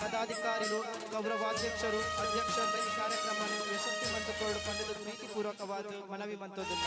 ಪದಾಧಿಕಾರಿಲು, ಗೌರವಾಧ್ಯಕ್ಷರು, ಅಧ್ಯಕ್ಷರ ಈ ಕಾರ್ಯಕ್ರಮ ಯಶಸ್ವಿ ಮಂತುಕೊರಡು ಪಂಡದ ಪ್ರೀತಿಪೂರ್ವಕವಾದ ಮನವಿ ಮಂತೋದಿಲ್ಲ.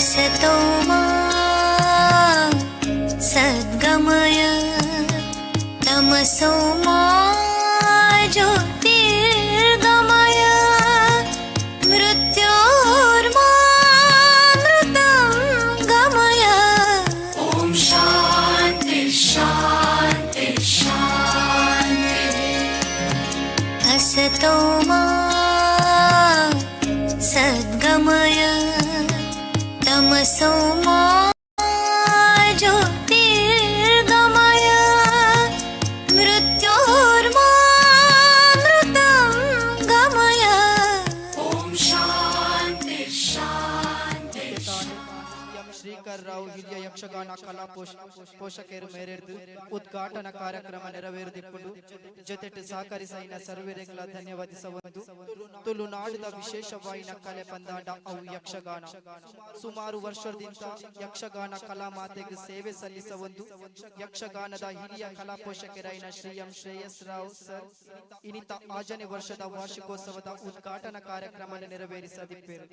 असतो मा सद्गमय, तमसो मा ज्योतिर्गमय, मृत्योर्मा मृतं गमय। ॐ शान्ति शान्ति शान्तिः। असतो मा सद्गमय, तमसो मा ज्योतिर्गमय, मृत्योर्मा मृतं गमय। ॐ शान्ति शान्ति। ಎಂ ಶ್ರೀಕರ್ ರಾವ್ ಹಿರಿಯ ಯಕ್ಷಗಾನ ಕಲಾ ಪೋಷಕರು ಮೇರೆರ್ದು ಉದ್ಘಾಟನಾ ಕಾರ್ಯಕ್ರಮ ನೆರವೇರಿದಿಪ್ಪುಂಡು. ಜೊತೆಟ್ ಸಹಕರಿಸೈನ ಸರ್ವೆರೆಗ್ಲ ಧನ್ಯವಾದಿಸವೊಂದು. ತುಳುನಾಡುದ ವಿಶೇಷವಾಯಿನ ಕಲೆ ಪಂದಾಂಡ ಅವು ಯಕ್ಷಗಾನ. ಸುಮಾರು ವರ್ಷದಿಂದ ಯಕ್ಷಗಾನ ಕಲಾ ಮಾತೆಗೆ ಸೇವೆ ಸಲ್ಲಿಸವೊಂದು ಯಕ್ಷಗಾನದ ಹಿರಿಯ ಕಲಾ ಪೋಷಕರಾಯಿನ ಶ್ರೀ ಎಂ ಶ್ರೇಯಸ್ ರಾವ್ ಸರ್ ಇನ್ನಿತ 6ನೇ ವರ್ಷದ ವಾರ್ಷಿಕೋತ್ಸವದ ಉದ್ಘಾಟನಾ ಕಾರ್ಯಕ್ರಮ ನೆರವೇರಿಸದಿಪ್ಪೇರು.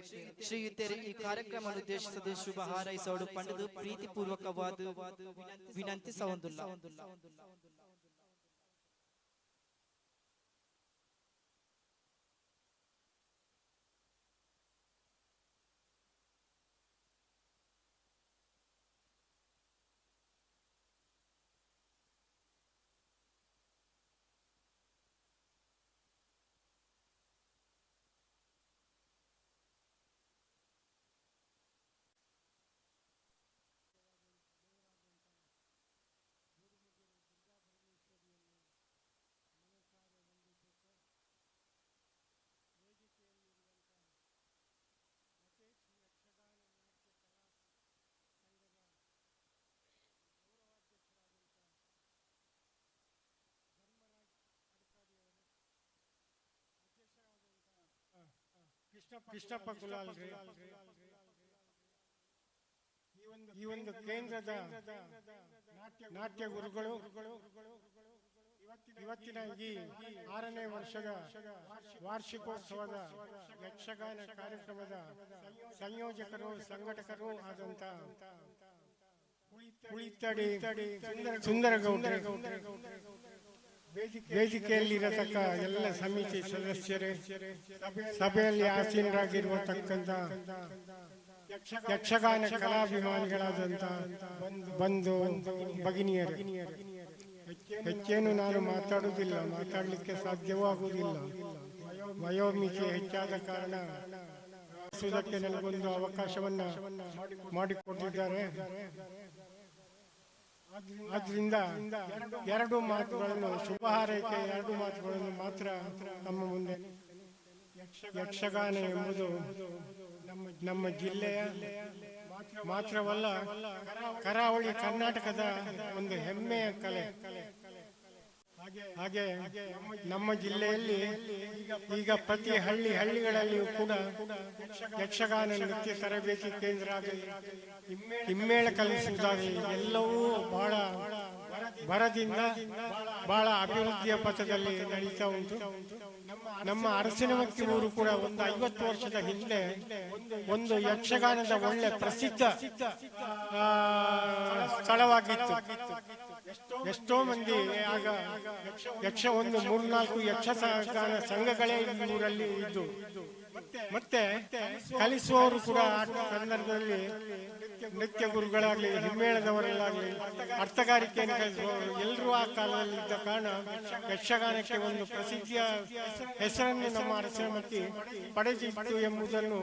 ಶ್ರೀಯುತರು ಈ ಕಾರ್ಯಕ್ರಮ ಉದ್ದೇಶಿಸದು ಶುಭ ಹಾರೈಸೋಡು ಪಂಡದು ಪ್ರೀತಿಪೂರ್ವಕವಾದ ವಿನಂತಿಸವೊಂದುಲ್ಲ. ಕೃಷ್ಣಪ್ಪ ಕುಲಾಲ್ರಿ, ಈ ಒಂದು ಕೇಂದ್ರದ ನಾಟ್ಯ ಗುರುಗಳು, ಇವತ್ತಿನ ಈ 6ನೇ ವರ್ಷದ ವಾರ್ಷಿಕೋತ್ಸವದ ಯಕ್ಷಗಾನ ಕಾರ್ಯಕ್ರಮದ ಸಂಯೋಜಕರು, ಸಂಘಟಕರು ಆದಂತ ಕುಳಿತಡಿ ಸುಂದರಗೌಡ್ರೆ, ವೇದಿಕೆಯಲ್ಲಿರತಕ್ಕ ಎಲ್ಲ ಸಮಿತಿ ಸದಸ್ಯರೇ, ಸಭೆಯಲ್ಲಿ ಆಸೀನರಾಗಿರುವತಕ್ಕಂಥ ಯಕ್ಷಗಾನ ಕಲಾಭಿಮಾನಿಗಳಾದಂಥ ಬಂಧು ಭಗಿನಿಯರೇ, ಹೆಚ್ಚೇನು ನಾನು ಮಾತಾಡುವುದಿಲ್ಲ, ಮಾತಾಡಲಿಕ್ಕೆ ಸಾಧ್ಯವೂ ಆಗುವುದಿಲ್ಲ. ವಯೋಮಿತಿ ಹೆಚ್ಚಾದ ಕಾರಣ ಸುವುದಕ್ಕೆ ನನಗೊಂದು ಅವಕಾಶವನ್ನ ಮಾಡಿಕೊಟ್ಟಿದ್ದಾರೆ. ಆದ್ರಿಂದ ಎರಡು ಮಾತುಗಳನ್ನು, ಶುಭ ಹಾರೈಕೆ ಎರಡು ಮಾತುಗಳನ್ನು ಮಾತ್ರ ನಮ್ಮ ಮುಂದೆ. ಯಕ್ಷಗಾನ ಎಂಬುದು ನಮ್ಮ ಜಿಲ್ಲೆಯ ಮಾತ್ರವಲ್ಲ, ಕರಾವಳಿ ಕರ್ನಾಟಕದ ಒಂದು ಹೆಮ್ಮೆಯ ಕಲೆ. ಹಾಗೆ ನಮ್ಮ ಜಿಲ್ಲೆಯಲ್ಲಿ ಈಗ ಪ್ರತಿ ಹಳ್ಳಿ ಹಳ್ಳಿಗಳಲ್ಲಿಯೂ ಕೂಡ ಯಕ್ಷಗಾನ ನೃತ್ಯ ತರಬೇತಿ ಕೇಂದ್ರ ಆಗಲಿ, ಹಿಮ್ಮೇಳ ಕಲಿಸುವುದಾಗಲಿ, ಎಲ್ಲವೂ ಬಹಳ ಭರದಿಂದ ಬಹಳ ಅಭಿವೃದ್ಧಿಯ ಪಥದಲ್ಲಿ ನಡೀತಾ ಉಂಟು. ನಮ್ಮ ಅರಸಿನಮಕ್ಕಿ ಊರು ಕೂಡ ಒಂದು 50 ವರ್ಷದ ಹಿಂದೆ ಒಂದು ಯಕ್ಷಗಾನದ ಒಳ್ಳೆ ಪ್ರಸಿದ್ಧ ಸ್ಥಳವಾಗಿತ್ತು. ಎಷ್ಟೋ ಮಂದಿ ಆಗ ಯಕ್ಷ ಒಂದು 3-4 ಯಕ್ಷಗಾನ ಸಂಘಗಳೇ ಈ ಊರಲ್ಲಿ ಇದ್ದು, ಮತ್ತೆ ಕಲಿಸುವವರು ಕೂಡ ಆ ಸಂದರ್ಭದಲ್ಲಿ ನೃತ್ಯ ಗುರುಗಳಾಗಲಿ, ಹಿಮ್ಮೇಳದವರಲ್ಲಾಗಲಿ, ಅರ್ಥಗಾರಿಕೆಯನ್ನು ಕಲಿಸುವವರು ಎಲ್ಲರೂ ಆ ಕಾಲದಲ್ಲಿ ಇದ್ದ ಕಾರಣ ಯಕ್ಷಗಾನಕ್ಕೆ ಒಂದು ಪ್ರಸಿದ್ಧಿಯ ಹೆಸರನ್ನು ನಮ್ಮ ಅರಸಿನಮಕ್ಕಿ ಪಡೆದಿತ್ತು ಎಂಬುದನ್ನು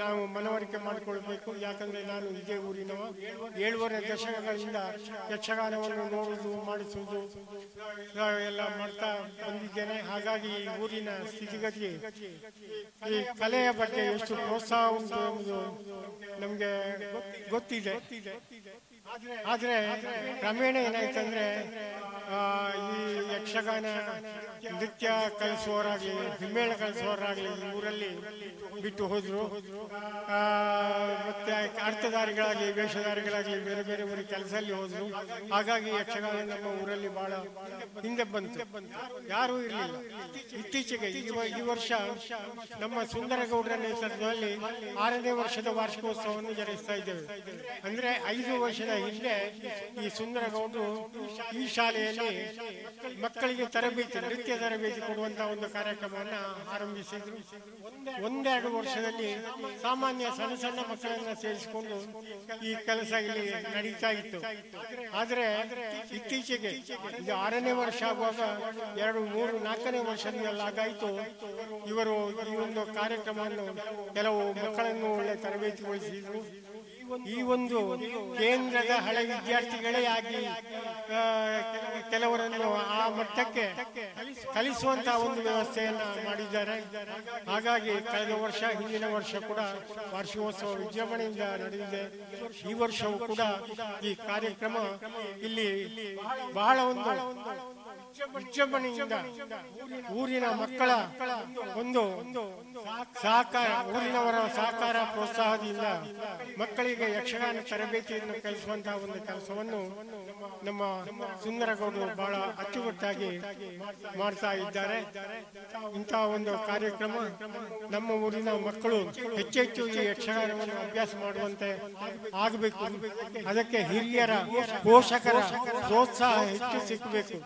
ನಾವು ಮನವರಿಕೆ ಮಾಡಿಕೊಳ್ಬೇಕು. ಯಾಕಂದರೆ ನಾನು ಇದೇ ಊರಿನವ, 7.5 ದಶಕಗಳಿಂದ ಯಕ್ಷಗಾನವನ್ನು ನೋಡುವುದು, ಮಾಡಿಸುವುದು ಎಲ್ಲ ಮಾಡ್ತಾ ಬಂದಿದ್ದೇನೆ. ಹಾಗಾಗಿ ಈ ಊರಿನ ಸ್ಥಿತಿಗತಿ, ಈ ಕಲೆಯ ಬಗ್ಗೆ ಎಷ್ಟು ಪ್ರೋತ್ಸಾಹ ಉಂಟು ಎಂಬುದು ನಮಗೆ ಗೊತ್ತಿದೆ. ಆದರೆ ಕ್ರಮೇಣ ಏನಾಯ್ತಂದ್ರೆ, ಈ ಯಕ್ಷಗಾನ ನೃತ್ಯ ಕಲಿಸುವವರಾಗಲಿ, ಹಿಮ್ಮೇಳ ಕಲಿಸುವವರಾಗಲಿ ಈ ಊರಲ್ಲಿ ಬಿಟ್ಟು ಹೋದರು. ಮತ್ತೆ ಅರ್ಥಧಾರಿಗಳಾಗಲಿ, ವೇಷಧಾರಿಗಳಾಗಲಿ ಬೇರೆ ಬೇರೆ ಊರಿಗೆ ಕೆಲಸದಲ್ಲಿ ಹೋದರು. ಹಾಗಾಗಿ ಯಕ್ಷಗಾನ ನಮ್ಮ ಊರಲ್ಲಿ ಬಹಳ ಹಿಂದೆ ಬಂತು, ಯಾರೂ ಇರಲಿಲ್ಲ. ಇತ್ತೀಚೆಗೆ ಈ ವರ್ಷ ನಮ್ಮ ಸುಂದರಗೌಡರ ನೇತೃತ್ವದಲ್ಲಿ 6ನೇ ವರ್ಷದ ವಾರ್ಷಿಕೋತ್ಸವವನ್ನು ಜರುಗಿಸ್ತಾ ಇದ್ದೇವೆ. ಅಂದರೆ 5 ವರ್ಷದ ಹಿಂದೆ ಈ ಸುಂದರಗೌಡರು ಈ ಶಾಲೆಯಲ್ಲಿ ಮಕ್ಕಳಿಗೆ ತರಬೇತಿ, ನೃತ್ಯ ತರಬೇತಿ ಕೊಡುವಂತಹ ಒಂದು ಕಾರ್ಯಕ್ರಮವನ್ನು ಆರಂಭಿಸಿದ್ರು. 1-2 ವರ್ಷದಲ್ಲಿ ಸಾಮಾನ್ಯ ಸಣ್ಣ ಸಣ್ಣ ಮಕ್ಕಳನ್ನು ಸೇರಿಸಿಕೊಂಡು ಈ ಕೆಲಸ ಇಲ್ಲಿ ನಡೀತಾ ಇತ್ತು. ಆದರೆ ಇತ್ತೀಚೆಗೆ ಇದು 6ನೇ ವರ್ಷ ಆಗುವಾಗ 2, 3, 4ನೇ ವರ್ಷದಿಂದೆಲ್ಲ ಆಗಾಯಿತು. ಇವರು ಈ ಒಂದು ಕಾರ್ಯಕ್ರಮವನ್ನು ಕೆಲವು ಮಕ್ಕಳನ್ನು ಒಳ್ಳೆ ತರಬೇತಿಗೊಳಿಸಿದ್ರು. ಈ ಒಂದು ಕೇಂದ್ರದ ಹಳೆ ವಿದ್ಯಾರ್ಥಿಗಳೇ ಆಗಿ ಕೆಲವರನ್ನು ಆ ಮಟ್ಟಕ್ಕೆ ಕಲಿಸುವಂತಹ ಒಂದು ವ್ಯವಸ್ಥೆಯನ್ನು ಮಾಡಿದ್ದಾರೆ. ಹಾಗಾಗಿ ಕಳೆದ ವರ್ಷ, ಹಿಂದಿನ ವರ್ಷ ಕೂಡ ವಾರ್ಷಿಕೋತ್ಸವ ವಿಜೃಂಭಣೆಯಿಂದ ನಡೆದಿದೆ. ಈ ವರ್ಷವೂ ಕೂಡ ಈ ಕಾರ್ಯಕ್ರಮ ಇಲ್ಲಿ ಬಹಳ ಒಂದು ವಿಜೃಂಭಣೆಯಿಂದ ಊರಿನ ಮಕ್ಕಳ ಒಂದು ಸಹಕಾರ, ಊರಿನವರ ಸಹಕಾರ ಪ್ರೋತ್ಸಾಹದಿಂದ ಮಕ್ಕಳಿಗೆ ಯಕ್ಷಗಾನ ತರಬೇತಿಯನ್ನು ಕಲಿಸುವಂತಹ ಒಂದು ಕೆಲಸವನ್ನು ನಮ್ಮ ಸುಂದರಗೌಡರು ಬಹಳ ಅಚ್ಚುಕಟ್ಟಾಗಿ ಮಾಡ್ತಾ ಇದ್ದಾರೆ. ಇಂತಹ ಒಂದು ಕಾರ್ಯಕ್ರಮ ನಮ್ಮ ಊರಿನ ಮಕ್ಕಳು ಹೆಚ್ಚೆಚ್ಚು ಈ ಯಕ್ಷಗಾನವನ್ನು ಅಭ್ಯಾಸ ಮಾಡುವಂತೆ ಆಗಬೇಕು. ಅದಕ್ಕೆ ಹಿರಿಯರ, ಪೋಷಕರ ಪ್ರೋತ್ಸಾಹ ಹೆಚ್ಚು ಸಿಕ್ಕಬೇಕು.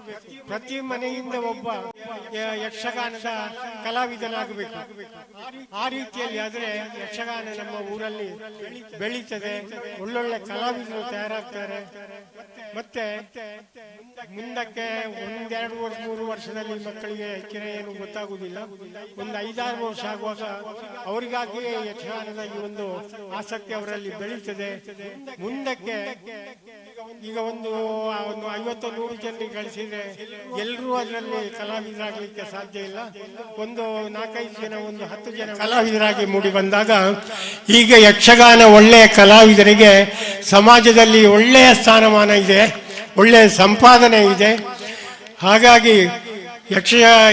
ಪ್ರತಿ ಮನೆಯಿಂದ ಒಬ್ಬ ಯಕ್ಷಗಾನದ ಕಲಾವಿದನಾಗಬೇಕು. ಆ ರೀತಿಯಲ್ಲಿ ಆದರೆ ಯಕ್ಷಗಾನ ನಮ್ಮ ಊರಲ್ಲಿ ಬೆಳೀತದೆ, ಒಳ್ಳೊಳ್ಳೆ ಕಲಾವಿದರು ತಯಾರಾಗ್ತಾರೆ. ಮತ್ತೆ ಮುಂದಕ್ಕೆ 1-2 ವರ್ಷ 3 ವರ್ಷದಲ್ಲಿ ಮಕ್ಕಳಿಗೆ ಹೆಚ್ಚಿನ ಏನು ಗೊತ್ತಾಗುವುದಿಲ್ಲ. ಒಂದು 5-6 ವರ್ಷ ಆಗುವಾಗ ಅವರಿಗಾಗಿಯೇ ಯಕ್ಷಗಾನದ ಈ ಒಂದು ಆಸಕ್ತಿ ಅವರಲ್ಲಿ ಬೆಳೀತದೆ. ಮುಂದಕ್ಕೆ ಈಗ ಒಂದು 50-100 ಜನರಿಗೆ ಕಳಿಸಿದ್ರೆ ಎಲ್ಲರೂ ಅದರಲ್ಲಿ ಕಲಾವಿದರಾಗಲಿಕ್ಕೆ ಸಾಧ್ಯ ಇಲ್ಲ. ಒಂದು 4-5 ಜನ, ಒಂದು 10 ಜನ ಕಲಾವಿದರಾಗಿ ಮೂಡಿ ಬಂದಾಗ ಈಗ ಯಕ್ಷಗಾನ ಒಳ್ಳೆಯ ಕಲಾವಿದರಿಗೆ ಸಮಾಜದಲ್ಲಿ ಒಳ್ಳೆಯ ಸ್ಥಾನಮಾನ ಇದೆ, ಒಳ್ಳೆಯ ಸಂಪಾದನೆ ಇದೆ. ಹಾಗಾಗಿ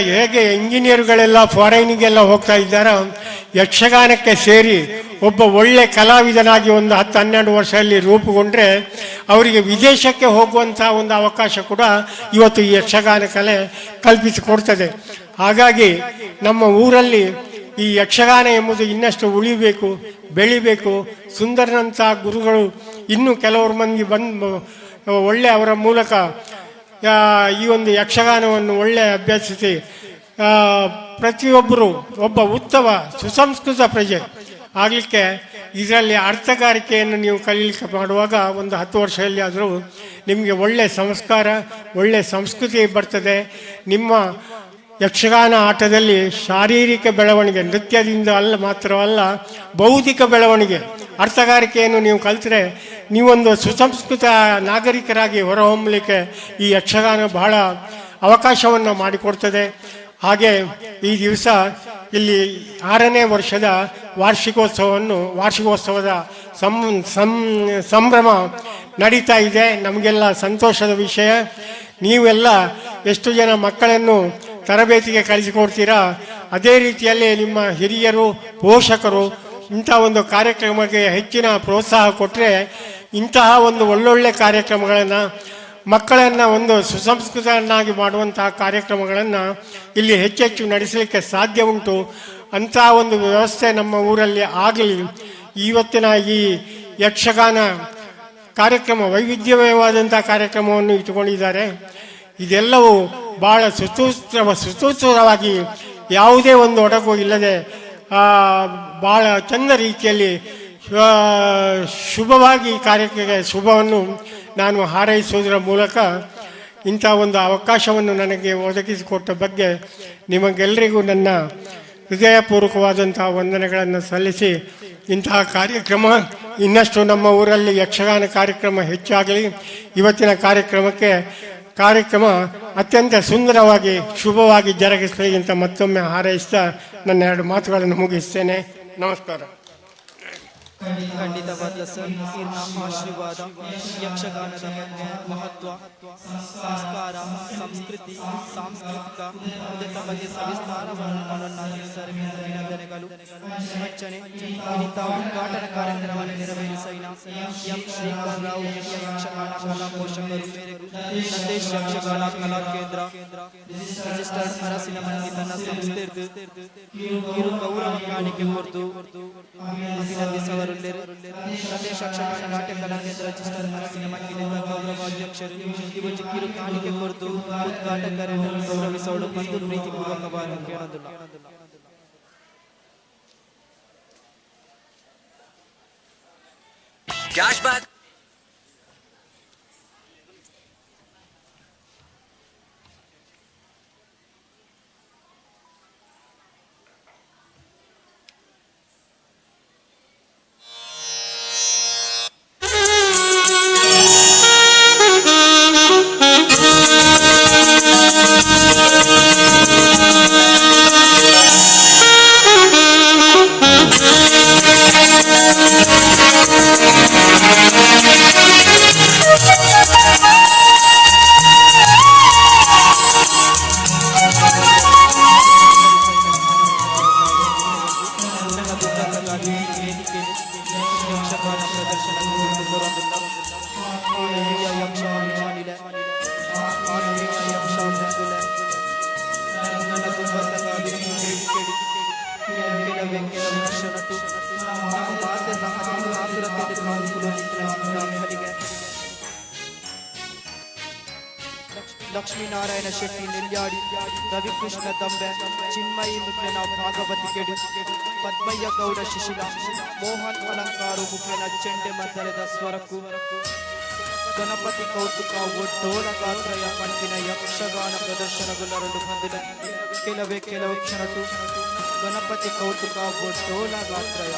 ಹೇಗೆ ಇಂಜಿನಿಯರ್ಗಳೆಲ್ಲ ಫಾರಿನಿಗೆಲ್ಲ ಹೋಗ್ತಾ ಇದ್ದಾರೋ, ಯಕ್ಷಗಾನಕ್ಕೆ ಸೇರಿ ಒಬ್ಬ ಒಳ್ಳೆ ಕಲಾವಿದನಾಗಿ ಒಂದು 10-12 ವರ್ಷದಲ್ಲಿ ರೂಪುಗೊಂಡ್ರೆ ಅವರಿಗೆ ವಿದೇಶಕ್ಕೆ ಹೋಗುವಂಥ ಒಂದು ಅವಕಾಶ ಕೂಡ ಇವತ್ತು ಈ ಯಕ್ಷಗಾನ ಕಲೆ ಕಲ್ಪಿಸಿಕೊಡ್ತದೆ. ಹಾಗಾಗಿ ನಮ್ಮ ಊರಲ್ಲಿ ಈ ಯಕ್ಷಗಾನ ಎಂಬುದು ಇನ್ನಷ್ಟು ಉಳಿಬೇಕು, ಬೆಳಿಬೇಕು. ಸುಂದರನಂಥ ಗುರುಗಳು ಇನ್ನೂ ಕೆಲವರು ಮಂದಿ ಬಂದು ಒಳ್ಳೆ ಅವರ ಮೂಲಕ ಈ ಒಂದು ಯಕ್ಷಗಾನವನ್ನು ಒಳ್ಳೆ ಅಭ್ಯಸಿಸಿ ಪ್ರತಿಯೊಬ್ಬರು ಒಬ್ಬ ಉತ್ತಮ ಸುಸಂಸ್ಕೃತ ಪ್ರಜೆ ಆಗಲಿಕ್ಕೆ ಇದರಲ್ಲಿ ಅರ್ಥಗಾರಿಕೆಯನ್ನು ನೀವು ಕಲೀಲಿಕ್ಕೆ ಮಾಡುವಾಗ ಒಂದು 10 ವರ್ಷದಲ್ಲಿ ಆದರೂ ನಿಮಗೆ ಒಳ್ಳೆಯ ಸಂಸ್ಕಾರ, ಒಳ್ಳೆಯ ಸಂಸ್ಕೃತಿ ಬರ್ತದೆ. ನಿಮ್ಮ ಯಕ್ಷಗಾನ ಆಟದಲ್ಲಿ ಶಾರೀರಿಕ ಬೆಳವಣಿಗೆ ನೃತ್ಯದಿಂದ ಅಲ್ಲ ಮಾತ್ರವಲ್ಲ, ಬೌದ್ಧಿಕ ಬೆಳವಣಿಗೆ, ಅರ್ಥಗಾರಿಕೆಯನ್ನು ನೀವು ಕಲಿತರೆ ನೀವೊಂದು ಸುಸಂಸ್ಕೃತ ನಾಗರಿಕರಾಗಿ ಹೊರಹೊಮ್ಮಲಿಕ್ಕೆ ಈ ಯಕ್ಷಗಾನ ಬಹಳ ಅವಕಾಶವನ್ನು ಮಾಡಿಕೊಡ್ತದೆ. ಹಾಗೆ ಈ ದಿವಸ ಇಲ್ಲಿ 6ನೇ ವರ್ಷದ ವಾರ್ಷಿಕೋತ್ಸವದ ಸಂಭ್ರಮ ನಡೀತಾ ಇದೆ. ನಮಗೆಲ್ಲ ಸಂತೋಷದ ವಿಷಯ. ನೀವೆಲ್ಲ ಎಷ್ಟು ಜನ ಮಕ್ಕಳನ್ನು ತರಬೇತಿಗೆ ಕಳಿಸಿಕೊಡ್ತೀರಾ, ಅದೇ ರೀತಿಯಲ್ಲಿ ನಿಮ್ಮ ಹಿರಿಯರು, ಪೋಷಕರು ಇಂಥ ಒಂದು ಕಾರ್ಯಕ್ರಮಕ್ಕೆ ಹೆಚ್ಚಿನ ಪ್ರೋತ್ಸಾಹ ಕೊಟ್ಟರೆ ಇಂತಹ ಒಂದು ಒಳ್ಳೊಳ್ಳೆ ಕಾರ್ಯಕ್ರಮಗಳನ್ನು, ಮಕ್ಕಳನ್ನು ಒಂದು ಸುಸಂಸ್ಕೃತರನ್ನಾಗಿ ಮಾಡುವಂತಹ ಕಾರ್ಯಕ್ರಮಗಳನ್ನು ಇಲ್ಲಿ ಹೆಚ್ಚೆಚ್ಚು ನಡೆಸಲಿಕ್ಕೆ ಸಾಧ್ಯ ಉಂಟು. ಅಂಥ ಒಂದು ವ್ಯವಸ್ಥೆ ನಮ್ಮ ಊರಲ್ಲಿ ಆಗಲಿ. ಇವತ್ತಿನ ಈ ಯಕ್ಷಗಾನ ಕಾರ್ಯಕ್ರಮ ವೈವಿಧ್ಯಮಯವಾದಂಥ ಕಾರ್ಯಕ್ರಮವನ್ನು ಇಟ್ಟುಕೊಂಡಿದ್ದಾರೆ. ಇದೆಲ್ಲವೂ ಭಾಳ ಸುಸೂತ್ರವಾಗಿ ಯಾವುದೇ ಒಂದು ಒಡಕು ಇಲ್ಲದೆ ಭಾಳ ಚಂದ ರೀತಿಯಲ್ಲಿ ಶುಭವಾಗಿ ಈ ಕಾರ್ಯಕ್ಕೆ ಶುಭವನ್ನು ನಾನು ಹಾರೈಸುವುದರ ಮೂಲಕ ಇಂಥ ಒಂದು ಅವಕಾಶವನ್ನು ನನಗೆ ಒದಗಿಸಿಕೊಟ್ಟ ಬಗ್ಗೆ ನಿಮಗೆಲ್ಲರಿಗೂ ನನ್ನ ಹೃದಯಪೂರ್ವಕವಾದಂಥ ವಂದನೆಗಳನ್ನು ಸಲ್ಲಿಸಿ, ಇಂತಹ ಕಾರ್ಯಕ್ರಮ ಇನ್ನಷ್ಟು ನಮ್ಮ ಊರಲ್ಲಿ ಯಕ್ಷಗಾನ ಕಾರ್ಯಕ್ರಮ ಹೆಚ್ಚಾಗಲಿ. ಇವತ್ತಿನ ಕಾರ್ಯಕ್ರಮ ಅತ್ಯಂತ ಸುಂದರವಾಗಿ ಶುಭವಾಗಿ ಜರುಗಿಸಲಿ ಅಂತ ಮತ್ತೊಮ್ಮೆ ಹಾರೈಸ್ತಾ ನನ್ನ ಎರಡು ಮಾತುಗಳನ್ನು ಮುಗಿಸ್ತೇನೆ. ನಮಸ್ಕಾರ. ಖಂಡಿತವಾದ ಸರ್, ಇರ್ನ ಆಶೀರ್ವಾದ ಯಕ್ಷಗಾನದ ಬಗ್ಗೆ ಮಹತ್ವ, ಸಂಸ್ಕಾರ, ಸಂಸ್ಕೃತಿ, ಸಾಂಸ್ಕೃತಿಕ ಇದರ ಬಗ್ಗೆ ಸವಿಸ್ತಾರವನ್ನು ಸರ್ ಅಭಿನಂದನೆಗಳು. ಅಂಚನೆ ಇನ್ನಿತ ಉದ್ಘಾಟನಾ ಕಾರ್ಯಕ್ರಮವನ್ನು ನೆರವೇರಿಸೈನ ಎಂ ಶ್ರೀಕರ್ ರಾವ್ ಹಿರಿಯ ಯಕ್ಷಗಾನ ಕಲಾ ಪೋಷಕರು, ನಂದೇಶ್ ಯಕ್ಷಗಾನ ಕಲಾ ಕೇಂದ್ರ ರಿಜಿಸ್ಟರ್ಡ್ ಅರಸಿನ ಮಂದಿ ತನ್ನ ಸಂಸ್ಥೆರ್ದು ಇರು ಗೌರವ ಕಾಣಿಕೆ ಕೊರ್ದು ಅಭಿನಂದಿಸವರುಳ್ಳೇರು. ನಂದೇಶ್ ಯಕ್ಷಗಾನ ನಾಟ್ಯ ಕಲಾ ಕೇಂದ್ರ ರಿಜಿಸ್ಟರ್ ಅರಸಿನ ಮಂದಿನ ಗೌರವ ಅಧ್ಯಕ್ಷರು ಇವತ್ತು ಕಿರು ಕಾಣಿಕೆ ಕೊರ್ದು ಉದ್ಘಾಟಕರನ್ನು ಗೌರವಿಸೋಡು ಬಂದು ಪ್ರೀತಿಪೂರ್ವಕವಾದ ಕೇಳೋದಿಲ್ಲ. Cashback. ನನ್ನ ದುಃಖಕ್ಕಾಗಿ ವೇದಿಕೆ ಯಕ್ಷಗಾನ ಪ್ರದರ್ಶನ ಬರೋದಿಲ್ಲ. ಹಿರಿಯ ಯಕ್ಷಾಭಿಮಾನಿಲೆ, ಆತ್ಮೀಯ ಯಕ್ಷಾಭಿಮಾನಿಲೆ, ನನ್ನ ದುಃಖಕ್ಕಾಗಿ ವೇದಿಕೆ ಕೆಲವೇ ಕೆಲವು ಕ್ಷಣಟ್ಟು ನಮ್ಮ ಮಾತೆಲ್ಲ ಅತಿ ಆತುರತೆಯಿಂದ ಕಾದುಕೊಂಡು ನಿಂತಿನ ಘಳಿಗೆ. ಲಕ್ಷ್ಮೀನಾರಾಯಣ ಶೆಟ್ಟಿ ನೆಲ್ಯಾಡಿ, ರವಿಕೃಷ್ಣ ದಂಬೆ, ಚಿನ್ಮಯಿ ಮುಖ್ಯನ ಭಾಗವತಿಕೆಡು, ಪದ್ಮಯ್ಯ ಗೌಡ ಶಿಶಿಲ, ಮೋಹನ್ ಅಲಂಕಾರು ಮುಖ್ಯನ ಚೆಂಡೆ ಮದ್ದಳೆದ ಸ್ವರಕು, ಗಣಪತಿ ಕೌತುಕ ಒಡ್ಡೋಲ ಗಾತ್ರಯ ಪಂಪಿನ ಯಕ್ಷಗಾನ ಪ್ರದರ್ಶನಗೊಳ್ಳರಲು ಬಂದಿದೆ. ಕೆಲವೇ ಕೆಲವು ಕ್ಷಣಟು ಗಣಪತಿ ಕೌತುಕ ಒಡ್ಡೋಲ ಗಾತ್ರಯ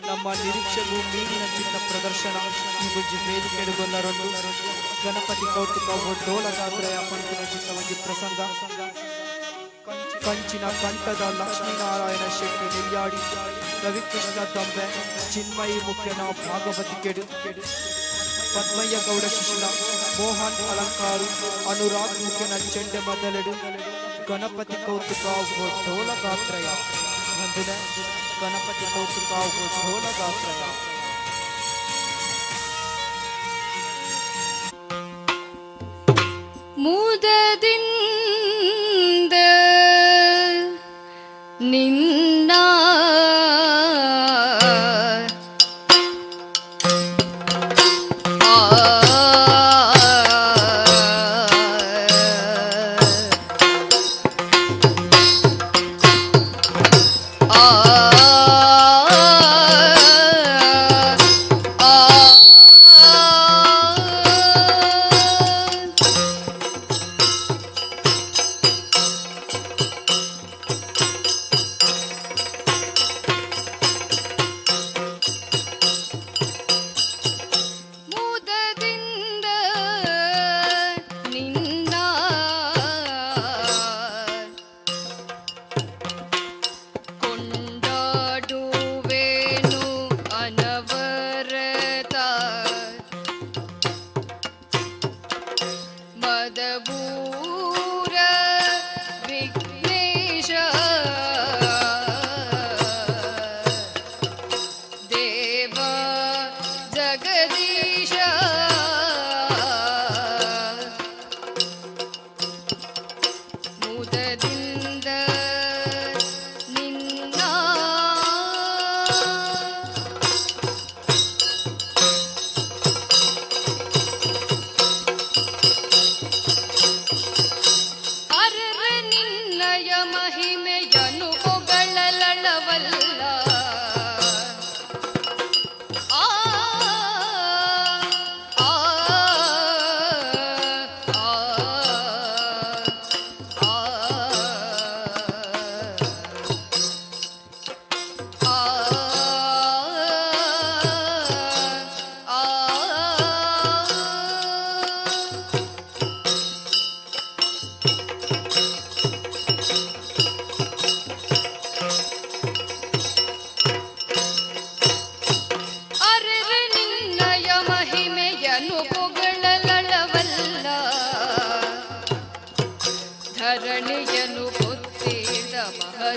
ನಮ್ಮ ನಿರೀಕ್ಷೆಗೂ ಮೀರಿನ ಚಿತ್ರ ಪ್ರದರ್ಶನ ಈ ಬುಜ್ಜಿ ವೇದಿಕೆಡುಗೊಲ್ಲರೊಂದು ಗಣಪತಿ ಕೌತುಕ ಒಡ್ಡೋಲ ಗಾತ್ರಯ ಪಂಪಿನ ಚಿತ್ರವಾಗಿ ಪ್ರಸಂಗ. ಕಂಚಿನ ಕಂಠದ ಲಕ್ಷ್ಮೀನಾರಾಯಣ ಶೆಟ್ಟಿ ನೆಲ್ಯಾಡಿ, ರವಿಕೃಷ್ಣ ತಂಬೆ, ಚಿನ್ಮಯಿ ಮುಖ್ಯನ ಭಾಗವತಿ ಕೆಡು, ಪದ್ಮಯ್ಯ ಗೌಡ ಶಿಶಿಲ, ಮೋಹನ್ ಅಲಂಕಾರು, ಅನುರಾಗ್ ಮುಖ್ಯನ ಚೆಂಡೆ ಮದಲೆಡು, ಗಣಪತಿ ಕೌತುಕ ಒಡ್ಡೋಲ ಗಾತ್ರಯ ಬಂದಿದೆ. ಗಣಪತಿ ಕೌತುಕ ಒಡ್ಡೋಲ ಗಾತ್ರಯ. ಮುದದಿಂದ ನಿನ್ನ ಮುದದಿಂದ ನಿನ್ನ ಕೊಂಡಾಡುವೆನು ಅನವರತ, ಮದಬೂರ ವಿಘ್ನೇಶ ದೇವ ಜಗದೀಶ. ಮುದದಿಂದ ನಿನ್ನ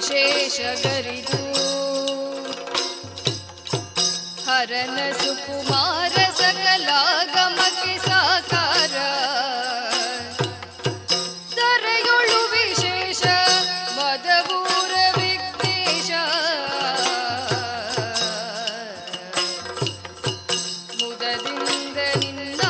ಶೇಷಗರಿದು ಹರನ ಸುಕುಮಾರ ಸಕಲಾಗಮಕ್ಕೆ ಸಾಕಾರ ದರೆಯೊಳು ವಿಶೇಷ ಮದವೂರ ವಿಘ್ನೇಶ ಮುದದಿಂದ ನಿನ್ನ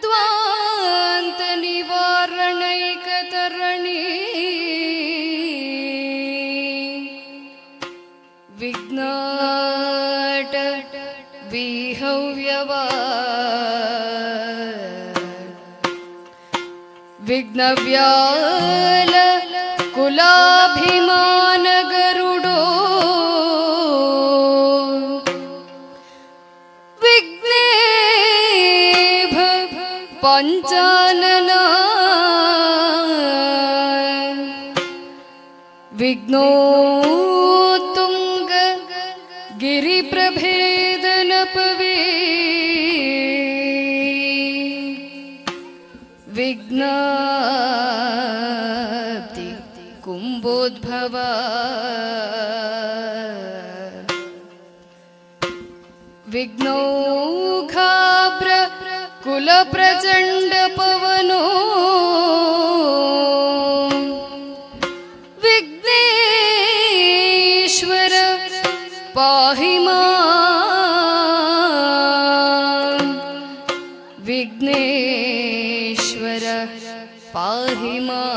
ವಿಘ್ನದ್ವಾಂತ ನಿವಾರಣೈಕತರಣಿ ವಿಘ್ನಾಟ ವಿಹವ್ಯವ ವಿಘ್ನವ್ಯಾಲ ಕುಲಾಭಿಮಾನ ಗರುಡೋ ವಿಘ್ನೇಭ ಪಂಚಾನನ ವಿಘ್ನೋತ್ತುಂಗ ಗಿರಿಪ್ರಭೇದನಪವೇ ವಿಘ್ನಾಬ್ಧಿ ಕುಂಭೋದ್ಭವ ವಿಘ್ನೌಘಾಭ್ರ ಕುಲಪ್ರಚಂಡ ಪವನೋ ವಿಘ್ನೇಶ್ವರ ಪಾಹಿ ಮಾಂ ವಿಘ್ನೇಶ್ವರ ಪಾಹಿ ಮಾಂ.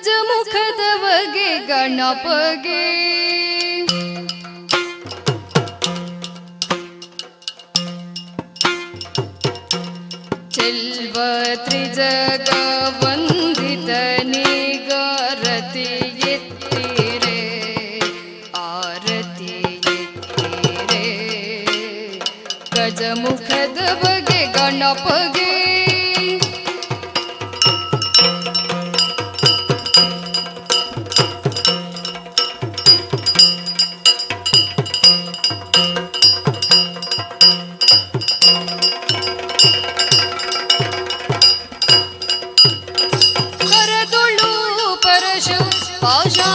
ಗಜಮುಖದವಗೆ ಗಣಪಗೆ ಚೆಲ್ವ ತ್ರಿಜಗ ವಂದಿತ ನಿಗಾರತಿ ಎತ್ತಿರೆ ಆರತಿ ಎತ್ತಿರೆ ಗಜಮುಖದವಗೆ ಗಣಪಗೆ ಕರದೊಳು ಪರಶು ಪಾಶಾಂಕುಶಧಾರಿಗೆ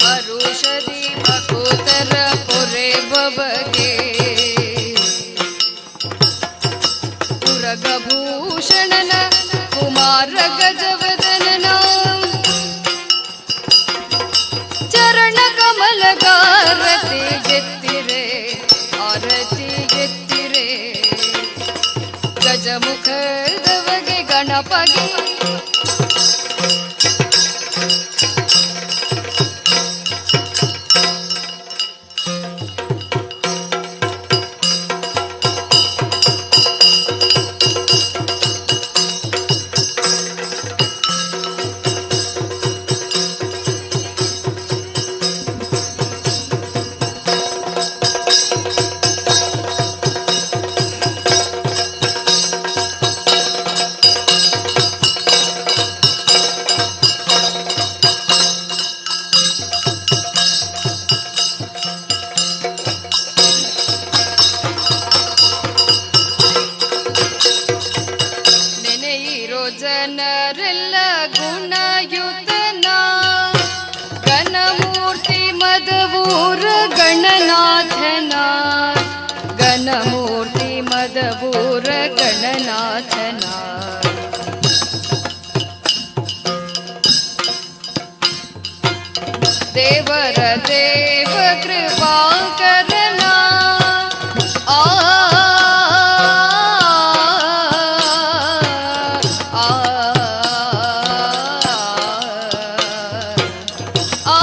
ಹರುಷದಿ ಬಕುತರ ಪೊರೆ ಬಬಗೆ ಉರಗಭೂಷಣನ ಕುಮಾರ ಗಜವದನನ ಚರಣ ಕಮಲಗಾರತಿ ಗೆತ್ತಿರೆ ಆರತಿ ಗೆತ್ತಿರೆ ಗಜಮುಖದವಗೆ ಗಣಪಗೆ ದೇವರ ದೇವ ಕೃಪಾಕರನ ಆ ಆ ಆ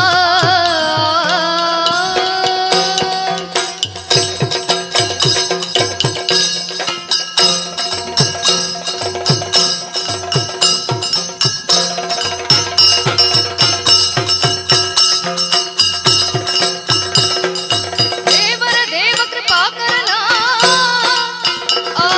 ದೇವರ ದೇವ ಕೃಪಾಕರನ ಆ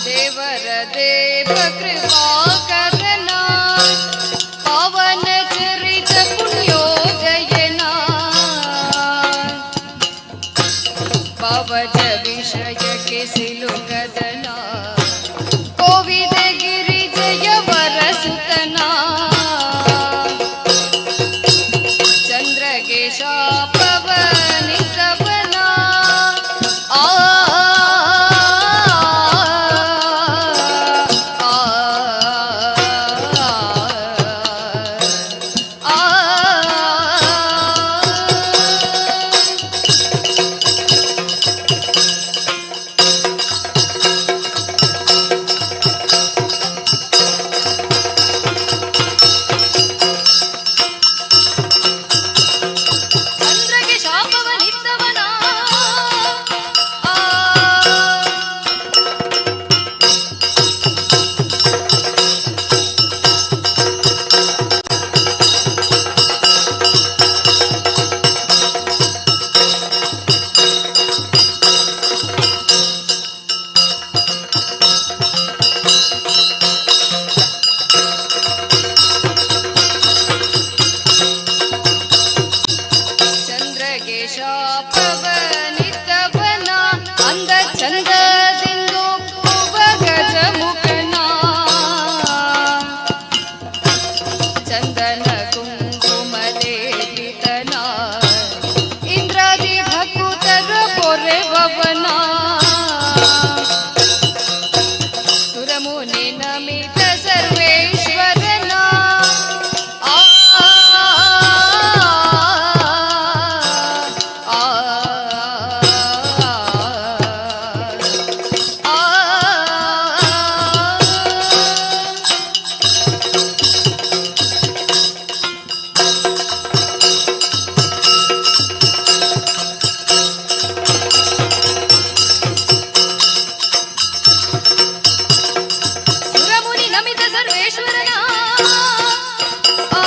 ದೇವರ ದೇವ ಕೃಪಾಕರನ ಪಾವನ ಚರಿತ ಪುಣ್ಯೋದಯನ ಪವಜ ವಿಷಯಕ್ಕೆ ಸಿಲುಕದನ ಕೋವಿದ ಗಿರಿಜಯ ವರಸುತನ ಚಂದ್ರಕೇಶ ಪವನಿತವನ ಆ ಆ ಆ ಚಂದ್ರಗೆ ಶಾಪವನಿತ್ತವನ ಆ ಚಂದ್ರಗೆ ಶಾಪವನಿತ್ತವನ ಅಂದ ಚಂದದಿಂದೊಪ್ಪುವ ಗಜಮುಖನ ಚಂದನ ಕುಂಕುಮಲೇಪಿತನ ಇಂದ್ರಾದಿ ಭಕುತರ ಪೊರೆವವನ ಸುರಮುನಿ ನಮಿತ ಸರ್ವೇಶ್ವರನ ಆ ಆ ಆ ಸುರಮುನಿ ನಮಿತ ಸರ್ವೇಶ್ವರನ ಆ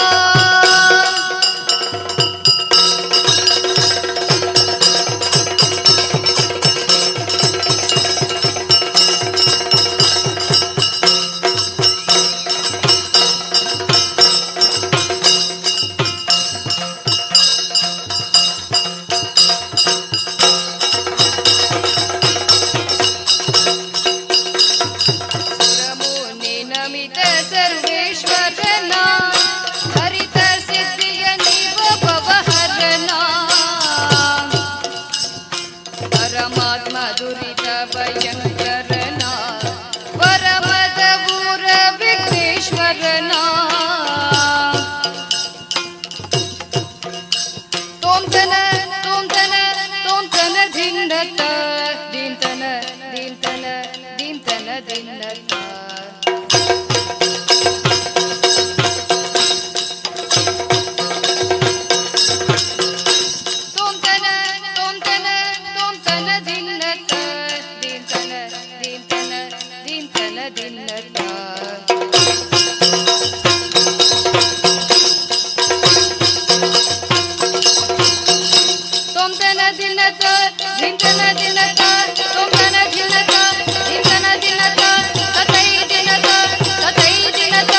ಸುರಮುನಿ ನಮಿತ ಸರ್ವೇಶ್ವರನ ಹರಿತ ಸಿದ್ಧಿಯ ನಿವ ಭವಹರನ ಪರಮಾತ್ಮ ದುರಿತ ಭಯಂಕರನ ಪರಮದಪುರ ವಿಘ್ನೇಶ್ವರನ ತೋಂತನ ತೋಂತನ ತೋಂತನ ಧಿನ್ನತ ದೀಂತನ ದೀಂತನ ದೀಂತನ ದಿನ್ನತ ತೋಂತನ ತೋಂತನ ತೋಂತನ ದಿನ್ನತ ದೀಂತನ ದೀಂತನ ದೀಂತನ ದಿನ್ನತ ತೋಂತನ ದಿನತ ಧಿಂತನ ದಿನತ ತೋಂತನ ದಿನತ ಧಿಂತನ ದಿನತ ತತೈ ದಿನತ ತತೈ ದಿನತ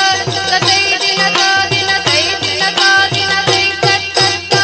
ತತೈ ದಿನತ ದಿನತೈ ದಿನತ ದಿನತೈ ತತ್ತ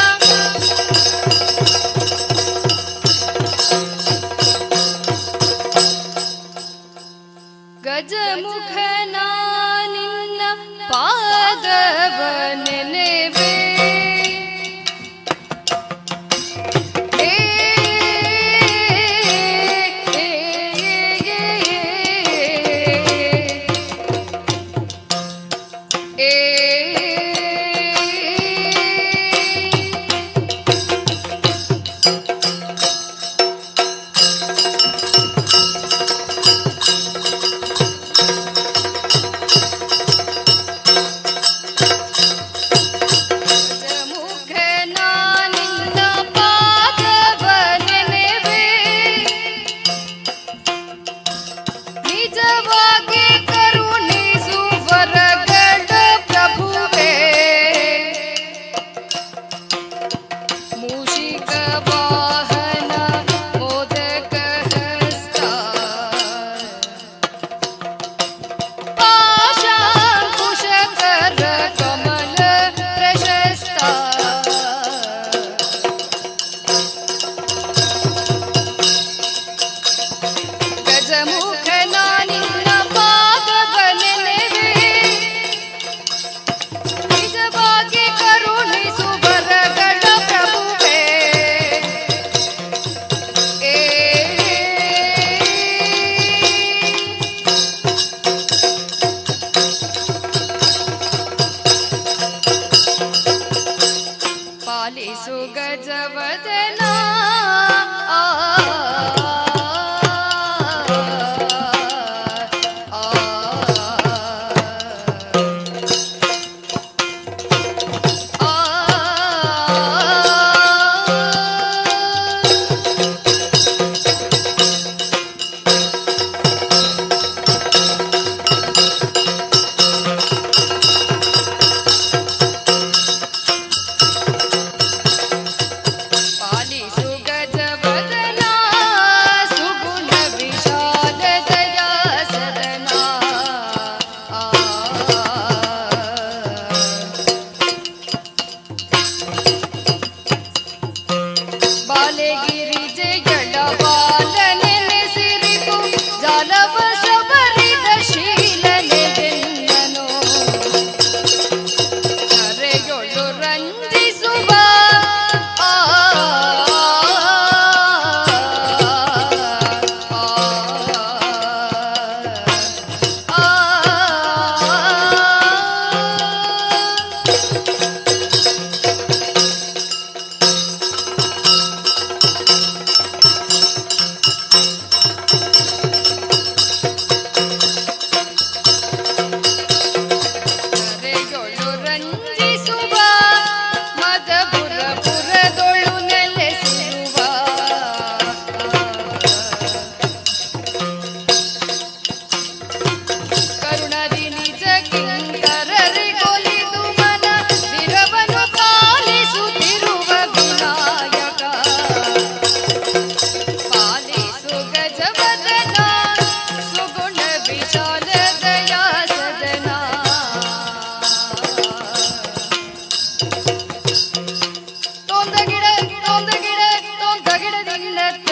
ದಿನತ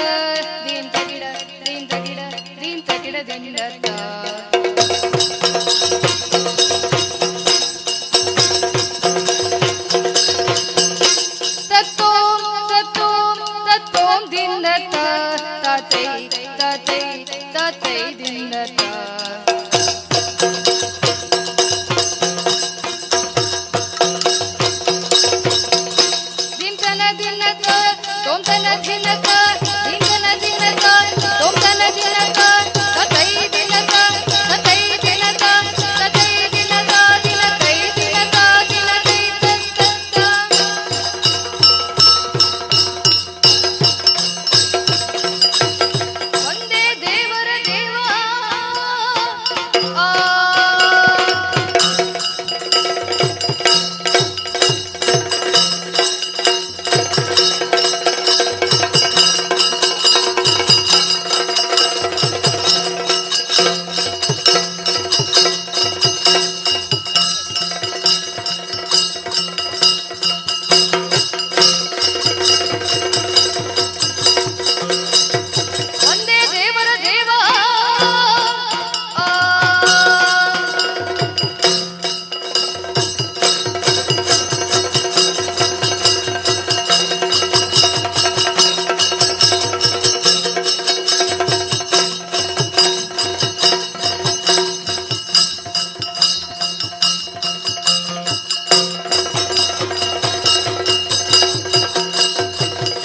ದೀಂ ತಗಿಡ ದೀಂ ತಗಿಡ ದೀಂ ತಗಿಡ ದಿನತ. ತತ್ತೋಂ ತತ್ತೋಂ ತತ್ತೋಂ ದಿನತ ತತೈ ತತೈ ತತೈ ದಿನತ. ದಿಂತನ ದಿನತ ತೋಂತನ ದಿನತ ದಿಂತನ ದಿನತ ತೋಂತನ ದಿನತ ತತೈ ದಿನತ ತತೈ ದಿನತ ತತೈ ದಿನತ ದಿನತೈ ದಿನತ ದಿನತೈ ತತ್ತ. ಒಂದೇ ದೇವರ ದೇವ ಆ. ಒಂದೇ ದೇವರ ದೇವ ಆ.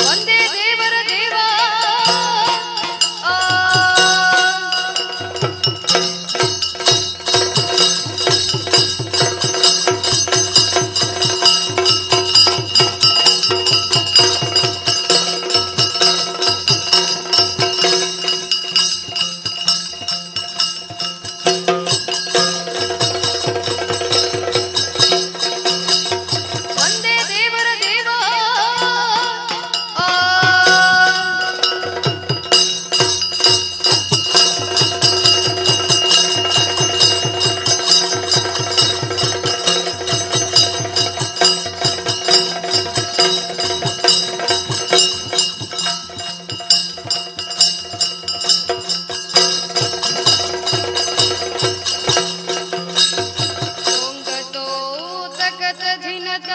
ಒಂದೇ ದೇವರ ದೇವ ಆ. ಒಂದೇ ದೇವರ ದೇವ ಆ. ತೋಂಗತೋ ತಕತ ಧಿನತ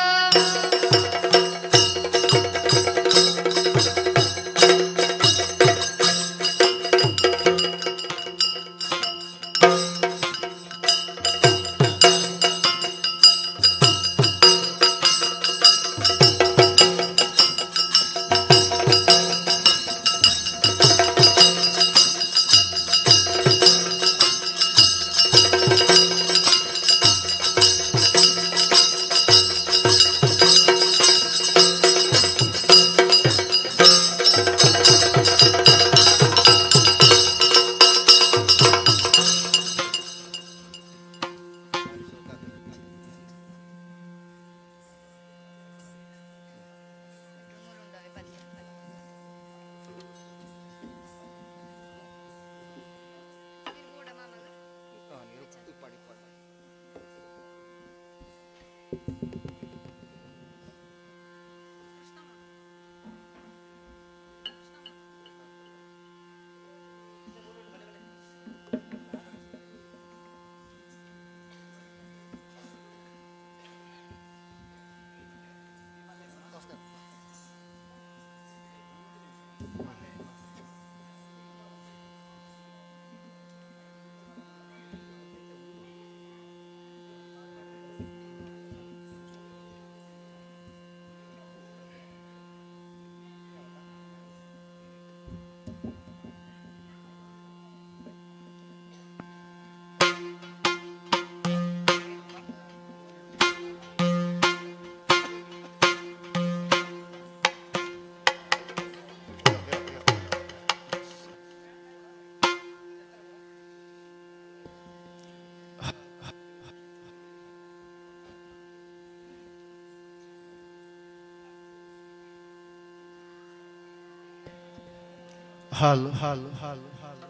Hello hello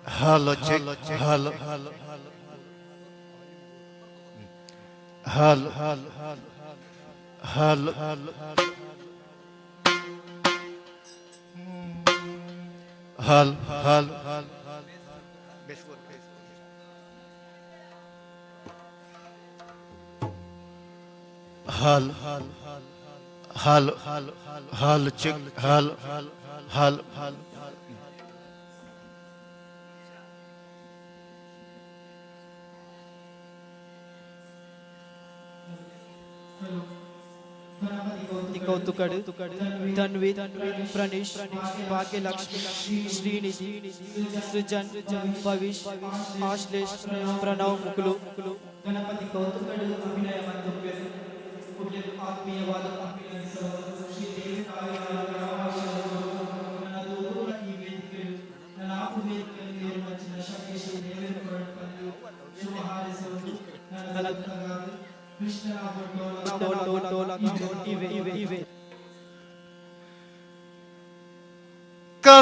hello check hello hello hello hello hello. Hello hello hello hello hello check hello hello hello. ಕೌತುಕಡು Tanvi ಪ್ರಣೀಶ್ Bhagyalakshmi Srinidhi Srijan Bhavish Ashlesh Pranav ಮುಕುಲು. Ganapati ಕೌತುಕಡು ಅಭಿನಯ ಮತ್ತು ಆತ್ಮೀಯವಾದ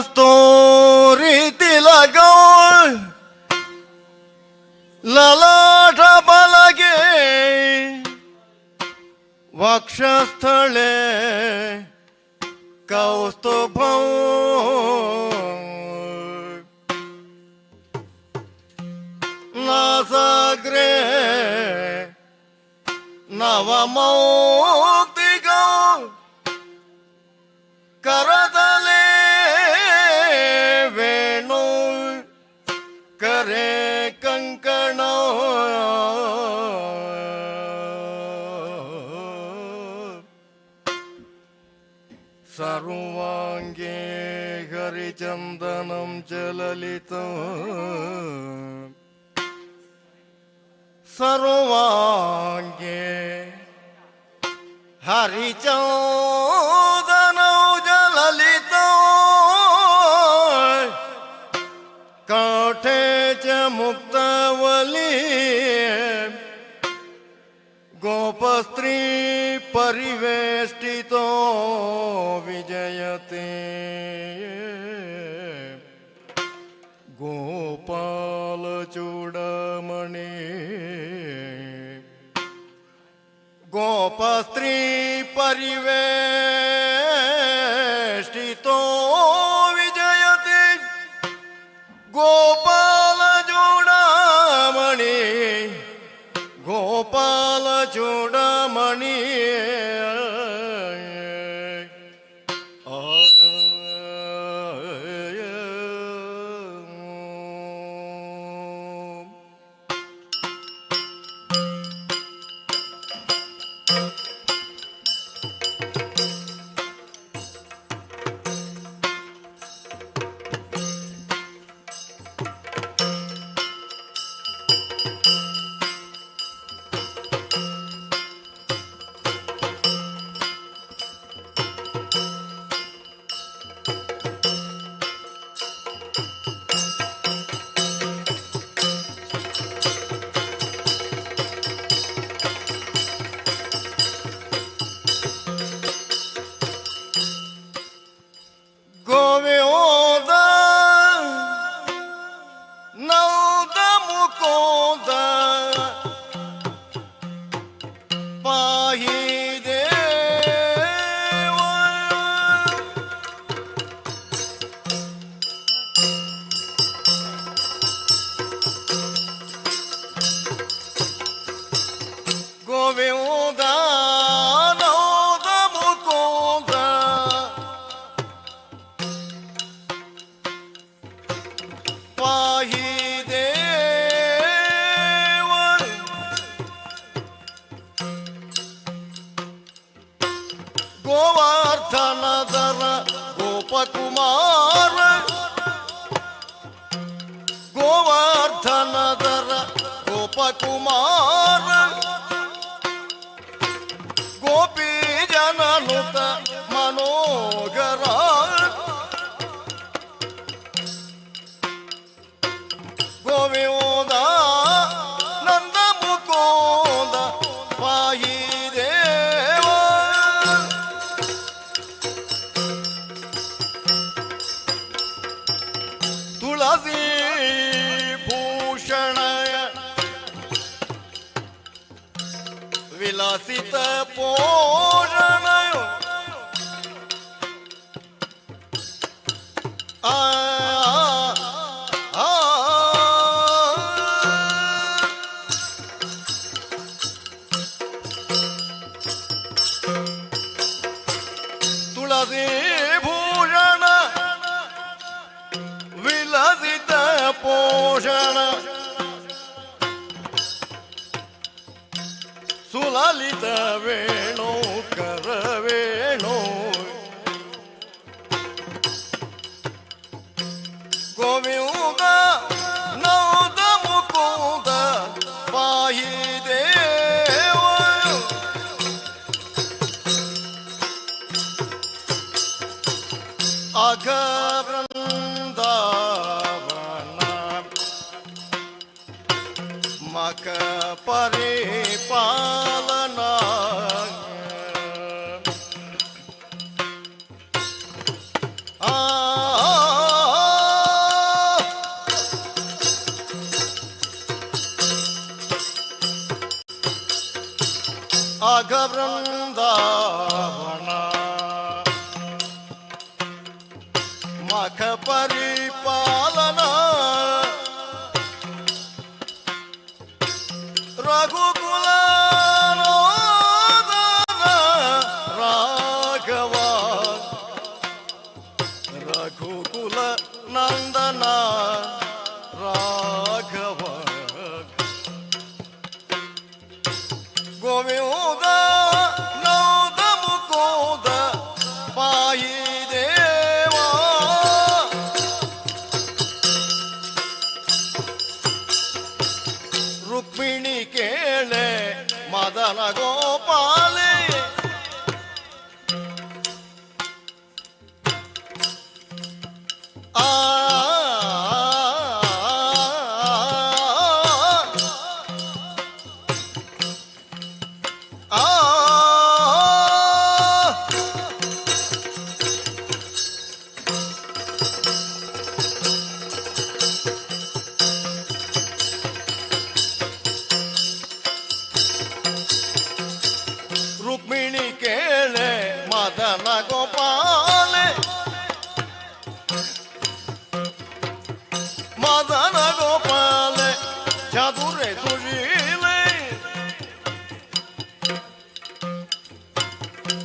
ಕಸ್ತೂರಿ ತಿಲಕ ಲಲಾಟ ಬಲಗೆ ವಕ್ಷಸ್ಥಳೆ ಕೌಸ್ತುಭ ನಾಸಾಗ್ರೆ ನವಮೌಕ್ತಿಕ ಕರದಲೆ ವೇಣು ಕರೆ ಕಂಕಣ ಸರ್ವಾಂಗೇ ಹರಿಚಂದನಂ ಚಲಲಿತ ಸರ್ವಾಂಗೇ ಹರಿಚಂದನಂ ಜಲಲಿತ ಕಾಠೆ ಚ ಮುಕ್ತವಲಿ ಗೋಪಸ್ತ್ರೀ ಪರಿವೇಷ್ಟಿತೋ ವಿಜಯತೆ ಗೋಪಾಲ ಚೂಡಮಣಿ ಗೋಪಸ್ತ್ರೀ ಪರಿವೇಷ್ಟಿತೋ ವಿಜಯತೆ ಗೋಪಾಲ ಚೂಡಮಣಿ ಗೋಪಾಲ ಚೂಡಮಣಿ. ಗೋವಿಂದ ನಂದ ಮುಕುಂದ ಪಾಹಿ ದೇವ ಗೋವಿಂದ ನಂದ ಮುಕುಂದ ಪಾಹಿ ದೇವ ಗೋವರ್ಧನಧರ ಗೋಪಕುಮಾರ ಗೋವರ್ಧನಧರ ಗೋಪಕುಮಾರ ಗೋಪಿ ಜನನುತ ಮನೋಹರ ಗೋವಿಂದ ನಂದ ಮುಕುಂದ ಪಾಹಿ ದೇವ ತುಳಸಿ ಭೂಷಣ ವಿಲಸಿತ ಪೋಷಣ ಆ ಪೋಷಣ ಸುಲಲಿತ ವೇಣು ಕರವೇಣು ಗೋವಿಂದ ನೌದ ಮುಕುಂದ ಪಾಹಿ ದೇವ ಅಘ ವೃಂದಾವನ ಮಖ ಪರಿಪಾಲನ ಆ ಅಘ ವೃಂದಾವನ ಮಖ ಪರಿಪಾಲನ ರಘುಕುಲ ರಾಘವ ರಘುಕುಲ ನಂದನ ರಾಘವ ಗೋವಿಂದ ನೌದ ಮುಕುಂದ ಪಾಹಿ ದೇವ ರುಕ್ಮಿಣಿ ಕೇಳೆ ಮದನ ಗೋಪಾಲೆ ಆ ಆ ರುಕ್ಮಿಣಿ ಕೇಳೆ ಮದನ ಗೋಪಾಲೆ ಮದನ ಗೋಪಾಲೆ ಚದುರೆ ಸುಶೀಲೆ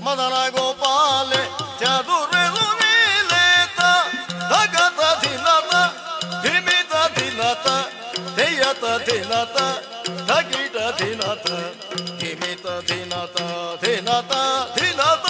ಮದನ ಗೋಪಾಲೆ ಚದುರೆ ಸುಶೀಲೆ ಧಗತ ಧಿನತ ಧಿಮಿತ ಧಿನತ ಧೇಯತ ಧಿನತ ಧಗಿಟ ಧಿನತ ಧಿಮಿತ ಧಿನತ ಧಿನತ ಧಿನತ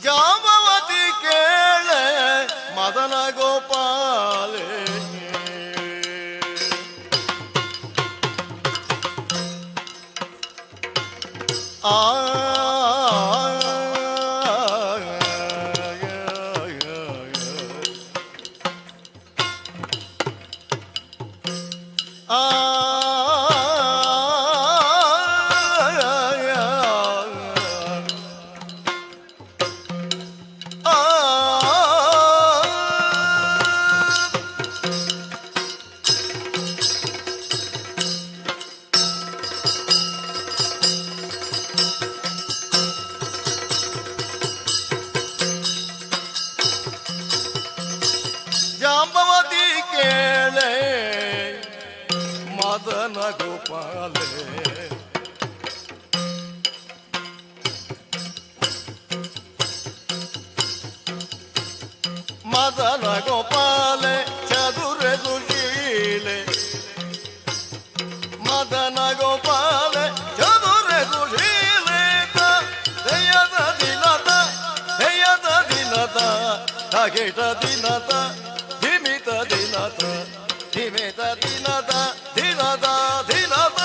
ಜಾಂಬವತಿ ಕೇಳೆ ಮದನ ಗೋಪಾಲೆ ಆ ಜಾಂಬವತಿ ಕೇಳೆ ಮದನ ಗೋಪಾಲೆ ಮದನ ಗೋಪಾಲೆ ಚದುರೆ ಸುಶೀಲೆ ಮದನ ಗೋಪಾಲೆ ಚದುರೆ ಸುಶೀಲೆ ದಯದ ದಿನದ ದಯದ ದಿನದ ಧಗಿಟ ದಿನದ ಧಿಮಿತ ದಿನದ ಧಿಮಿತ ದಿನದ ದಿನದ ದಿನದ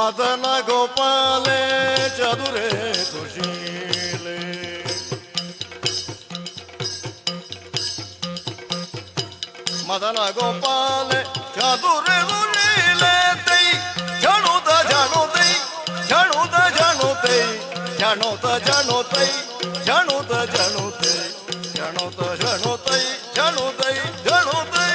ಮದನ ಗೋಪಾಲೆ ಚದುರೆ ಸುಶೀಲೆ ಮದನ ಗೋಪಾಲೆ ಚದುರೆ ಸುಶೀಲೆ ತೈ ಝಣುತ ಝಣುತೈ ಝಣುತ ಝಣುತೈ ಝಣುತ ಝಣುತೈ ಝಣುತ ಝಣುತೈ ಝಣುತ ಝಣುತೈ ಝಣುತೈ ಝಣುತೈ.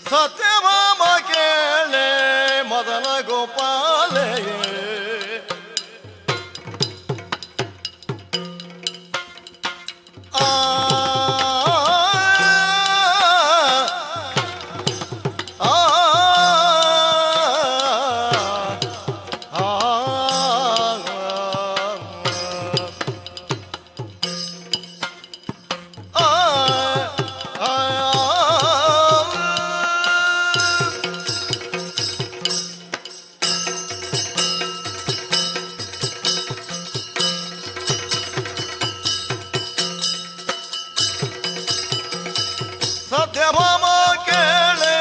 ಸತ್ಯಭಾಮ ಕೇಳೆ ಮದನ ಗೋಪಾಲೆ ಆ ಆ ಆ ಆ ಸತ್ಯಭಾಮ ಕೇಳೆ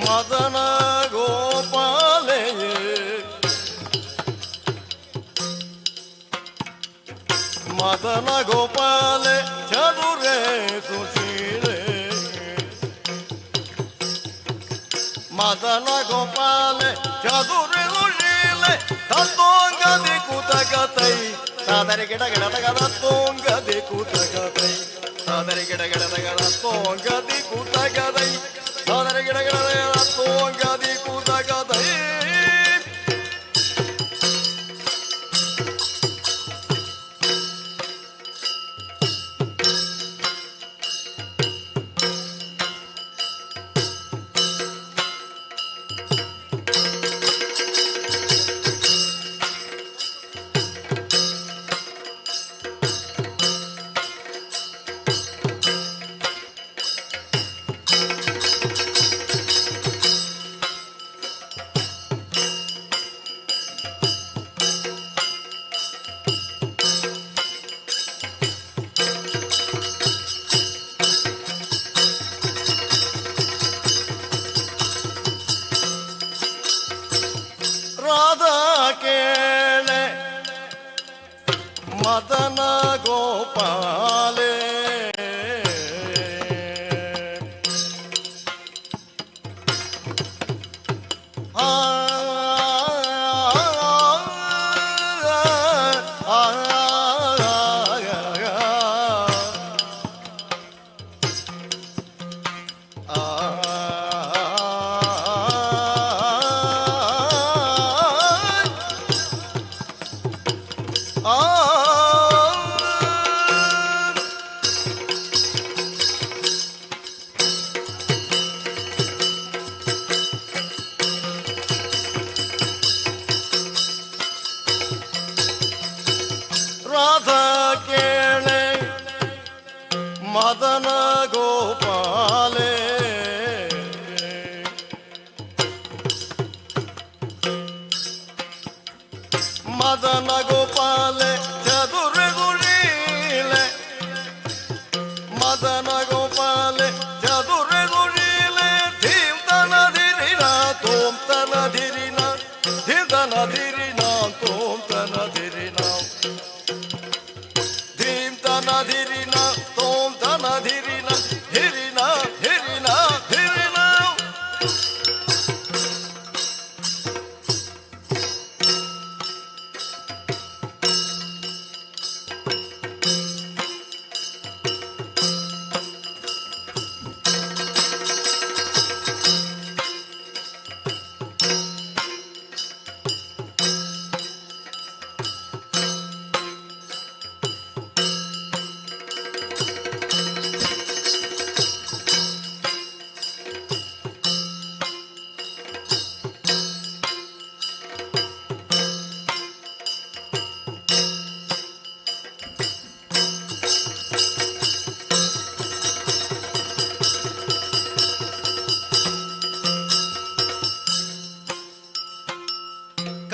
ಮದನ ಗೋಪಾಲೆ ಮದನ ಗೋಪಾಲೆ ಚದುರೆ ಸುಶೀಲೆ ಮದನ ಗೋಪಾಲೆ ಚದುರೆ ಸುಶೀಲೆ ತತ್ತೋಂಗದಿ ಕುತಗತೈ ಸಾದರಿ ಗಿಡ ಗಿಡದ ತೋಂಗದಿ ಕುತಗತೈ ಸಾದರಿ ಗಿಡ ಗಿಡದ ತೋಂಗದಿ ಕುತಗದೈ ಸಾದರಿ ಗಿಡ ಗಿಡದ ತೋಂಗದಿ ಕುತಗದೈ. ರಾಧಾ ಕೇಳೆ ಮದನ ಗೋಪಾಲೆ ಆ ಆ ಆ ರಾಧಾ ಕೇಳೆ ಮದನ ಗೋಪಾಲೆ ಮದನ ಗೋಪಾಲೆ ಚದುರೆ ಗುರೀಲೆ ಮದನ ಗೋಪಾಲೆ ಚದುರೆ ಗುರೀಲೆ ಧೀಮ್ ತನ ಧಿರಿನ ತೋಂ ತನ ಧಿರಿನ ಧೀಮ್ ತನ ಧಿರಿನ ತೋಂ ತನ ಧಿರಿನ ಧೀಮ್ ತನ ಧಿರಿನ ತೋಂ ತನ ಧಿರಿನ ಧಿರಿನ ಧಿರಿನ ಧಿರಿನ.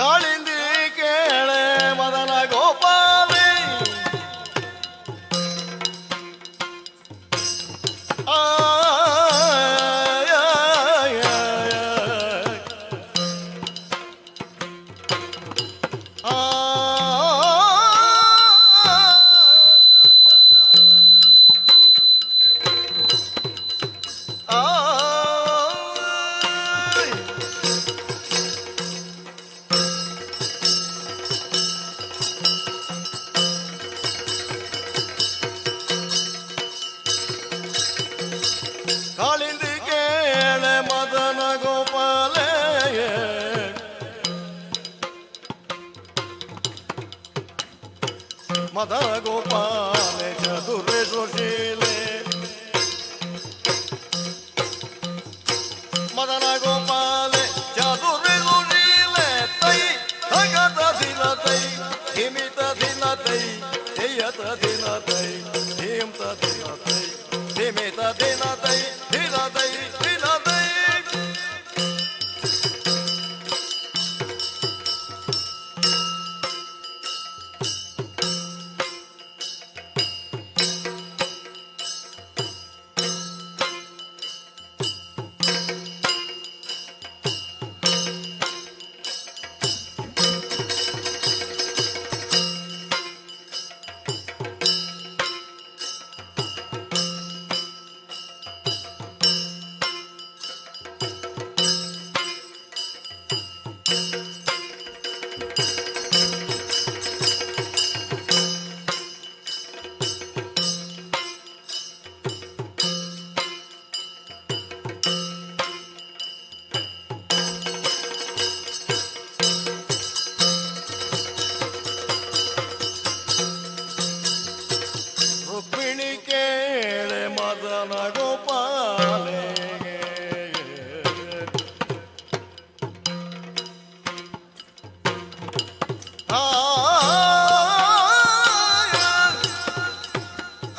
ಕಾಳಿಂದಿ ಕೇಳೆ ಮದನ ಗೋಪಾಲೆ ಆ ಕಾಳಿಂದಿ ಕೇಳೆ ಮದನ ಗೋಪಾಲೆ ಮದನ ಗೋಪಾಲೆ ಚತುರೆ ಸುಶೀಲೆ ಮದನ ಗೋಪಾಲೆ ಚತುರೆ ಸುಶೀಲೆ ತೈ ತಗತ ದಿನ ತೈ ಹಿಮಿತ ದಿನ ತೈ ಜಯತ ದಿನ ತೈ ಹಿಮ್ತ ದಿನ ತೈ ಹಿಮಿತ ದಿನ ತೈ ದಿನ ತೈ ದಿನ ತೈ ರುಕ್ಮಿಣಿ ಕೇಳೆ ಮದನ ಗೋಪಾಲೆ ಆ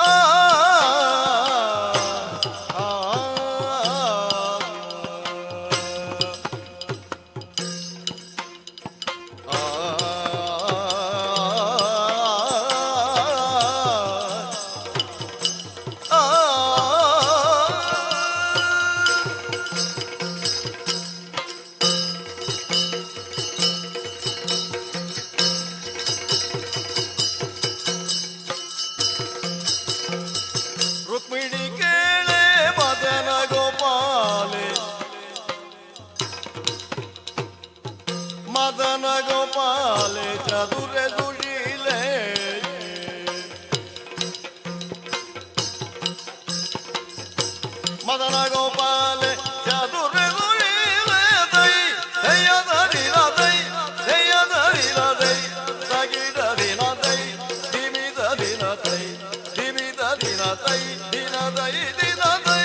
ಆ ಆ ಆ ರುಕ್ಮಿಣಿ ಕೇಳೆ ಮದನ ಗೋಪಾಲೆ ಮದನ ಗೋಪಾಲೆ ಚದುರೆ ಸುಶೀಲೆ ಮದನ ಗೋಪಾಲೆ ಚದುರೆ ಸುಶೀಲೆ ದೈ ದಯ್ಯ ದರಿಲ ದೈ ದಯ್ಯ ದರಿಲ ದೈ ಸಗಿಡ ದಿನ ದೈ ದಿಮಿದ ದಿನ ದೈ ದಿಮಿದ ದಿನ ದೈ ದಿನ ದೈ ದಿನ ದೈ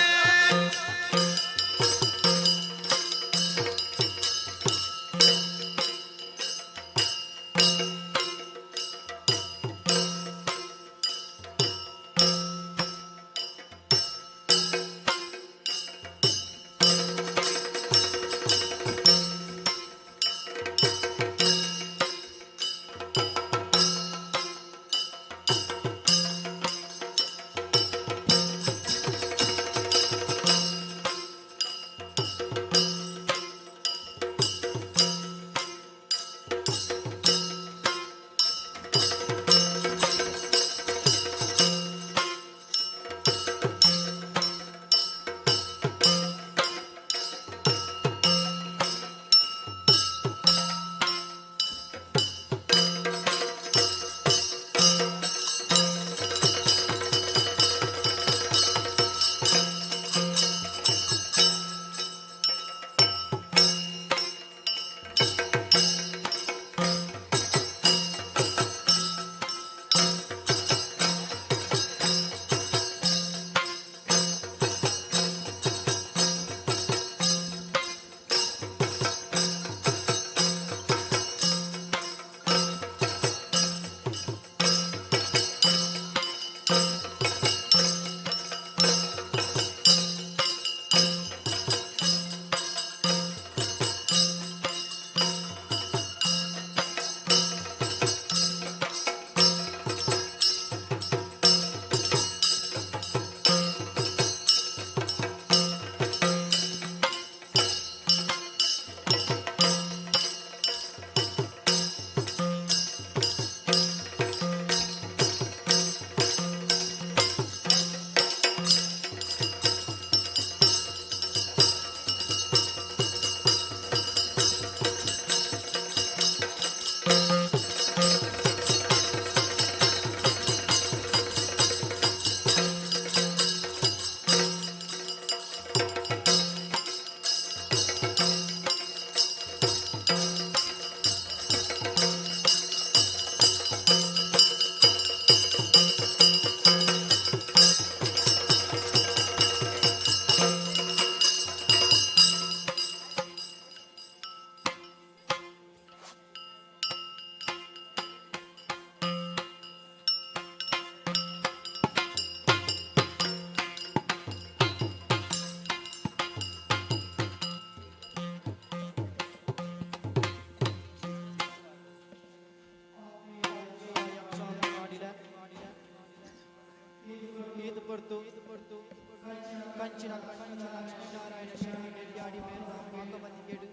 ಕಂಚಿನ ಕಂಚಿನ ಲಕ್ಷ್ಮೀನಾರಾಯಣ ಶೆಟ್ಟಿ ನೆಲ್ಯಾಡಿ ಮೇರ್ನ ಭಾಗವತಿಗೆಡು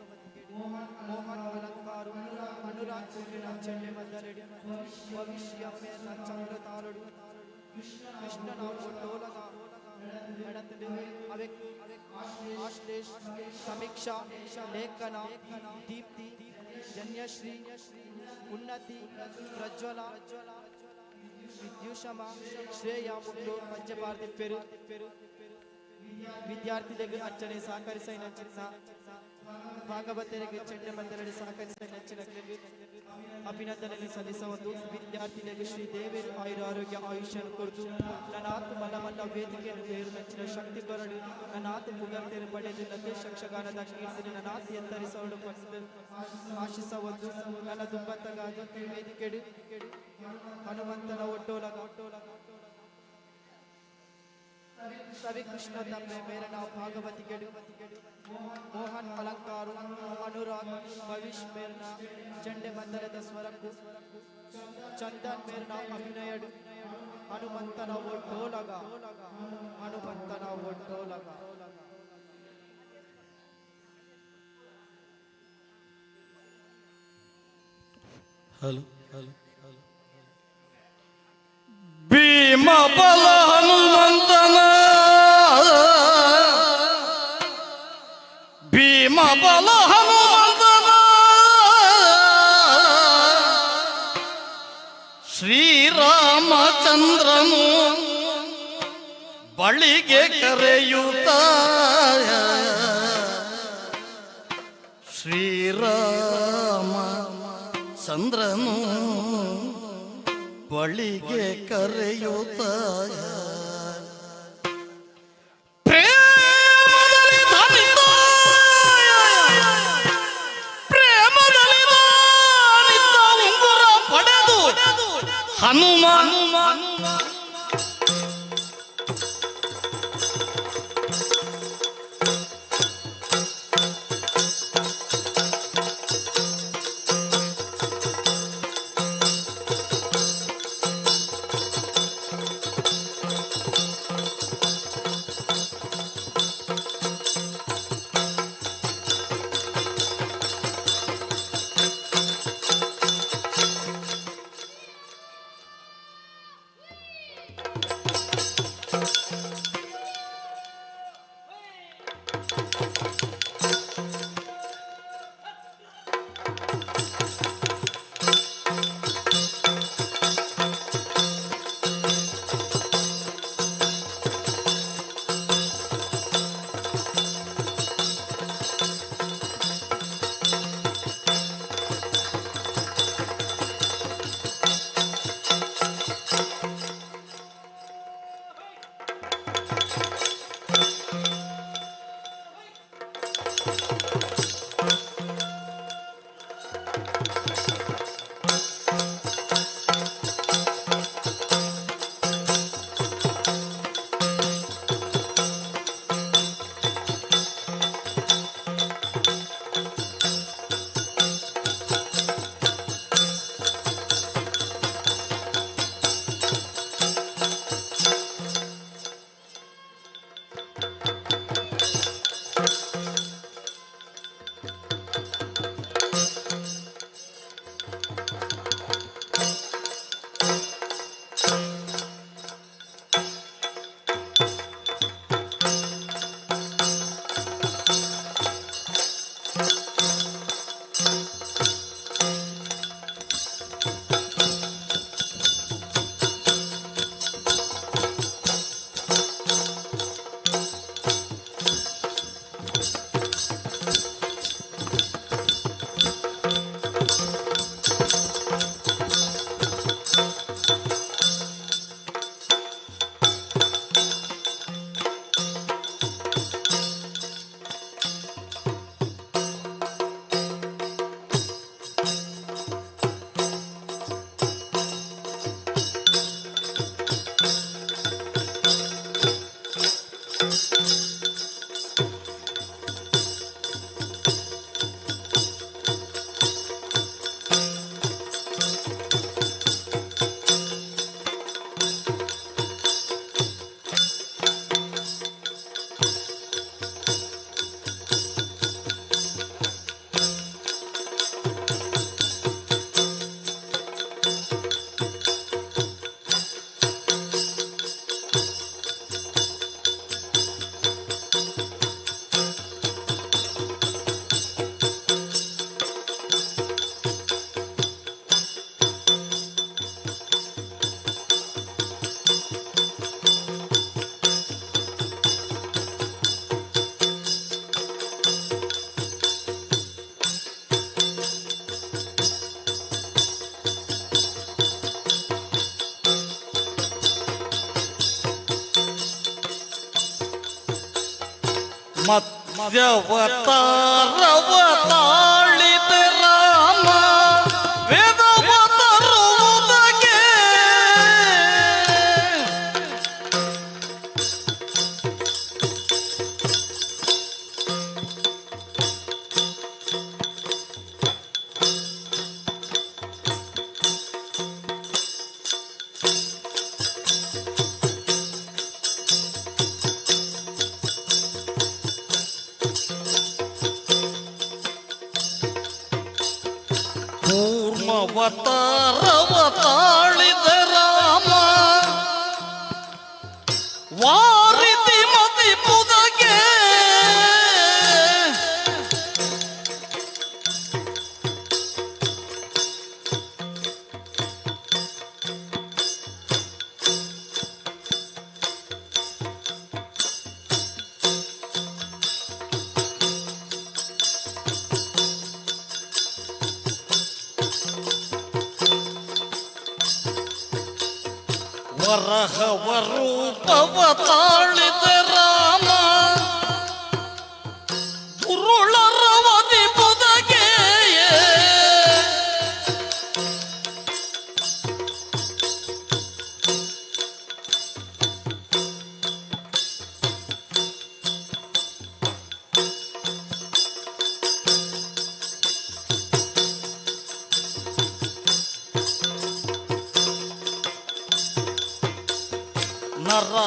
ಮೋಹನ್ ಅಲಂಕಾರು ಅನುರಾಗ್ ಕುಂಡ್ರಿನ ಚೆಂಡೆ ಮದ್ದಲೆಡು ಭವಿಷ್ಯ ಮೇರ್ನ ಚಂದ್ರತಾಳುಡು ಕೃಷ್ಣನ ಒಟ್ಟೋಲಗ ನಡತಡು ಅವೆಕ್ ಆಶ್ಲೇಷ್ ಸಮೀಕ್ಷಾ ಲೇಖನ ದೀಪ್ತಿ ಜನ್ಯಶ್ರೀ ಉನ್ನತಿ ಪ್ರಜ್ವಲ ವಿದ್ಯುಷಮ ಶ್ರೇಯ ಮುಗ್ಲು ಪಂಚಭಾರತಿ ಪೆರು ವಿದ್ಯಾರ್ಥಿಗಳಿಗೆ ಅರ್ಚನೆ ಸಹಕರಿಸೈನ ಚಿನ್ನ ಭಾಗವತರಿಗೆ ಚೆಂಡೆ ಮಂದರಡಿ ಸಹಕರಿಸೈನ ಚಿನ್ನಗಳಿಗೆ ಅಭಿನಂದನೆ ಸಲ್ಲಿಸುವುದು. ವಿದ್ಯಾರ್ಥಿಗಳಿಗೆ ಶ್ರೀ ದೇವರು ಆಯುರ ಆರೋಗ್ಯ ಆಯುಷ್ಯನು ಕೊರತು ನನಾತ್ ಮಲ್ಲ ಮಲ್ಲ ವೇದಿಕೆಯನ್ನು ಬೇರು ನಂಚಿನ ಶಕ್ತಿ ಕೊರಡು ನನಾತ್ ಪುಗರ್ತೆರು ಪಡೆದು ನತೆ ಯಕ್ಷಗಾನದ ಕೀರ್ತಿನ ನನಾತ್ ಎತ್ತರಿಸೋಡು ಪಡೆದು ಆಶಿಸವದ್ದು. ನನ್ನ ದುಂಬತ್ತಗಾದ ವೇದಿಕೆಡು ಹನುಮಂತನ ಒಟ್ಟೋಲಗ ರವಿಕೃಷ್ಣ ತಮ್ಮೆ ಮೇರನ ಭಾಗವತಿಗೆಡು ಮೋಹನ್ ಅಲಂಕಾರು ಅನುರಾಗ್ ಭವಿಷ್ ಮೇರ್ನ ಚಂಡೆ ಮಂದರದ ಸ್ವರಕ್ಕು ಚಂದನ್ ಮೇರ್ನ ಅಭಿನಯಡು ಹನುಮಂತನ ಒಟ್ಟೋಲಗ ಹನುಮಂತನ ಒಟ್ಟೋಲಗ. ಹಲೋ ಹಲೋ ಭೀಮ ಬಲ ಹನುಮಂತನ ಭೀಮ ಬಲ ಹನುಮಂತನ ಶ್ರೀರಾಮಚಂದ್ರನು ಬಳಿಗೆ ಕರೆಯುತ್ತ ಶ್ರೀರಾಮ ಚಂದ್ರನು ಬಳಿಗೆ ಕರೆಯುತ್ತ ಪ್ರೇಮದಲ್ಲಿ ಧನಿತ ಪ್ರೇಮದಲ್ಲಿ ಧನಿತ ಉಂಗುರ ಪಡೆದು ಹನುಮ ಮತ್ಸ್ಯವತಾರವ ತಾಳಿದ ರಾಮ ವೇದವ ತರುವುದಕ್ಕೆ ಕೂರ್ಮವತಾರವ ತಾಳಿದ ರಾಮ ವಾರಿಧಿ ಮತಿ ಪುದಗೆ ವರಹವ ರೂಪವ ತಾಳಿದ ರಾಮ ದುರುಳರವದಿ ಪುದಗೆ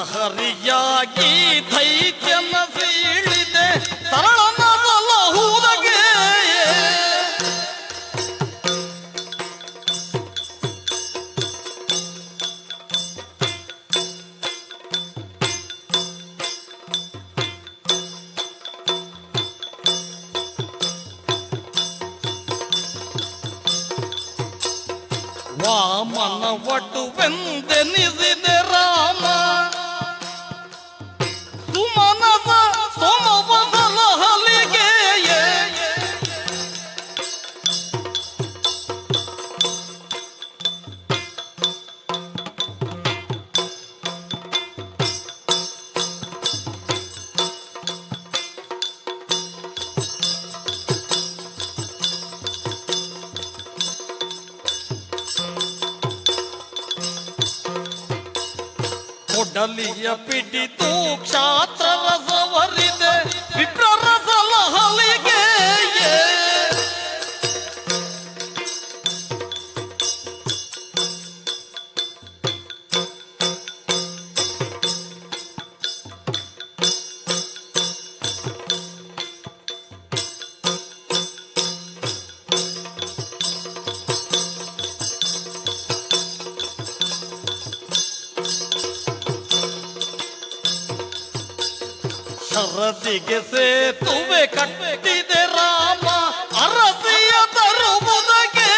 ನರಹರಿಯಾಗಿ ದೈತ್ಯನ ಸೀಳಿದೆ ತರಳನ ಸಲಹುವುದಕ್ಕೆ ವಾಮನ ಒಟ್ಟುವೆಂದೆನಿಸಿದೆ ರಾಮ ಸುಮನಸ ಸೋಮವ ಸಲಹಲಿಗೆ ಕೊಡಲಿಯ ಪಿಡಿತು ಕ್ಷಾತ್ರ ರಸವರಿದೆ ವಿಪ್ರರ ಸಲಹಲಿಗೆ ಶರದಿಗೆ ಸೇತುವೆ ಕಟ್ಟಿದೆ ರಾಮ ಅರಸಿಯ ತರುವುದಕ್ಕೆ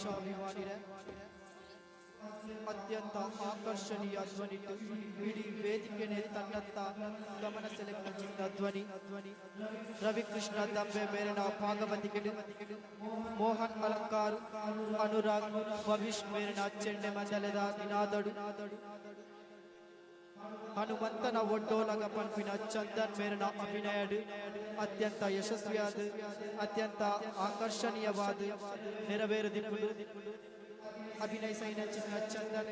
ಯಕ್ಷಾಭಿಮಾನಿರ ಅತ್ಯಂತ ಆಕರ್ಷಣೀಯ ಧ್ವನಿ ಇಡೀ ವೇದಿಕೆನೆ ತನ್ನತ್ತ ಗಮನ ಸೆಳೆದ ಧ್ವನಿ ರವಿಕೃಷ್ಣ ದಂಬೆ ಮೇರಿನ ಭಾಗವತಿಗೆ ಮೋಹನ್ ಅಲಂಕಾರ್ ಅನುರಾಗ್ ಭವಿಷ್ ಮೇರಿನ ಚೆಂಡೆ ಮದಲೆದ ನಿನಾದಡು ಹನುಮಂತನ ಒಡ್ಡೋಲಗ ಪಂಪಿನ ಚಂದನ್ ಮೇರಿನ ಅಭಿನಯಡು ಅತ್ಯಂತ ಯಶಸ್ವಿಯಾದ ಅತ್ಯಂತ ಆಕರ್ಷಣೀಯವಾದ ನೆರವೇರುದಿಪ್ಪುದು. ಅಭಿನಯಿಸೈನ ಚಿನ್ನ ಚಂದನ್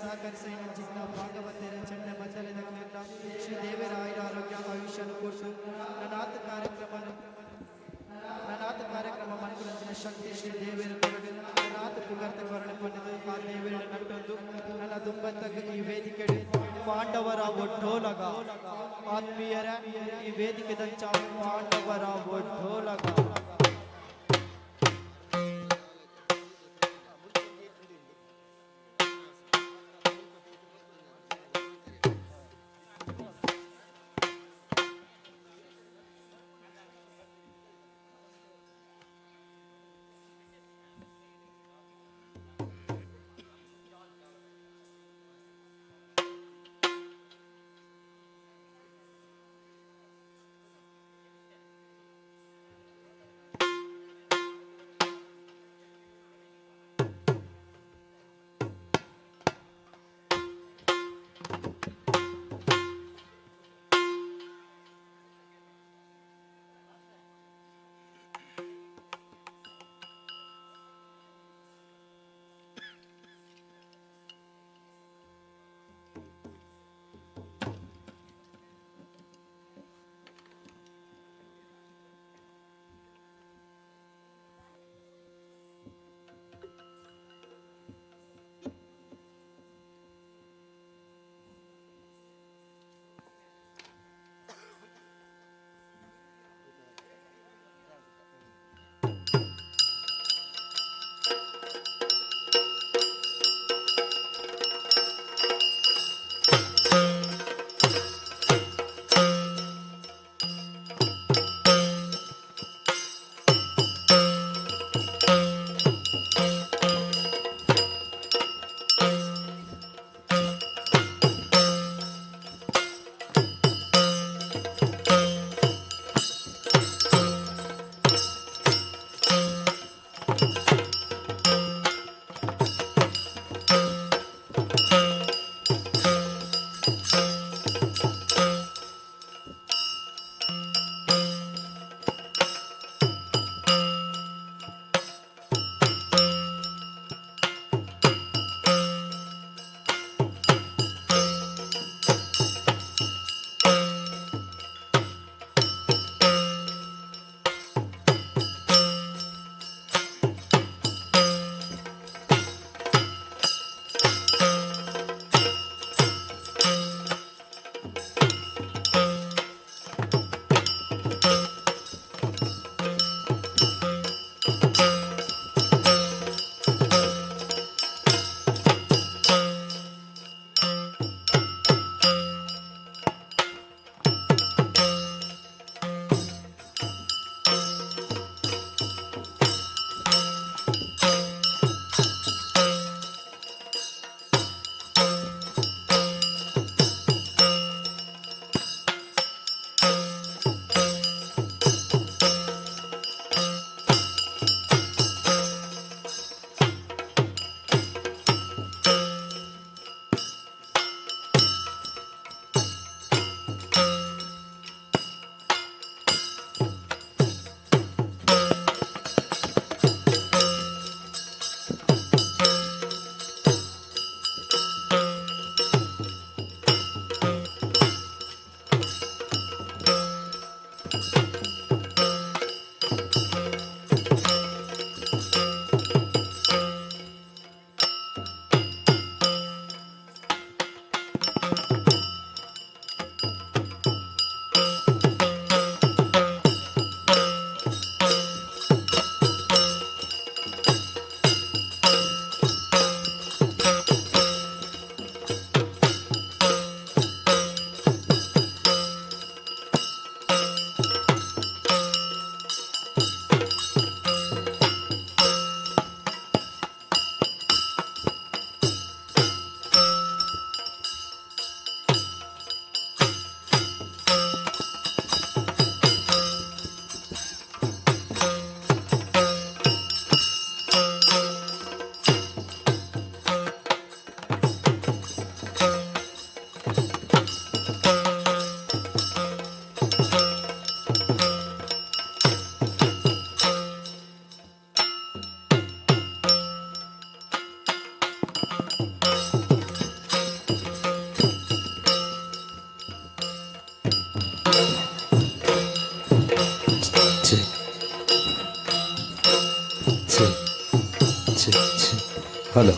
ಸಹಕರಿಸೈನ ಚಿನ್ನ ಭಾಗವತರ ಚೆಂಡ ಮದ್ದಲೆದ ಶ್ರೀ ದೇವರಾಯರ ಆರೋಗ್ಯ ಆಯುಷ್ಯನು ಕೊಟ್ಟು ನನಾಥ ಕಾರ್ಯಕ್ರಮ ಮನಕುಲಂಚಿನ ಶಕ್ತಿ ಶ್ರೀ ದೇವರ ನನಾಥ ಪುಗರ್ತ ಕೊರಳೆ ಪಡೆದು ಆ ದೇವರ ನಟ್ಟೊಂದು ನನ್ನ ದುಂಬತ್ತಗ ಈ ವೇದಿಕೆ ಪಾಂಡವರ ಒಡ್ಡೋಲಗ ಆತ್ಮೀಯರ ಈ ವೇದಿಕೆ ದಂಚ ಪಾಂಡವರ ಒಡ್ಡೋಲಗ. ಹಲೋ.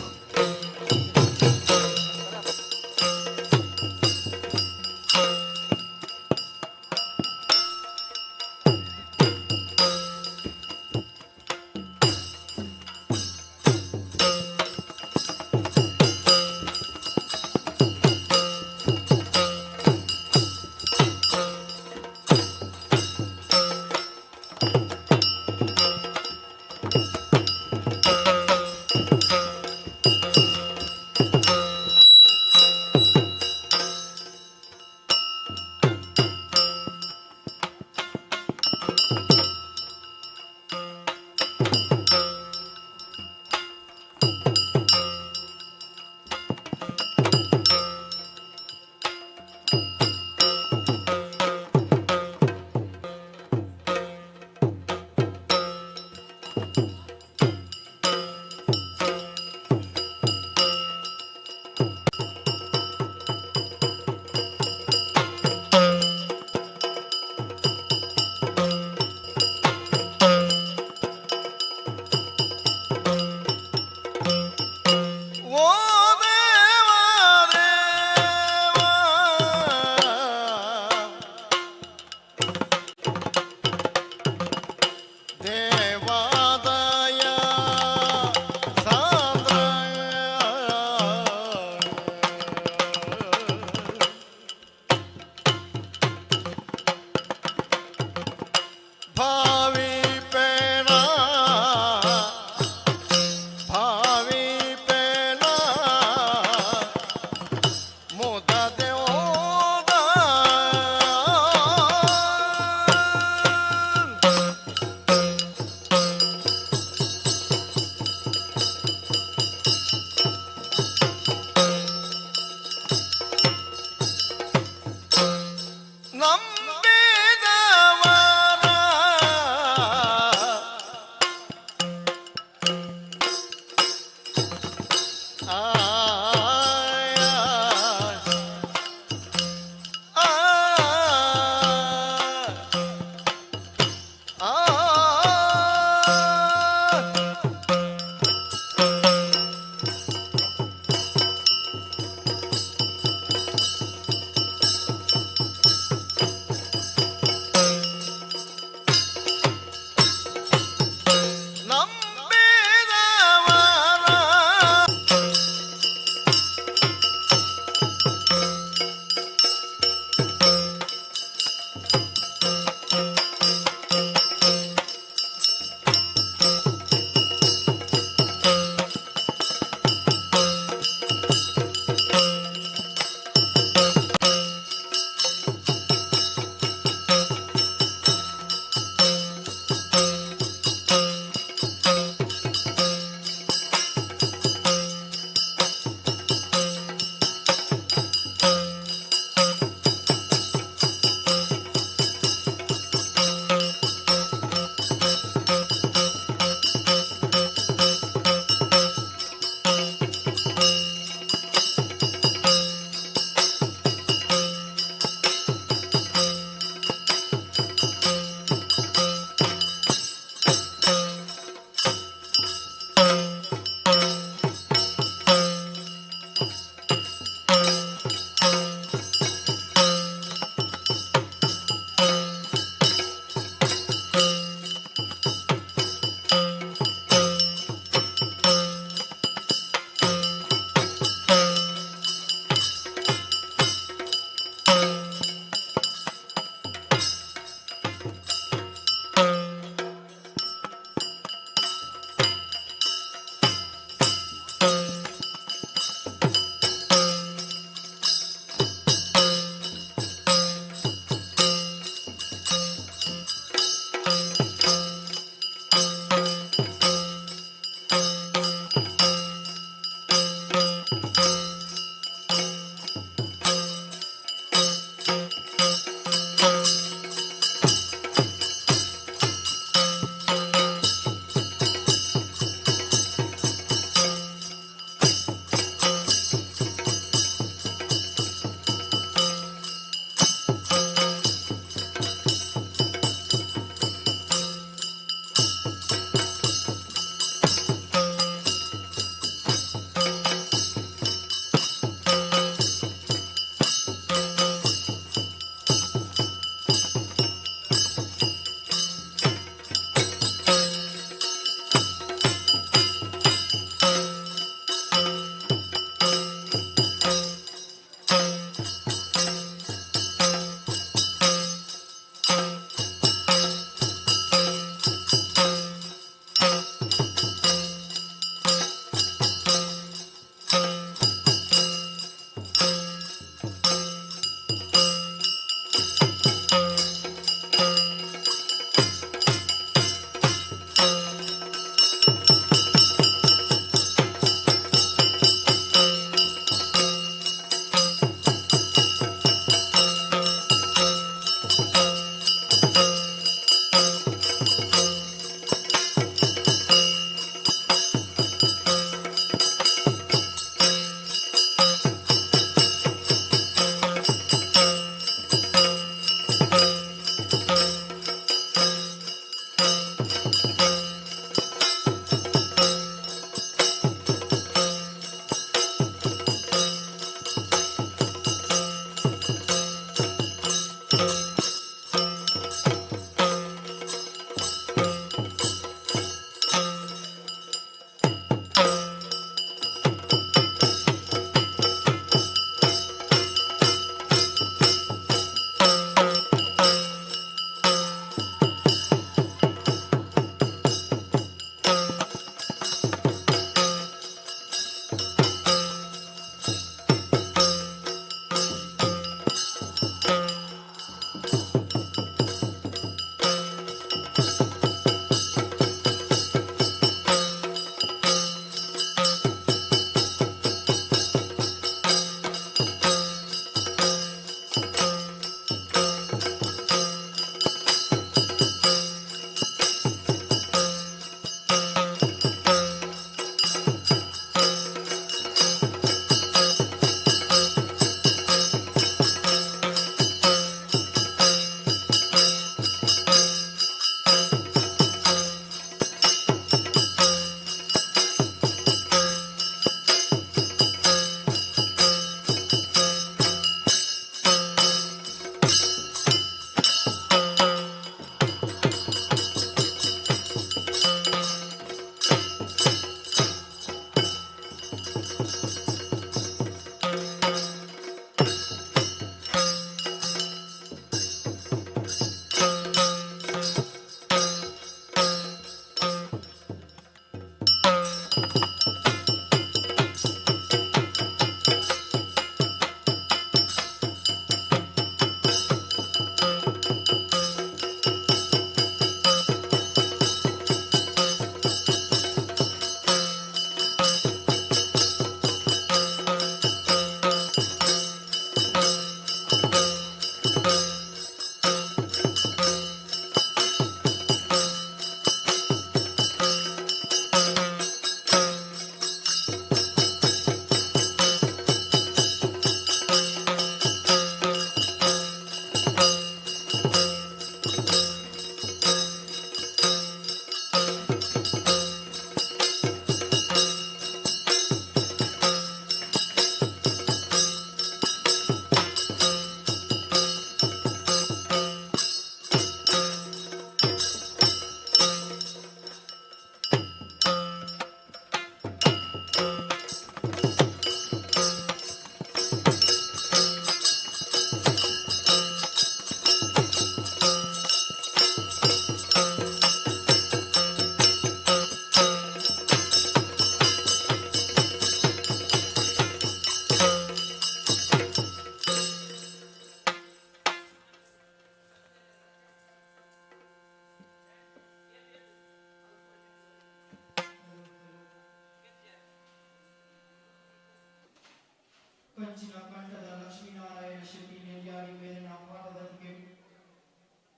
ಕಂಚಿನ ಕಂಠದ ಲಕ್ಷ್ಮೀನಾರಾಯಣ ಶೆಟ್ಟಿ ನೆಲ್ಯಾಡಿ ಮೇಲಿನ ಪಾಠದ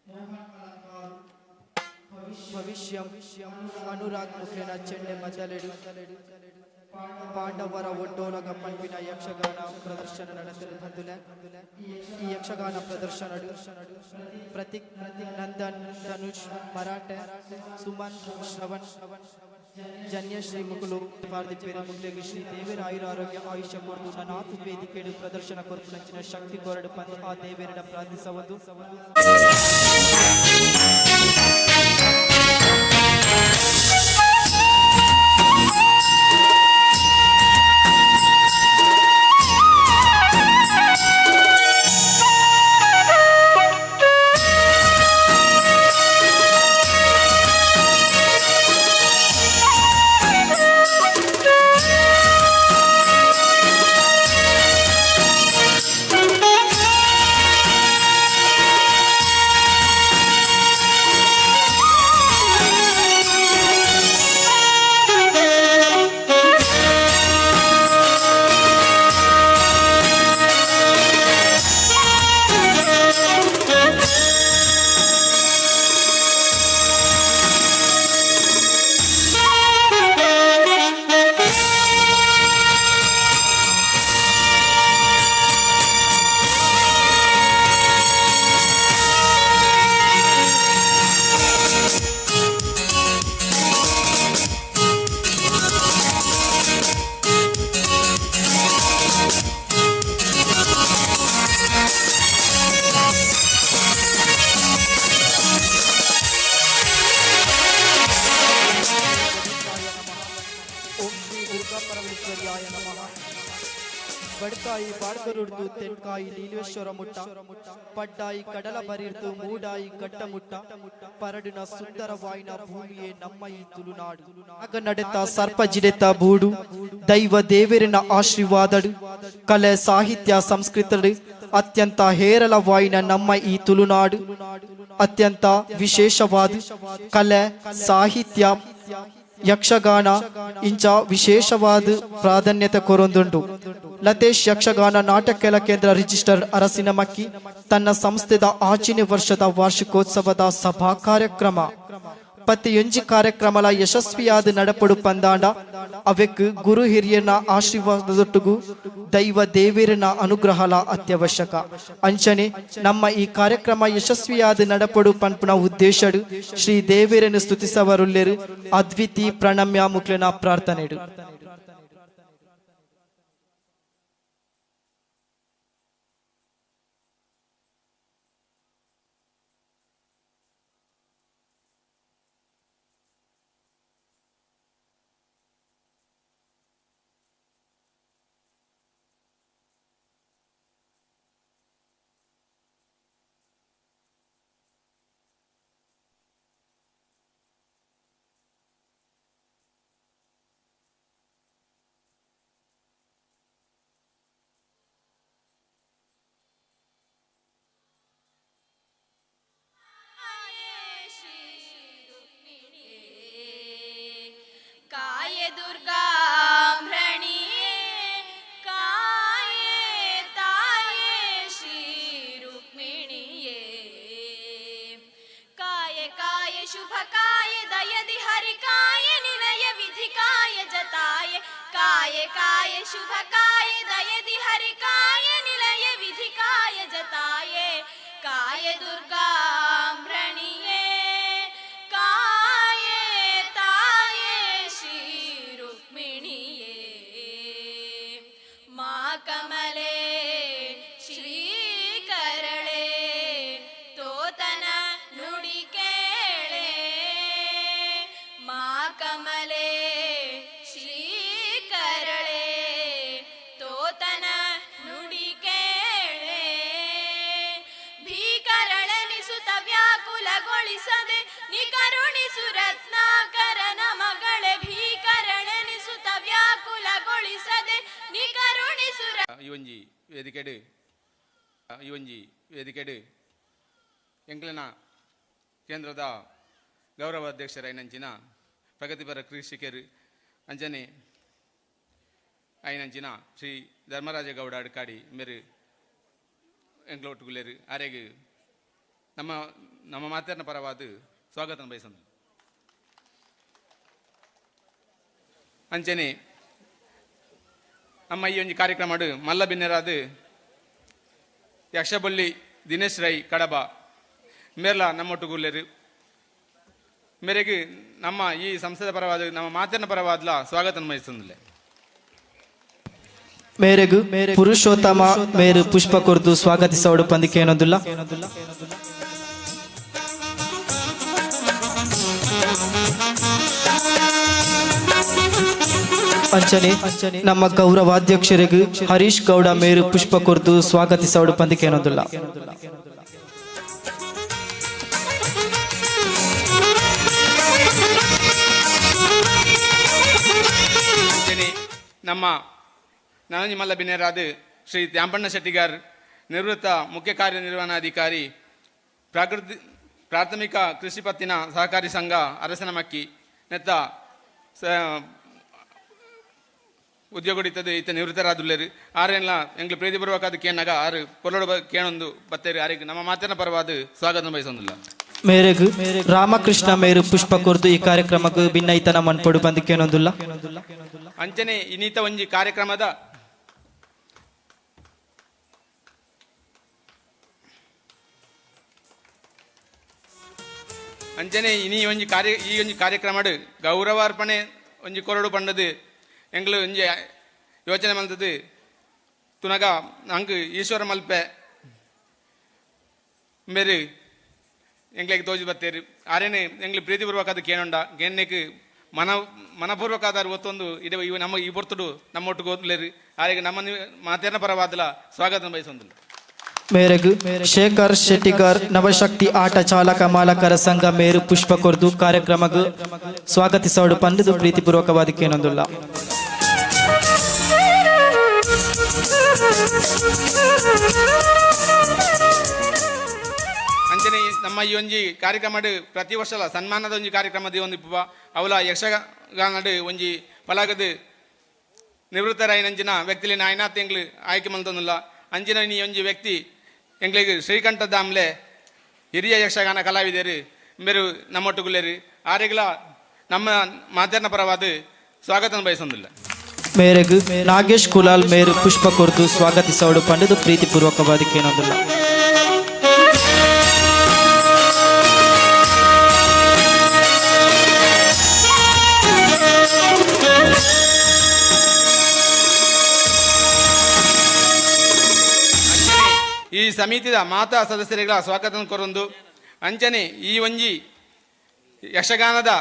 ಮೋಹನ್ ಅಲಂಕಾರು ಭವಿಷ್ಯಂ ಅನುರಾಗ್ ಮುಖೇನ ಚೆಂಡೆ ಮಜಲೆಡು ಪಾಂಡವರ ಒಡ್ಡೋಲಗ ಪಂಪಿನ ಯಕ್ಷಗಾನ ಪ್ರದರ್ಶನ ನಡೆಸಲು ಬಂದುಲೆ. ಈ ಯಕ್ಷಗಾನ ಪ್ರದರ್ಶನ ಪ್ರತೀಕ್ ನಂದನ್, ಧನುಷ್ ಮರಾಠೆ, ಸುಮನ್, ಶ್ರವಣ್, ಜನ್ಯಶ್ರೀ ಮುಕುಲು ಪಾರ್ದಿಪೇರು ಮುಕ್ಲೆಗ್ ಶ್ರೀ ದೇವರ ಆಯುರ ಆರೋಗ್ಯ ಆಯುಷ್ಯ ಕೊರ್ದು ನನಾತು ವೇದಿಕೆಡು ಪ್ರದರ್ಶನ ಕೊರ್ಪುನಂಚಿನ ಶಕ್ತಿ ಕೊರಡು ಪಂದು ಆ ದೇವರಡ ಪ್ರಾರ್ಥಿಸಬಹುದು. ಬಡ್ಕಾಯಿ ಬಾಡ್ಕರುಡ್ದು ತೆನ್ಕಾಯಿ ನೀಲೇಶ್ವರ ಮುಟ್ಟ, ಪಡ್ಡಾಯಿ ಕಡಲ ಬರಿರ್ದು ಮೂಡಾಯಿ ಗಟ್ಟಮುಟ್ಟ, ಪರಡಿನ ಸುಂದರವಾಯಿನ ಭೂಮಿಯೇ ನಮ್ಮ ಈ ತುಳುನಾಡು. ಆಗ ನಡೆತ ಸರ್ಪ ಜಿಡೆತ ಬೂಡು, ದೈವ ದೇವರಿನ ಆಶೀರ್ವಾದಡು, ಕಲೆ ಸಾಹಿತ್ಯ ಸಂಸ್ಕೃತಡು ಅತ್ಯಂತ ಹೇರಳವಾಯಿನ ನಮ್ಮ ಈ ತುಳುನಾಡು ಅತ್ಯಂತ ವಿಶೇಷವಾದ ಕಲೆ ಸಾಹಿತ್ಯ ಯಕ್ಷಗಾನ ಇಂಚ ವಿಶೇಷವಾದ ಪ್ರಾಧಾನ್ಯತೆ ಕೊರೊಂದುಂಡು. ಲತೇಶ್ ಯಕ್ಷಗಾನ ನಾಟಕ ಕೇಂದ್ರ ರಿಜಿಸ್ಟರ್ಡ್ ಅರಸಿನಮಕ್ಕಿ ತನ್ನ ಸಂಸ್ಥೆದ ಆಚಿನ ವರ್ಷದ ವಾರ್ಷಿಕೋತ್ಸವದ ಸಭಾ ಕಾರ್ಯಕ್ರಮ ಪತಿಯೊಂಜಿ ಕಾರ್ಯಕ್ರಮಲ ಯಶಸ್ವಿಯಾದ ನಡಪಡು ಪಂದಾಂಡ ಅವೆಕ್ ಗುರು ಹಿರಿಯನ ಆಶೀರ್ವಾದದೊಟ್ಟುಗು ದೈವ ದೇವಿರನ ಅನುಗ್ರಹಲ ಅತ್ಯವಶ್ಯಕ. ಅಂಚನೆ ನಮ್ಮ ಈ ಕಾರ್ಯಕ್ರಮ ಯಶಸ್ವಿಯಾದ ನಡಪಡು ಪನ್ಪುನ ಉದ್ದೇಶಡು ಶ್ರೀ ದೇವಿರನ್ನು ಸ್ತುತಿಸವರುಲ್ಲೇರು ಅದ್ವಿತಿ ಪ್ರಣಮ್ಯ ಮುಕ್ಲೆನ ಪ್ರಾರ್ಥನೆಡು. ಈ ವೇದಿಕೆಡು ಈ ಒಂಜಿ ವೇದಿಕೆಡು ಎಂಕ್ಲೆನ ಕೇಂದ್ರದ ಗೌರವ ಅಧ್ಯಕ್ಷರಾಯಿನಂಚಿನ ಪ್ರಗತಿಪರ ಕೃಷಿಕರು ಅಂಜನೆ ಐನಂಚಿನ ಶ್ರೀ ಧರ್ಮರಾಜ ಗೌಡ ಅಡ್ಕಾಡಿ ಮೇರು ಎಂಕ್ಲೋಟುಗುಲೇರು ಆರೆಗ್ ನಮ್ಮ ನಮ್ಮ ಮಾತೇರ್ನ ಪರವಾದ ಸ್ವಾಗತ ಬಯಸಂದು. ಅಂಚನೆ ನಮ್ಮ ಈ ಒಂಜಿ ಕಾರ್ಯಕ್ರಮ ಮಲ್ಲ ಬಿನ್ನೆರಾದ ಯಕ್ಷಬೊಲ್ಲಿ ದಿನೇಶ್ ರೈ ಕಡಬ ಮೇರ್ಲ ನಮ್ಮೊಟ್ಟುಗುಲ್ಲೇರು ಮೇರೆಗೆ ನಮ್ಮ ಈ ಸಂಸ್ಥೆದ ಪರವಾದ ನಮ್ಮ ಮಾತಿನ ಪರವಾದ್ಲ ಸ್ವಾಗತ ಬಯಸಂದಿಲ್ಲ. ಮೇರೆಗು ಪುರುಷೋತ್ತಮ ಮೇರು ಪುಷ್ಪ ಕೊರ್ದು ಸ್ವಾಗತಿಸೋಡು ಪಂದಿಕೇನೊಂದುಲ್ಲ. ಅಂಚನೆ ನಮ್ಮ ಗೌರವಾಧ್ಯಕ್ಷರಿಗೂ ಹರೀಶ್ ಗೌಡ ಮೇರು ಪುಷ್ಪ ಕೊರ್ದು ಸ್ವಾಗತಿಸೋಡು ಪಂದಿಕೇನೊಂದುಲ್ಲ. ನಮ್ಮ ನಾನಂಜಿ ಮಲ್ಲ ಬಿನ್ನೆರಾದ ಶ್ರೀ ತ್ಯಾಂಪಣ್ಣ ಶೆಟ್ಟಿಗಾರ್ ನಿವೃತ್ತ ಮುಖ್ಯ ಕಾರ್ಯನಿರ್ವಹಣಾಧಿಕಾರಿ ಪ್ರಾಥಮಿಕ ಕೃಷಿ ಪತ್ತಿನ ಸಹಕಾರಿ ಸಂಘ ಅರಸನಮಕ್ಕಿ ನೆತ್ತ ಉದ್ಯೋಗಡಿತದೆ ಇತ್ತ ನಿವೃತ್ತರಾದುಲ್ಲೇರು ಆರೇನ್ಲ ಎಂಗ್ಲು ಪ್ರೀತಿಪೂರ್ವಕ ಕೇನಾಗ ಆರು ಪೊಲೋಡು ಕೇಣೊಂದು ಬತ್ತೇರು ಆರಿಗೆ ನಮ್ಮ ಮಾತಿನ ಪರವಾದ ಸ್ವಾಗತ ಬಯಸೊಂದಿಲ್ಲ. ಮೇರೆಗು ರಾಮಕೃಷ್ಣ ಮೇರು ಪುಷ್ಪ ಕೊರ್ದು ಈ ಕಾರ್ಯಕ್ರಮಕ್ಕೆ ಭಿನ್ನೈತನ ಮನ್ಪೊಡು ಬಂದಿಕೇನೊಂದುಲ್ಲ. ಅಂಚನೆ ಇನ್ನೀತ ಒಂಜಿ ಕಾರ್ಯಕ್ರಮದ ಅಂಚನೆ ಇನಿ ಒಂಜಿ ಕಾರ್ಯ ಈ ಒಂಜಿ ಕಾರ್ಯಕ್ರಮಡು ಗೌರವಾರ್ಪಣೆ ಒಂಜಿ ಕೊರಡು ಪಂಡದು ಎಂಗ್ಲು ಒಂಜಿ ಯೋಚನೆ ಮಲ್ತದು ತುನಗ ಅಂಕ್ ಈಶ್ವರ ಮಲ್ಪೆ ಮೇರು ಎಂಗ್ಲಿಗೆ ತೋಜಿ ಬತ್ತೇರು ಆರೇನೆ ಎಂಗ್ಲು ಪ್ರೀತಿಪೂರ್ವಕ ಅದು ಕೇಣುಂಡ ಕೇಣ್ಣೆಕ್ ಮನ ಮನಪೂರ್ವಕ ಆದಾರು ಒತ್ತೊಂದು ಇಡೀ ಇವು ನಮ್ಮ ಈ ಪೊರ್ತುಡು ನಮ್ಮೊಟ್ಟಿಗೆ ಓದ್ಲೇರು ಆರೆಗೆ ನಮ್ಮ ಮಾತೇನ ಪರವಾದಲ ಸ್ವಾಗತ ಬಯಸೊಂದಿಲ್ಲ. ಮೇರೆಗು ಶೇಖರ್ ಶೆಟ್ಟಿಗಾರ್ ನವಶಕ್ತಿ ಆಟ ಚಾಲಕ ಮಾಲಕರ ಸಂಘ ಮೇರು ಪುಷ್ಪ ಕೊರ್ದು ಕಾರ್ಯಕ್ರಮಕ್ಕೆ ಸ್ವಾಗತಿಸೋಡು ಪಂಡದು ಪ್ರೀತಿಪೂರ್ವಕವಾದ ಕೇನೊಂದುಲ್ಲ. ಅಂಚನೆ ನಮ್ಮ ಈ ಒಂಜಿ ಕಾರ್ಯಕ್ರಮ ಪ್ರತಿ ವರ್ಷಲ ಸನ್ಮಾನದ ಒಂಜಿ ಕಾರ್ಯಕ್ರಮ ಒಂದು ಇಪ್ಪುವ ಅವಲ ಯಕ್ಷಗಾನಡು ಒಂಜಿ ಪಲಾಗದ ನಿವೃತ್ತರಾಯಿನಂಚಿನ ವ್ಯಕ್ತಿಲಿ ನಾಯನಾಥ್ ಎಂಗ್ಲು ಆಯ್ಕೆ ಮಲ್ತೊಂದುಲ್ಲ. ಅಂಚಿನ ಈ ಒಂಜಿ ವ್ಯಕ್ತಿ ಎಂಗ್ಲಿಗೆ ಶ್ರೀಕಂಠ ದಾಮ್ಲೆ ಹಿರಿಯ ಯಕ್ಷಗಾನ ಕಲಾವಿದರು ಮೇರು ನಮ್ಮೊಟ್ಟುಗುಲ್ಲೇರು ಆರೆಗ್ಲ ನಮ್ಮ ಮಾತೇರ್ನ ಪರವಾದ ಸ್ವಾಗತ ಬಯಸೊಂದಿಲ್ಲ. ಮೇರೆಗು ನಾಗೇಶ್ ಕುಲಾಲ್ ಮೇರು ಪುಷ್ಪ ಕೊರ್ದು ಸ್ವಾಗತಿಸೋಡು ಪಂಡದು ಪ್ರೀತಿಪೂರ್ವಕವಾದ ಕೇನೊಂದುಲ್ಲ. ಈ ಸಮಿತಿದ ಮಾತಾ ಸದಸ್ಯರಿಗಳ ಸ್ವಾಗತ ಕೊರೊಂದು ಅಂಚನೆ ಈ ಒಂಜಿ ಯಕ್ಷಗಾನದ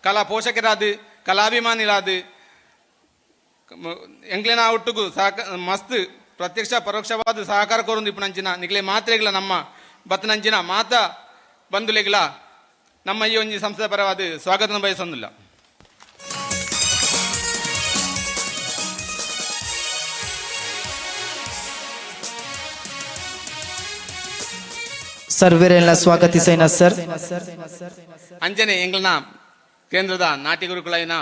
ಕಲಾ ಪೋಷಕರಾದ ಕಲಾಭಿಮಾನಿಲಾದ ಎಂಕ್ಲೆನ ಒಟ್ಟುಗು ಸಹಕ ಮಸ್ತ್ ಪ್ರತ್ಯಕ್ಷ ಪರೋಕ್ಷವಾದ ಸಹಕಾರ ಕೊರೊಂದು ಇಪ್ಪುನಂಚಿನ ನಿಕ್ಲೆ ಮಾತ್ರೆಗಳ ನಮ್ಮ ಬತ್ತನಂಚಿನ ಮಾತಾ ಬಂಧುಲೆಗಳ ನಮ್ಮ ಈ ಒಂಜಿ ಸಂಸ್ಥೆ ಪರವಾದ ಸ್ವಾಗತ ಬಯಸೊಂದಿಲ್ಲ. ಸರ್ವೇರೆಲ್ಲ ಸ್ವಾಗತಿಸೈನ ಸರ್. ಅಂಜನೆ ಎಂಗ್ಲನ ಕೇಂದ್ರದ ನಾಟ್ಯ ಗುರುಕುಲೈನ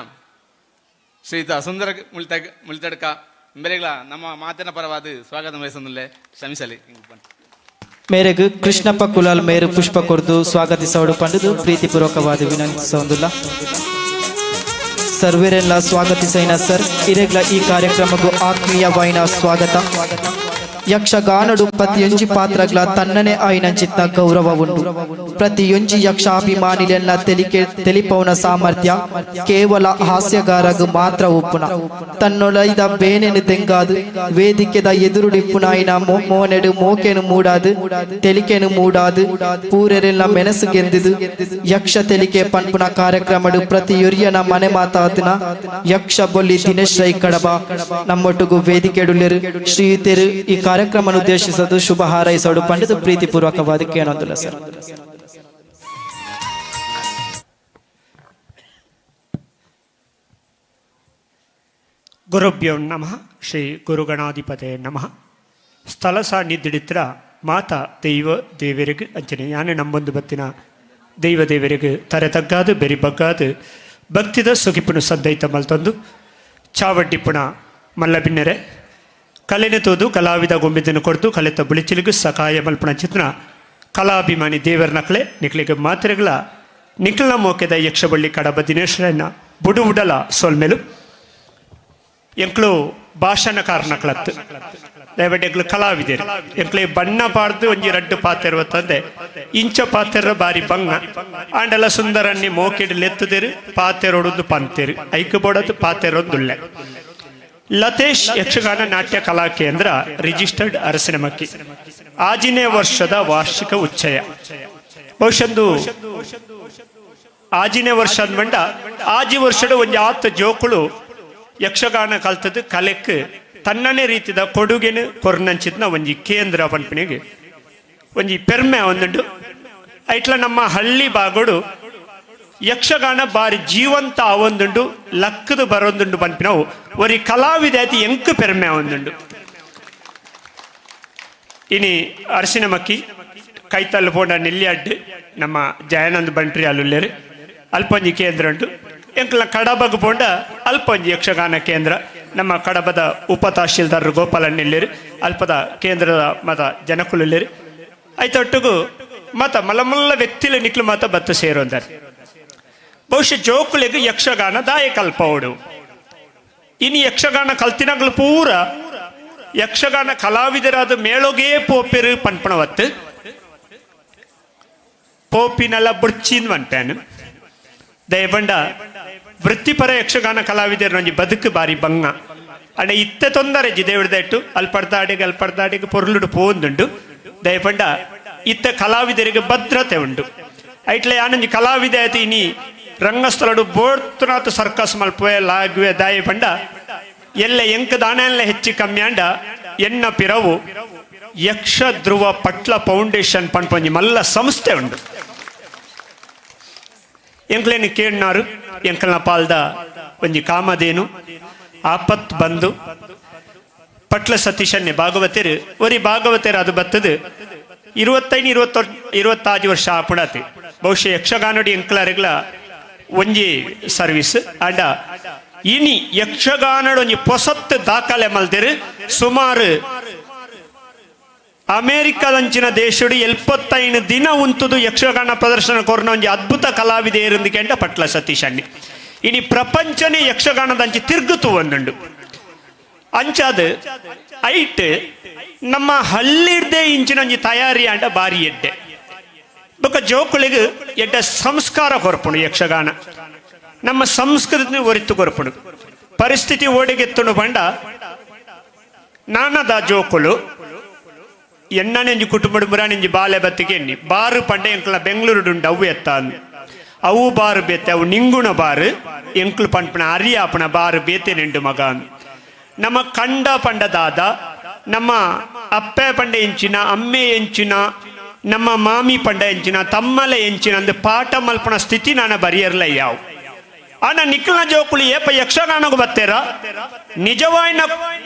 ಶ್ರೀತ ಸುಂದರ ಮುಳ್ತಡ್ಕ ಮೇರೆಗಳ ನಮ್ಮ ಮಾತಿನ ಪರವಾದ ಸ್ವಾಗತ ಬಯಸೊಂದಿಲ್ಲ. ಕ್ಷಮಿಸಲಿ. ಮೇರೆಗು ಕೃಷ್ಣಪ್ಪ ಕುಲಾಲ್ ಮೇರು ಪುಷ್ಪ ಕೊರ್ದು ಸ್ವಾಗತಿಸೋಡು ಪಂಡದು ಪ್ರೀತಿಪೂರ್ವಕವಾದ ವಿನಂತಿಸೊಂದುಲ್ಲ. ಸರ್ವೇರೆಲ್ಲ ಸ್ವಾಗತಿಸೈನ ಸರ್. ಇರೆಗ್ಲ ಈ ಕಾರ್ಯಕ್ರಮಕ್ಕೂ ಆತ್ಮೀಯವಾಯಿನ ಸ್ವಾಗತ. ಯಕ್ಷಗಾನಡು ಪ್ರತಿಯೊಂಜಿ ಪಾತ್ರಗಳ ತನ್ನನೇ ಆಯಿನಂಚಿತ್ತ ಗೌರವ ಉಂಟು. ಪ್ರತಿಯೊಂಜಿ ಯಕ್ಷಾಭಿಮಾನಿಲೆಲ್ಲ ತೆಲಿಕೆ ತೆಲಿಪೌನ ಸಾಮರ್ಥ್ಯ ಕೇವಲ ಹಾಸ್ಯಗಾರಗು ಮಾತ್ರ ಉಪ್ಪುನ. ತನ್ನೊಳೈದ ಬೇನೆನು ದೆಂಗಾದು ವೇದಿಕೆದ ಎದುರುಡಿಪ್ಪುನಾಯಿನ ಮೋನೆಡು ಮೋಕೆನು ಮೂಡಾದು ತೆಲಿಕೆನು ಮೂಡಾದು ಪೂರೆರೆಲ್ಲ ಮೆಣಸು ಗೆಂದಿದು ಯಕ್ಷ ತೆಲಿಕೆ ಪನ್ಪುನ ಕಾರ್ಯಕ್ರಮಡು ಪ್ರತಿಯೊರಿಯನ ಮನೆ ಮಾತಾತಿನ ಯಕ್ಷ ಬೊಲ್ಲಿ ದಿನೇಶ್ ರೈ ಕಡಬ ನಮ್ಮೊಟ್ಟಿಗೂ ವೇದಿಕೆಡುಲ್ಲೆರು ಶ್ರೀಯುತರು ಈ ಕಾರ್ಯಕ್ರಮ ಉದ್ದೇಶಿಸದು ಶುಭ ಹಾರೈಸೋಡು ಪಂಡಿತ ಪ್ರೀತಿಪೂರ್ವಕವಾದ ಕೇಳೊಂದಿಲ್ಲ ಸರ್. ಗುರುಭ್ಯೋ ನಮಃ. ಶ್ರೀ ಗುರುಗಣಾಧಿಪತೆ ನಮಃ. ಸ್ಥಳ ಸಾನ್ನಿಧ್ಯಡಿತ್ರ ಮಾತಾ ದೈವ ದೇವರಿಗೆ ಅಂಚನೆ ಯಾನೆ ನಂಬೊಂದು ಬತ್ತಿನ ದೈವ ದೇವರಿಗೆ ತರೆ ತಗ್ಗಾದು ಬೆರಿ ಬಗ್ಗಾದು ಭಕ್ತಿದ ಸುಗಿಪುನು ಸದ್ದೈತ ಮಲ್ತೊಂದು ಚಾವಡ್ಡಿಪುಣ ಮಲ್ಲ ಬಿನ್ನೆರೆ ಕಲೆನೆ ತೋದು ಕಲಾವಿದ ಗೊಂಬೆದನ್ನು ಕೊಡ್ದು ಕಲೆತ ಬುಳಿಚಿಲಿಗು ಸಕಾಯ ಮಲ್ಪಣ ಚಿತ್ರ ಕಲಾಭಿಮಾನಿ ದೇವರ ನಕಲೆ ನಿಕ್ಲಿಗೆ ಮಾತ್ರೆಗಳ ನಿಖಿಲ್ನ ಮೋಕೆದ ಯಕ್ಷಬಳ್ಳಿ ಕಡಬ ದಿನೇಶ್ವರನ ಬುಡು ಉಡಲ ಸೊಲ್ಮೆಲು ಎಂಕ್ಲು ಭಾಷಣಕಾರನಕ್ಲತ್ತು ದಯವಿಟ್ಟು ಎಂಕ್ಲು ಕಲಾವಿದರು ಎಂಕ್ಲೆ ಬಣ್ಣ ಪಾಡ್ದು ಒಂಜಿ ರಡ್ಡು ಪಾತೆರ್ವತ್ತಂದೆ ಇಂಚ ಪಾತೆರ ಬಾರಿ ಬಂಗ ಆಂಡಲ ಸುಂದರನ್ನಿ ಮೋಕೆಡ್ ಲೆತ್ತದಿರು ಪಾತೆರೊಡೊಂದು ಪಂತೇರು ಐಕ್ ಬೋಡದು ಪಾತೆರೊಂದುಲ್ಲೆ. ಲತೇಶ್ ಯಕ್ಷಗಾನ ನಾಟ್ಯ ಕಲಾ ಕೇಂದ್ರ ರಿಜಿಸ್ಟರ್ಡ್ ಅರಸಿನಮಕ್ಕಿ ಆಜಿನೇ ವರ್ಷದ ವಾರ್ಷಿಕ ಉಚ್ಚಯ. ಬಹುಶಃ ಆಜಿನೇ ವರ್ಷ ಅಂದ್ಬಂಡ ಆಜಿ ವರ್ಷದ ಒಂಜಿ ಆತ ಜೋಕುಳು ಯಕ್ಷಗಾನ ಕಲ್ತದ್ದು ಕಲೆಕ್ ತನ್ನನೇ ರೀತಿದ ಕೊಡುಗೆನು ಕೊರ್ನಂಚಿತ್ನ ಒಂಜಿ ಕೇಂದ್ರ ಪನ್ಪಿನಿಗೆ ಒಂಜಿ ಪೆರ್ಮೆ ಒಂದುಂಡು. ಐಟ್ಲ ನಮ್ಮ ಹಳ್ಳಿ ಬಾಗೋಡು ಯಕ್ಷಗಾನ ಬಾರಿ ಜೀವಂತ ಆವೊಂದುಂಡು, ಲಕ್ಕದು ಬರೋದುಂಡು ಪನ್ಪಿನವು ಒರಿ ಕಲಾವಿದ ಅತಿ ಎಂಕು ಪೆರ್ಮೆ ಒಂದುಂಡು. ಇನಿ ಅರಸಿನಮಕ್ಕಿ ಕೈತಲ್ಲು ಪೋಂಡ ನೆಲ್ಲಿಯಡ್ಡು ನಮ್ಮ ಜಯಾನಂದ ಬಂಟ್ರಿ ಅಲ್ಲುಲ್ಲೇರು ಅಲ್ಪೊಂಜಿ ಕೇಂದ್ರ ಉಂಟು. ಎಂಕ್ಲ ಕಡಬಗ್ ಪೋಂಡ ಅಲ್ಪೊಂಜಿ ಯಕ್ಷಗಾನ ಕೇಂದ್ರ ನಮ್ಮ ಕಡಬದ ಉಪ ತಹಶೀಲ್ದಾರರು ಗೋಪಾಲಣ್ಣೆಲ್ಲೇರು ಅಲ್ಪದ ಕೇಂದ್ರದ ಮತ ಜನಕುಲುಲ್ಲೇರು ಐತೊಟ್ಟುಗು ಮತ ಮಲಮಲ್ಲ ವ್ಯಕ್ತಿಲ ನಿಕ್ಲು ಮತ ಬತ್ತು ಸೇರೋಂದಾರೆ. ಬಹುಶಃ ಜೋಕುಲಿಗೆ ಯಕ್ಷಗಾನ ದಾಯಕಲ್ಪವಡು. ಇನ್ನು ಯಕ್ಷಗಾನ ಕಲ್ತಿನಗಳು ಪೂರ ಯಕ್ಷಗಾನ ಕಲಾವಿದರಾದ ಮೇಳೋಗೇ ಪೋಪೆರು ಪನ್ಪಣವತ್ತು ಪೋಪಿನೆಲ್ಲ ಬುಡ್ಚಿನ್ ಪನ್ಪೇನು ದಯಬಂಡ ವೃತ್ತಿಪರ ಯಕ್ಷಗಾನ ಕಲಾವಿದರ ಒಂಜಿ ಬದುಕು ಬಾರಿ ಬಂಗ ಅಣ್ಣ ಇತ್ತೆ ತೊಂದರೆ ಜಿದೇವಿಡ್ದಾಯಿಟ್ಟು ಅಲ್ಪಡ್ದಾಡಿಗೆ ಅಲ್ಪಡ್ದಾಡಿಗೆ ಪೊರ್ಲುಡು ಪೋಂದುಂಡು. ದಯಪಂಡ ಇತ್ತ ಕಲಾವಿದರಿಗೆ ಭದ್ರತೆ ಉಂಡು. ಐಟ್ಲೆ ಯಾನೊಂಜಿ ಕಲಾವಿದ ಆಯ್ತು ಇನಿ ರಂಗಸ್ಥಳಡು ಬೋರ್ತುನಾಥ ಸರ್ಕಸ್ ಮಲ್ಪುವೆ ಲಾಗುವೆ ದಾಯಪಂಡ ಎಲ್ಲ ಎಂಕ ದಾನೆಲ್ಲ ಹೆಚ್ಚು ಕಮ್ಮಿ ಅಂಡ ಎನ್ನ ಪಿರವು ಯಕ್ಷ ಧ್ರುವ ಪಟ್ಲ ಫೌಂಡೇಶನ್ ಪನ್ಪೊಂಜಿ ಮಲ್ಲ ಸಂಸ್ಥೆ ಉಂಡು. ಎಂಕ್ಲೇನು ಕೇಳ್ನಾರು ಎಂಕಲ್ನ ಪಾಲ್ದ ಒಂಜಿ ಕಾಮಧೇನು ಆಪತ್ ಬಂದು ಪಟ್ಲ ಸತೀಶನ್ನೇ ಭಾಗವತರು ಒರಿ ಭಾಗವತರು ಅದು ಬತ್ತದು 25 26 ವರ್ಷ ಆಪುಣತಿ. ಬಹುಶಃ ಯಕ್ಷಗಾನಡಿ ಎಂಕ್ಲಾರಿಗ್ಲ ಒಂಜಿ ಸರ್ವಿಸ್ ಅಂಡ ಇನಿ ಯಕ್ಷಗಾನಡು ಒಂಜಿ ಪೊಸತ್ತು ದಾಖಲೆ ಮಲ್ದಿರು. ಸುಮಾರು ಅಮೇರಿಕಾದಂಚಿನ ದೇಶಡು 75 ದಿನ ಉಂತುದು ಯಕ್ಷಗಾನ ಪ್ರದರ್ಶನ ಕೊರ್ನ ಒಂಜಿ ಅದ್ಭುತ ಕಲಾವಿದ ಏರಿಂದು ಪಟ್ಲ ಸತೀಶಣ್ಣಿ. ಇನಿ ಪ್ರಪಂಚನೇ ಯಕ್ಷಗಾನದಂಚಿ ತಿರುಗುತು ಒಂದುಂಡು. ಅಂಚಾದ ಐಟ್ ನಮ್ಮ ಹಳ್ಳಿರ್ದೇ ಇಂಚಿನ ಒಂಜಿ ತಯಾರಿ ಅಂಡ ಬಾರಿ ಎಡ್ಡೆ ಬೊಕ್ಕ ಜೋಕುಳಿಗೆ ಎಡ್ಡೆ ಸಂಸ್ಕಾರ ಕೊರ್ಪುಂಡು. ಯಕ್ಷಗಾನ ನಮ್ಮ ಸಂಸ್ಕೃತಿ ಒರಿತು ಕೊರ್ಪುಂಡು. ಪರಿಸ್ಥಿತಿ ಓಡಿಗೆತ್ತುಂಡು ಪಂಡ ನಾನದ ಜೋಕುಲು ಎಣ್ಣನೆಂಜಿ ಕುಟುಂಬ ಮುರಾನೆಂಜಿ ಬಾಲೆ ಬತ್ತಿಗೆ ಎಣ್ಣಿ ಬಾರು ಪಂಡ ಎಂಕ್ಲ ಬೆಂಗಳೂರು ಅವು ಎತ್ತಾನು ಅವು ಬಾರು ಬೇತೆ ಅವು ನಿಂಗುಣ ಬಾರು ಎಂಕ್ಲು ಪಂಪನ ಅರಿಯಾಪನ ಬಾರು ಬೇತೆ ನೆಂಡು ಮಗ. ನಮ್ಮ ಕಂಡ ಪಂಡ ದಾದ ನಮ್ಮ ಅಪ್ಪೆ ಪಂಡ ಎಂಚಿನ ಅಮ್ಮೆ ಎಂಚಿನ ನಮ್ಮ ಮಾಮಿ ಪಂಡ ಎಂಚಿನ ತಮ್ಮಲೆ ಎಂಚಿನ ಅಂದ್ ಪಾಠ ಮಲ್ಪನ ಸ್ಥಿತಿ ನಾನು ಬರಿಯರ್ಲ ಯಾವ್. ಆನ ನಿಖಿಲ್ನ ಜೋಕುಲು ಏಪ ಯಕ್ಷಗಾನಗು ಬತ್ತೇರ ನಿಜವಾಯಿನ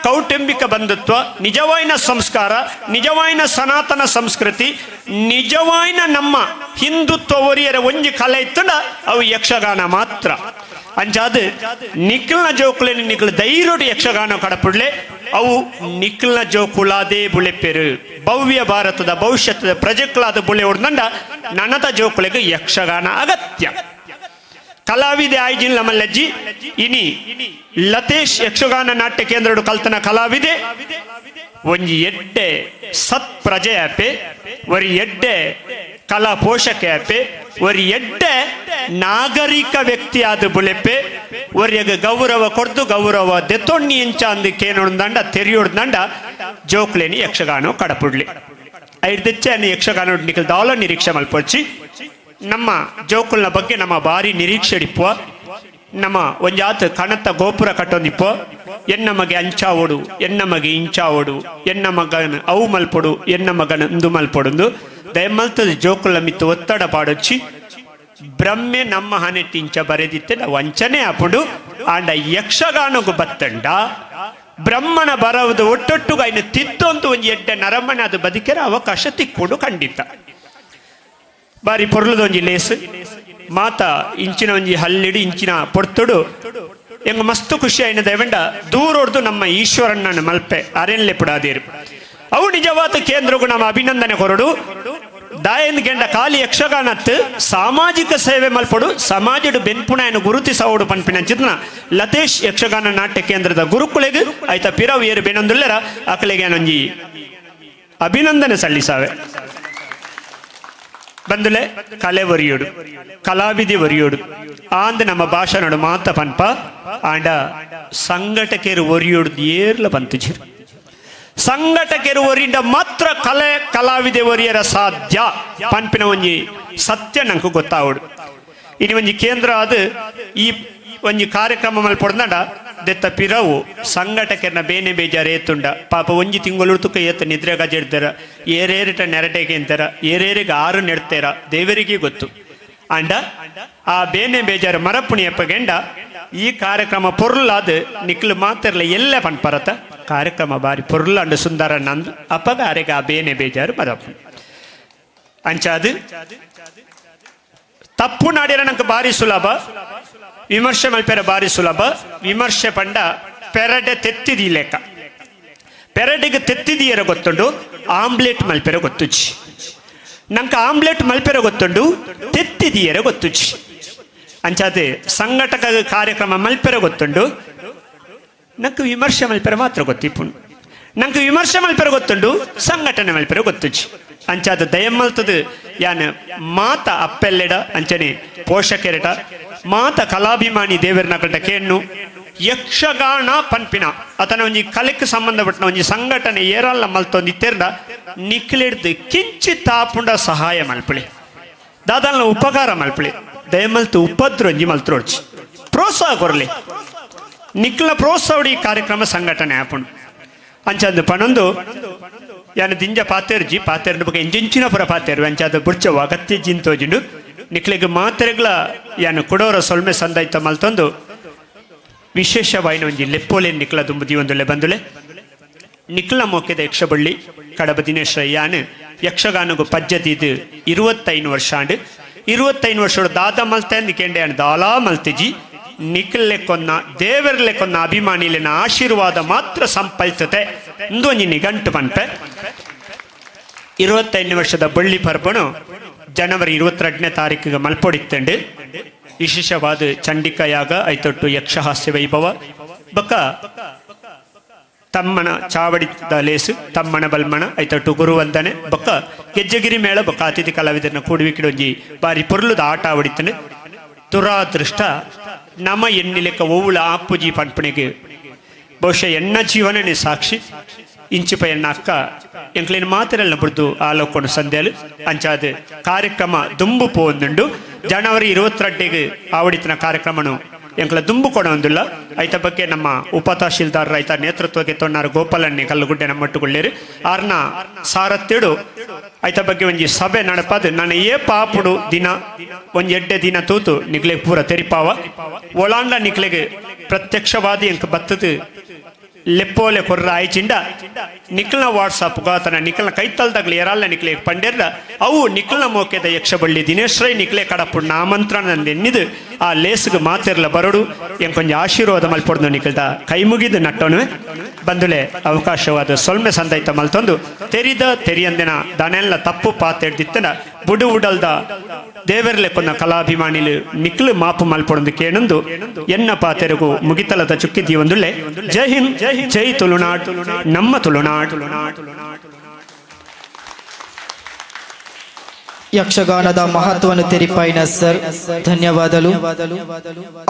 ಕೌಟುಂಬಿಕ ಬಂಧುತ್ವ, ನಿಜವಾಯಿನ ಸಂಸ್ಕಾರ, ನಿಜವಾಯಿನ ಸನಾತನ ಸಂಸ್ಕೃತಿ, ನಿಜವಾಯಿನ ನಮ್ಮ ಹಿಂದುತ್ವ ಒರಿಯರ ಒಂಜಿ ಕಲೆ ಇತ್ತುಂಡ ಅವು ಯಕ್ಷಗಾನ ಮಾತ್ರ. ಅಂಚಾದ ನಿಖಿಲ್ನ ಜೋಕುಲೇನು ನಿಖಿಲ್ ಧೈರ್ಯಡು ಯಕ್ಷಗಾನ ಕಡಪುಡ್ಲೆ ಅವು ನಿಖಿಲ್ನ ಜೋಕುಲಾದೇ ಬುಳೆಪೆರು ಭವ್ಯ ಭಾರತದ ಭವಿಷ್ಯದ ಪ್ರಜೆಗಳಾದ ಬುಳೆ ಹೊಡ್ದಂಡ ನನದ ಜೋಕುಲಿಗೆ ಯಕ್ಷಗಾನ ಅಗತ್ಯ. ಕಲಾವಿದೆ ಆಯ್ಜಿನ್ ಲಮಲ್ಲಜ್ಜಿ ಇನಿ ಲತೇಶ್ ಯಕ್ಷಗಾನ ನಾಟ್ಯ ಕೇಂದ್ರಡು ಕಲ್ತನ ಕಲಾವಿದೆ ಒಂಜಿ ಎಡ್ಡೆ ಸತ್ ಪ್ರಜೆ ಆಪೆ ಒರಿ ಎಡ್ಡೆ ಕಲಾ ಪೋಷಕೆ ಆಪೆ ಒರಿ ಎಡ್ಡೆ ನಾಗರಿಕ ವ್ಯಕ್ತಿಯಾದ ಬುಲೆಪೆ ಒರಿಯಗ ಗೌರವ ಕೊಡ್ದು ಗೌರವ ದೆತ್ತೊಣ್ಣಿ ಎಂಚ ಅಂದು ಕೇನೊಡ್ದಂಡ ತೆರಿಯೊಡ್ದಂಡ ಜೋಕ್ಲೇನಿ ಯಕ್ಷಗಾನ ಕಡಪುಡ್ಲಿ ಐರ್ದೆಚ್ಚೆ ಯಕ್ಷಗಾನ ನಿಖಲ್ ದಾಲ ನಿರೀಕ್ಷೆ ಮಲ್ಪೊಚ್ಚಿ. ನಮ್ಮ ಜೋಕುಲ್ನ ಬಗ್ಗೆ ನಮ್ಮ ಭಾರಿ ನಿರೀಕ್ಷೆ ಇಪ್ಪುವ ನಮ್ಮ ಒಂಜಾತ್ ಕಣತ್ತ ಗೋಪುರ ಕಟ್ಟೊಂದಿಪ್ಪು ಎನ್ನ ಮಗೆ ಅಂಚಾವೋಡು ಎನ್ನ ಮಗೆ ಇಂಚಾವೋಡು ಎನ್ನ ಮಗನ ಅವು ಮಲ್ಪೊಡು ಎನ್ನ ಮಗನ ಇಂದು ಮಲ್ಪೊಡುಂದು ದಯಮಲ್ತದ ಜೋಕುಲ ಮಿತ್ತು ಒತ್ತಡ ಪಾಡೊಚ್ಚಿ ಬ್ರಹ್ಮೆ ನಮ್ಮ ಹಣೆಟ್ಟಿಂಚ ಬರೆದಿತ್ತೆ ವಂಚನೆ ಆಪುಂಡು. ಆಂಡ ಯಕ್ಷಗಾನಗು ಬತ್ತಂಡ ಬ್ರಹ್ಮನ ಬರವುದು ಒಟ್ಟೊಟ್ಟುಗ ಇನ್ನು ತಿತ್ತೊಂದು ಒಂಜಿ ಎಡ್ಡೆ ನರಮನೆ ಅದು ಬದುಕೆರ ಅವಕಾಶ ತಿಕ್ಕೊಂಡು ಖಂಡಿತ. ಬಾರಿ ಪೊರ್ಲುದೊಂಜಿ ಲೇಸ್ ಮಾತ ಇಂಚಿನ ಒಂಜಿ ಹಲ್ಲಿಡು ಇಂಚಿನ ಪೊರ್ತುಡು ಎಂಗ್ ಮಸ್ತ್ ಖುಷಿ ಆಯ್ನ ದಯವಂಡ ದೂರೊಡ್ದು ನಮ್ಮ ಈಶ್ವರಣ್ಣನ ಮಲ್ಪೆ ಅರೆನ್ಲೆ ಪುಡಾದಿರು ಅವು ನಿಜವಾದ ಕೇಂದ್ರಗೂ ನಮ್ಮ ಅಭಿನಂದನೆ ಕೊರಡು ದಾಯನ್ ಗೆಂಡ ಖಾಲಿ ಯಕ್ಷಗಾನತ್ ಸಾಮಾಜಿಕ ಸೇವೆ ಮಲ್ಪಡು ಸಮಾಜಡು ಬೆನ್ಪುಣಾಯನ ಗುರುತಿಸವಡು ಪನ್ಪಿನ ಚಿತ್ನ ಲತೇಶ್ ಯಕ್ಷಗಾನ ನಾಟ್ಯ ಕೇಂದ್ರದ ಗುರುಕುಲೆಗ್ ಆಯ್ತ ಪಿರವು ಏರು ಬೆನೊಂದುಲ್ಲೆರ ಅಕಲೆಗೆ ಒಂಜಿ ಅಭಿನಂದನೆ ಸಲ್ಲಿಸಾವೆ. ಬಂದುಲೆ ಕಲೆ ಒರಿಯೋಡು ಕಲಾವಿಧಿ ಒರಿಯೋಡು ಆಂದ್ ನಮ್ಮ ಭಾಷಣಡು ಮಾತ ಪನ್ಪ ಆಂಡ ಸಂಘಟಕರು ಒರಿಯೋಡು ಏರ್ಲ ಬಂತುಜಿರು ಸಂಘಟಕರು ಒರಿಂದ ಮಾತ್ರ ಕಲೆ ಕಲಾವಿದೆ ಒರಿಯರ ಸಾಧ್ಯ ಪನ್ಪಿನ ಒಂಜಿ ಸತ್ಯ ನಂಗೆ ಗೊತ್ತಾವಡು. ಇನಿ ಒಂಜಿ ಕೇಂದ್ರ ಅದು ಈ ಒಂಜಿ ಕಾರ್ಯಕ್ರಮ ಮಲ್ಪೊಡ್ದಂಡ ದೆತ್ತ ಪಿರವು ಸಂಘಟಕರನ್ನ ಬೇನೆ ಬೇಜಾರು ಏತುಂಡ ಪಾಪ ಒಂಜಿ ತಿಂಗಳು ತುಕ್ಕ ಏತ ನಿದ್ರೆ ಗಜೆಡ್ತಾರ ಏರೇರಿಟ ನೆರಟೆಗೆ ಅಂತಾರ ಏರೇರಿಗೆ ಆರು ನೆಡ್ತಾರ ದೇವರಿಗೆ ಗೊತ್ತು. ಅಂಡ ಆ ಬೇನೆ ಬೇಜಾರು ಮರಪುಣಿಯಪ್ಪ ಗೆಂಡ ಈ ಕಾರ್ಯಕ್ರಮ ಪೊರ್ಲಾದ ನಿಕ್ಲು ಮಾತಿರ್ಲ ಎಲ್ಲ ಪನ್ಪರತ ಕಾರ್ಯಕ್ರಮ ಬಾರಿ ಪೊರ್ಲಾಂಡು ಸುಂದರ ನಂದು ಅಪ್ಪಗ ಅರೆಗೆ ಆ ಬೇನೆ ಬೇಜಾರು ಮರಪು ಅಂಚಾದು ತಪ್ಪು ನಾಡಿರ ನಂಗೆ ಬಾರಿ ಸುಲಭ ವಿಮರ್ಶೆ ಮಲ್ಪೆರ ಬಾರಿ ಸುಲಭ. ವಿಮರ್ಶೆ ಪಂಡ ಪೆರಡೆ ತೆತ್ತಿದಿ ಲೆಕ್ಕ ಪೆರಡೆಗೆ ತೆತ್ತಿದಿಯರ ಗೊತ್ತುಂಡು ಆಮ್ಲೆಟ್ ಮಲ್ಪೆರ ಗೊತ್ತುಚಿ ನಂಗೆ ಆಮ್ಲೆಟ್ ಮಲ್ಪೆರ ಗೊತ್ತುಂಡು ತೆತ್ತಿದಿಯರ ಗೊತ್ತುಚಿ ಅಂಚಾದೆ ಸಂಘಟಕ ಕಾರ್ಯಕ್ರಮ ಮಲ್ಪೆರ ಗೊತ್ತುಂಡು ನಂಗೆ ವಿಮರ್ಶೆ ಮಲ್ಪೆರ ಮಾತ್ರ ಗೊತ್ತಿಪ್ಪು ನಂಗೆ ವಿಮರ್ಶೆ ಮಲ್ಪೆರ ಗೊತ್ತುಂಡು ಸಂಘಟನೆ ಮಲ್ಪೆರ ಗೊತ್ತುಚಿ ಅಂಚಾದ ದಯಮಲ್ತದು ಯಾನ್ ಮಾತ ಅಪ್ಪೆಲ್ಲೆಡ ಅಂಚನೆ ಪೋಷಕೆರಟ ಮಾತ ಕಲಾಭಿಮಾನಿ ದೇವರನ ಕಂಡ ಕೇಣ್ಣು ಯಕ್ಷಗಾನ ಪನ್ಪಿನ ಅತನ ಒಂಜಿ ಕಲೆಕ್ ಸಂಬಂಧಪಟ್ಟ ಒಂಜಿ ಸಂಘಟನೆ ಏರಲ್ಲ ಮಲ್ತೊಂದು ಇತ್ತೆರ್ದ ನಿಕ್ಲಿಡ್ದು ಕಿಂಚಿತ್ ಆಪುಂಡ ಸಹಾಯ ಮಲ್ಪಳಿ ದಾದಲ್ನ ಉಪಕಾರ ಮಲ್ಪಳಿ ದಯಮಲ್ತು ಉಪದ್ರ ಒಂಜಿ ಮಲ್ತ್ರೋಡ್ಚಿ ಪ್ರೋತ್ಸಾಹ ಕೊರಲಿ ನಿಕ್ಲ ಪ್ರೋತ್ಸಾಹ ಈ ಕಾರ್ಯಕ್ರಮ ಸಂಘಟನೆ ಆಪುಂಡು ಅಂಚಂದು ಪನೊಂದು ಯಾನು ದಿಂಜ ಪಾತೇರ್ಜಿ ಪಾತೇರ್ನ ಬಗ್ಗೆ ಎಂಜೆಂಚಿನ ಪುರ ಪಾತೇರು ಅಂಚಾದ ಬುಡ್ಚವ ಅಗತ್ಯ ಜಿಂತೋಜಿಂಡು ನಿಕ್ಲೆಗ್ ಮಾತೆರೆಗ್ಲ ಯಾನು ಕೊಡೋರ ಸೊಲ್ಮೆ ಸಂದಾಯ್ತ ಮಲ್ತೊಂದು ವಿಶೇಷವಾಯಿನ ಒಂಜಿ ಲೆಪ್ಪೋಲೆ ನಿಕ್ಲ ದುಂಬು ದೀವೊಂದುಲ್ಲೆ ಬಂದುಲೆ ನಿಕ್ಲ ಮೋಕೆದ ಯಕ್ಷಬಳ್ಳಿ ಕಡಬ ದಿನೇಶ ಯಾನು ಯಕ್ಷಗಾನಗು ಪಜ್ಜದಿದು 25 ವರ್ಷ ಆಂಡ್ 25 ವರ್ಷ ದಾದ ಮಲ್ತೆ ನಿಕೆಂಡೆ ಯಾನು ದಾಲಾ ಮಲ್ತೆಜಿ ನಿಕ್ಲೆ ಕೊನ್ನ ದೇವರ್ಲೆ ಕೊನ್ನ ಅಭಿಮಾನಿಲೆನ ಆಶೀರ್ವಾದ ಮಾತ್ರ ಸಂಪಲ್ತತೆ ಇಂದೊಂಜಿ ನಿಗಂಟು ಪನ್ಪೆ. 25 ವರ್ಷದ ಬಳ್ಳಿ ಪರ್ಬನು ಜನವರಿ 22ನೇ ತಾರೀಕಿಗೆ ಮಲ್ಪೊಡಿತ್ತಂಡು ವಿಶೇಷವಾದ ಚಂಡಿಕಾ ಯಾಗ ಐತೊಟ್ಟು ಯಕ್ಷಹಾಸ್ಯ ವೈಭವ ಬಕ್ಕ ತಮ್ಮನ ಚಾವಡಿದ ಲೇಸು ತಮ್ಮನ ಬಲ್ಮಣ ಐತೊಟ್ಟು ಗುರುವಂದನೆ ಬಕ್ಕ ಗೆಜ್ಜೆಗಿರಿ ಮೇಳ ಬಕ್ಕ ಅತಿಥಿ ಕಲಾವಿದರನ್ನ ಕೂಡುವಿಕಿಡೊಂಜಿ ಬಾರಿ ಪೊರ್ಲುದ ಆಟ ಆವಡಿತ್ತಂಡು. ದುರಾದೃಷ್ಟ ನಮ ಎನ್ನಿಲೆಕ್ಕ ಓವುಳ ಆಪುಜಿ ಪನ್ಪಣಿಗೆ ಬಹುಶಃ ಎಣ್ಣ ಜೀವನನೇ ಸಾಕ್ಷಿ ಇಂಚಿಪ ಎಣ್ಣ ಅಕ್ಕ ಎಂಕ್ಲೇನು ಮಾತಿರಲ್ಲ ಬುಡ್ದು ಆಲೋಕೊಂಡು ಸಂದೇಲು ಅಂಚಾದ ಕಾರ್ಯಕ್ರಮ ದುಂಬು ಪೋಂದುಂಡು ಜನವರಿ 22ಗೆ ಆವಡಿತನ ಕಾರ್ಯಕ್ರಮನು ಎಂಕ್ಲ ದುಂಬು ಕೊಡೊಂದಿಲ್ಲ. ಐತ ಬಗ್ಗೆ ನಮ್ಮ ಉಪ ತಹಶೀಲ್ದಾರ್ ರೈತ ನೇತೃತ್ವಕ್ಕೆ ತೊನ್ನಾರು ಗೋಪಾಲನ್ನೇ ಕಲ್ಲುಗುಡ್ಡೆ ನಮ್ಮಟ್ಟುಕೊಳ್ಳೇರು ಆರ್ನ ಸಾರತ್ತೇಡು ಐತ ಬಗ್ಗೆ ಒಂಜಿ ಸಭೆ ನಡಪಾದು ನಾನು ಏ ಪಾಪುಡು ದಿನ ಒಂಜಿ ಎಡ್ಡೆ ದಿನ ತೂತು ನಿಕ್ಲೆಗ್ ಪೂರ ತೆರಿಪಾವ ಒಳಾಂಡ ನಿಕ್ಲೆಗ್ ಪ್ರತ್ಯಕ್ಷವಾದಿ ಎಂಕ್ ಬತ್ತದು ಲೆಪ್ಪೋಲೆ ಕೊರ್ರ ಆಯ್ಚಿಂಡ ನಿಕ್ಲ್ನ ವಾಟ್ಸಪ್ ಗಾತನ ನಿಕ್ಲ್ನ ಕೈತಲ್ದಾಗ್ಲಿ ಎರಲ್ಲ ನಿಕ್ಲೆ ಪಂಡೆರ್ದ ಅವು ನಿಕ್ಲ್ನ ಮೋಕೆದ ಯಕ್ಷಬಳ್ಳಿ ದಿನೇಶ್ ರೈ ನಿಕ್ಲೆ ಕಡಪುಣ್ಣ ಆಮಂತ್ರಣ ಎನ್ನಿದು ಆ ಲೇಸ್ಗೆ ಮಾತಿರ್ಲ ಬರಡು ಎಂಕೊಂಜ ಆಶೀರ್ವಾದ ಮಲ್ಪೊಡ್ದು ನಿಕ್ಲ್ದ ಕೈ ಮುಗಿದು ನಟ್ಟೋನು ಬಂದುಲೆ ಅವಕಾಶವಾದ ಸೊಲ್ಮೆ ಸಂದೈತ ಮಲ್ತೊಂದು ತೆರಿದ ತೆರಿಯಂದಿನ ದನೆಲ್ಲ ತಪ್ಪು ಪಾತೆಡ್ದಿತ್ತನ ಬುಡು ಉಡಲ್ದ ದೇವರ್ಲೆ ಕೊನ್ನ ಕಲಾಭಿಮಾನಿಲು ನಿಕ್ಲು ಮಾಪು ಮಲ್ಪೊಡೊಂದು ಕೇಣಂದು ಎನ್ನ ಪಾತೆರಗು ಮುಗಿತಲದ ಚುಕ್ಕಿ ದೀವೊಂದುಲ್ಲೆ. ಜೈ ಹಿಂದ್, ಜೈ ತುಳುನಾಡ್, ನಮ್ಮ ತುಳುನಾಡ್. ಯಕ್ಷಗಾನದ ಮಹತ್ವವನ್ನು ತೆರಿಪಾಯಿನ ಸರ್ ಧನ್ಯವಾದಲು.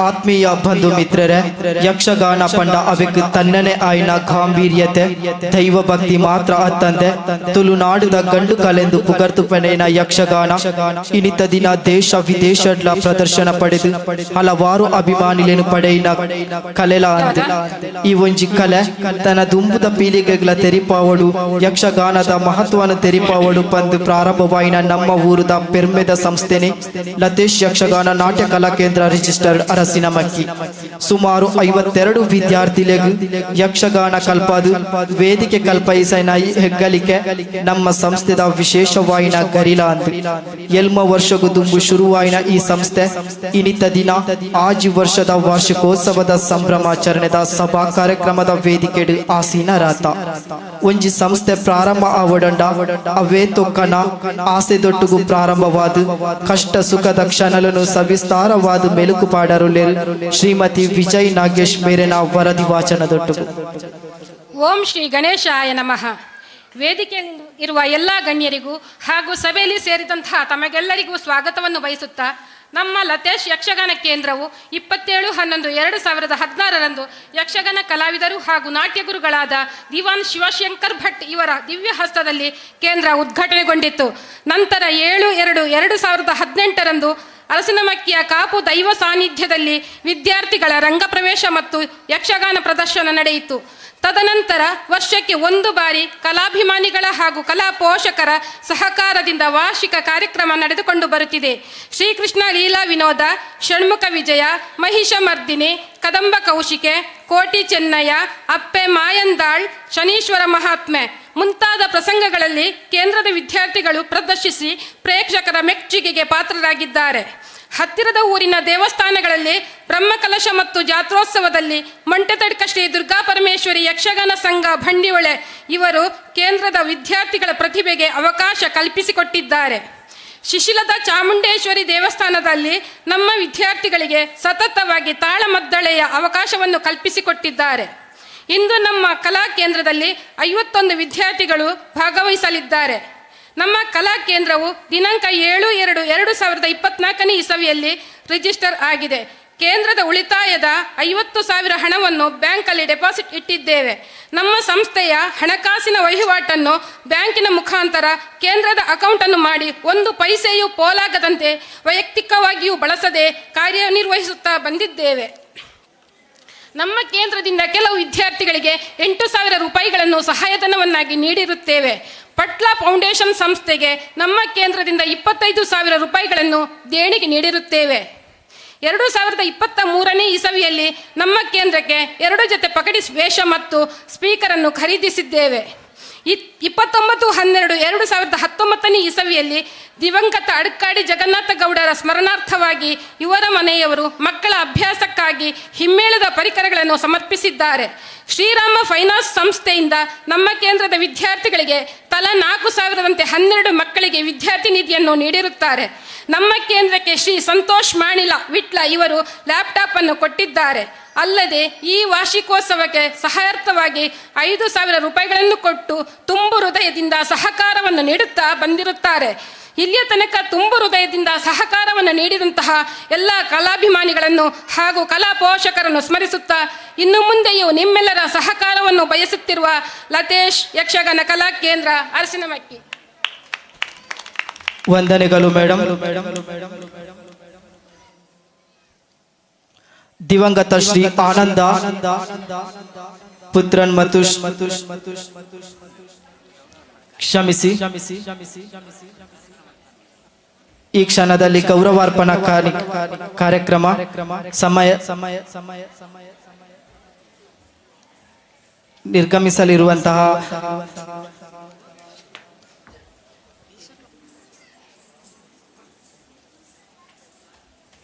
ಆತ್ಮೀಯ ಬಂಧು ಮಿತ್ರರೇ, ಯಕ್ಷಗಾನ ಪಂಡ ಅವೆಕ್ ತನ್ನನೆ ಆಯ್ನ ಗಾಂಭೀರ್ಯತೆ ದೈವ ಭಕ್ತಿ ಮಾತ್ರ ಅತ್ತಂದೆ ತುಳುನಾಡುದ ಗಂಡು ಕಲೆಂದು ಪುಗರ್ತು ಪಣೆನ ಯಕ್ಷಗಾನ ಇನಿತ ದಿನ ದೇಶ ವಿದೇಶಡ್ಲ ಪ್ರದರ್ಶನ ಪಡೆದು ಹಲವಾರು ಅಭಿಮಾನಿಲೇನು ಪಡೆಯಿನ ಕಲೆಲ ಅಂದ ಈ ಒಂಜಿ ಕಲೆ ತನ್ನ ದುಂಬುದ ಪೀಳಿಗೆಗಳ ತೆರಿಪಾವಡು ಯಕ್ಷಗಾನದ ಮಹತ್ವವನ್ನು ತೆರಿಪಾವಡು ಬಂದು ಪ್ರಾರಂಭವಾಯಿನ ನಮ್ಮ ಊರುದ ಪೆರ್ಮೆದ ಸಂಸ್ಥೆನೆ ಲತೇಶ್ ಯಕ್ಷಗಾನ ನಾಟ್ಯ ಕಲಾ ಕೇಂದ್ರ ರಿಜಿಸ್ಟರ್ಡ್ ಅರಸಿನಮಕ್ಕಿ. ಸುಮಾರು 52 ವಿದ್ಯಾರ್ಥಿಲೆಗ್ ಯಕ್ಷಗಾನ ಕಲ್ಪಾದು ವೇದಿಕೆ ಕಲ್ಪೈಸೈನ ಹೆಗ್ಗಳಿಕೆ ನಮ್ಮ ಸಂಸ್ಥೆದ ವಿಶೇಷವಾಯಿನ ಗರಿಲ ಅಂದು. ಎಲ್ಮ ವರ್ಷಗೂ ದುಂಬು ಶುರುವಾಯಿನ ಈ ಸಂಸ್ಥೆ ಇನಿತ ದಿನ 5 ವರ್ಷದ ವಾರ್ಷಿಕೋತ್ಸವದ ಸಂಭ್ರಮಾಚರಣೆದ ಸಭಾ ಕಾರ್ಯಕ್ರಮದ ವೇದಿಕೆಡು ಆಸೀನರಾತ. ಒಂಜಿ ಸಂಸ್ಥೆ ಪ್ರಾರಂಭ ಆವಡಂಡ ಅವೇ ತೊಕ್ಕನ ಆಸೆ ದೊಟ್ಟುಗು ಪ್ರಾರಂಭವಾದ ಕಷ್ಟ ಸುಖದ ಕ್ಷಣలను ಸವಿಸ್ತಾರವಾದ ಮೆಲುಕು ಪಾಡರುಲೇರು ಶ್ರೀಮತಿ ವಿಜಯ್ ನಾಗೇಶ್ ಮೇರೆನ ವರದಿ ವಾಚನದೊಟ್ಟುಗು. ಓಂ ಶ್ರೀ ಗಣೇಶಾಯ ನಮಃ. ವೇದಿಕೆಯಲ್ಲಿ ಇರುವ ಎಲ್ಲ ಗಣ್ಯರಿಗೂ ಹಾಗೂ ಸಭೆಯಲ್ಲಿ ಸೇರಿದಂತಹ ತಮಗೆಲ್ಲರಿಗೂ ಸ್ವಾಗತವನ್ನು ಬಯಸುತ್ತಾ, ನಮ್ಮ ಲತೇಶ್ ಯಕ್ಷಗಾನ ಕೇಂದ್ರವು 27/11/2016 ಯಕ್ಷಗಾನ ಕಲಾವಿದರು ಹಾಗೂ ನಾಟ್ಯಗುರುಗಳಾದ ದಿವಾನ್ ಶಿವಶಂಕರ್ ಭಟ್ ಇವರ ದಿವ್ಯ ಹಸ್ತದಲ್ಲಿ ಕೇಂದ್ರ ಉದ್ಘಾಟನೆಗೊಂಡಿತ್ತು. ನಂತರ 7/2/2018 ಅರಸಿನಮಕ್ಕಿಯ ಕಾಪು ದೈವ ಸಾನ್ನಿಧ್ಯದಲ್ಲಿ ವಿದ್ಯಾರ್ಥಿಗಳ ರಂಗಪ್ರವೇಶ ಮತ್ತು ಯಕ್ಷಗಾನ ಪ್ರದರ್ಶನ ನಡೆಯಿತು. ತದನಂತರ ವರ್ಷಕ್ಕೆ ಒಂದು ಬಾರಿ ಕಲಾಭಿಮಾನಿಗಳ ಹಾಗೂ ಕಲಾ ಪೋಷಕರ ಸಹಕಾರದಿಂದ ವಾರ್ಷಿಕ ಕಾರ್ಯಕ್ರಮ ನಡೆದುಕೊಂಡು ಬರುತ್ತಿದೆ. ಶ್ರೀಕೃಷ್ಣ ಲೀಲಾ ವಿನೋದ, ಷಣ್ಮುಖ ವಿಜಯ, ಮಹಿಷಮರ್ದಿನಿ, ಕದಂಬ ಕೌಶಿಕೆ, ಕೋಟಿ ಚೆನ್ನಯ್ಯ, ಅಪ್ಪೆ ಮಾಯಂದಾಳ್, ಶನೀಶ್ವರ ಮಹಾತ್ಮೆ ಮುಂತಾದ ಪ್ರಸಂಗಗಳಲ್ಲಿ ಕೇಂದ್ರದ ವಿದ್ಯಾರ್ಥಿಗಳು ಪ್ರದರ್ಶಿಸಿ ಪ್ರೇಕ್ಷಕರ ಮೆಚ್ಚುಗೆಗೆ ಪಾತ್ರರಾಗಿದ್ದಾರೆ. ಹತ್ತಿರದ ಊರಿನ ದೇವಸ್ಥಾನಗಳಲ್ಲಿ ಬ್ರಹ್ಮಕಲಶ ಮತ್ತು ಜಾತ್ರೋತ್ಸವದಲ್ಲಿ ಮೊಂಟೆತಡ್ಕ ಶ್ರೀ ದುರ್ಗಾ ಪರಮೇಶ್ವರಿ ಯಕ್ಷಗಾನ ಸಂಘ ಬಂಡಿಯೊಳೆ ಇವರು ಕೇಂದ್ರದ ವಿದ್ಯಾರ್ಥಿಗಳ ಪ್ರತಿಭೆಗೆ ಅವಕಾಶ ಕಲ್ಪಿಸಿಕೊಟ್ಟಿದ್ದಾರೆ. ಶಿಶಿಲದ ಚಾಮುಂಡೇಶ್ವರಿ ದೇವಸ್ಥಾನದಲ್ಲಿ ನಮ್ಮ ವಿದ್ಯಾರ್ಥಿಗಳಿಗೆ ಸತತವಾಗಿ ತಾಳಮದ್ದಳೆಯ ಅವಕಾಶವನ್ನು ಕಲ್ಪಿಸಿಕೊಟ್ಟಿದ್ದಾರೆ. ಇಂದು ನಮ್ಮ ಕಲಾ ಕೇಂದ್ರದಲ್ಲಿ 51 ವಿದ್ಯಾರ್ಥಿಗಳು ಭಾಗವಹಿಸಲಿದ್ದಾರೆ. ನಮ್ಮ ಕಲಾ ಕೇಂದ್ರವು ದಿನಾಂಕ 7/2/2024 ಇಸವಿಯಲ್ಲಿ ರಿಜಿಸ್ಟರ್ ಆಗಿದೆ. ಕೇಂದ್ರದ ಉಳಿತಾಯದ 50,000 ಹಣವನ್ನು ಬ್ಯಾಂಕಲ್ಲಿ ಡೆಪಾಸಿಟ್ ಇಟ್ಟಿದ್ದೇವೆ. ನಮ್ಮ ಸಂಸ್ಥೆಯ ಹಣಕಾಸಿನ ವಹಿವಾಟನ್ನು ಬ್ಯಾಂಕಿನ ಮುಖಾಂತರ ಕೇಂದ್ರದ ಅಕೌಂಟನ್ನು ಮಾಡಿ ಒಂದು ಪೈಸೆಯೂ ಪೋಲಾಗದಂತೆ ವೈಯಕ್ತಿಕವಾಗಿಯೂ ಬಳಸದೆ ಕಾರ್ಯನಿರ್ವಹಿಸುತ್ತಾ ಬಂದಿದ್ದೇವೆ. ನಮ್ಮ ಕೇಂದ್ರದಿಂದ ಕೆಲವು ವಿದ್ಯಾರ್ಥಿಗಳಿಗೆ 8,000 ರೂಪಾಯಿಗಳನ್ನು ಸಹಾಯಧನವನ್ನಾಗಿ ನೀಡಿರುತ್ತೇವೆ. ಪಟ್ಲ ಫೌಂಡೇಶನ್ ಸಂಸ್ಥೆಗೆ ನಮ್ಮ ಕೇಂದ್ರದಿಂದ 25,000 ರೂಪಾಯಿಗಳನ್ನು ದೇಣಿಗೆ ನೀಡಿರುತ್ತೇವೆ. 2023 ಇಸವಿಯಲ್ಲಿ ನಮ್ಮ ಕೇಂದ್ರಕ್ಕೆ 2 ಜೊತೆ ಪಗಡಿ ವೇಷ ಮತ್ತು ಸ್ಪೀಕರನ್ನು ಖರೀದಿಸಿದ್ದೇವೆ. 29/12/2019 ಇಸವಿಯಲ್ಲಿ ದಿವಂಗತ ಅಡ್ಕಾಡಿ ಜಗನ್ನಾಥ ಗೌಡರ ಸ್ಮರಣಾರ್ಥವಾಗಿ ಇವರ ಮನೆಯವರು ಮಕ್ಕಳ ಅಭ್ಯಾಸಕ್ಕಾಗಿ ಹಿಮ್ಮೇಳದ ಪರಿಕರಗಳನ್ನು ಸಮರ್ಪಿಸಿದ್ದಾರೆ. ಶ್ರೀರಾಮ ಫೈನಾನ್ಸ್ ಸಂಸ್ಥೆಯಿಂದ ನಮ್ಮ ಕೇಂದ್ರದ ವಿದ್ಯಾರ್ಥಿಗಳಿಗೆ ತಲಾ 4,000ದಂತೆ 12 ಮಕ್ಕಳಿಗೆ ವಿದ್ಯಾರ್ಥಿ ನಿಧಿಯನ್ನು ನೀಡಿರುತ್ತಾರೆ. ನಮ್ಮ ಕೇಂದ್ರಕ್ಕೆ ಶ್ರೀ ಸಂತೋಷ್ ಮಾಣಿಲ ವಿಟ್ಲ ಇವರು ಲ್ಯಾಪ್ಟಾಪ್ ಅನ್ನು ಕೊಟ್ಟಿದ್ದಾರೆ. ಅಲ್ಲದೆ ಈ ವಾರ್ಷಿಕೋತ್ಸವಕ್ಕೆ ಸಹಾಯಾರ್ಥವಾಗಿ 5,000 ರೂಪಾಯಿಗಳನ್ನು ಕೊಟ್ಟು ತುಂಬು ಹೃದಯದಿಂದ ಸಹಕಾರವನ್ನು ನೀಡುತ್ತಾ ಬಂದಿರುತ್ತಾರೆ. ಇಲ್ಲಿಯ ತನಕ ತುಂಬು ಹೃದಯದಿಂದ ಸಹಕಾರವನ್ನು ನೀಡಿದಂತಹ ಎಲ್ಲ ಕಲಾಭಿಮಾನಿಗಳನ್ನು ಹಾಗೂ ಕಲಾ ಪೋಷಕರನ್ನು ಸ್ಮರಿಸುತ್ತಾ ಇನ್ನು ಮುಂದೆಯೂ ನಿಮ್ಮೆಲ್ಲರ ಸಹಕಾರವನ್ನು ಬಯಸುತ್ತಿರುವ ಲತೇಶ್ ಯಕ್ಷಗಾನ ಕಲಾ ಕೇಂದ್ರ ಅರಸಿನಮಕ್ಕಿ. ವಂದನೆಗಳು ಮೇಡಮ್. ದಿವಂಗತ ಶ್ರೀ ಆನಂದ ಪುತ್ರನ್ ಮತ್ತು ಕ್ಷಮಿಸಿ, ಈ ಕ್ಷಣದಲ್ಲಿ ಗೌರವಾರ್ಪಣಾ ಕಾರ್ಯಕ್ರಮ ಸಮಯ ಸಮಯ ಸಮಯ ಸಮಯ ನಿರ್ಗಮಿಸಲಿರುವಂತಹ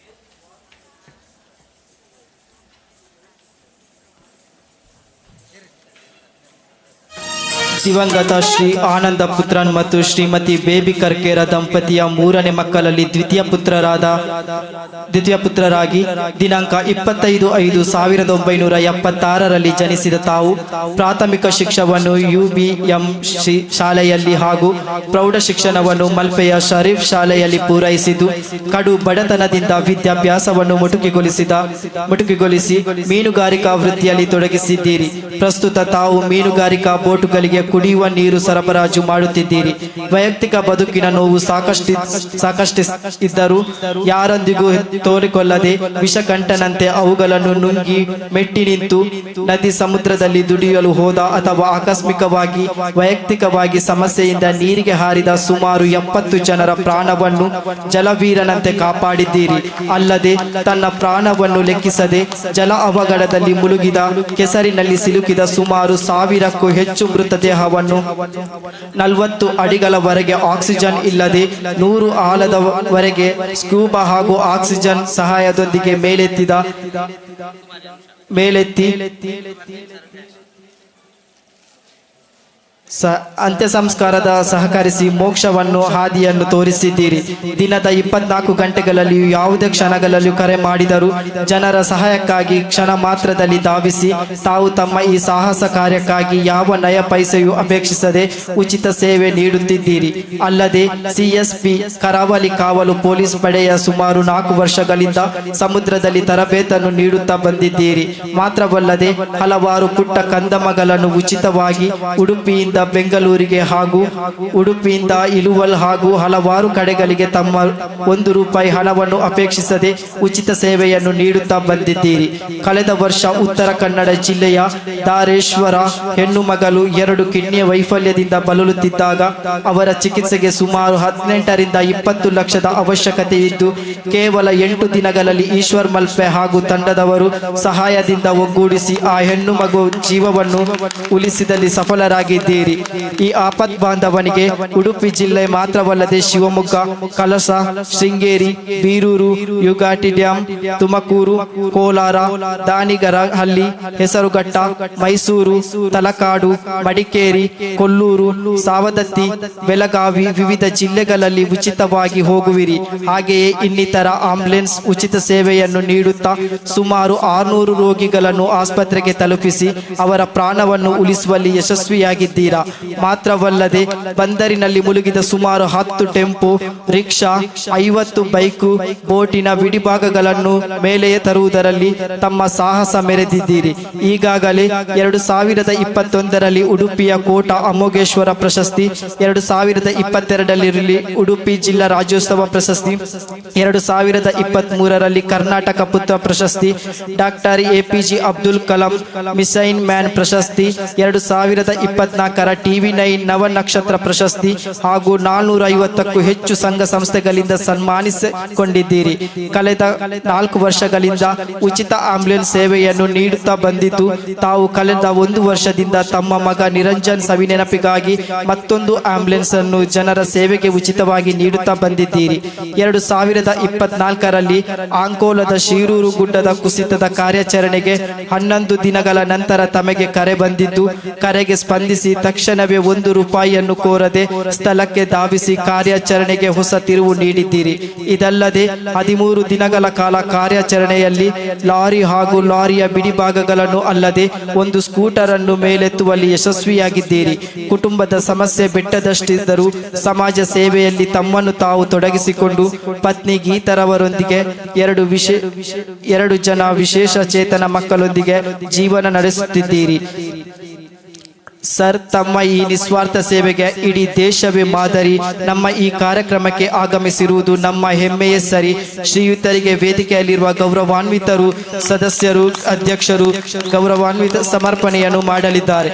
ದಿವಂಗತ ಶ್ರೀ ಆನಂದ ಪುತ್ರನ್ ಮತ್ತು ಶ್ರೀಮತಿ ಬೇಬಿ ಕರ್ಕೇರ ದಂಪತಿಯ ಮೂರನೇ ಮಕ್ಕಳಲ್ಲಿ ದ್ವಿತೀಯ ಪುತ್ರರಾಗಿ ದಿನಾಂಕ 25/5/1976ರಲ್ಲಿ ಜನಿಸಿದ ತಾವು ಪ್ರಾಥಮಿಕ ಶಿಕ್ಷಣವನ್ನು UBM ಶಾಲೆಯಲ್ಲಿ ಹಾಗೂ ಪ್ರೌಢ ಶಿಕ್ಷಣವನ್ನು ಮಲ್ಪೆಯ ಶರೀಫ್ ಶಾಲೆಯಲ್ಲಿ ಪೂರೈಸಿದ್ದು, ಕಡು ಬಡತನದಿಂದ ವಿದ್ಯಾಭ್ಯಾಸವನ್ನು ಮೊಟಕುಗೊಳಿಸಿ ಮೀನುಗಾರಿಕಾ ವೃತ್ತಿಯಲ್ಲಿ ತೊಡಗಿಸಿದ್ದೀರಿ. ಪ್ರಸ್ತುತ ತಾವು ಮೀನುಗಾರಿಕಾ ಬೋಟುಗಳಿಗೆ ಕುಡಿಯುವ ನೀರು ಸರಬರಾಜು ಮಾಡುತ್ತಿದ್ದೀರಿ. ವೈಯಕ್ತಿಕ ಬದುಕಿನ ನೋವು ಸಾಕಷ್ಟು ಇದ್ದರೂ ಯಾರೊಂದಿಗೂ ತೋರಿಕೊಳ್ಳದೆ ವಿಷಕಂಠನಂತೆ ಅವುಗಳನ್ನು ನುಂಗಿ ಮೆಟ್ಟಿ ನಿಂತು ನದಿ ಸಮುದ್ರದಲ್ಲಿ ದುಡಿಯಲು ಹೋದ ಅಥವಾ ಆಕಸ್ಮಿಕವಾಗಿ ವೈಯಕ್ತಿಕವಾಗಿ ಸಮಸ್ಯೆಯಿಂದ ನೀರಿಗೆ ಹಾರಿದ ಸುಮಾರು 70 ಜನರ ಪ್ರಾಣವನ್ನು ಜಲವೀರನಂತೆ ಕಾಪಾಡಿದ್ದೀರಿ. ಅಲ್ಲದೆ ತನ್ನ ಪ್ರಾಣವನ್ನು ಲೆಕ್ಕಿಸದೆ ಜಲ ಅವಘಡದಲ್ಲಿ ಮುಳುಗಿದ, ಕೆಸರಿನಲ್ಲಿ ಸಿಲುಕಿದ ಸುಮಾರು 1000ಕ್ಕೂ ಹೆಚ್ಚು ಮೃತದೇಹವನ್ನು 40 ಅಡಿಗಳವರೆಗೆ ಆಕ್ಸಿಜನ್ ಇಲ್ಲದೆ 100 ಆಳದವರೆಗೆ ಸ್ಕ್ಯೂಬಾ ಹಾಗೂ ಆಕ್ಸಿಜನ್ ಸಹಾಯದೊಂದಿಗೆ ಮೇಲೆತ್ತಿ ಅಂತ್ಯ ಸಂಸ್ಕಾರದ ಸಹಕರಿಸಿ ಮೋಕ್ಷವನ್ನು ಹಾದಿಯನ್ನು ತೋರಿಸಿದ್ದೀರಿ. ದಿನದ 24 ಗಂಟೆಗಳಲ್ಲಿಯೂ ಯಾವುದೇ ಕ್ಷಣಗಳಲ್ಲಿಯೂ ಕರೆ ಮಾಡಿದರೂ ಜನರ ಸಹಾಯಕ್ಕಾಗಿ ಕ್ಷಣ ಮಾತ್ರದಲ್ಲಿ ಧಾವಿಸಿ ತಾವು ತಮ್ಮ ಈ ಸಾಹಸ ಕಾರ್ಯಕ್ಕಾಗಿ ಯಾವ ನಯ ಪೈಸೆಯೂ ಅಪೇಕ್ಷಿಸದೆ ಉಚಿತ ಸೇವೆ ನೀಡುತ್ತಿದ್ದೀರಿ. ಅಲ್ಲದೆ ಸಿಎಸ್ಪಿ ಕರಾವಳಿ ಕಾವಲು ಪೊಲೀಸ್ ಪಡೆಯ ಸುಮಾರು 4 ವರ್ಷಗಳಿಂದ ಸಮುದ್ರದಲ್ಲಿ ತರಬೇತನ್ನು ನೀಡುತ್ತಾ ಬಂದಿದ್ದೀರಿ. ಮಾತ್ರವಲ್ಲದೆ ಹಲವಾರು ಪುಟ್ಟ ಕಂದಮಗಳನ್ನು ಉಚಿತವಾಗಿ ಉಡುಪಿಯಿಂದ ಬೆಂಗಳೂರಿಗೆ ಹಾಗೂ ಉಡುಪಿಯಿಂದ ಇಲುವಲ್ ಹಾಗೂ ಹಲವಾರು ಕಡೆಗಳಿಗೆ ತಮ್ಮ 1 ರೂಪಾಯಿ ಹಣವನ್ನು ಅಪೇಕ್ಷಿಸದೆ ಉಚಿತ ಸೇವೆಯನ್ನು ನೀಡುತ್ತಾ ಬಂದಿದ್ದೀರಿ. ಕಳೆದ ವರ್ಷ ಉತ್ತರ ಕನ್ನಡ ಜಿಲ್ಲೆಯ ಧಾರೇಶ್ವರ ಹೆಣ್ಣು ಮಗಳು 2 ಕಿಡ್ನಿಯ ವೈಫಲ್ಯದಿಂದ ಬಳಲುತ್ತಿದ್ದಾಗ ಅವರ ಚಿಕಿತ್ಸೆಗೆ ಸುಮಾರು 18 ರಿಂದ 20 ಲಕ್ಷದ ಅವಶ್ಯಕತೆ ಇದ್ದು, ಕೇವಲ 8 ದಿನಗಳಲ್ಲಿ ಈಶ್ವರ್ ಮಲ್ಪೆ ಹಾಗೂ ತಂಡದವರು ಸಹಾಯದಿಂದ ಒಗ್ಗೂಡಿಸಿ ಆ ಹೆಣ್ಣು ಮಗು ಜೀವವನ್ನು ಉಳಿಸಿದಲ್ಲಿ ಸಫಲರಾಗಿದ್ದೀರಿ. ಈ ಆಪತ್ ಬಾಂಧವನಿಗೆ ಉಡುಪಿ ಜಿಲ್ಲೆ ಮಾತ್ರವಲ್ಲದೆ ಶಿವಮೊಗ್ಗ, ಕಳಸ, ಶೃಂಗೇರಿ, ಬೀರೂರು, ಯುಗಾಟಿ ಡ್ಯಾಂ, ತುಮಕೂರು, ಕೋಲಾರ, ದಾನಿಗರಹಳ್ಳಿ, ಹೆಸರುಘಟ್ಟ, ಮೈಸೂರು, ತಲಕಾಡು, ಮಡಿಕೇರಿ, ಕೊಲ್ಲೂರು, ಸಾವದತ್ತಿ, ಬೆಳಗಾವಿ ವಿವಿಧ ಜಿಲ್ಲೆಗಳಲ್ಲಿ ಉಚಿತವಾಗಿ ಹೋಗುವಿರಿ. ಹಾಗೆಯೇ ಇನ್ನಿತರ ಆಂಬ್ಯುಲೆನ್ಸ್ ಉಚಿತ ಸೇವೆಯನ್ನು ನೀಡುತ್ತಾ ಸುಮಾರು 600 ರೋಗಿಗಳನ್ನು ಆಸ್ಪತ್ರೆಗೆ ತಲುಪಿಸಿ ಅವರ ಪ್ರಾಣವನ್ನು ಉಳಿಸುವಲ್ಲಿ ಯಶಸ್ವಿಯಾಗಿದ್ದೀರಾ. ಮಾತ್ರವಲ್ಲದೆ ಬಂದರಿನಲ್ಲಿ ಮುಳುಗಿದ ಸುಮಾರು 10 ಟೆಂಪೋ, ರಿಕ್ಷಾ, 50 ಬೈಕು, ಬೋಟಿನ ಬಿಡಿಭಾಗಗಳನ್ನು ಮೇಲೆ ತರುವುದರಲ್ಲಿ ತಮ್ಮ ಸಾಹಸ ಮೆರೆದಿದ್ದೀರಿ. ಈಗಾಗಲೇ 2021ರಲ್ಲಿ ಉಡುಪಿಯ ಕೋಟ ಅಮೋಘೇಶ್ವರ ಪ್ರಶಸ್ತಿ, 2022ರಲ್ಲಿ ಉಡುಪಿ ಜಿಲ್ಲಾ ರಾಜ್ಯೋತ್ಸವ ಪ್ರಶಸ್ತಿ, 2023ರಲ್ಲಿ ಕರ್ನಾಟಕ ಪುತ್ರ ಪ್ರಶಸ್ತಿ, doctor APJ Abdul Kalam missile man ಪ್ರಶಸ್ತಿ, 2024ರ TV9 ನವನಕ್ಷತ್ರ ಪ್ರಶಸ್ತಿ ಹಾಗೂ 450ಕ್ಕೂ ಹೆಚ್ಚು ಸಂಘ ಸಂಸ್ಥೆಗಳಿಂದ ಸನ್ಮಾನಿಸಿಕೊಂಡಿದ್ದೀರಿ. ಕಳೆದ 4 ವರ್ಷಗಳಿಂದ ಉಚಿತ ಆಂಬ್ಯುಲೆನ್ಸ್ ಸೇವೆಯನ್ನು ನೀಡುತ್ತಾ ಬಂದಿದ್ದು, ತಾವು ಕಳೆದ 1 ವರ್ಷದಿಂದ ತಮ್ಮ ಮಗ ನಿರಂಜನ್ ಸವಿನೆನಪಿಗಾಗಿ ಮತ್ತೊಂದು ಆಂಬ್ಯುಲೆನ್ಸ್ ಅನ್ನು ಜನರ ಸೇವೆಗೆ ಉಚಿತವಾಗಿ ನೀಡುತ್ತಾ ಬಂದಿದ್ದೀರಿ. 2024ರಲ್ಲಿ ಅಂಕೋಲದ ಶಿರೂರು ಗುಡ್ಡದ ಕುಸಿತದ ಕಾರ್ಯಾಚರಣೆಗೆ 11 ದಿನಗಳ ನಂತರ ತಮಗೆ ಕರೆ ಬಂದಿದ್ದು, ಕರೆಗೆ ಸ್ಪಂದಿಸಿ ತಕ್ಷಣವೇ 1 ರೂಪಾಯಿಯನ್ನು ಕೋರದೆ ಸ್ಥಳಕ್ಕೆ ಧಾವಿಸಿ ಕಾರ್ಯಾಚರಣೆಗೆ ಹೊಸ ತಿರುವು ನೀಡಿದ್ದೀರಿ. ಇದಲ್ಲದೆ 13 ದಿನಗಳ ಕಾಲ ಕಾರ್ಯಾಚರಣೆಯಲ್ಲಿ ಲಾರಿ ಹಾಗೂ ಲಾರಿಯ ಬಿಡಿಭಾಗಗಳನ್ನು ಅಲ್ಲದೆ ಒಂದು ಸ್ಕೂಟರ್ ಅನ್ನು ಮೇಲೆತ್ತುವಲ್ಲಿ ಯಶಸ್ವಿಯಾಗಿದ್ದೀರಿ. ಕುಟುಂಬದ ಸಮಸ್ಯೆ ಬೆಟ್ಟದಷ್ಟಿದ್ದರೂ ಸಮಾಜ ಸೇವೆಯಲ್ಲಿ ತಮ್ಮನ್ನು ತಾವು ತೊಡಗಿಸಿಕೊಂಡು ಪತ್ನಿ ಗೀತರವರೊಂದಿಗೆ 2 ಜನ ವಿಶೇಷ ಚೇತನ ಮಕ್ಕಳೊಂದಿಗೆ ಜೀವನ ನಡೆಸುತ್ತಿದ್ದೀರಿ. ಸರ್, ತಮ್ಮ ಈ ನಿಸ್ವಾರ್ಥ ಸೇವೆಗೆ ಇಡೀ ದೇಶವೇ ಮಾದರಿ. ನಮ್ಮ ಈ ಕಾರ್ಯಕ್ರಮಕ್ಕೆ ಆಗಮಿಸಿರುವುದು ನಮ್ಮ ಹೆಮ್ಮೆಯೇ ಸರಿ. ಶ್ರೀಯುತರಿಗೆ ವೇದಿಕೆಯಲ್ಲಿರುವ ಗೌರವಾನ್ವಿತರು, ಸದಸ್ಯರು, ಅಧ್ಯಕ್ಷರು ಗೌರವಾನ್ವಿತ ಸಮರ್ಪಣೆಯನ್ನು ಮಾಡಲಿದ್ದಾರೆ.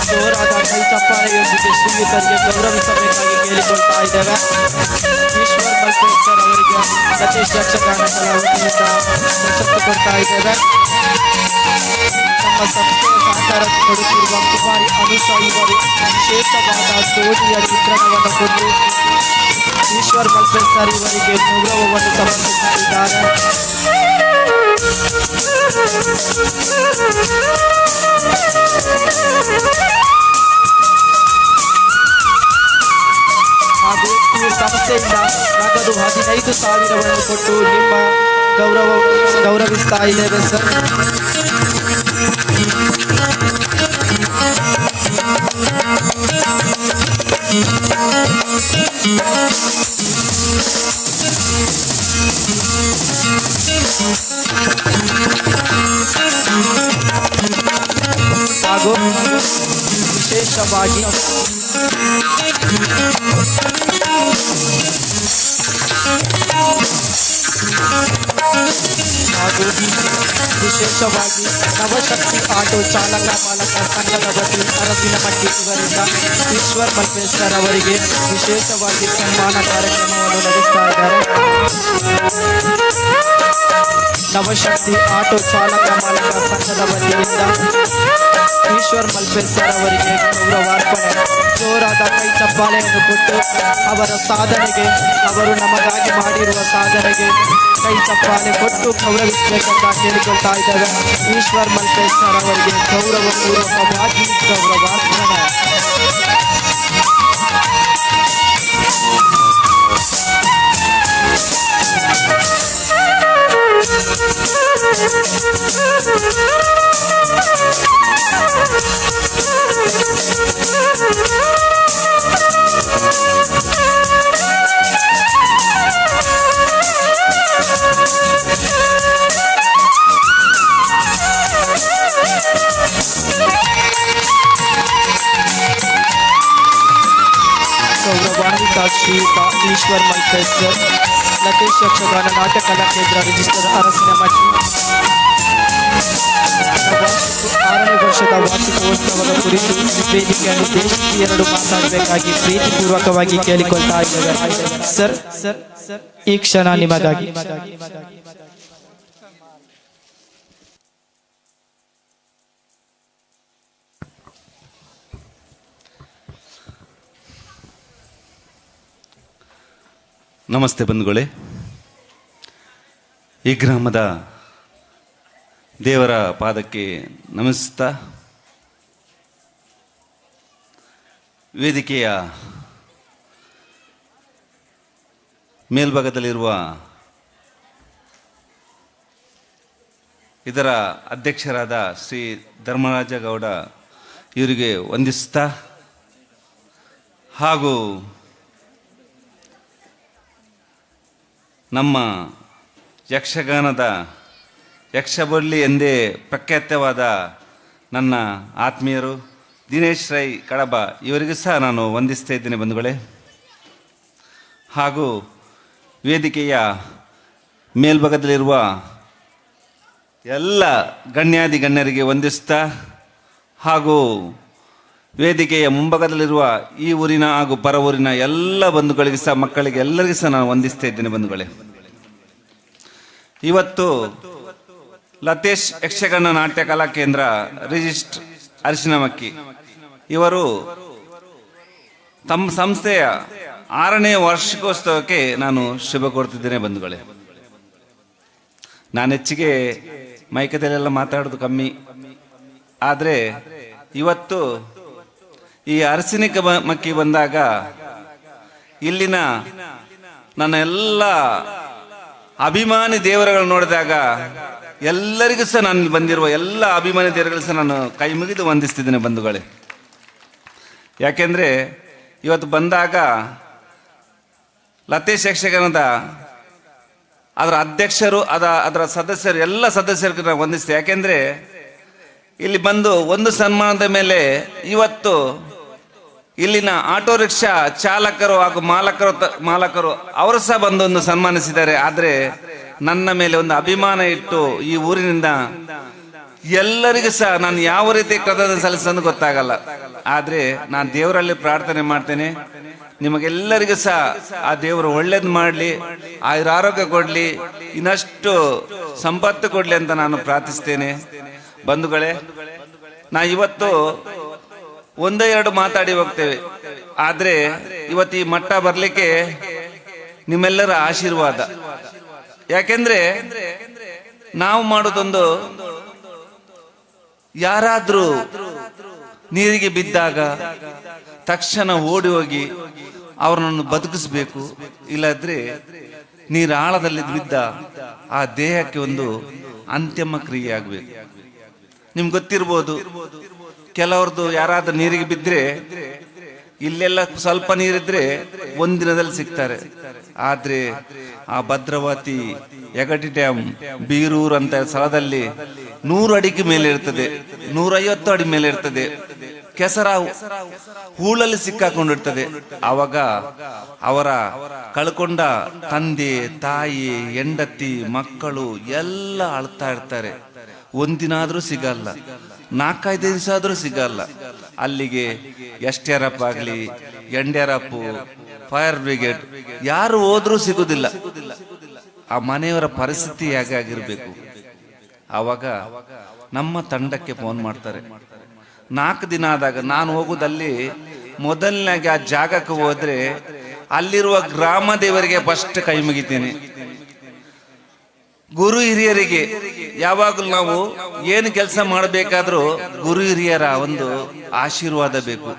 ಜೋರಾದ ಕೈ ಚಪ್ಪಾಳೆಯೊಂದಿಗೆ ಶ್ರೀಯುತರಿಗೆ ಗೌರವಿಸಬೇಕಾಗಿ ಕೇಳಿಕೊಳ್ತಾ ಇದ್ದೇವೆ. ಈಶ್ವರ್ ಮಲ್ಪೆ ಸರ್ ಅವರಿಗೆ ಸತೀಶ್ ಯಕ್ಷಗಾನ ಕಲಾ ವತಿಯಿಂದ ಪ್ರಶಸ್ತಿ ಕೊಡ್ತಾ ಇದ್ದೇವೆ. ನಮ್ಮ ಸಂಸ್ಥೆಯ ಸಹಕಾರ ಕೊಡುತ್ತಿರುವ ಕುಮಾರಿ ಅನುಷಾ ಇವರು ವಿಶೇಷವಾದ ದೋಣಿಯ ಚಿತ್ರಣವನ್ನು ಕೊಟ್ಟು ಈಶ್ವರ್ ಮಲ್ಪೆ ಸರ್ ಇವರಿಗೆ ಗೌರವವನ್ನು ಸಮರ್ಪಿಸುತ್ತಿದ್ದಾರೆ. ಹಾಗೂ ಈ ಸಂಸ್ಥೆಯಿಂದ ನಗದು 15,000 ಕೊಟ್ಟು ನಿಮ್ಮ ಗೌರವಿಸ್ತಾ ಇದ್ದೇವೆ ಸರ್. ಹಾಗೂ ವಿಶೇಷವಾಗಿ ಹಾಗೂ ವಿಶೇಷವಾಗಿ ನವಶಕ್ತಿ ಆಟೋ ಚಾಲಕ ಮಾಲಕ ಸಂಘದ ವತಿ ಅರಸಿನಮಟ್ಟಿ ಇವರಿಂದ ಈಶ್ವರ್ ಮಲ್ಪೇಶ್ವರ್ ಅವರಿಗೆ ವಿಶೇಷವಾಗಿ ಸನ್ಮಾನ ಕಾರ್ಯಕ್ರಮವನ್ನು ನಡೆಸ್ತಾ ಇದ್ದಾರೆ. ನವಶಕ್ತಿ ಆಟೋ ಚಾಲಕ ಮಾಲಕ ಸಂಘದ ವತಿಯಿಂದ ಈಶ್ವರ್ ಮಲ್ಪೇಶ್ವರ್ ಅವರಿಗೆ ಗೌರವಾರ್ಪಣೆ. ಜೋರಾದ ಕೈ ಚಪ್ಪಾಳೆಯನ್ನು ಕೊಟ್ಟು ಅವರ ಸಾಧನೆಗೆ, ಅವರು ನಮಗಾಗಿ ಮಾಡಿರುವ ಸಾಧನೆಗೆ ಕೈ ಚಪ್ಪಾಳೆ ಕೊಟ್ಟು ಗೌರವಿಸಬೇಕಂತ ಕೇಳಿಕೊಳ್ತಾ ಇದ್ದೇವೆ. ಈಶ್ವರ್ ಮಲ್ಪೇಶ್ವರ್ ಅವರಿಗೆ ಗೌರವಪೂರ್ವಕವಾಗಿ ಗೌರವಾರ್ಪಣೆ. ಗೌರವಾನ್ವಿತ ಶ್ರೀಯುತ ಈಶ್ವರ್ ಮಲ್ಪೇಶ್ವರ್, ಲತೇಶ್ ಯಕ್ಷಗಾನ ನಾಟ್ಯ ಕಲಾ ಕೇಂದ್ರ ರಿಜಿಸ್ಟರ್ ಅರಸಿನಮಟ್ಟಿ 6ನೇ ವರ್ಷದ ವಾರ್ಷಿಕೋತ್ಸವದ ಕುರಿತು ವೇದಿಕೆಯನ್ನು ಉದ್ದೇಶಿಸಿ ಎರಡು ಮಾತಾಡಬೇಕಾಗಿ ಪ್ರೀತಿಪೂರ್ವಕವಾಗಿ ಕೇಳಿಕೊಳ್ತಾ ಇದ್ದೇವೆ. ಸರ್, ಸರ್, ಈ ಕ್ಷಣ ನಿಮಗಾಗಿ. ನಮಸ್ತೆ ಬಂಧುಗಳೇ. ಈ ಗ್ರಾಮದ ದೇವರ ಪಾದಕ್ಕೆ ನಮಿಸ್ತಾ ವೇದಿಕೆಯ ಮೇಲ್ಭಾಗದಲ್ಲಿರುವ ಇದರ ಅಧ್ಯಕ್ಷರಾದ ಶ್ರೀ ಧರ್ಮರಾಜ ಗೌಡ ಇವರಿಗೆ ವಂದಿಸ್ತಾ ಹಾಗೂ ನಮ್ಮ ಯಕ್ಷಗಾನದ ಯಕ್ಷಬಳ್ಳಿ ಎಂದೇ ಪ್ರಖ್ಯಾತವಾದ ನನ್ನ ಆತ್ಮೀಯರು ದಿನೇಶ್ ರೈ ಕಡಬ ಇವರಿಗೂ ಸಹ ನಾನು ವಂದಿಸ್ತಾ ಇದ್ದೇನೆ ಬಂಧುಗಳೇ. ಹಾಗೂ ವೇದಿಕೆಯ ಮೇಲ್ಭಾಗದಲ್ಲಿರುವ ಎಲ್ಲ ಗಣ್ಯಾದಿ ಗಣ್ಯರಿಗೆ ವಂದಿಸ್ತಾ ಹಾಗೂ ವೇದಿಕೆಯ ಮುಂಭಾಗದಲ್ಲಿರುವ ಈ ಊರಿನ ಹಾಗೂ ಪರ ಊರಿನ ಎಲ್ಲ ಬಂಧುಗಳಿಗೆ ಸಹ, ಮಕ್ಕಳಿಗೆ ಎಲ್ಲರಿಗೂ ಸಹ ನಾನು ವಂದಿಸ್ತಾ ಇದ್ದೇನೆ ಬಂಧುಗಳೇ. ಇವತ್ತು ಲತೇಶ್ ಯಕ್ಷಗಾನ ನಾಟ್ಯ ಕಲಾ ಕೇಂದ್ರ ರಿಜಿಸ್ಟರ್ ಅರಿಶಿನಮಕ್ಕಿ ಇವರು ತಮ್ಮ ಸಂಸ್ಥೆಯ 6ನೇ ವಾರ್ಷಿಕೋತ್ಸವಕ್ಕೆ ನಾನು ಶುಭ ಕೋರ್ತಿದ್ದೇನೆ ಬಂಧುಗಳೇ. ನಾನು ಹೆಚ್ಚಿಗೆ ಮೈಕದಲ್ಲೆಲ್ಲ ಮಾತಾಡೋದು ಕಮ್ಮಿ, ಆದರೆ ಇವತ್ತು ಈ ಅರಸಿನಿಕ ಮಕ್ಕಿ ಬಂದಾಗ ಇಲ್ಲಿನ ನನ್ನ ಎಲ್ಲ ಅಭಿಮಾನಿ ದೇವರುಗಳು ನೋಡಿದಾಗ ಎಲ್ಲರಿಗೂ ಸಹ ನಾನು ಬಂದಿರುವ ಎಲ್ಲ ಅಭಿಮಾನಿ ದೇವರುಗಳು ಸಹ ನಾನು ಕೈ ಮುಗಿದು ವಂದಿಸ್ತಿದ್ದೇನೆ ಬಂಧುಗಳೇ. ಯಾಕೆಂದರೆ ಇವತ್ತು ಬಂದಾಗ ಲತೇಶ್ ಯಕ್ಷಗಾನದ ಅದರ ಅಧ್ಯಕ್ಷರು, ಅದರ ಸದಸ್ಯರು, ಎಲ್ಲ ಸದಸ್ಯರಿಗೂ ನಾನು ವಂದಿಸ್ತೇನೆ. ಯಾಕೆಂದರೆ ಇಲ್ಲಿ ಬಂದು ಒಂದು ಸನ್ಮಾನದ ಮೇಲೆ ಇವತ್ತು ಇಲ್ಲಿನ ಆಟೋ ರಿಕ್ಷಾ ಚಾಲಕರು ಹಾಗೂ ಮಾಲಕರು ಅವರು ಸಹ ಬಂದು ಒಂದು ಸನ್ಮಾನಿಸಿದ್ದಾರೆ. ಆದರೆ ನನ್ನ ಮೇಲೆ ಒಂದು ಅಭಿಮಾನ ಇಟ್ಟು ಈ ಊರಿನಿಂದ ಎಲ್ಲರಿಗೂ ಸಹ ನಾನು ಯಾವ ರೀತಿ ಕೃತಜ್ಞತೆ ಸಲ್ಲಿಸೋದು ಗೊತ್ತಾಗಲ್ಲ. ಆದರೆ ನಾನು ದೇವರಲ್ಲಿ ಪ್ರಾರ್ಥನೆ ಮಾಡ್ತೇನೆ, ನಿಮಗೆಲ್ಲರಿಗೂ ಸಹ ಆ ದೇವರು ಒಳ್ಳೇದು ಮಾಡಲಿ, ಆಯುರ ಆರೋಗ್ಯ ಕೊಡಲಿ, ಇನ್ನಷ್ಟು ಸಂಪತ್ತು ಕೊಡಲಿ ಅಂತ ನಾನು ಪ್ರಾರ್ಥಿಸ್ತೇನೆ. ಬಂಧುಗಳೇ, ನಾ ಇವತ್ತು ಒಂದೇ ಎರಡು ಮಾತಾಡಿ ಹೋಗ್ತೇವೆ, ಆದರೆ ಇವತ್ತು ಈ ಮಟ್ಟ ಬರಲಿಕ್ಕೆ ನಿಮ್ಮೆಲ್ಲರ ಆಶೀರ್ವಾದ. ಯಾಕೆಂದ್ರೆ ನಾವು ಮಾಡೋದೊಂದು, ಯಾರಾದ್ರೂ ನೀರಿಗೆ ಬಿದ್ದಾಗ ತಕ್ಷಣ ಓಡಿ ಹೋಗಿ ಅವರನ್ನು ಬದುಕಿಸ್ಬೇಕು, ಇಲ್ಲಾದ್ರೆ ನೀರಾಳದಲ್ಲಿ ಬಿದ್ದ ಆ ದೇಹಕ್ಕೆ ಒಂದು ಅಂತಿಮ ಕ್ರಿಯೆ ಆಗಬೇಕು. ನಿಮ್ಗೆ ಗೊತ್ತಿರ್ಬೋದು, ಕೆಲವ್ರದ್ದು ಯಾರಾದ್ರೂ ನೀರಿಗೆ ಬಿದ್ದರೆ ಇಲ್ಲೆಲ್ಲ ಸ್ವಲ್ಪ ನೀರಿದ್ರೆ ಒಂದಿನದಲ್ಲಿ ಸಿಗ್ತಾರೆ. ಆದರೆ ಆ ಭದ್ರಾವತಿ ಯಗಟಿ ಡ್ಯಾಮ್ ಬೀರೂರು ಅಂತ ಸ್ಥಳದಲ್ಲಿ 100 ಅಡಿಗೆ ಮೇಲೆ ಇರ್ತದೆ, 150 ಅಡಿ ಮೇಲೆ ಇರ್ತದೆ. ಕೆಸರ ಹೂಳಲ್ಲಿ ಸಿಕ್ಕಾಕೊಂಡಿರ್ತದೆ. ಆವಾಗ ಅವರ ಕಳ್ಕೊಂಡ ತಂದೆ ತಾಯಿ ಹೆಂಡತಿ ಮಕ್ಕಳು ಎಲ್ಲ ಅಳ್ತಾ ಇರ್ತಾರೆ. ಒಂದಿನಾದ್ರೂ ಸಿಗಲ್ಲ, 4-5 ದಿವಸ ಆದ್ರೂ ಸಿಗಲ್ಲ. ಅಲ್ಲಿಗೆ ಎಸ್ ಡಿ ಆರ್ ಎಫ್ ಆಗಲಿ, N D R F, fire brigade ಯಾರು ಹೋದ್ರೂ ಸಿಗುದಿಲ್ಲ. ಆ ಮನೆಯವರ ಪರಿಸ್ಥಿತಿ ಹೇಗಾಗಿರ್ಬೇಕು? ಆವಾಗ ನಮ್ಮ ತಂಡಕ್ಕೆ ಫೋನ್ ಮಾಡ್ತಾರೆ. 4 ದಿನ ಆದಾಗ ನಾನು ಹೋಗುದಲ್ಲಿ ಮೊದಲನಾಗಿ ಆ ಜಾಗಕ್ಕೆ ಹೋದ್ರೆ ಅಲ್ಲಿರುವ ಗ್ರಾಮ ದೇವರಿಗೆ ಫಸ್ಟ್ ಕೈ ಮುಗಿತೀನಿ. ಗುರು ಹಿರಿಯರಿಗೆ ಯಾವಾಗಲೂ ನಾವು ಏನು ಕೆಲಸ ಮಾಡಬೇಕಾದ್ರೂ ಗುರು ಹಿರಿಯರ ಒಂದು ಆಶೀರ್ವಾದ ಬೇಕು,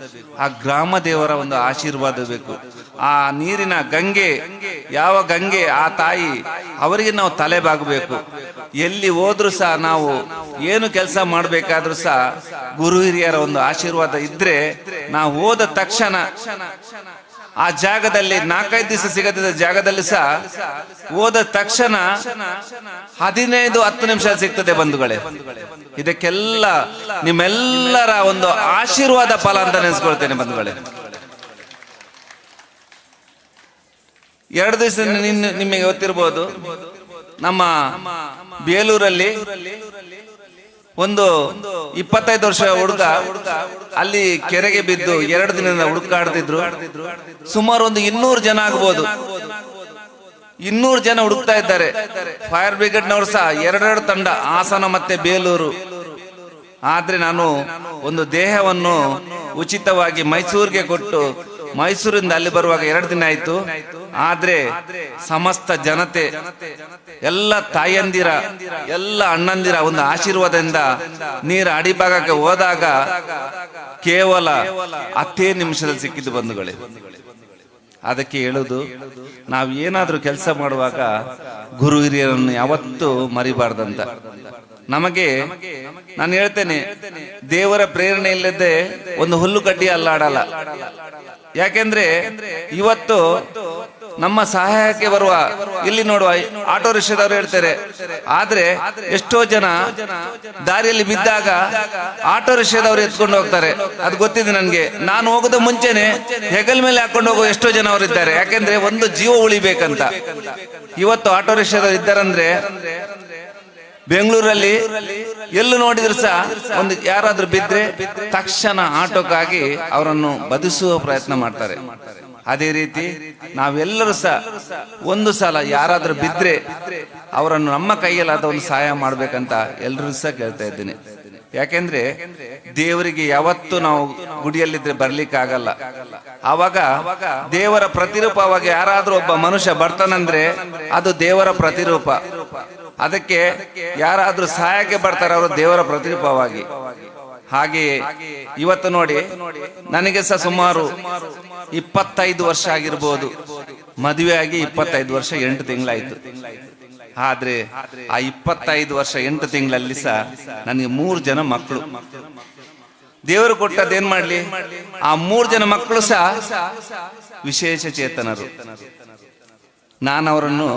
ಆ ಗ್ರಾಮ ದೇವರ ಒಂದು ಆಶೀರ್ವಾದ ಬೇಕು. ಆ ನೀರಿನ ಗಂಗೆ, ಯಾವ ಗಂಗೆ ಆ ತಾಯಿ, ಅವರಿಗೆ ನಾವು ತಲೆ ಬಾಗಬೇಕು. ಎಲ್ಲಿ ಹೋದ್ರೂ ಸಹ ನಾವು ಏನು ಕೆಲಸ ಮಾಡಬೇಕಾದ್ರೂ ಸಹ ಗುರು ಹಿರಿಯರ ಒಂದು ಆಶೀರ್ವಾದ ಇದ್ರೆ ನಾವು ಹೋದ ತಕ್ಷಣ ಆ ಜಾಗದಲ್ಲಿ 4-5 ದಿವಸ ಸಿಗದಿದ್ದ ಜಾಗದಲ್ಲಿ ಸಹ ಹೋದ ತಕ್ಷಣ 15-10 ನಿಮಿಷ ಸಿಗ್ತದೆ ಬಂಧುಗಳೇ. ಇದಕ್ಕೆಲ್ಲ ನಿಮ್ಮೆಲ್ಲರ ಒಂದು ಆಶೀರ್ವಾದ ಫಲ ಅಂತ ನೆನೆಸ್ಕೊಳ್ತೇನೆ ಬಂಧುಗಳೇ. 2 ದಿವಸ ನಿಮಗೆ ಗೊತ್ತಿರ್ಬೋದು, ನಮ್ಮ ಬೇಲೂರಲ್ಲಿ ಒಂದು 25 ವರ್ಷ ಹುಡುಗ ಅಲ್ಲಿ ಕೆರೆಗೆ ಬಿದ್ದು 2 ದಿನದಿಂದ ಹುಡುಕಾಡ್ತಿದ್ರು. ಸುಮಾರು ಒಂದು 200 ಜನ ಆಗ್ಬೋದು, 200 ಜನ ಹುಡುಕ್ತಾ ಇದ್ದಾರೆ. ಫೈರ್ ಬ್ರಿಗೇಡ್ನವರು ಸಹ 2 ತಂಡ, ಹಾಸನ ಮತ್ತೆ ಬೇಲೂರು. ಆದ್ರೆ ನಾನು ಒಂದು ದೇಹವನ್ನು ಉಚಿತವಾಗಿ ಮೈಸೂರಿಗೆ ಕೊಟ್ಟು ಮೈಸೂರಿಂದ ಅಲ್ಲಿ ಬರುವಾಗ 2 ದಿನ ಆಯ್ತು. ಆದ್ರೆ ಸಮಸ್ತ ಜನತೆ, ಎಲ್ಲ ತಾಯಂದಿರ, ಎಲ್ಲ ಅಣ್ಣಂದಿರ ಒಂದು ಆಶೀರ್ವಾದದಿಂದ ನೀರ ಅಡಿಭಾಗಕ್ಕೆ ಹೋದಾಗ ಕೇವಲ 10 ನಿಮಿಷದಲ್ಲಿ ಸಿಕ್ಕಿದ್ದು ಬಂಧುಗಳೇ. ಅದಕ್ಕೆ ಹೇಳುದು, ನಾವು ಏನಾದ್ರೂ ಕೆಲಸ ಮಾಡುವಾಗ ಗುರು ಹಿರಿಯರನ್ನು ಯಾವತ್ತೂ ಮರಿಬಾರ್ದಂತ. ನಮಗೆ ನಾನು ಹೇಳ್ತೇನೆ, ದೇವರ ಪ್ರೇರಣೆ ಇಲ್ಲದೆ ಒಂದು ಹುಲ್ಲು ಕಡ್ಡಿ ಅಲ್ಲಾಡಲ್ಲ. ಯಾಕೆಂದ್ರೆ ಇವತ್ತು ನಮ್ಮ ಸಹಾಯಕ್ಕೆ ಬರುವ ಇಲ್ಲಿ ನೋಡುವ ಆಟೋ ರಿಕ್ಷಾದವರು ಹೇಳ್ತಾರೆ, ಆದ್ರೆ ಎಷ್ಟೋ ಜನ ದಾರಿಯಲ್ಲಿ ಬಿದ್ದಾಗ ಆಟೋ ರಿಕ್ಷಾದವರು ಎತ್ಕೊಂಡು ಹೋಗ್ತಾರೆ. ಅದು ಗೊತ್ತಿದೆ ನನ್ಗೆ. ನಾನು ಹೋಗೋದು ಮುಂಚೆನೆ ಹೆಗಲ್ ಮೇಲೆ ಹಾಕೊಂಡು ಹೋಗೋ ಎಷ್ಟೋ ಜನ ಅವರು ಇದ್ದಾರೆ. ಯಾಕೆಂದ್ರೆ ಒಂದು ಜೀವ ಉಳಿಬೇಕಂತ. ಇವತ್ತು ಆಟೋ ರಿಕ್ಷಾದವರು ಇದ್ದಾರಂದ್ರೆ ಬೆಂಗಳೂರಲ್ಲಿ ಎಲ್ಲೂ ನೋಡಿದ್ರು ಸಹ ಒಂದು ಯಾರಾದ್ರೂ ಬಿದ್ರೆ ತಕ್ಷಣ ಆಟೋಕ್ಕಾಗಿ ಅವರನ್ನು ಬದುಸುವ ಪ್ರಯತ್ನ ಮಾಡ್ತಾರೆ. ಅದೇ ರೀತಿ ನಾವೆಲ್ಲರೂ ಸಹ ಒಂದು ಸಲ ಯಾರಾದ್ರೂ ಬಿದ್ರೆ ಅವರನ್ನು ನಮ್ಮ ಕೈಯಲ್ಲಾದ ಒಂದು ಸಹಾಯ ಮಾಡ್ಬೇಕಂತ ಎಲ್ಲರೂ ಸಹ ಕೇಳ್ತಾ ಇದ್ದೀನಿ. ಯಾಕೆಂದ್ರೆ ದೇವರಿಗೆ ಯಾವತ್ತೂ ನಾವು ಗುಡಿಯಲ್ಲಿದ್ರೆ ಬರ್ಲಿಕ್ಕೆ ಆಗಲ್ಲ. ಆವಾಗ ದೇವರ ಪ್ರತಿರೂಪವಾಗಿ ಯಾರಾದ್ರೂ ಒಬ್ಬ ಮನುಷ್ಯ ಬರ್ತಾನಂದ್ರೆ ಅದು ದೇವರ ಪ್ರತಿರೂಪ. ಅದಕ್ಕೆ ಯಾರಾದ್ರೂ ಸಹಾಯಕ್ಕೆ ಬರ್ತಾರೆ ಅವರು ದೇವರ ಪ್ರತಿರೂಪವಾಗಿ. ಹಾಗೆಯೇ ಇವತ್ತು ನೋಡಿ, ನನಗೆ ಸಹ ಸುಮಾರು 25 ವರ್ಷ ಆಗಿರ್ಬೋದು, ಮದುವೆಯಾಗಿ 25 ವರ್ಷ 8 ತಿಂಗಳಾಯ್ತು. ಆದ್ರೆ ಆ 25 ವರ್ಷ 8 ತಿಂಗಳಲ್ಲಿ ಸಹ ನನಗೆ 3 ಜನ ಮಕ್ಕಳು ದೇವರು ಕೊಟ್ಟದ್ದೇನ್ ಮಾಡ್ಲಿ. ಆ 3 ಜನ ಮಕ್ಕಳು ಸಹ ವಿಶೇಷ ಚೇತನರು. ನಾನು ಅವರನ್ನು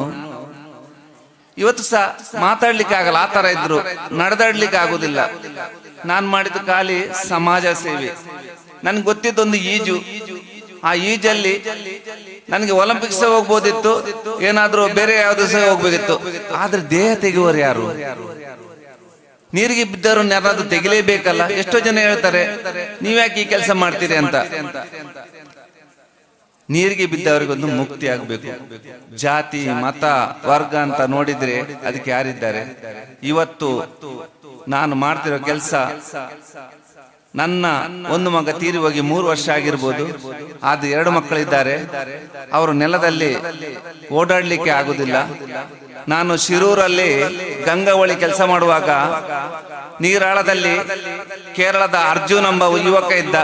ಇವತ್ತು ಸಹ ಮಾತಾಡ್ಲಿಕ್ಕೆ ಆಗಲ್ಲ, ಆ ತರ ಇದ್ರು, ನಡೆದಾಡ್ಲಿಕ್ಕೆ ಆಗುದಿಲ್ಲ. ನಾನು ಮಾಡಿದ ಖಾಲಿ ಸಮಾಜ ಸೇವೆ. ನನ್ಗೆ ಗೊತ್ತಿದ್ದೊಂದು ಈಜು. ಆ ಈಜಲ್ಲಿ ನನಗೆ ಒಲಿಂಪಿಕ್ಸ್ ಹೋಗ್ಬೋದಿತ್ತು, ಏನಾದ್ರೂ ಬೇರೆ ಯಾವ್ದು ಸಹ ಹೋಗ್ಬೇಕಿತ್ತು. ಆದ್ರೆ ದೇಹ ತೆಗೆಯುವರು ಯಾರು? ನೀರಿಗೆ ಬಿದ್ದವರು ಯಾರಾದ್ರೂ ತೆಗಿಲೇಬೇಕಲ್ಲ. ಎಷ್ಟೋ ಜನ ಹೇಳ್ತಾರೆ, ನೀವ್ಯಾಕೆ ಈ ಕೆಲಸ ಮಾಡ್ತೀರಿ ಅಂತ. ನೀರಿಗೆ ಬಿದ್ದವರಿಗೊಂದು ಮುಕ್ತಿ ಆಗ್ಬೇಕು. ಜಾತಿ ಮತ ವರ್ಗ ಅಂತ ನೋಡಿದ್ರೆ ಅದಕ್ಕೆ ಯಾರಿದ್ದಾರೆ? ಇವತ್ತು ನಾನು ಮಾಡ್ತಿರೋ ಕೆಲಸ, ನನ್ನ ಒಂದು ಮಗ ತೀರಿ ಹೋಗಿ 3 ವರ್ಷ ಆಗಿರ್ಬೋದು, ಆದ್ರೆ 2 ಮಕ್ಕಳಿದ್ದಾರೆ. ಅವರು ನೆಲದಲ್ಲಿ ಓಡಾಡ್ಲಿಕ್ಕೆ ಆಗುದಿಲ್ಲ. ನಾನು ಶಿರೂರಲ್ಲಿ ಗಂಗಾವಳಿ ಕೆಲಸ ಮಾಡುವಾಗ ನೀರಾಳದಲ್ಲಿ ಕೇರಳದ ಅರ್ಜುನ್ ಎಂಬ ಯುವಕ ಇದ್ದ.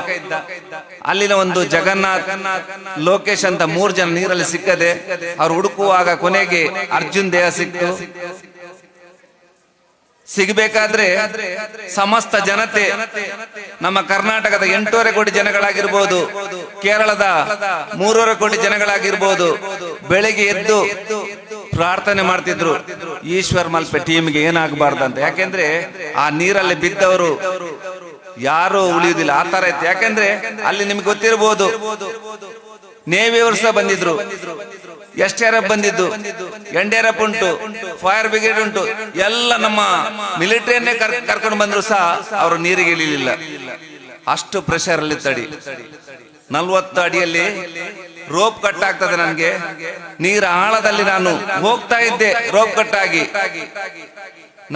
ಅಲ್ಲಿನ ಒಂದು ಜಗನ್ನಾಥ್, ಲೋಕೇಶ್ ಅಂತ 3 ಜನ ನೀರಲ್ಲಿ ಸಿಕ್ಕದೆ ಅವ್ರು ಹುಡುಕುವಾಗ ಕೊನೆಗೆ ಅರ್ಜುನ್ ದೇಹ ಸಿಕ್ತು. ಸಿಗಬೇಕಾದ್ರೆ ಸಮಸ್ತ ಜನತೆ, ನಮ್ಮ ಕರ್ನಾಟಕದ 8.5 ಕೋಟಿ ಜನಗಳಾಗಿರ್ಬೋದು, ಕೇರಳದ 3.5 ಕೋಟಿ ಜನಗಳಾಗಿರ್ಬೋದು, ಬೆಳಿಗ್ಗೆ ಎದ್ದು ಪ್ರಾರ್ಥನೆ ಮಾಡ್ತಿದ್ರು ಈಶ್ವರ್ ಮಲ್ಪೆ ಟೀಮ್ಗೆ ಏನಾಗಬಾರ್ದಂತ. ಯಾಕೆಂದ್ರೆ ಆ ನೀರಲ್ಲಿ ಬಿದ್ದವರು ಯಾರು ಉಳಿಯುವುದಿಲ್ಲ, ಆ ತರ ಇತ್ತು. ಯಾಕೆಂದ್ರೆ ಅಲ್ಲಿ ನಿಮ್ಗೆ ಗೊತ್ತಿರಬಹುದು, ನೇವಿಯವರು ಸಹ ಬಂದಿದ್ರು, ಎಸ್ ಡಿ ಆರ್ ಎಫ್ ಬಂದಿದ್ದು, ಎನ್ ಡಿ ಆರ್ ಎಫ್ ಉಂಟು, ಫೈರ್ ಬ್ರಿಗೇಡ್ ಉಂಟು, ಎಲ್ಲ ನಮ್ಮ ಮಿಲಿಟರಿಯನ್ನೇ ಕರ್ಕೊಂಡು ಬಂದ್ರು ಸಹ ಅವರು ನೀರಿಗೆ ಇಳಿಲಿಲ್ಲ. ಅಷ್ಟು ಪ್ರೆಷರ್ ಅಲ್ಲಿ ತಡಿ 40 ಅಡಿಯಲ್ಲಿ ರೋಪ್ ಕಟ್ ಆಗ್ತದೆ ನನಗೆ, ನೀರ ಆಳದಲ್ಲಿ ನಾನು ಹೋಗ್ತಾ ಇದ್ದೆ, ರೋಪ್ ಕಟ್ ಆಗಿ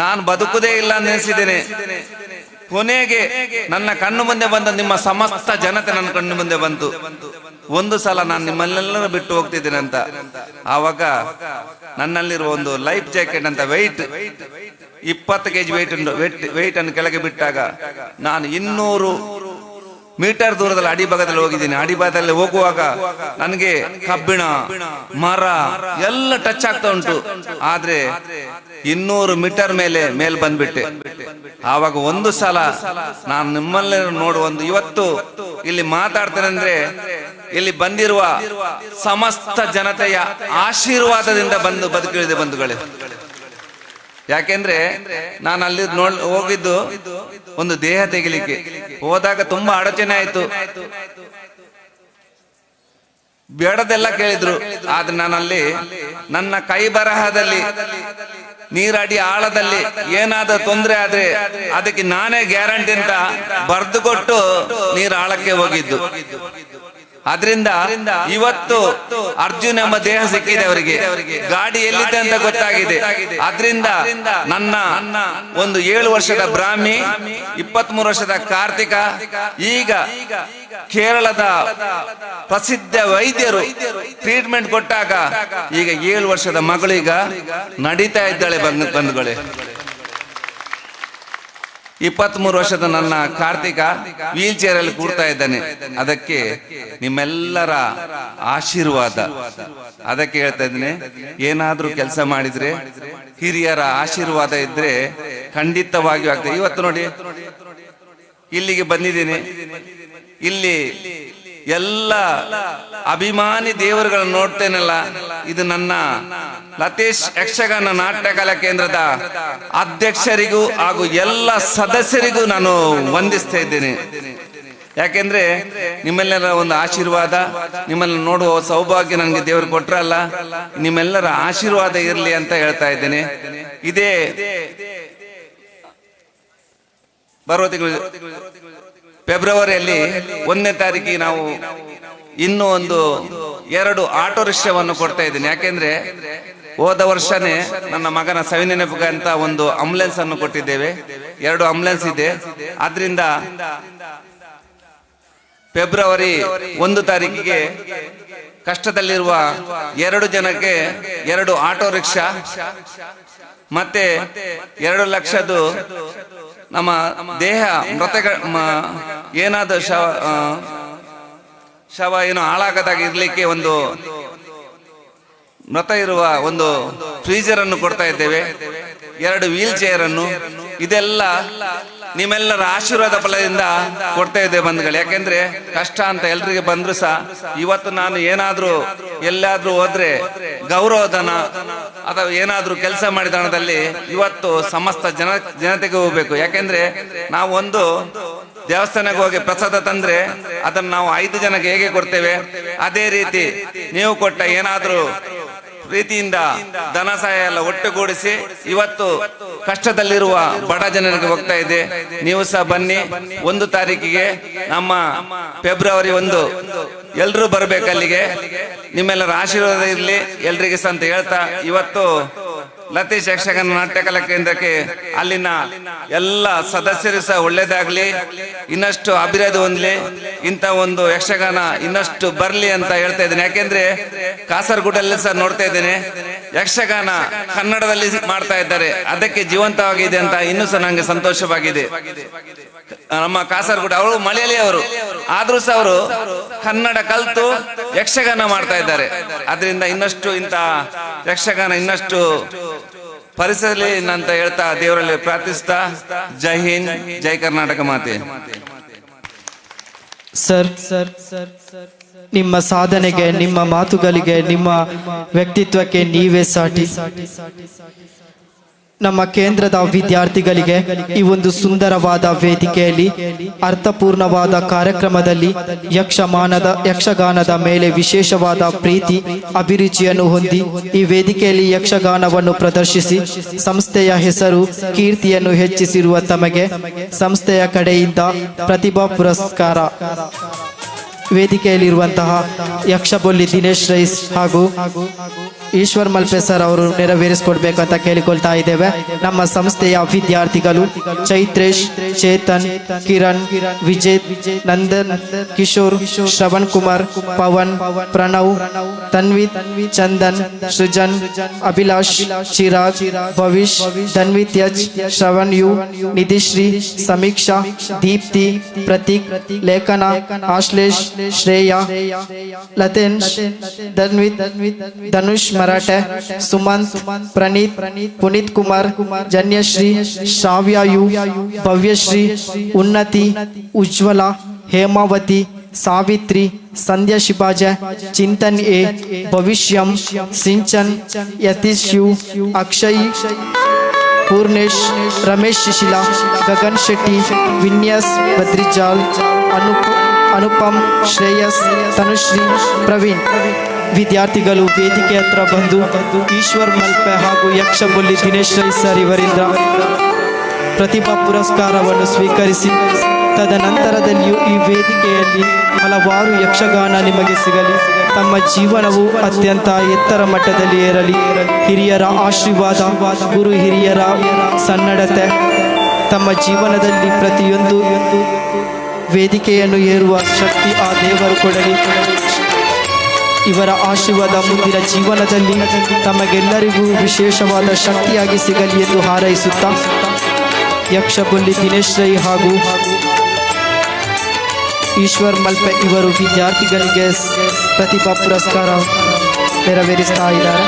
ನಾನು ಬದುಕುದೇ ಇಲ್ಲ ಅಂತ ನೆನೆಸಿದ್ದೇನೆ. ಕೊನೆಗೆ ನನ್ನ ಕಣ್ಣು ಮುಂದೆ ಬಂದ ನಿಮ್ಮ ಸಮಸ್ತ ಜನತೆ ನನ್ನ ಕಣ್ಣು ಮುಂದೆ ಬಂತು. ಒಂದು ಸಲ ನಾನು ನಿಮ್ಮನ್ನೆಲ್ಲರೂ ಬಿಟ್ಟು ಹೋಗ್ತಿದ್ದೇನೆ ಅಂತ. ಆವಾಗ ನನ್ನಲ್ಲಿರುವ ಒಂದು ಲೈಫ್ ಜಾಕೆಟ್ ಅಂತ ವೆಯ್ಟ್ 20 ಕೆಜಿ ವೆಯ್ಟ್ ಅನ್ನು ಕೆಳಗೆ ಬಿಟ್ಟಾಗ ನಾನು 200 ಮೀಟರ್ ದೂರದಲ್ಲಿ ಅಡಿಭಾಗದಲ್ಲಿ ಹೋಗಿದ್ದೀನಿ. ಅಡಿಭಾಗದಲ್ಲಿ ಹೋಗುವಾಗ ನನಗೆ ಕಬ್ಬಿಣ, ಮರ ಎಲ್ಲ ಟಚ್ ಆಗ್ತಾ ಉಂಟು. ಆದ್ರೆ 200 ಮೀಟರ್ ಮೇಲೆ ಮೇಲ್ ಬಂದ್ಬಿಟ್ಟೆ. ಆವಾಗ ಒಂದು ಸಲ ನಾನು ನಿಮ್ಮಲ್ಲೇ ನೋಡುವ ಒಂದು, ಇವತ್ತು ಇಲ್ಲಿ ಮಾತಾಡ್ತೇನೆ ಅಂದ್ರೆ ಇಲ್ಲಿ ಬಂದಿರುವ ಸಮಸ್ತ ಜನತೆಯ ಆಶೀರ್ವಾದದಿಂದ ಬಂದು ಬದುಕಿಳಿದೆ ಬಂಧುಗಳೇ. ಯಾಕೆಂದ್ರೆ ನಾನು ಅಲ್ಲಿ ಹೋಗಿದ್ದು ಒಂದು ದೇಹ ತೆಗಿಲಿಕ್ಕೆ ಹೋದಾಗ ತುಂಬಾ ಅಡಚಣೆ ಆಯ್ತು, ಬೇಡದೆಲ್ಲ ಕೇಳಿದ್ರು. ಆದ್ರೆ ನಾನಲ್ಲಿ ನನ್ನ ಕೈ ಬರಹದಲ್ಲಿ ನೀರಡಿ ಆಳದಲ್ಲಿ ಏನಾದ್ರೂ ತೊಂದರೆ ಆದ್ರೆ ಅದಕ್ಕೆ ನಾನೇ ಗ್ಯಾರಂಟಿ ಅಂತ ಬರೆದು ಕೊಟ್ಟು ನೀರು ಆಳಕ್ಕೆ ಹೋಗಿದ್ದು. ಆದ್ರಿಂದ ಇವತ್ತು ಅರ್ಜುನ್ ಎಂಬ ದೇಹ ಸಿಕ್ಕಿದೆ ಅವರಿಗೆ, ಗಾಡಿ ಎಲ್ಲಿದೆ ಅಂತ ಗೊತ್ತಾಗಿದೆ. ಆದ್ರಿಂದ ನನ್ನ ಒಂದು 7 ವರ್ಷದ ಬ್ರಾಹ್ಮಿ, 23 ವರ್ಷದ ಕಾರ್ತಿಕ, ಈಗ ಕೇರಳದ ಪ್ರಸಿದ್ಧ ವೈದ್ಯರು ಟ್ರೀಟ್ಮೆಂಟ್ ಕೊಟ್ಟಾಗ ಈಗ 7 ವರ್ಷದ ಮಗಳು ಈಗ ನಡೀತಾ ಇದ್ದಾಳೆ ಬಂಧುಗಳೇ. 23 ವರ್ಷದ ನನ್ನ ಕಾರ್ತಿಕ ವೀಲ್ ಚೇರ್ ಅಲ್ಲಿ ಕೂರ್ತಾ ಇದ್ದಾನೆ. ಅದಕ್ಕೆ ನಿಮ್ಮೆಲ್ಲರ ಆಶೀರ್ವಾದ. ಅದಕ್ಕೆ ಹೇಳ್ತಾ ಇದ್ದೇನೆ, ಏನಾದ್ರೂ ಕೆಲಸ ಮಾಡಿದ್ರೆ ಹಿರಿಯರ ಆಶೀರ್ವಾದ ಇದ್ರೆ ಖಂಡಿತವಾಗಿಯೂ ಆಗ್ತದೆ. ಇವತ್ತು ನೋಡಿ ಇಲ್ಲಿಗೆ ಬಂದಿದ್ದೀನಿ, ಇಲ್ಲಿ ಎಲ್ಲ ಅಭಿಮಾನಿ ದೇವರುಗಳನ್ನು ನೋಡ್ತೇನಲ್ಲ, ಇದು ನನ್ನ ಲತೇಶ್ ಯಕ್ಷಗಾನ ನಾಟ್ಯ ಕಲಾ ಕೇಂದ್ರದ ಅಧ್ಯಕ್ಷರಿಗೂ ಹಾಗೂ ಎಲ್ಲ ಸದಸ್ಯರಿಗೂ ನಾನು ವಂದಿಸ್ತಾ ಇದ್ದೇನೆ. ಯಾಕೆಂದ್ರೆ ನಿಮ್ಮೆಲ್ಲರ ಒಂದು ಆಶೀರ್ವಾದ, ನಿಮ್ಮನ್ನು ನೋಡುವ ಸೌಭಾಗ್ಯ ನನಗೆ ದೇವರು ಕೊಟ್ರಲ್ಲ, ನಿಮ್ಮೆಲ್ಲರ ಆಶೀರ್ವಾದ ಇರಲಿ ಅಂತ ಹೇಳ್ತಾ ಇದ್ದೇನೆ. ಇದೇ ಬರುವ ತಿಂಗಳು ಫೆಬ್ರವರಿಯಲ್ಲಿ 1ನೇ ತಾರೀಕಿಗೆ ನಾವು ಇನ್ನೂ ಒಂದು 2 ಆಟೋ ರಿಕ್ಷಾವನ್ನು ಕೊಡ್ತಾ ಇದ್ದೀನಿ. ಯಾಕೆಂದ್ರೆ ಹೋದ ವರ್ಷನೇ ನನ್ನ ಮಗನ ಸವಿನೆನಪಿಗೆ ಅಂತ ಒಂದು ಆಂಬುಲೆನ್ಸ್ ಅನ್ನು ಕೊಟ್ಟಿದ್ದೇವೆ, 2 ಆಂಬುಲೆನ್ಸ್ ಇದೆ. ಆದ್ರಿಂದ ಫೆಬ್ರವರಿ 1 ತಾರೀಕಿಗೆ ಕಷ್ಟದಲ್ಲಿರುವ 2 ಜನಕ್ಕೆ 2 ಆಟೋ ರಿಕ್ಷಾ ಮತ್ತೆ 2 ಲಕ್ಷದ್ದು ನಮ್ಮ ದೇಹ ಮೃತಗ ಏನಾದ ಶವ ಏನೋ ಹಾಳಾಗದಾಗಿ ಇರಲಿಕ್ಕೆ ಒಂದು ಮೃತ ಇರುವ ಒಂದು ಫ್ರೀಜರ್ ಅನ್ನು ಕೊಡ್ತಾ ಇದ್ದೇವೆ, 2 ವೀಲ್ ಚೇರ್ ಅನ್ನು. ಇದೆಲ್ಲ ನಿಮ್ಮೆಲ್ಲರ ಆಶೀರ್ವಾದ ಫಲದಿಂದ ಕೊಡ್ತಾ ಇದ್ದೇವೆ ಬಂಧುಗಳು. ಯಾಕೆಂದ್ರೆ ಕಷ್ಟ ಅಂತ ಎಲ್ರಿಗೆ ಬಂದ್ರು ಸಹ ಇವತ್ತು ನಾನು ಏನಾದ್ರೂ ಎಲ್ಲಾದ್ರೂ ಹೋದ್ರೆ ಗೌರವಧನ ಅಥವಾ ಏನಾದ್ರೂ ಕೆಲಸ ಮಾಡಿದ ಹಣದಲ್ಲಿ ಇವತ್ತು ಸಮಸ್ತ ಜನತೆಗೆ ಹೋಗ್ಬೇಕು. ಯಾಕೆಂದ್ರೆ ನಾವು ಒಂದು ದೇವಸ್ಥಾನಕ್ಕೆ ಹೋಗಿ ಪ್ರಸಾದ ತಂದ್ರೆ ಅದನ್ನು ನಾವು 5 ಜನಕ್ಕೆ ಹೇಗೆ ಕೊಡ್ತೇವೆ, ಅದೇ ರೀತಿ ನೀವು ಕೊಟ್ಟ ಏನಾದ್ರೂ ಪ್ರೀತಿಯಿಂದ ಧನ ಸಹಾಯ ಎಲ್ಲ ಒಟ್ಟುಗೂಡಿಸಿ ಇವತ್ತು ಕಷ್ಟದಲ್ಲಿರುವ ಬಡ ಜನರಿಗೆ ಹೋಗ್ತಾ ಇದೆ. ನೀವು ಸಹ ಬನ್ನಿ, 1 ತಾರೀಕಿಗೆ ನಮ್ಮ ಫೆಬ್ರವರಿ 1 ಎಲ್ಲರೂ ಬರ್ಬೇಕು ಅಲ್ಲಿಗೆ. ನಿಮ್ಮೆಲ್ಲರ ಆಶೀರ್ವಾದ ಇರಲಿ ಎಲ್ರಿಗೆ ಸಹ ಅಂತ ಹೇಳ್ತಾ ಇವತ್ತು ಲತೀಶ್ ಯಕ್ಷಗಾನ ನಾಟ್ಯ ಕಲಾ ಕೇಂದ್ರಕ್ಕೆ ಅಲ್ಲಿನ ಎಲ್ಲ ಸದಸ್ಯರು ಸಹ ಒಳ್ಳೇದಾಗ್ಲಿ, ಇನ್ನಷ್ಟು ಅಭಿವೃದ್ಧಿ ಹೊಂದಲಿ, ಇಂಥ ಒಂದು ಯಕ್ಷಗಾನ ಇನ್ನಷ್ಟು ಬರಲಿ ಅಂತ ಹೇಳ್ತಾ ಇದ್ದೇನೆ. ಯಾಕೆಂದ್ರೆ ಕಾಸರಗೋಡಲ್ಲಿ ಸಹ ನೋಡ್ತಾ ಇದ್ದೇನೆ, ಯಕ್ಷಗಾನ ಕನ್ನಡದಲ್ಲಿ ಮಾಡ್ತಾ ಇದ್ದಾರೆ, ಅದಕ್ಕೆ ಜೀವಂತವಾಗಿದೆ ಅಂತ ಇನ್ನೂ ಸಹ ನಂಗೆ ಸಂತೋಷವಾಗಿದೆ. ನಮ್ಮ ಕಾಸರಗೋಡು ಅವರು ಮಲಯಾಳಿ ಅವರು, ಆದ್ರೂ ಸಹ ಅವರು ಕನ್ನಡ ಕಲ್ತು ಯಕ್ಷಗಾನ ಮಾಡ್ತಾ ಇದ್ದಾರೆ. ಅದರಿಂದ ಇನ್ನಷ್ಟು ಇಂಥ ಯಕ್ಷಗಾನ ಇನ್ನಷ್ಟು ಪರಿಸರಲಿ ಅಂತ ಹೇಳ್ತಾ ದೇವರಲ್ಲಿ ಪ್ರಾರ್ಥಿಸ್ತಾ ಜೈ ಹಿಂದ್, ಜೈ ಕರ್ನಾಟಕ ಮಾತೆ. ಸರ್, ನಿಮ್ಮ ಸಾಧನೆಗೆ, ನಿಮ್ಮ ಮಾತುಗಳಿಗೆ, ನಿಮ್ಮ ವ್ಯಕ್ತಿತ್ವಕ್ಕೆ ನೀವೇ ಸಾಟಿ. ನಮ್ಮ ಕೇಂದ್ರದ ವಿದ್ಯಾರ್ಥಿಗಳಿಗೆ ಈ ಒಂದು ಸುಂದರವಾದ ವೇದಿಕೆಯಲ್ಲಿ ಅರ್ಥಪೂರ್ಣವಾದ ಕಾರ್ಯಕ್ರಮದಲ್ಲಿ ಯಕ್ಷಗಾನದ ಮೇಲೆ ವಿಶೇಷವಾದ ಪ್ರೀತಿ ಅಭಿರುಚಿಯನ್ನು ಹೊಂದಿ ಈ ವೇದಿಕೆಯಲ್ಲಿ ಯಕ್ಷಗಾನವನ್ನು ಪ್ರದರ್ಶಿಸಿ ಸಂಸ್ಥೆಯ ಹೆಸರು ಕೀರ್ತಿಯನ್ನು ಹೆಚ್ಚಿಸಿರುವ ತಮಗೆ ಸಂಸ್ಥೆಯ ಕಡೆಯಿಂದ ಪ್ರತಿಭಾ ಪುರಸ್ಕಾರ. ವೇದಿಕೆಯಲ್ಲಿರುವಂತಹ ಯಕ್ಷಬೊಲ್ಲಿ ದಿನೇಶ್ ರೈಸ್ ಹಾಗೂ ಈಶ್ವರ್ ಮಲ್ಪೆ ಸರ್ ಅವರು ನೆರವೇರಿಸಿಕೊಡ್ಬೇಕು ಅಂತ ಕೇಳಿಕೊಳ್ತಾ ಇದ್ದೇವೆ. ನಮ್ಮ ಸಂಸ್ಥೆಯ ವಿದ್ಯಾರ್ಥಿಗಳು Chaitresh, Chetan, Kiran, Vijeth, Nandan, Kishore, Shravan Kumar, Pavan, Pranav, Tanvith, Chandan, Srujan, Abhilash, Chirag, Bhavish, Dhanvith Yaj, Shravan you, Nidhishree, Samiksha, Deepti, Prateek, Lekhana, Ashlesh, Shreya, Latesh, Dhanvith, Dhanush Marathe, Sumanth, Praneeth, Puneeth Kumar, Janyashree, Shravya U, Bhavyashree, Unnathi, Ujwala, Hemavathi, Savitri, Sandhya Shibaja, Chintan A, Bhavishyam, Sinchan, Yatish U, Akshay, Purnesh, Ramesh Shishila, Gagan Shetty, Vinyas Badrijal, Anupam, Shreyas, Tanushree, Praveen. ವಿದ್ಯಾರ್ಥಿಗಳು ವೇದಿಕೆ ಹತ್ರ ಬಂದು ಈಶ್ವರ್ ಮಲ್ಪೆ ಹಾಗೂ ಯಕ್ಷಬೊಲ್ಲಿ Dinesh Rai sir ಇವರಿಂದ ಪ್ರತಿಭಾ ಪುರಸ್ಕಾರವನ್ನು ಸ್ವೀಕರಿಸಿ ತದನಂತರದಲ್ಲಿಯೂ ಈ ವೇದಿಕೆಯಲ್ಲಿ ಹಲವಾರು ಯಕ್ಷಗಾನ ನಿಮಗೆ ಸಿಗಲಿ, ತಮ್ಮ ಜೀವನವು ಅತ್ಯಂತ ಎತ್ತರ ಮಟ್ಟದಲ್ಲಿ ಏರಲಿ. ಹಿರಿಯರ ಆಶೀರ್ವಾದ, ಗುರು ಹಿರಿಯರ ಸನ್ನಡತೆ ತಮ್ಮ ಜೀವನದಲ್ಲಿ ಪ್ರತಿಯೊಂದು ವೇದಿಕೆಯನ್ನು ಏರುವ ಶಕ್ತಿ ಆ ದೇವರು ಕೊಡಲಿ. ಇವರ ಆಶೀರ್ವಾದ ಮುಂದಿನ ಜೀವನದಲ್ಲಿ ತಮಗೆಲ್ಲರಿಗೂ ವಿಶೇಷವಾದ ಶಕ್ತಿಯಾಗಿ ಸಿಗಲಿ ಎಂದು ಹಾರೈಸುತ್ತಾ ಯಕ್ಷಬೊಲ್ಲಿ ದಿನೇಶ್ ರೈ ಹಾಗೂ ಈಶ್ವರ್ ಮಲ್ಪೆ ಇವರು ವಿದ್ಯಾರ್ಥಿಗಳಿಗೆ ಪ್ರತಿಭಾ ಪುರಸ್ಕಾರ ನೆರವೇರಿಸ್ತಾ ಇದ್ದಾರೆ.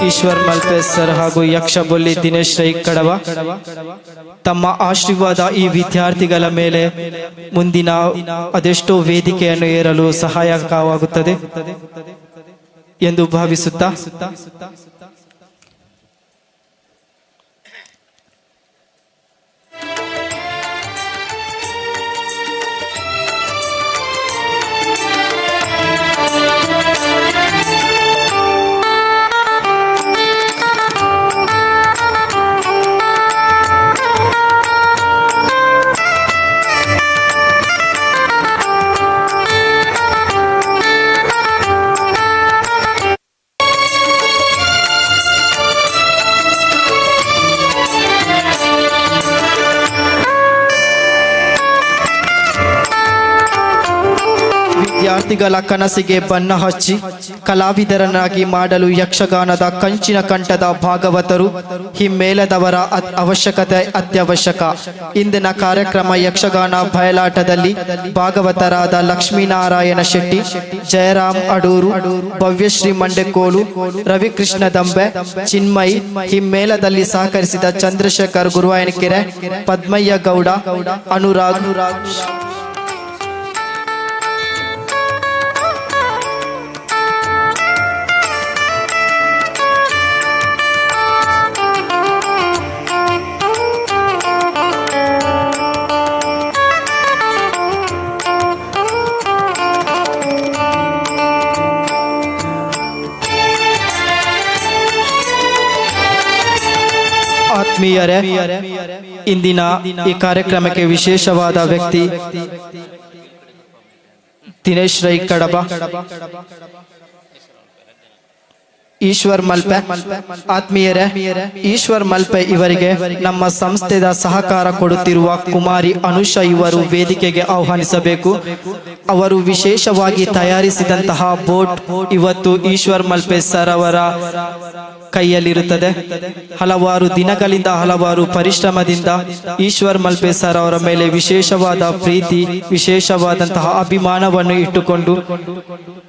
ಈಶ್ವರ್ ಮಲ್ಪೆ ಸರ್ ಹಾಗೂ ಯಕ್ಷಬೊಲ್ಲಿ ದಿನೇಶ್ ರೈ ಕಡವ ತಮ್ಮ ಆಶೀರ್ವಾದ ಈ ವಿದ್ಯಾರ್ಥಿಗಳ ಮೇಲೆ ಮುಂದಿನ ಅದೆಷ್ಟೋ ವೇದಿಕೆಯನ್ನು ಏರಲು ಸಹಾಯಕವಾಗುತ್ತದೆ ಎಂದು ಭಾವಿಸುತ್ತಾ ಶಿಲ್ಪಿಗಳ ಕನಸಿಗೆ ಬಣ್ಣ ಹಚ್ಚಿ ಕಲಾವಿದರನ್ನಾಗಿ ಮಾಡಲು ಯಕ್ಷಗಾನದ ಕಂಚಿನ ಕಂಠದ ಭಾಗವತರು ಹಿಮ್ಮೇಳದವರ ಅವಶ್ಯಕತೆ ಅತ್ಯವಶ್ಯಕ. ಇಂದಿನ ಕಾರ್ಯಕ್ರಮ ಯಕ್ಷಗಾನ ಬಯಲಾಟದಲ್ಲಿ ಭಾಗವತರಾದ ಲಕ್ಷ್ಮೀನಾರಾಯಣ ಶೆಟ್ಟಿ, ಜಯರಾಮ್ ಅಡೂರು, ಭವ್ಯಶ್ರೀ ಮಂಡೆಕೋಲು, ರವಿಕೃಷ್ಣ ದಂಬೆ, ಚಿನ್ಮಯಿ, ಹಿಮ್ಮೇಳದಲ್ಲಿ ಸಹಕರಿಸಿದ ಚಂದ್ರಶೇಖರ್ ಗುರುವಾಯನಕೆರೆ, ಪದ್ಮಯ್ಯ ಗೌಡ, ಅನುರಾಗ್. ಆತ್ಮೀಯರೇ, ಇಂದಿನ ಈ ಕಾರ್ಯಕ್ರಮಕ್ಕೆ ವಿಶೇಷವಾದ ವ್ಯಕ್ತಿ ದಿನೇಶ್ ರೈ ಕಡಬ, ಈಶ್ವರ್ ಮಲ್ಪೆ. ಆತ್ಮೀಯರೇ, ಈಶ್ವರ್ ಮಲ್ಪೆ ಇವರಿಗೆ ನಮ್ಮ ಸಂಸ್ಥೆದ ಸಹಕಾರ ಕೊಡುತ್ತಿರುವ ಕುಮಾರಿ ಅನುಷಾ ಇವರು ವೇದಿಕೆಗೆ ಆಹ್ವಾನಿಸಬೇಕು. ಅವರು ವಿಶೇಷವಾಗಿ ತಯಾರಿಸಿದಂತಹ ಬೋಟ್ ಇವತ್ತು ಈಶ್ವರ್ ಮಲ್ಪೆ ಸರ್ ಅವರ ಕೈಯಲ್ಲಿರುತ್ತದೆ. ಹಲವಾರು ದಿನಗಳಿಂದ ಹಲವಾರು ಪರಿಶ್ರಮದಿಂದ ಈಶ್ವರ್ ಮಲ್ಪೆ ಸರ್ ಅವರ ಮೇಲೆ ವಿಶೇಷವಾದ ಪ್ರೀತಿ, ವಿಶೇಷವಾದಂತಹ ಅಭಿಮಾನವನ್ನು ಇಟ್ಟುಕೊಂಡು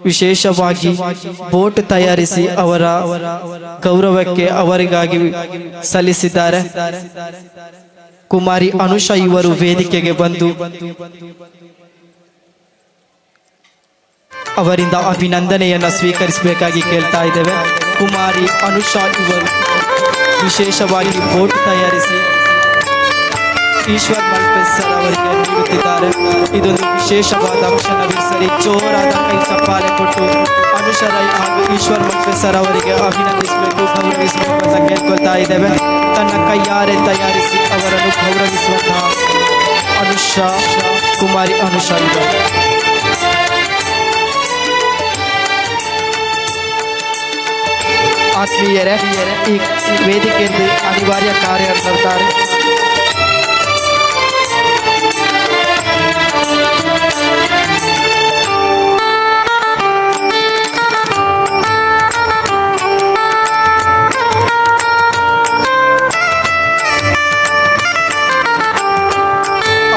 ವಿಶೇಷವಾಗಿ ಬೋಟ್ ತಯಾರಿಸಿ ಅವರ ಗೌರವಕ್ಕೆ ಅವರಿಗಾಗಿ ಸಲ್ಲಿಸಿದ್ದಾರೆ. ಕುಮಾರಿ ಅನುಷಾ ಇವರು ವೇದಿಕೆಗೆ ಬಂದು ಅವರಿಂದ ಅಭಿನಂದನೆಯನ್ನು ಸ್ವೀಕರಿಸಬೇಕಾಗಿ ಕೇಳ್ತಾ ಇದ್ದೇವೆ. ಕುಮಾರಿ ಅನುಷಾ ಇವರು ವಿಶೇಷವಾಗಿ ಬೋಟ್ ತಯಾರಿಸಿ ಈಶ್ವರ್ ಮಲ್ಪೆ ಸರ್ ಅವರಿಗೆ ನೀಡುತ್ತಿದ್ದಾರೆ. ಇದೊಂದು ವಿಶೇಷವಾದ ಕ್ಷಣವಿಸಲಿ ಜೋರಾದ ಕೈ ಚಪ್ಪಾಳೆ ಕೊಟ್ಟು ಅನುಷಾ ರೈ ಹಾಗೂ ಈಶ್ವರ್ ಮಲ್ಪೆ ಸರ್ ಅವರಿಗೆ ಅಭಿನಂದಿಸಬೇಕು, ಗೌರವಿಸಬೇಕು ಅಂತ ಕೇಳ್ಕೊಳ್ತಾ ಇದ್ದೇವೆ. ತನ್ನ ಕೈಯಾರೆ ತಯಾರಿಸಿ ಅವರನ್ನು ಗೌರವಿಸುವಂತಹ ಅನುಷಾ, ಕುಮಾರಿ ಅನುಷಾ ಇವರು. ಆತ್ಮೀಯರೇ, ಈ ವೇದಿಕೆಯಲ್ಲಿ ಅನಿವಾರ್ಯ ಕಾರ್ಯ ಬರ್ತಾರೆ.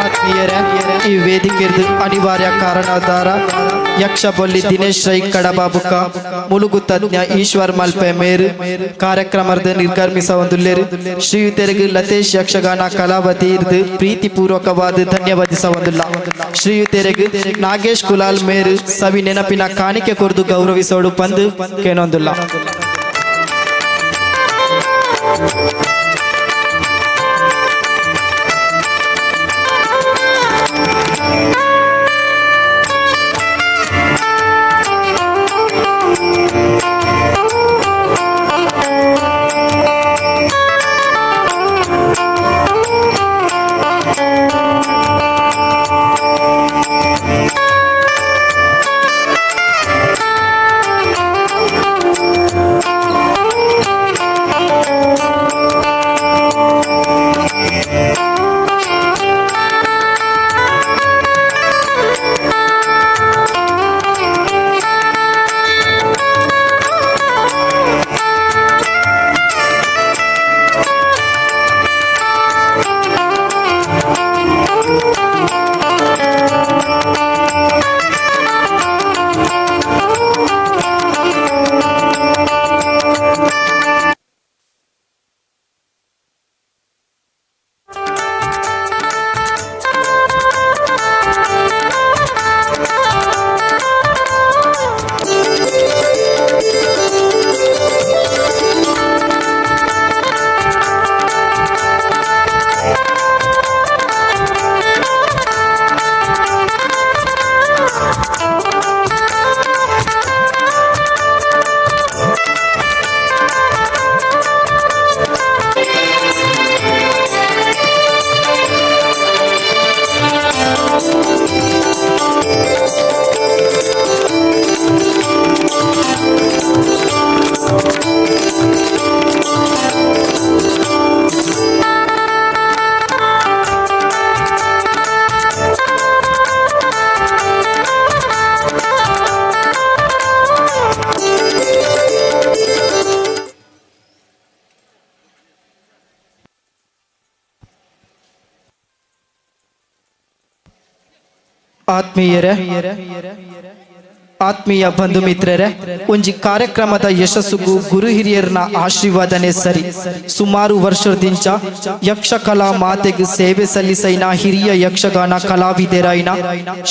ಆತ್ಮೀಯರೇ, ಈ ವೇದಿಕೆಯಲ್ಲಿ ಅನಿವಾರ್ಯ ಕಾರಣದಾರ ಯಕ್ಷಬೊಲ್ಲಿ ದಿನೇಶ್ ರೈ ಕಡಬಾಬುಕ, ಮುಲುಗು ತಜ್ಞ ಈಶ್ವರ್ ಮಲ್ಪೆ ಮೇರು ಕಾರ್ಯಕ್ರಮದ ನಿರ್ಗಮಿಸ ಒಂದುಲ್ಲೇರು. ಶ್ರೀಯುತರಿಗೆ ಲತೇಶ್ ಯಕ್ಷಗಾನ ಕಲಾವತಿ ಇರ್ದು ಪ್ರೀತಿಪೂರ್ವಕವಾದ ಧನ್ಯವಾದಿಸ ಒಂದಿಲ್ಲ. ಶ್ರೀಯುತರಿಗೆ ನಾಗೇಶ್ ಕುಲಾಲ್ ಮೇರು ಸವಿ ನೆನಪಿನ ಕಾಣಿಕೆ ಕೊರ್ದು ಗೌರವಿಸೋಡು ಪಂದು ಕೇನೊಂದಿಲ್ಲ. ಆತ್ಮೀಯರೇ, ಆತ್ಮೀಯ ಬಂಧು ಮಿತ್ರರೇ, ಒಂಜಿ ಕಾರ್ಯಕ್ರಮದ ಯಶಸ್ಸುಗು ಗುರು ಹಿರಿಯರ್ನ ಆಶೀರ್ವಾದನೆ ಸರಿ. ಸುಮಾರು ವರ್ಷದಿಂಚ ಯಕ್ಷಕಲಾ ಮಾತೆಗೆ ಸೇವೆ ಸಲ್ಲಿಸೈನ ಹಿರಿಯ ಯಕ್ಷಗಾನ ಕಲಾವಿದರಾಯಿನ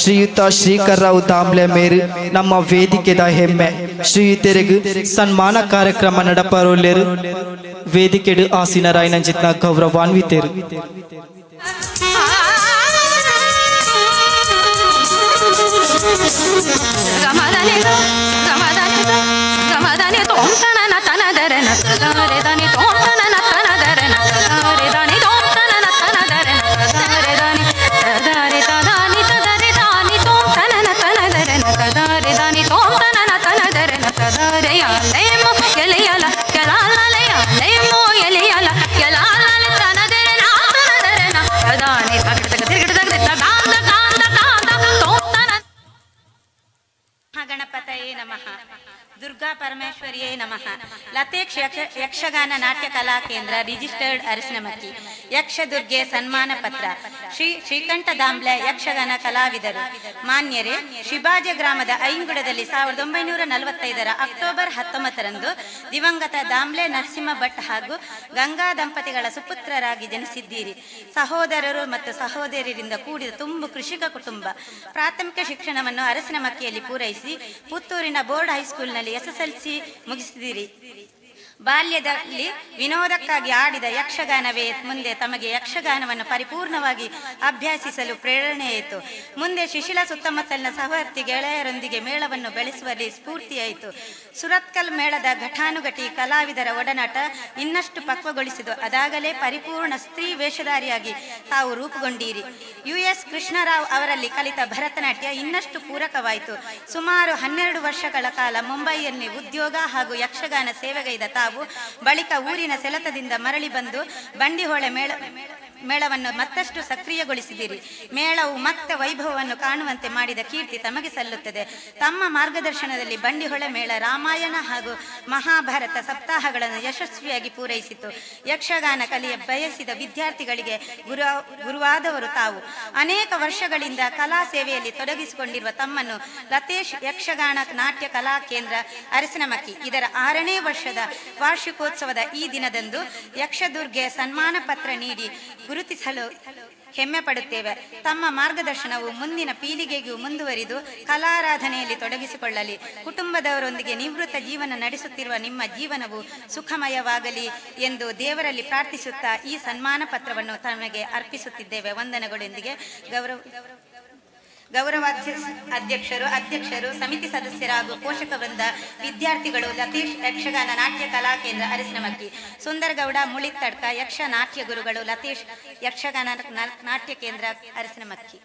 ಶ್ರೀಯುತ ಶ್ರೀಕರ್ರಾವ್ ದಾಮ್ಲೆ ಮೇರು ನಮ್ಮ ವೇದಿಕೆದ ಹೆಮ್ಮೆ. ಶ್ರೀಯುತರಿಗೆ ಸನ್ಮಾನ ಕಾರ್ಯಕ್ರಮ ನಡಪರೋಲ್ಲೇರು ವೇದಿಕೆಡು ಆಸೀನರಾಯಿನ ಜಿತ್ನ ಗೌರವಾನ್ವಿತೇರು. ಗಣಪತಯೇ ನಮಃ, ದುರ್ಗಾ ಪರಮೇಶ್ವರಿಯೇ ನಮಃ. ಲತೇಕ್ಷ ಯಕ್ಷಗಾನ ನಾಟ್ಯ ಕಲಾ ಕೇಂದ್ರ ರಿಜಿಸ್ಟರ್ಡ್ ಅರಸಿನಮಕ್ಕಿ. ಯಕ್ಷದುರ್ಗೆ ಸನ್ಮಾನ ಪತ್ರ. ಶ್ರೀ ಶ್ರೀಕಂಠ ದಾಂಬ್ಲೆ ಯಕ್ಷಗಾನ ಕಲಾವಿದರು. ಮಾನ್ಯರೇ, ಶಿಬಾಜೆ ಗ್ರಾಮದ ಐಂಗುಡದಲ್ಲಿ 1945ರ ಅಕ್ಟೋಬರ್ 19ರಂದು ದಿವಂಗತ ದಾಂಬ್ಲೆ ನರಸಿಂಹ ಭಟ್ ಹಾಗೂ ಗಂಗಾ ದಂಪತಿಗಳ ಸುಪುತ್ರರಾಗಿ ಜನಿಸಿದ್ದೀರಿ. ಸಹೋದರರು ಮತ್ತು ಸಹೋದರಿಯರಿಂದ ಕೂಡಿದ ತುಂಬು ಕೃಷಿಕ ಕುಟುಂಬ. ಪ್ರಾಥಮಿಕ ಶಿಕ್ಷಣವನ್ನು ಅರಸಿನಮಕ್ಕಿಯಲ್ಲಿ ಪೂರೈಸಿ ಪುತ್ತೂರಿನ ಬೋರ್ಡ್ ಹೈಸ್ಕೂಲ್ನಲ್ಲಿ SSLC ಮುಗಿಸಿದಿರಿ. ಬಾಲ್ಯದಲ್ಲಿ ವಿನೋದಕ್ಕಾಗಿ ಆಡಿದ ಯಕ್ಷಗಾನವೇ ಮುಂದೆ ತಮಗೆ ಯಕ್ಷಗಾನವನ್ನು ಪರಿಪೂರ್ಣವಾಗಿ ಅಭ್ಯಾಸಿಸಲು ಪ್ರೇರಣೆಯಾಯಿತು. ಮುಂದೆ ಶಿಶಿಲ ಸುತ್ತಮುತ್ತಲಿನ ಸಹವರ್ತಿ ಗೆಳೆಯರೊಂದಿಗೆ ಮೇಳವನ್ನು ಬೆಳೆಸುವಲ್ಲಿ ಸ್ಫೂರ್ತಿಯಾಯಿತು. ಸುರತ್ಕಲ್ ಮೇಳದ ಘಟಾನುಘಟಿ ಕಲಾವಿದರ ಒಡನಾಟ ಇನ್ನಷ್ಟು ಪಕ್ವಗೊಳಿಸಿತು. ಅದಾಗಲೇ ಪರಿಪೂರ್ಣ ಸ್ತ್ರೀ ವೇಷಧಾರಿಯಾಗಿ ತಾವು ರೂಪುಗೊಂಡೀರಿ. US Krishnarao ಅವರಲ್ಲಿ ಕಲಿತ ಭರತನಾಟ್ಯ ಇನ್ನಷ್ಟು ಪೂರಕವಾಯಿತು. ಸುಮಾರು 12 ವರ್ಷಗಳ ಕಾಲ ಮುಂಬೈಯಲ್ಲಿ ಉದ್ಯೋಗ ಹಾಗೂ ಯಕ್ಷಗಾನ ಸೇವೆಗೈದ ತಾವು ಬಳಿಕ ಊರಿನ ಸೆಳೆತದಿಂದ ಮರಳಿ ಬಂದು ಬಂಡಿಹೊಳೆ ಮೇಳವನ್ನು ಮತ್ತಷ್ಟು ಸಕ್ರಿಯಗೊಳಿಸಿದಿರಿ. ಮೇಳವು ಮತ್ತೆ ವೈಭವವನ್ನು ಕಾಣುವಂತೆ ಮಾಡಿದ ಕೀರ್ತಿ ತಮಗೆ ಸಲ್ಲುತ್ತದೆ. ತಮ್ಮ ಮಾರ್ಗದರ್ಶನದಲ್ಲಿ ಬಂಡಿಹೊಳೆ ಮೇಳ ರಾಮಾಯಣ ಹಾಗೂ ಮಹಾಭಾರತ ಸಪ್ತಾಹಗಳನ್ನು ಯಶಸ್ವಿಯಾಗಿ ಪೂರೈಸಿತು. ಯಕ್ಷಗಾನ ಕಲಿಯ ಬಯಸಿದ ವಿದ್ಯಾರ್ಥಿಗಳಿಗೆ ಗುರುವಾದವರು ತಾವು. ಅನೇಕ ವರ್ಷಗಳಿಂದ ಕಲಾ ಸೇವೆಯಲ್ಲಿ ತೊಡಗಿಸಿಕೊಂಡಿರುವ ತಮ್ಮನ್ನು ಲತೇಶ್ ಯಕ್ಷಗಾನ ನಾಟ್ಯ ಕಲಾ ಕೇಂದ್ರ ಅರಸಿನಮಕ್ಕಿ ಇದರ 6ನೇ ವರ್ಷದ ವಾರ್ಷಿಕೋತ್ಸವದ ಈ ದಿನದಂದು ಯಕ್ಷದುರ್ಗೆ ಸನ್ಮಾನ ಪತ್ರ ನೀಡಿ ಗುರುತಿಸಲು ಹೆಮ್ಮೆ ಪಡುತ್ತೇವೆ. ತಮ್ಮ ಮಾರ್ಗದರ್ಶನವು ಮುಂದಿನ ಪೀಳಿಗೆಗೂ ಮುಂದುವರಿದು ಕಲಾರಾಧನೆಯಲ್ಲಿ ತೊಡಗಿಸಿಕೊಳ್ಳಲಿ. ಕುಟುಂಬದವರೊಂದಿಗೆ ನಿವೃತ್ತ ಜೀವನ ನಡೆಸುತ್ತಿರುವ ನಿಮ್ಮ ಜೀವನವು ಸುಖಮಯವಾಗಲಿ ಎಂದು ದೇವರಲ್ಲಿ ಪ್ರಾರ್ಥಿಸುತ್ತಾ ಈ ಸನ್ಮಾನ ಪತ್ರವನ್ನು ತಮಗೆ ಅರ್ಪಿಸುತ್ತಿದ್ದೇವೆ. ವಂದನೆಗಳೊಂದಿಗೆ ಗೌರವ ಅಧ್ಯಕ್ಷರು, ಸಮಿತಿ ಸದಸ್ಯರ ಹಾಗೂ ಪೋಷಕ ವೃಂದ, ವಿದ್ಯಾರ್ಥಿಗಳು, ಲತೇಶ್ ಯಕ್ಷಗಾನ ನಾಟ್ಯ ಕಲಾ ಕೇಂದ್ರ ಅರಸಿನಮಕ್ಕಿ, ಸುಂದರಗೌಡ ಮುಳಿತಡ್ಕ ಯಕ್ಷ ನಾಟ್ಯ ಗುರುಗಳು, ಲತೇಶ್ ಯಕ್ಷಗಾನ ನಾಟ್ಯ ಕೇಂದ್ರ ಅರಸಿನಮಕ್ಕಿ.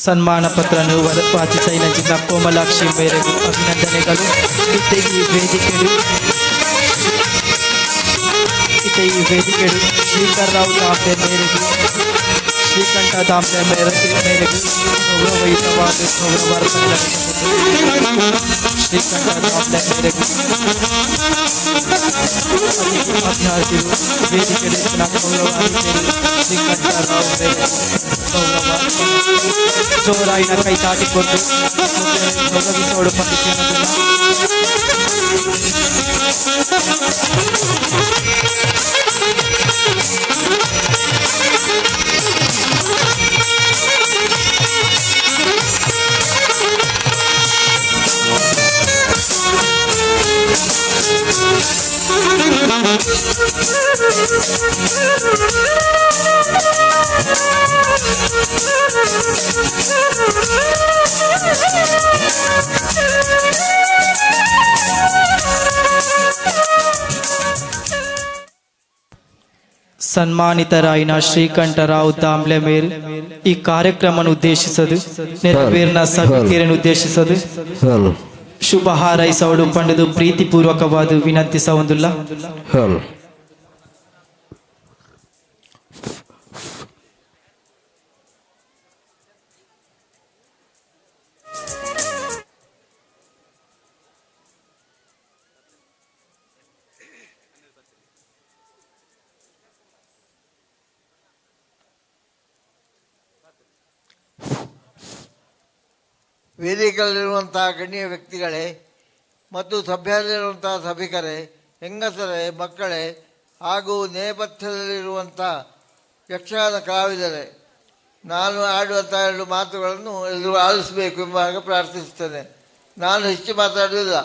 ಸನ್ಮಾನ ಪತ್ರನು ವಾಚಿಸೈನ ಜಿಲ್ಲಾ ಕೋಮಲಾಕ್ಷಿ ಮೇರೆಗೂ ಅಭಿನಂದನೆಗಳು. ಈ ವೇದಿಕೆಡು ಶ್ರೀಕರ್ರಾವ್ ದಾಂಬ್ಲೆ ಮೇರೆಗೂ ಶ್ರೀಕಂಠ ದಾಂಬ್ಲೆ ಮೇರೆಗೂ ಗೌರವಯುತವಾದ ಗೌರವಾರ್ಪಣೆ ನಡೆಸಿತು. ಶ್ರೀಕಂಠ ದಾಂಬ್ಲೆ ಮೇರೆಗೂ ಅಭ್ಯರ್ಥಿಗಳು ವೇದಿಕೆಡು ಗೌರವಾರ್ಪಣೆ ಶ್ರೀಕಂಠ ರಾವ್ ಮೇರೆಗೂ ಗೌರವ ಜೋರಾಯಿನ ಕೈ ತಾಟಿಕೊಂಡು ಗೌರವಿಸೋಡು ಸನ್ಮಾನಿತರಾಯಿನ ಶ್ರೀಕಂಠರಾವ್ ದಾಂಬ್ಲೆ ಮೇರ್ ಈ ಕಾರ್ಯಕ್ರಮವನ್ನು ಉದ್ದೇಶಿಸದು ನೆರವೇರ್ನ ಸಭಿಕರನ್ನು ಉದ್ದೇಶಿಸದು ಶುಭ ಹಾರೈಸವಡು ಪಂಡದು ಪ್ರೀತಿಪೂರ್ವಕವಾದ ವಿನಂತಿಸವಂದುಲ್ಲ. ವೇದಿಕೆಯಲ್ಲಿರುವಂತಹ ಗಣ್ಯ ವ್ಯಕ್ತಿಗಳೇ ಮತ್ತು ಸಭೆಯಲ್ಲಿರುವಂತಹ ಸಭಿಕರೇ, ಹೆಂಗಸರೇ, ಮಕ್ಕಳೇ ಹಾಗೂ ನೇಪಥ್ಯದಲ್ಲಿರುವಂಥ ಯಕ್ಷಗಾನ ಕಲಾವಿದರೇ, ನಾನು ಆಡುವಂಥ ಎರಡು ಮಾತುಗಳನ್ನು ಎಲ್ಲರೂ ಆಲಿಸಬೇಕು ಎಂಬ ಹಾಗೆ ಪ್ರಾರ್ಥಿಸುತ್ತೇನೆ. ನಾನು ಹೆಚ್ಚು ಮಾತಾಡುವುದಿಲ್ಲ.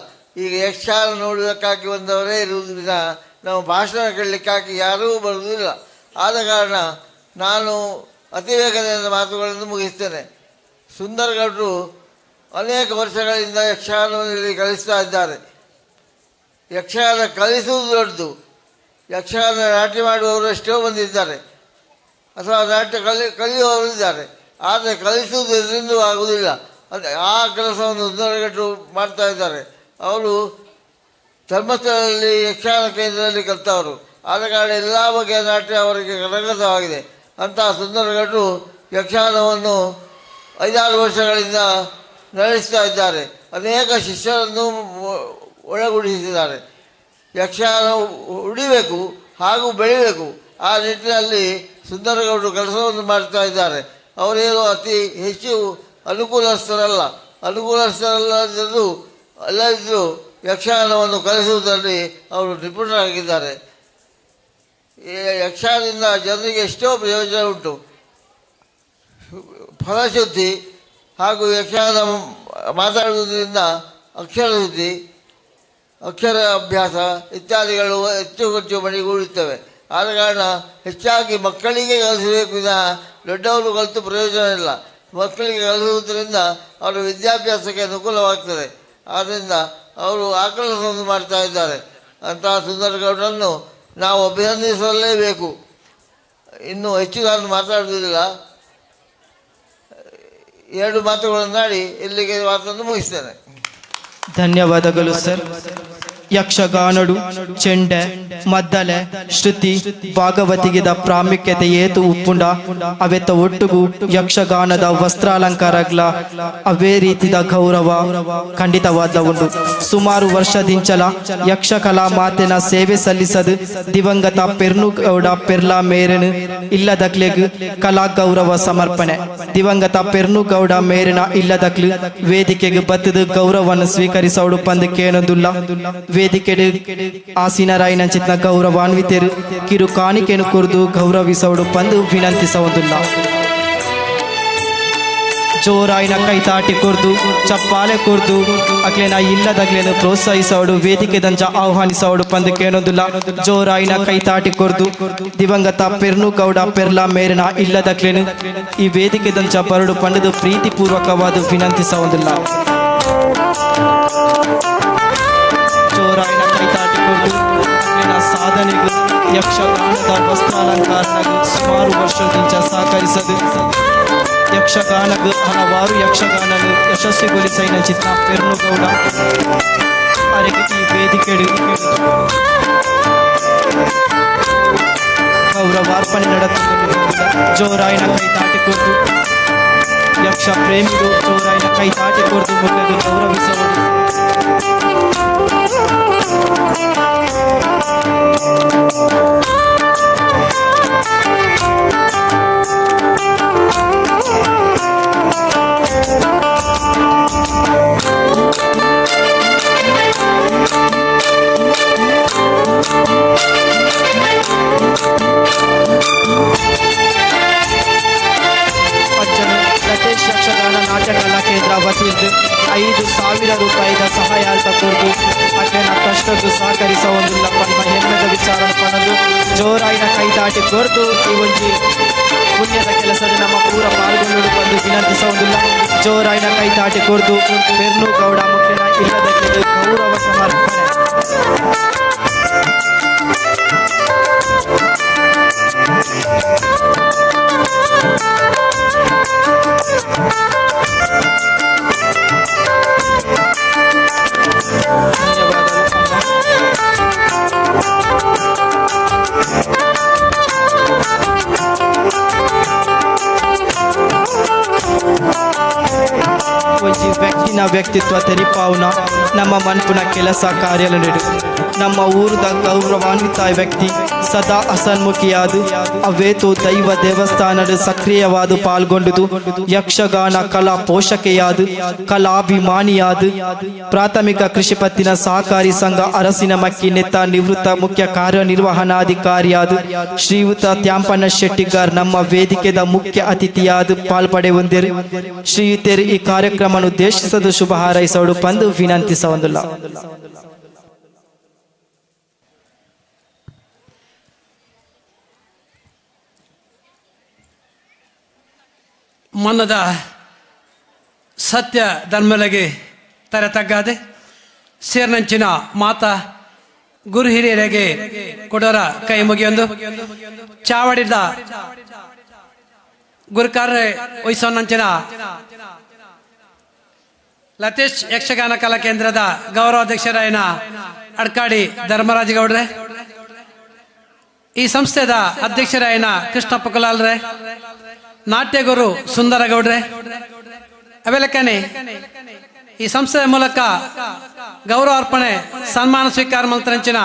ಈಗ ಯಕ್ಷಗಾನ ನೋಡುವುದಕ್ಕಾಗಿ ಬಂದವರೇ ಇರುವುದು ವಿನಃ ನಾವು ಭಾಷಣ ಕೇಳಲಿಕ್ಕಾಗಿ ಯಾರೂ ಬರುವುದಿಲ್ಲ. ಆದ ಕಾರಣ ನಾನು ಅತಿ ವೇಗದ ಮಾತುಗಳನ್ನು ಮುಗಿಸ್ತೇನೆ. ಸುಂದರಗೌಡರು ಅನೇಕ ವರ್ಷಗಳಿಂದ ಯಕ್ಷಗಾನವನ್ನು ಇಲ್ಲಿ ಕಲಿಸ್ತಾ ಇದ್ದಾರೆ. ಯಕ್ಷಗಾನ ಕಲಿಸುವುದು ದೊಡ್ಡದು. ಯಕ್ಷಗಾನ ನಾಟ್ಯ ಮಾಡುವವರು ಎಷ್ಟೋ ಬಂದಿದ್ದಾರೆ, ಅಥವಾ ನಾಟ್ಯ ಕಲಿಯುವವರು ಇದ್ದಾರೆ. ಆದರೆ ಕಲಿಸುವುದು ಇದರಿಂದಲೂ ಆಗುವುದಿಲ್ಲ. ಅದು ಆ ಕೆಲಸವನ್ನು ಸುಂದರಗೌಡರು ಮಾಡ್ತಾ ಇದ್ದಾರೆ. ಅವರು ಧರ್ಮಸ್ಥಳದಲ್ಲಿ ಯಕ್ಷಗಾನ ಕೇಂದ್ರದಲ್ಲಿ ಕಲಿತವರು. ಆದ ಕಾರಣ ಎಲ್ಲ ಬಗೆಯ ನಾಟ್ಯ ಅವರಿಗೆ ಕರಗತವಾಗಿದೆ. ಅಂತಹ ಸುಂದರಗೌಡರು ಯಕ್ಷಗಾನವನ್ನು 5-6 ವರ್ಷಗಳಿಂದ ನಡೆಸ್ತಾ ಇದ್ದಾರೆ. ಅನೇಕ ಶಿಷ್ಯರನ್ನು ಒಳಗೂಡಿಸಿದ್ದಾರೆ. ಯಕ್ಷಗಾನ ಉಳಿಬೇಕು ಹಾಗೂ ಬೆಳಿಬೇಕು, ಆ ನಿಟ್ಟಿನಲ್ಲಿ ಸುಂದರಗೌಡರು ಕೆಲಸವನ್ನು ಮಾಡ್ತಾ ಇದ್ದಾರೆ. ಅವರೇನು ಅತಿ ಹೆಚ್ಚು ಅನುಕೂಲಸ್ಥರಲ್ಲ, ಅನುಕೂಲಸ್ಥರಲ್ಲದಿದ್ದರೂ ಅಲ್ಲದಿದ್ದರೂ ಯಕ್ಷಗಾನವನ್ನು ಕಲಿಸುವುದರಲ್ಲಿ ಅವರು ನಿಪುಣರಾಗಿದ್ದಾರೆ. ಯಕ್ಷಗಾನದಿಂದ ಜನರಿಗೆ ಎಷ್ಟೋ ಪ್ರಯೋಜನ ಉಂಟು. ಫಲಶುದ್ಧಿ ಹಾಗೂ ಯಕ್ಷಗಾನ ಮಾತಾಡುವುದರಿಂದ ಅಕ್ಷರಶುದ್ಧಿ, ಅಕ್ಷರ ಅಭ್ಯಾಸ ಇತ್ಯಾದಿಗಳು ಹೆಚ್ಚು ಹೆಚ್ಚು ಮಣಿಗೂಡುತ್ತವೆ. ಆದ ಕಾರಣ ಹೆಚ್ಚಾಗಿ ಮಕ್ಕಳಿಗೆ ಕಲಿಸಬೇಕು ವಿನಃ ದೊಡ್ಡವರು ಕಲಿತು ಪ್ರಯೋಜನ ಇಲ್ಲ. ಮಕ್ಕಳಿಗೆ ಕಲಿಸುವುದರಿಂದ ಅವರ ವಿದ್ಯಾಭ್ಯಾಸಕ್ಕೆ ಅನುಕೂಲವಾಗ್ತದೆ. ಆದ್ದರಿಂದ ಅವರು ಆ ಕೆಲಸವನ್ನು ಮಾಡ್ತಾ ಇದ್ದಾರೆ. ಅಂತಹ ಸುಂದರಗೌಡರನ್ನು ನಾವು ಅಭಿನಂದಿಸಲೇಬೇಕು. ಇನ್ನು ಹೆಚ್ಚು ನಾನು ಮಾತಾಡುವುದಿಲ್ಲ. 2 ಮಾತುಗಳನ್ನಾಡಿ ಇಲ್ಲಿಗೆ ಮಾತನ್ನು ಮುಗಿಸ್ತೇನೆ. ಧನ್ಯವಾದಗಳು ಸರ್. ಯಕ್ಷಗಾನಡು, ಚೆಂಡೆ, ಮದ್ದಲೆ, ಶ್ರುತಿ, ಭಾಗವತಿಗಿದ ಪ್ರಾಮುಖ್ಯತೆ ಏತು ಉಪ್ಪುಂಡ ಅವೆತ್ತ ಒಟ್ಟುಗು ಯಕ್ಷಗಾನದ ವಸ್ತ್ರಾಲಂಕಾರಗಳ ಅವೇ ರೀತಿಯ ಗೌರವ ಖಂಡಿತವಾದ ಉಂಟು. ಸುಮಾರು ವರ್ಷದಿಂಚಲ ಯಕ್ಷಕಲಾ ಮಾತೆನ ಸೇವೆ ಸಲ್ಲಿಸದು ದಿವಂಗತ ಪೆರ್ನುಗೌಡ ಪೆರ್ಲಾ ಮೇರನು ಇಲ್ಲದಕ್ಲೆಗ್ ಕಲಾ ಗೌರವ ಸಮರ್ಪಣೆ. ದಿವಂಗತ ಪೆರ್ನುಗೌಡ ಮೇರಿನ ಇಲ್ಲದಕ್ಲು ವೇದಿಕೆಗೆ ಬತ್ತದು ಗೌರವವನ್ನು ಸ್ವೀಕರಿಸೋಡು ಪಂದು ಕೇನೊಂದುಲ್ಲ. ವೇದಿಕೆಡು ಆಸೀನರಾಯಿನ ಚಿತ್ನ ಗೌರವಾನ್ವಿತರು ಕಿರು ಕಾಣಿಕೆಯನ್ನು ಕುರಿದು ಗೌರವಿಸೋಡು ಪಂದು ವಿನಂತಿಸುವುದಿಲ್ಲ. ಜೋರಾಯಿನ ಕೈತಾಟಿ ಕುರ್ದು ಚಪ್ಪಾಲೆ ಕುರ್ದು ಅಕ್ಲೆನ ಇಲ್ಲದಗ್ಲೇನು ಪ್ರೋತ್ಸಾಹಿಸೋಡು ವೇದಿಕೆ ದಂಚ ಆಹ್ವಾನಿಸೋಡು ಪಂದು ಕೇನೊಂದುಲ್ಲ. ಜೋರಾಯಿನ ಕೈತಾಟಿ ಕುರ್ದು ದಿವಂಗತ ಪೆರ್ನುಗೌಡ ಪೆರ್ಲಾ ಮೇರಿನ ಇಲ್ಲದಕ್ಲೇನು ಈ ವೇದಿಕೆ ದಂಚ ಬರಡು ಪಂಡದು ಪ್ರೀತಿಪೂರ್ವಕವಾದ ವಿನಂತಿಸುವುದಿಲ್ಲ. ಜೋರಾಯಿನ ಕೈತಾಟಿ ಕುರ್ದು ಅಕ್ಲೆನ ಸಾಧನೆಗೂ ಯಕ್ಷಗಾನದ ವಸ್ತ್ರಾಲಂಕಾರಗೂ ಸುಮಾರು ವರ್ಷದಿಂದ ಸಹಕರಿಸದು ಯಕ್ಷಗಾನಗೂ ಹಲವಾರು ಯಕ್ಷಗಾನನು ಯಶಸ್ವಿಗೊಳಿಸೈನ ಚಿತ್ರ ಪೆರ್ನುಗೌಡ ಅರೆಗೆ ಈ ವೇದಿಕೆಡು ಗೌರವಾರ್ಪಣೆ ನಡೆದುಕೊಂಡು ಜೋರಾಯಿನ ಕೈತಾಟಿ ಕುರ್ದು ಯಕ್ಷ ಪ್ರೇಮಿಗಳು ಜೋರಾಯಿನ ಕೈತಾಟಿ ಕುರ್ದು ಮುಗಿದು ಗೌರವಿಸಬಹುದು. ಅಜ್ಜನ ಲತೇಶ್ ಯಕ್ಷಗಾನ ನಾಟ್ಯ ಕಲಾ ಕೇಂದ್ರ ವತಿಯಿಂದ 5,000 ರೂಪಾಯಿದ ಸಹಾಯಾರ್ಥ ಕೊರದು ಅಕ್ಲೆನ ಕಷ್ಟದ್ದು ಸಹಕರಿಸುವುದಿಲ್ಲ ಪನ್ಮ ಹೆಮ್ಮೆದ ವಿಚಾರ ಪಣದು ಜೋರಾಯಿನ ಕೈತಾಟಿ ಕೊರದು ಈ ಒಂಜಿ ಪುಣ್ಯದ ಕೆಲಸದ ನಮ್ಮ ಪೂರ ಪಾಲ್ಗೊಳ್ಳಲು ಬಂದು ವಿನಂತಿಸುವುದಿಲ್ಲ. ಜೋರಾಯಿನ ಕೈತಾಟಿ ಕೊರದು ಪೆರ್ನುಗೌಡ ಮುಖ್ಯನ ಇಲ್ಲದಕ್ಕೆ ಗೌರವ ಸಮರ್ಪಣೆ. ಒಂಜಿ ವ್ಯಕ್ತಿನ ವ್ಯಕ್ತಿತ್ವ ತೆರಿಪಾವುನ ನಮ್ಮ ಮನ್ಪುನ ಕೆಲಸ ಕಾರ್ಯಲುಂಡು. ನಮ್ಮ ಊರದ ಗೌರವಾನ್ವಿತ ವ್ಯಕ್ತಿ ಸದಾ ಅಸನ್ಮುಖಿಯಾದ ಅವೇತು ದೈವ ದೇವಸ್ಥಾನದ ಸಕ್ರಿಯವಾದ ಪಾಲ್ಗೊಂಡುದು ಯಕ್ಷಗಾನ ಕಲಾ ಪೋಷಕೆಯಾದ ಕಲಾಭಿಮಾನಿಯಾದ ಪ್ರಾಥಮಿಕ ಕೃಷಿ ಪತ್ತಿನ ಸಹಕಾರಿ ಸಂಘ ಅರಸಿನ ಮಕ್ಕಿ ನೆತ್ತ ನಿವೃತ್ತ ಮುಖ್ಯ ಕಾರ್ಯನಿರ್ವಹಣಾಧಿಕಾರಿಯಾದ ಶ್ರೀಯುತ ತ್ಯಾಂಪಣ್ಣ ಶೆಟ್ಟಿಗಾರ್ ನಮ್ಮ ವೇದಿಕೆದ ಮುಖ್ಯ ಅತಿಥಿಯಾದ ಪಾಲ್ಪಡೆಯುವಂದಿರು. ಶ್ರೀಯುತರು ಈ ಕಾರ್ಯಕ್ರಮ ಉದ್ದೇಶಿಸದು ಶುಭ ಹಾರೈಸೋಡು ಪಂದು ವಿನಂತಿಸವಂದಿಲ್ಲ. ಮನ್ನದ ಸತ್ಯ ಧರ್ಮಲಗೆ ತರೆ ತಗ್ಗಾದೆ ಸೇರ್ನಂಚಿನ ಮಾತಾ ಗುರು ಹಿರಿಯರಿಗೆ ಕೊಡೋರ ಕೈ ಮುಗಿಯೊಂದು ಚಾವಡಿದ ಗುರುಕಾರ ವಹಿಸೋನಂಚಿನ ಲತೇಶ್ ಯಕ್ಷಗಾನ ಕಲಾ ಕೇಂದ್ರದ ಗೌರವಾಧ್ಯಕ್ಷರಾಯನ ಅಡ್ಕಾಡಿ ಧರ್ಮರಾಜಗೌಡ್ರೆ, ಈ ಸಂಸ್ಥೆದ ಅಧ್ಯಕ್ಷರಾಯನ ಕೃಷ್ಣಪ್ಪ ಕುಲಾಲ್ರೆ, ನಾಟ್ಯಗುರು ಸುಂದರಗೌಡ್ರೆ, ಅವೆಲ್ಲಕ್ಕನೆ ಈ ಸಂಸ್ಥೆಯ ಮೂಲಕ ಗೌರವ ಅರ್ಪಣೆ ಸನ್ಮಾನ ಸ್ವೀಕಾರ ಮಂತ್ರಂಚಿನ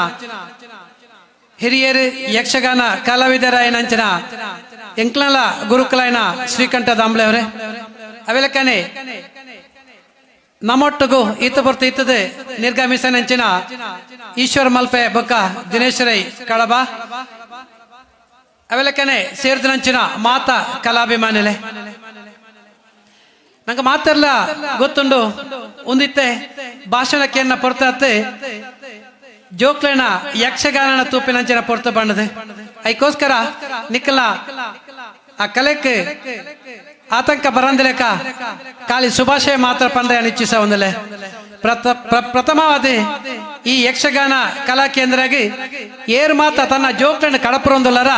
ಹಿರಿಯರು ಯಕ್ಷಗಾನ ಕಲಾವಿದರಾಯನಂಚಿನ ಎಂಕ್ಲಲ ಗುರುಕುಲಾಯನ ಶ್ರೀಕಂಠ ದಾಂಬ್ಳೆ ಅವರೇ, ಅವೆಲ್ಲಕ್ಕನೆ ನಮ್ಮೊಟ್ಟಿಗೂ ಈತ ಬರ್ತ ಇತ್ತದೆ ನಿರ್ಗಮಿಸನಂಚಿನ ಈಶ್ವರ ಮಲ್ಪೆ ಬೊಕ್ಕ ದಿನೇಶ್ ರೈ ಕಳಬ, ಅವೆಲ್ಲಕ್ಕನೆ ಸೇರಿದನಂಚಿನ ಮಾತಾ ಕಲಾಭಿಮಾನಿಲೆ. ನಂಗೆ ಮಾತೆಲ್ಲ ಗೊತ್ತುಂಡು ಒಂದಿತ್ತೆ ಭಾಷಣಕ್ಕೆನ್ನ ಪೊರ್ತಾತೆ ಜೋಕ್ಲೆನ ಯಕ್ಷಗಾನನ ತೂಪಿನಂಚಿನ ಪೊರ್ತು ಬಣ್ಣದೆ ಐಕೋಸ್ಕರ ನಿಕ್ಕಲ ಆ ಕಲೆಕ್ಕೆ ಆತಂಕ ಬರಂದಿಲೆಕ ಖಾಲಿ ಶುಭಾಶಯ ಮಾತ್ರ ಪಂಡ್ರೆ ಅನಿಚ್ಛಿಸ ಒಂದಲೆ. ಪ್ರಥಮವಾದ ಈ ಯಕ್ಷಗಾನ ಕಲಾ ಕೇಂದ್ರಗೆ ಏರ್ ಮಾತ ತನ್ನ ಜೋಕ್ಲನ್ನು ಕಡಪುರೊಂದುಲ್ಲರ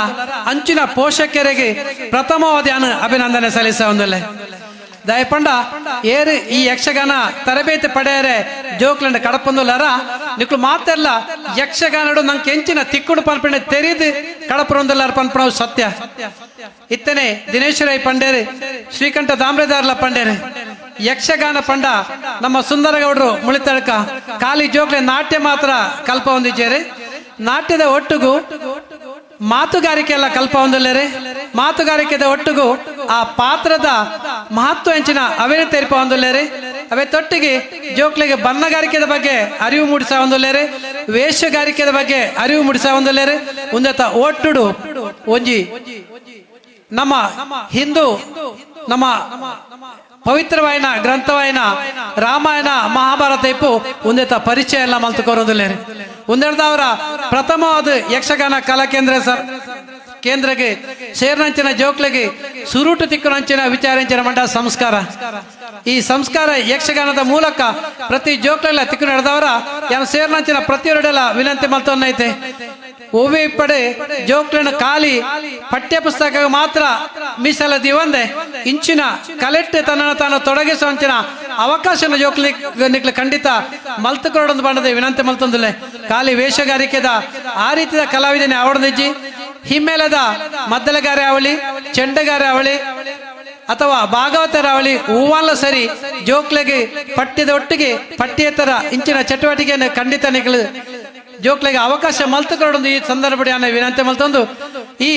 ಅಂಚಿನ ಪೋಷಕರಿಗೆ ಪ್ರಥಮವಾದ ಅಭಿನಂದನೆ ಸಲ್ಲಿಸ ಒಂದಲೆ. ದಯಪಂಡ ಏರು ಈ ಯಕ್ಷಗಾನ ತರಬೇತಿ ಪಡೆಯರೆ ಜೋಕ್ಲಂಡ ಕಡಪೊಂದುಲ್ಲರ ನಿಕ್ಲು ಮಾತೆಲ್ಲ ಯಕ್ಷಗಾನಡು ನಂಗೆ ಕೆಂಚಿನ ತಿಕ್ಕುಡು ಪನ್ಪಣೆ ತೆರಿದು ಕಡಪುರೊಂದುಲ್ಲರ ಪನ್ಪಣವು ಸತ್ಯ. ಇತ್ತನೆ ದಿನೇಶ್ವರೈ ಪಂಡೇರಿ ಶ್ರೀಕಂಠ ದಾಮ್ರೆದಾರ್ಲ ಪಂಡೇರಿ ಯಕ್ಷಗಾನ ಪಂಡ ನಮ್ಮ ಸುಂದರಗೌಡರು ಮುಳಿತಳಕ ಖಾಲಿ ಜೋಕ್ಲೆ ನಾಟ್ಯ ಮಾತ್ರ ಕಲ್ಪ ಹೊಂದಿದ್ದೇರಿ. ನಾಟ್ಯದ ಒಟ್ಟಿಗೂ ಮಾತುಗಾರಿಕೆ ಎಲ್ಲ ಕಲ್ಪ ಹೊಂದಲೇರಿ. ಮಾತುಗಾರಿಕೆದ ಒಟ್ಟಿಗೂ ಆ ಪಾತ್ರದ ಮಹತ್ವ ಹೆಂಚಿನ ಅವೇನೆ ತೆರಿಪ ಹೊಂದಲೇರಿ. ಅವೇ ತೊಟ್ಟಿಗೆ ಜೋಕ್ಲಿಗೆ ಬಣ್ಣಗಾರಿಕೆದ ಬಗ್ಗೆ ಅರಿವು ಮೂಡಿಸ ಹೊಂದಲೇರಿ, ವೇಷಗಾರಿಕೆದ ಬಗ್ಗೆ ಅರಿವು ಮೂಡಿಸ ಹೊಂದಲೇರಿ. ಒಂದತ್ತ ಒಟ್ಟುಡು ಒಂಜಿ ನಮ್ಮ ಹಿಂದೂ ನಮ್ಮ ಪವಿತ್ರವಾಯಿನ ಗ್ರಂಥವಾಯಿನ ರಾಮಾಯಣ ಮಹಾಭಾರತ ಇಪ್ಪು ಒಂದೇತ ಪರಿಚಯ ಎಲ್ಲ ಮಲ್ತುಕೋರೋದಿಲ್ಲೇರಿ. ಒಂದೆರಡವರ ಪ್ರಥಮವಾದ ಯಕ್ಷಗಾನ ಕಲಾ ಕೇಂದ್ರ ಸರ್ ಕೇಂದ್ರಗೆ ಸೇರ್ನಂಚಿನ ಜೋಕ್ಲಿಗೆ ಸುರುಟು ತಿಕ್ಕುನಂಚಿನ ವಿಚಾರಂಚಿನ ಮಂಡ ಸಂಸ್ಕಾರ. ಈ ಸಂಸ್ಕಾರ ಯಕ್ಷಗಾನದ ಮೂಲಕ ಪ್ರತಿ ಜೋಕ್ಲೆಲ್ಲ ತಿಕ್ಕು ನಡೆದವರ ಯಾರು ಸೇರ್ನಂಚಿನ ಪ್ರತಿಯೊರಡೆಲ್ಲ ವಿನಂತಿ ಮಲ್ತೊನ್ನೈತೆ. ಒವ್ವೆ ಇಪ್ಪಡೆ ಜೋಕ್ಲಿನ ಖಾಲಿ ಪಠ್ಯ ಪುಸ್ತಕ ಮಾತ್ರ ಮೀಸಲದಿ ಒಂದೇ ಇಂಚಿನ ಕಲೆಕ್ಟ್ ತನ್ನನ್ನು ತಾನು ತೊಡಗಿಸುವ ಅಂಚಿನ ಅವಕಾಶನ ಜೋಕ್ಲಿ ನಿಕ್ಲು ಖಂಡಿತ ಮಲ್ತುಕೊರಡೊಂದು ಬಣ್ಣದ ವಿನಂತಿ ಮಲ್ತೊಂದುಲೆ. ಖಾಲಿ ವೇಷಗಾರಿಕೆದ ಆ ರೀತಿಯ ಕಲಾವಿದನೆ ಅವಡದಿಜ್ಜಿ. ಹಿಮ್ಮೇಲದ ಮದ್ದಲಗಾರೆ ಅವಳಿ, ಚೆಂಡಗಾರೆ ಅವಳಿ ಅಥವಾ ಭಾಗವತರ ಅವಳಿ ಹೂವಲ್ಲ ಸರಿ ಜೋಕ್ಲೆಗೆ ಪಠ್ಯದ ಒಟ್ಟಿಗೆ ಪಠ್ಯೇತರ ಇಂಚಿನ ಚಟುವಟಿಕೆಯನ್ನು ಖಂಡಿತ ನಿಕ್ಲು ಜೋಕ್ಲೆಗೆ ಅವಕಾಶ ಮಲ್ತುಕೊರಡೊಂದು ಈ ಸಂದರ್ಭ ವಿನಂತಿ ಮಲ್ತೊಂದು. ಈ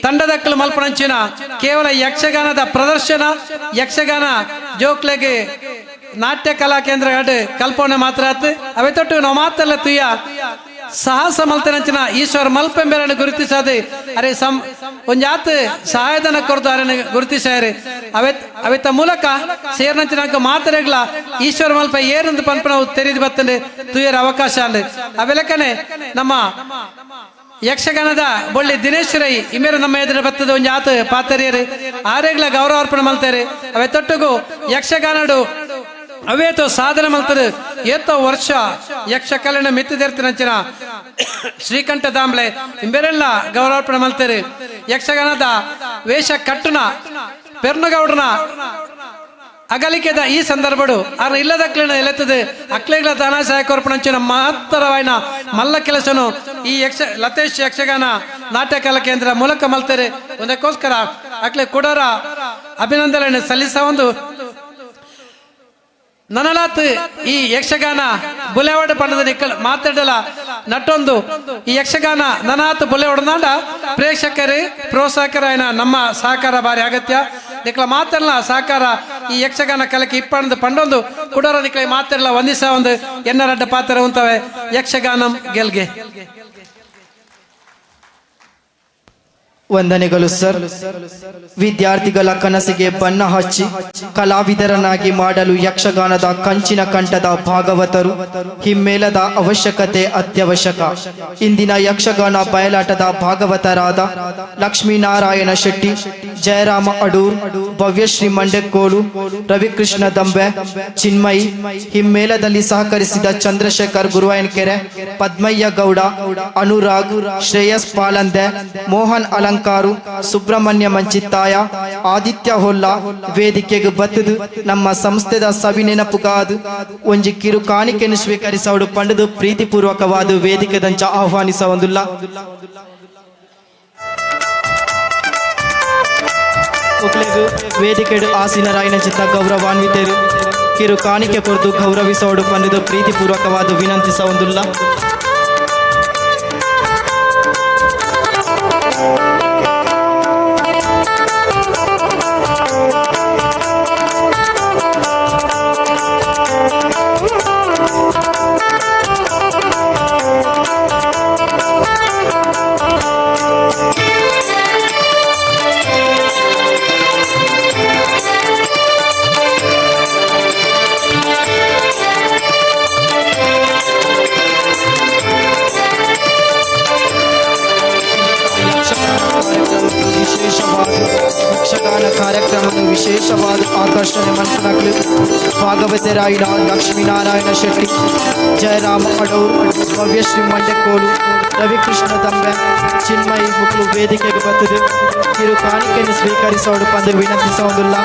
ತಂಡದಕ್ಕಲು ಮಲ್ಪನಂಚಿನ ಕೇವಲ ಯಕ್ಷಗಾನದ ಪ್ರದರ್ಶನ ಯಕ್ಷಗಾನ ಜೋಕ್ಲೆಗೆ ನಾಟ್ಯ ಕಲಾ ಕೇಂದ್ರ ಕಲ್ಪನೆ ಮಾತ್ರ ಆತು. ಅವೇ ತೊಟ್ಟು ನಾವು ಮಾತಲ್ಲ ತುಯ್ಯ ಸಾಹಸ ಮಲ್ತನಂಚಿನ ಈಶ್ವರ ಮಲ್ಪೆಂಬೆರನ್ನು ಗುರುತಿಸದೆ ಅರೆ ಸಂ ಒಂಜಾತ್ ಸಹಾಯಧನ ಕೊರತು ಅರೆ ಗುರುತಿಸಾರೆ. ಅವೆತ್ತ ಮೂಲಕ ಸೇರ್ನಂಚಿನ ಮಾತರೆಗ್ಲ ಈಶ್ವರ ಮಲ್ಪ ಏರಂದು ಪನ್ಪನವು ತೆರೆದು ಬರ್ತದೆ ತುಯ್ಯರ ಅವಕಾಶ ಅಂದೆ. ಅವೆಲಕ್ಕನೆ ನಮ್ಮ ಯಕ್ಷಗಾನದ ಬೊಳ್ಳಿ ದಿನೇಶ್ ರೈ ಇಮೇರು ನಮ್ಮ ಎದುರು ಬರ್ತದೆ ಒಂಜಾತ್ ಪಾತರಿಯರು ಆರೆಗ್ಲ ಗೌರವ ಅರ್ಪಣೆ ಮಲ್ತಾರೆ. ಅವೆ ತೊಟ್ಟುಗು ಯಕ್ಷಗಾನಡು ಅವೇತೋ ಸಾಧನೆ ಮಲ್ತದೆ ಏತೋ ವರ್ಷ ಯಕ್ಷಕಲೆನ ಮಿತ್ತಿದೆರ್ತಿನಂಚಿನ ಶ್ರೀಕಂಠ ದಾಂಬ್ಳೆ ಇಂಬೆರೆಲ್ಲ ಗೌರವಾರ್ಪಣೆ ಮಲ್ತಾರೆ. ಯಕ್ಷಗಾನದ ವೇಷ ಕಟ್ಟುನ ಪೆರ್ನಗೌಡನ ಅಗಲಿಕೆದ ಈ ಸಂದರ್ಭಡು ಆರ ಇಲ್ಲದಕ್ಲಿನ ಎಲೆತ್ತದೆ ಅಕ್ಲೆಗಳ ಧನ ಸಹಾಯಕೋರ್ಪಣಂಚಿನ ಮಹತ್ತರವಾಯಿನ ಮಲ್ಲ ಕೆಲಸನು ಈ ಲತೇಶ್ ಯಕ್ಷಗಾನ ನಾಟ್ಯ ಕಲಾ ಕೇಂದ್ರ ಮೂಲಕ ಮಲ್ತಾರೆ. ಒಂದಕ್ಕೋಸ್ಕರ ಅಕ್ಲೆ ಕೊಡರ ಅಭಿನಂದನೆ ಸಲ್ಲಿಸ ಒಂದು ನನಲಾತ್ ಈ ಯಕ್ಷಗಾನ ಬುಲೆವಾಡ ಪಂಡದ ನಿಕ್ಕಲ್ ಮಾತಾಡಲ ನಟ್ಟೊಂದು ಈ ಯಕ್ಷಗಾನ ನನಾತ್ ಬುಲೆವಾಡನಾಂಡ ಪ್ರೇಕ್ಷಕರು ಪ್ರೋತ್ಸಾಹಕರಾಯನ ನಮ್ಮ ಸಹಕಾರ ಬಾರಿ ಅಗತ್ಯ. ನಿಕ್ಕಲ ಮಾತಾಡಲ ಸಹಕಾರ ಈ ಯಕ್ಷಗಾನ ಕಲಕ್ಕೆ ಇಪ್ಪಣದ ಪಂಡೊಂದು ಕುಡೋರ ನಿಕ್ಕಲ ಮಾತಾಡಲ ಒಂದಿಸ ಒಂದು ಎನ್ನರಡ್ಡ ಪಾತ್ರ ಉಂತವೆ ಯಕ್ಷಗಾನಂ ಗೆಲ್ಗೆ. ವಂದನೆಗಳು ಸರ್. ವಿದ್ಯಾರ್ಥಿಗಳ ಕನಸಿಗೆ ಬಣ್ಣ ಹಚ್ಚಿ ಕಲಾವಿದರನ್ನಾಗಿ ಮಾಡಲು ಯಕ್ಷಗಾನದ ಕಂಚಿನ ಕಂಠದ ಭಾಗವತರು ಹಿಮ್ಮೇಳದ ಅವಶ್ಯಕತೆ ಅತ್ಯವಶ್ಯಕ. ಇಂದಿನ ಯಕ್ಷಗಾನ ಬಯಲಾಟದ ಭಾಗವತರಾದ ಲಕ್ಷ್ಮೀನಾರಾಯಣ ಶೆಟ್ಟಿ, ಜಯರಾಮ ಅಡೂರ್, ಭವ್ಯಶ್ರೀ ಮಂಡೆಕೋಲು, ರವಿಕೃಷ್ಣ ದಂಬೆ, ಚಿನ್ಮಯಿ, ಹಿಮ್ಮೇಳದಲ್ಲಿ ಸಹಕರಿಸಿದ ಚಂದ್ರಶೇಖರ್ ಗುರುವಾಯನಕೆರೆ, ಪದ್ಮಯ್ಯ ಗೌಡ, ಅನುರಾಗ್, ಶ್ರೇಯಸ್ ಪಾಲಂದೆ, ಮೋಹನ್ ಅಲಂಕಾರು, ಸುಬ್ರಹ್ಮಣ್ಯ ಮಂಚಿತ್ತಾಯ, ಆದಿತ್ಯ ಹೊಲ್ಲ ವೇದಿಕೆಗೆ ಬತ್ತದು ನಮ್ಮ ಸಂಸ್ಥೆದ ಸವಿನೆನಪುಗಾದು ಒಂಜಿ ಕಿರು ಕಾಣಿಕೆಯನ್ನು ಸ್ವೀಕರಿಸೋಡು ಪಂಡದು ಪ್ರೀತಿಪೂರ್ವಕವಾದ ವೇದಿಕೆದಂಚ ಆಹ್ವಾನಿಸವಂದುಲ್ಲ. ವೇದಿಕೆಡು ಆಸೀನರಾಯಿನ ಚಿತ್ತ ಗೌರವಾನ್ವಿತರು ಕಿರು ಕಾಣಿಕೆ ಕೊರತು ಗೌರವಿಸೋಡು ಪಂಡದು ಪ್ರೀತಿಪೂರ್ವಕವಾದ ವಿನಂತಿಸವಂದುಲ್ಲ. ಯಕ್ಷಗಾನ ಕಾರ್ಯಕ್ರಮ ವಿಶೇಷವಾದ ಆಕರ್ಷಣೆ ಮನ್ಪುನಕ್ಲು ಭಾಗವತರಾಯಿನ ಲಕ್ಷ್ಮೀನಾರಾಯಣ ಶೆಟ್ಟಿ, ಜಯರಾಮ ಅಡೂರ್, ಭವ್ಯಶ್ರೀ ಮಂಡೆಕೋಲು, ರವಿಕೃಷ್ಣ ದಂಬೆ, ಚಿನ್ಮಯಿ ಮುಕ್ಲು ವೇದಿಕೆಗೆ ಬತ್ತದು ಕಿರು ಕಾಣಿಕೆಯನ್ನು ಸ್ವೀಕರಿಸೋಡು ಪಂದು ವಿನಂತಿಸೋದಿಲ್ಲ.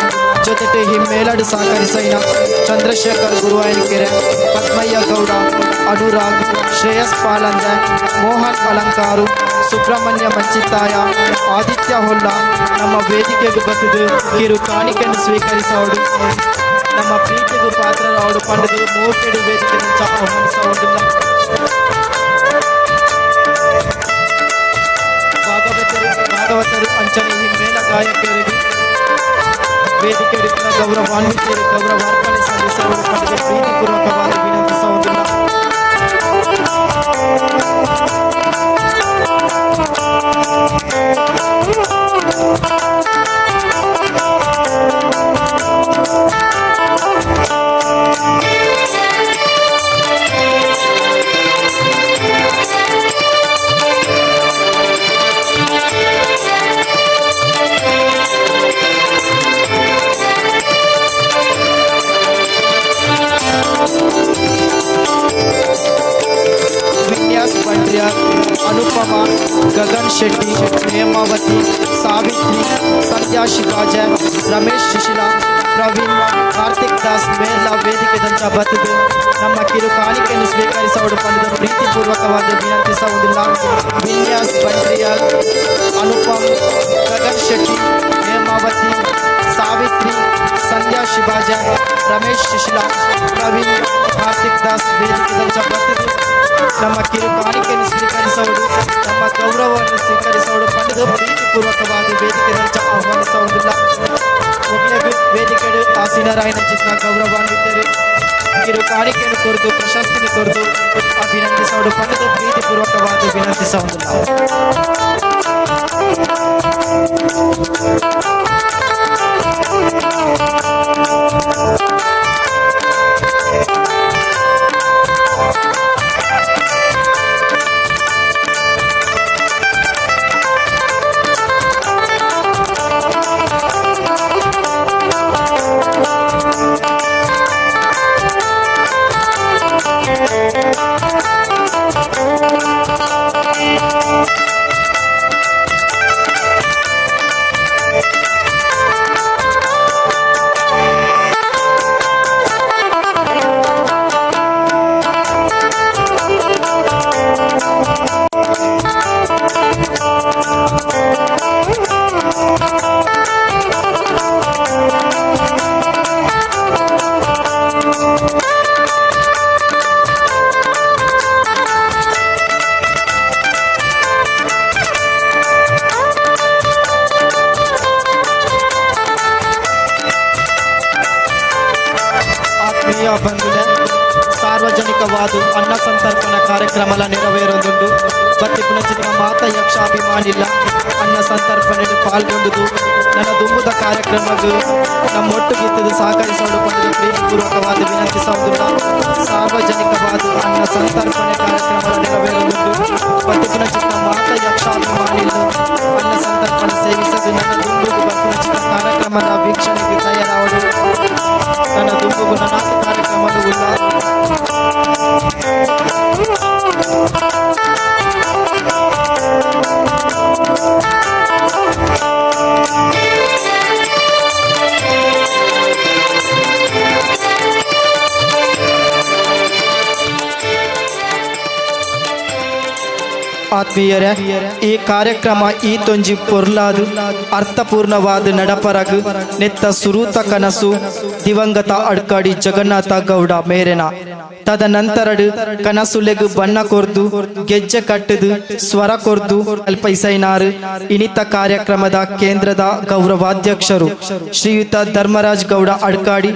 ಜೊತೆಗೆ ಹಿಮ್ಮೇಳಡು ಸಹಕರಿಸೈನ ಚಂದ್ರಶೇಖರ್ ಗುರುವಾಯನಕೆರೆ, ಪದ್ಮಯ್ಯ ಗೌಡ, ಅನುರಾಗ್, ಶ್ರೇಯಸ್ ಪಾಲಂದ, ಮೋಹನ್ ಅಲಂಕಾರು, ಸುಬ್ರಹ್ಮಣ್ಯ ಮಂಚಿತ್ತಾಯ, ಆದಿತ್ಯ ಹೊಲ್ಲ ನಮ್ಮ ವೇದಿಕೆಗೆ ಬತ್ತದು ಕಿರು ಕಾಣಿಕೆಯನ್ನು ಸ್ವೀಕರಿಸೋಡು ನಮ್ಮ ಪ್ರೀತಿಗೂ ಪಾತ್ರರಾವಡು ಪಂಡದು ಮೋಕೆಡು ವೇದಿಕೆ ಆಹ್ವಾನಿಸುವುದಿಲ್ಲ. ಭಾಗವತರು ಅಂಚನೆ ಹಿಮ್ಮೇಳ ಗಾಯಕರಿಗೆ ವೇದಿಕೆ ಗೌರವಾನ್ವಿತರು ಗೌರವಾರ್ಪಣೆ ಸಲ್ಲಿಸುವ ಪಂಡದು ಪ್ರೀತಿಪೂರ್ವಕವಾಗಿ ವಿನಂತಿಸುವುದಿಲ್ಲ. ವಿನ್ಯಾಸ್ ಬಂಡ್ರ್ಯಾರ್, ಅನುಪಮ, ಗಗನ್ ಶೆಟ್ಟಿ, ಹೇಮಾವತಿ, ಸಾವಿತ್ರಿ, ಸಂಧ್ಯಾ ಶಿವಾಜ, ರಮೇಶ್ ಶಿಶಿಲಾ, ಪ್ರವೀಣ್, ಕಾರ್ತಿಕ್ ದಾಸ್ ಮೇರ್ಲ ವೇದಿಕೆ ದಂಚ ಬತ್ತದು ನಮ್ಮ ಕಿರು ಕಾಣಿಕೆಯನ್ನು ಸ್ವೀಕರಿಸೋಡು ಪಂಡದ ಪ್ರೀತಿಪೂರ್ವಕವಾಗಿ ವಿನಂತಿಸುವುದಿಲ್ಲ. ವಿನ್ಯಾಸ್ ಬಂಡ್ರಿಯಾಲ್, ಅನುಪಮ್, ಗಗನ್ ಶೆಟ್ಟಿ, ಹೇಮಾವತಿ, ಸಾವಿತ್ರಿ, ಸಂಧ್ಯಾ ಶಿವಾಜ, ರಮೇಶ್ ಶಿಶಿಲಾ, ಪ್ರವೀಣ್, ಕಾರ್ತಿಕ್ ದಾಸ್ ವೇದಿಕೆ ದಂಚ ಬತ್ತದು ನಮ್ಮ ಕಿರು ಕಾಣಿಕೆಯನ್ನು ಸ್ವೀಕರಿಸುವುದು ನಮ್ಮ ಗೌರವವನ್ನು ಸ್ವೀಕರಿಸುವುದು ಪಂಡದು ಪ್ರೀತಿಪೂರ್ವಕವಾಗಿ ವೇದಿಕೆ ದಂಚ ಆಹ್ವಾನಿಸುವುದಿಲ್ಲ. ವೇದಿಕೆ ಆಸೀನರಾಯನ ಚಿತ್ರ ಗೌರವಾನ್ವಿತರು ಕಿರು ಕಾಣಿಕೆಯನ್ನು ಕೊರತು ಪ್ರಶಸ್ತಿಯನ್ನು ಕೊರತು ಅಭಿನಂದಿಸುವುದು ಪಂಡದು ಪ್ರೀತಿಪೂರ್ವಕವಾಗಿ ವಿನಂತಿಸುವುದಿಲ್ಲ. ಸಾರ್ವಜನಿಕವಾದ ಅನ್ನ ಸಂತರ್ಪಣಾ ಕಾರ್ಯಕ್ರಮಲ ನೆರವೇರೊಂದುಂಡು. ಬತ್ತಿ ಪುನಚಿತ ಮಾತ ಯಕ್ಷಾಭಿಮಾನಿಲ್ಲ ಅನ್ನ ಸಂತರ್ಪಣೆ ಪಾಲ್ಗೊಂಡುದು ನನ್ನ ದುಂಬುದ ಕಾರ್ಯಕ್ರಮಕ್ಕೆ ನಮ್ಮೊಟ್ಟುಗಿತ್ತದು ಸಹಕರಿಸಲು ಪಡೆದು ಪ್ರೀತಿಪೂರ್ವಕವಾದ ವಿನಂತಿಸುವುದಿಲ್ಲ. ಸಾರ್ವಜನಿಕವಾದ ಅನ್ನ ಸಂತರ್ಪಣೆ ಕಾರ್ಯಕ್ರಮ ನೆರವೇರೊಂದುಂಡು. ಬತ್ತಿ ಪುನಚಿತ ಮಾತ ಯಕ್ಷಾಭಿಮಾನಿಲ್ಲ ಅನ್ನ ಸಂತರ್ಪಣೆ ಸೇವಿಸದು ನನ್ನ ದುಂಬುಗು ಪುನಚಿತ ಕಾರ್ಯಕ್ರಮದ ವೀಕ್ಷಣೆಗೆ ತಯಾರಾವಡು. ನನ್ನ ದುಂಬುಗು ನನ್ನ ಕಾರ್ಯಕ್ರಮದ ಆತ್ಮೀಯರೇ, ಈ ಕಾರ್ಯಕ್ರಮ ಈ ತೊಂಜಿ ಪೊರ್ಲಾದು ಅರ್ಥಪೂರ್ಣವಾದ ನಡಪರಗು ನೆತ್ತ ಸುರೂತ ಕನಸು ದಿವಂಗತ ಅಡ್ಕಾಡಿ ಜಗನ್ನಾಥ ಗೌಡ ಮೇರೆನ ತದನಂತರಡು ಕನಸುಲೆಗು ಬಣ್ಣ ಕೊರ್ದು ಗೆಜ್ಜೆ ಕಟ್ಟದು ಸ್ವರ ಕೊರ್ದು ಅಲ್ಪೈಸೈನಾರು ಇನಿತ ಕಾರ್ಯಕ್ರಮದ ಕೇಂದ್ರದ ಗೌರವಾಧ್ಯಕ್ಷರು ಶ್ರೀಯುತ ಧರ್ಮರಾಜ್ ಗೌಡ ಅಡ್ಕಾಡಿ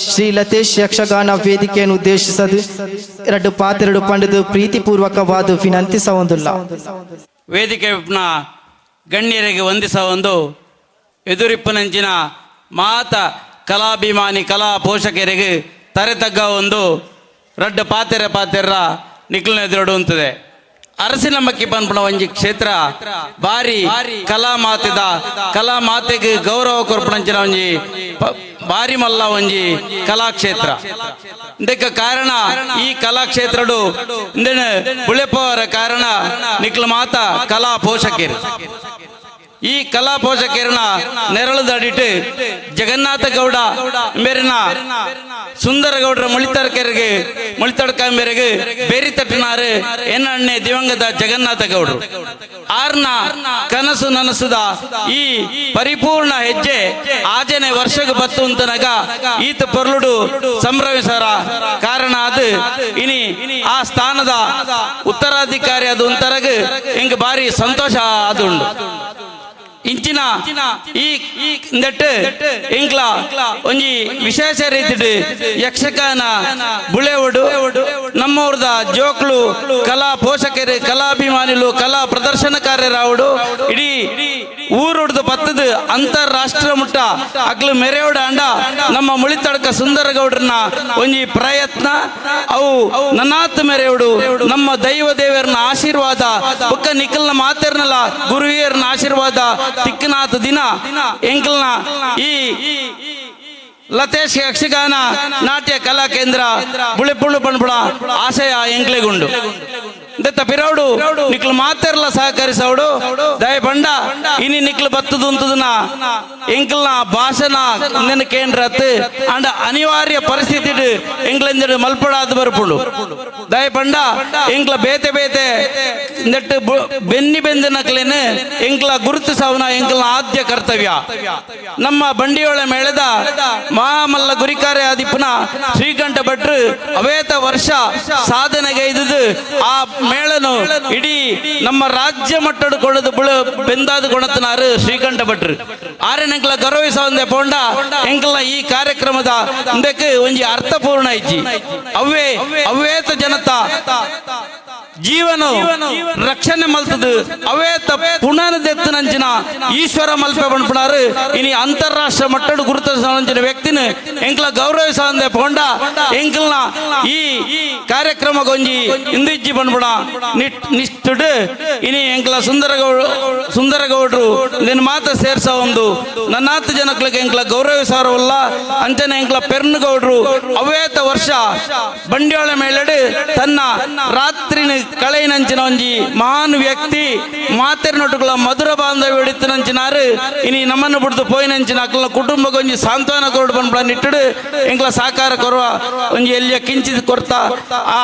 ಶ್ರೀ ಲತೇಶ್ ಯಕ್ಷಗಾನ ವೇದಿಕೆಯನ್ನು ಉದ್ದೇಶಿಸದು ಎರಡು ಪಾತ್ರೆಡು ಪಂಡದು ಪ್ರೀತಿಪೂರ್ವಕವಾದ ವಿನಂತಿಸವೊಂದಿಲ್ಲ. ವೇದಿಕೆ ಗಣ್ಯರಿಗೆ ವಂದಿಸ ಒಂದು ಎದುರಿಪ್ಪನಂಚಿನ ಮಾತ ಕಲಾಭಿಮಾನಿ ಕಲಾ ಪೋಷಕರಿಗೆ ತರೆತಗ್ಗ ಒಂದು ರಡ್ಡ ಪಾತೆರ ಪಾತೆರ ನಿಕ್ಲನ ಎದುರಡು ಅಂತದೆ. ಅರಸಿನ ಮಕ್ಕಿ ಪನ್ಪುಣ ಒಂಜಿ ಕ್ಷೇತ್ರ ಬಾರಿ ಕಲಾ ಮಾತೆದ ಕಲಾ ಮಾತೆಗೆ ಗೌರವ ಕೊರ್ಪಣಂಚಿನ ಒಂಜಿ ಬಾರಿ ಮಲ್ಲ ಒಂಜಿ ಕಲಾಕ್ಷೇತ್ರ. ಇದಕ್ಕೆ ಕಾರಣ ಈ ಕಲಾಕ್ಷೇತ್ರಡು ಇಂದೆನ ಬುಳೆಪವರ ಕಾರಣ ನಿಕ್ಲ ಮಾತ ಕಲಾ ಪೋಷಕರು. ಈ ಕಲಾ ಪೋಷಕರನ್ನ ನೆರಳುದಡಿಟ್ಟು ಜಗನ್ನಾಥ ಗೌಡ ಮೇರಿನ ಸುಂದರಗೌಡರ ಮುಳಿತರ್ಕರಿಗೆ ಮುಳಿತಡ್ಕ ಮೇರೆಗೆ ಬೇರಿ ತಟ್ಟಿನಾರು ಎನ್ನಣ್ಣೆ ದಿವಂಗತ ಜಗನ್ನಾಥ ಗೌಡರು. ಆರ್ನ ಕನಸು ನನಸುದ ಈ ಪರಿಪೂರ್ಣ ಹೆಜ್ಜೆ ಆಜನೆ ವರ್ಷಕ್ಕೆ ಬತ್ತು ಅಂತನಗ ಈತ ಪೊರ್ಲುಡು ಸಂಭ್ರಮಿಸರ ಕಾರಣ ಅದು ಇನಿ ಆ ಸ್ಥಾನದ ಉತ್ತರಾಧಿಕಾರಿ ಅದು ಅಂತರಗ ಹಿಂಗ ಬಾರಿ ಸಂತೋಷ ಅದು ಉಂಡು. ಇಂಚಿನ ಈ ನೆಟ್ಟು ಇಂಕ್ಲ ಒಂಜಿ ವಿಶೇಷ ರೀತಿಡು ಯಕ್ಷಗಾನ ಬುಳೆವುಡು ನಮ್ಮೂರ್ದ ಜೋಕ್ಲು ಕಲಾ ಪೋಷಕರು ಕಲಾಭಿಮಾನಿಲು ಕಲಾ ಪ್ರದರ್ಶನಕಾರ್ಯರಾವುಡು ಇಡೀ ಊರುಡ್ದು ಬತ್ತದು ಅಂತಾರಾಷ್ಟ್ರ ಮುಟ್ಟ ಅಗ್ಲು ಮೆರೆಯೋಡ ಅಂಡ ನಮ್ಮ ಮುಳಿತಡ್ಕ ಸುಂದರಗೌಡ್ರನ್ನ ಒಂಜಿ ಪ್ರಯತ್ನ ಅವು ನನ್ನಾತ್ ಮೆರೆಯೋಡು ನಮ್ಮ ದೈವ ದೇವರನ್ನ ಆಶೀರ್ವಾದ ಬುಕ್ಕ ನಿಖಲ್ನ ಮಾತೆರ್ನಲ್ಲ ಗುರುವಿಯರ್ನ ಆಶೀರ್ವಾದ ತಿಕ್ಕನಾಥ ದಿನ ಎಂಕಲ್ನ ಈ ಲತೇಶ್ ಯಕ್ಷಗಾನ ನಾಟ್ಯ ಕಲಾ ಕೇಂದ್ರ ಬುಳೆಪುಳ್ಳು ಪಣ್ಪುಣ ಆಶಯ ಎಂಕ್ಲೆಗುಂಡು. ದತ್ತ ಪಿರೌಡು ನಿಕ್ಲು ಮಾತೆರ್ಲ ಸಹಕರಿಸೌಡು ದಯ ಬಂಡ ಇನಿ ನಿಕ್ಲು ಬತ್ತದು ಅಂತದನ ಎಂಕಲ್ನ ಭಾಷಣ ನಿನ್ನ ಕೇಂದ್ರತ್ ಅಂಡ ಅನಿವಾರ್ಯ ಪರಿಸ್ಥಿತಿ ಎಂಕ್ಲೆಂದ ಮಲ್ಪಡಾದ ಬರ್ಪುಂಡು. ದಯ ಬಂಡ ಎಂಕ್ಲ ಬೇತೆ ಬೇತೆ ನೆಟ್ಟು ಬೆನ್ನಿ ಬೆಂದ ನಕ್ಲೇನ ಎಂಕ್ಲ ಗುರುತಿಸವನ ಎಂಕ್ಲನ ಆದ್ಯ ಕರ್ತವ್ಯ. ನಮ್ಮ ಬಂಡಿಯೋಳ ಮೇಳದ ಮಹಾಮಲ್ಲ ಗುರಿಕಾರ್ಯ ಆದಿಪ್ಪನ ಶ್ರೀಕಂಠ ಭಟ್ರು ಅವೇತ ವರ್ಷ ಸಾಧನೆಗೈದುದು ಆ ಮೇಳನು ಇಡೀ ನಮ್ಮ ರಾಜ್ಯ ಮಟ್ಟದ ಕೊಡದು ಬುಳ ಬೆಂದಾದ ಕೊಣತನಾರು ಶ್ರೀಕಂಠ ಭಟ್ರು. ಆರೆನಂಕ್ಲ ಗೌರವಿಸವಂದೆ ಪೋಂಡ ಎಂಕ್ಲ ಈ ಕಾರ್ಯಕ್ರಮದ ಇದಕ್ಕೆ ಒಂಜಿ ಅರ್ಥಪೂರ್ಣ ಇಜ್ಜಿ. ಅವೇ ಅವೇತ ಜನತಾ ಜೀವನ ರಕ್ಷಣೆ ಮಲ್ತದು ಅವೇತ ಪುನರ್ದೆತ್ತನಂಚಿನ ಈಶ್ವರ ಮಲ್ಪೆ ಪಣ್ಪುಣಾರು ಇನಿ ಅಂತಾರಾಷ್ಟ್ರ ಮಟ್ಟದ ಗುರುತಿಸಿದ ವ್ಯಕ್ತಿನ ಎಂಕ್ಲ ಗೌರವಿಸಂದೆ ಪೋಂಡ ಎಂಕ್ಲನ ಈ ಕಾರ್ಯಕ್ರಮಗೊಂಜಿ ಇಂದಿಜ್ಜಿ ಪಣ್ಪುಣ ನಿಷ್ಠುಡು ಇನಿ ಎಂಕ್ಲ ಸುಂದರಗೌಡರು ನಿನ್ನ ಮಾತ ಸೇರ್ಸ ಒಂದು ನನ್ನಾತ ಜನಕ್ಲಿಗೆ ಎಂಕ್ಲ ಗೌರವಿಸಾರವಲ್ಲ ಅಂಚನೆ ಎಂಕ್ಲ ಪೆರ್ನಗೌಡರು ಅವೇತ ವರ್ಷ ಬಂಡಿಯೋಳ ಮೇಲಡು ತನ್ನ ರಾತ್ರಿ ಕಳೆಯಿನಂಚಿನ ಒಂಜಿ ಮಹಾನ್ ವ್ಯಕ್ತಿ ಮಾತೆರ್ನೊಟ್ಟುಗಳ ಮಧುರ ಬಾಂಧವ್ಯ ಹಿಡಿತನಂಚಿನಾರು ಇನಿ ನಮ್ಮನ್ನು ಬಿಡ್ದು ಪೋಯಿನಂಚಿನ ಅಕ್ಲ ಕುಟುಂಬಕ್ಕೊಂಜಿ ಸಾಂತ್ವನ ಕೊರಡು ಬಂದ್ಬಿಡ ಇಟ್ಟಡು ಎಂಕ್ಲ ಸಾಕಾರ ಕೊರುವ ಒಂಜಿ ಎಲ್ಲಿಯ ಕಿಂಚಿತ್ ಕೊರ್ತ ಆ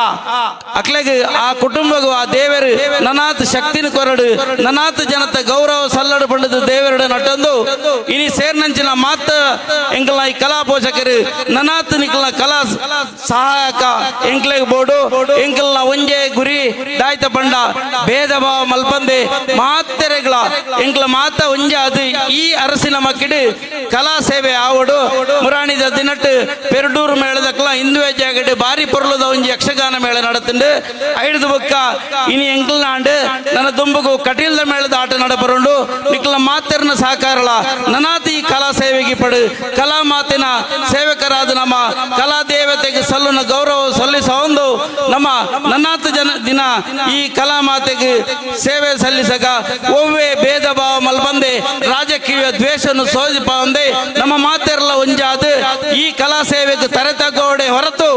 ಅಕ್ಲೆಗ್ ಆ ಕುಟುಂಬಗೂ ಆ ದೇವರು ನನಾತ್ ಶಕ್ತಿನ ಕೊರಡು ನನಾತ್ ಜನತ ಗೌರವ ಸಲ್ಲಡು ಪಂಡದು ದೇವರಡು ನಟ್ಟೊಂದು ಇನಿ ಸೇರ್ನಂಚಿನ ಮಾತ ಎಂಕ್ಲ ಈ ಕಲಾ ಪೋಷಕರು ನನಾತ್ ನಿಕ್ಲ ಕಲಾ ಸಹಾಯಕ ಎಂಕ್ಲೆಗ್ ಬೋಡು ಎಂಕಲ್ನ ಒಂಜೆ ಗುರಿ ದಾಯ್ತ ಬಂಡ ಭೇದ ಭಾವ ಮಲ್ಪಂದೆ ಮಾತೆರೆಗಳ ಮಾತೆರೆಗ್ಲ ಎಂಕ್ಲ ಮಾತ ಒಂಜಾದ್ ಈ ಅರಸಿನ ಮಕ್ಕಿಡು ಕಲಾ ಸೇವೆ ಆವಡು ಮುರಾಣಿದ ದಿನಟ್ ಪೆರಡೂರು ಮೇಳದಕ್ಲ ಹಿಂದುವೆ ಜಾಗಡ್ ಬಾರಿ ಪೊರ್ಲದ ಒಂಜಿ ಯಕ್ಷಗಾನ ಮೇಳ ನಡತುಂಡು. ಐಡ್ದು ಬೊಕ್ಕ ಇನಿ ಎಂಕ್ಲನಾಂಡ್ ನನ್ನ ದುಂಬುಗು ಕಟೀಲ್ದ ಮೇಳದ ಆಟ ನಡಪರುಂಡು. ನಿಕ್ಲ ಮಾತೆರ್ನ ಸಹಕಾರಲ ನನಾತಿ ಈ ಕಲಾ ಸೇವೆಗೆ ಪಡು ಕಲಾ ಮಾತಿನ ಸೇವಕರಾದ ನಮ್ಮ ಕಲಾ ದೇವತೆಗೆ ಸಲ್ಲುನ ಗೌರವ ಸಲ್ಲಿಸೊಂದು ನಮ್ಮ ನನ್ನಾತ ಜನ ದಿನ ಈ ಕಲಾ ಮಾತೆಗೆ ಸೇವೆ ಸಲ್ಲಿಸಕ ಒವ್ವೇ ಭೇದ ಭಾವ ಮಲ್ಬಂದೆ ರಾಜಕೀಯ ದ್ವೇಷನ್ನು ಸೋಜಿಪಂದೆ ನಮ್ಮ ಮಾತೆರ್ಲ ಒಂಜಾದ ಈ ಕಲಾ ಸೇವೆಗೆ ತರೆತಗೋಡೆ ಹೊರತು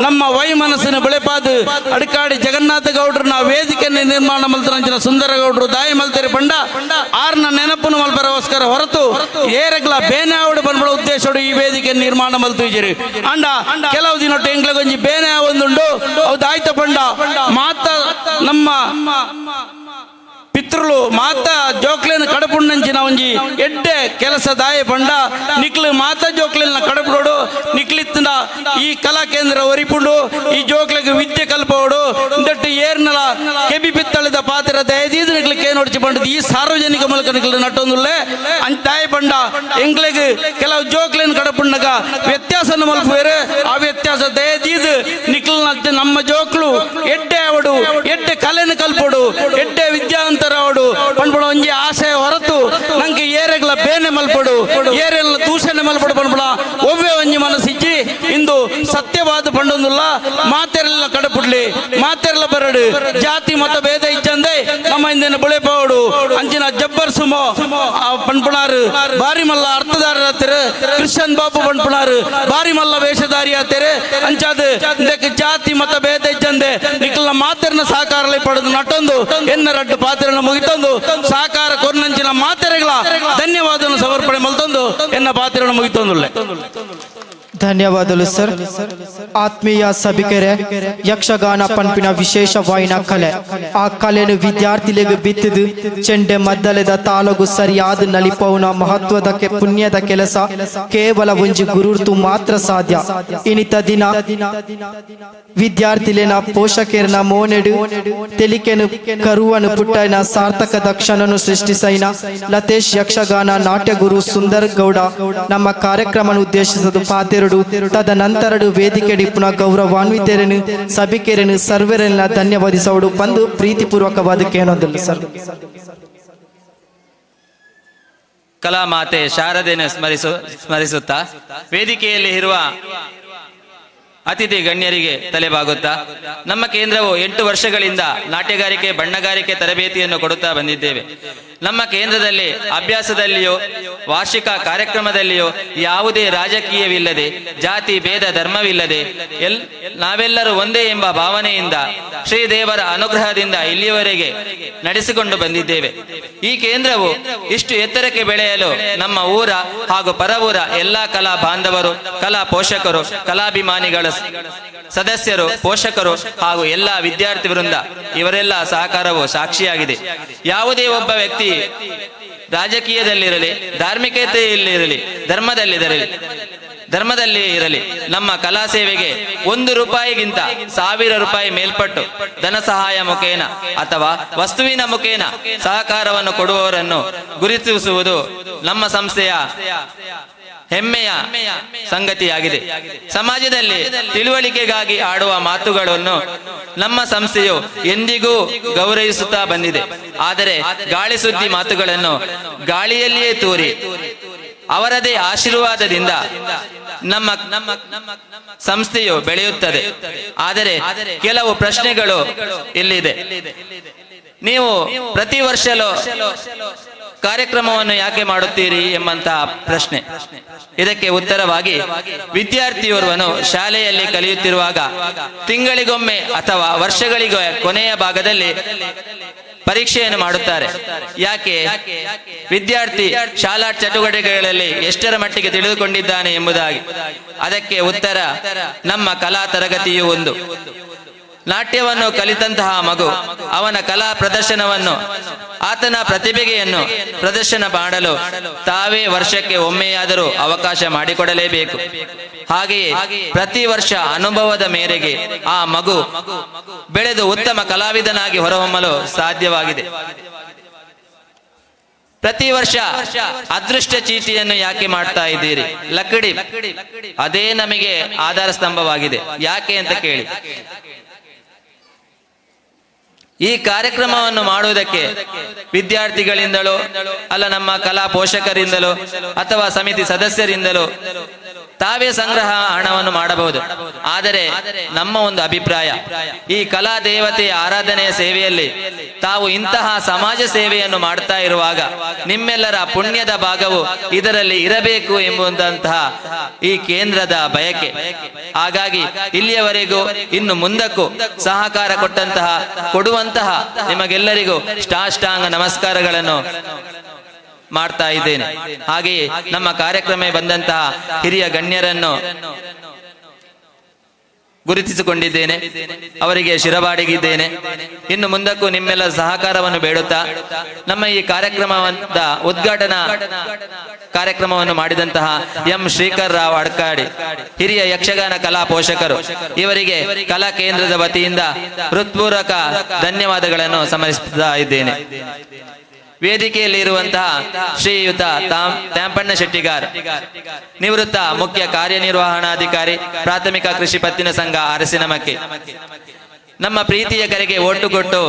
ನಮ್ಮ ವೈಮನಸ್ಸಿನ ಬೆಳೆಪಾದು ಅಡಿಕಾಡಿ ಜಗನ್ನಾಥ ಗೌಡ್ರನ್ನ ವೇದಿಕೆಯನ್ನು ನಿರ್ಮಾಣ ಮಲ್ತರಂಚಿನ ಸುಂದರಗೌಡರು ದಾಯಿ ಮಲ್ತೆರೆ ಪಂಡ ಆರ್ನ ನೆನಪುನು ಮಲ್ಪರಗೋಸ್ಕರ ಹೊರತು ಏರಗ್ಲ ಬೇನೆ ಆವಡು ಬಂದ್ಬಿಡ ಉದ್ದೇಶಡು ಈ ವೇದಿಕೆ ನಿರ್ಮಾಣ ಮಲ್ತಿದ್ದೀರಿ. ಅಂಡ ಕೆಲವು ದಿನ ಎಂಕ್ಲಗೊಂಜಿ ಬೇನೆ ಒಂದುಂಡು ಅವು ಆಯ್ತ ಪಂಡ ಮಾತ ನಮ್ಮ ಪಿತೃಲು ಮಾತ ಜೋಕ್ಲೇನ ಕಡಪುಣ್ಣಂಚಿನ ಒಂಜಿ ಎಡ್ಡೆ ಕೆಲಸ ದಾಯ ಪಂಡ ನಿಕ್ಲು ಮಾತ ಜೋಕ್ಲೇನ ಕಡಪುಡೋಡು ನಿಕ್ಲಿತ್ತಿನ ಈ ಕಲಾ ಕೇಂದ್ರ ಒರಿಪುಂಡು ಈ ಜೋಕ್ಲೆಗ್ ವಿದ್ಯೆ ಕಲ್ಪೋಡು ಇಂದಟ್ಟು ಏರ್ನಲ ಕೆಬಿ ಪಿತ್ತಳಿದ ಪಾತ್ರ ದಯದೀದು ನಿಕ್ಲು ಕೇನೊಡಿಚಿ ಪಂಡದು ಈ ಸಾರ್ವಜನಿಕ ಮೂಲಕ ನಿಕ್ಲು ನಟ್ಟೊಂದುಲ್ಲೆ ಅಂತಾಯ ಪಂಡ ಎಂಕ್ಲೆಗ್ ಕೆಲವು ಜೋಕ್ಲೇನ ಕಡಪುಣ್ಣಗ ವ್ಯತ್ಯಾಸನ ಮಲ್ಪುವೇರು. ಆ ವ್ಯತ್ಯಾಸ ದಯದೀದು ನಿಕ್ಲು ನಮ್ಮ ಜೋಕ್ಲು ಎಡ್ಡೆ ಅವಡು ಎಡ್ಡೆ ಕಲೆನ ಕಲ್ಪೋಡು ಎಡ್ಡೆ ವಿದ್ಯಾಂತ ಪಂಡ್ಪುಣ ಒಂಜಿ ಆಸೆ ಹೊರತು ನಂಗೆ ಏರೆಗ್ಲ ಬೇನೆ ಮಲ್ಪಡು ಏರೆಲ್ಲ ದೂಷಣೆ ಮಲ್ಪಡು ಪಂಡ್ಪುಣ ಒವ್ವೆ ಒಂಜಿ ಮನಸ್ಸಿಜ್ಜಿ ಇಂದು ಸತ್ಯವಾದ ಪಂಡೊಂದುಲ್ಲ ಮಾತೆರೆಲ್ಲ ಕಡಪುಡ್ಲಿ ಮಾತೆರೆಲ್ಲ ಬರಡು ಜಾತಿ ಮತ ಭೇದ ಇಜ್ಜಂದೆ ನಮ್ಮ ಹಿಂದಿನ ಬುಳೆಪಾವಡು ಅಂಚಿನ ಜಬ್ಬರ್ ಸುಮೋ ಪಂಡ್ಪುಣಾರು ಬಾರಿ ಮಲ್ಲ ಅರ್ಥದಾರ ಆತರು ಕೃಷ್ಣನ್ ಬಾಬು ಪಂಡ್ಪುಣಾರು ಬಾರಿ ಮಲ್ಲ ವೇಷಧಾರಿ ಆತರು ಅಂಚಾದ ಇದಕ್ಕೆ ಜಾತಿ ಮತ ಭೇದ ಇಜ್ಜಂದೆ ನಿಕ್ಲ ಮಾತೆರನ ಸಹಕಾರ ಪಡೆದು ನಟೊಂದು ಎನ್ನ ರಡ್ಡು ಪಾತ್ರ ಮುಗಿತೊಂದು ಸಹಕಾರ ಕೊರ್ನಂಚಿನ ಮಾತೆರೆಗಳ ಧನ್ಯವಾದ ಸಮರ್ಪಣೆ ಮಲ್ತೊಂದು ಎನ್ನ ಪಾತ್ರವನ್ನು ಮುಗಿತೊಂದುಲ್ಲೆ. ಧನ್ಯವಾದಗಳು ಸರ್. ಆತ್ಮೀಯ ಸಭಿಕರೆ, ಯಕ್ಷಗಾನ ಪಂಪಿನ ವಿಶೇಷವಾಯಿನ ಕಲೆ ಆ ಕಲೆನು ವಿದ್ಯಾರ್ಥಿಗಳಿಗೆ ಬಿತ್ತಿದು ಚೆಂಡೆ ಮದ್ದಲೆದ ತಾಲಗು ಸರಿಯಾದ ನಲಿಪೌನ ಮಹತ್ವದ ಪುಣ್ಯದ ಕೆಲಸ ಕೇವಲ ಒಂಜಿ ಗುರುರ್ತು ಮಾತ್ರ ಸಾಧ್ಯ. ಇನಿತ ದಿನ ವಿದ್ಯಾರ್ಥಿಲೇನ ಪೋಷಕರನ ಮೋನೆಡು ತೆಲಿಕೆನು ಕರುವನು ಪುಟ್ಟನ ಸಾರ್ಥಕ ದಕ್ಷಣನು ಸೃಷ್ಟಿಸೈನ ಲತೇಶ್ ಯಕ್ಷಗಾನ ನಾಟ್ಯ ಗುರು ಸುಂದರ್ ಗೌಡ ನಮ್ಮ ಕಾರ್ಯಕ್ರಮ ಉದ್ದೇಶಿಸದು ಪಾತೆರಡು. ತದನಂತರಡು ವೇದಿಕೆ ಡಿಪ್ಪುನ ಗೌರವಾನ್ವಿತರನು ಸಭಿಕೆರನು ಸರ್ವರನ್ನ ಧನ್ಯವಾದಿಸೋಡು ಬಂದು ಪ್ರೀತಿಪೂರ್ವಕವಾದ ಕೇನೊಂದಿಲ್ಲ ಸರ್. ಕಲಾಮಾತೆ ಶಾರದೆಯನ್ನು ಸ್ಮರಿಸುತ್ತಾ ವೇದಿಕೆಯಲ್ಲಿ ಇರುವ ಅತಿಥಿ ಗಣ್ಯರಿಗೆ ತಲೆಬಾಗುತ್ತಾ ನಮ್ಮ ಕೇಂದ್ರವು 8 ವರ್ಷಗಳಿಂದ ನಾಟ್ಯಗಾರಿಕೆ ಬಣ್ಣಗಾರಿಕೆ ತರಬೇತಿಯನ್ನು ಕೊಡುತ್ತಾ ಬಂದಿದ್ದೇವೆ. ನಮ್ಮ ಕೇಂದ್ರದಲ್ಲಿ ಅಭ್ಯಾಸದಲ್ಲಿಯೋ ವಾರ್ಷಿಕ ಕಾರ್ಯಕ್ರಮದಲ್ಲಿಯೋ ಯಾವುದೇ ರಾಜಕೀಯವಿಲ್ಲದೆ ಜಾತಿ ಭೇದ ಧರ್ಮವಿಲ್ಲದೆ ನಾವೆಲ್ಲರೂ ಒಂದೇ ಎಂಬ ಭಾವನೆಯಿಂದ ಶ್ರೀದೇವರ ಅನುಗ್ರಹದಿಂದ ಇಲ್ಲಿಯವರೆಗೆ ನಡೆಸಿಕೊಂಡು ಬಂದಿದ್ದೇವೆ. ಈ ಕೇಂದ್ರವು ಇಷ್ಟು ಎತ್ತರಕ್ಕೆ ಬೆಳೆಯಲು ನಮ್ಮ ಊರ ಹಾಗೂ ಪರವೂರ ಎಲ್ಲ ಕಲಾ ಬಾಂಧವರು, ಕಲಾ ಪೋಷಕರು, ಕಲಾಭಿಮಾನಿಗಳ ಸದಸ್ಯರು, ಪೋಷಕರು ಹಾಗೂ ಎಲ್ಲ ವಿದ್ಯಾರ್ಥಿ ವೃಂದ ಇವರೆಲ್ಲ ಸಹಕಾರವು ಸಾಕ್ಷಿಯಾಗಿದೆ. ಯಾವುದೇ ಒಬ್ಬ ವ್ಯಕ್ತಿ ರಾಜಕೀಯದಲ್ಲಿರಲಿ, ಧಾರ್ಮಿಕತೆಯಲ್ಲಿರಲಿ, ಧರ್ಮದಲ್ಲಿ ಇರಲಿ, ನಮ್ಮ ಕಲಾ ಸೇವೆಗೆ 1 ರೂಪಾಯಿಗಿಂತ 1000 ರೂಪಾಯಿ ಮೇಲ್ಪಟ್ಟು ಧನ ಸಹಾಯ ಮುಖೇನ ಅಥವಾ ವಸ್ತುವಿನ ಮುಖೇನ ಸಹಕಾರವನ್ನು ಕೊಡುವವರನ್ನು ಗುರುತಿಸುವುದು ನಮ್ಮ ಸಂಸ್ಥೆಯ ಹೆಮ್ಮೆಯ ಸಂಗತಿಯಾಗಿದೆ. ಸಮಾಜದಲ್ಲಿ ತಿಳುವಳಿಕೆಗಾಗಿ ಆಡುವ ಮಾತುಗಳನ್ನು ನಮ್ಮ ಸಂಸ್ಥೆಯು ಎಂದಿಗೂ ಗೌರವಿಸುತ್ತಾ ಬಂದಿದೆ. ಆದರೆ ಗಾಳಿ ಸುದ್ದಿ ಮಾತುಗಳನ್ನು ಗಾಳಿಯಲ್ಲಿಯೇ ತೂರಿ ಅವರದೇ ಆಶೀರ್ವಾದದಿಂದ ನಮ್ಮ ಸಂಸ್ಥೆಯು ಬೆಳೆಯುತ್ತದೆ. ಆದರೆ ಕೆಲವು ಪ್ರಶ್ನೆಗಳು ಇಲ್ಲಿದೆ. ನೀವು ಪ್ರತಿ ವರ್ಷಲೂ ಕಾರ್ಯಕ್ರಮವನ್ನು ಯಾಕೆ ಮಾಡುತ್ತೀರಿ ಎಂಬಂತಹ ಪ್ರಶ್ನೆ. ಇದಕ್ಕೆ ಉತ್ತರವಾಗಿ ವಿದ್ಯಾರ್ಥಿಯೋರ್ವನು ಶಾಲೆಯಲ್ಲಿ ಕಲಿಯುತ್ತಿರುವಾಗ ತಿಂಗಳಿಗೊಮ್ಮೆ ಅಥವಾ ವರ್ಷಗಳಿಗೆ ಕೊನೆಯ ಭಾಗದಲ್ಲಿ ಪರೀಕ್ಷೆಯನ್ನು ಮಾಡುತ್ತಾರೆ. ಯಾಕೆ? ವಿದ್ಯಾರ್ಥಿ ಶಾಲಾ ಚಟುವಟಿಕೆಗಳಲ್ಲಿ ಎಷ್ಟರ ಮಟ್ಟಿಗೆ ತಿಳಿದುಕೊಂಡಿದ್ದಾನೆ ಎಂಬುದಾಗಿ. ಅದಕ್ಕೆ ಉತ್ತರ ನಮ್ಮ ಕಲಾ ತರಗತಿಯು ಒಂದು. ನಾಟ್ಯವನ್ನು ಕಲಿತಂತಹ ಮಗು ಅವನ ಕಲಾ ಪ್ರದರ್ಶನವನ್ನು, ಆತನ ಪ್ರತಿಭೆಯನ್ನು ಪ್ರದರ್ಶನ ಮಾಡಲು ತಾವೇ ವರ್ಷಕ್ಕೆ ಒಮ್ಮೆಯಾದರೂ ಅವಕಾಶ ಮಾಡಿಕೊಡಲೇಬೇಕು. ಹಾಗೆಯೇ ಪ್ರತಿ ವರ್ಷ ಅನುಭವದ ಮೇರೆಗೆ ಆ ಮಗು ಬೆಳೆದು ಉತ್ತಮ ಕಲಾವಿದನಾಗಿ ಹೊರಹೊಮ್ಮಲು ಸಾಧ್ಯವಾಗಿದೆ. ಪ್ರತಿ ವರ್ಷ ಅದೃಷ್ಟ ಚೀಟಿಯನ್ನು ಯಾಕೆ ಮಾಡ್ತಾ ಇದ್ದೀರಿ? ಲಕ್ಕಡಿ ಅದೇ ನಮಗೆ ಆಧಾರ ಸ್ತಂಭವಾಗಿದೆ. ಯಾಕೆ ಅಂತ ಕೇಳಿ, ಈ ಕಾರ್ಯಕ್ರಮವನ್ನು ಮಾಡುವುದಕ್ಕೆ ವಿದ್ಯಾರ್ಥಿಗಳಿಂದಲೋ ಅಲ್ಲ ನಮ್ಮ ಕಲಾ ಪೋಷಕರಿಂದಲೋ ಅಥವಾ ಸಮಿತಿ ಸದಸ್ಯರಿಂದಲೋ ತಾವೇ ಸಂಗ್ರಹ ಹಣವನ್ನು ಮಾಡಬಹುದು. ಆದರೆ ನಮ್ಮ ಒಂದು ಅಭಿಪ್ರಾಯ, ಈ ಕಲಾ ದೇವತೆಯ ಆರಾಧನೆಯ ಸೇವೆಯಲ್ಲಿ ತಾವು ಇಂತಹ ಸಮಾಜ ಸೇವೆಯನ್ನು ಮಾಡ್ತಾ ಇರುವಾಗ ನಿಮ್ಮೆಲ್ಲರ ಪುಣ್ಯದ ಭಾಗವು ಇದರಲ್ಲಿ ಇರಬೇಕು ಎಂಬುದಂತಹ ಈ ಕೇಂದ್ರದ ಬಯಕೆ. ಹಾಗಾಗಿ ಇಲ್ಲಿಯವರೆಗೂ ಇನ್ನು ಮುಂದಕ್ಕೂ ಸಹಕಾರ ಕೊಟ್ಟಂತಹ ಕೊಡುವಂತಹ ನಿಮಗೆಲ್ಲರಿಗೂ ಸಾಷ್ಟಾಂಗ ನಮಸ್ಕಾರಗಳನ್ನು ಮಾಡ್ತಾ ಇದ್ದೇನೆ. ಹಾಗೆಯೇ ನಮ್ಮ ಕಾರ್ಯಕ್ರಮ ಬಂದಂತಹ ಹಿರಿಯ ಗಣ್ಯರನ್ನು ಗುರುತಿಸಿಕೊಂಡಿದ್ದೇನೆ, ಅವರಿಗೆ ಶಿರಬಾಡಿಗಿದ್ದೇನೆ. ಇನ್ನು ಮುಂದಕ್ಕೂ ನಿಮ್ಮೆಲ್ಲ ಸಹಕಾರವನ್ನು ಬೇಡುತ್ತಾ ನಮ್ಮ ಈ ಕಾರ್ಯಕ್ರಮದ ಉದ್ಘಾಟನಾ ಕಾರ್ಯಕ್ರಮವನ್ನು ಮಾಡಿದಂತಹ ಎಂ ಶ್ರೀಕರ್ ರಾವ್ ಅಡ್ಕಾಡಿ, ಹಿರಿಯ ಯಕ್ಷಗಾನ ಕಲಾ ಪೋಷಕರು, ಇವರಿಗೆ ಕಲಾ ಕೇಂದ್ರದ ವತಿಯಿಂದ ಹೃತ್ಪೂರ್ವಕ ಧನ್ಯವಾದಗಳನ್ನು ಸಮರ್ಪಿಸ್ತಾ ಇದ್ದೇನೆ. ವೇದಿಕೆಯಲ್ಲಿ ಇರುವಂತಹ ಶ್ರೀಯುತ ತ್ಯಾಂಪಣ್ಣ ಶೆಟ್ಟಿಗಾರ್, ನಿವೃತ್ತ ಮುಖ್ಯ ಕಾರ್ಯನಿರ್ವಹಣಾಧಿಕಾರಿ, ಪ್ರಾಥಮಿಕ ಕೃಷಿ ಪತ್ತಿನ ಸಂಘ ಅರಸಿನಮಕ್ಕಿ, ನಮ್ಮ ಪ್ರೀತಿಯ ಕರೆಗೆ ಓಟು ಕೊಟ್ಟು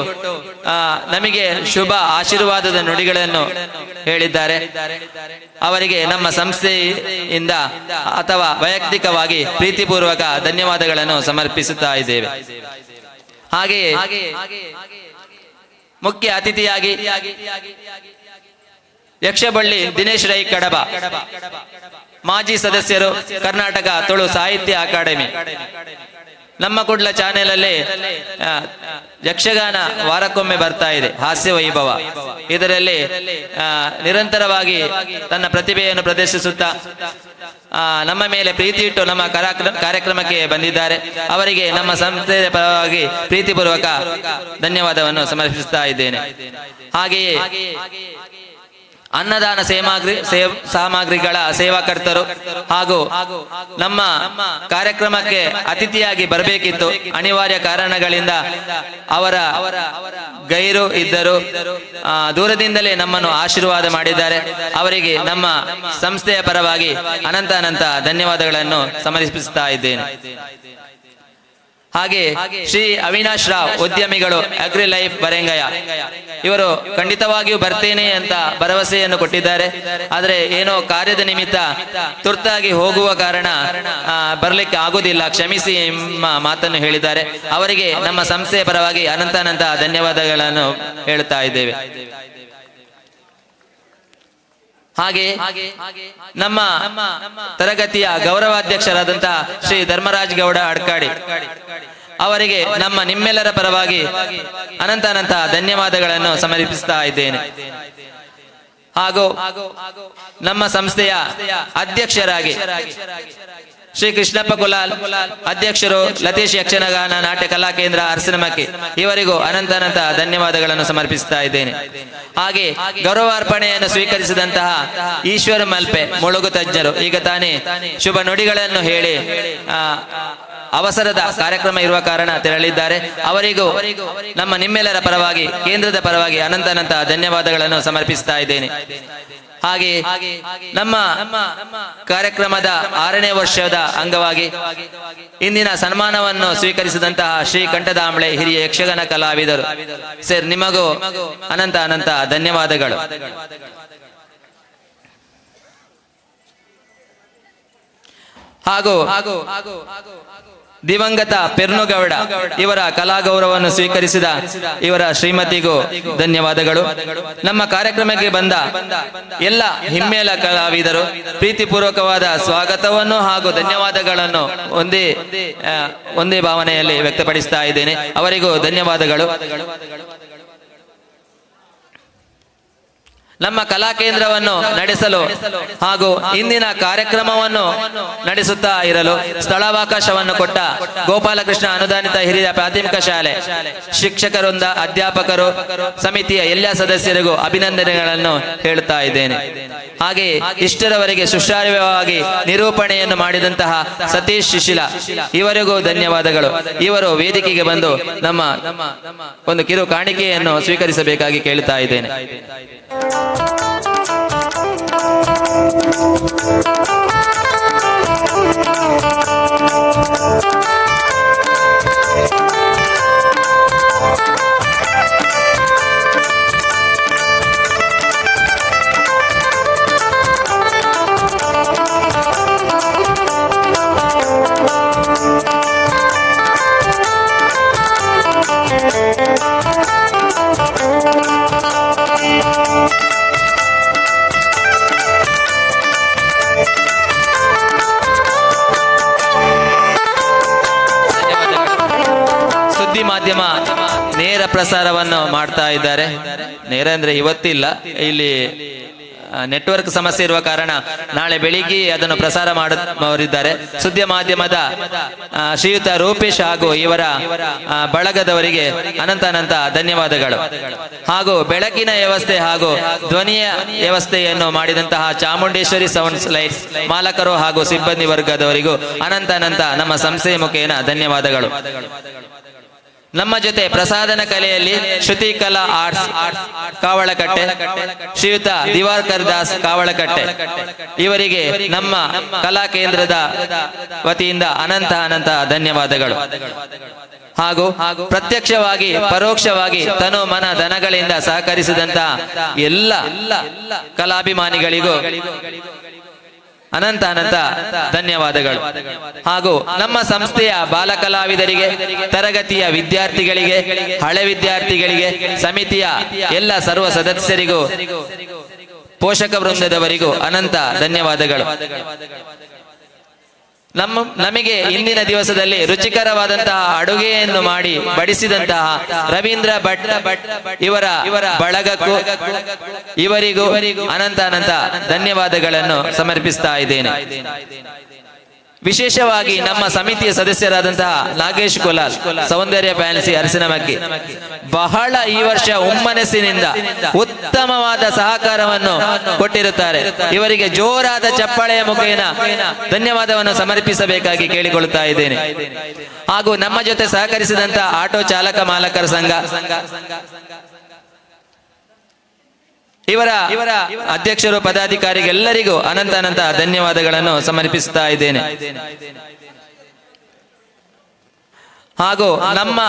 ನಮಗೆ ಶುಭ ಆಶೀರ್ವಾದದ ನುಡಿಗಳನ್ನು ಹೇಳಿದ್ದಾರೆ. ಅವರಿಗೆ ನಮ್ಮ ಸಂಸ್ಥೆಯಿಂದ ಅಥವಾ ವೈಯಕ್ತಿಕವಾಗಿ ಪ್ರೀತಿಪೂರ್ವಕ ಧನ್ಯವಾದಗಳನ್ನು ಸಮರ್ಪಿಸುತ್ತಾ ಇದ್ದೇವೆ. ಹಾಗೆಯೇ ಮುಖ್ಯ ಅತಿಥಿಯಾಗಿ ಯಕ್ಷಬಳ್ಳಿ ದಿನೇಶ್ ರೈ ಕಡಬ, ಮಾಜಿ ಸದಸ್ಯರು, ಕರ್ನಾಟಕ ತುಳು ಸಾಹಿತ್ಯ ಅಕಾಡೆಮಿ. ನಮ್ಮ ಕುಡ್ಲ ಚಾನೆಲ್ ಅಲ್ಲಿ ಯಕ್ಷಗಾನ ವಾರಕ್ಕೊಮ್ಮೆ ಬರ್ತಾ ಇದೆ, ಹಾಸ್ಯ ವೈಭವ. ಇದರಲ್ಲಿ ನಿರಂತರವಾಗಿ ತನ್ನ ಪ್ರತಿಭೆಯನ್ನು ಪ್ರದರ್ಶಿಸುತ್ತಾ ನಮ್ಮ ಮೇಲೆ ಪ್ರೀತಿ ಇಟ್ಟು ನಮ್ಮ ಕಾರ್ಯಕ್ರಮಕ್ಕೆ ಬಂದಿದ್ದಾರೆ. ಅವರಿಗೆ ನಮ್ಮ ಸಂಸ್ಥೆಯ ಪರವಾಗಿ ಪ್ರೀತಿಪೂರ್ವಕ ಧನ್ಯವಾದವನ್ನು ಸಮರ್ಪಿಸುತ್ತಾ ಇದ್ದೇನೆ. ಹಾಗೆಯೇ ಅನ್ನದಾನ ಸಾಮಗ್ರಿಗಳ ಸೇವಾಕರ್ತರು ಹಾಗೂ ನಮ್ಮ ಕಾರ್ಯಕ್ರಮಕ್ಕೆ ಅತಿಥಿಯಾಗಿ ಬರಬೇಕಿತ್ತು, ಅನಿವಾರ್ಯ ಕಾರಣಗಳಿಂದ ಅವರ ಗೈರು ಇದ್ದರು, ದೂರದಿಂದಲೇ ನಮ್ಮನ್ನು ಆಶೀರ್ವಾದ ಮಾಡಿದ್ದಾರೆ. ಅವರಿಗೆ ನಮ್ಮ ಸಂಸ್ಥೆಯ ಪರವಾಗಿ ಅನಂತ ಅನಂತ ಧನ್ಯವಾದಗಳನ್ನು ಸಮರ್ಪಿಸುತ್ತಾ ಇದ್ದೇನೆ. ಹಾಗೆ ಶ್ರೀ ಅವಿನಾಶ್ ರಾವ್, ಉದ್ಯಮಿಗಳು, ಅಗ್ರಿ ಲೈಫ್ ಬರೆಂಗಯ್ಯ, ಇವರು ಖಂಡಿತವಾಗಿಯೂ ಬರ್ತೇನೆ ಅಂತ ಭರವಸೆಯನ್ನು ಕೊಟ್ಟಿದ್ದಾರೆ. ಆದರೆ ಏನೋ ಕಾರ್ಯದ ನಿಮಿತ್ತ ತುರ್ತಾಗಿ ಹೋಗುವ ಕಾರಣ ಬರಲಿಕ್ಕೆ ಆಗುವುದಿಲ್ಲ, ಕ್ಷಮಿಸಿ ಎಂಬ ಮಾತನ್ನು ಹೇಳಿದ್ದಾರೆ. ಅವರಿಗೆ ನಮ್ಮ ಸಂಸ್ಥೆಯ ಪರವಾಗಿ ಅನಂತ ಅನಂತ ಧನ್ಯವಾದಗಳನ್ನು ಹೇಳುತ್ತಾ ಇದ್ದೇವೆ. ಹಾಗೆ ನಮ್ಮ ತರಗತಿಯ ಗೌರವಾಧ್ಯಕ್ಷರಾದಂತಹ ಶ್ರೀ ಧರ್ಮರಾಜ್ ಗೌಡ ಅಡ್ಕಾಡಿ ಅವರಿಗೆ ನಮ್ಮ ನಿಮ್ಮೆಲ್ಲರ ಪರವಾಗಿ ಅನಂತ ಅನಂತ ಧನ್ಯವಾದಗಳನ್ನು ಸಮರ್ಪಿಸ್ತಾ ಇದ್ದೇನೆ. ಹಾಗೂ ನಮ್ಮ ಸಂಸ್ಥೆಯ ಅಧ್ಯಕ್ಷರಾಗಿ ಶ್ರೀ ಕೃಷ್ಣಪ್ಪ ಕುಲಾಲ್, ಅಧ್ಯಕ್ಷರು, ಲತೀಶ್ ಯಕ್ಷಗಾನ ನಾಟ್ಯ ಕಲಾ ಕೇಂದ್ರ ಅರಸಿನಮಕ್ಕಿ, ಇವರಿಗೂ ಅನಂತ ಅನಂತ ಧನ್ಯವಾದಗಳನ್ನು ಸಮರ್ಪಿಸ್ತಾ ಇದ್ದೇನೆ. ಹಾಗೆ ಗೌರವಾರ್ಪಣೆಯನ್ನು ಸ್ವೀಕರಿಸಿದಂತಹ ಈಶ್ವರ ಮಲ್ಪೆ ಮುಳುಗು ತಜ್ಞರು ಈಗ ತಾನೇ ಶುಭ ನುಡಿಗಳನ್ನು ಹೇಳಿ ಅವಸರದ ಕಾರ್ಯಕ್ರಮ ಇರುವ ಕಾರಣ ತೆರಳಿದ್ದಾರೆ. ಅವರಿಗೂ ನಮ್ಮ ನಿಮ್ಮೆಲ್ಲರ ಪರವಾಗಿ, ಕೇಂದ್ರದ ಪರವಾಗಿ ಅನಂತ ಅನಂತ ಧನ್ಯವಾದಗಳನ್ನು ಸಮರ್ಪಿಸ್ತಾ ಇದ್ದೇನೆ. ಹಾಗೆ ನಮ್ಮ ಕಾರ್ಯಕ್ರಮದ 6ನೇ ವರ್ಷದ ಅಂಗವಾಗಿ ಇಂದಿನ ಸನ್ಮಾನವನ್ನು ಸ್ವೀಕರಿಸಿದಂತಹ ಶ್ರೀ ಕಂಠದಾಂಬ್ಳೆ ಹಿರಿಯ ಯಕ್ಷಗಾನ ಕಲಾವಿದರು ಸರ್, ನಿಮಗೂ ಅನಂತ ಅನಂತ ಧನ್ಯವಾದಗಳು. ಹಾಗೂ ದಿವಂಗತ ಪೆರ್ನುಗೌಡ ಇವರ ಕಲಾಗೌರವವನ್ನು ಸ್ವೀಕರಿಸಿದ ಇವರ ಶ್ರೀಮತಿಗೂ ಧನ್ಯವಾದಗಳು. ನಮ್ಮ ಕಾರ್ಯಕ್ರಮಕ್ಕೆ ಬಂದ ಎಲ್ಲ ಹಿಮ್ಮೇಳ ಕಲಾವಿದರು ಪ್ರೀತಿಪೂರ್ವಕವಾದ ಸ್ವಾಗತವನ್ನು ಹಾಗೂ ಧನ್ಯವಾದಗಳನ್ನು ಒಂದೇ ಭಾವನೆಯಲ್ಲಿ ವ್ಯಕ್ತಪಡಿಸ್ತಾ ಇದ್ದೇನೆ. ಅವರಿಗೂ ಧನ್ಯವಾದಗಳು. ನಮ್ಮ ಕಲಾ ಕೇಂದ್ರವನ್ನು ನಡೆಸಲು ಹಾಗೂ ಇಂದಿನ ಕಾರ್ಯಕ್ರಮವನ್ನು ನಡೆಸುತ್ತಾ ಇರಲು ಸ್ಥಳಾವಕಾಶವನ್ನು ಕೊಟ್ಟ ಗೋಪಾಲಕೃಷ್ಣ ಅನುದಾನಿತ ಹಿರಿಯ ಪ್ರಾಥಮಿಕ ಶಾಲೆ ಶಿಕ್ಷಕರೊಂದ ಅಧ್ಯಾಪಕರು ಸಮಿತಿಯ ಎಲ್ಲ ಸದಸ್ಯರಿಗೂ ಅಭಿನಂದನೆಗಳನ್ನು ಹೇಳುತ್ತಾ ಇದ್ದೇನೆ. ಹಾಗೆಯೇ ಇಷ್ಟರವರೆಗೆ ಸುಶ್ರಾವ್ಯವಾಗಿ ನಿರೂಪಣೆಯನ್ನು ಮಾಡಿದಂತಹ ಸತೀಶ್ ಶಿಶಿಲ ಇವರಿಗೂ ಧನ್ಯವಾದಗಳು. ಇವರು ವೇದಿಕೆಗೆ ಬಂದು ನಮ್ಮ ಒಂದು ಕಿರು ಕಾಣಿಕೆಯನ್ನು ಸ್ವೀಕರಿಸಬೇಕಾಗಿ ಕೇಳುತ್ತಾ ಇದ್ದೇನೆ. ಸುದ್ದಿ ಮಾಧ್ಯಮ ನೇರ ಪ್ರಸಾರವನ್ನು ಮಾಡ್ತಾ ಇದ್ದಾರೆ. ನೇರ ಅಂದ್ರೆ ಇವತ್ತಿಲ್ಲ, ಇಲ್ಲಿ ನೆಟ್ವರ್ಕ್ ಸಮಸ್ಯೆ ಇರುವ ಕಾರಣ ನಾಳೆ ಬೆಳಿಗ್ಗೆ ಅದನ್ನು ಪ್ರಸಾರ ಮಾಡುವವರಿದ್ದಾರೆ. ಸುದ್ದಿ ಮಾಧ್ಯಮದ ಶ್ರೀಯುತ ರೂಪೇಶ್ ಹಾಗೂ ಇವರ ಬಳಗದವರಿಗೆ ಅನಂತ ಅನಂತ ಧನ್ಯವಾದಗಳು. ಹಾಗೂ ಬೆಳಕಿನ ವ್ಯವಸ್ಥೆ ಹಾಗೂ ಧ್ವನಿಯ ವ್ಯವಸ್ಥೆಯನ್ನು ಮಾಡಿದಂತಹ ಚಾಮುಂಡೇಶ್ವರಿ ಸೌಂಡ್ಸ್ ಲೈಟ್ಸ್ ಮಾಲಕರು ಹಾಗೂ ಸಿಬ್ಬಂದಿ ವರ್ಗದವರಿಗೂ ಅನಂತ ಅನಂತ ನಮ್ಮ ಸಂಸ್ಥೆಯ ಮುಖೇನ ಧನ್ಯವಾದಗಳು. ನಮ್ಮ ಜೊತೆ ಪ್ರಸಾದನ ಕಲೆಯಲ್ಲಿ ಶ್ರುತಿ ಕಲಾ ಆರ್ಟ್ಸ್ ಕಾವಳಕಟ್ಟೆ, ಶ್ರೀಯುತ ದಿವಾಕರ್ ದಾಸ್ ಕಾವಳಕಟ್ಟೆ ಇವರಿಗೆ ನಮ್ಮ ಕಲಾ ಕೇಂದ್ರದ ವತಿಯಿಂದ ಅನಂತ ಅನಂತ ಧನ್ಯವಾದಗಳು. ಹಾಗೂ ಪ್ರತ್ಯಕ್ಷವಾಗಿ ಪರೋಕ್ಷವಾಗಿ ತನು ಮನ ಧನಗಳಿಂದ ಸಹಕರಿಸಿದಂತಹ ಎಲ್ಲ ಕಲಾಭಿಮಾನಿಗಳಿಗೂ ಅನಂತ ಅನಂತ ಧನ್ಯವಾದಗಳು. ಹಾಗೂ ನಮ್ಮ ಸಂಸ್ಥೆಯ ಬಾಲಕಲಾವಿದರಿಗೆ, ತರಗತಿಯ ವಿದ್ಯಾರ್ಥಿಗಳಿಗೆ, ಹಳೆ ವಿದ್ಯಾರ್ಥಿಗಳಿಗೆ, ಸಮಿತಿಯ ಎಲ್ಲ ಸರ್ವ ಸದಸ್ಯರಿಗೂ, ಪೋಷಕ ವೃಂದದವರಿಗೂ ಅನಂತ ಧನ್ಯವಾದಗಳು. ನಮಗೆ ಇಂದಿನ ದಿವಸದಲ್ಲಿ ರುಚಿಕರವಾದಂತಹ ಅಡುಗೆಯನ್ನು ಮಾಡಿ ಬಡಿಸಿದಂತಹ ರವೀಂದ್ರ ಭಟ್ ಇವರ ಬಳಗಕ್ಕೂ ಇವರಿಗೂ ಅನಂತ ಅನಂತ ಧನ್ಯವಾದಗಳನ್ನು ಸಮರ್ಪಿಸ್ತಾ ಇದ್ದೇನೆ. ವಿಶೇಷವಾಗಿ ನಮ್ಮ ಸಮಿತಿಯ ಸದಸ್ಯರಾದಂತಹ ನಾಗೇಶ್ ಕೊಲಾಲ್, ಸೌಂದರ್ಯ ಫ್ಯಾನ್ಸಿ ಅರಸಿನಮಕ್ಕಿ, ಬಹಳ ಈ ವರ್ಷ ಹುಮ್ಮನಸ್ಸಿನಿಂದ ಉತ್ತಮವಾದ ಸಹಕಾರವನ್ನು ಕೊಟ್ಟಿರುತ್ತಾರೆ. ಇವರಿಗೆ ಜೋರಾದ ಚಪ್ಪಾಳೆಯ ಮುಖೇನ ಧನ್ಯವಾದವನ್ನು ಸಮರ್ಪಿಸಬೇಕಾಗಿ ಕೇಳಿಕೊಳ್ಳುತ್ತಾ ಇದ್ದೇನೆ. ಹಾಗೂ ನಮ್ಮ ಜೊತೆ ಸಹಕರಿಸಿದಂತಹ ಆಟೋ ಚಾಲಕ ಮಾಲಕರ ಸಂಘ ಇವರ ಅಧ್ಯಕ್ಷರು, ಪದಾಧಿಕಾರಿಗೆಲ್ಲರಿಗೂ ಅನಂತ ಅನಂತ ಧನ್ಯವಾದಗಳನ್ನು ಸಮರ್ಪಿಸುತ್ತಾ ಇದ್ದೇನೆ. ಹಾಗೂ ನಮ್ಮ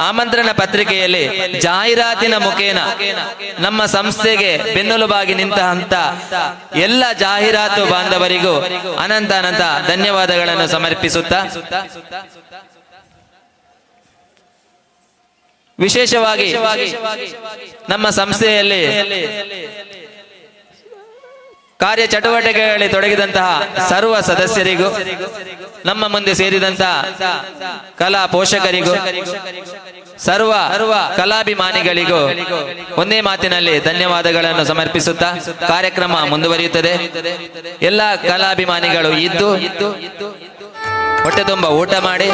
ಆಮಂತ್ರಣ ಪತ್ರಿಕೆಯಲ್ಲಿ ಜಾಹೀರಾತಿನ ಮುಖೇನ ನಮ್ಮ ಸಂಸ್ಥೆಗೆ ಬೆನ್ನೆಲುಬಾಗಿ ನಿಂತ ಎಲ್ಲ ಜಾಹೀರಾತು ಬಾಂಧವರಿಗೂ ಅನಂತ ಅನಂತ ಧನ್ಯವಾದಗಳನ್ನು ಸಮರ್ಪಿಸುತ್ತಾ, ವಿಶೇಷವಾಗಿ ನಮ್ಮ ಸಂಸ್ಥೆಯಲ್ಲಿ ಕಾರ್ಯ ಚಟುವಟಿಕೆಗಳಲ್ಲಿ ತೊಡಗಿದಂತಹ ಸರ್ವ ಸದಸ್ಯರಿಗೂ, ನಮ್ಮ ಮುಂದೆ ಸೇರಿದಂತಹ ಕಲಾ ಪೋಷಕರಿಗೂ, ಸರ್ವ ಕಲಾಭಿಮಾನಿಗಳಿಗೂ ಒಂದೇ ಮಾತಿನಲ್ಲಿ ಧನ್ಯವಾದಗಳನ್ನು ಸಮರ್ಪಿಸುತ್ತಾ ಕಾರ್ಯಕ್ರಮ ಮುಂದುವರಿಯುತ್ತದೆ. ಎಲ್ಲ ಕಲಾಭಿಮಾನಿಗಳು ಇದ್ದು ಹೊಟ್ಟೆ ತುಂಬ ಊಟ ಮಾಡಿ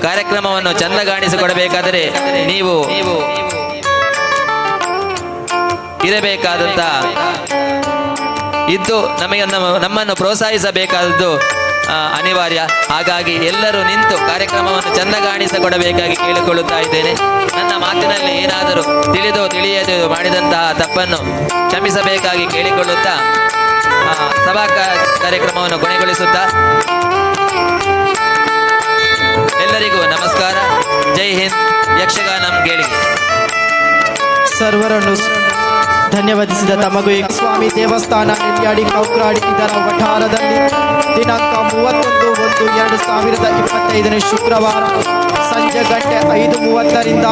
ಕಾರ್ಯಕ್ರಮವನ್ನು ಚಂದಗಾಣಿಸಿಕೊಡಬೇಕಾದರೆ ನೀವು ಇರಬೇಕಾದಂತ ಇದ್ದು ನಮಗೆ ನಮ್ಮನ್ನು ಪ್ರೋತ್ಸಾಹಿಸಬೇಕಾದದ್ದು ಅನಿವಾರ್ಯ. ಹಾಗಾಗಿ ಎಲ್ಲರೂ ನಿಂತು ಕಾರ್ಯಕ್ರಮವನ್ನು ಚಂದಗಾಣಿಸಿಕೊಡಬೇಕಾಗಿ ಕೇಳಿಕೊಳ್ಳುತ್ತಾ ಇದ್ದೇನೆ. ನನ್ನ ಮಾತಿನಲ್ಲಿ ಏನಾದರೂ ತಿಳಿದೋ ತಿಳಿಯದೋ ಮಾಡಿದಂತಹ ತಪ್ಪನ್ನು ಕ್ಷಮಿಸಬೇಕಾಗಿ ಕೇಳಿಕೊಳ್ಳುತ್ತಾ ಸಭಾ ಕಾರ್ಯಕ್ರಮವನ್ನು ಕೊನೆಗೊಳಿಸುತ್ತಾ ಎಲ್ಲರಿಗೂ ನಮಸ್ಕಾರ. ಜೈ ಹಿಂದ್. ಯಕ್ಷಗಾನಂ ಗೇಳಿಗೆ. ಸರ್ವರನ್ನು ಧನ್ಯವಾದಿಸಿದ ತಮಗೂ ಸ್ವಾಮಿ ದೇವಸ್ಥಾನ ನೆಲ್ಯಾಡಿ ಕೌಕ್ರಾಡಿ ಇದರ ವಠಾರದಲ್ಲಿ ದಿನಾಂಕ 31/1/2025 ಶುಕ್ರವಾರ ಸಂಜೆ ಗಂಟೆ 5:30ರಿಂದ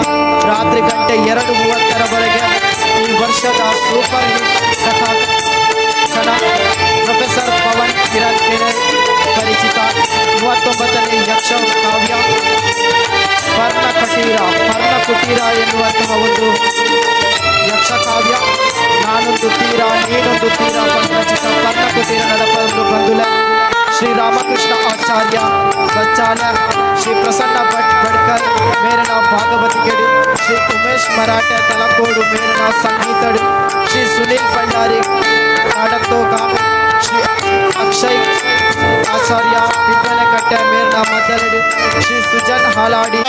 ರಾತ್ರಿ ಗಂಟೆ 2:30ರವರೆಗೆ ಈ ವರ್ಷದ ಸೂಪರ್ ಹಿಟ್ ಕಥಾ ಪ್ರೊಫೆಸರ್ ಪವನ್ ಕಿರಣ್ ಕೆರೆ ಪರಿಚಿತ 39ನೇ ಯಕ್ಷ ಕಾವ್ಯ ಪರ್ಣಕುಟೀರ ಎನ್ನುವಂತಹ ಒಂದು ಯಕ್ಷಕಾವ್ಯ ನಾನೊಂದು ತೀರ ನೀನೊಂದು ತೀರ ರಚಿತ ಪರ್ಣಕುಟೀರ ನಡಪರಲು ಬಂದುಲ ಶ್ರೀ ರಾಮಕೃಷ್ಣ ಆಚಾರ್ಯ ಬಚ್ಚಾಲ, ಶ್ರೀ ಪ್ರಸನ್ನ ಭಟ್ ಬಡ್ಕರ್ ಮೇರನ ಭಾಗವತಿಗೆಡು, ಶ್ರೀ ಉಮೇಶ್ ಮರಾಠೆ ತಲಕೋಡು ಮೇರನ ಸಂಗೀತಡು, ಶ್ರೀ ಸುನೀಲ್ ಭಂಡಾರಿ ಕಾಡತ್ತೋಕ, ಶ್ರೀ ಅಕ್ಷಯ್ ಆಚಾರ್ಯ ಬಿಬ್ಬನಕಟ್ಟೆ ಮೇರನ ಮದ್ದಲಡು, ಶ್ರೀ ಸುಜನ್ ಹಾಲಾಡಿ.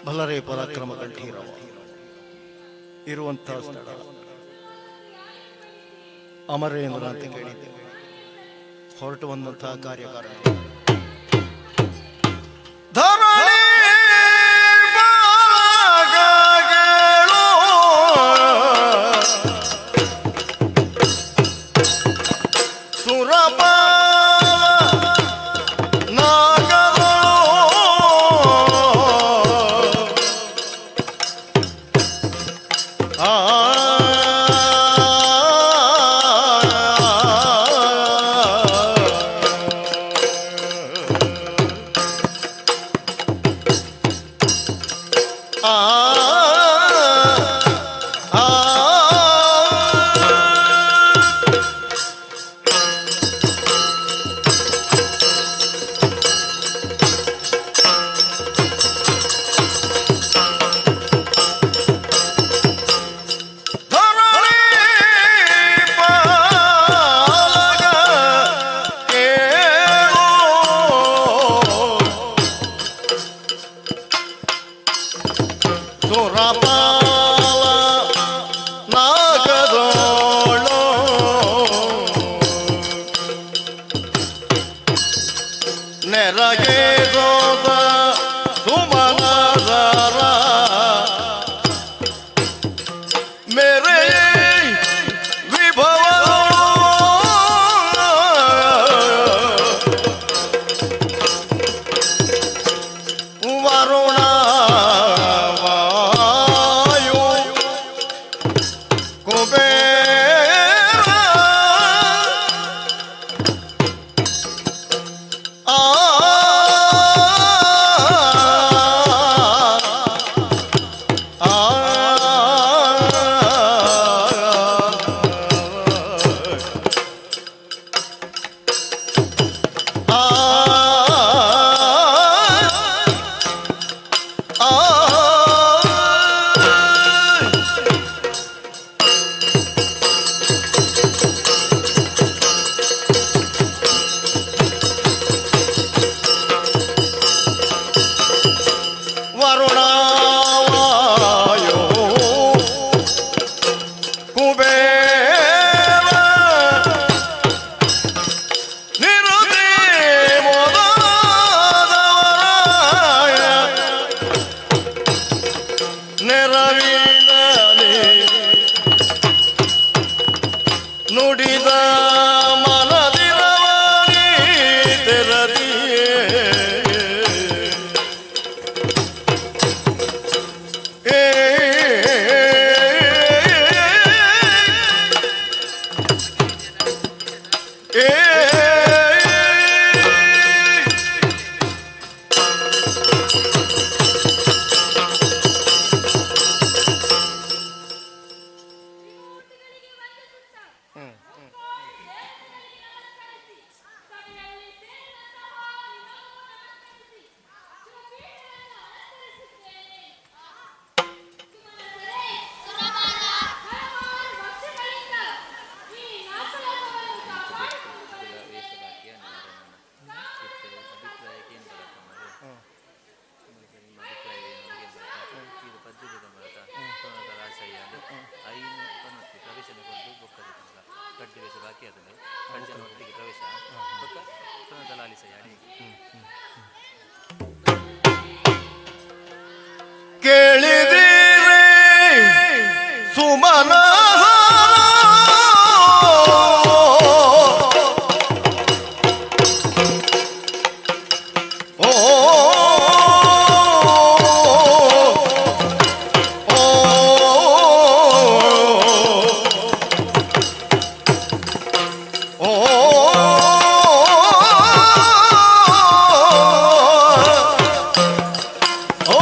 ಬಲರೆ ಪರಾಕ್ರಮ ಕಂಠೀರವ ಇರುವಂತಹ ಸ್ಥಳ ಅಮರೇಂದ್ರ ಅಂತ ಕೇಳಿದ್ದೇವೆ. ಹೊರಟು ಬಂದಂತಹ ಕಾರ್ಯಕಾರ ಧರಣಿ ಬಾಲಕಗಳು ಸುರಪಾಲ ನಾಗಗಳು ಆ ಸುರಪಾಲ ನಾಗದೋಳು ನೆರಗೇದೋದ ಸುಮನದರ ಮೇರೆ ವಿಭವ ವರುಣ ವಾಯು ಕುಬೇರ ಆ ಆ ಆ ವರುಣವಾಯೋ ಕುಬೇರ ನಿರುತಿ ಮೊದಲಾದವರ ನೆರವಿನಲ್ಲಿ ನುಡಿದ ಮನದಿರವನಿ ತೆರದಿಯೇ ಏ ಕೇಳಿದಿರಿ ಸುಮನ ಓ ಓ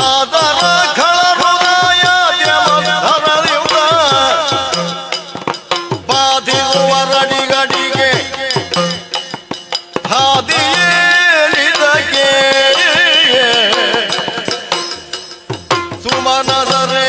ಆದರ ಖಳರುದಾಯ ದ್ಯಮಧರಯುತ ಬಾಧಿಸುವ ರಡಿಗಡಿಗೆ ಹಾದಿಯೇಳಿದಕ್ಕೆ ಸುಮನಸರೇ.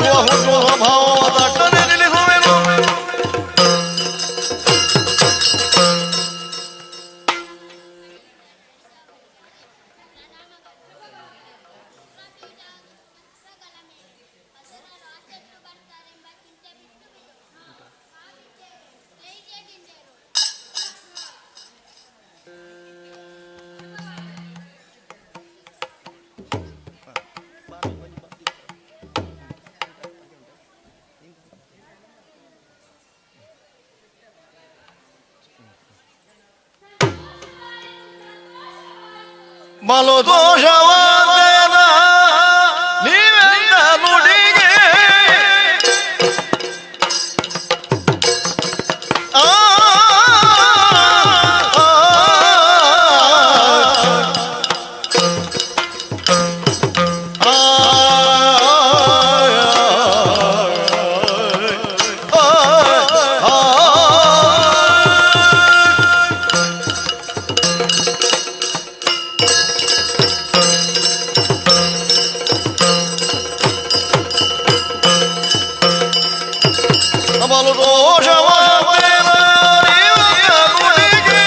ಬೆಳಗುವ ಹುಟ್ಟುವ ಭಾವ ದಟ್ಟನೆ ನಿಲ್ಲಿಸುವೆನು. ಬಲು ದೋಷವಾದ ನೀವೆಂದ ನುಡಿಗೆ ಆ ಆ, ಆ, ಆ, ಆ. ಬಲು ದೋಷವಾದ ನೀವೆಂದ ನುಡಿಗೆ,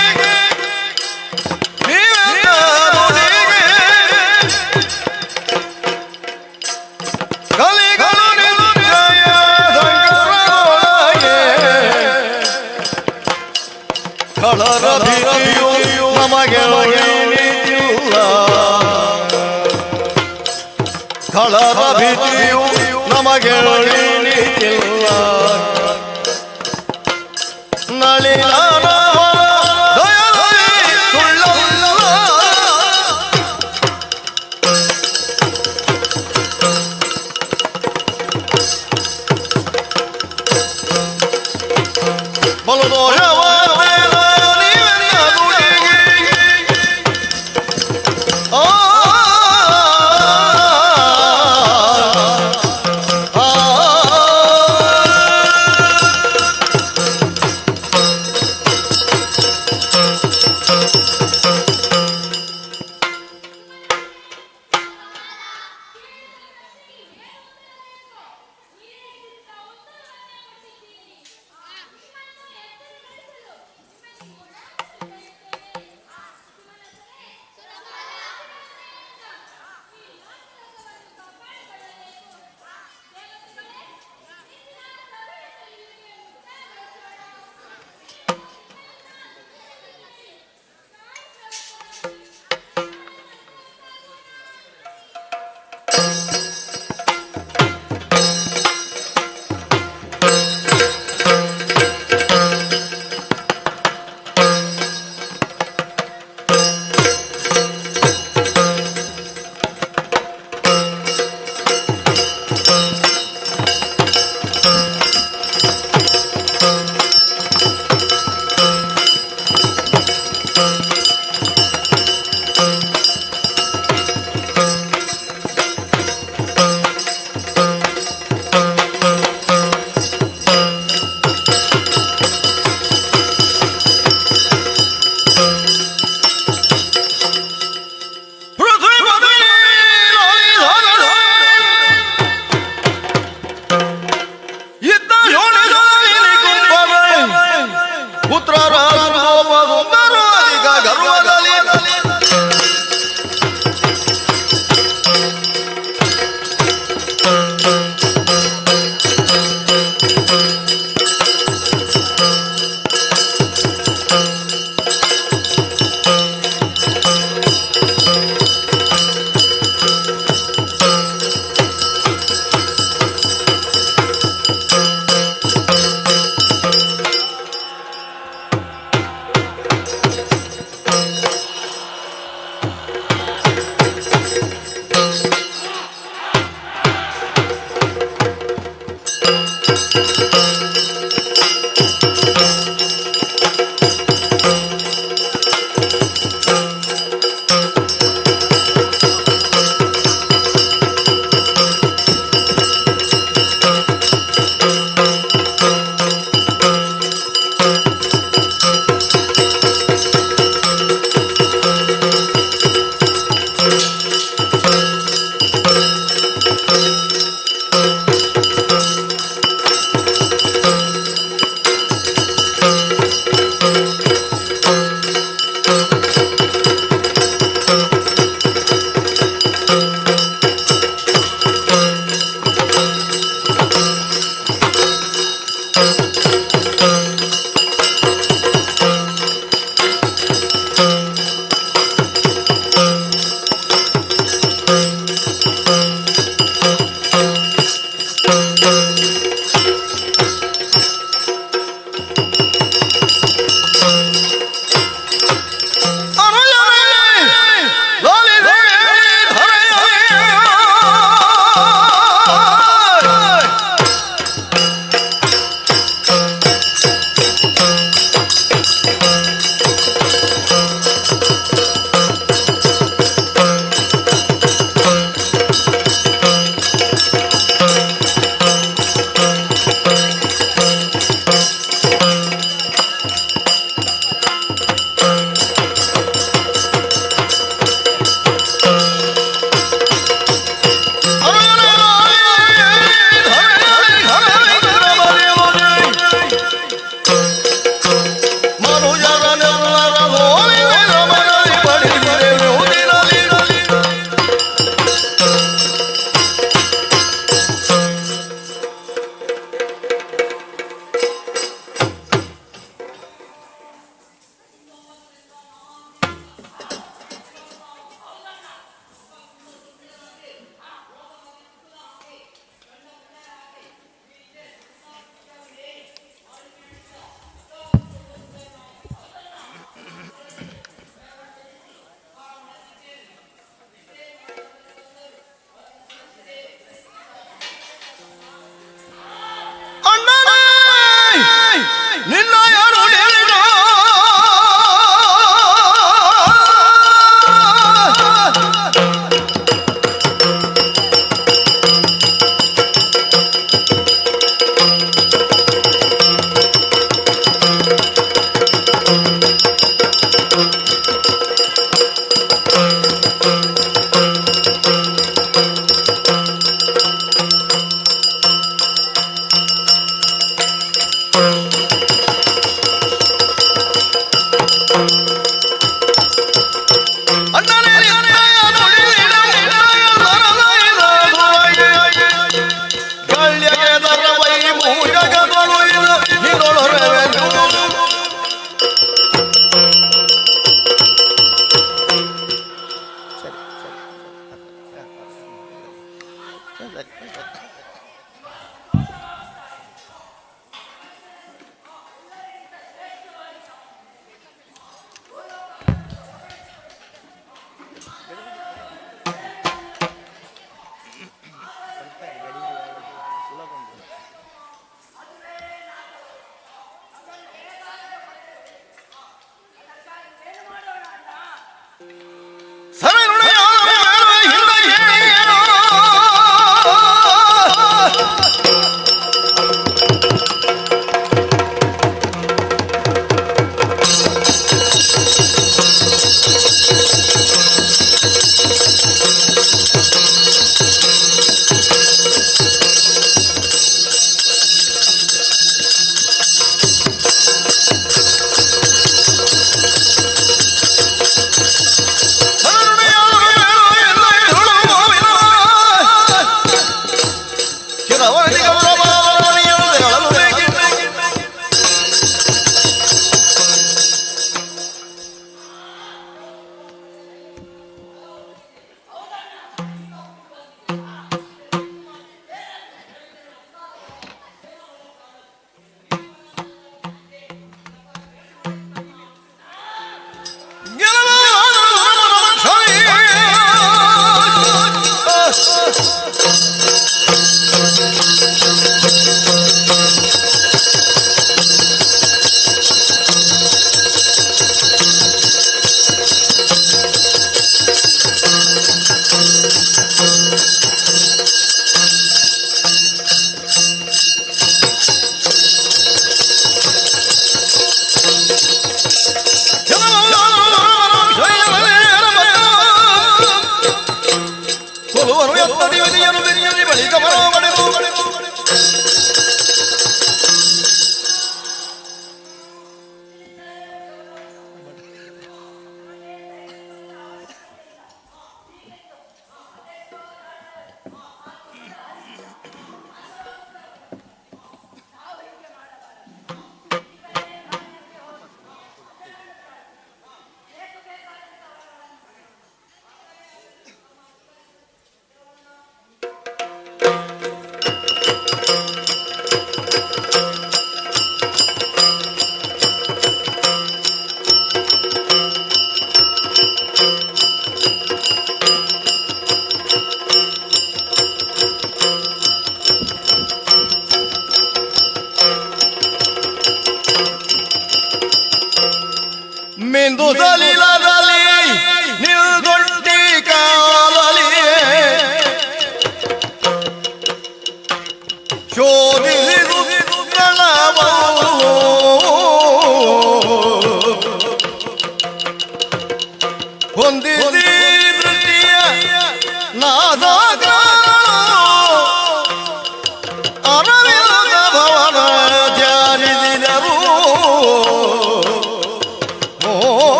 ನೀವೆಂದ ನುಡಿಗೆ. ಕಲಿಗಳು ನಿಶ್ಚಯ ಸಂಕರದೊಳಗೆ ಕಳರ ಭೀತಿಯು ನಮಗೆ ಒಳಿಯಿಲ್ಲ. ಕಳರ ಭೀತಿಯು ನಮಗೆ ಒಳಿಯಿಲ್ಲ. ನಳಿನ ದಯದಲ್ಲಿ ಸುಳ್ಳಲ್ಲ. ಬಲು ದೋಷವಾದ ನೀವೆಂದ ನುಡಿಗೆ. ಆ, ಆ, ಆ.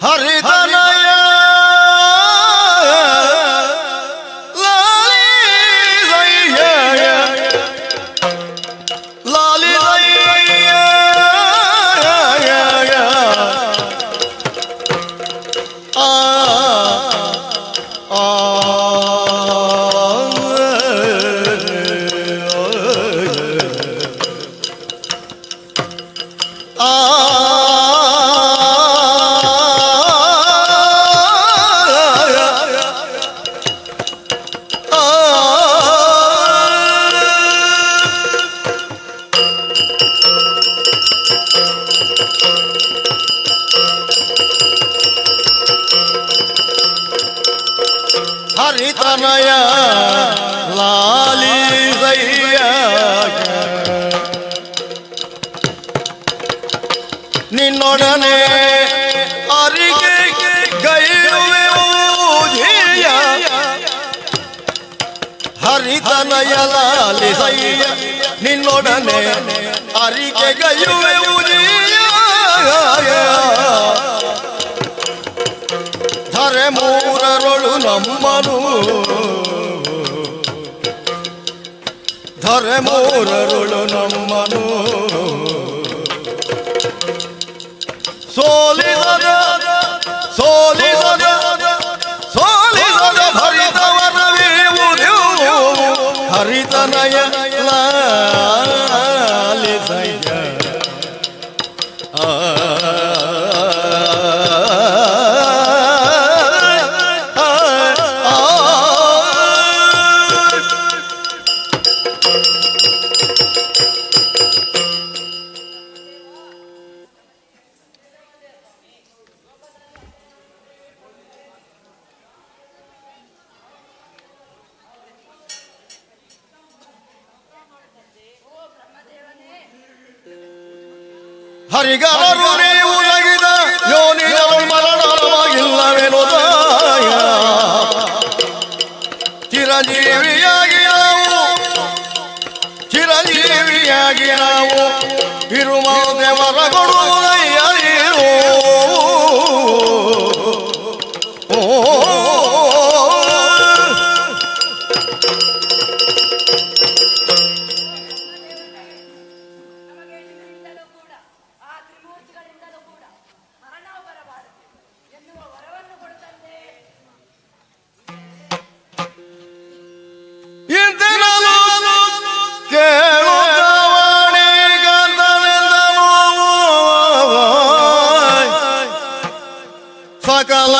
ಹರಿತನಯ ಹರಿತನಯ ಲಾಲಿಸಯ್ಯ ನಿನ್ನೊಡನೆ ಅರಿಗೆ ಗೈರುವೆ ಊಜಿಯ ಹರಿತನಯ ಲಾಲಿಸಯ್ಯ ನಿನ್ನೊಡನೆ ಅರಿಗೆ ಗೈರುವೆ ಊಜಿಯ ಧರೆ ಮೂರರೊಳು ನಮ್ಮನು ಧರೆ ಮೂರರೊಳು ನಮ್ಮನು ಸೋಲಿಸದ ಸೋಲಿಸದ ಸೋಲಿಸದ ಭರಿತವರವೇವುದು ಹರಿತನಯ ಲಾಲಿಸಯ್ಯ ಆ ಹರಿಗರರು ನೀವು ನಗಿದ ಯೋನಿಗಳು ಮರಣವಾಗಿಲ್ಲವೆನುದಾಯ ಚಿರಂಜೀವಿಯಾಗಿ ನಾವು ಚಿರಂಜೀವಿಯಾಗಿ ನಾವು ಇರುಮದೇವರ ಕೊಡುವುದಯ್ಯರು ಓ ಸಕಲ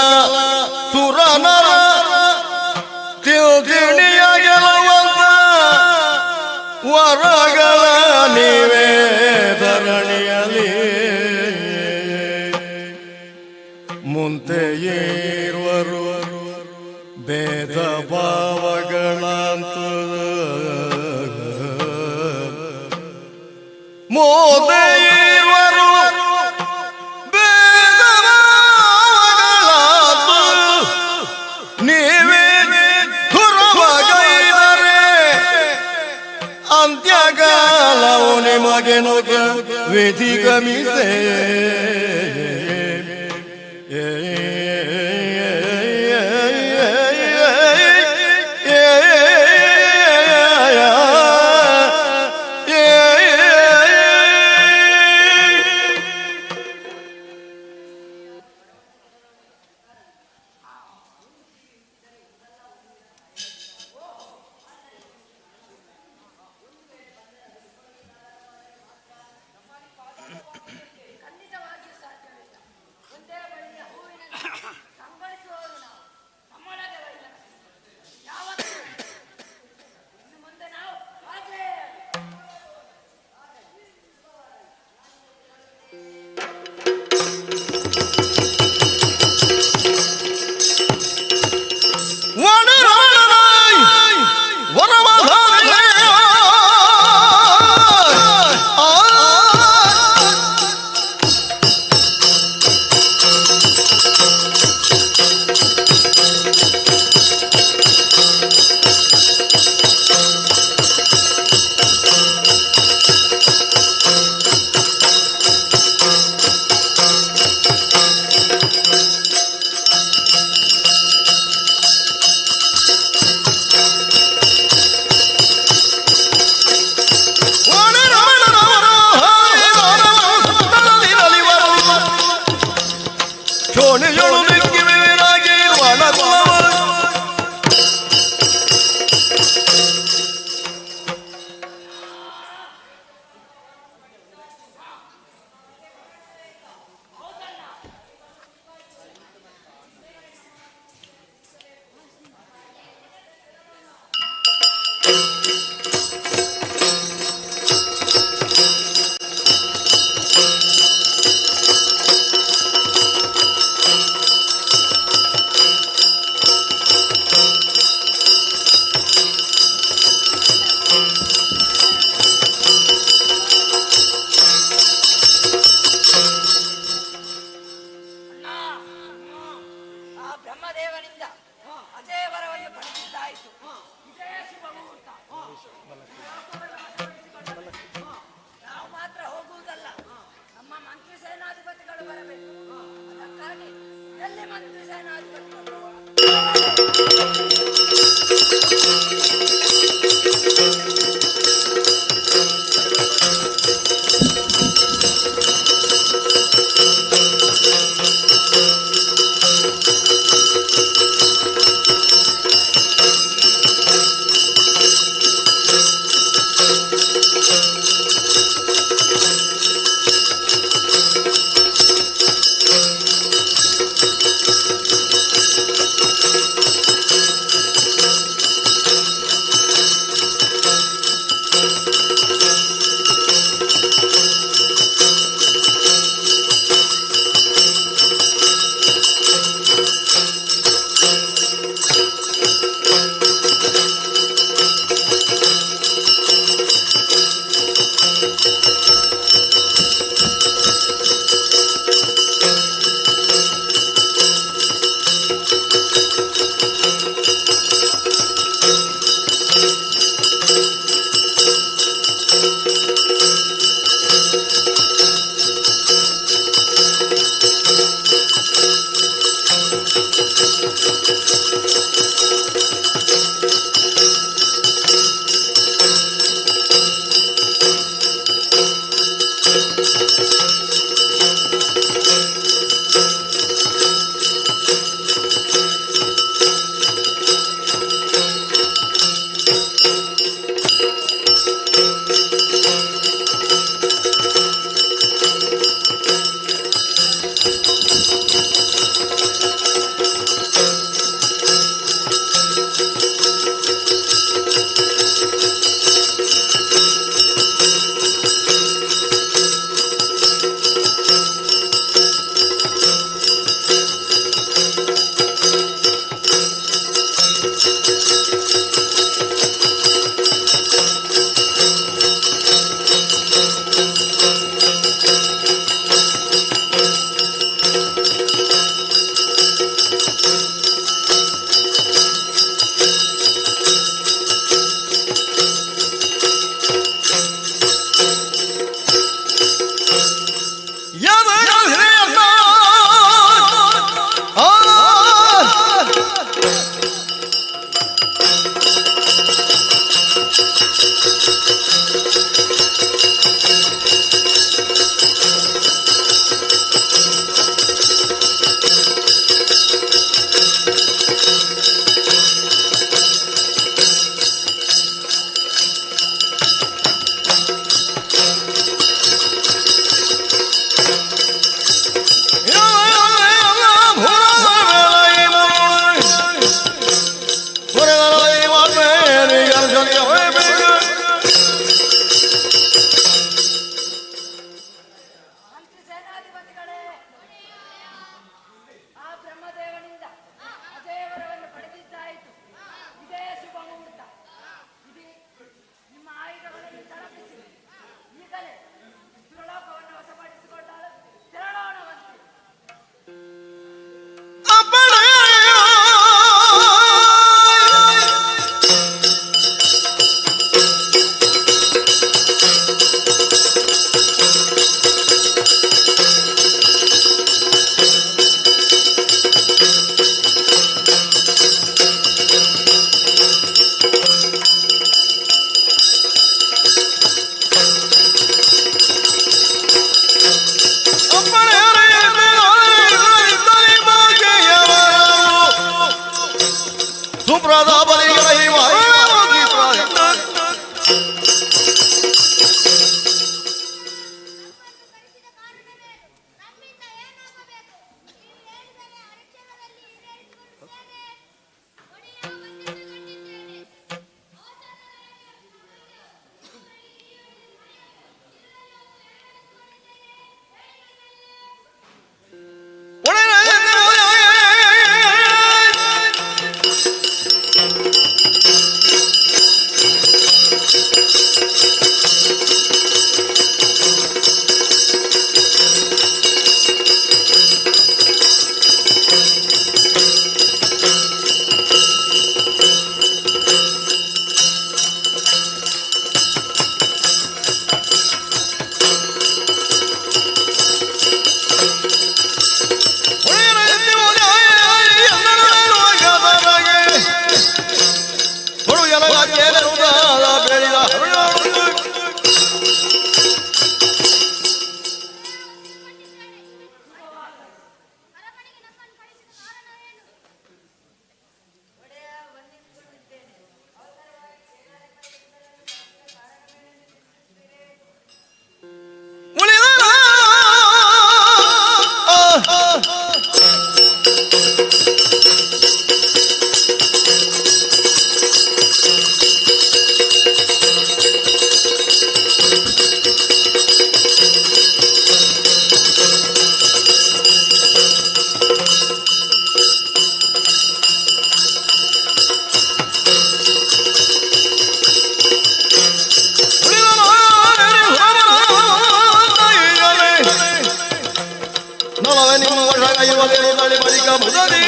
ಸುರನರ ತಿಳಿಯ ಗೆಲುವಂತ ವರಗಳ ನೀವೇ ಧರಣಿಯಲಿ ಮುಂತೆಯೇರುವರು ಭೇದ ಭಾವಗಳಂತ ಮೋದೆಯೇರುವರು ಭೇದ ಭಾವಗಳಂತ ನೀವೇ ಗುರುವಗೈದರೆ ಅಂತ್ಯಕಾಲವು ನಿಮಗೆ ನುಗ ವಿಧಿ ಗಮಿಸೆ ಆ ಬ್ರಹ್ಮದೇವನಿಂದ ಅಜಯವರವನ್ನು ಪಡೆದಿದ್ದಾಯಿತು. ಇದೇ ಶುಭ ಮುಹೂರ್ತ. ನಾವು ಮಾತ್ರ ಹೋಗುವುದಲ್ಲ, ನಮ್ಮ ಮಂತ್ರಿ ಸೇನಾಧಿಪತಿಗಳು ಬರಬೇಕು. ಅದಕ್ಕಾಗಿ ಎಲ್ಲಿ ಮಂತ್ರಿ ಸೇನಾಧಿಪತಿಗಳು? ಆ ಬ್ರಹ್ಮದೇವನಿಂದ ಅಜಯವರವನ್ನು ಪಡೆದಿದ್ದಾಯಿತು. ಇದೇ ಶುಭ ಮುಹೂರ್ತ. ಇದು ನಿಮ್ಮ ಆಯುಧಗಳನ್ನು ತಲುಪಿಸಿ ಈಗಲೇ ಸುರಲೋಕವನ್ನು ವಶಪಡಿಸಿಕೊಳ್ಳಲು ತೆರಳೋಣವಂತೆ. ನಿಮ್ಮ ವಶಗೈವದೇನು ಬಳಿಕ ಮುದದಿ.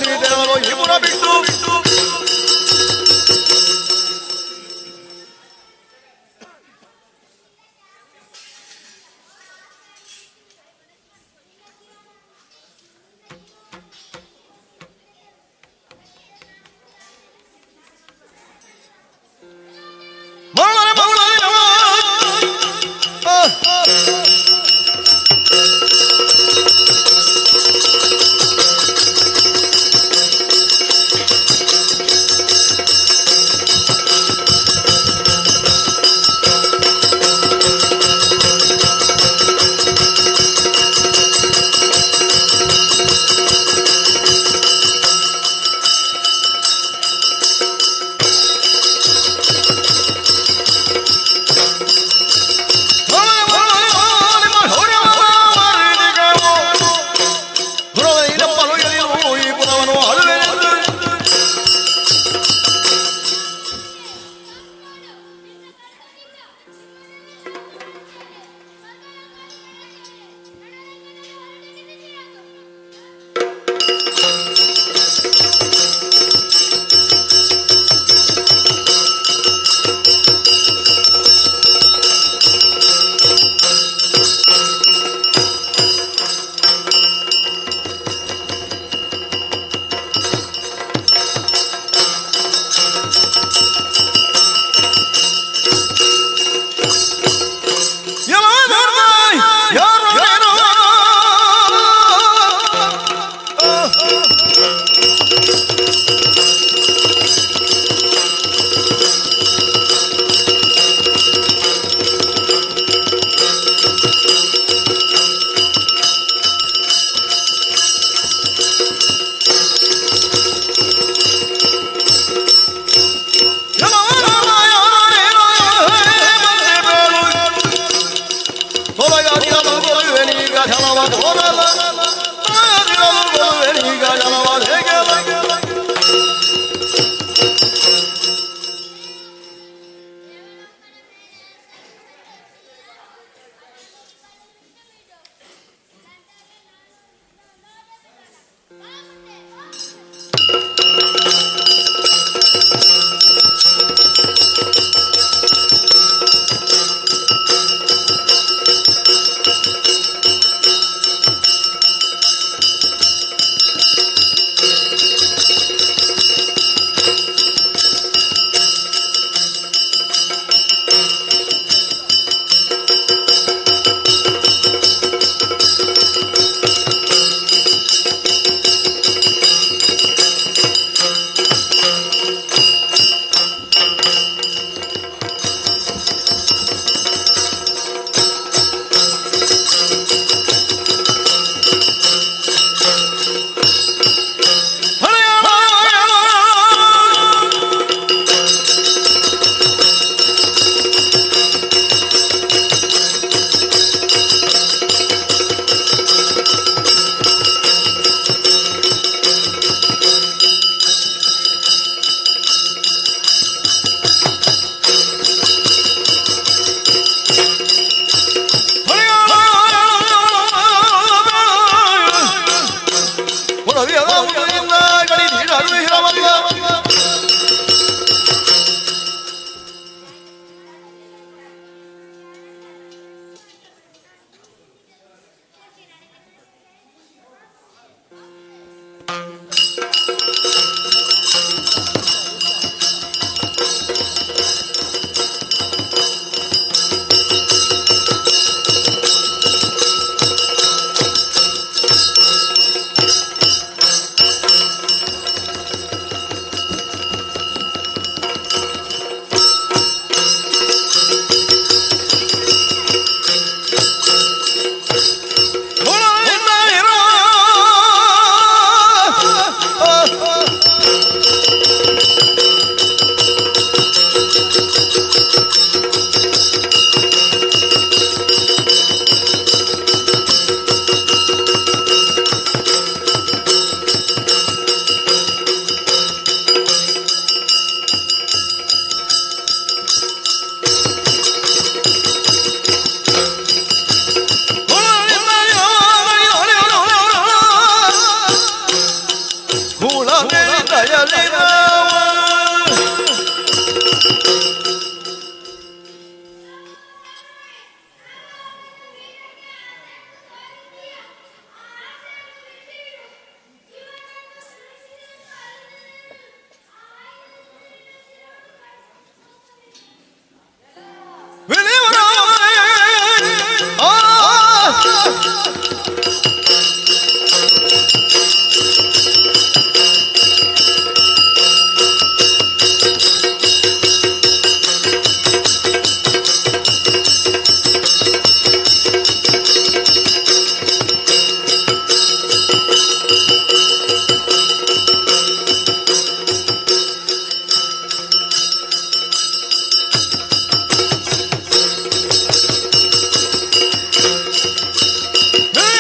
ನೀ ಪುರ ಬಿಟ್ಟು Hey,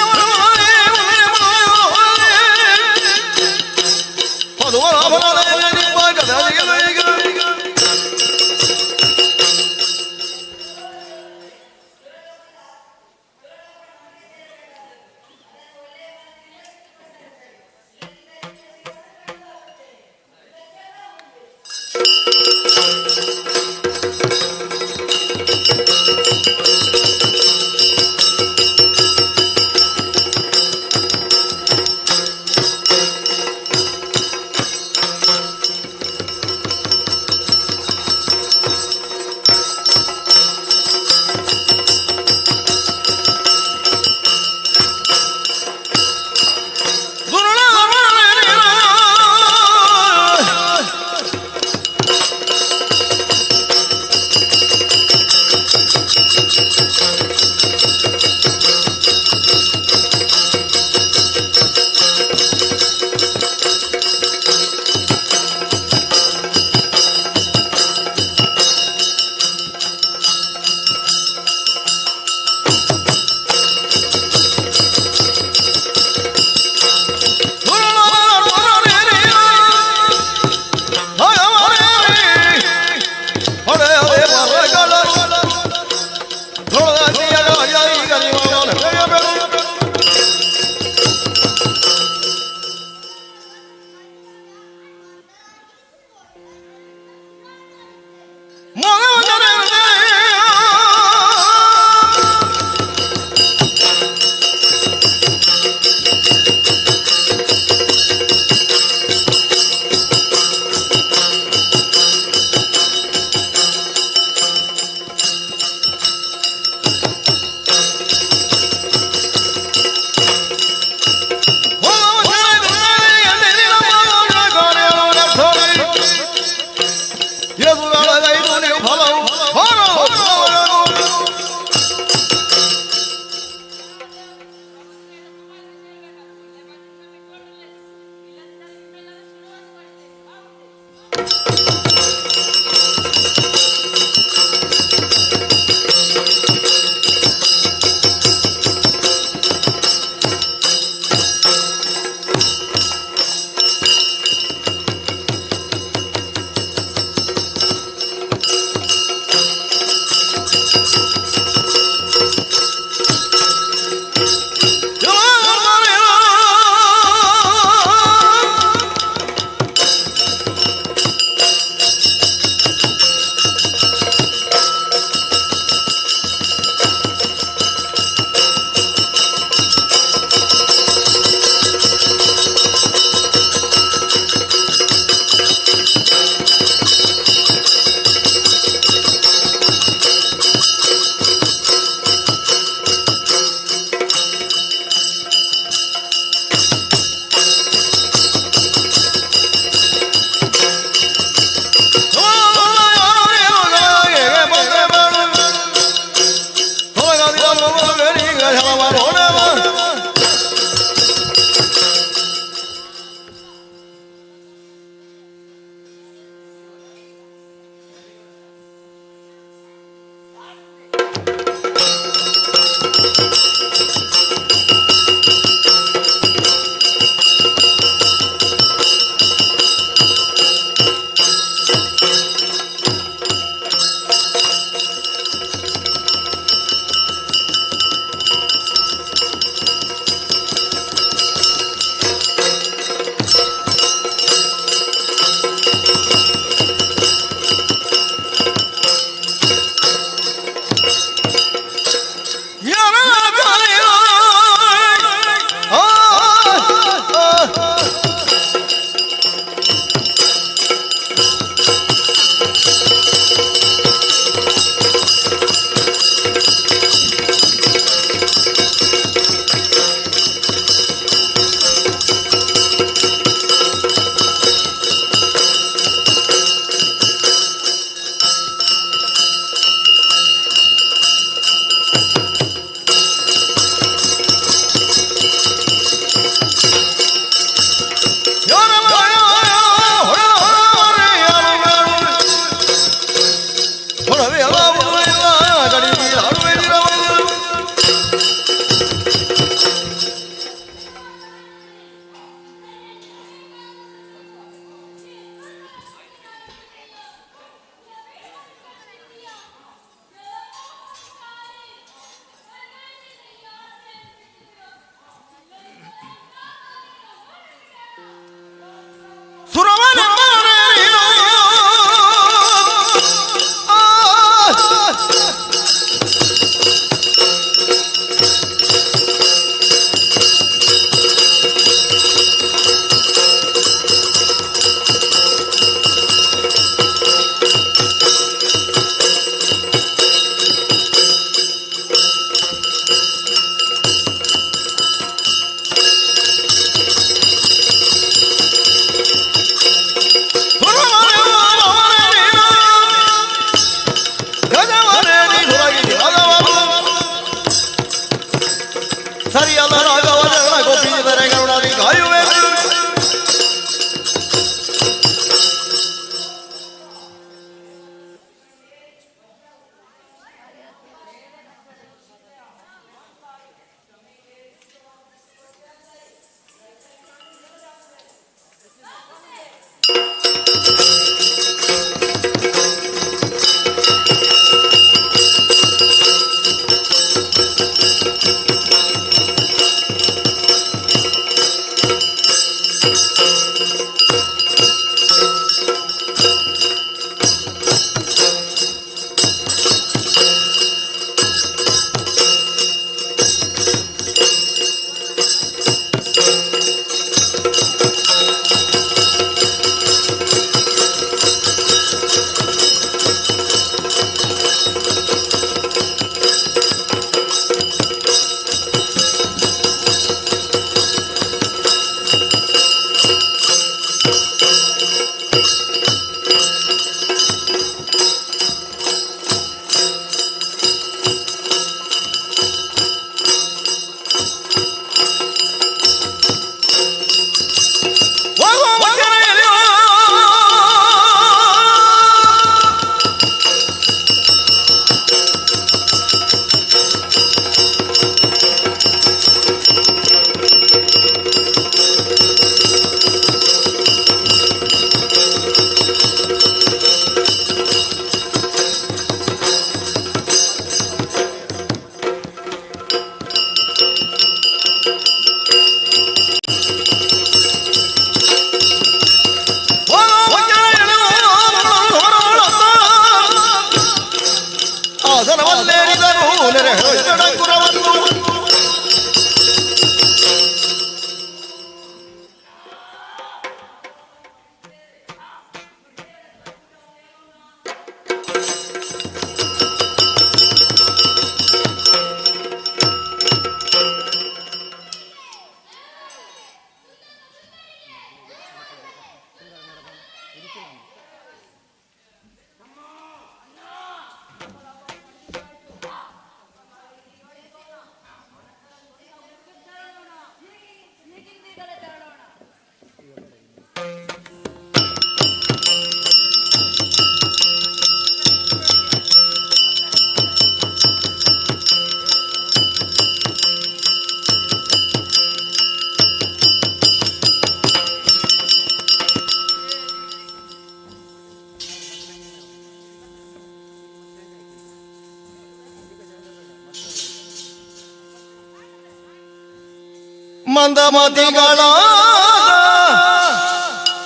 ಮಂದಮತಿಗಳ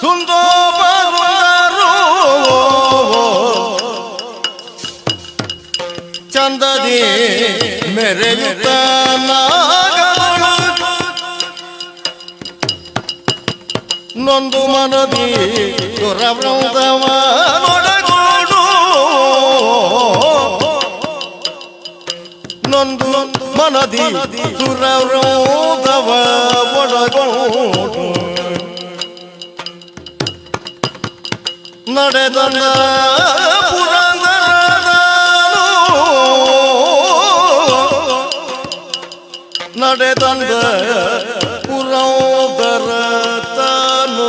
ಸುಂದೋಪರು ಚಂದದಿ ಮೆರೆಯುತ್ತ ನಾಗಗಳು ನೊಂದು ಮನದಿ ಸುರವೃಂದವ ನೊಡಗೂಡು ನೊಂದು ಮನದಿ ಸುರವೃಂದವ ಒಡಗೂಡು ನಡೆದ ಪುರಂದರನು ನಡೆದಂದ ಪುರಂದರ ತಾನು.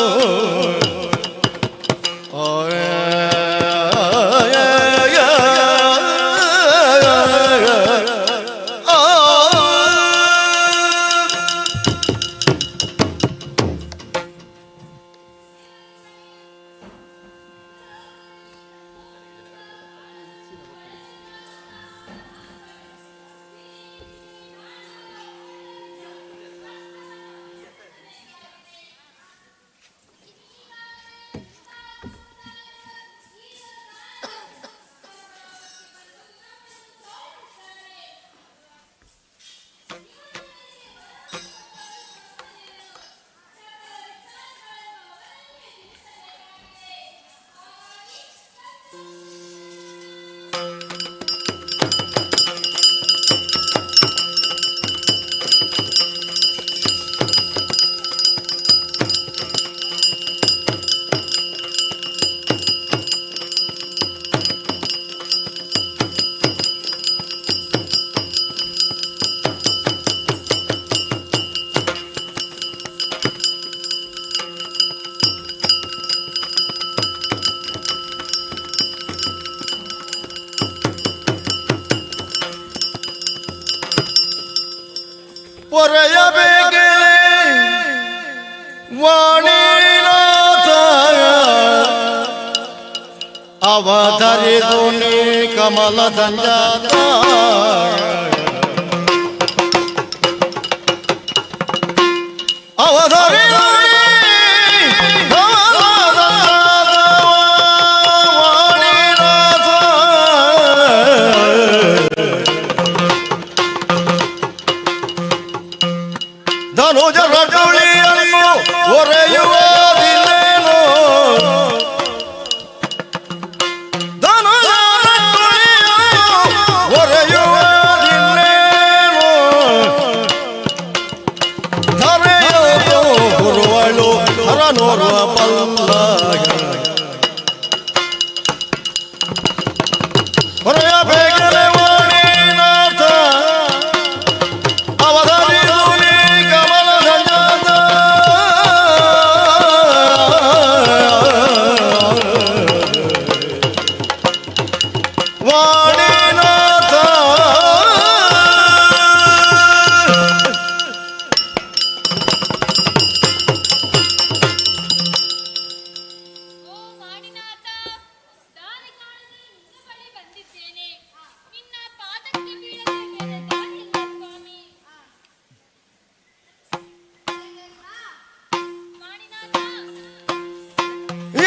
ವಾಣಿನಾಥ ಅವತರಿಸು ನೀ ಕಮಲ ಸಂಜಾತ ಅವತರಿಸು ನೀ ಕಮಲ ಸಂಜಾತ ವಾಣಿನಾಥ ಧನುಜ ರಜುಳಿಯನ್ನು ಒರೆಯುವುದಿಲ್ಲೇನು ಧನುಜ ರಜುಳಿಯನ್ನು ಒರೆಯುವುದಿಲ್ಲೇನು ಧರೆಯೋ ಗುರುವಳು ಹರನೋರ್ವ ಬಲ್ಲ ಹೊರೆಯಬೇಕರೆ ವಾಣಿನಾಥ ಅವಧರಿಸು ನೀ ಕಮಲ ಸಂಜಾತ ವಾಣಿನಾಥ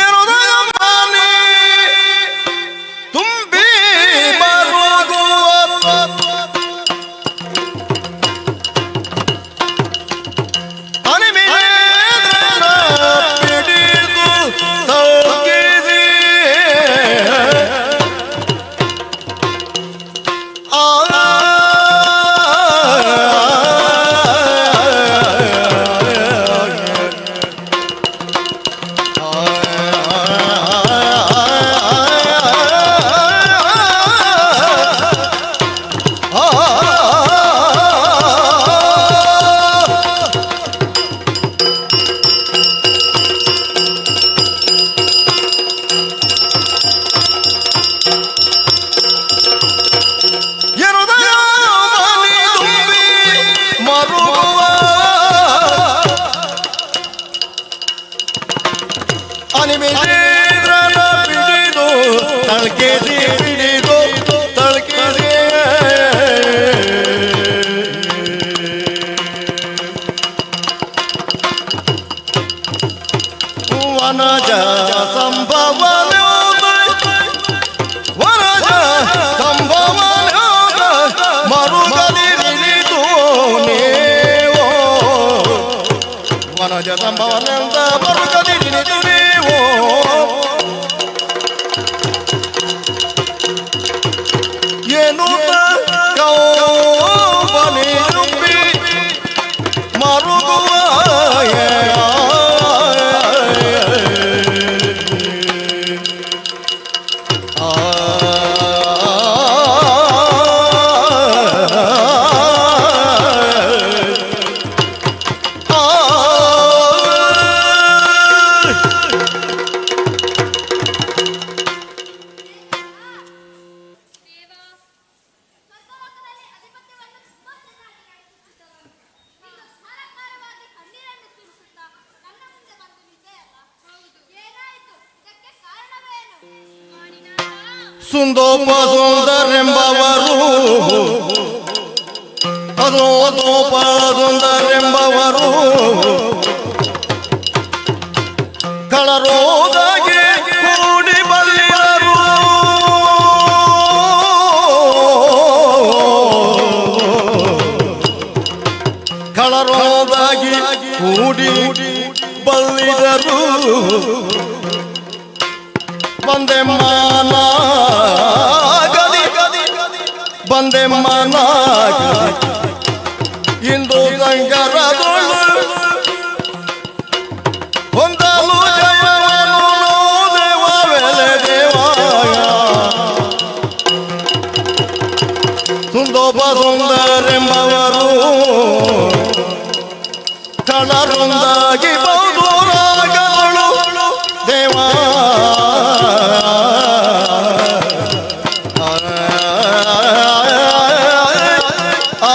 ಎರುದಯಮಾನಿ ತುಂಬಿ ಬರುಗುವ ಅನಿಮಿಷೇಂದ್ರನ ಪಿಡಿದು ತಗ್ಗಿಸಿ ಆ ಎರುದಯಮಾನಿ ತುಂಬಿ ಮರುಗುವ ಅನಿಮಿಷೇಂದ್ರನ ಪಿಡಿದು ತಳ್ಕೇಸಿ ಪಿಡಿದು ತಳ್ಕೇಸಿ ವನಜ ಸಂಭವನ ವನಜ ಸಂಭವನ ಮರುಗದಿರಿದು ನೀವು ವನಜ ಸಂಭವನೆಂದ ಮರುಗದಿರಿದು ನೀವು ಏನು ಕೌಬನಿ ನುಂಬಿ ಮರುಗುವ ಸುಂದೋಪ ಸುಂದರೆಂಬವರು ಅದೋಪ ಸುಂದರೆಂಬವರು ಕಳರೋದಾಗಿ ಕೂಡಿ ಬಲ್ಲಿದರು ಕಳರೋದಾಗಿ ಕೂಡಿ ಬಲ್ಲಿದರು ಬಂದೆ ಮಾನಾಗಲಿ ಬಂದೆ ಮಾನಾಗಲಿ ಇಂದು ಸಂಗರದೊಳು ಹೊಂದಲು ಜಯವನ್ನು ದೇವ ವೆಲೆ ದೇವಾಯ ಸುಂದೋಪ ಸುಂದರೆಂಬವರು ಕಳರೊಂದಾಗಿ ಬಹುದೂರಾಗದಳು ದೇವ ಆ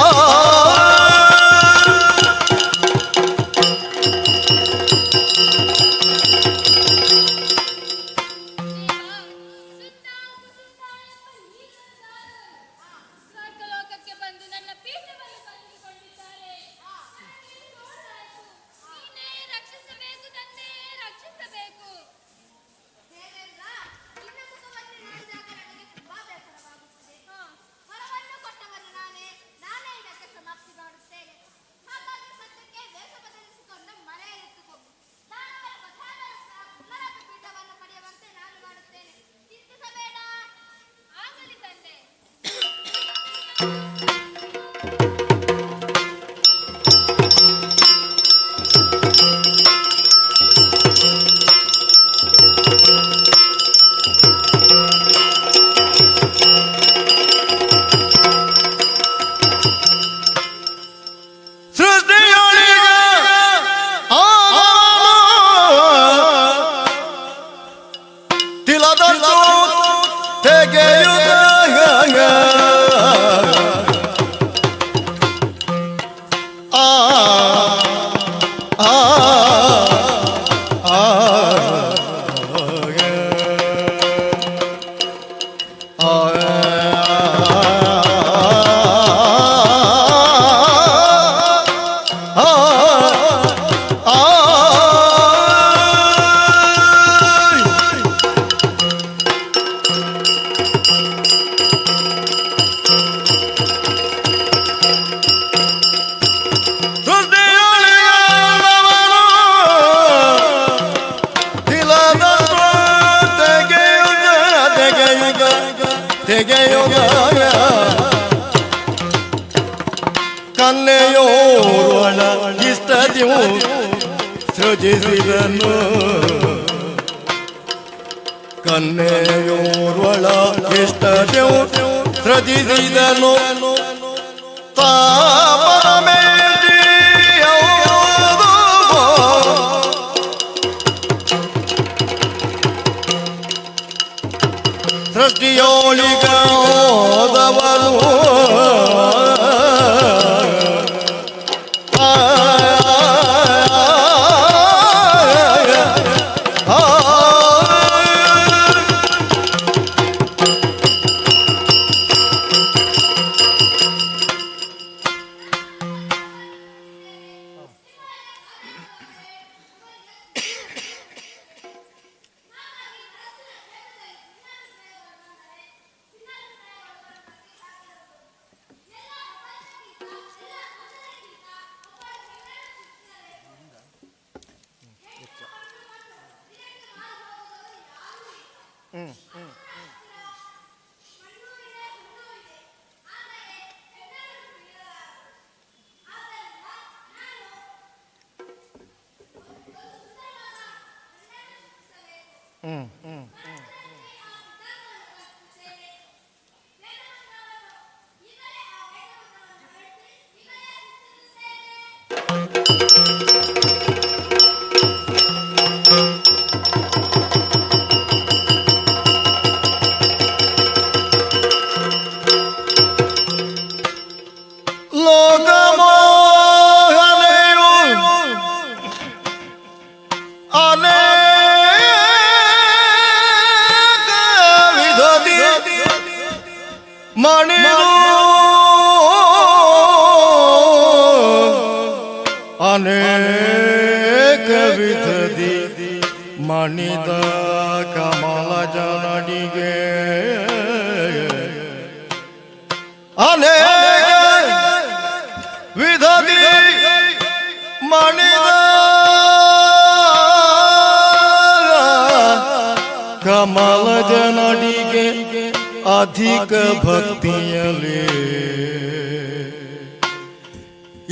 ತೆಗೆಯುಗ ಕನ್ನೆಯೋರುಳ ಇಷ್ಟದಿಯು ಸೃಜಿಸಿದನು ಕನ್ನೆಯೋರ್ವಳ ಇಷ್ಟದಿಯು ಸೃಜಿಸಿದನು ಸೃಷ್ಟಿಯೋಳಿಗೋದವನು ಲೋಕಮೋಹನೆಯು ಅನೇಕ ವಿಧದಿ ಮಣಿರು ಅನೇಕ ವಿಧದಿ ಮಣಿದ ಕಮಲ ಜನಡಿಗೆ ಅನೇಕ ವಿಧದಿ ಮಣಿದ ಕಮಲ ಜನಡಿಗೆ ಅಧಿಕ ಭಕ್ತಿಯಲ್ಲಿ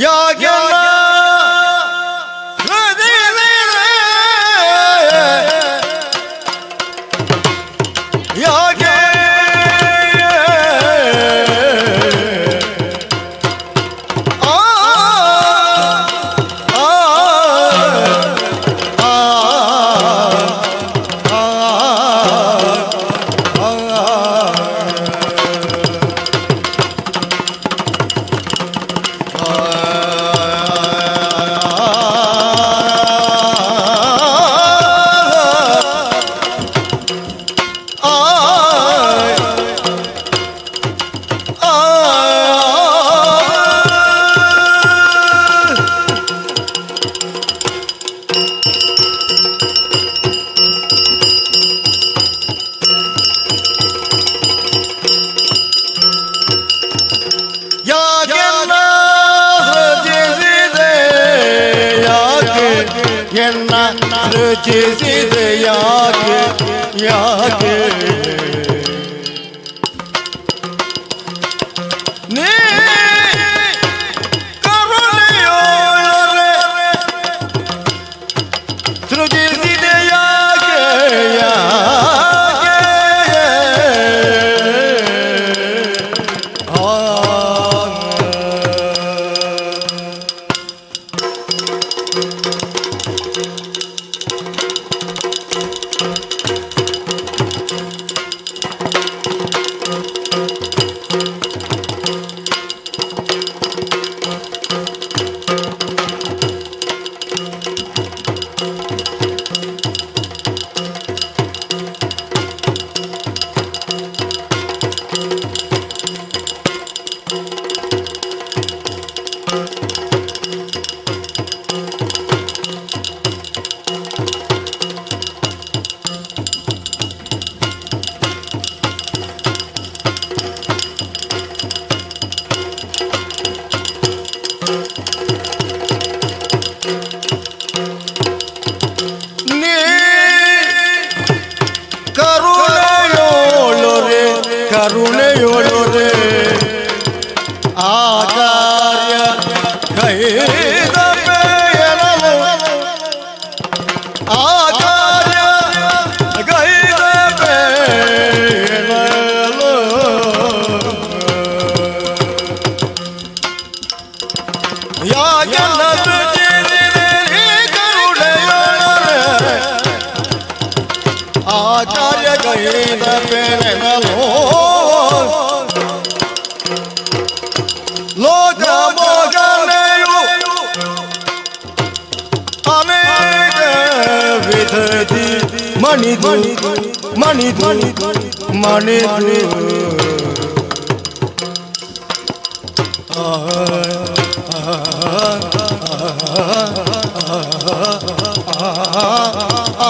ಯಾಕೆ ಯಾಕೆ ಆ ಆ ಆ ಯಾಕೆನ್ನ ಸೃಜಿಸಿದೆ ಯಾಕೆ ಎನ್ನ ಸೃಜಿಸಿದೆ ಯಾಕೆ ಯಾಕೆ ನೀ ಕರುಣೆಯೋಳರೆ ಸೃಜಿಸಿದೆ ಯಾಕೆ ಯಾಕೆ ಆ ಕರುಣೆಯೊಳರೆ ಆ ಕಾರ್ಯ ಗೈದಪೆಯನಲು ಆ ಕಾರ್ಯ ಗೈದಪೆಯನಲು ಯಾಕೆಲ್ಲ ಕರುಣೆಯೊಳರೆ ಆ ಕಾರ್ಯ ಗೈದಪೆಯನಲು ಲೋಕ ಮೋಗನೆಯು ಅನೇಕ ವಿಧದಿ ಮಣಿದು ಮಣಿದು ಮಣಿದು ಆ ಆ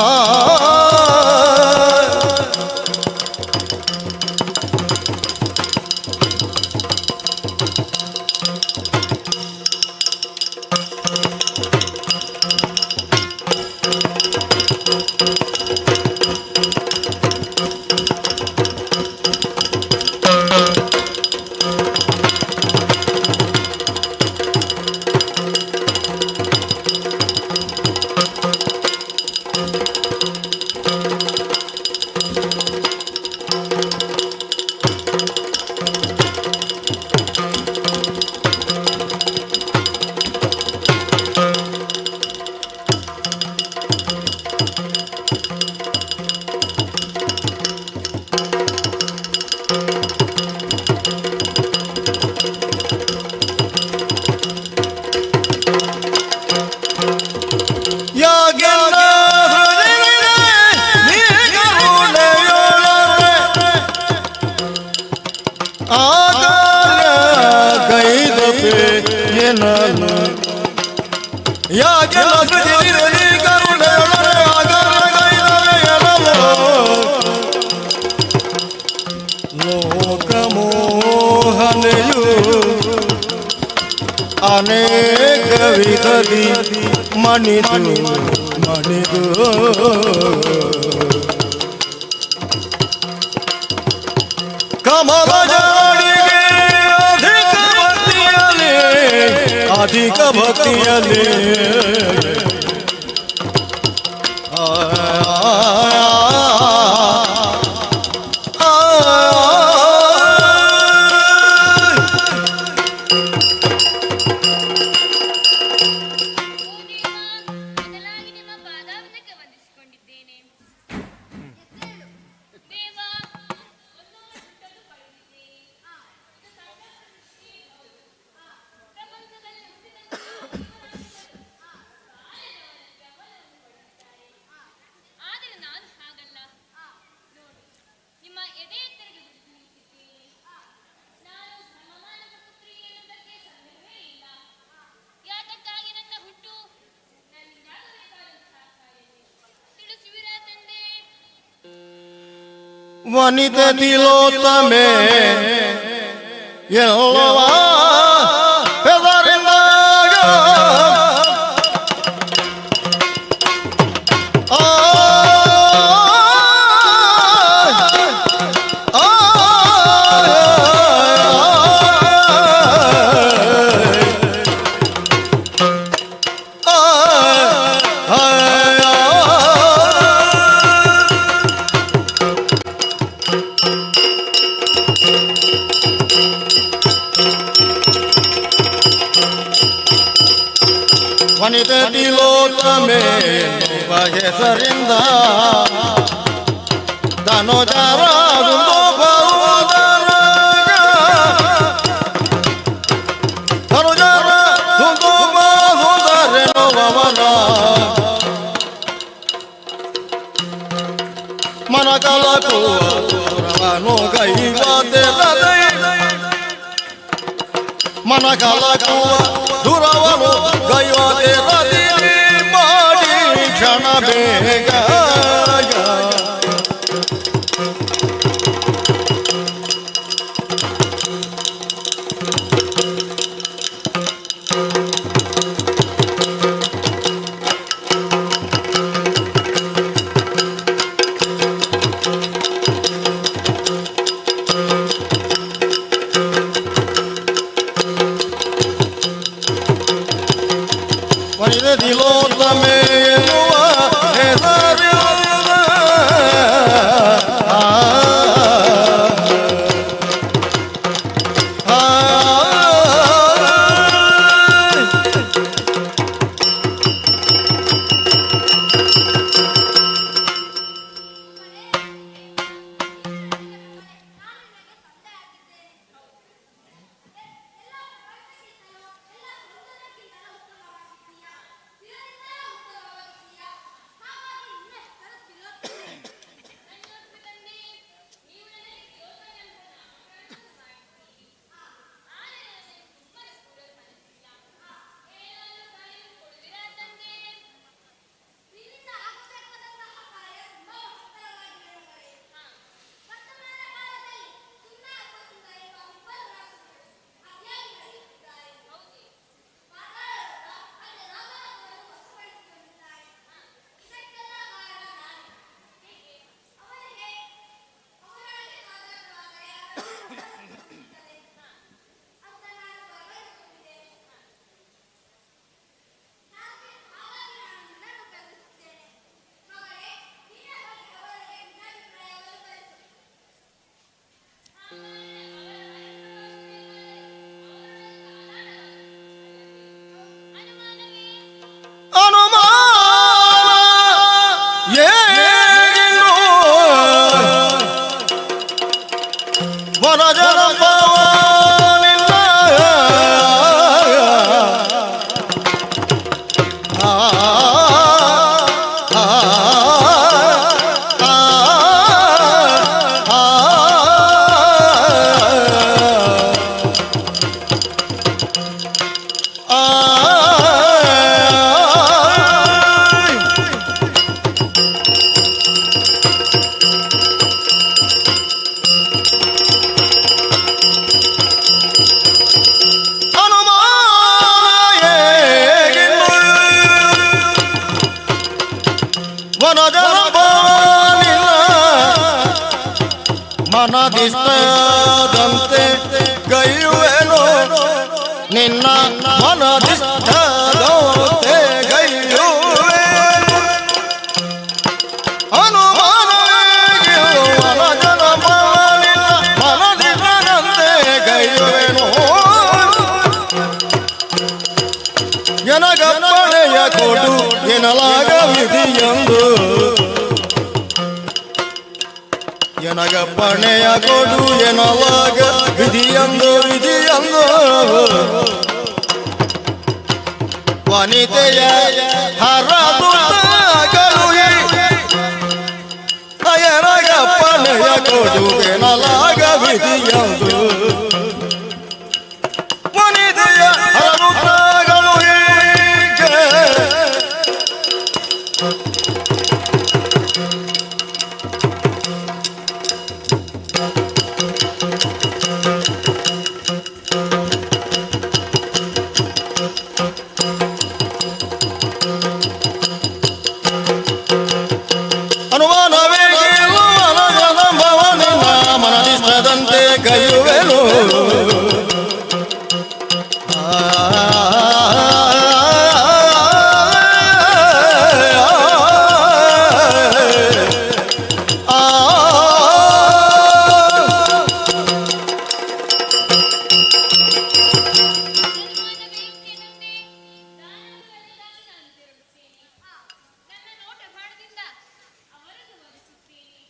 ಯಾಗೆಲ್ಲ ನೀ ಕರುಣೆಯೊಳರೆ ಆ ಕಾರ್ಯ ಗೈದಪೆ ಎನ್ನಲು ಯಾಗೆಲ್ಲ ನೀ ಕರುಣೆಯೊಳರೆ ಆ ಕಾರ್ಯ ಗೈದಪೆ ಎನ್ನಲು ಲೋಕಮೋಹನೆಯು ಅನೇಕ ವಿಧದಿ ಮಣಿದು ಮಣಿದು ಕಮಲ ಜಾಡಿಗೆ ಅಧಿಕ ಭಕ್ತಿಯಲ್ಲಿ ಅಧಿಕ ಭಕ್ತಿಯಲ್ಲಿ ಆ ಆ, ಆದರೆ ನಾನು ಹಾಗಲ್ಲ. ನೋಡು, ನಿಮ್ಮ ಎದೆ ಎತ್ತರಕ್ಕೆ ನಿಲ್ಲಿಸಿದ್ದೀನಿ. ನಾನು ಬ್ರಹ್ಮಮಾನಸ ಪುತ್ರಿ ಎನ್ನುವುದಕ್ಕೆ ಸಂದೇಹವೇ ಇಲ್ಲ. ಯಾತಕ್ಕಾಗಿ ನನ್ನ ಹುಟ್ಟು, ನನ್ನಿಂದಾಗಬೇಕಾದಂತಹ ಕಾರ್ಯವೇ ತಿಳಿಸುವಿರಾ ತಂದೆ? ವನಿತೆ ತಿಲೋತ್ತಮೆ ಎಲ್ಲವ ಹೆಸರಿಂದಾಗ ಆ ಆ, ಆ, ಆ, ಆ. ವನಿತೆ ತಿಲೋತ್ತಮೆ ಎನ್ನುವ ಹೆಸರಿಂದ ತನುಜರ ತನುಜರ ಸುಂದರೆನ್ನುವವನ ಮನ ಕಲಕುವನು ಕೈವಾತೆ ಮನ ಕಲಕುವ ದುರವನು ಗೈವಾತೆ ರತಿ ಮಾಡಿ ಕ್ಷಣ ಬೇಗ ವನಜನಂಬವನಿಲ್ಲ ಆ ಆ ಆ ಆ ಆ ವನಜನಂಬವನಿಲ್ಲ ಮನದಿಷ್ಟದಂತೆ ಗೈಯುವೆನು ನಿನ್ನ ಮನದಿಷ್ಟದಂತೆ ಗೈಯುವೆನು ಹನುಮಾನವೇಗಿಲ್ಲ ವನಜನಂಬವನಿಲ್ಲ ಮನದಿಷ್ಟದಂತೆ ಗೈಯುವೆನು ಎನಗಪ್ಪಣೆಯ ಕೊಡು ಎನಲಾಗ ವಿಧಿಯೊಂದು ಎನಗಪ್ಪಣೆಯ ಕೊಡು ಎನಲಾಗ ವಿಧಿಯೊಂದು ವಿಧಿಯೊಂದು ವನಿತೆಯ ಹರದುಗಳು ಎನಗಪ್ಪಣೆಯ ಕೊಡು ಎನಲಾಗ ವಿಧಿಯೊಂದು ವನಿತೆಯ ಹರದುಗಳು ಹೀಗೆ ಅನುಮಾನವೇಗಿಲ್ಲ ಮನದಿಷ್ಟದಂತೆ ಕೈಯುವೆನು ಆ ನನ್ನ ನೋಟ ಬಾಣದಿಂದ ಅವರನ್ನು ವರಿಸುತ್ತೇನೆ.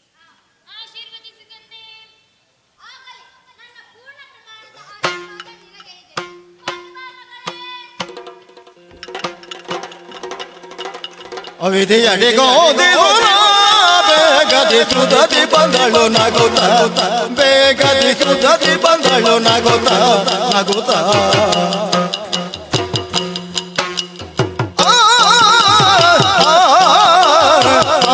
ಆಶೀರ್ವದಿಸಿದಂತೆ ಆಗಲಿ, ನನ್ನ ಪೂರ್ಣ ಪ್ರಮಾಣದ ಆಶೀರ್ವಾದ ನಿನಗೆ ಇದೆ. ಹೋಗಿ ಬಾ ಮಗಳೇ. ಅವಿಧಿಯಡಿಗೋದಿದು ಬೇಗದಿ ಸುದತಿ ಬಂದಳು ನಗುತ್ತ ಬೇಗದಿ ಸುದತಿ ಬಂದಳು ನಗುತ್ತ ನಗುತ್ತ ಆ, ಆ, ಆ, ಆ,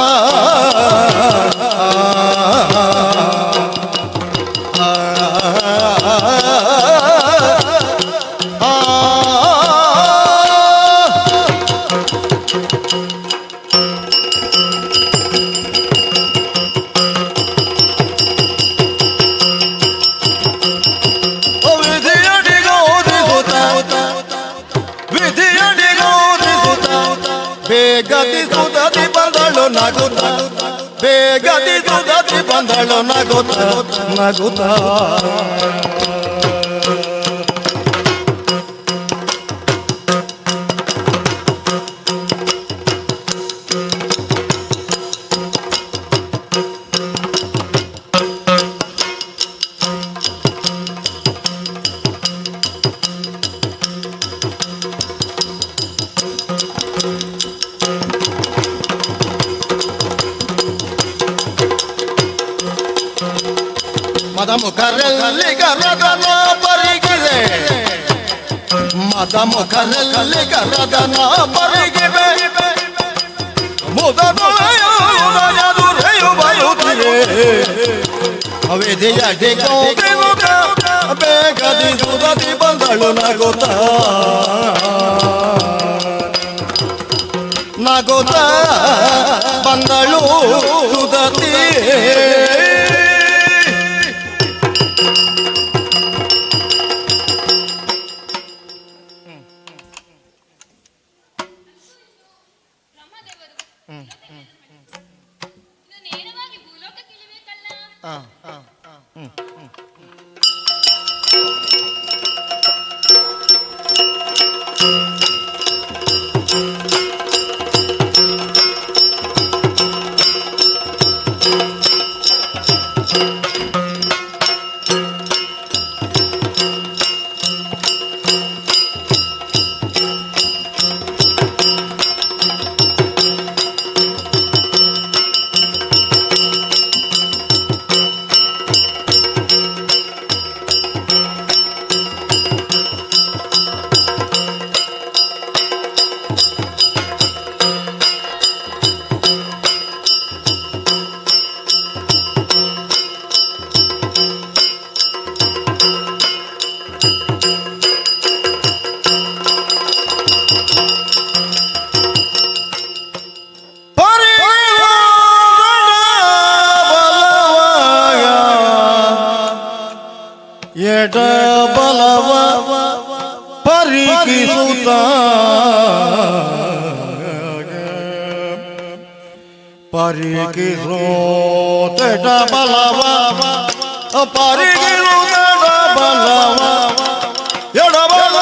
ಆ. ವಿಧಿಯಡಿಗೋದಿಸುತ್ತ ವಿಧಿಯಡಿಗೋದಿಸುತ್ತ ಬೇಗತಿ ಸುದತಿ ಬಂದಳು ನಗುತ್ತ ಬೇಗತಿ ಸುದತಿ ಬಂದಳು ನಗುತ್ತ ನಗುತ್ತ ಮದಮುಖರಲ್ಲಿ ಗರದನ ಬರಿಗಿದೆ ಮದಮುಖರಲ್ಲಿ ಗರದನ ಬರಿಗಿವೆ ಮುದದೊಳೆಯುದಯದುರೆಯು ಬರುತ್ತಿರೆ ಅವಿಧಿಯಡಿಗೋದಿಸುತ್ತ ಬೇಗದಿ ಸುದತಿ ಬಂದಳು ನಗುತ್ತ ನಗುತ್ತ ಬಂದಳು ಸುದತಿ. ಬ್ರಹ್ಮದೇವರು ಇನ್ನು ನೇರವಾಗಿ ಭೂಲೋಕಕ್ಕೆ ಇಳಿಬೇಕಲ್ಲ. ಆ ಎಡ ಬಲವ ಪರಿಕಿಸುತ್ತ ಪರಿಕಿಸೋತೆಡ ಬಲವ ಪರಿಗಿರುತ್ತಡ ಬಲವ ಎಡ ಬಲವ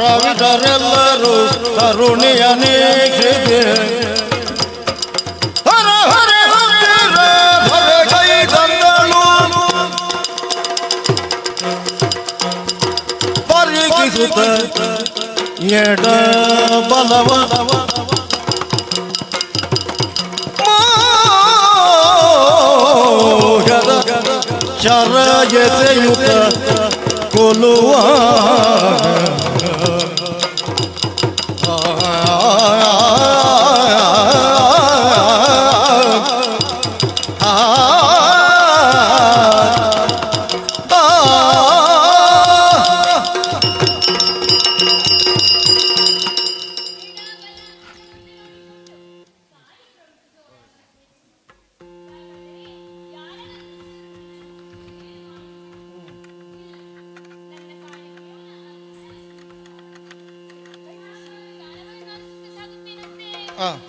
ವರವಿದರೆಲ್ಲರೂ ಕರುಣಿಯ ನೀಕ್ಷಿದೆ ಹರ ಹರ ಹರ ಭರ ಕೈ ತಂದಳು ಪರಿಗಿಸುತ್ತ ಎಡ ಬಲವ ಮೋಹದ ಶರ ಎಸೆಯುತ್ತ ಕೊಲುವ Hare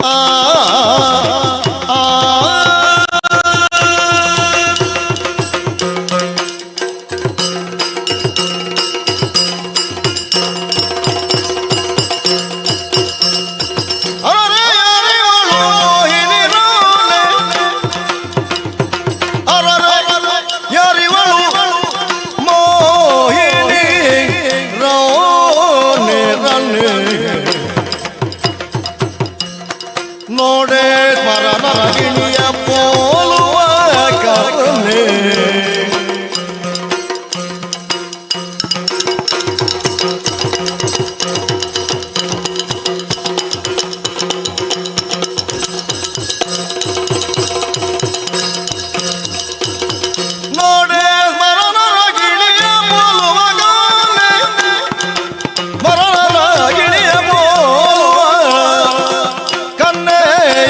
ಆ ಆ ಅರರೆ ಯಾರಿವಳು ಮೋಹಿನಿ ರಾಣೆ ಅರರೆ ಯಾರಿವಳು ಮೋಹಿನಿ ರಾಣೆ ರಾಣೆ ನೋಡೆ ಸ್ಮರಣಗಿಣಿಯ ಪೋಲುವ ಕರುಣೆ ನೋಡೆ ಸ್ಮರಣಗಿಣಿಯ ಪೋಲುವ ಕರುಣೆ ಮರಣಗಿಣಿಯ ಪೋಲುವ ಕನ್ನೆ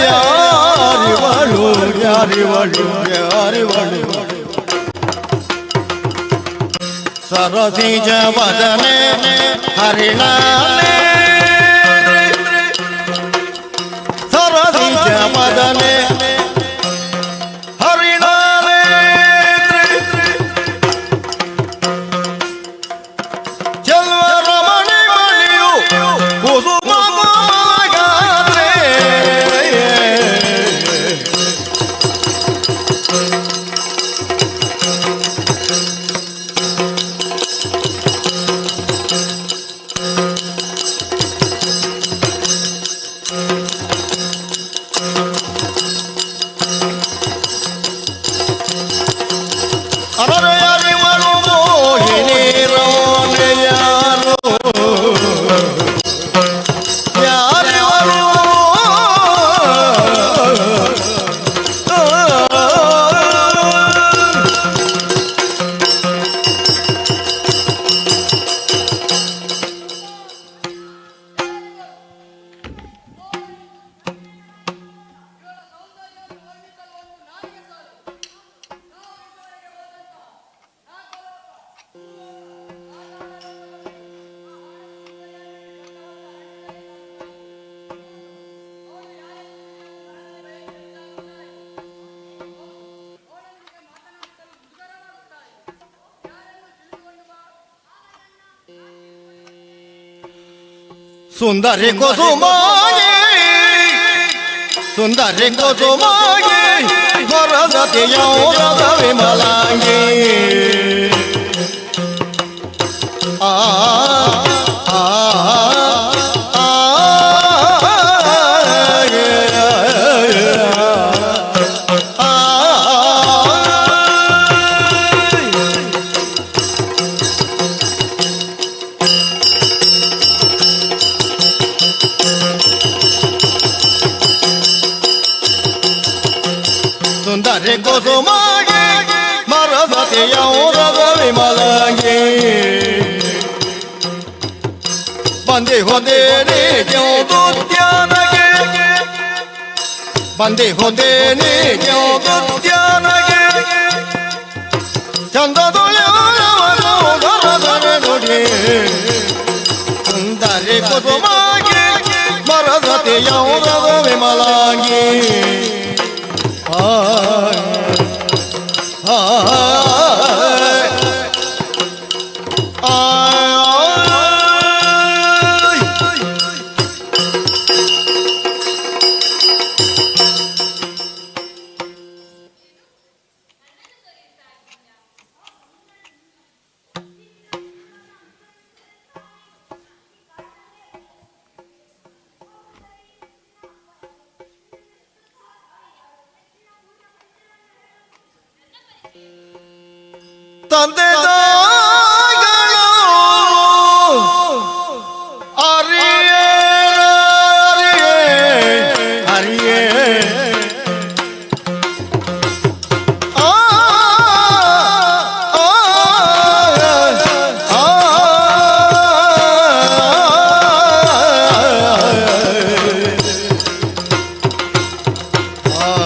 ಯಾರಿವಳು ಯಾರಿವಳು ಯಾರಿವಳು ಸರಸಿಜ ವದನೆ ಹರಿಣಾನೆ ಸರಸಿಜ ವದನೆ ಹರಿಣಾನೆ ಚೆಲ್ವ ರಮಣಿ ಮಣಿಯು ಕುಸುಮ ಗಾತ್ರೆ ಅರರೆ ಅರಿವಳು ಮೋಹಿನಿ ರಾಣೆ ಯಾರು ಯಾರಿವಳು ಸುಂದರಿ ಕುಸುಮಾಗಿ ಸುಂದರಿ ಕುಸುಮಾಗಿ ಹೊರಸತಿಯೋರದ ವಿಮಲಾಂಗಿ ಆ ಆ ಆ ಸುಂದರಿ ಕುಸುಮಾಗಿ ಮರಸತಿಯೋರದ ವಿಮಲಾಂಗಿ ಬಂದಿ ಹೋದೇನೆ ಜ್ಯೋತ್ಯಾನಗೆ ಬಂದಿ ಹೋದೇನೆ ಜ್ಯೋತ್ಯಾನಗೆ ಚಂದದೊಳೆ ನುಡಿ ಸುಂದರಿ ಕುಸುಮಾಗಿ ಮರಸತಿಯೋರದ ವಿಮಲಾಂಗಿ ಆ ಆ ಆ ತಂದೆ ತಾಯಿಗಳು ಅರಿಯೇ ಅರಿಯೇ ಅರಿಯೇ ಆ ಆ ಆ ಆ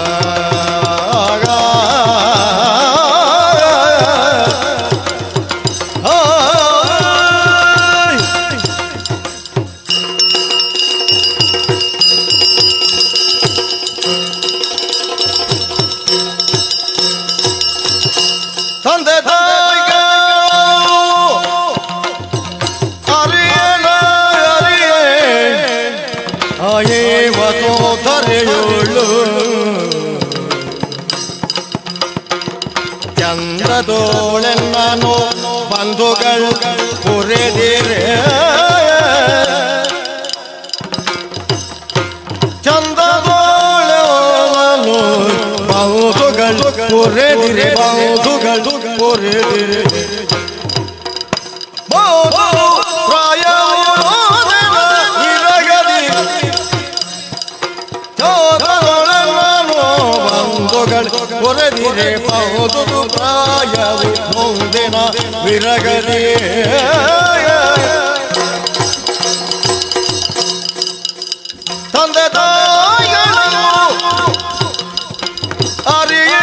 ಸುಂದರಿಯೋಳು ಚಂದ್ರದೋಳೆನ್ನನು ಬಂಧುಗಳು ಪುರೆದಿರೆ ಚಂದ್ರದೋಳೆವನು ಬಂಧುಗಳು ಪುರೆದಿರೆ ಬಂಧುಗಳು ಪುರೆದಿರೆ ಪೊರೆದಿರೆ ಪೌದು ಪ್ರಾಯವು ಮುಂದಿನ ವಿರಗದಿ ತಂದೆ ತಾಯಿಗಳನ್ನು ಅರಿಯೇ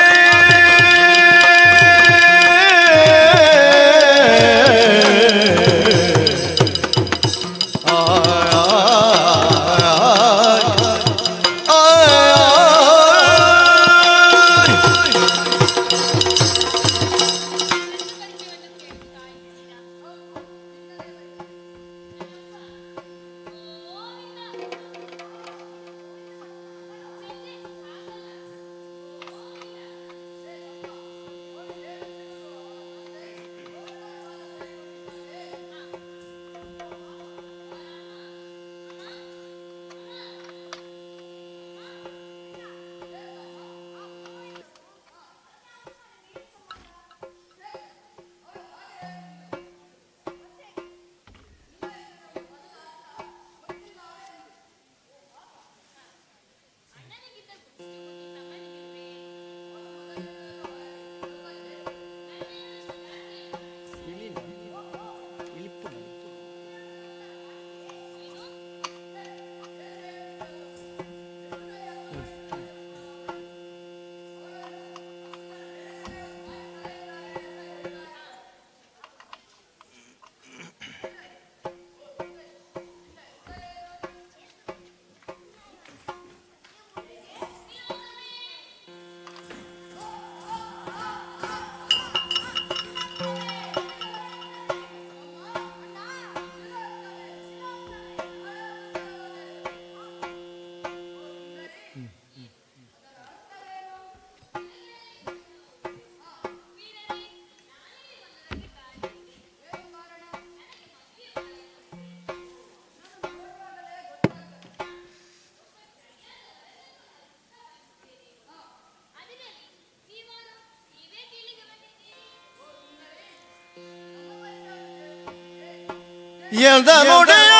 ಎಂದನುಡೆಯ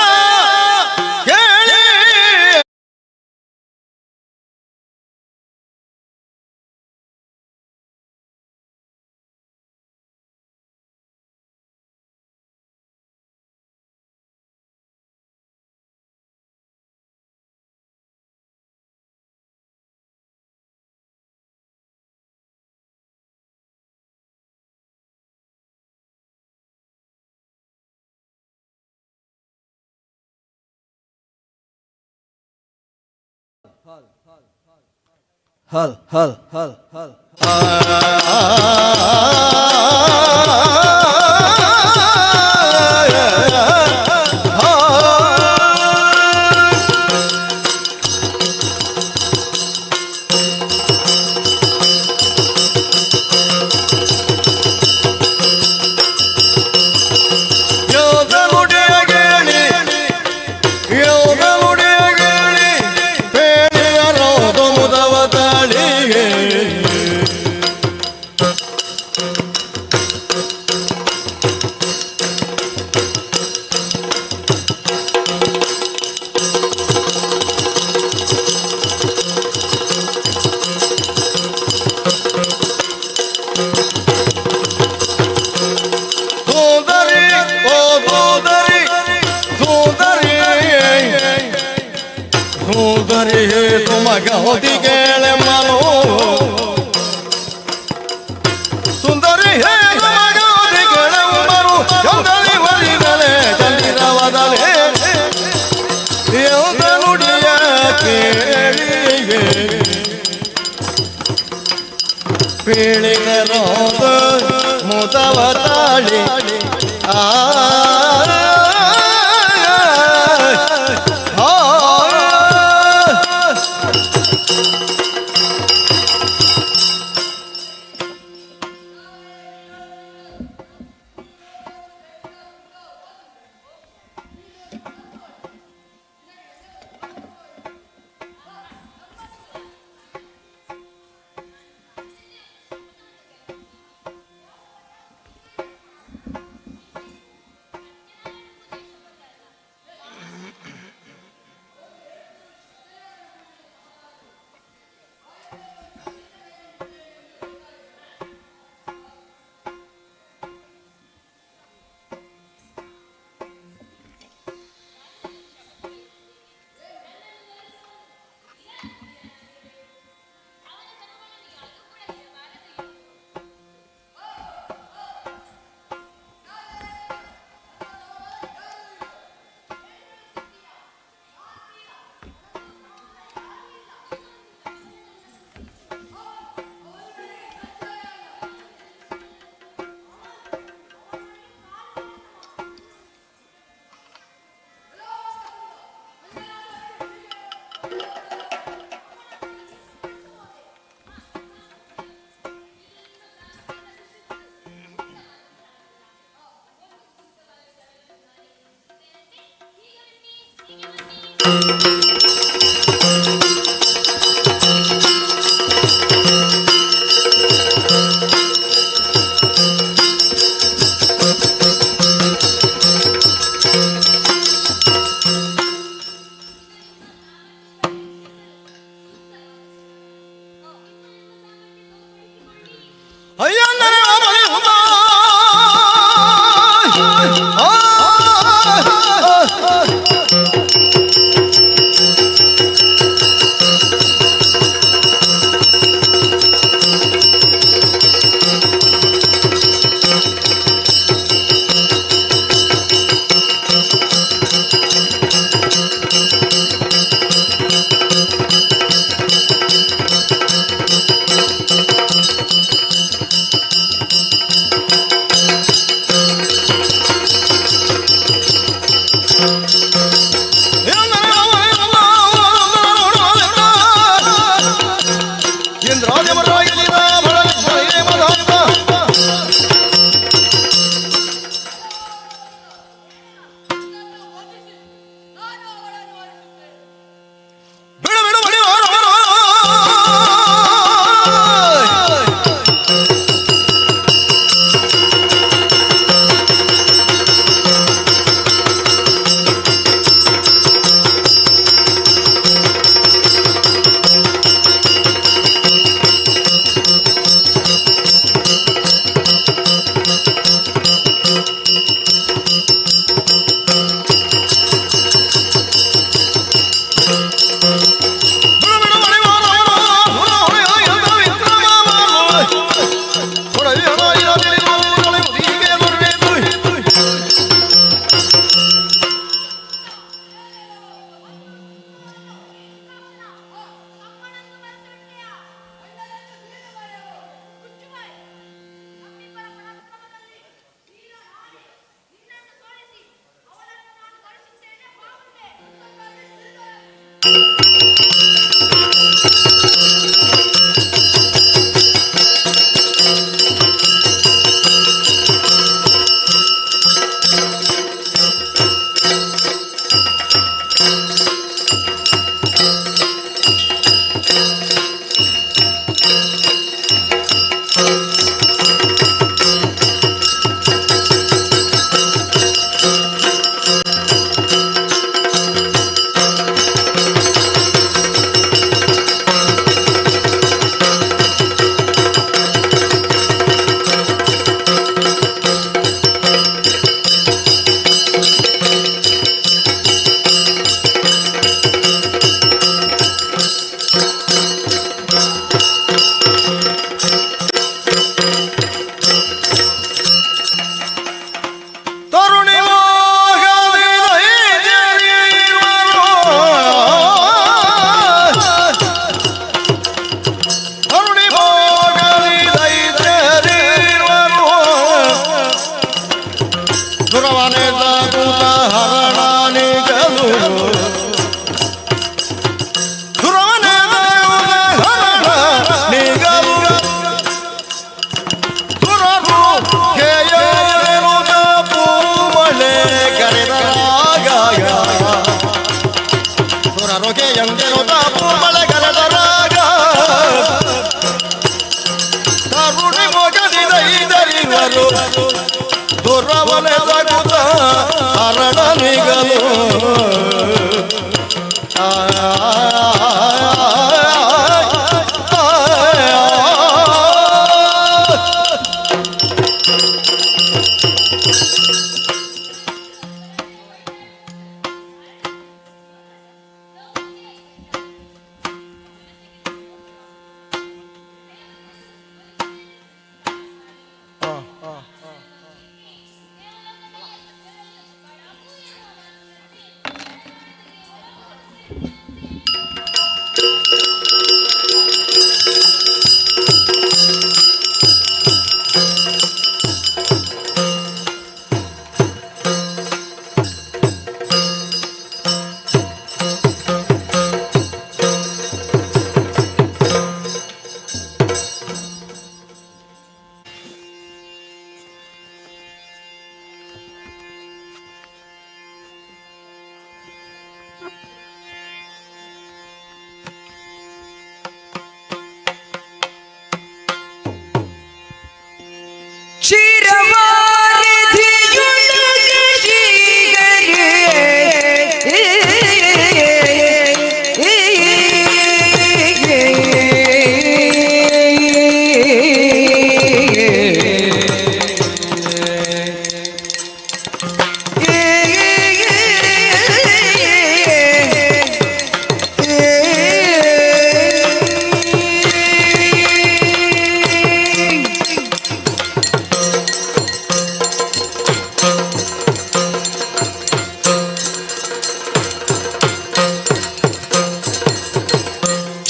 ಕೇಳಿ ಹಲ್ ಹಲ್ ಹಲ್ ಹಲ್. ಪೀಳಿಗರೋದ ಮುದವ ತಾಳಿ ಆ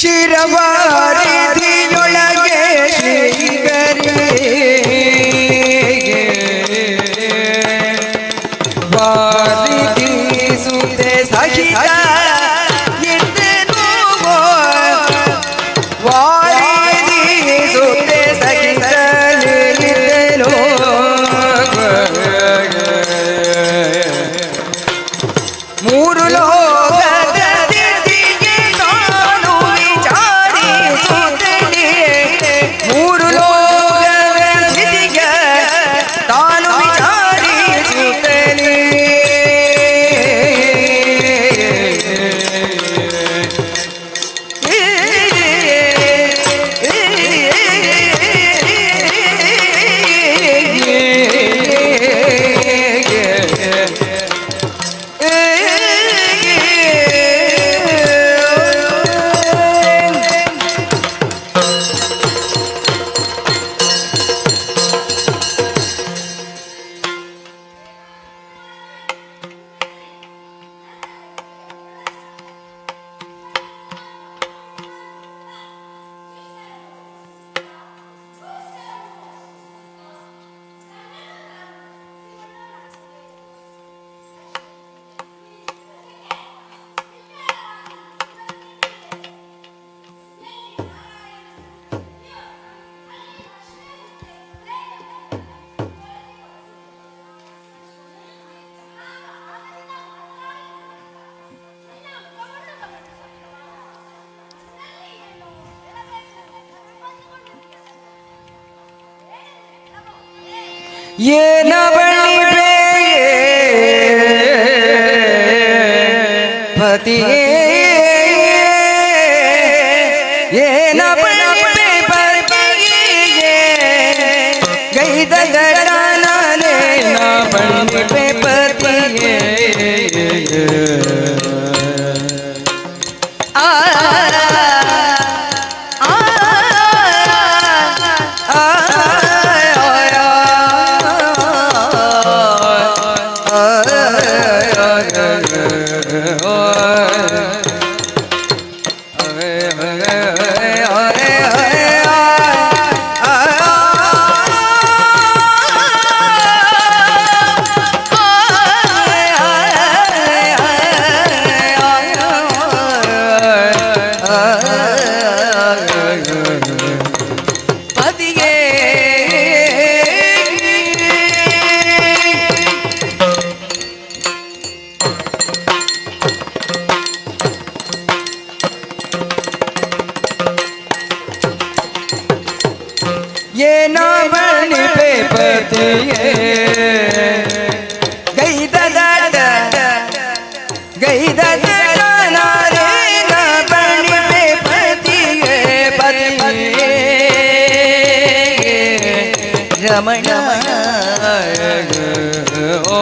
ಕ್ಷೀರವಾರಿಧಿಯೊಳಗೆ ಶ್ರೀಗರಿ ವಾರಿಧಿಸುತ್ತೆ ಸಹಿತ ಇದ್ದೆನು ವಾರಿಧಿಸುತ್ತೆ ಸಹಿತಲಿದ್ದೆನು ಮೂರು ಲೋಕದ ಸ್ಥಿತಿಗೆ ನಾನು ವಿಚಾರಿಸುತ್ತೇನೆ ಮೂರು ಲೋಕದ ಸ್ಥಿತಿಗೆ ತಾನು ವಿಚಾರಿಸುತ್ತೇನೆ ಏನ ಬಳ್ಳಿ ಪತಿಯೇ ಏನ ಬಳ್ಳಿ ಪತಿಯೇ ಗೈದ ಗಡನೇನ ಬಳ್ಳಿ ಪತಿಯೇ ಆ ಆ ಪತಿಯೇ ಏನ ಬಣಿಪೆ ಪತಿಯೇ ಗೈದ ಗೈದ ನಾರೇನ ಬಣಿಪೆ ಪತಿಯೇ ಪತಿಯೇ ರಮಣ ಓ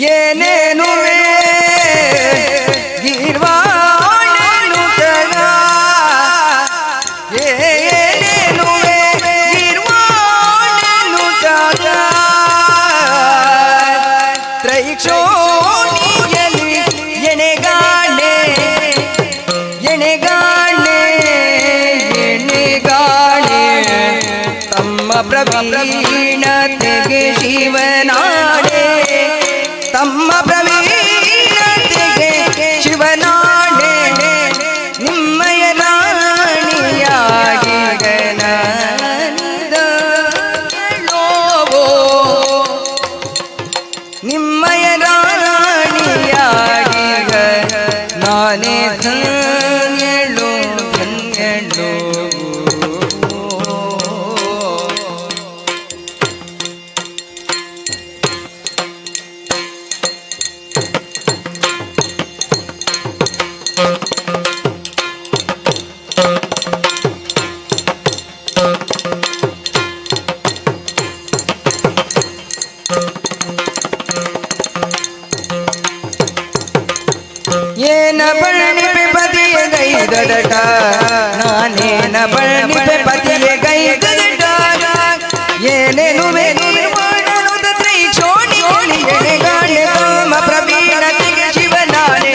ಏನೇನು ಗೀರ್ವಾಣನು ತಗ ಏನೇನು ಗೀರ್ವಾಣನು ತಗ ತ್ರೈಕ್ಷೋಣಿಯಲ್ಲಿ ಎಣೆಗಾಣೆ ಎಣೆಗಾಣೆ ಎಣೆಗಾಣೆ ತಮ್ಮ ಪ್ರವೀಣತೆಗೆ ಶಿವನಾಡೆ ತಮ್ಮ ಪ್ರವೀಣತೆಗೆ ಶಿವನಾಡೆ ನಿಮ್ಮಯ ರಾಣಿಯಾಗಿ ಗಣನಿದಳೋವೋ ನಿಮ್ಮಯ ರಾಣಿಯಾಗಿ ನಾನೇ ಧನ್ಯಳು ಧನ್ಯಳು ಏನ ಬಣ್ಣಿಪೆ ಪತಿಯ ಗೈದದಟ ನಾನೇನ ಬಣ್ಣಿಪೆ ಪತಿಯ ಗೈದದಟ ಏನೇನು ಗಾಣೆ ಪ್ರವೀಣತಿಗೆ ಶಿವನಾನೆ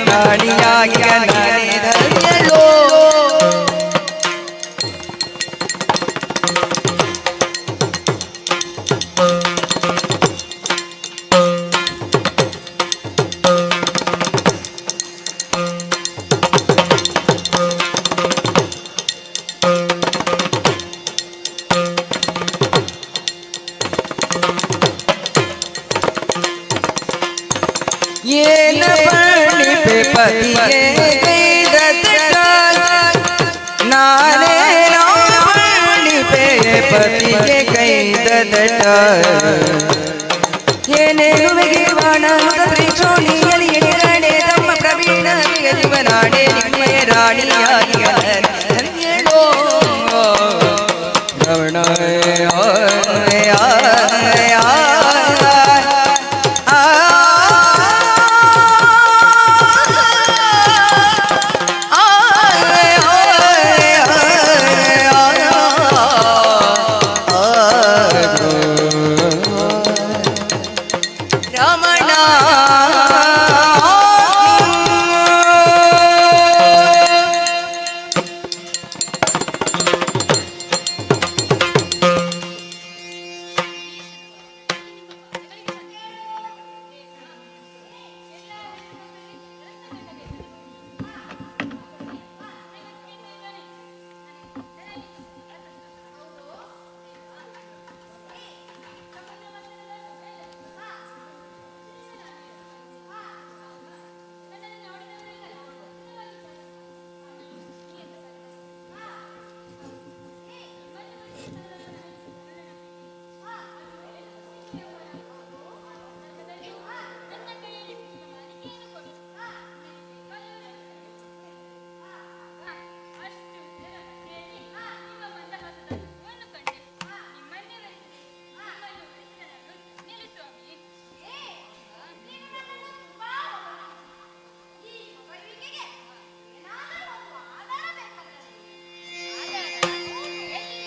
ನಾಣಿಯಾಗಿ ನಾನೇ ಧನ್ಯಳೋ. ಏನ ಬಣ್ಣಿಪೆ ಪತಿಯೇ ಗೈದದಟ ನಾನೇನ ಬಣ್ಣಿಪೆ ಪತಿಗೆ ಗೈದದಟ ಏನೇನು ಗಿರ್ವಾಣ ತ್ರಿಕ್ಷೋಣಿಯಲ್ಲಿ ಎಗರಾಡೆ ತಮ್ಮ ಪ್ರವೀಣ ಜೀವನಾಡೆ ನಿಮ್ಮಯ ರಾಣಿಯಾಗಿ ಧನ್ಯಳೋ. ರಮಣ ರಮಣ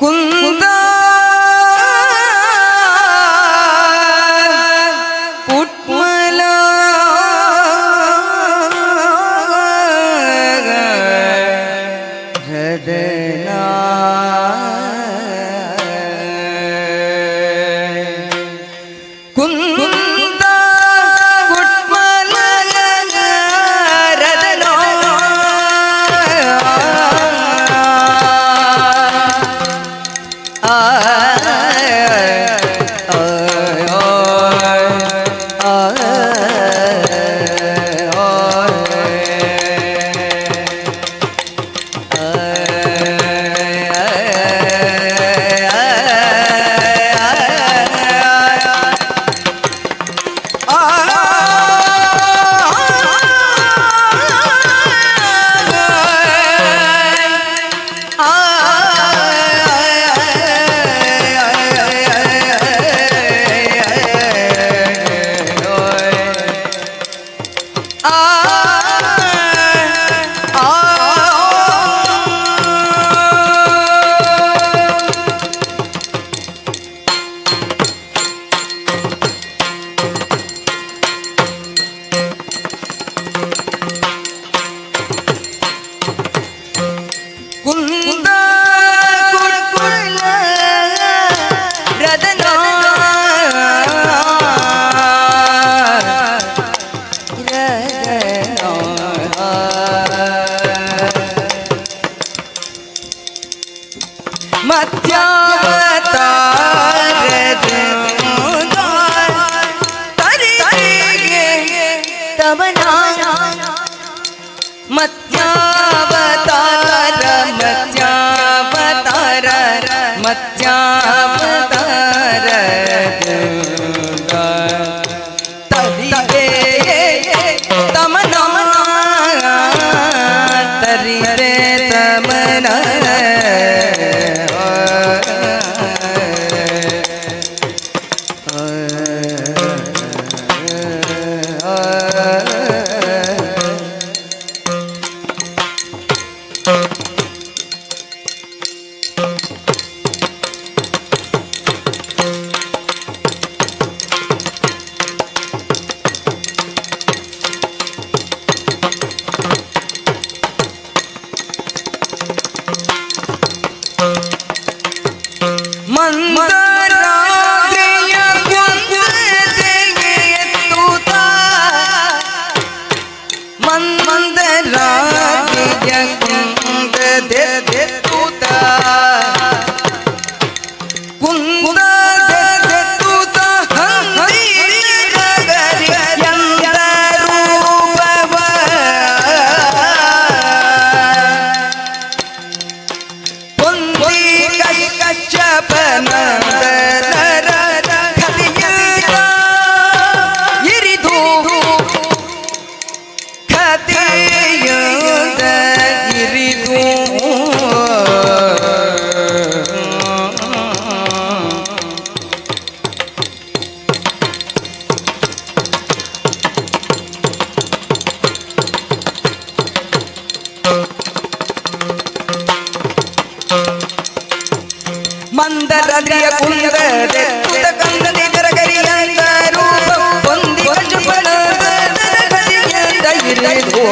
ಕುಂದ ಕುಟ್ಮಲ ಹೃದಯ ಕುಂದ ಕುಟ್ಮಲ ರದನೋ ಆ ಮಂದರಾಗಿಯ ಕುಂದದೆತ್ತುತ ಕುಂದದೆತ್ತುತ ಹಂದಿರಗರಿಯಂದ ರೂಪವ ಪೊಂದಿ ಕಶ್ಯಪನಂದನರ ಕಲಿಯುಗ ಇರಿದು ಕಥೆಯುದ ಇರಿದು ಮಂದರದ್ರಿಯ ಕುಂದದೆತ್ತುತ ಕಂದನಿಗರಗರಿಯಂದ ರೂಪ ಪೊಂದಿ ಕಶ್ಯಪನಂದನರ ಕಲಿಯುಗ ಇರಿದು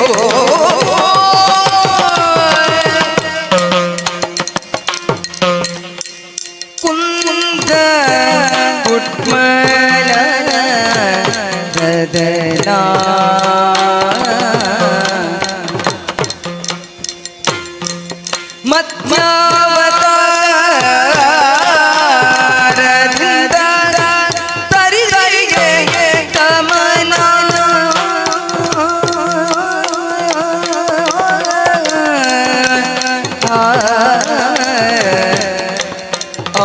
ಕುಂದ ಕುಟ್ಮಲ ಬದನಾ ಮತ್ಸ್ಯಾವತಾರದಿಂದ ತರಿದರಿಗೆ ತಮನ ಆ ಆ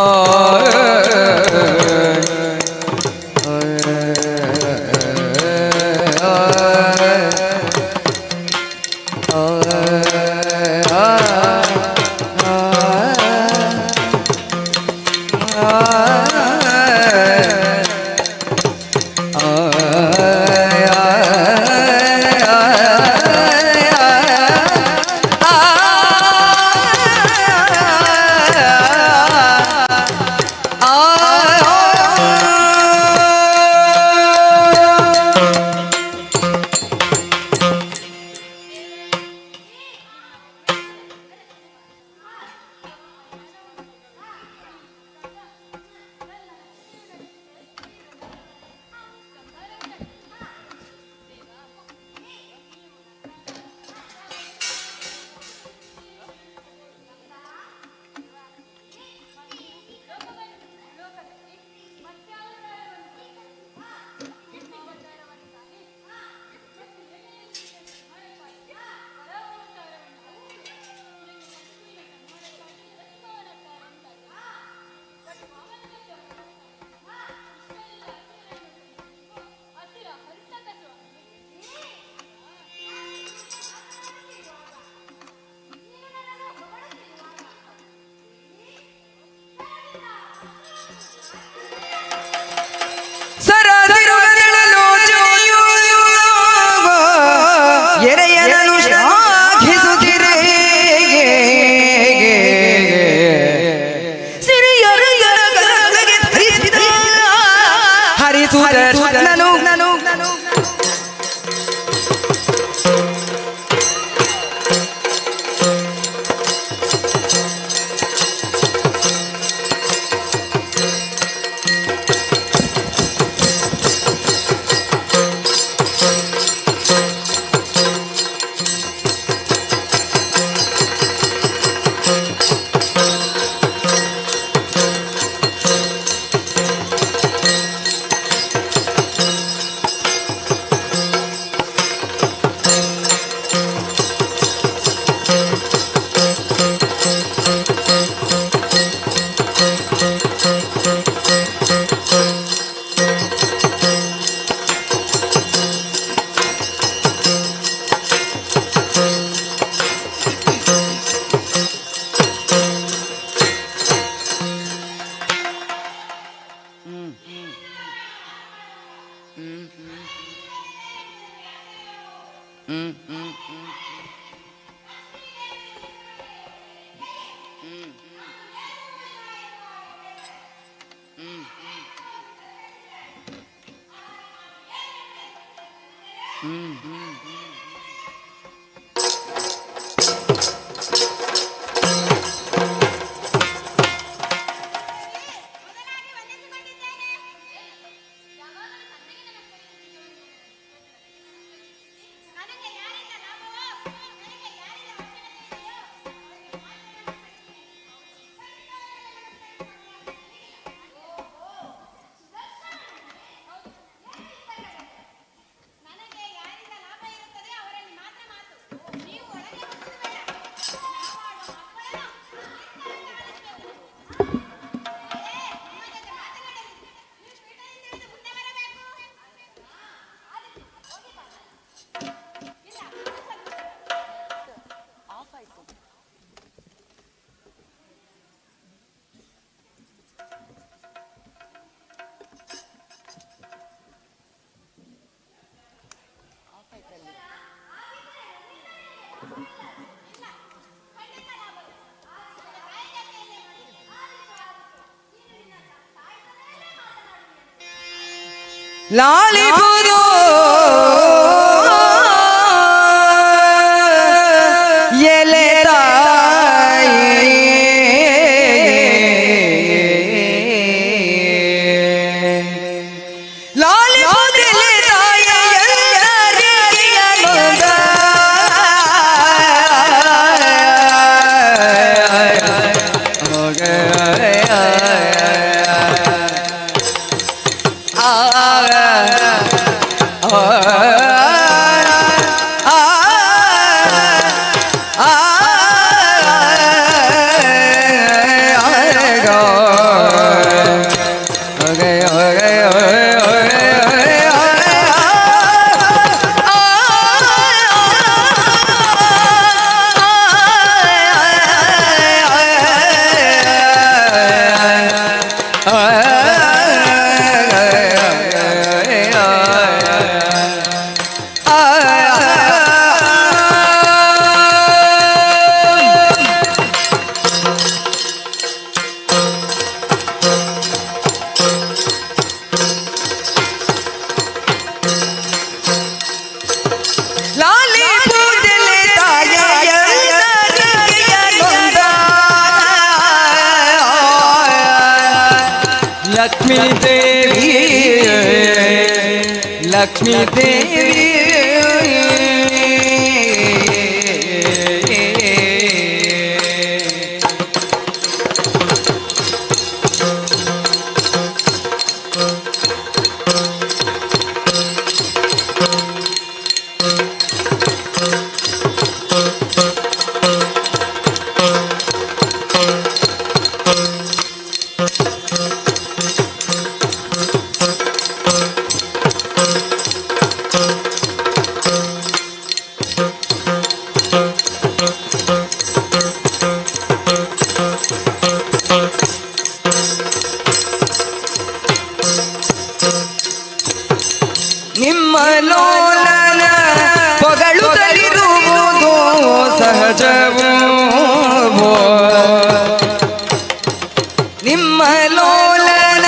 ಸರಸಿರುಗದಳಲೋಚನೆಯು ಎರೆಯನನು ಶ್ಲಾಘಿಸುತ್ತಿರೆ ಸಿರಿಯರಯನಗರಗೆ ಧರಿಸಿದ ಹರಿಸುದರ್ಶನನು ಲಾಲಿಪುರೋ ಎಲೆ ತಾಯಿ ಲಾಲಿಪುದೆಲೆ ತಾಯಿ ಎಲ್ಲರಿಗೆಯ ನೊಂದ. ಲಾಲಿ ಪೂಜಲೆ ತಾಯ ಎಲ್ಲರಿಗೆಯ ನೊಂದ. ಲಕ್ಷ್ಮೀ ದೇವಿ ಲಕ್ಷ್ಮೀ ದೇವಿ ನಿಮ್ಮ ಲೋಲನ ಪೊಗಳುತ್ತಲಿರುವುದು ಸಹಜವೂ ನಿಮ್ಮ ಲೋಲನ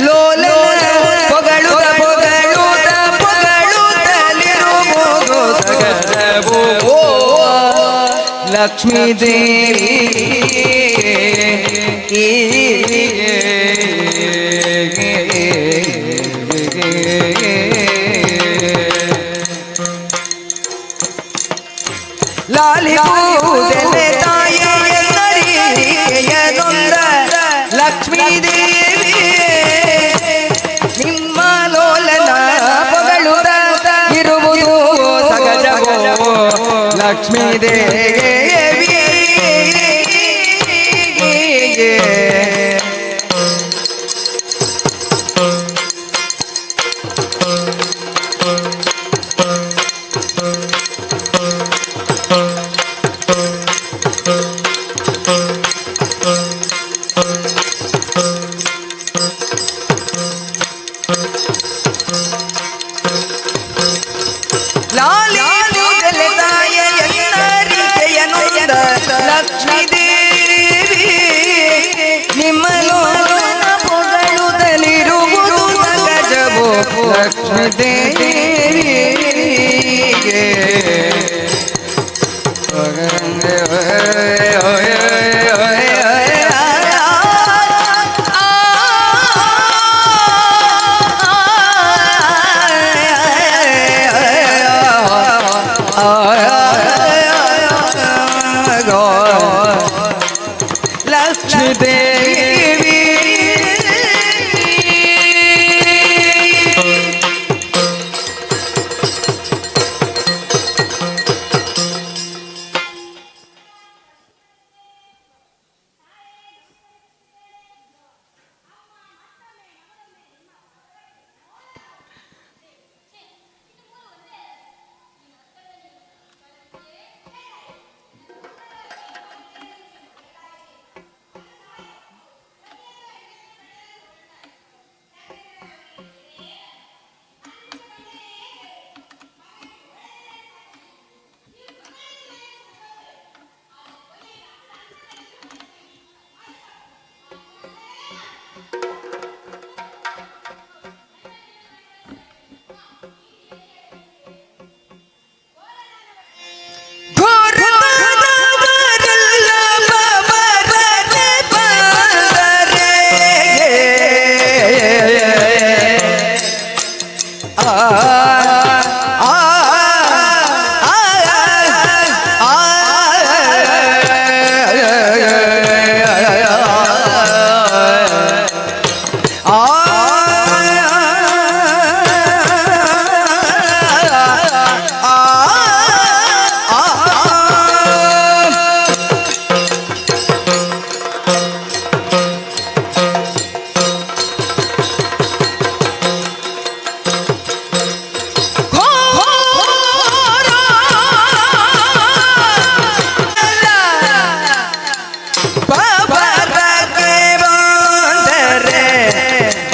ಲೋಲನ ಪೊಗಳುತ್ತ ಪೊಗಳುತ್ತ ಪೊಗಳುತ್ತಲಿರುವುದು ಸಹಜವೂ ಲಕ್ಷ್ಮೀ ದೇವಿ ಲಾಲಿ ಪೂಜಲೆ ತಾಯಿಯ ಲಕ್ಷ್ಮೀ ದೇವಿ ನಿಮ್ಮ ಲೋಲನ ಪೊಗಳುತ್ತ ಇರುವುದು ಸಗಜವೋ ಲಕ್ಷ್ಮೀ ದೇವಿ. ಲಾಲಿ ಪೂಜಲೆ ತಾಯ ಎಲ್ಲರಿಗೆಯ ನೊಂದ ಲಕ್ಷ್ಮೀ ದೇವಿ ನಿಮ್ಮ ಲೋಲನ ಪೊಗಳುತ್ತಲಿರುವುದು ಸಹಜವೋ ಲಕ್ಷ್ಮೀ ದೇವಿ. ಲಕ್ಷ್ಮೀ ದೇವಿ.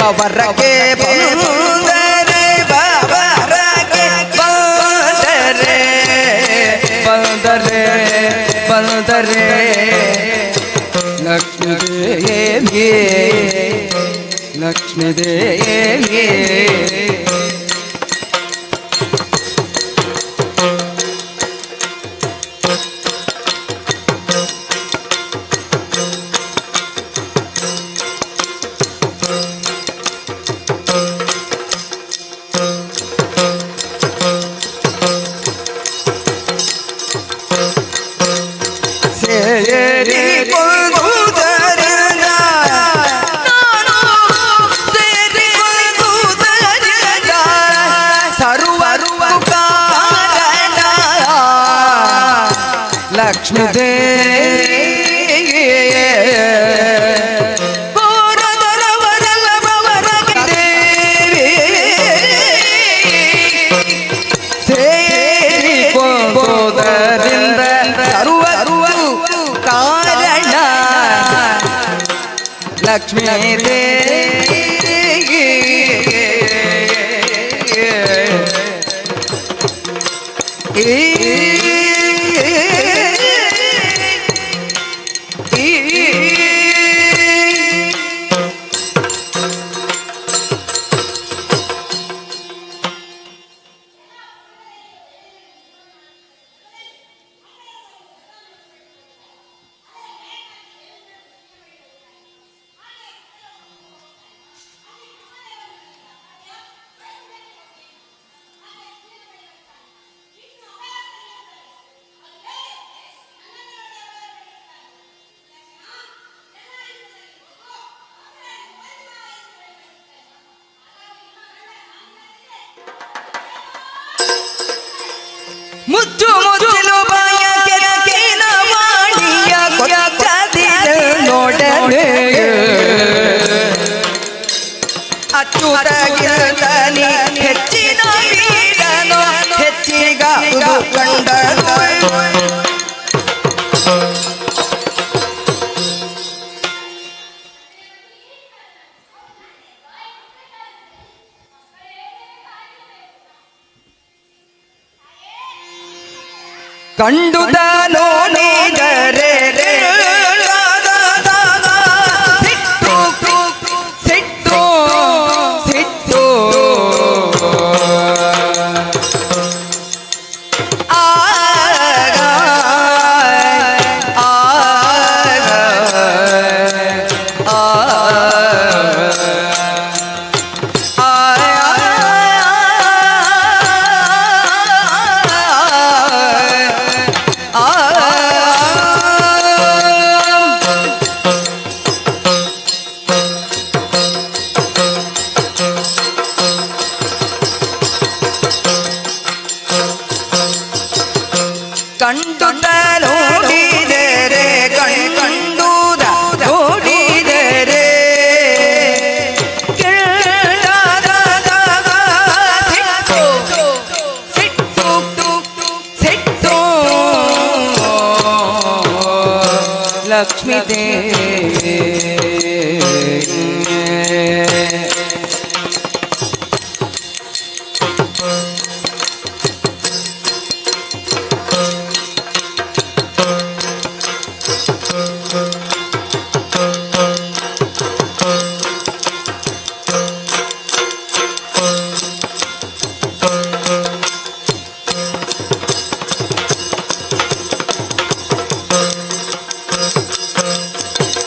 ಬವರಕ್ಕೆ ಬಂದರೆ ಬವರಕ್ಕೆ ಬಂದರೆ ಬಂದರೆ ಬಂದರೆ ಲಕ್ಷ್ಮೀ ದೇವಿ ಲಕ್ಷ್ಮೀ ದೇವಿ. ಲಕ್ಷ್ಮೀ ದೇವಿ ಸೇರಿಕೊಂಬುದರಿಂದ ಸರ್ವ ಕಾರಣ ಲಕ್ಷ್ಮೀ ದೇವಿ. ಮುಚ್ಚು ಮುಚ್ಚಲು ಬಾಯ ಕೆರಕಿನ ವಾಣಿಯ ಕೊಚ್ಚದಿರ ನೋಡನೆ ಅಚ್ಚುತಗಿರತನಿ ಹೆಚ್ಚಿನ ವೀರನು ಹೆಚ್ಚಿಗ ಕಂಡನು. ಕಂಡುದ ನೋಡಿದರೆ ಸಿಟ್ಟು ಸಿಟ್ಟು ಸಿಟ್ಟು ಆಗ ಆಗ ಕಂಡುದ ನೋಡಿದರೆ ಕಂಡುದ ನೋಡಿದರೆ ಸಿಟ್ಟು ಸಿಟ್ಟು ಸಿಟ್ಟು ಲಕ್ಷ್ಮೀ ದೇವಿ.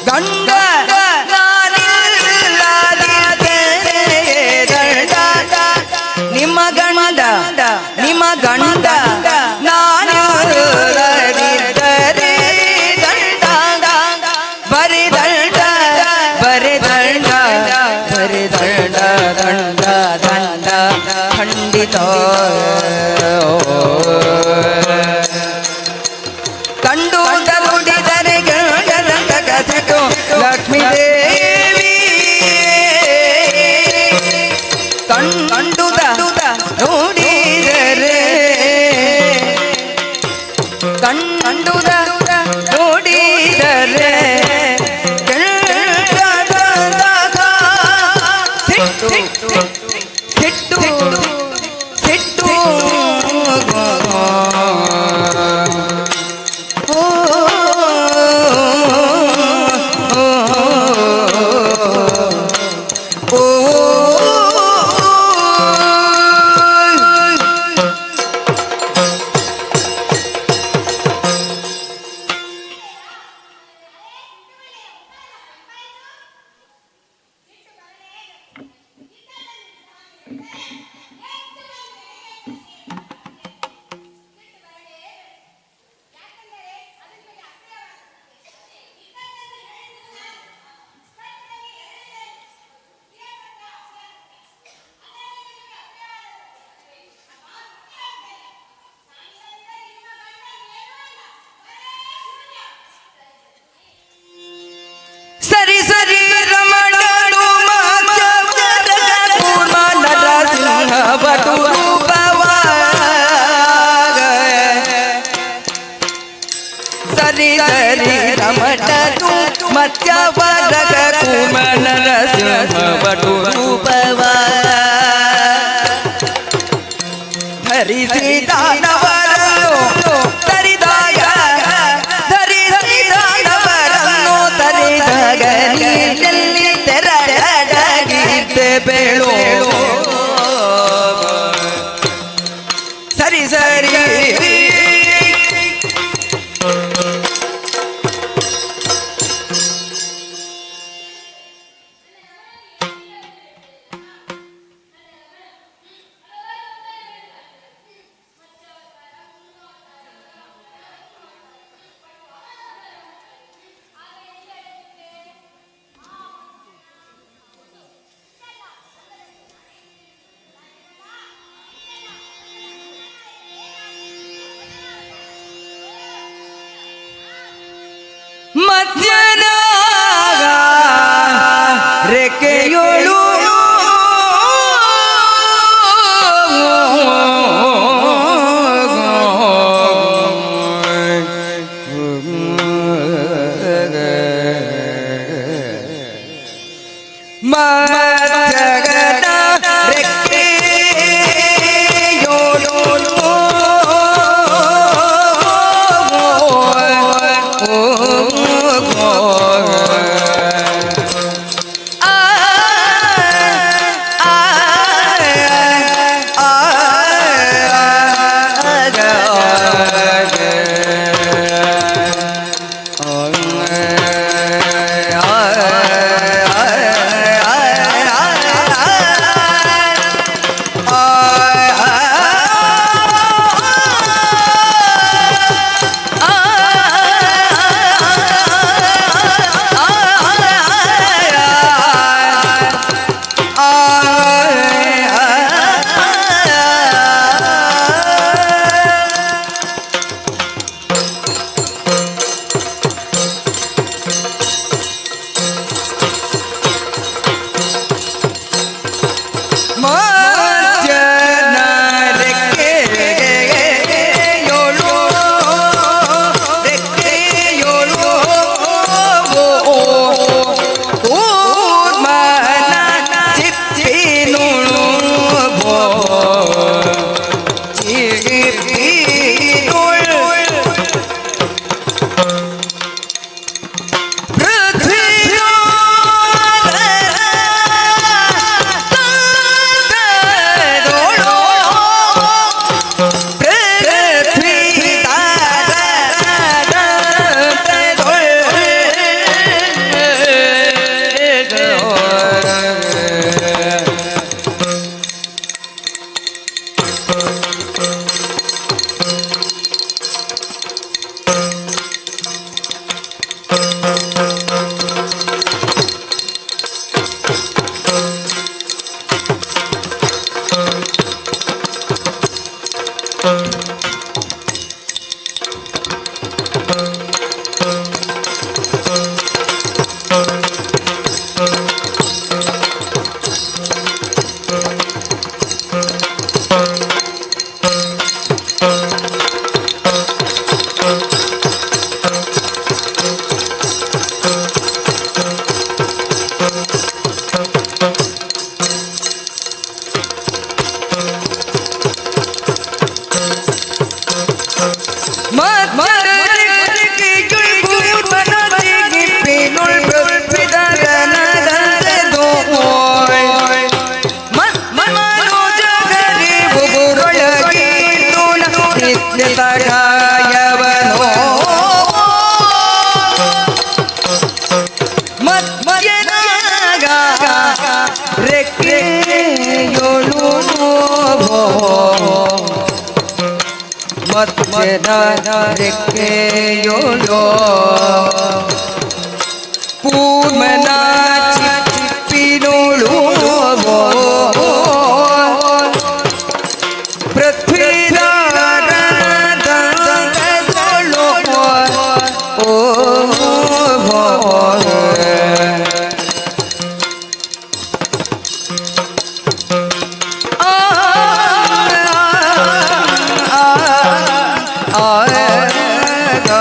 ಗಂಡ ನಿಮ್ಮ ಗಂಡ ನಿಮ್ಮ ಗಂಡ ನಾನಿಲ್ಲದಿದ್ದರೆ ದಂಡ ಬರಿ ದಂಡ ಬರಿ ದಂಡ ಬರಿ ದಂಡ ದಂಡ ದಂಡ ಖಂಡಿತ. ಕಂಡು ನುಡಿದರೆ ಗಂಡದಂತ ಕಸಿತು ಲಕ್ಷ್ಮೀ ದೇವಿ. ಕಂಡುದ ನೋಡಿದರೆ ಕಂಡುದ ನೋಡಿದರೆ ಸಿಟ್ಟು ಸರಿ ಸರಿ ರಮಟನು ಮತ್ಯವರಗ ಕುಮನರ ಸಿಂಹವಟು ರೂಪವ ಧರಿಸಿ ದಾನವರನ್ನು ತರಿದಾಗ ಧರಿಸಿ ದಾನವರನ್ನು ತರಿದಾಗ ನೀನಲ್ಲಿ ತೆರಡಗಿದ್ದೆ ಬೇಳು ಸರಿ ಸರಿ ಮಧ್ಯನ ರೆಕ್ಕೆಯೋಳು ಮಧ್ಯಗನ ರೆಕ್ಕೆಯೋಳು ರೆಕ್ಕೆಯೋಳು ಕೂರ್ಮನ ಚಿಪ್ಪಿನೋಳು ಪೃಥ್ವಿದಾರದಳು ಓ ಆ ಆ ಆ ಆ.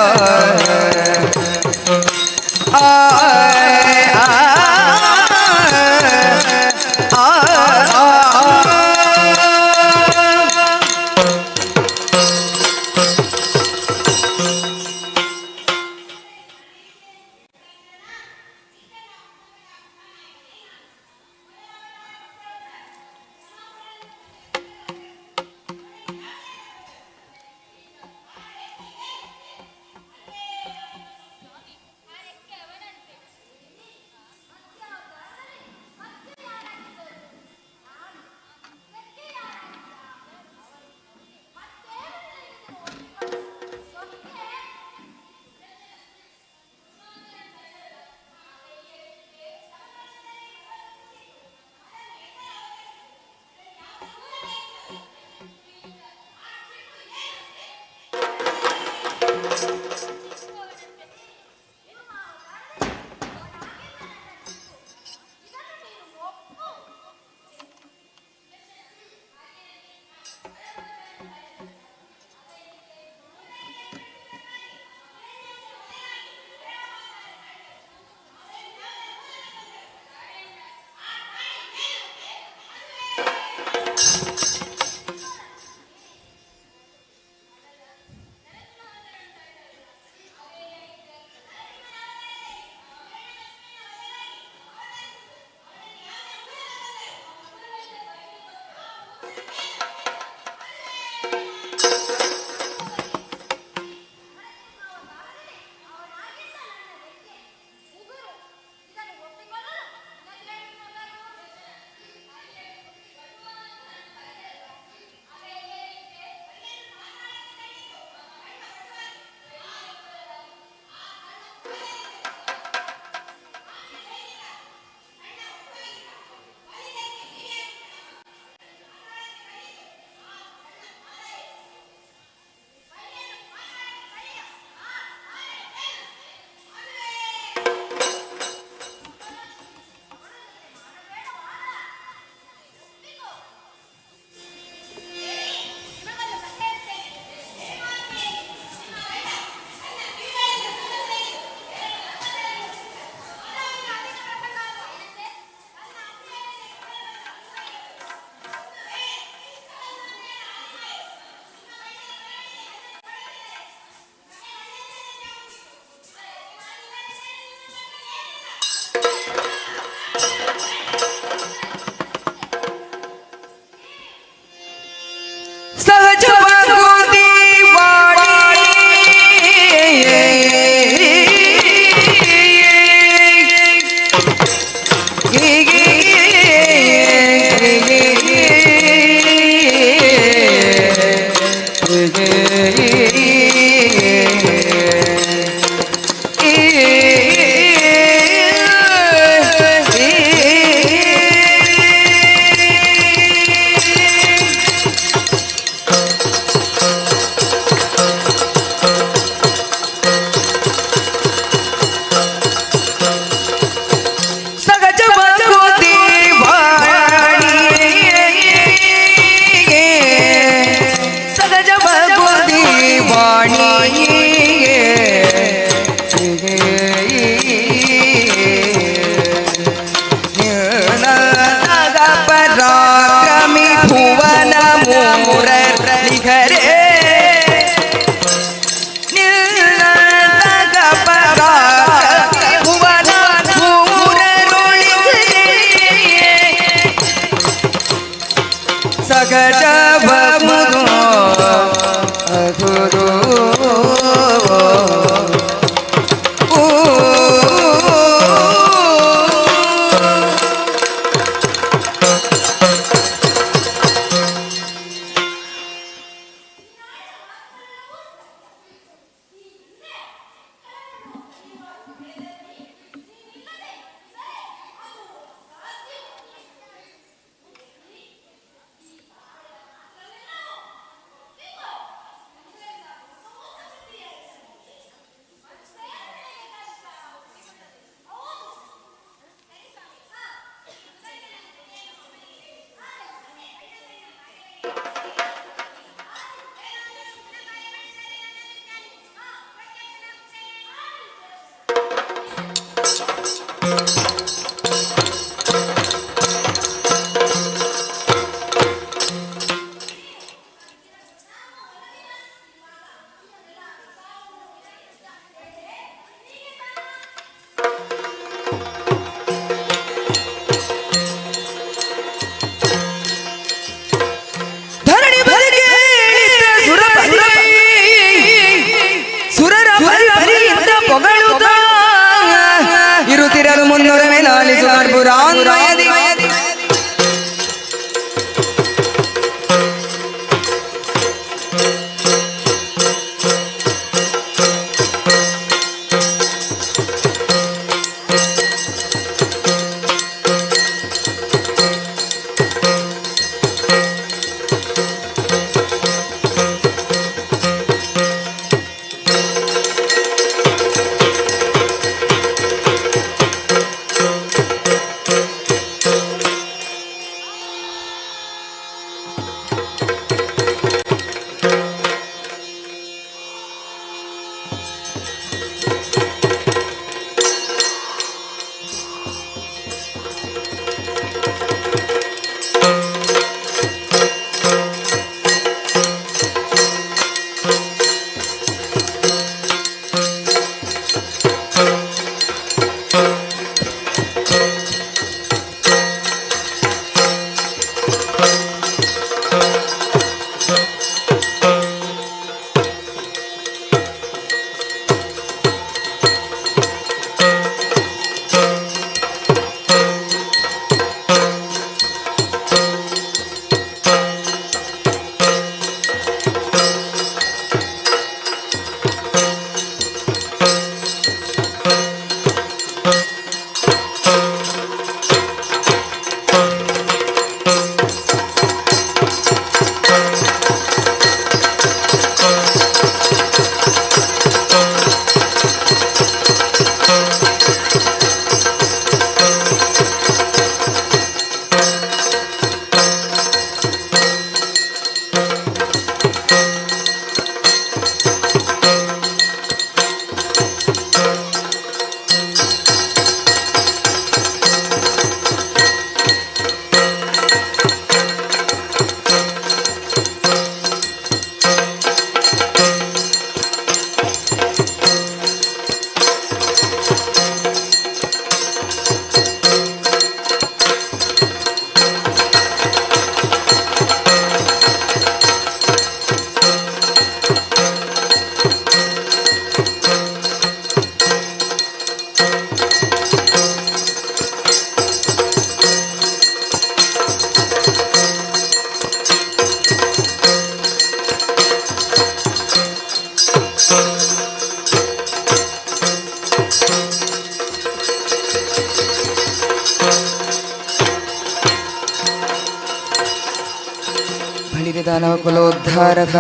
ಮಾನವ ಕುಲೋದ್ಧಾರಕ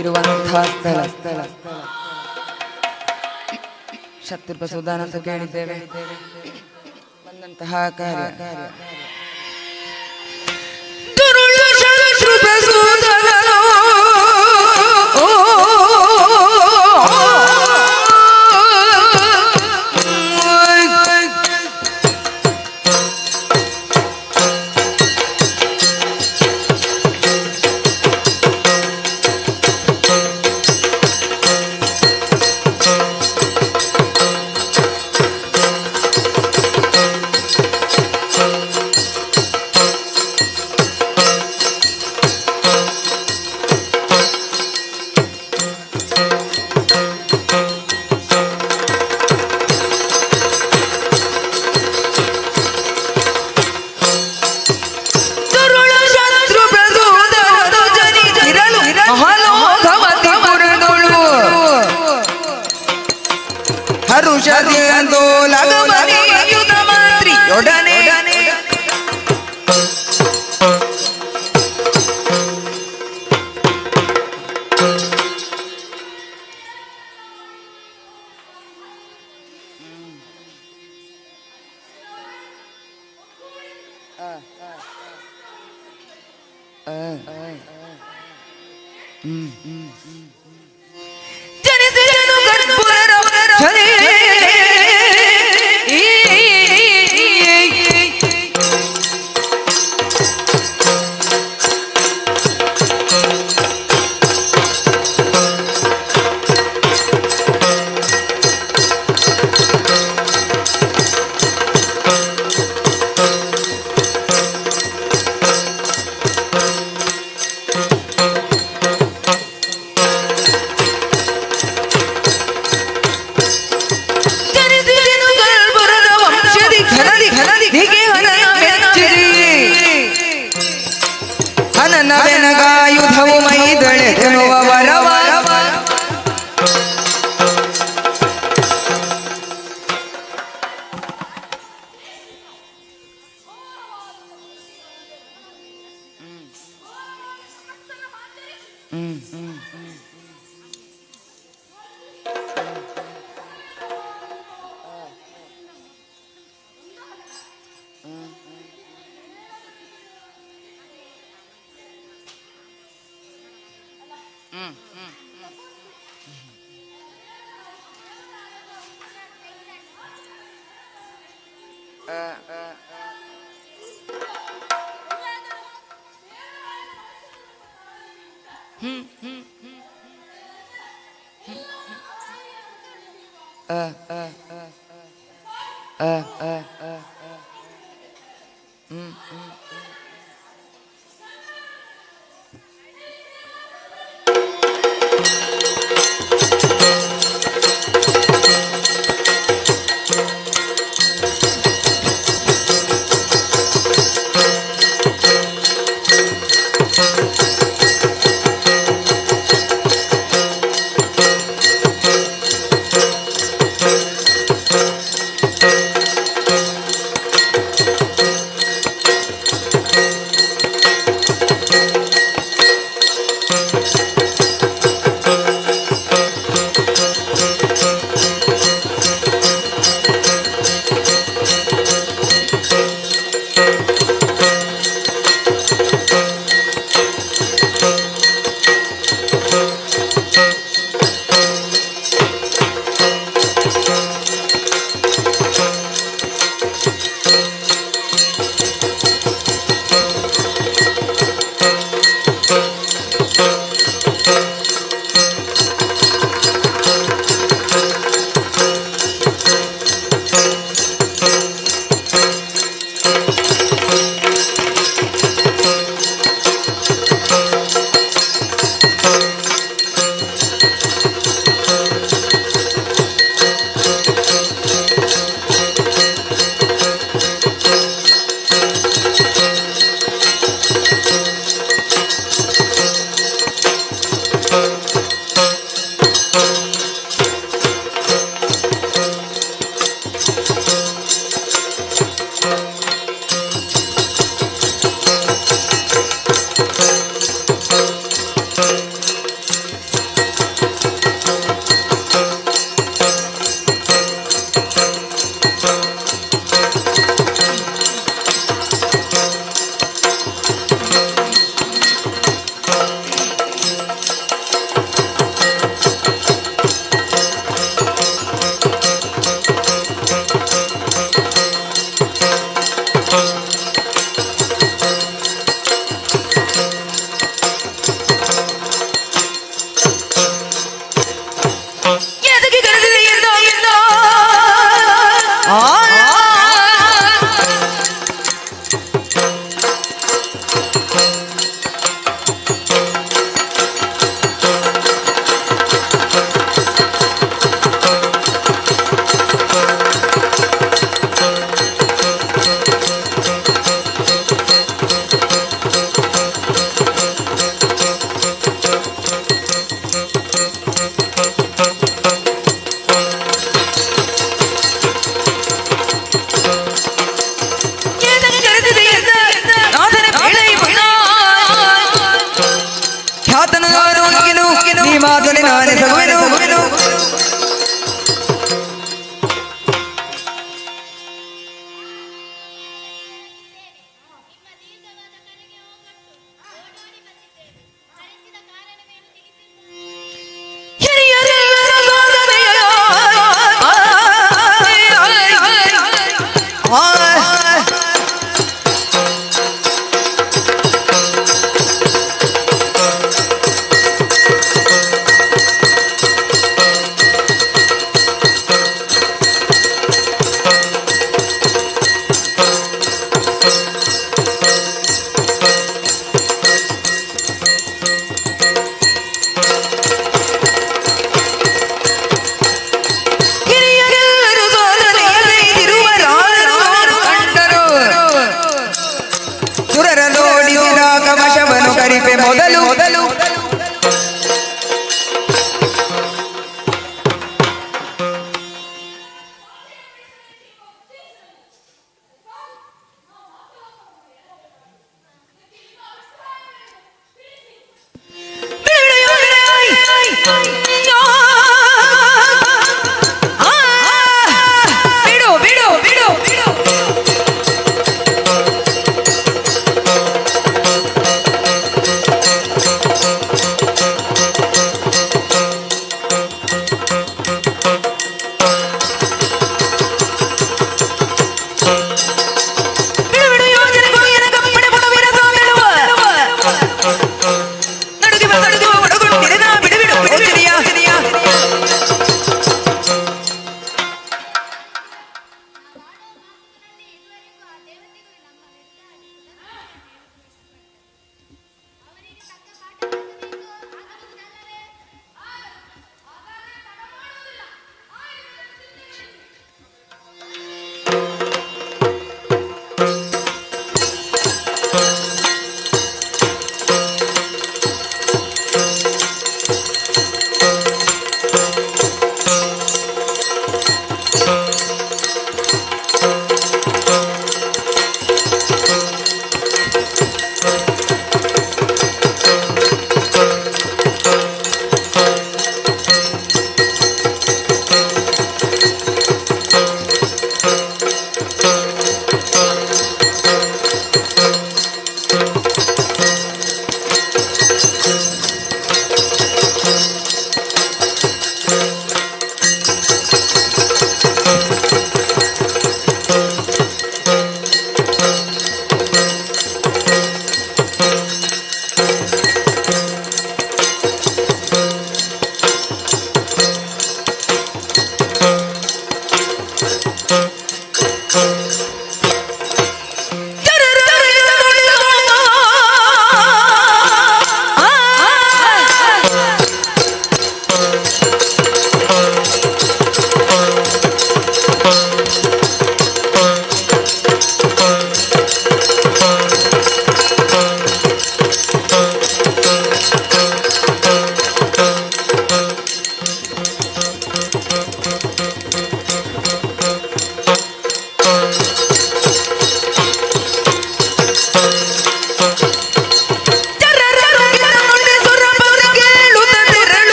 ಇರುವಂತಹ ಸ್ಥಳ ಶತ್ರುಪ ಸುಧಾನ ಅಂತ ಕೇಳಿದ್ದೇವೆ. ಬಂದಂತಹ ಕಾರ್ಯ ಹನನವೆನಗಾಯುಧವು ಮೈದಳೆದೆನುವ ವರವ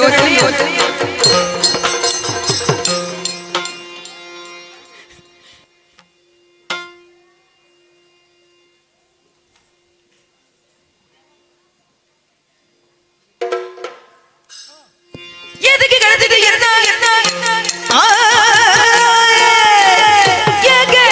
ಯೋಚನೆ. ಎದಕ್ಕೆ ಕಳೆದಿದೆ ಎನ್ನ ಆ, ಏಕೆ?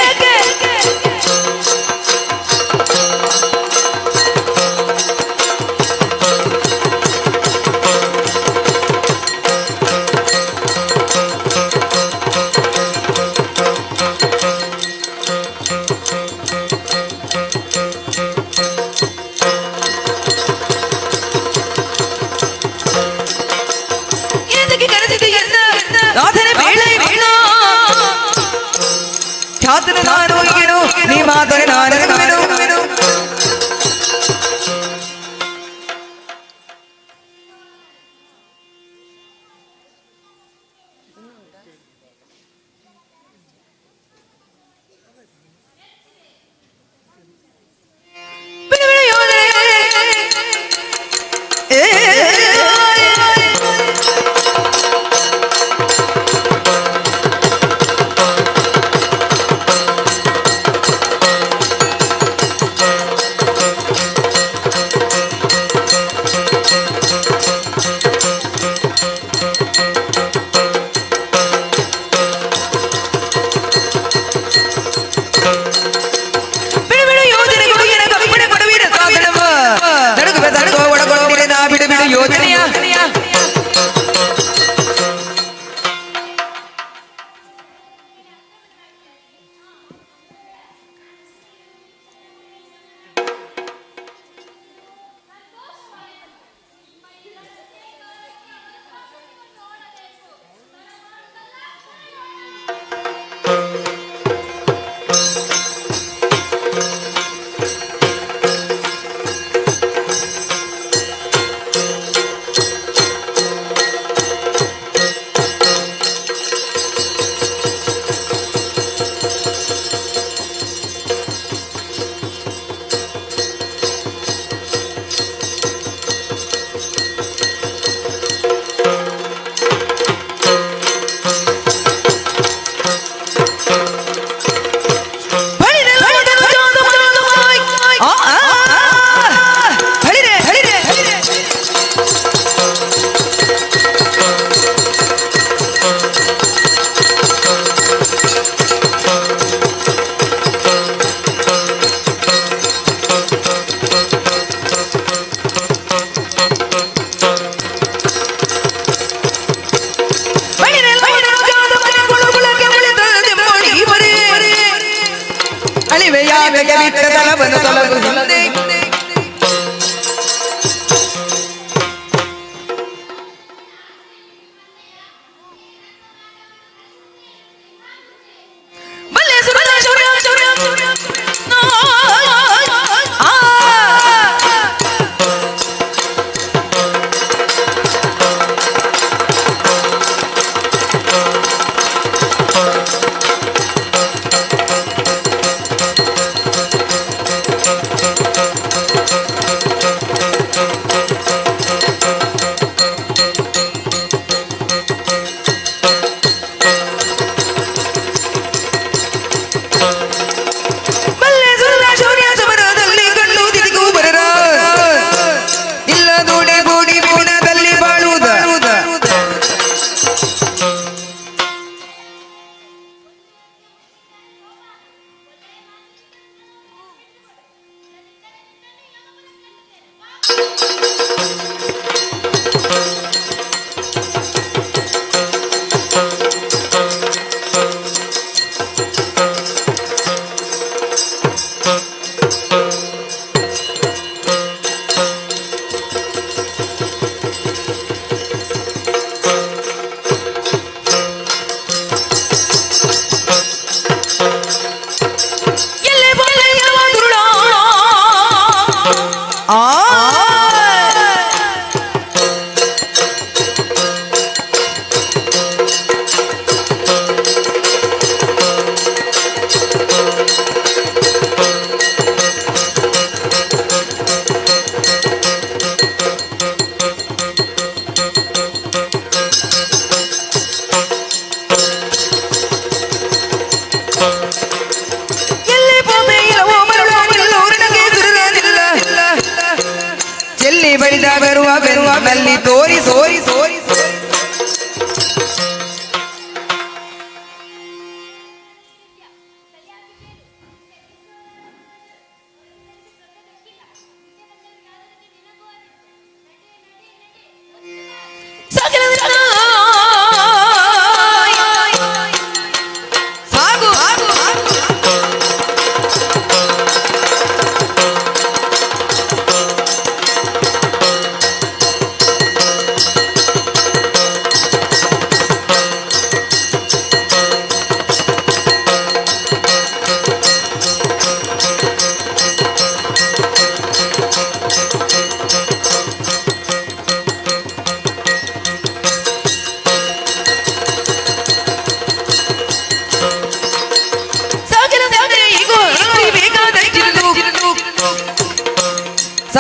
ಎದಕ್ಕೆ ಕರೆದಿದೆ ಎನ್ನ ನಾಥನ ಬೇಳೆ ಬೇಡ ಖ್ಯಾತನ ನಾನು ಏನು ನೀ ಮಾತನ ನಾನು. ಏ.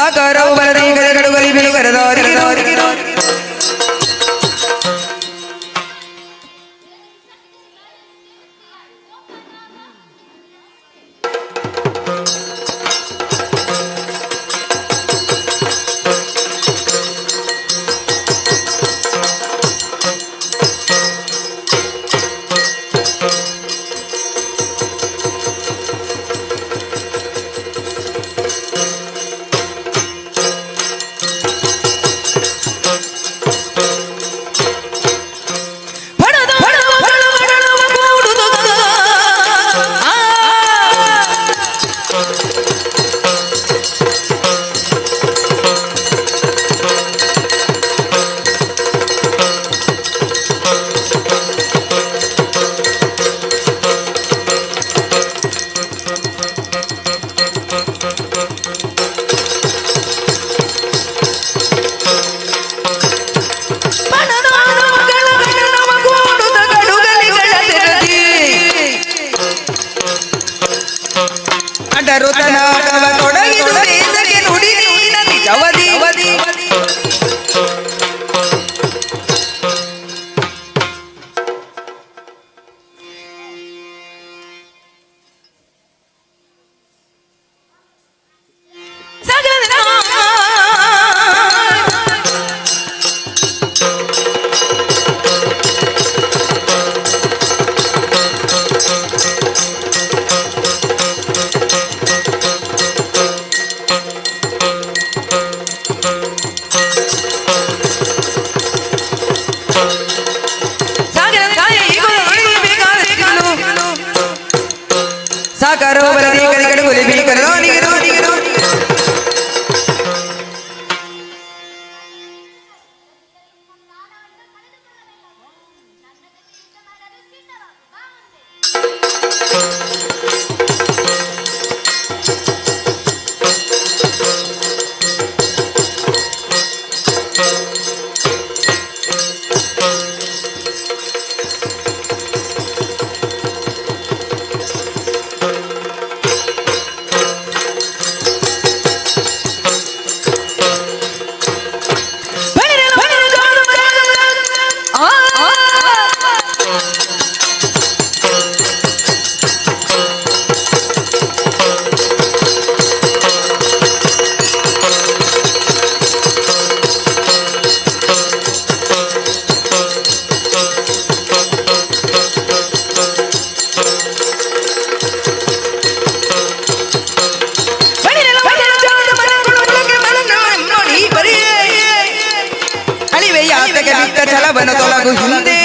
ಸಾಕಾರವು ಬಲದಿ ಕಡೆಗಡುಗಲಿ ಬಿಳುಗರದಾರಿಗಿರು. ಸಾಕಾರವು ಬಲದಿ ಕಡೆಗಡುಗಲಿ ಬಿಳುಗರದಾರಿಗಿರು. ಛಲವನ ತೊಲಗು ಹಿಂದೆ.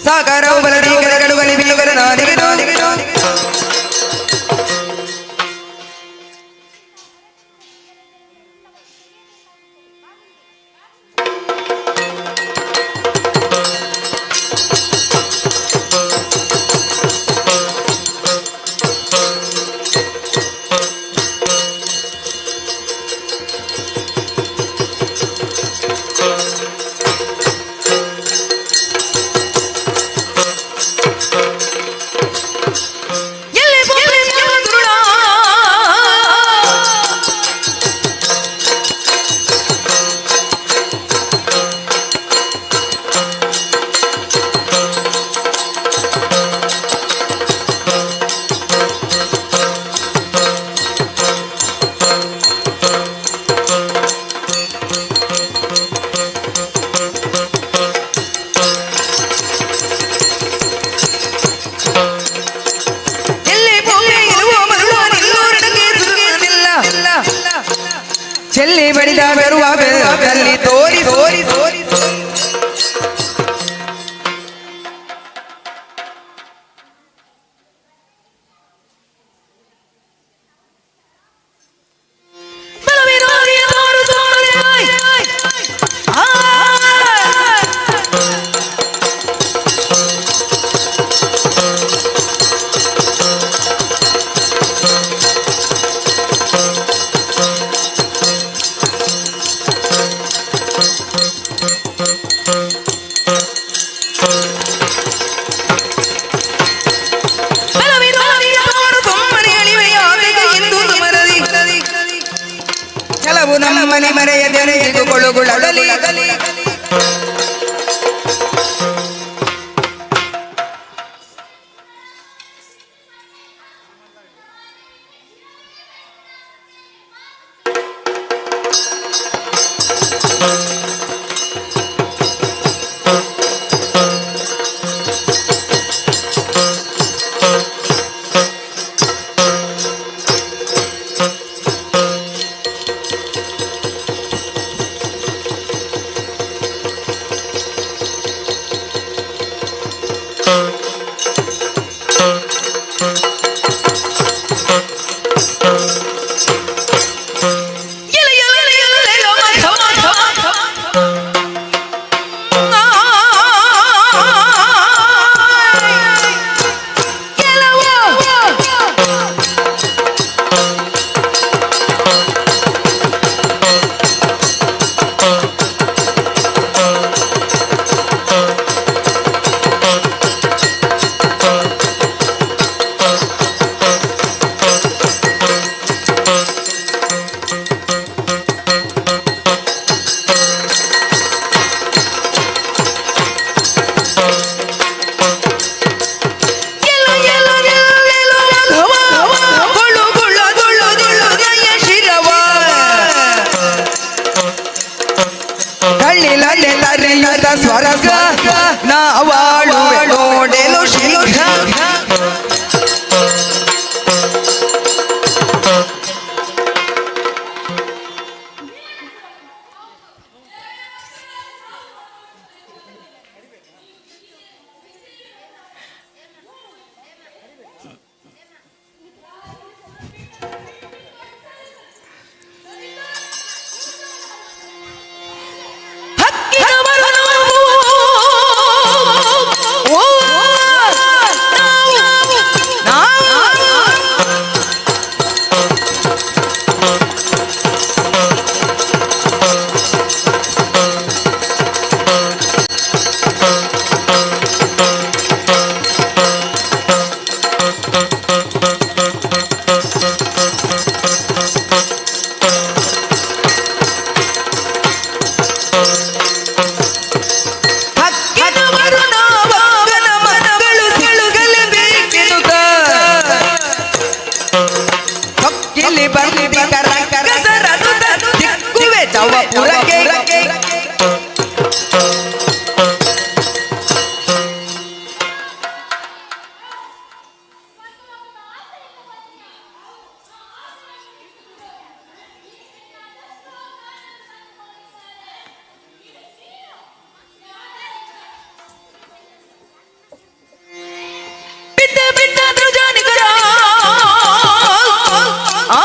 ಸಾಕಾರವು ಬಲದಿ ಕಡೆಗಡುಗಲಿ ಬಿಳುಗರದಾರಿಗಿರು. ಗೊಳುಗುಳಗಲಿ ಸ್ವರ್ಗ ನಾವಾಳುವೆ ನೋಡೆಲು ಶೀಘ್ರ. ಹಕ್ಕಿನವರು ನಾವನ ಮಕ್ಕಳು ಸಿಕ್ಕಲೇಬೇಕೆನ್ನುತ್ತ ಹೊಕ್ಕಿಲಿ ಬಂದಿಕರ ಕಸರನುತ ದಿಕ್ಕುವೆ ಜವಪುರಕ್ಕೆ. ಬಿದ್ದ ಬಿದ್ದ ಧ್ರುಜಾನಿಕರ ಆ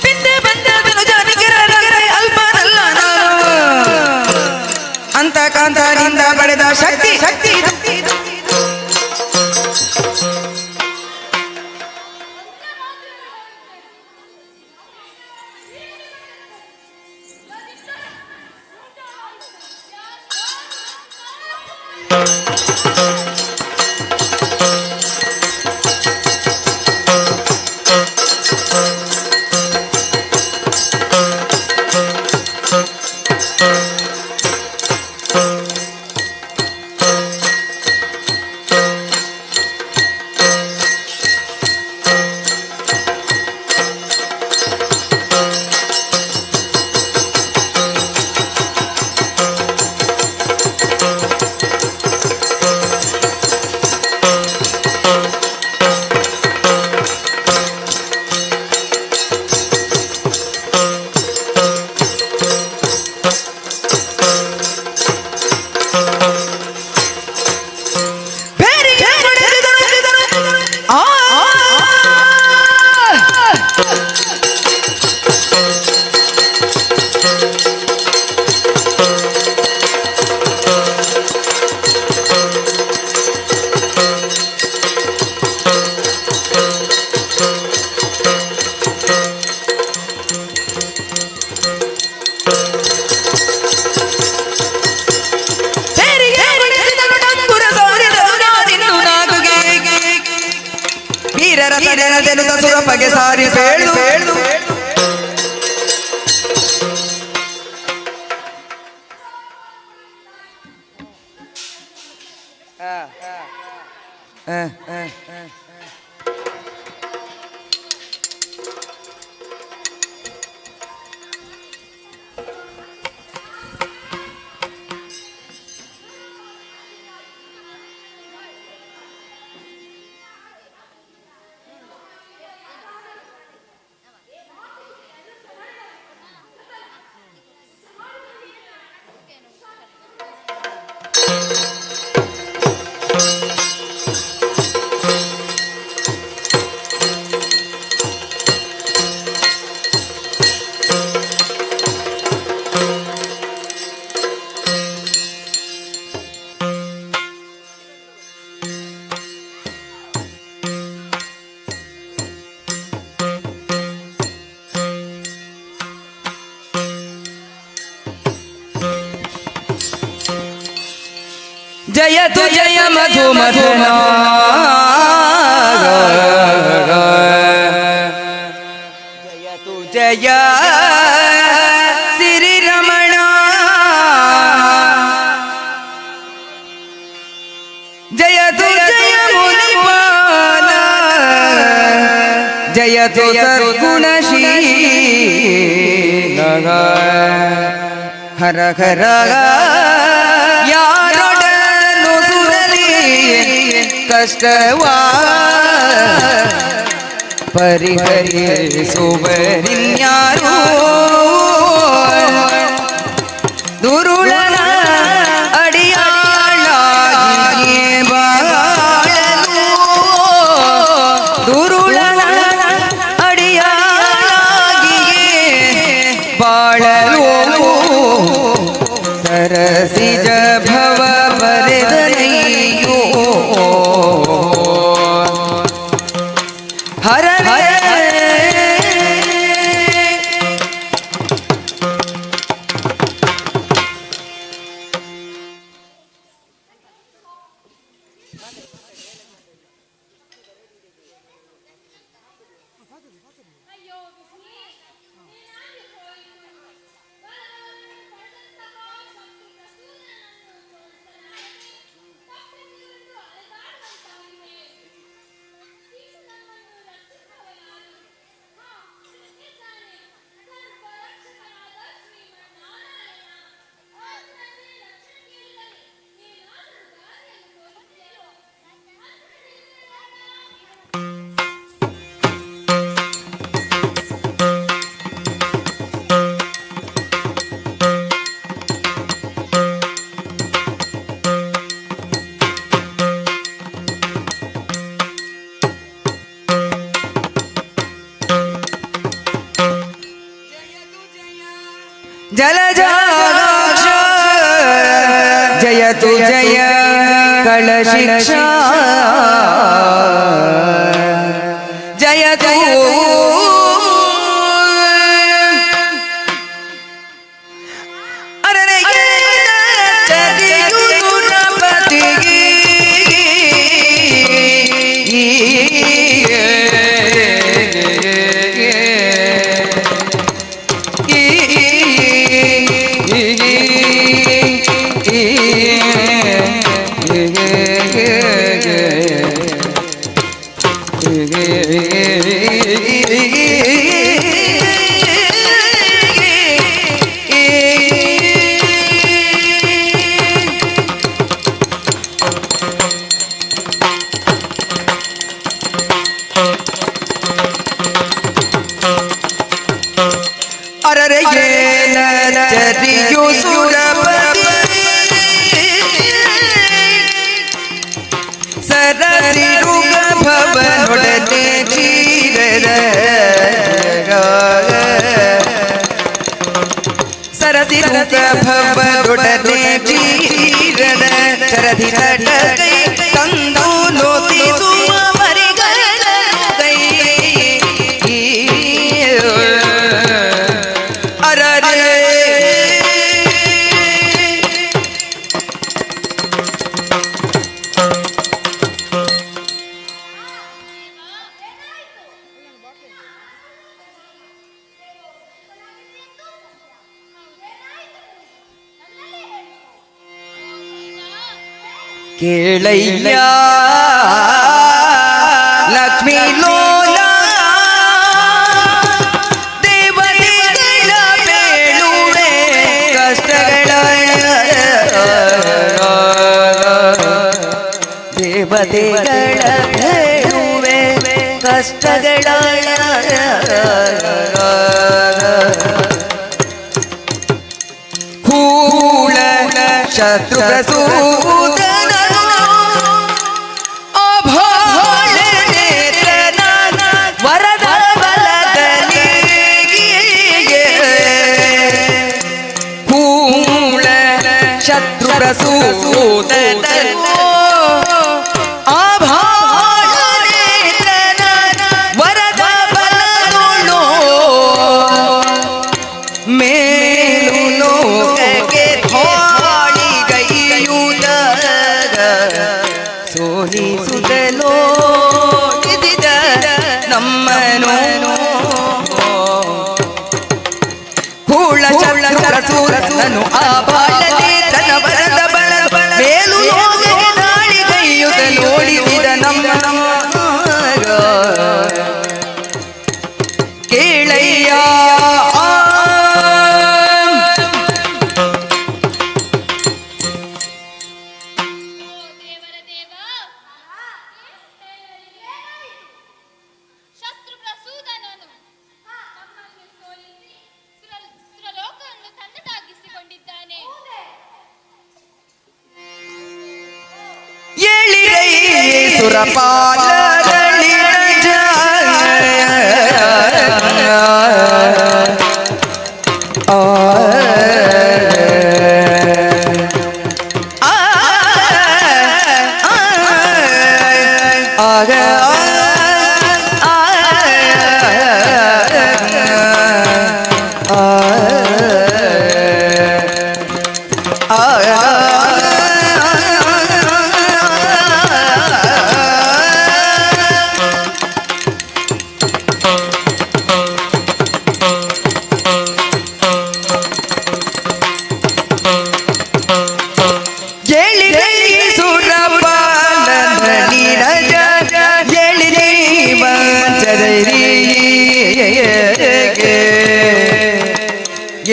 ಬಿದ್ದೆ ಬಂದ ಧನುಜಾನಿಕರ ಅಲ್ಪನಲ್ಲ ನಾನು ಅಂತ ಕಾಂತನಿಂದ ಪಡೆದ ಶಕ್ತಿ ಶಕ್ತಿ ಇದು. ಸಾರಿ ಬೇಳು ಜಯತು ಜಯ ಮಧುಮಧುನ ಜಯತು ಜಯ ಸಿರಿರಮಣ ಜಯತು ಜಯ ಮುನಿಪಾಲ ಜಯತು ಸದ್ಗುಣಶೀಲ ಹರ ಹರ ಯಾರೊಡನು ಸುರಲಿ ಕಷ್ಟವಾ ಪರಿಹರಿಸುವರಿನ್ಯಾರು ದುರುಳನ ಅಡಿಯಾಳಾಗಿ ಬಾಳಲು ದುರುಳನ ಅಡಿಯಾಳಾಗಿಯೇ ಬಾಳಲು ಸರಸಿಜ ಭವ ಬರೆದನಯ್ಯೋ ಹರ ಜಲಜಾಕ್ಷ ಜಯತು ಜಯ ಕಳಶಿಕ್ಷಾ ಜಯತು ಚರಿಯು ಸುರಪತಿ ಸರಸಿರುಗ ಭವನೊಡನೆ ಚೀರರ ಸರಸಿರುಗ ಭವನೊಡನೆ ಚೀರರ ಚರಧಿ ತಟಕೈ ತಂದು ನೋತಿಸುವ ಮರಿಗೈ ಅರರೆ ಕೇಳಯ್ಯ ಲಕ್ಷ್ಮೀ ಲೋಲ ದೇವತೆಗಳ ಬೇಡುವೆ ಕಷ್ಟಗಳ ದೇವತೆಗಳ ಬೇಡುವೆ ಕಷ್ಟಗಳ ಹೂಳ ಶತ್ರು ಪ್ರಸೂತನನು ಅಭಾಳ ನೇತ್ರನ ವರದ ಬಲದಲಿಗೆ ಹೂಳ ಶತ್ರು ಪ್ರಸೂತನನು ಅಭಾಳ ನೇತ್ರನ ವರದ ಬಲದೊಳು ಮೇಲು ಲೋಕಕ್ಕೆ ಥಾಳಿಗೈಯುತ ಸೋಲಿಸುತ್ತಲೋ ಇದಿದ ನಮ್ಮನು ಹೂಳ ಶತ್ರು ಆ ಬಾಳದೆ ತನ್ನ ಬರದ ಬಲ ಮೇಲು ಲೋಕಕ್ಕೆ ದಾಳಿಗೈಯುತ ನೋಡಿಸಿದ ನಮ್ಮ ಕೇಳಯ್ಯ ಶತ್ರು ಪ್ರಸೂದನನು ನಮ್ಮನ್ನು ಸೋಲಿಸಿ ಸುರಲೋಕವನ್ನು ತನ್ನದಾಗಿಸಿಕೊಂಡಿದ್ದಾನೆ. ಎಳಿರೈ ಸುರಪಾಲರಳಿ ಎಳಿರೈ ಸುರಪಾಲರಳಿ ರಜ ಎಳಿರೈ ವಂಚದರಿ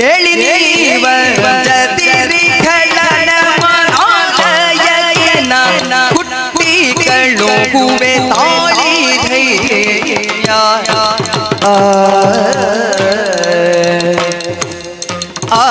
ಎಳಿರೈ ವಂಚತಿರಿ ಖಳನ ಮನೋಜಯನ ಕುಟ್ಟಿಗಳು ಹೂವೆ ತಾಳಿ ಧೈರ್ಯ ಆ ಆ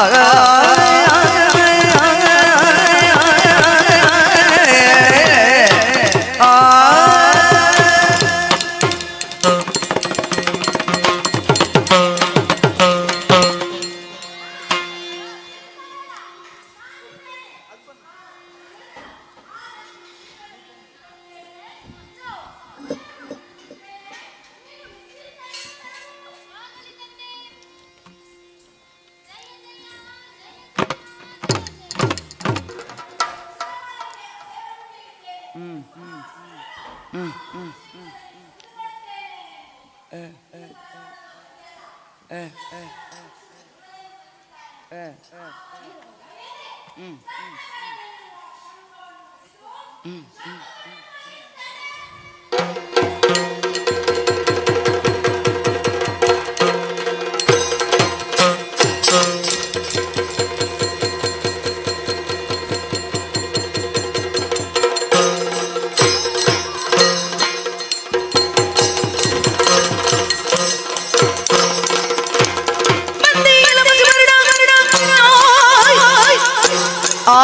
ಆ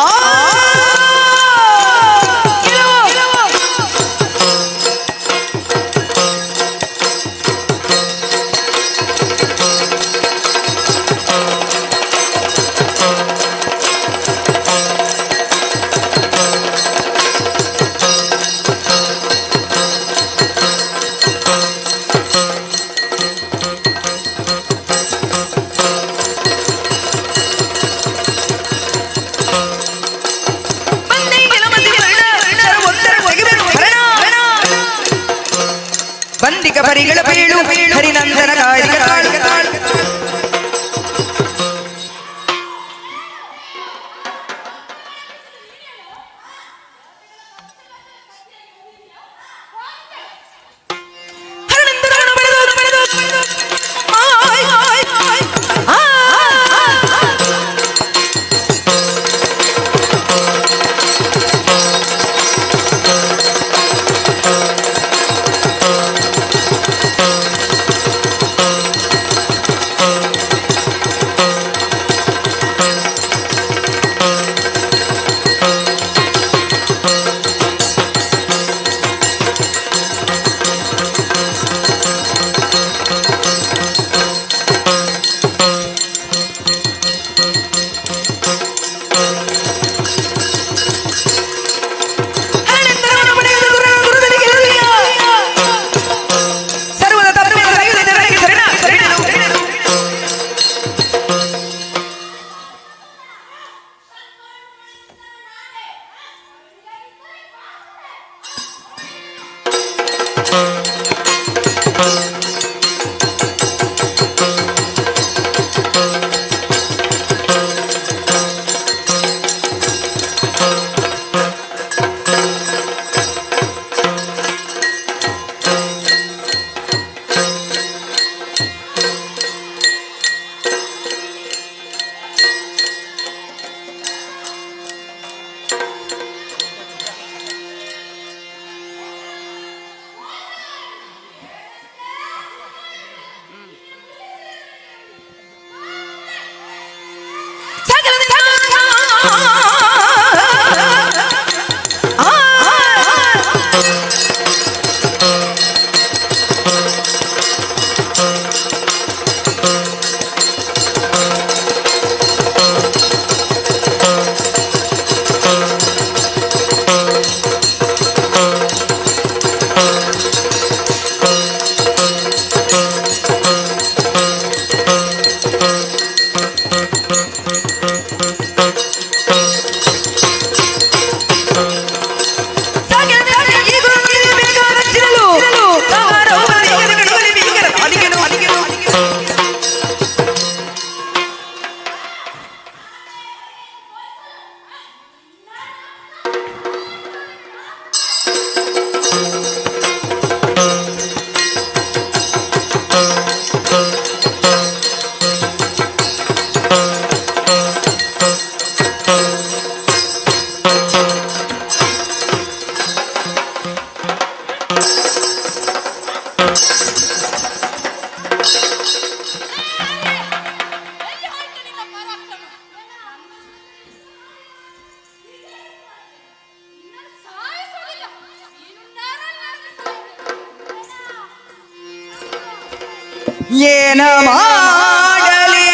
ಏನ ಮಾಡಲಿ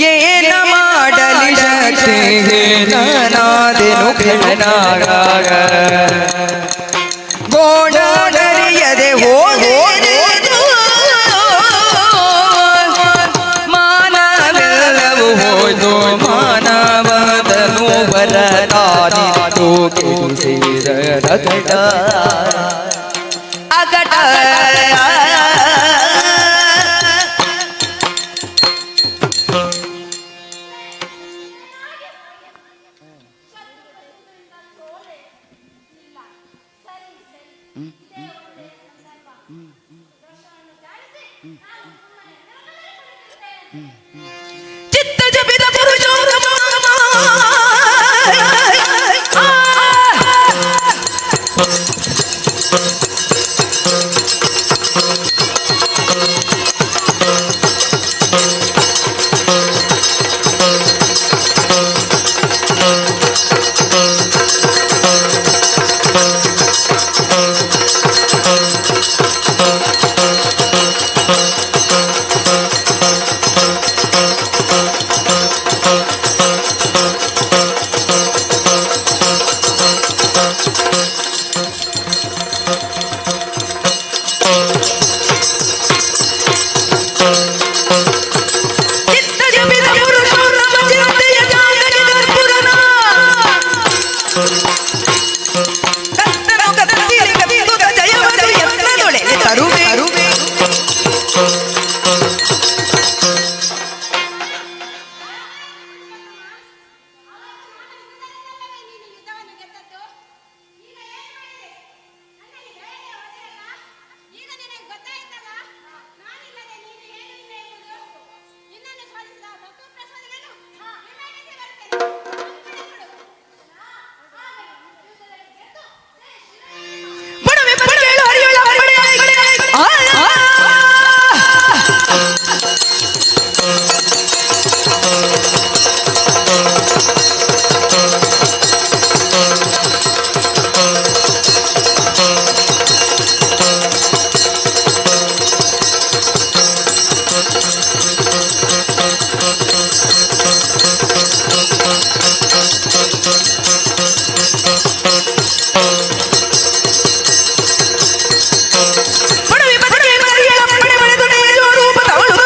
ಏನ ಮಾಡಲಿ ಶಕ್ತಿ ನಾನಾದೆನು ಕೃಷ್ಣನಾಗ ಗೋಡರಿಯದೆ ಹೋಗಿ ಮಾನವೆಲ್ಲವೂ ಹೋಯ್ತು ಮಾನವದನು ಬರತಾನಿತ್ತು ಕೆಡಿಸಿದ ರಥಟ ಅಗಟ. ಚಿತ್ತ ಜಪಿದ ಪುರುಷೋತ್ತಮ. ಚಿತ್ತ ಜಪಿದ ಪುರುಷೋತ್ತಮ ಚಿಂತೆಯ ಜಾಗರಿ ಕರ್ಪುರನ. ಕತ್ತನು ಕತ್ತಿರಿ ಕತ್ತುತ ಜಯವದು ಯತ್ನದೊಳೆ ತರುವೆ. ಈಗ ನಿನಗೆ ಗೊತ್ತಾಯ್ತಲ್ಲ, ನಾನಿಲ್ಲದೆ ನೀನು ಏನೂ ಇಲ್ಲ ಎಂಬುದು? ನಿನ್ನನ್ನು ಸೋಲಿಸಿದ ಶತ್ರುಪ್ರಸಾದನನ್ನು ಹಿಮ್ಮೆಟ್ಟಿಸಿ ಬರುತ್ತೇನೆ. ಅಪ್ಪಣೆ ಕೊಡು. ಬುಡವೆ ಪಡೆಯಲು ಹರಿಯಳ ಅಪ್ಪಣೆ. ಆ, ಆ, ಬುಡವೆ ಪಡೆಯಲು ಹರಿಯಳ ಅಪ್ಪಣೆ ಪಡೆದು ನೇಜೋ ರೂಪ ತವಳು.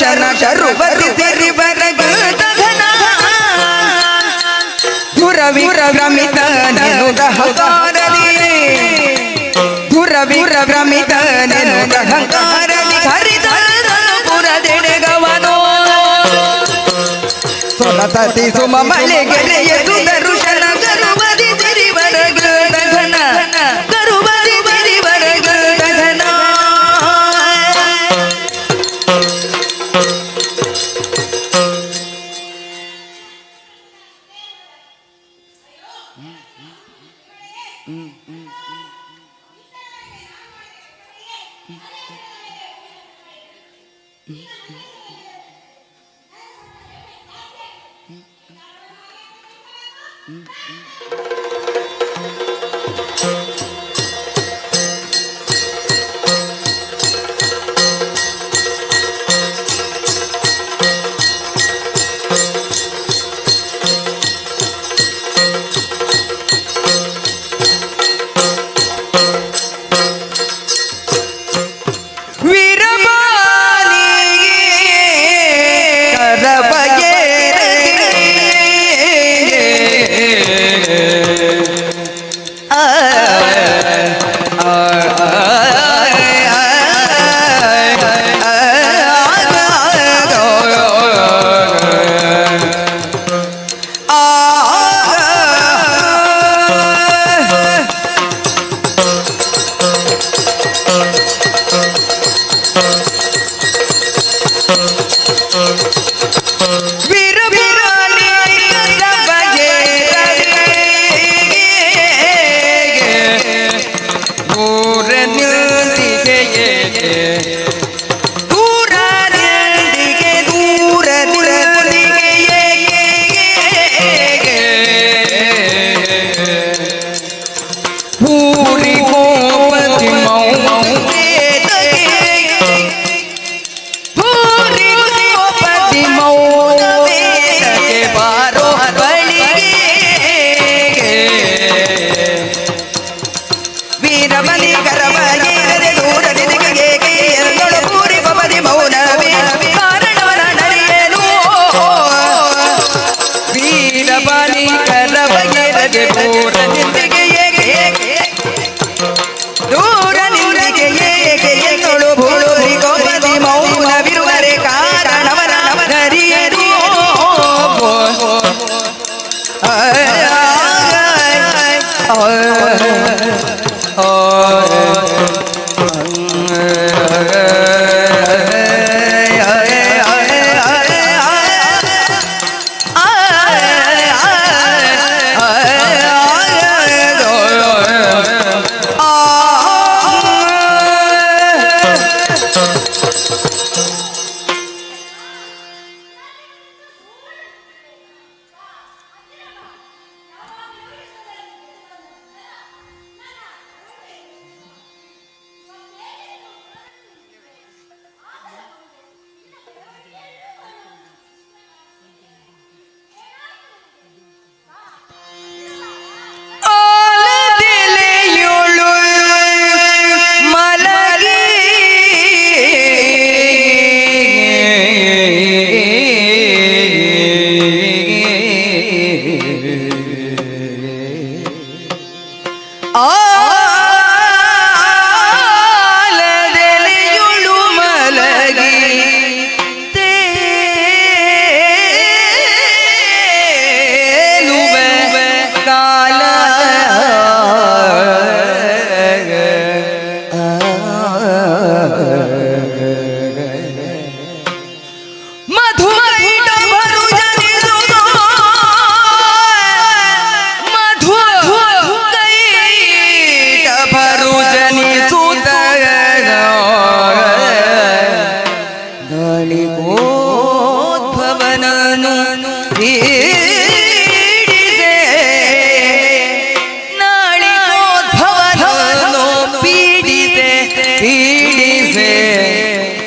ಸುದರುಶನ ಕರುವತಿ ಸಿರಿವರ ಘನ ಧುರವಿಕ್ರಮಿತ ನೆನುದಹಂಕಾರದಿ ಧುರವಿಕ್ರಮಿತ ನೆನುದಹಂಕಾರದಿ ಹರಿದರನು ಪುರದೆಡೆಗವನೋ ಸೊಲತತಿ ಸುಮ ಮಳೆಗೆರೆಯ ಸುದರುಶನ ಕರುವತಿ ಸಿರಿವರ ಘನ ಕರುವತಿ ಸಿರಿವರ ಘನ.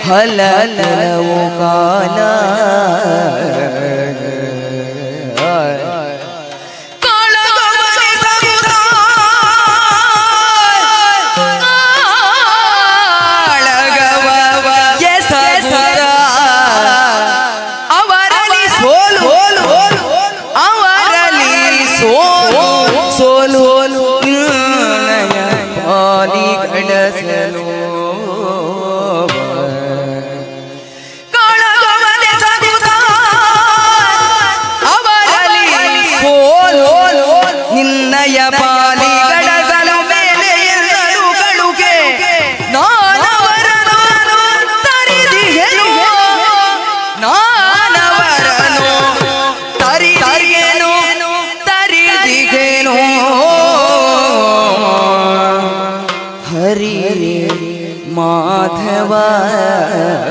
ಹಲಲವು ಕಾಲ ಕಾಳಗವ ಎಸಗುತ್ತ Madhava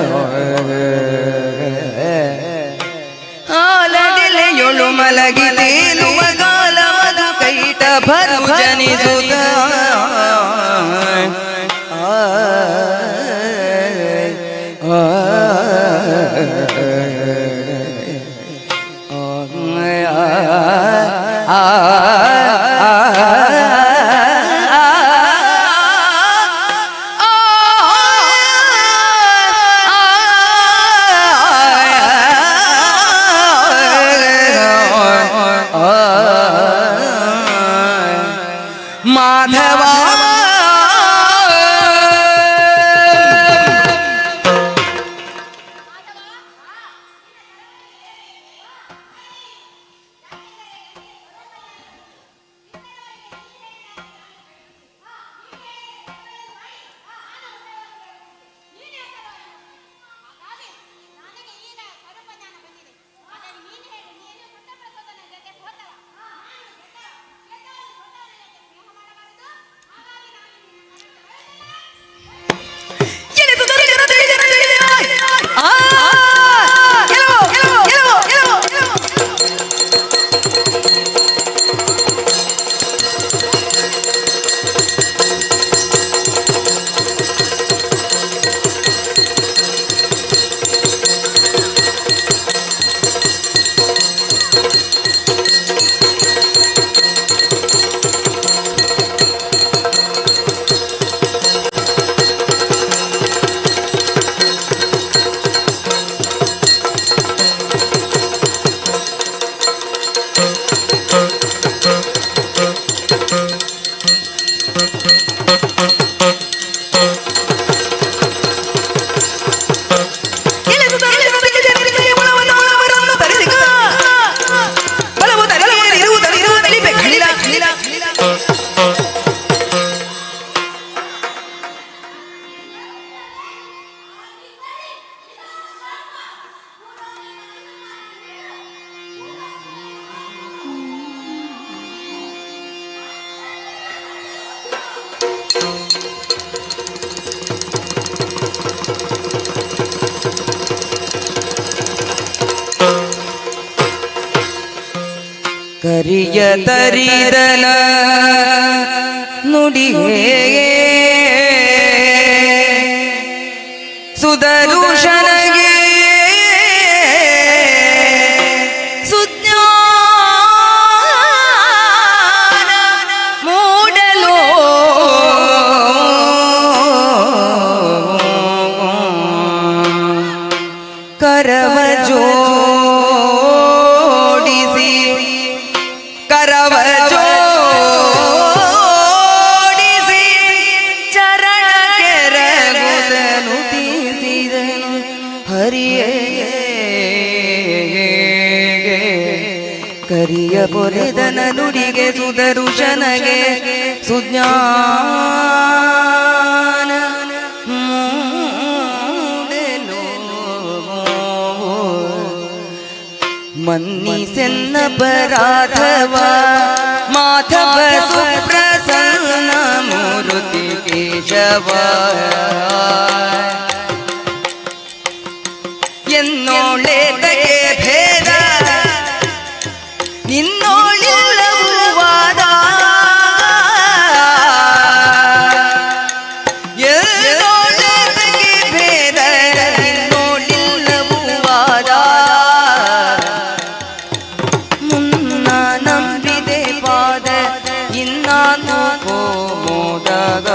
ಆಲದೆಲೆಯೊಳು ಮಲಗಿ ತೇಲುವ ಗಾಲ ಮಧು ಕೈಟ ಭರು ಜನಿಸುತ್ತ ಮಾಧವ ಕರಿಯ ತರಿದನ ನುಡಿಯೇ ಸುದರುಷನಗೆ ಸುಜ್ಞಾನ ಮೂಡಲು ಕರವ ಜೋಡಿಸಿ ಕರವ ಜೋಡಿಸಿ ಚರಣ ಕೆರಗುದನು ತೀಸಿದನು ಹರಿಯೇ ಕರಿಯ ಪೊರೆದನ ನುಡಿಗೆ ಸುದರುಷನಗೆ ಸುಜ್ಞಾನ ಮೂಡಲು ಮನ್ನಿಸೆನ್ನ ಪರಾಧವ ಮಾಧವ ಸುಪ್ರಸನ್ನ ಮೂರುತಿ ಕೇಶವ ಎನ್ನೋಳೆತಗೆ ಭೇದ ನಿನ್ನೋಳಿಲ್ಲವೂ ವಾದ ಎನ್ನೋಳೆತಗೆ ಭೇದ ನಿನ್ನೋಳಿಲ್ಲವೂ ವಾದ ಮುನ್ನ ನಂಬಿದೆ ಪಾದ ಇನ್ನಾನು ಕೋಮೋದಾಗ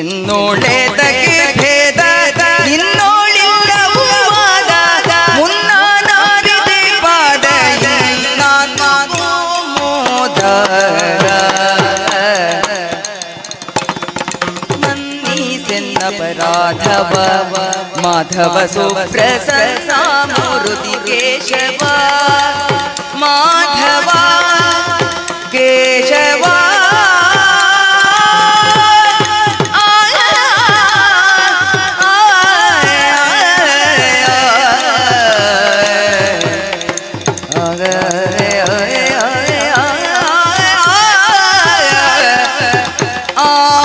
ಎನ್ನೋಳೆತಗೆ ಭೇದ ನಿನ್ನೋಳಿಲ್ಲವೂ ವಾದ ಮುನ್ನ ನಂಬಿದೆ ಪಾದ ಇನ್ನಾನು ಕೋಮೋದ ಮನ್ನಿಸೆನ್ನ ಪರಾಧವ ಮಾಧವ ಸುಪ್ರಸನ್ನ ಮೂರುತಿ ಕೇಶವ ಮಾಧವ ಕೇಶವ ಆ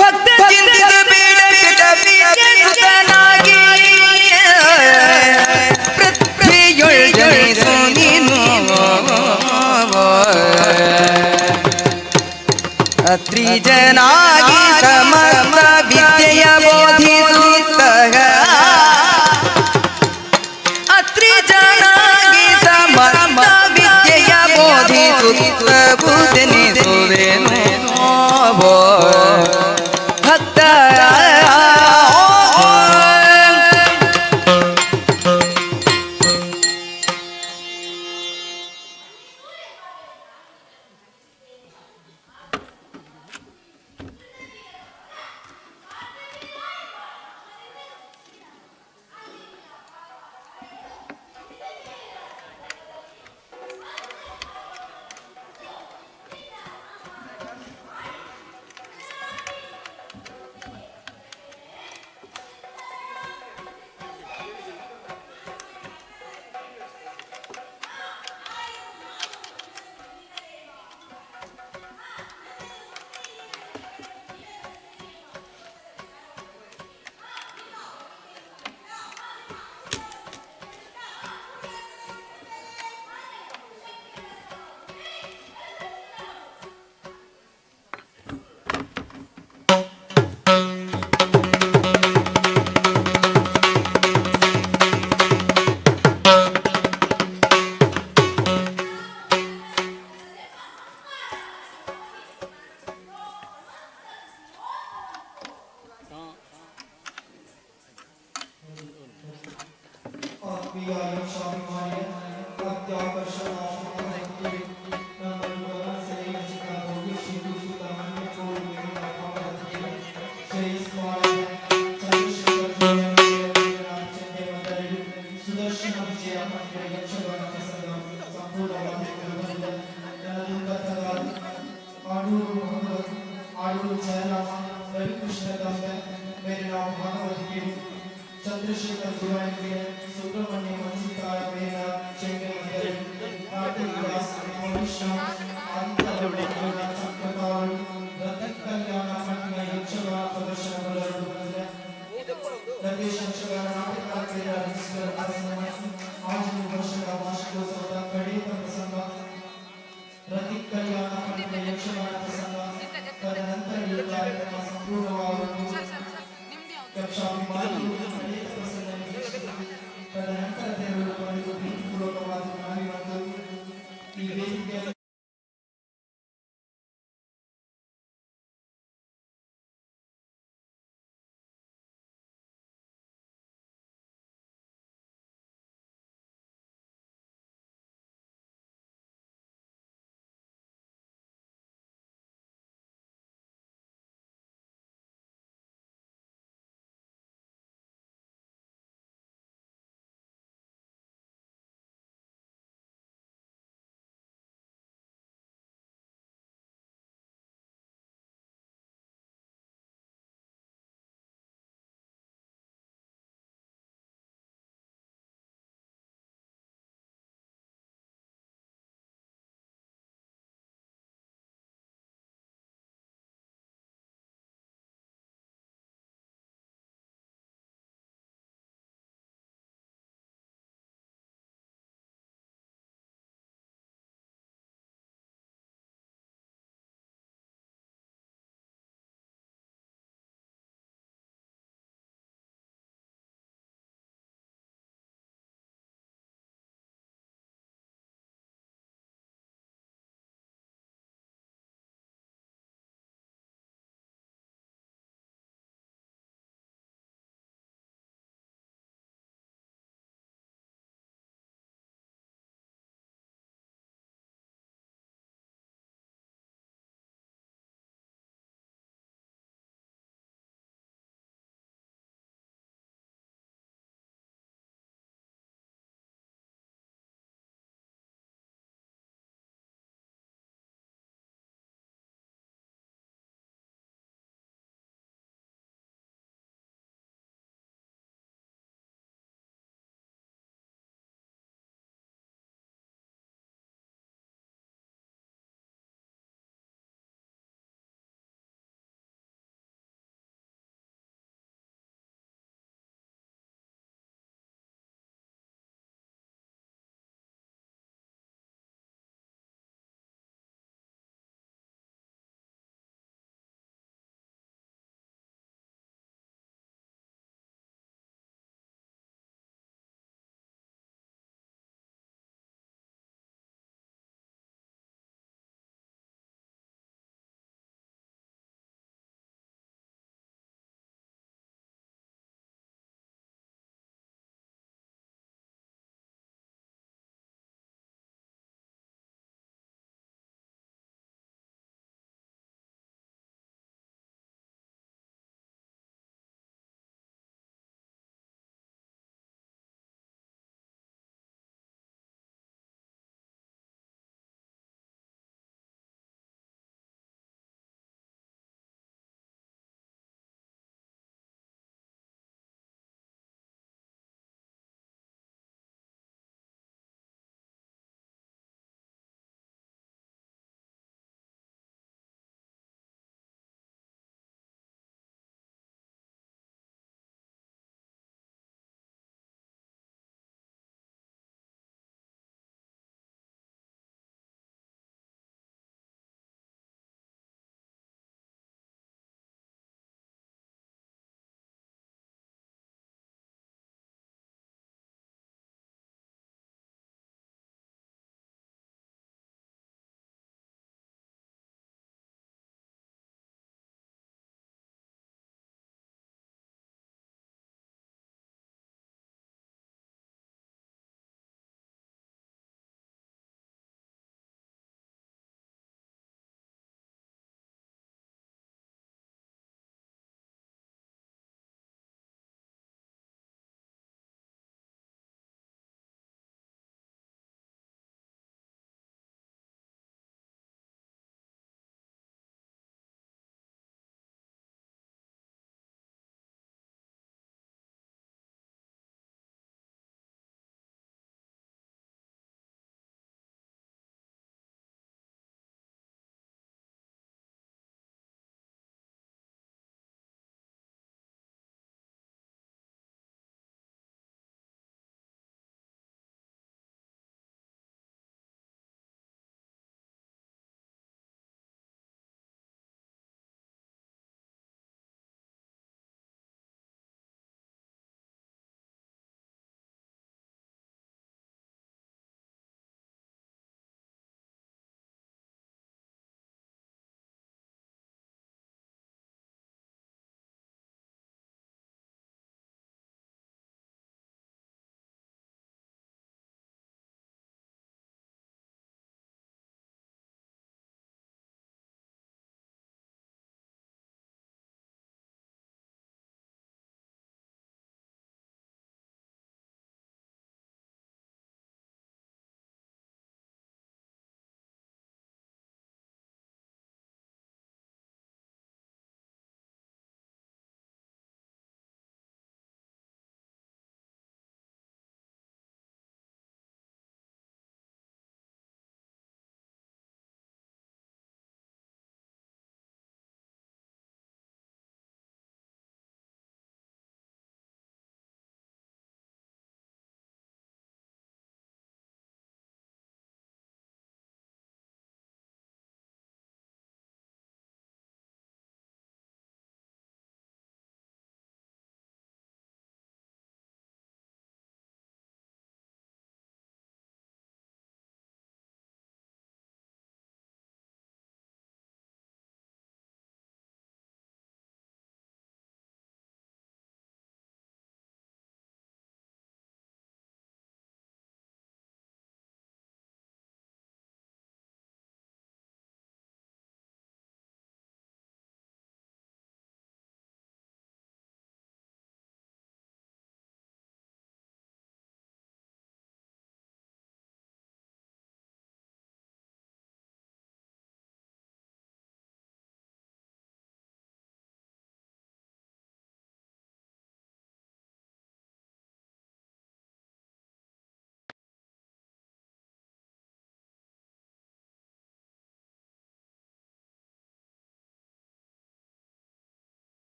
ಭಕ್ತ ಚಿಂತಿಸಬೇಡ ಸುತನಾಗಿ ಪೃಥ್ವಿಯೊಳ್ ಜನಿಸು ನೀನು. ಅತ್ರಿಜನಾಗಿ ಸಮಸ್ತ ವಿದ್ಯೆಯ ಬೋಧಿಸುತ್ತ, ಅತ್ರಿಜನಾಗಿ ಸಮಸ್ತ ವಿದ್ಯೆಯ ಬೋಧಿಸುತ್ತ ಬುಧನಿಸುವೆನು ಭಕ್ತ. ಆತ್ಮೀಯ ಯಕ್ಷಾಭಿಮಾನಿಯ ಅತ್ಯಾಕರ್ಷಣ ನಮ್ಮ ಗಮನ ಸೆಳೆಯಿಸಿದ ಭವ್ಯ ಶ್ರೀ ಮಣ್ಣಕೋಡು ಶ್ರೀ ಚಂದ್ರಶೇಖರ್ ಸುದರ್ಶನ ವಿಜಯ ಪಂಡಿತ ಯಕ್ಷಗಾನ ಪ್ರಸಂಗ ಸಂಪೂರ್ಣವಾಗಿ ಬಂದಿದೆ. ಕಥಗಾರ ಆಡೂರು ಭಗವತ್, ಆಡೂರು ಜಯರಾಮ, ರವಿಕೃಷ್ಣ ದಂಬೆ ಮೇರಿನ ಭಾಗವತಿಗೆ, ಚಂದ್ರಶೇಖರ್ ಜುವಾಣಿಗೆ, ಸುಬ್ರಹ್ಮಣ್ಯ ಮಂಜಿತಾಯ ಮೇರಿನ ಚೆಂಡೆ ಮಂದರಿ, ಕಾರ್ತಿಕ್ ದಾಸ್, ಮನುಷ್ಯ ಆದಿತ್ಯ ಚಕ್ರಕಾರು ರತಿಕ್ ಕಲ್ಯಾಣ ಪಂಡಿತ ಯಕ್ಷಗಾನ ಪ್ರದರ್ಶನಗಳು ಬಂದಿದೆ. ಲತೇಶ್ ಯಕ್ಷಗಾನ ನಾಟಕ ಕೇಂದ್ರ ರಿಜಿಸ್ಟರ್ ಅರಸಮನೆ 6ನೇ ವರ್ಷದ ವಾರ್ಷಿಕೋತ್ಸವದ ಕಡೇತ ಪ್ರಸಂಗ ರತಿಕ್ ಕಲ್ಯಾಣ ಪಂಡಿತ ಯಕ್ಷಗಾನ ಪ್ರಸಂಗ. ತದನಂತರ ಈ ಕಾರ್ಯಕ್ರಮ ಸಂಪೂರ್ಣವಾಗುವುದು. ಯಕ್ಷಾಭಿಮಾನಿಗಳು ಕಡೇತ ಪ್ರಸಂಗ ವೀಕ್ಷಿಸಿ ತದನಂತರ ತೆರಳು ಪಡೆದು.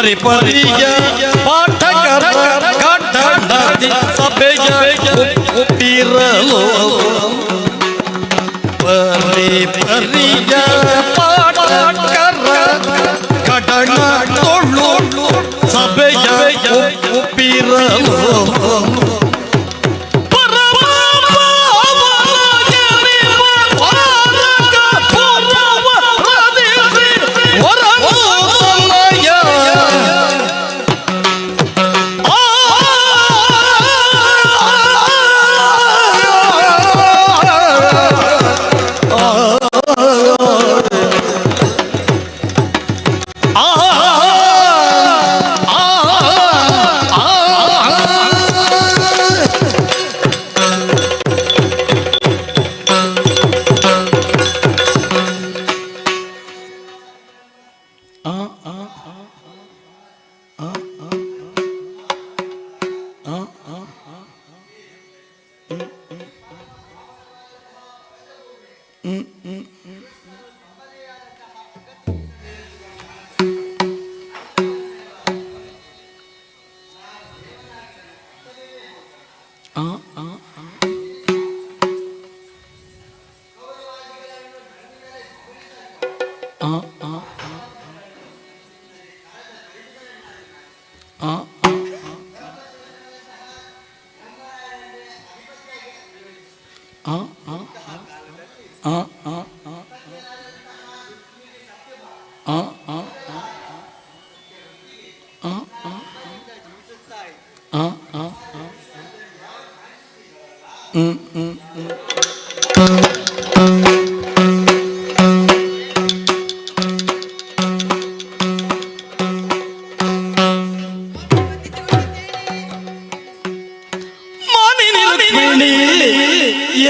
ಪರಿಪರಿಯ ಪಾಠಕರ ಕಟ್ಟಡದಿ ಸಭೆಯ ಒಪ್ಪಿರಲು ಪರಿಪರಿಯ ಪಾಠಕರ ಕಡಣ ತೊಳ್ಳು ಸಭೆಯ ಒಪ್ಪಿರಲು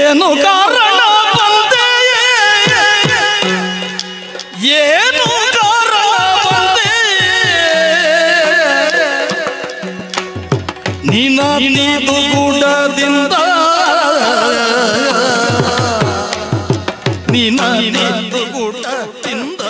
ಏನು ಕಾರಣ ಬಂದೆ, ಏನು ಕಾರಣ ಬಂದೆ, ನಿನ್ನ ಗೂಡದಿಂದ, ನಿನ್ನ ಗೂಡದಿಂದ.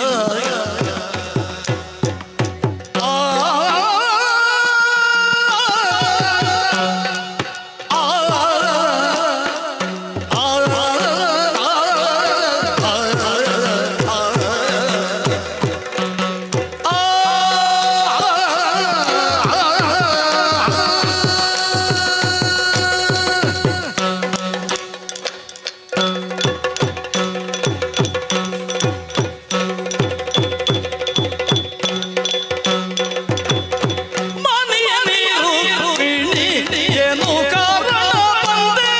ಏನು ಕಾರಣ ಬಂದೆ,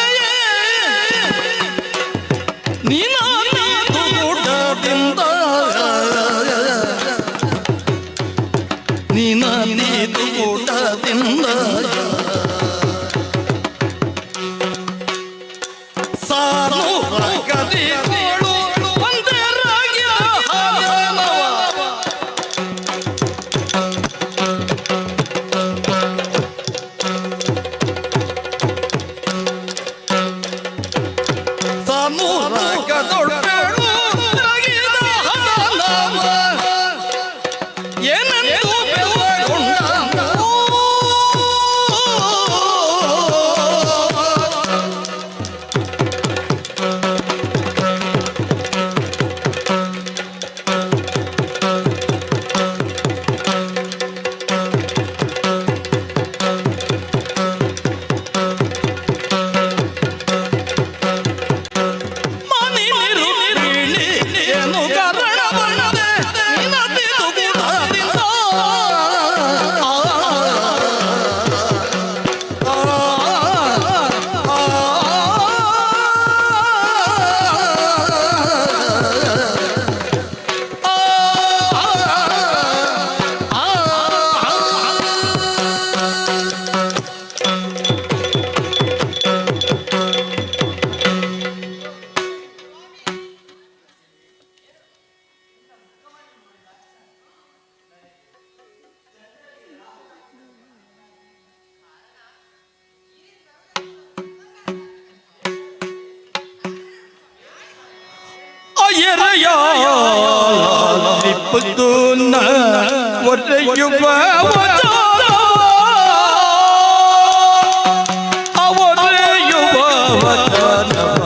ನಿನ್ನ ಗೂಡದಿಂದ, ನಿನ್ನ ಸಾನು ಕದಿಗಳು ಒಂದೇ ರಾಗ್ಯ ಹಾನವ. ಸಾನೂರಗದೊಡ್ಬೇಳು ರಾಗಿದ ಹಾನವ. ಏನೆಂದು ಬೆಳಗೊಂಡನು. ಮಾನಿನಿರು ಏನು ಕಾರಣ ಬಂದೆ, ನಿನ್ನದಿದು ಗುಣದಿಂದ. ಒರೆಯುವ ಅವರೆಯುವ ವಚನವ.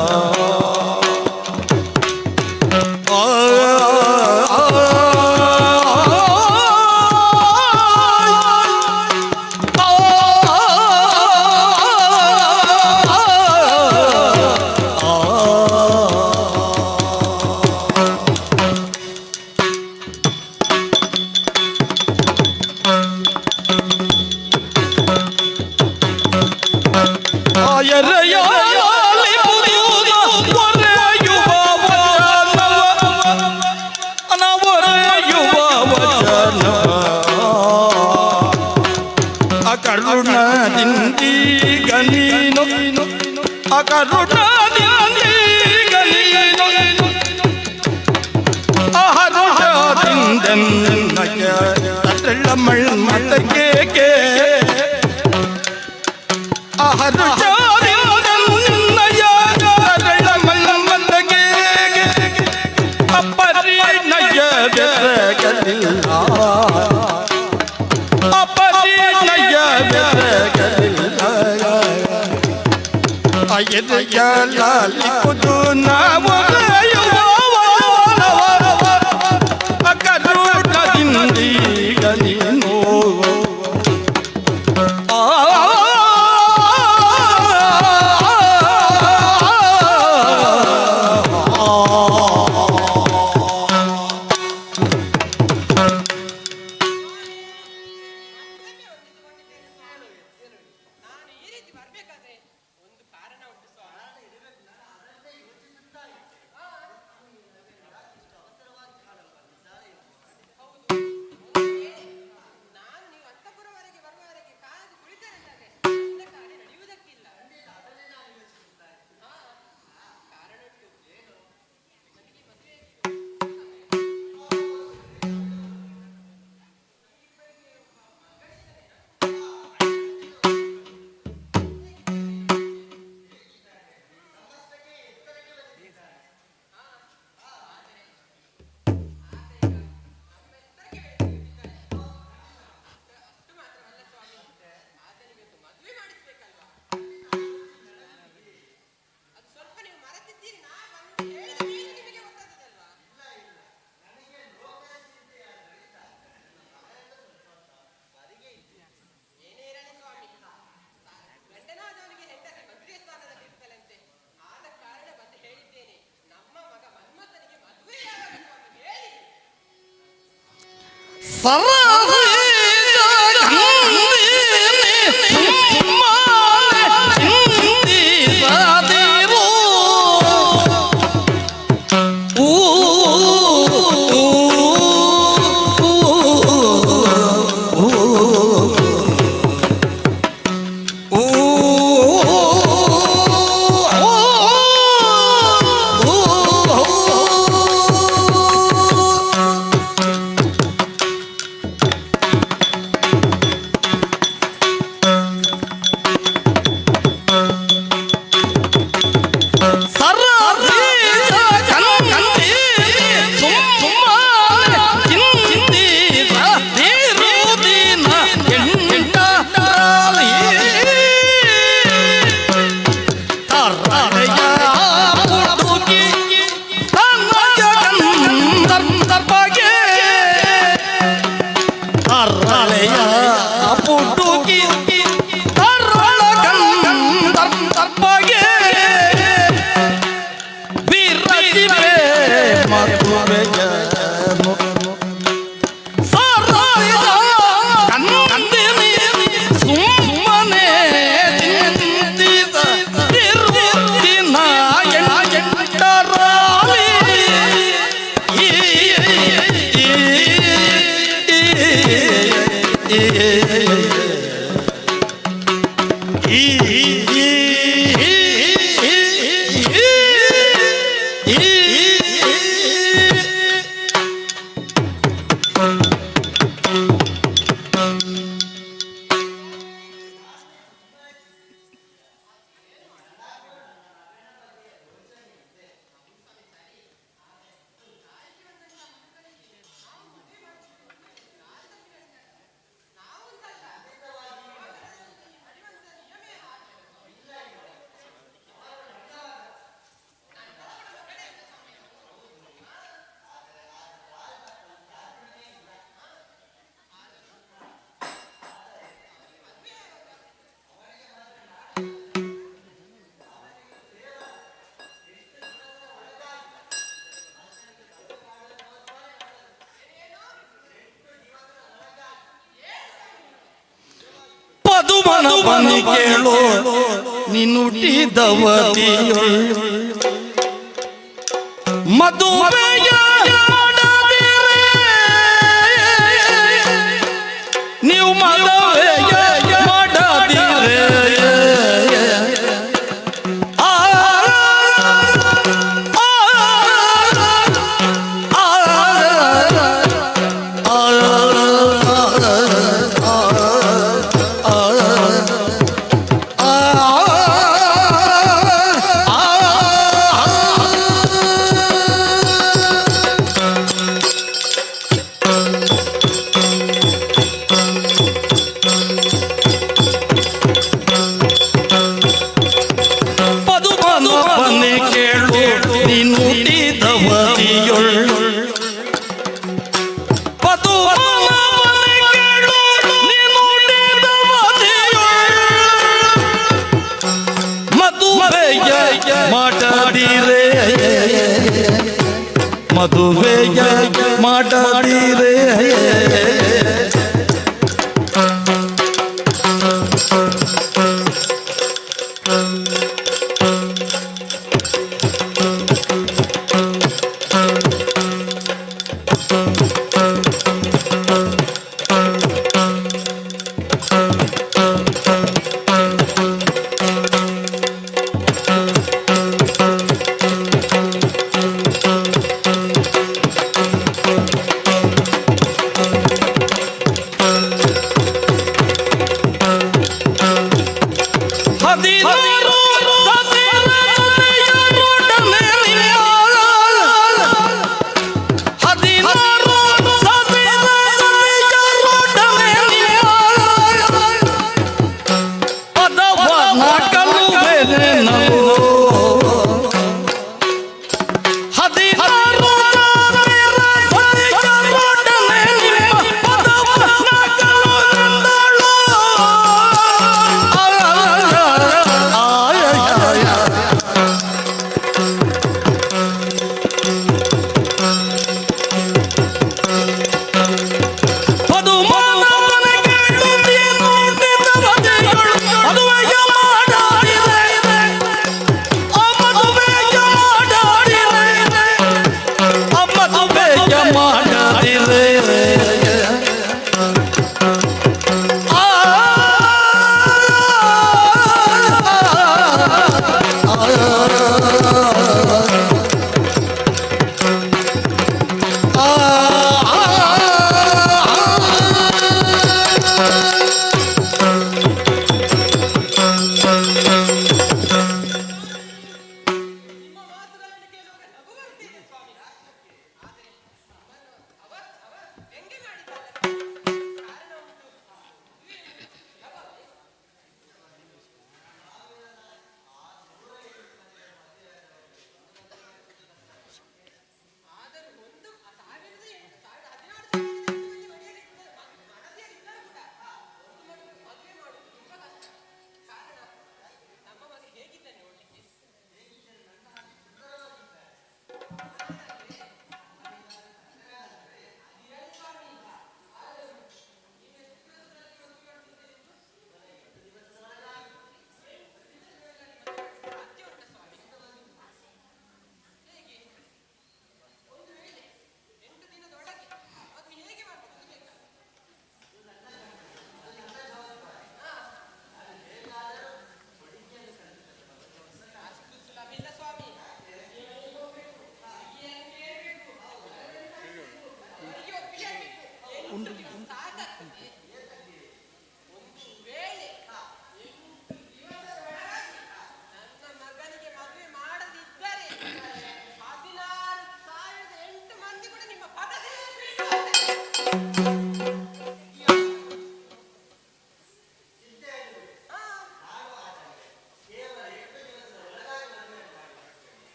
ಸುಮ್ಮನೆ ಚಿಂತಿಸ ಮಧುಬನಿ ಕೇಳು ನಿನ್ನುಟಿದವತಿಯು ಮದುವೆಯ ಮಾಡದಿರೆ ನೀವು ಮದುವೆಯ ಮಾಡದಿರೆ ಆ ಆ ಆ ಮಧುಬನಿ ಕೇಳು ನೀನುಟಿದವತಿಯೊಳ್ಳು ಮಧುಬನಿ ಕೇಳು ನೀನುಟಿದವತಿಯೊಳ್ಳು ಮದುವೆಯ ಮಾಡದಿರೆ ಮದುವೆಯ ಮಾಡದಿರೆ ಹದಿನಾರು ಸತಿಯರೊಡನೆ ನಿಮ್ಮ ಹದಿನಾರು ಸತಿಯರೊಡನೆ ನಿಮ್ಮ ಪದವನ ಕಲುವೆನೆನಲು ಹದಿನಾರು ಸತಿಯರೊಡನೆ ನಿಮ್ಮ ಪದವನ ಕಲುವೆಂದಳು.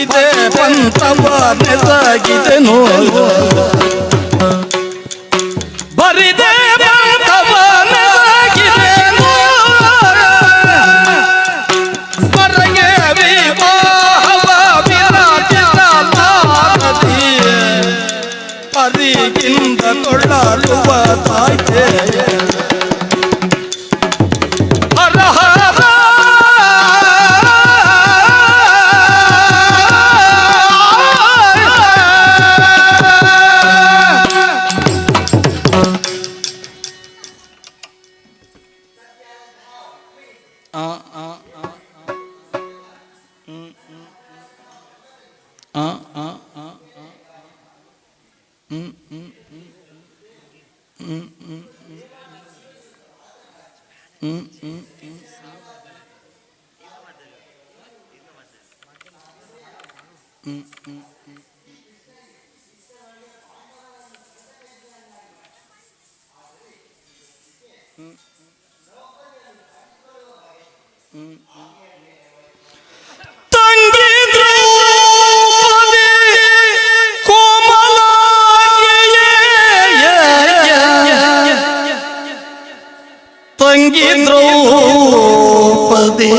ಹರಿದೆ ಪಂಥವ ನೆಸಾಗಿದೆನು ಬರಿದೆ ಪಂಥವ ನೆಸಾಗಿದೆನು ಸ್ಮರಗೆ ವಿವಾಹವ ವಿರಾಜಿಸಲಾರದಿ ಪರಿಗಿಂದ ಕೊಳ್ಳಾಳುವ ತಾಯ್ತೆ ಹರ ಹರ ತಂಗಿ ದ್ರೌಪದಿ ಕೋಮಲಾಂಗಿಯೇ ತಂಗಿ ದ್ರೌಪದಿ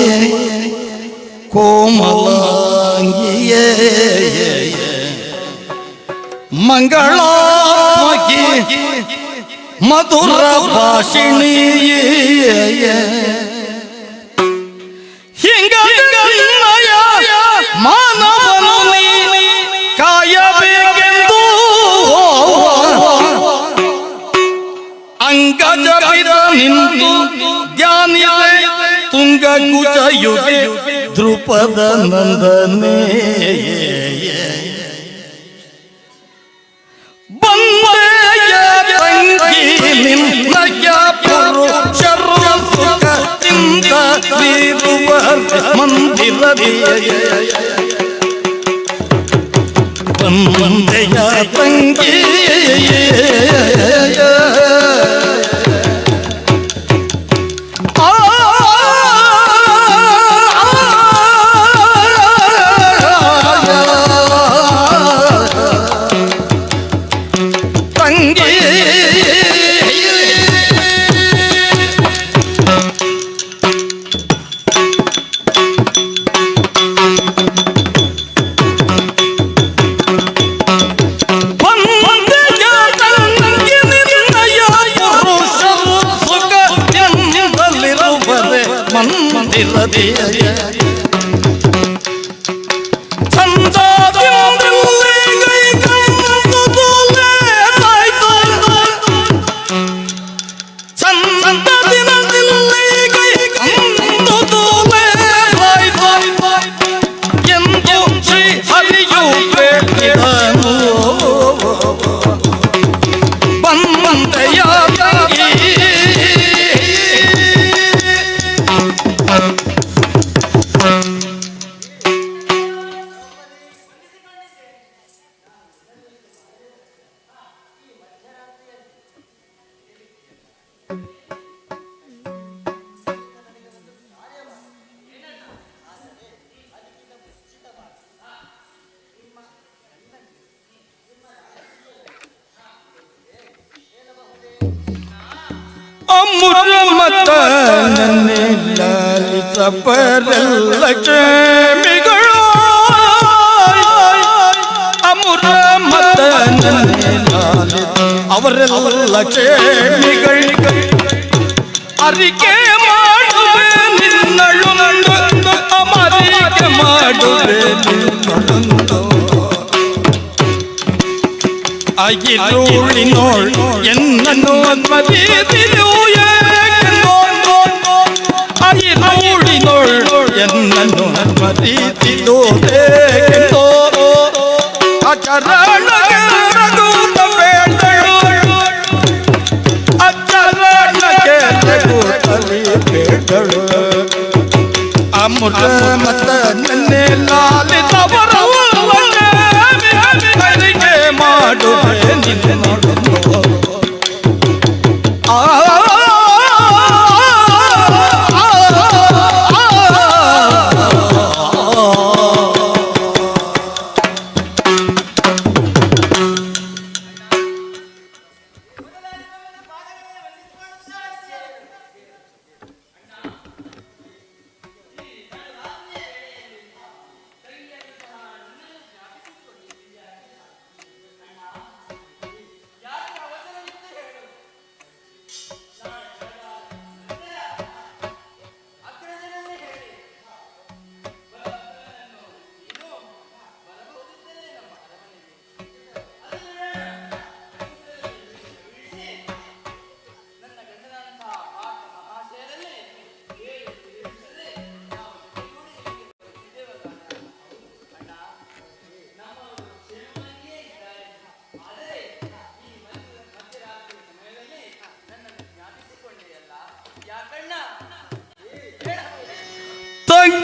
ಕೋಮಲಾಂಗಿಯೇ ಮಂಗಳಾತ್ಮಕಿ ಮಧುರ ಭಾಷಿಣಿಯೇ ಹಿಂಗನ್ನಯ ಮಾನವನು ನೀ ಕಾಯಬೇಕೆಂದು ಅಂಗಜ ಬಿದ ನಿಂತು ಜ್ಞಾನಿದೆ ತುಂಗ ಕುಚಯುಗೆ ದ್ರುಪದ ನಂದನೇ ಬಂದೆಯ ತಂಗಿ ನಿನ್ನಯ ಪುರುಷರು ಸುಖದಿಂದ ಇರುವ ಮಂದಿರದಿ ಬಂದೆಯ ತಂಗಿ ಆ ತಂಗಿ ಬಂದೆಯ ತಂಗಿ ನಿನ್ನಯ ಪುರುಷರು ಸುಖದಿಂದಲಿರುವರೆ ಮಂದಿರದಿ ಚಂದದಿಂದಲೇ ಕೈಗೊಂಡು ತಾಯ್ತು. ಚಂದದಿಂದಲೇ ಕೈಗೊಂಡು ತಾಯ್ತು. ಎಂದು ಶ್ರೀ ಹರಿಯು ಬೇಡಿದನು ಬಂದೆಯ ತಂಗಿ ಅಮುರ ಮತ ಲಾಲಿತ ಪರಲ್ಲ ಕ್ಷೇಮಿಗಳು ಅಮುರ ಮತ ಲಾಲಿತ ಅವರೆಲ್ಲ ಕ್ಷೇಮಿಗಳು ಅರಿಕೆ ಮಾಡುವೆ ನಿನ್ನಳು ಅಮರಿಕೆ ಮಾಡುವೆ ನಿನ್ನಳು ಅಗಿರುಳಿನೋಳ್ ಎನ್ನನ್ನು ಮರೆದಿರು ಏಕೆಂದೋ ಅಗಿರುಳಿನೋಳ್ ಎನ್ನನ್ನು ಮರೆದಿರು ಏಕೆಂದೋ ಅಚರಣಕ್ಕೆ ರಘುತ ಬೇಡಳು ಅಚರಣಕ್ಕೆ ರಘುತಲಿ ಬೇಡಳು ಅಮೃತ ಮತ ನನ್ನೆ ಲಾಲಿತವರವರಿಗೆ ಮಾಡುವೆ ನಿನ್ನೊಡನು ಆ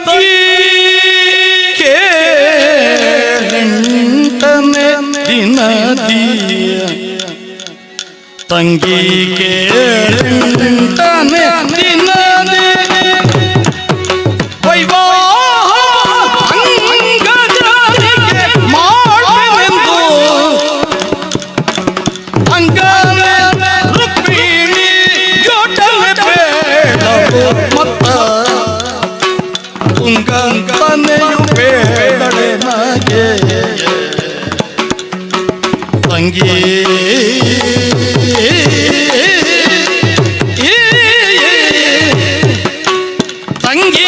ತಂಗಿ ಕೇಳೆಂಟನೆ ದಿನದಿಯ ತಂಗಿ ಕೇಳೆಂಟನೆ ದಿನದಿ ವೈವಾಹ ಅಂಗಜನಿಗೆ ಮಾಡುವೆನೆಂದು ಅಂಗನೆ ರುಕ್ಮಿಣಿ ಯೋಟನೆ ಬೇಡವು ಮತ್ತ ತುಂಗಂತನೆಯು ಬೇಡಳೆ ನಗೆ ತಂಗಿ ತಂಗಿ.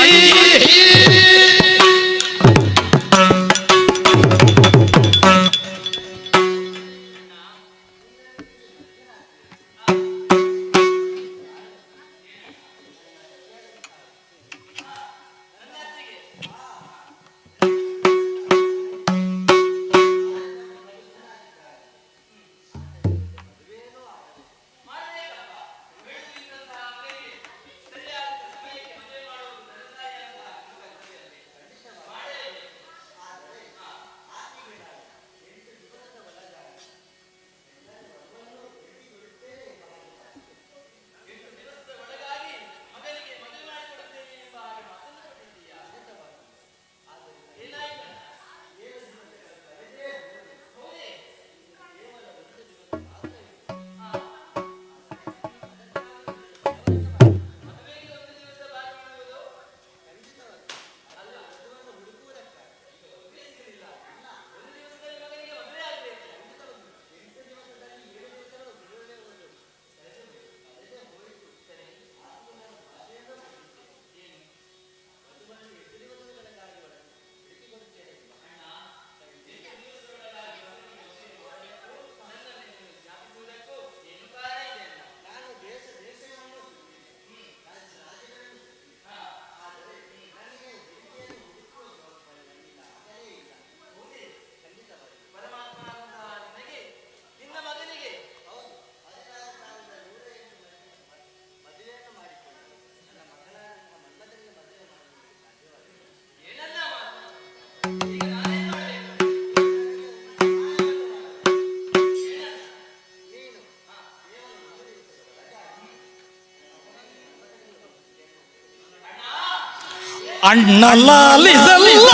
ಅಣ್ಣ ಲಾಲಿಸಲ್ಲ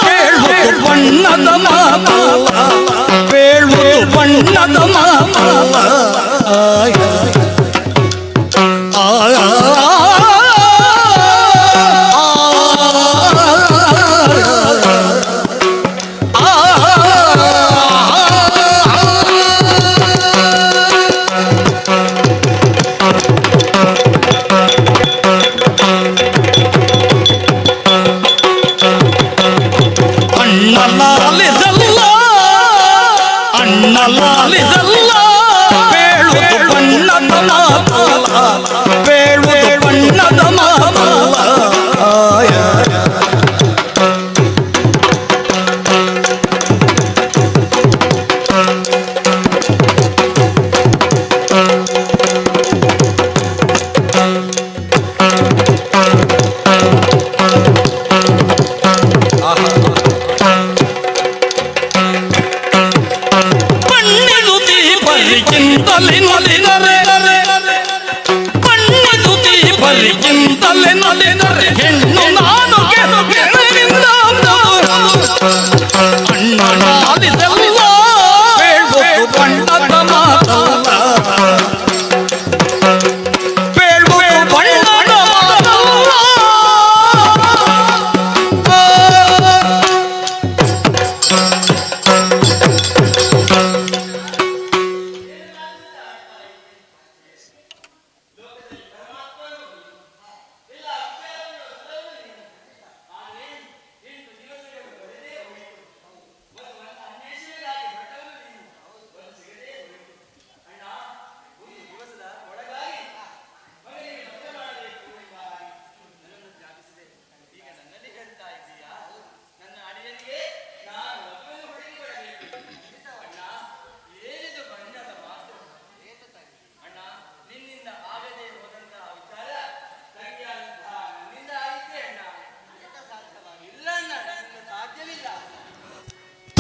ಬೇಳುವುದು ಬಣ್ಣದ ಮಾತಲ್ಲ, ಬೇಳುವುದು ಬಣ್ಣದ ಮಾತಲ್ಲ. ಆಯ ಆಯ ಅಣ್ಣ ಲಾಲಿಸಲ್ಲ, ಅಣ್ಣ ಲಾಲಿಸಲ್ಲ ಬೇಳುವುದು ಬಣ್ಣದ ಮಾತಲ್ಲ, ಬೇಳುವುದು ಬಣ್ಣದ ಮಾತಲ್ಲ. ಆಯ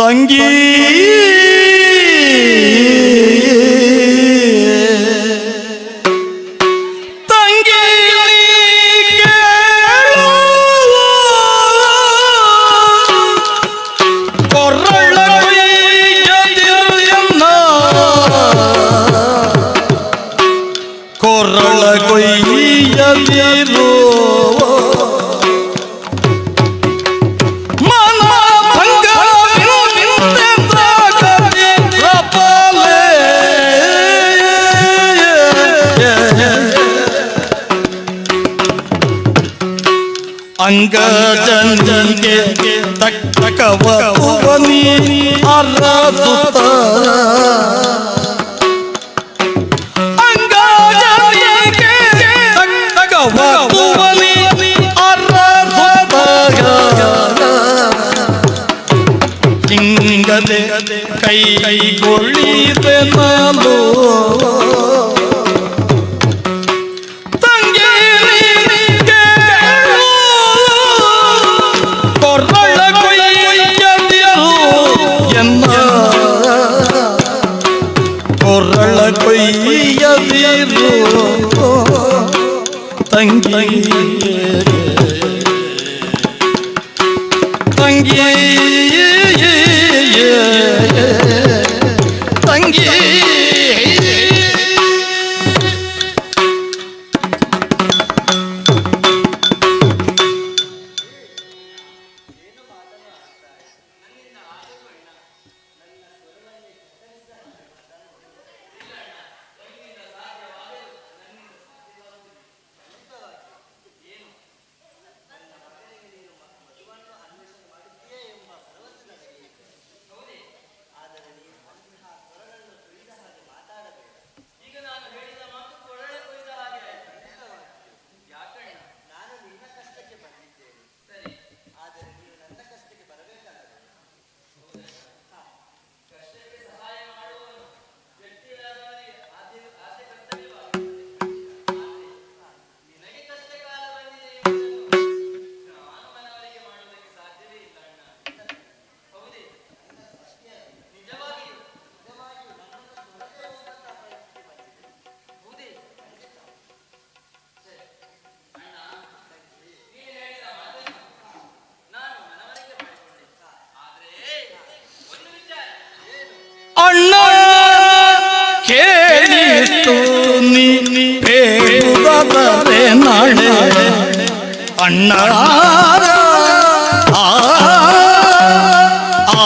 ತಂಗಿ ತಂಗಿ ಕೊರಳ ಕೊಯ್ಯದಿರು ಕೊರಳ ಕೊಯ್ಯದಿರು ಮನ ಅಂಗಜನಿಗೆ ತಕ್ಕವನಿ ಅರಸುತ್ತ ಅಂಗಜನಿಗೆ ತಕ್ಕವನಿ ಅರಸುತ್ತ ಹಿಂಗದೆ ಕೈಗೊಳ್ಳಿದೆ ನಾನು ಕೊರಳ ಕೊಯ್ಯದಿರು ಎನ್ನ ಕೊರಳ ಕೊಯ್ಯದಿರು ತಂಗಿ ತಂಗಿ ತಂಗಿ ಅಣ್ಣ ಕೇಳಿತು ನೀ ಬೇಡುವುದಾದರೆ ನಾಳೆ ಅಣ್ಣ ಆ, ಆ, ಆ,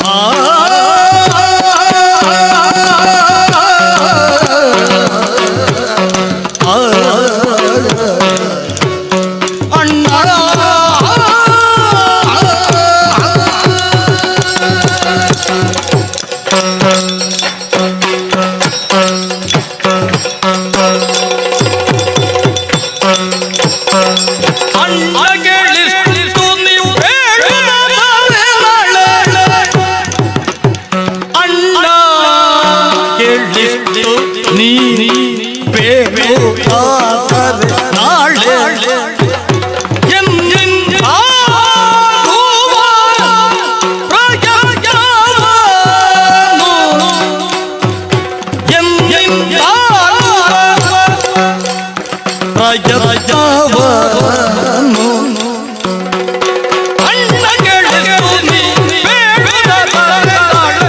ಆ, ಆ, ಅಣ್ಣ ಅಣ್ಣ ಕೇಳಿಸ್ತು ನೀವು ಹೇಳುವುದಾದರೆ ನಾಳೆ. ಅಣ್ಣ ಕೇಳಿಸ್ತು ನೀ ಬೇಡುವುದಾದರೆ ನಾಳೆ ಎಂದೆಂದಾಗುವ ಪ್ರಯತ್ನವನ್ನು ಎಂದೆಂದಾಗುವ ಪ್ರಯತ್ನವನ್ನು ಅಣ್ಣ ಕೇಳಿಸ್ತು ನೀ ಬೇಡುವುದಾದರೆ ನಾಳೆ.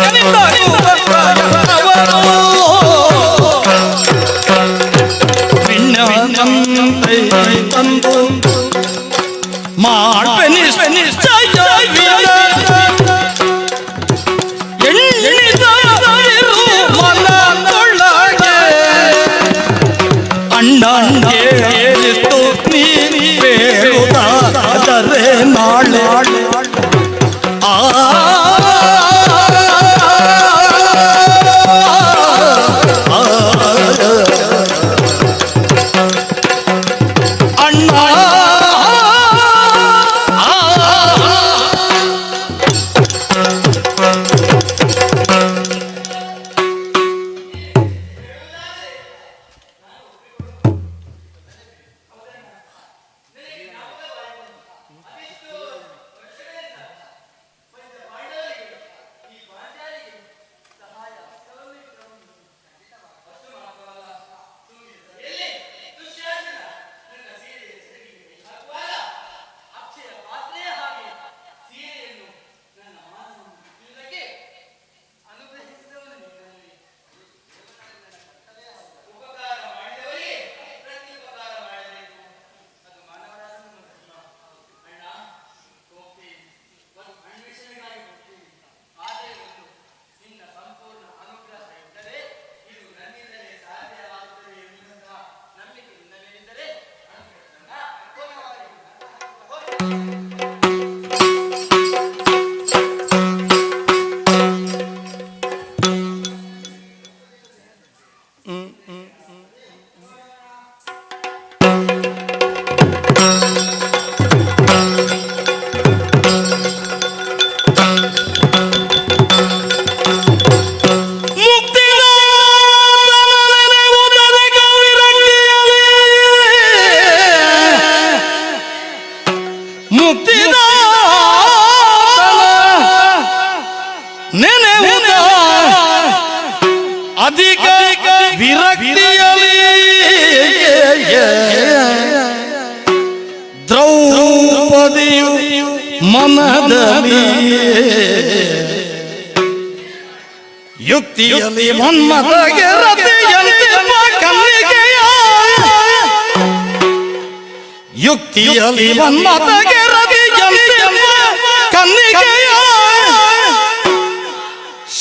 ಎಂದೆಂದಾಗುವ ಪ್ರಯತ್ನವನ್ನು ವಿಜ್ಞಾನಂತೆ ತಂದು ಮಾಡ್ಪೆ ನಿಶ್ಚಯವಿಲ್ಲ. ಎಣ್ಣಿದರು ಮನದೊಳಗೆ. ಅಣ್ಣ ಕೇಳಿಸ್ತು ನೀ ಬೇಡುವುದಾದರೆ ನಾಳೆ ಆ ಅಣ್ಣ ನೆನೆವುದ ಅಧಿಕ ವಿರಕ್ತಿಯಲಿ ದ್ರೌಪದಿಯು ಮನದಲ್ಲಿ ಯುಕ್ತಿಯಲ್ಲಿ ಮನ್ಮಥಗೆ ರತಿಯಂತೆ ಕನ್ನಿಕೆಯ ಯುಕ್ತಿಯಲ್ಲಿ ಮನ್ಮಥಗೆ ರತಿಯಂತೆ ಕನ್ನಿಕೆಯ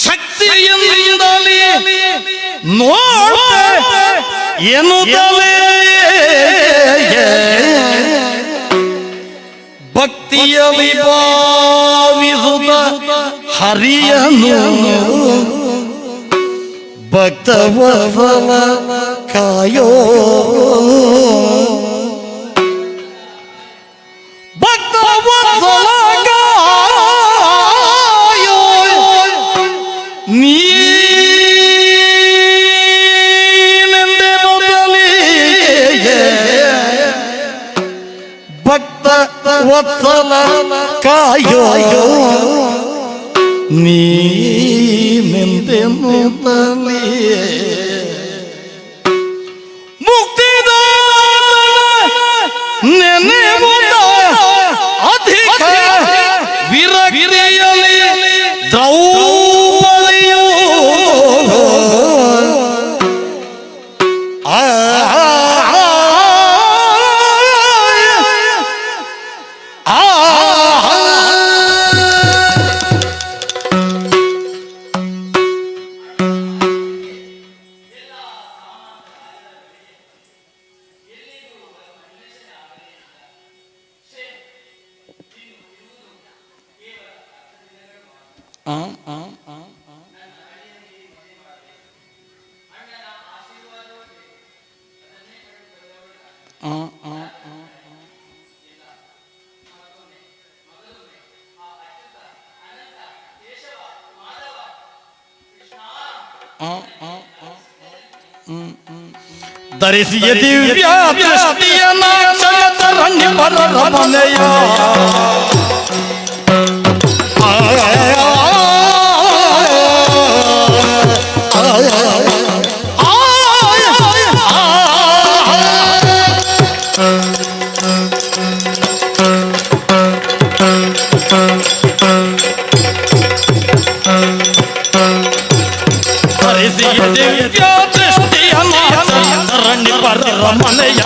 ಶಕ್ತಿಯಿಂದಲೇ ನೋಡ ಎನ್ನುತ್ತಲೇ ಭಕ್ತಿಯಲ್ಲಿ ಭಾವಿಸುತ್ತ ಹರಿಯನು ಭಕ್ತವಲ ಕಾಯೋ ಭಕ್ತವತ್ಸಲ ಕಾಯೋ ನೀನೆಂದೆ ಮೊದಲೇ ಭಕ್ತ ವತ್ಸಲ ಕಾಯೋ ನೀನೆಂದೆ ಮೊದಲೇ ಮುಕ್ತಿದ ನೆನೆವುದ ಅಧಿಕ ವಿರಕ್ತಿಯಲ್ಲಿ ದ್ರೌಪದಿಯು ಆ ಆ ಆ ಧರಿಸಿಯ ದಿವ್ಯ ದೃಷ್ಟಿಯ ನಾಕ್ಷರಣ್ಣಿ ಪರರ ಮನೆಯ ಧರಿಸಿಯ ದಿವ್ಯ ದೃಷ್ಟಿಯ ಧರಣಿ ಪರರ ಮನೆಯ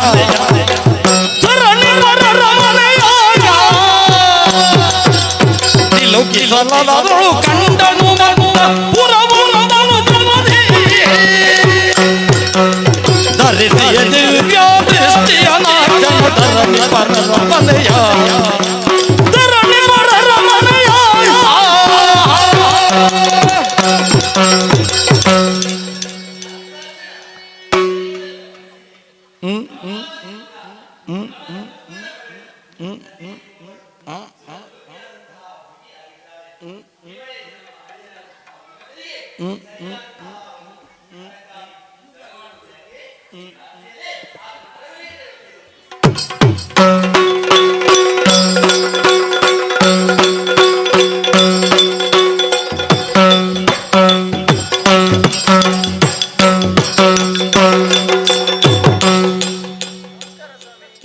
ಧರಣಿ ಪರರ ಮನೆಯ ತಿಲುಕಿಸಲದಳು ಕಂಡನು ಮಗುವ ಪುರವುನದನು ತಮದಿ. ಧರಿಸಿಯ ದಿವ್ಯ ದೃಷ್ಟಿಯ ಧರಣಿ ಪರರ ಮನೆಯ ಧರಣಿ ಪರರ ಮನೆಯ.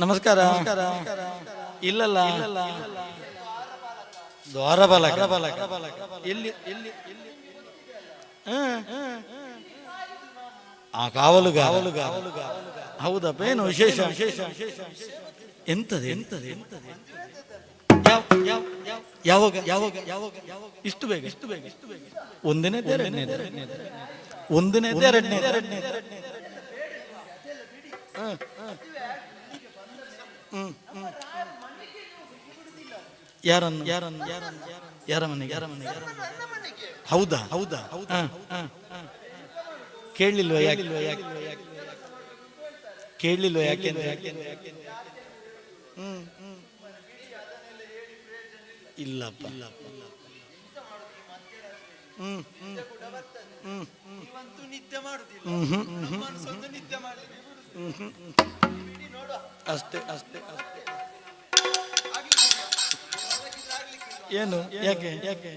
ನಮಸ್ಕಾರ. ಇಲ್ಲಲ್ಲ, ದ್ವಾರಬಾಲಕ ಎಲ್ಲಿ ಎಲ್ಲಿ? ಆ ಕಾವಲುಗಾರ. ಹೌದಪ್ಪ, ಏನು ವಿಶೇಷ? ಎಂತದು ಎಂತದು ಎಂತದು? ಯಾವಾಗ ಯಾವಾಗ ಯಾವಾಗ? ಇಷ್ಟು ಬೇಗ ಇಷ್ಟು ಬೇಗ ಇಷ್ಟು ಬೇಗ? ಒಂದನೇ, ಎರಡನೇ, ಒಂದನೇ, ಎರಡನೇ. ಯಾರನ್ನು ಯಾರನ್ನು ಯಾರ ಮನೆಗೆ? ಯಾರ ಮನೆಗೆ? ಹೌದಾ ಹೌದಾ? ಕೇಳಲಿಲ್ವ? ಯಾಕೆ ಕೇಳಲಿಲ್ವ? ಯಾಕೆ ಇಲ್ಲಪ್ಪ. ಅಷ್ಟೇ ಅಷ್ಟೇ ಅಷ್ಟೇ. ಏನು ಯಾಕೆ ಯಾಕೆ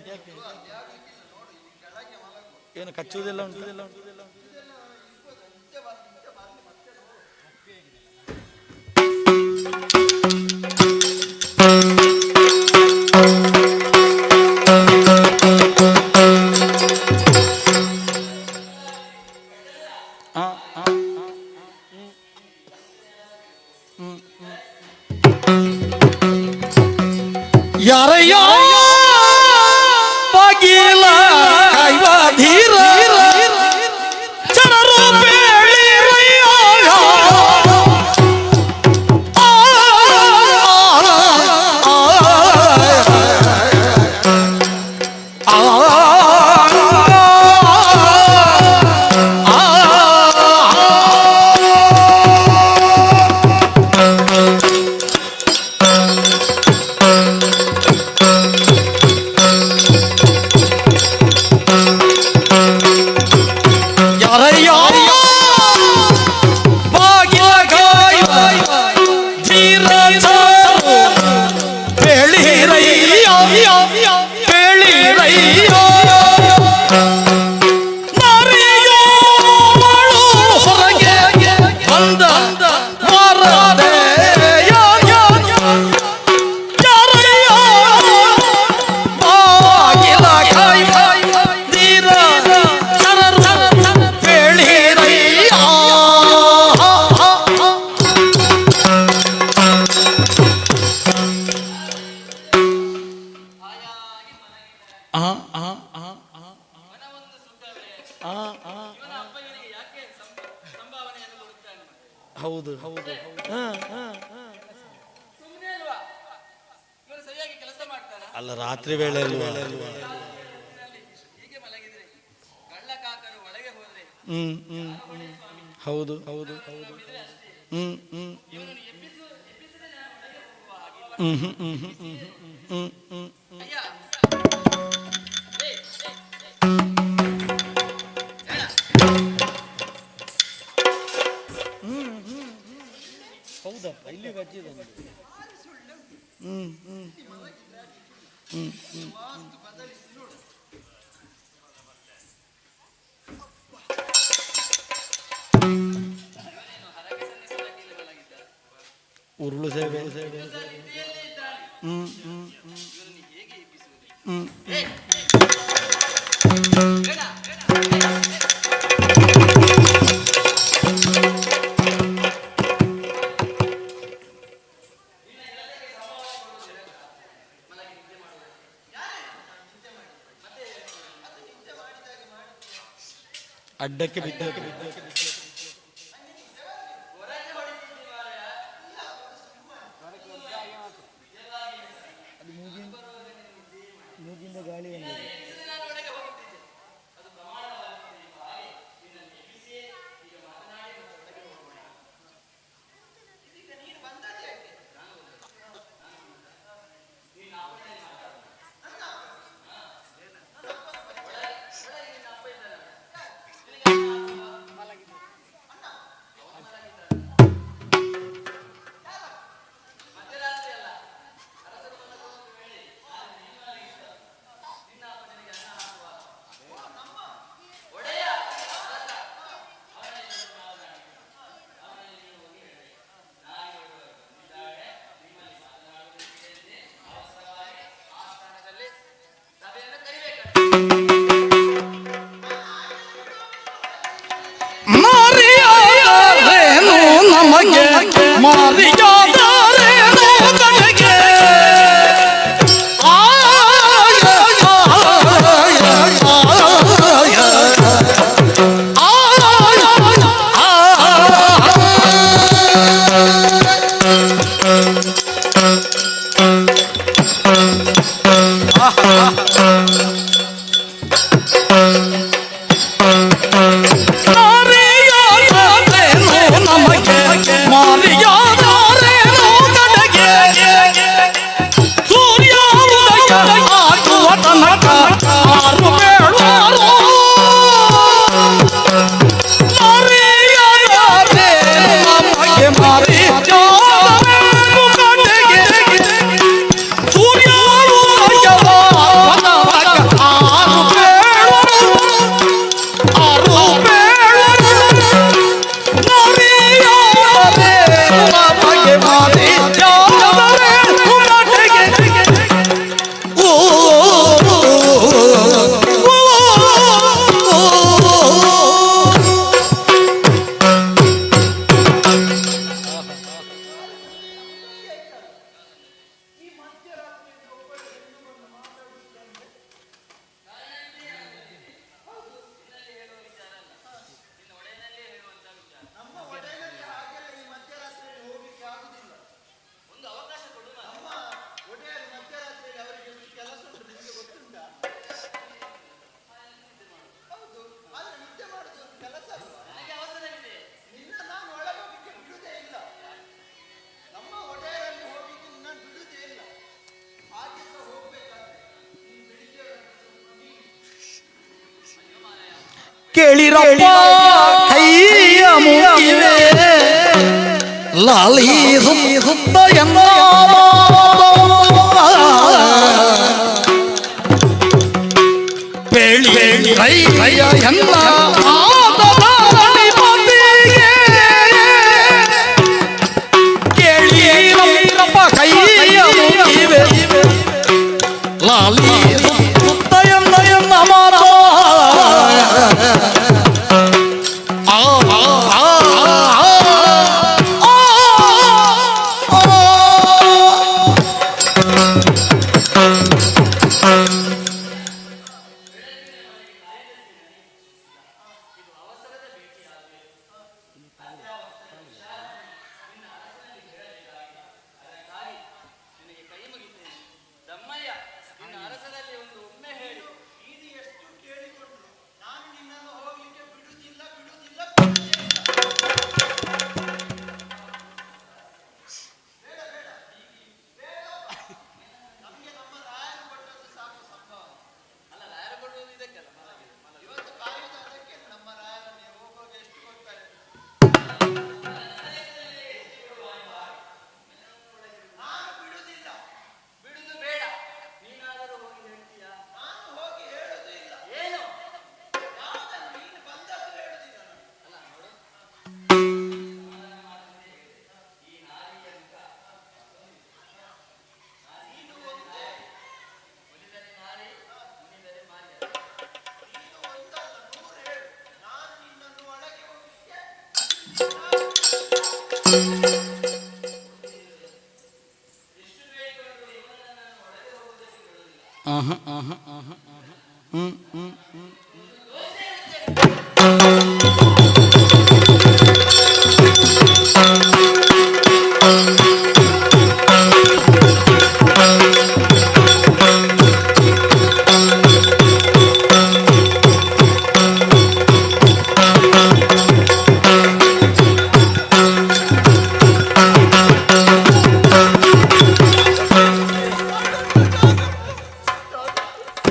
ಏನು ಕಚ್ಚುವುದಿಲ್ಲ ಉಂಟು? ಯಾರಯ್ಯ ಬಾಗಿಲ ಕಾಯುವ ಧೀರ ಜನರು ಬೇಳಿರಯ್ಯ. ಆ, ಆ, ಆ, ಯಾರಯ್ಯ ಬಾಗಿಲ ಕಾಯುವ ಧೀರ ಜನರು ಬೇಳಿರಯ್ಯ, ಬೇಳಿರಯ್ಯ. ನಾರಿಯೋಳು ಹೊರಗೆ ಬಂದ ವಾರದೆಯ. ಯಾರಯ್ಯ ಬಾಗಿಲ ಕಾಯುವ ಧೀರ ಜನರು ಬೇಳಿರಯ್ಯ. ಆ, ಆ, ಆ, ಆ, ಆ, ಆ. ಹೌದು ಹೌದು. ಹಾ, ಹಾ, ಹಾ. ಅಲ್ಲ, ರಾತ್ರಿ ವೇಳೆ ಅಲ್ವಾ? ಹ್ಮ್ ಹ್ಮ್ ಹೌದು ಹೌದು ಹೌದು. ಹ್ಮ್ ಹ್ಮ್ ಹ್ಮ್ ಹ್ಮ್ ಹ್ಮ್ ಹ್ಮ್ ಹ್ಮ್ ಹ್ಮ್ ಹ್ಮ್. ಹೌದಪ್ಪ, ಇಲ್ಲಿ ಬಜ್ಜಿದೆ. ಹ್ಮ್ ಹ್ಮ್ ಹ್ಮ್ ಹ್ಮ್. ಉರುಳು ಸೇವೆ. ಹ್ಮ್ ಹ್ಮ್ ಹ್ಮ್ ಹ್ಮ್. ಅಡ್ಡಕ್ಕೆ ಬಿದ್ದ. ಮೂಗಿಂದ ಗಾಳಿ ಬಂದಿದೆ. ಕೇಳಿರಪ್ಪ ಕೈಯ ಮುಗಿವೆ ಲಾಲಿ ಸುತ್ತ ಎನ್ನ ಪೇಳಿ ರೈಯ ಎಲ್ಲ ಕೇಳಿರಪ್ಪ ಕೈಯ ಮುಗಿವೆ ಲಾಲಿ ಸುತ್ತ ಎನ್ನ ಎನ್ನ ಮಾತಾ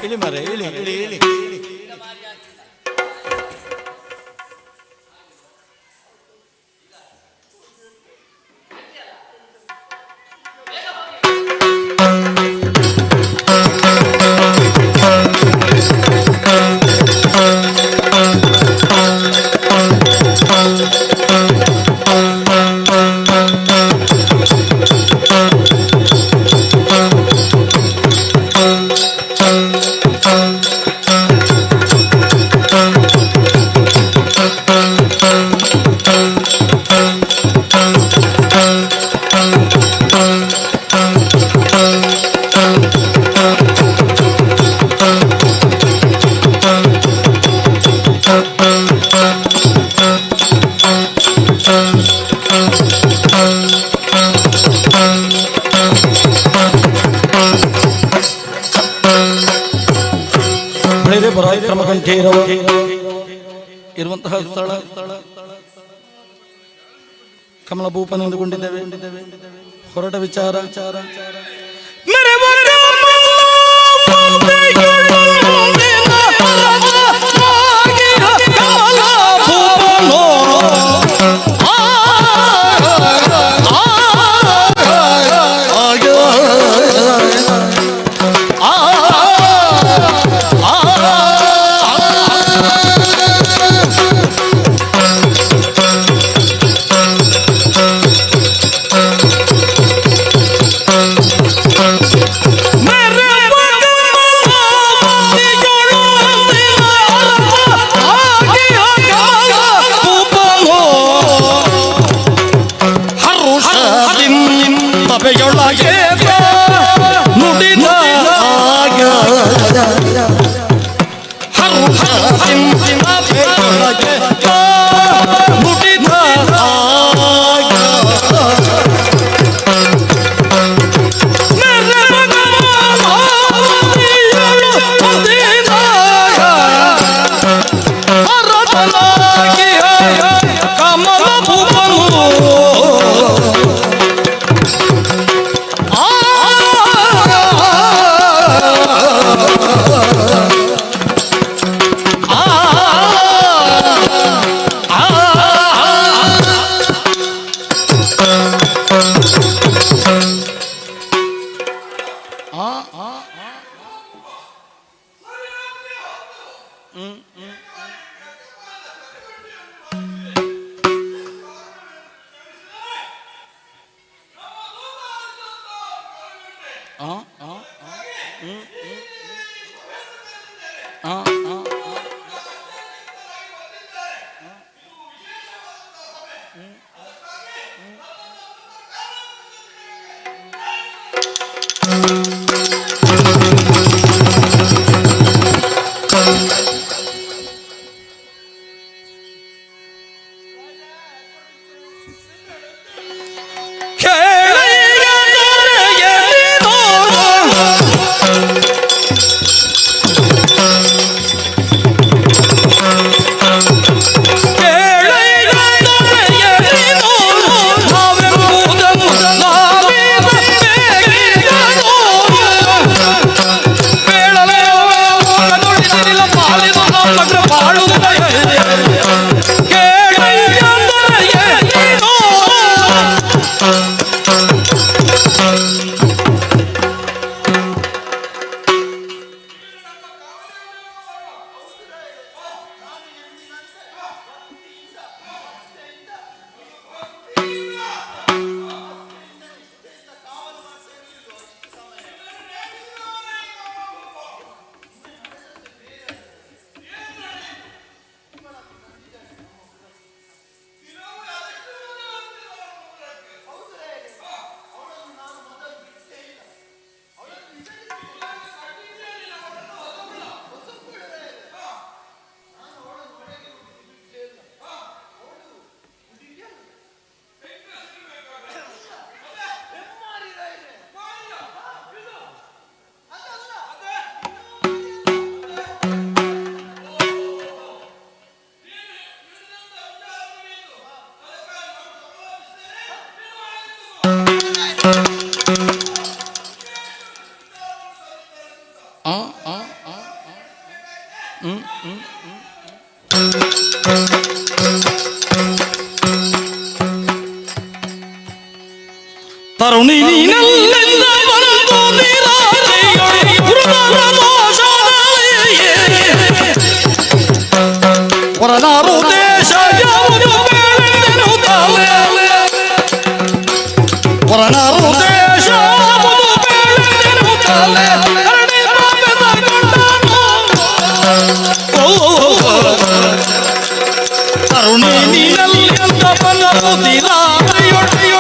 ಇಳಿ ಮರೆ ಇಳಿ ಇಳಿ ಇಳಿ ಬೆಳೆದೆ ಪರಾಕ್ರಮ ಕಂಠೀರವ ಇರುವಂತಹ ಸ್ಥಳ ಕಮಲಭೂಪನ ಅಂದುಕೊಂಡಿದ್ದೇವೆ. ಹೊರಟ ವಿಚಾರ ಆ ಸಭೆಯೊಳಗೆ ನುಡಿದ ಹರುಷದಿಂ ಸಭೆಯೊಳಗೆ ನುಡಿದ ಕಮಲ ಭೂಪನು ತರುಣಿ ನೀನಲ್ಲಿಂದ ಬಂದು ನೀರಾರೆಯೊಳಿ ಹೊರನಾರು ದೇಶ ಯಾವುದು ಬೇಳೆನ್ನುತ್ತಾಳೆ. ಹೊರನಾರು ದೇಶ ಯಾವುದು ಬೇಳೆನ್ನುತ್ತಾಳೆ. ಕರುಣೆ ಪಾಪದ ಕೊಂಡನು. ಓ, ತರುಣಿ ನೀನಲ್ಲಿಂದ ಬಂದು ನೀರಾರೆಯೊಳಿ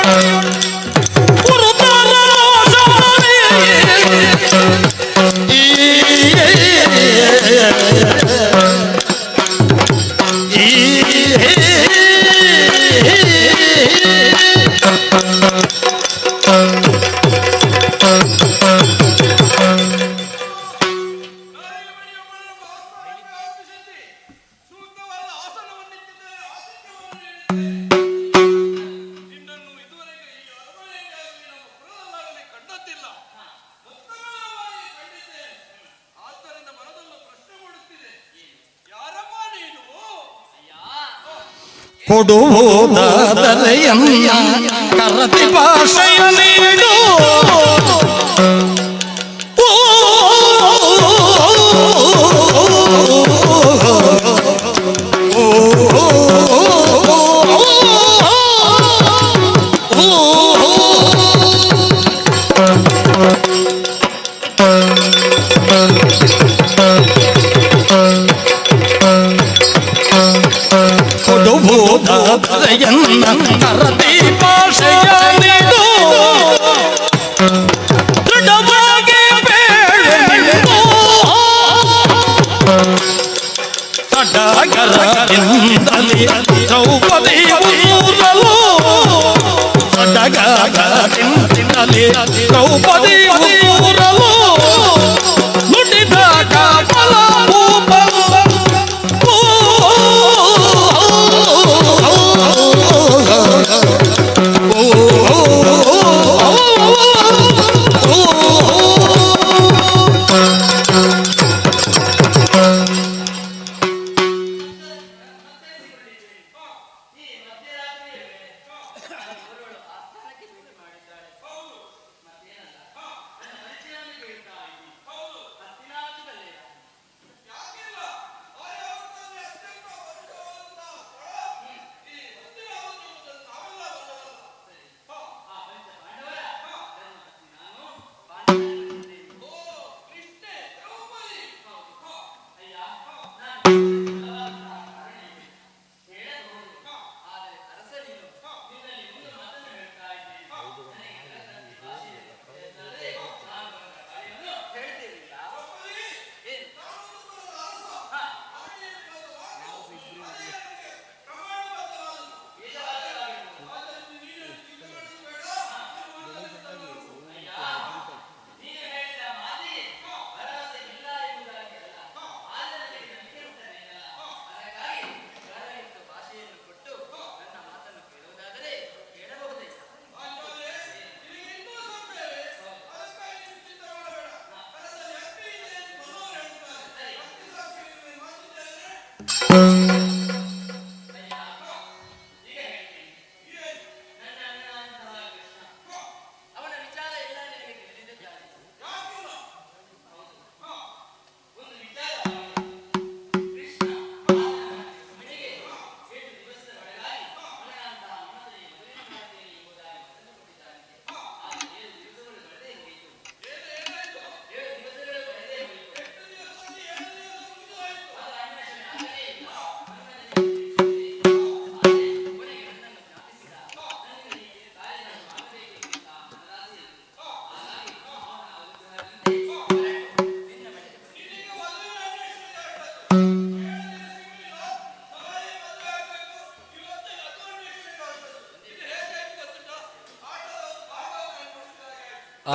ಕೊಡುವುದರೆಯನ್ನ ಕರತಿ ಭಾಷೆಯ ನೀಡು ಕೊಡುವುದರೆಯನ್ನ ಕರತಿ ಭಾಷೆಯ ನೀಡು. ದ್ರೌಪದಿ ಊರಲು ನುಡಿದ ಕಾಪಲ ಭೂಪಲು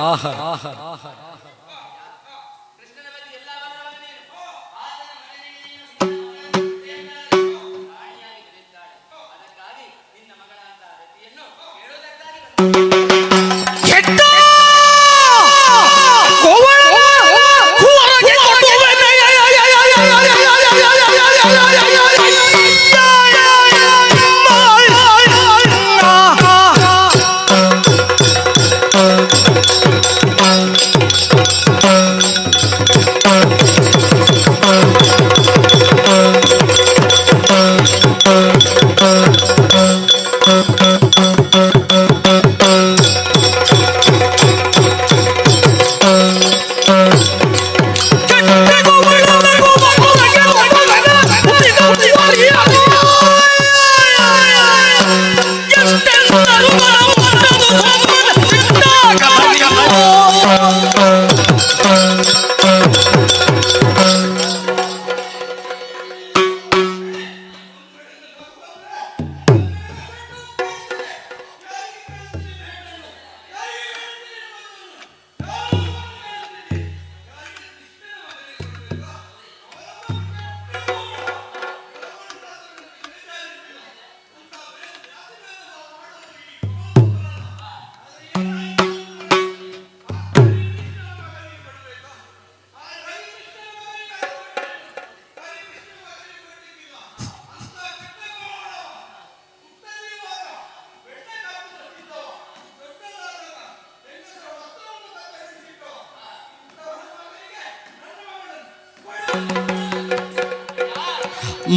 ಆಹಾ ಆಹಾ ಆಹಾ.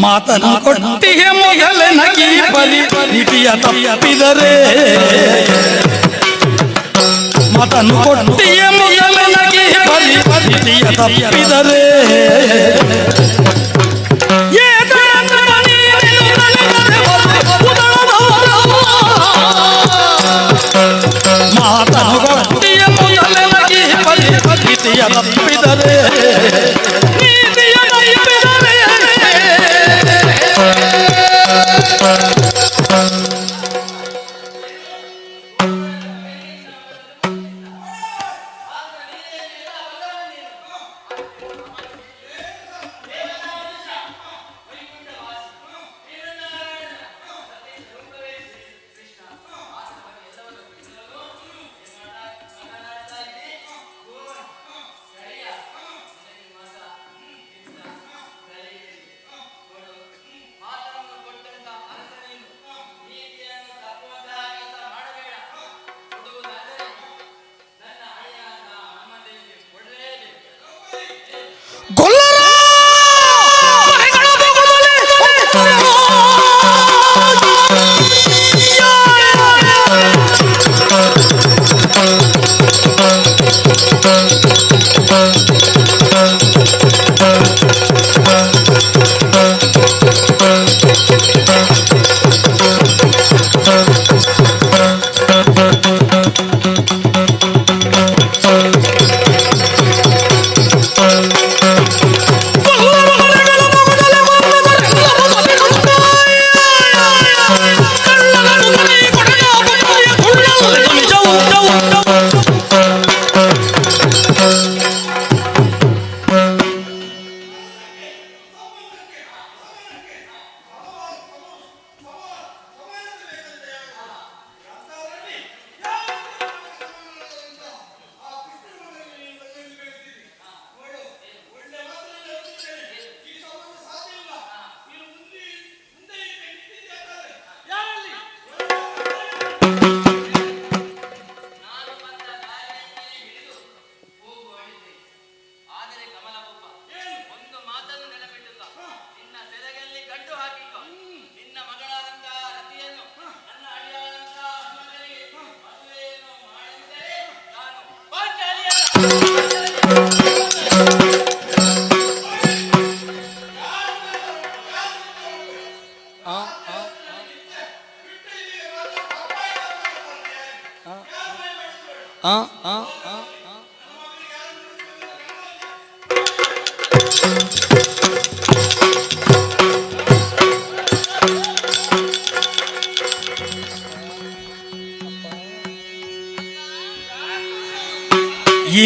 ಮಾತನು ಕೊಟ್ಟಿಗೆ ಮೊದಲ ನಗಿ ಪರಿ ನೀತಿಯ ತಪ್ಪಿದರೆ, ಮಾತನು ಕೊಟ್ಟಿಗೆ ಮೊದಲ ನಗಿ ಪರಿ ನೀತಿಯ ತಪ್ಪಿದರೆ, ಮಾತನು ಕೊಟ್ಟಿಗೆ ಮೊದಲ ನಗಿ ಪರಿ ನೀತಿಯ ತಪ್ಪಿದರೆ, ನೀತಿಯ ತಪ್ಪಿದರೆ.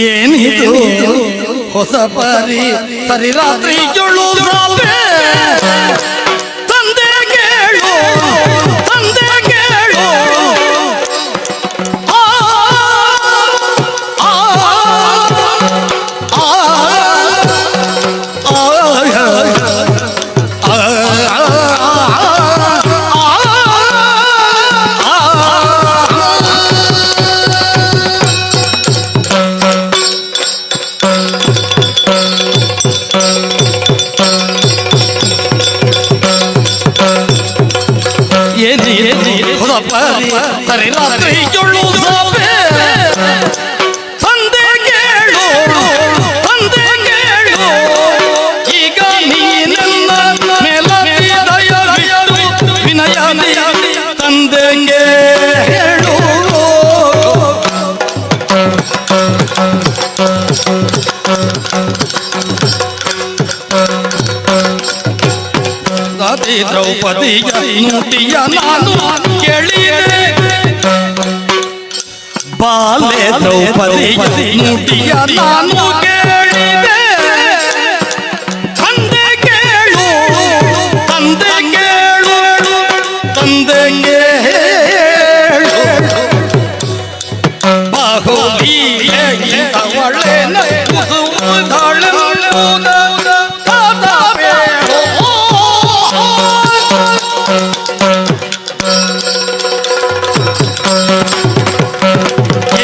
ಏನಿದು ಹೊಸ ಪರಿ ಸರಿ ರಾತ್ರಿ ಏಳು ಸಾವೆ ತಂದೆ ಕೇಳು ತಂದೆ ಕೇಳು ಆ, ಆ, ಆ, ಆ, ಏನೇನು ಹೊಸ ಪರಿ ಸರಿ ರಾತ್ರಿ ಏಳು ಸಾವೆ ತಂದೆ ಕೇಳು ತಂದೆ ಕೇಳು ಈಗ ನೀ ನನ್ನ ಮೇಲತಿ ದಯವಿಟ್ಟು ವಿನಯ ತಂದೆಗೆ ಹೇಳು. ದಾತಿ ದ್ರೌಪದಿಯ ನುಡಿಯ ನಾನು ಕೇಳಿದೆ ಬಾಲೆ ದ್ರೌಪದಿಯ ನುಡಿಯ ನಾನು ಕೇಳಿದೆ ತಂದೆ ಕೇಳು ತಂದೆ ಕೇಳು ತಂದೆ ಕೇಳು ಬಾಹುಬೀಲೆ ಅವಳೆ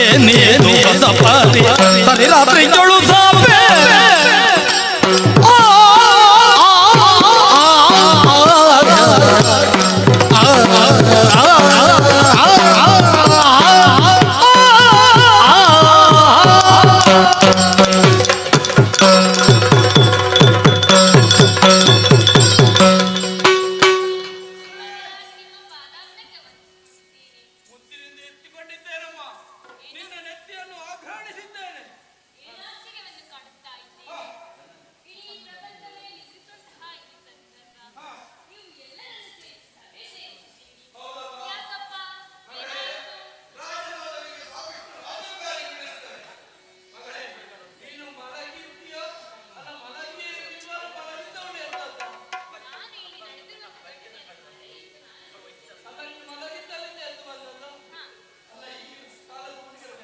ಏನೇನು ಹೊಸ ಪರಿ ಸರಿ ರಾತ್ರಿ ಏಳು ಸಾಪೆ ಆ,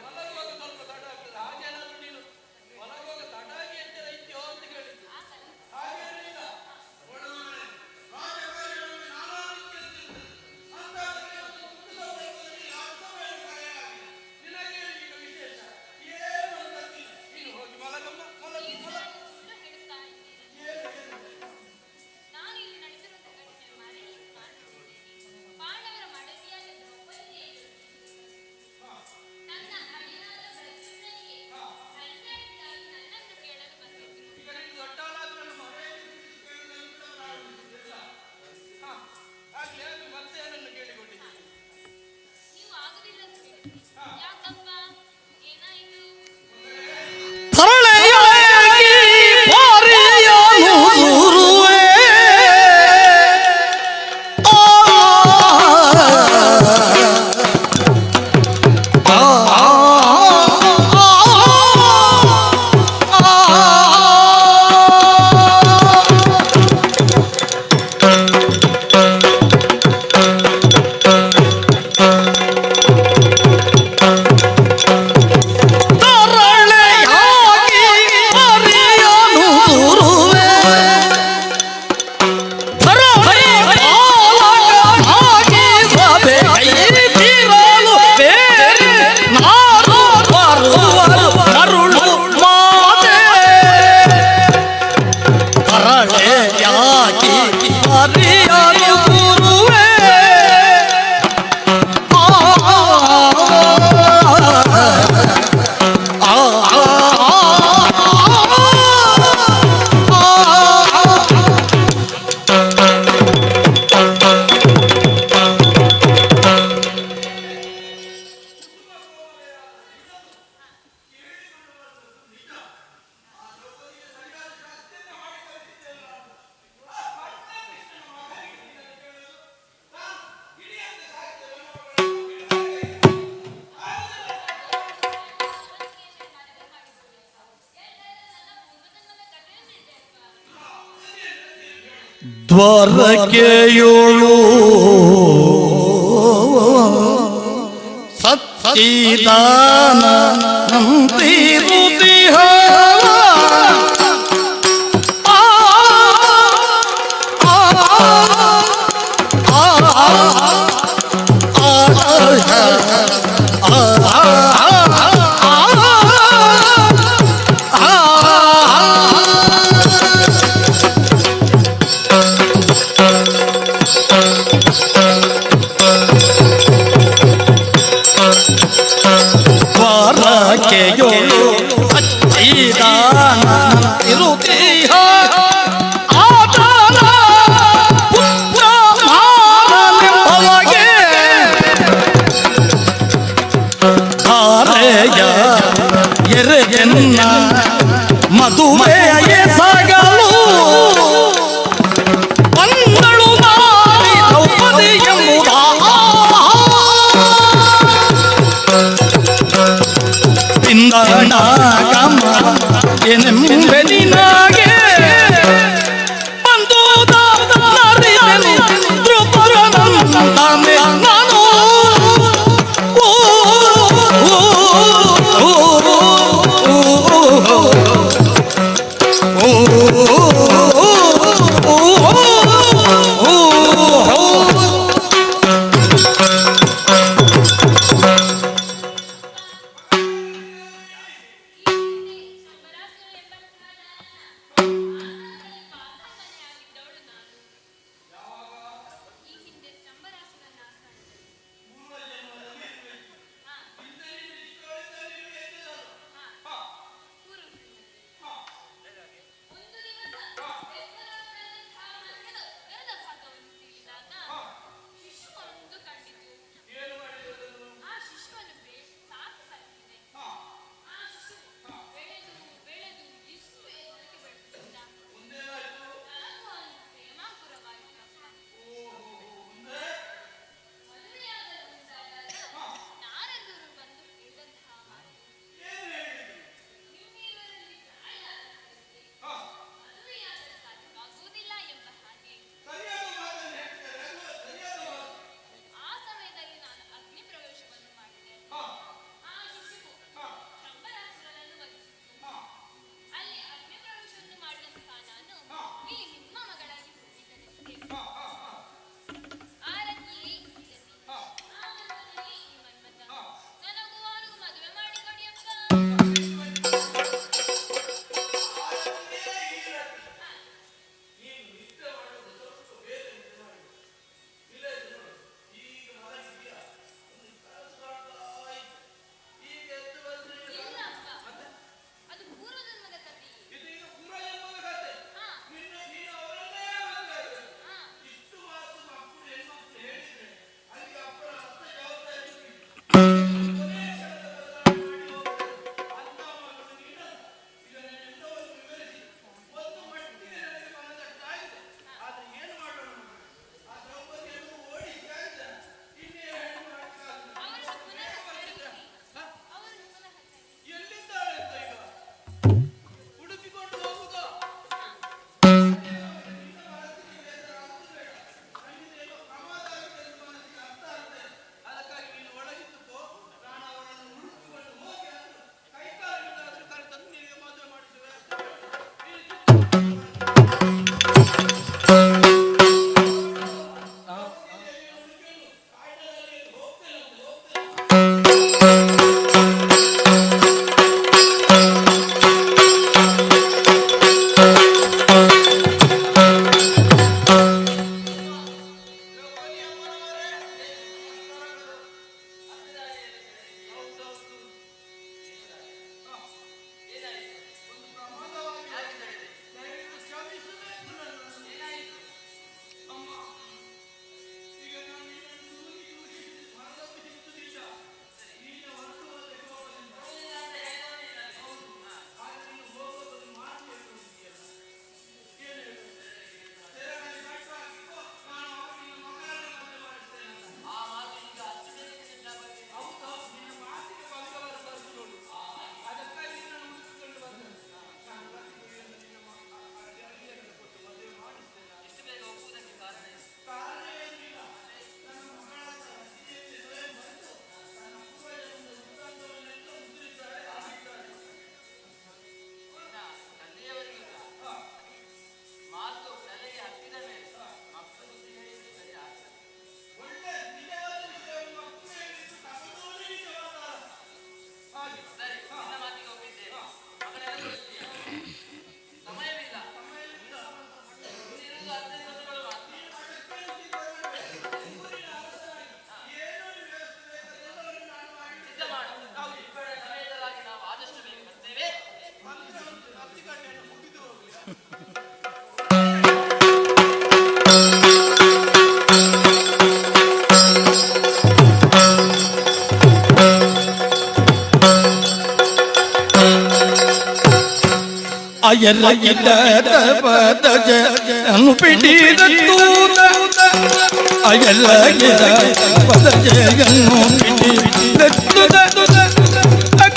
ಮಲಗುವಾಗ ಸ್ವಲ್ಪ ತಡ ಆಗ್ತದೆ. ಹಾಗೆ ಏನಾದ್ರು ದ್ವಾರಕೆಯೋಳು ಸಚ್ಚಿದಾನ ನಂತಿರುತಿಹ ದ್ವಾರಕೆಯೋಳು ಸಚ್ಚಿದಾನ ಇರುತಿಹ ಆತನ ಪುತ್ರ ಮಾರನೆಂಬವಗೆ ಧಾರೆಯ ಎರೆಯನ್ನ ಮದುವೆಯ ಸಾಗಲು ಬಂದಳು ನಾರಿ ದ್ರೌಪದಿ ಎಂಬುದ ಪಿಂದಣ ಎನೆಂಬೆನಿನಾಗೆ ಬಂದು ನರಿಯನು ದ್ರುಪದನಂತಾನೆ ನಾನು. ಓ, ಓ, ಓ, ಓ, ಓ, ಓ, ಓ. ಅಯಲಗಿದ ಪದಜನು ಪಿಡಿದೂತ ಅಯಲಗಿದ ಪದಜಯನ್ನು ಪಿಡಿದೂತ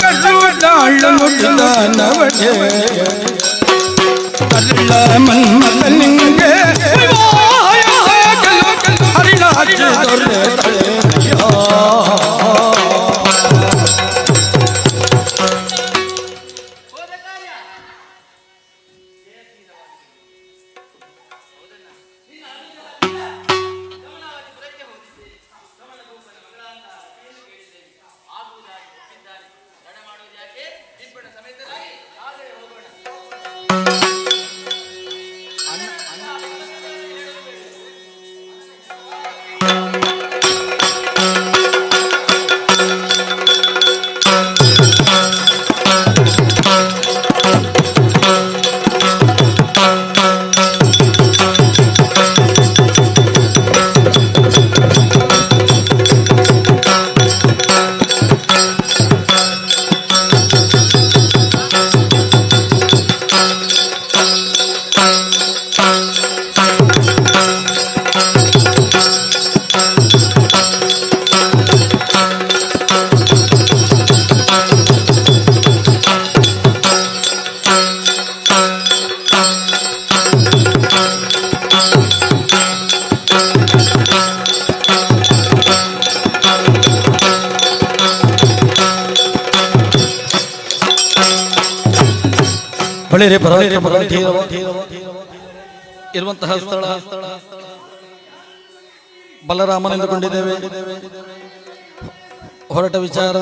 ಕರುಣಾಳು ನುಡಿದ ನವಜೆ ಕರುಳ ಮನ್ಮಥನಿಂಗೆ ಹರಿಣಾಚ ದೊರೆ. ಬಳಿರಿ ಇರುವಂತಹ ಸ್ಥಳ ಬಲರಾಮನೆಂದುಕೊಂಡಿದ್ದೇವೆ. ಹೊರಟ ವಿಚಾರ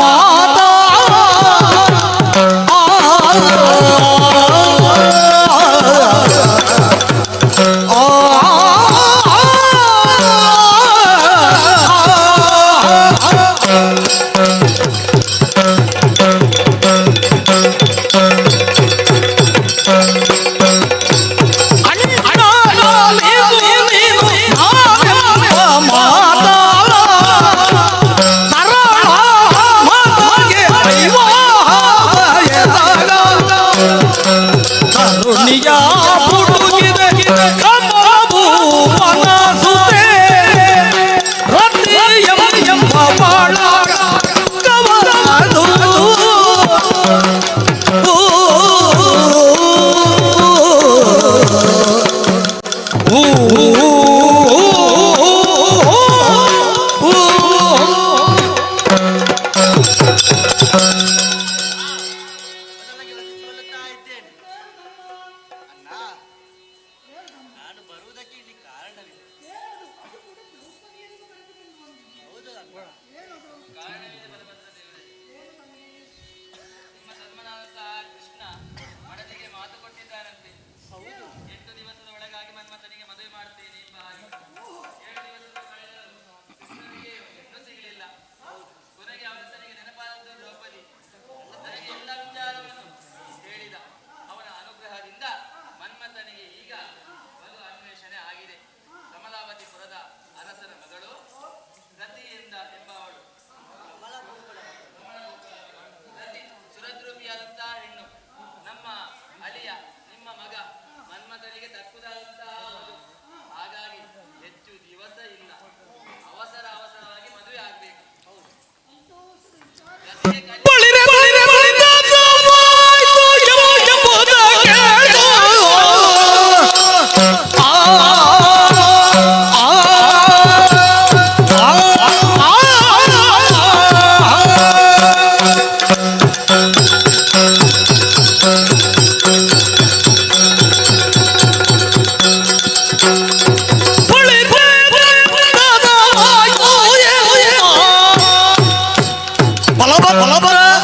ಮಾತಾ.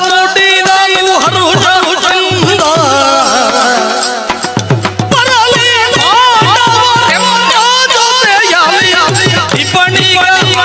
ನುಡಿದನು ಹರುಷ ಬರಲಿ ಪಾಂಡವರೆಲ್ಲ ಜೊತೆಯಲ್ಲಿ ಇಬ್ಬನಿಗಾಗಿ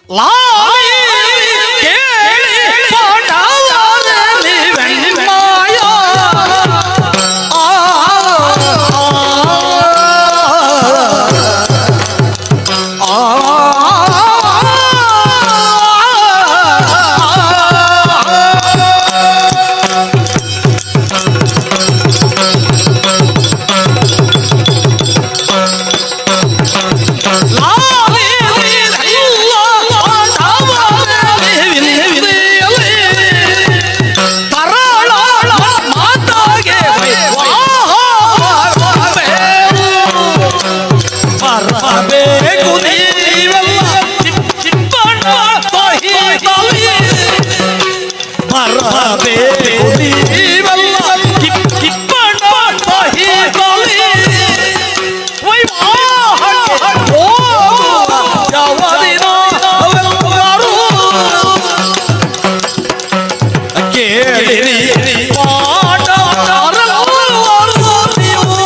ಲಾಲಿ ಕೇಳಿ ಪಾಂಡವರಲ್ಲಿ ವೆಣ್ಮಾಯ. ಆ ಆ ಬರಬೇಕು ನೀವೆಲ್ಲ ಚಿಕ್ಕಣ್ಣ ಸಹಿತವೇ. ಬರಬೇಕು ನೀವೆಲ್ಲ ಕಿಪ್ಪಣ್ಣ ಸಹಿತವೇ. ವೈವಾಹಕ್ಕೆ ಹೋಗುವ ಯಾವ ದಿನವೆಲ್ಲರೂ ಕೇಳಿರಿ ಪಾಠರೆಲ್ಲರೂ ನೀವು.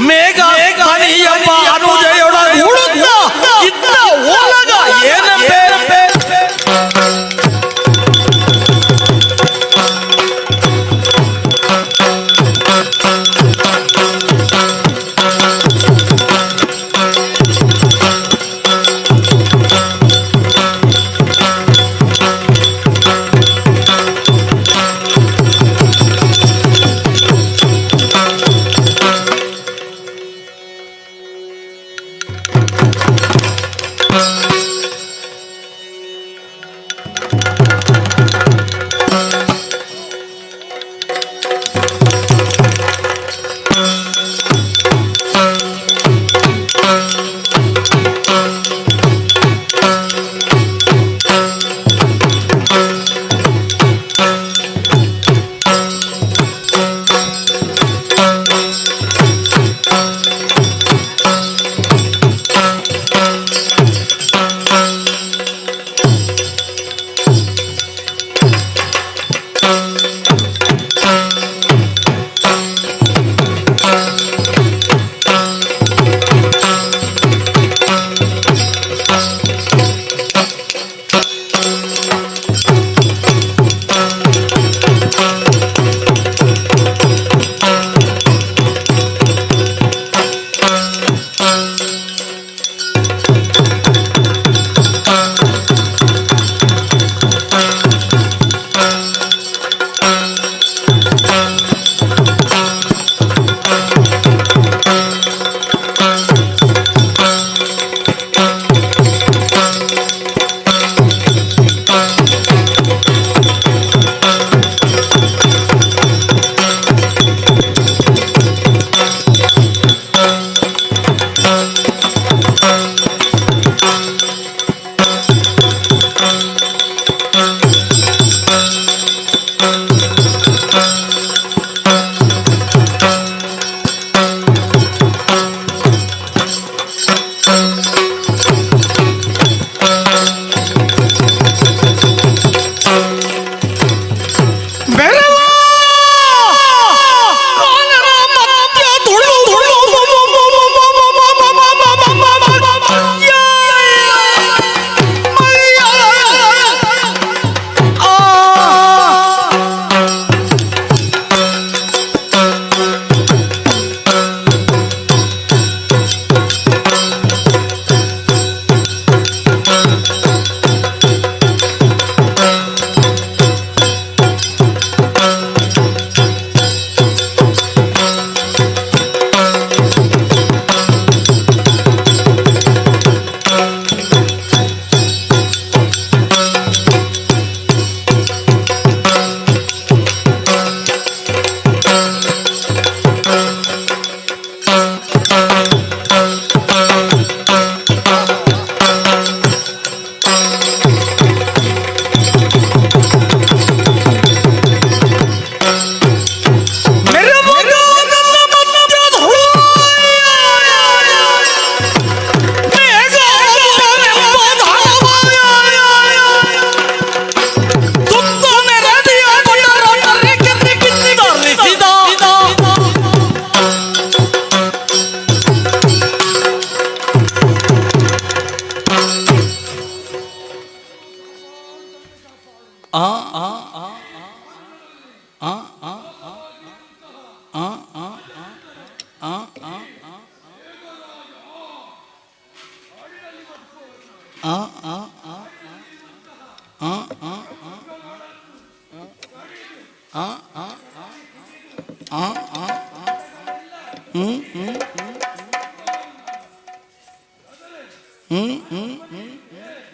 ಮೇಘ ಅನುಜಯೊಡ ಇದ್ದ ಓಲಗ ಏನೆಂಬೆ. ಆ ಆ ಆ ಆ ಆ ಆ ಆ ಆ ಆ ಆ ಆ ಆ ಆ ಆ ಆ ಆ ಆ ಹ್ಮ್ ಹ್ಮ್ ಹ್ಮ್ ಹ್ಮ್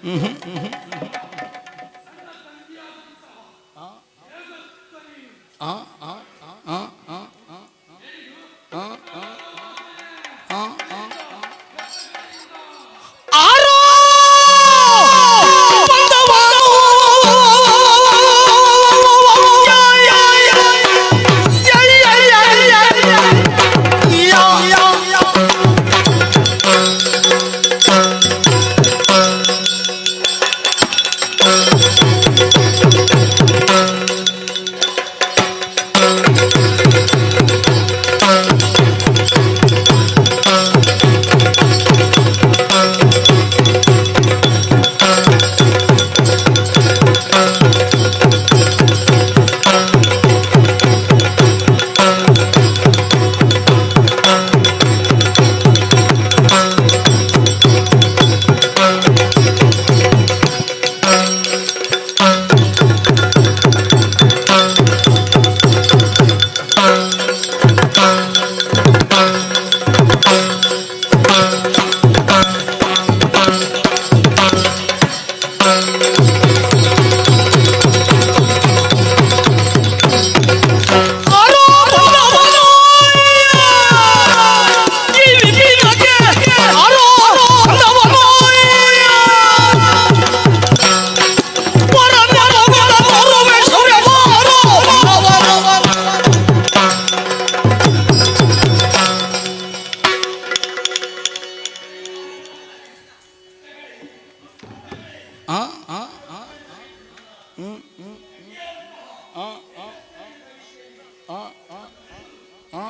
ಹ್ಮ್ ಹ್ಮ್ ಆ ಆ ಆ ಆ ಆ ಆ ಆ ಆರೋ ಆ ಆ ಆ ಹ್ಮ್ ಹ್ಮ್ ಆ ಆ ಆ ಆ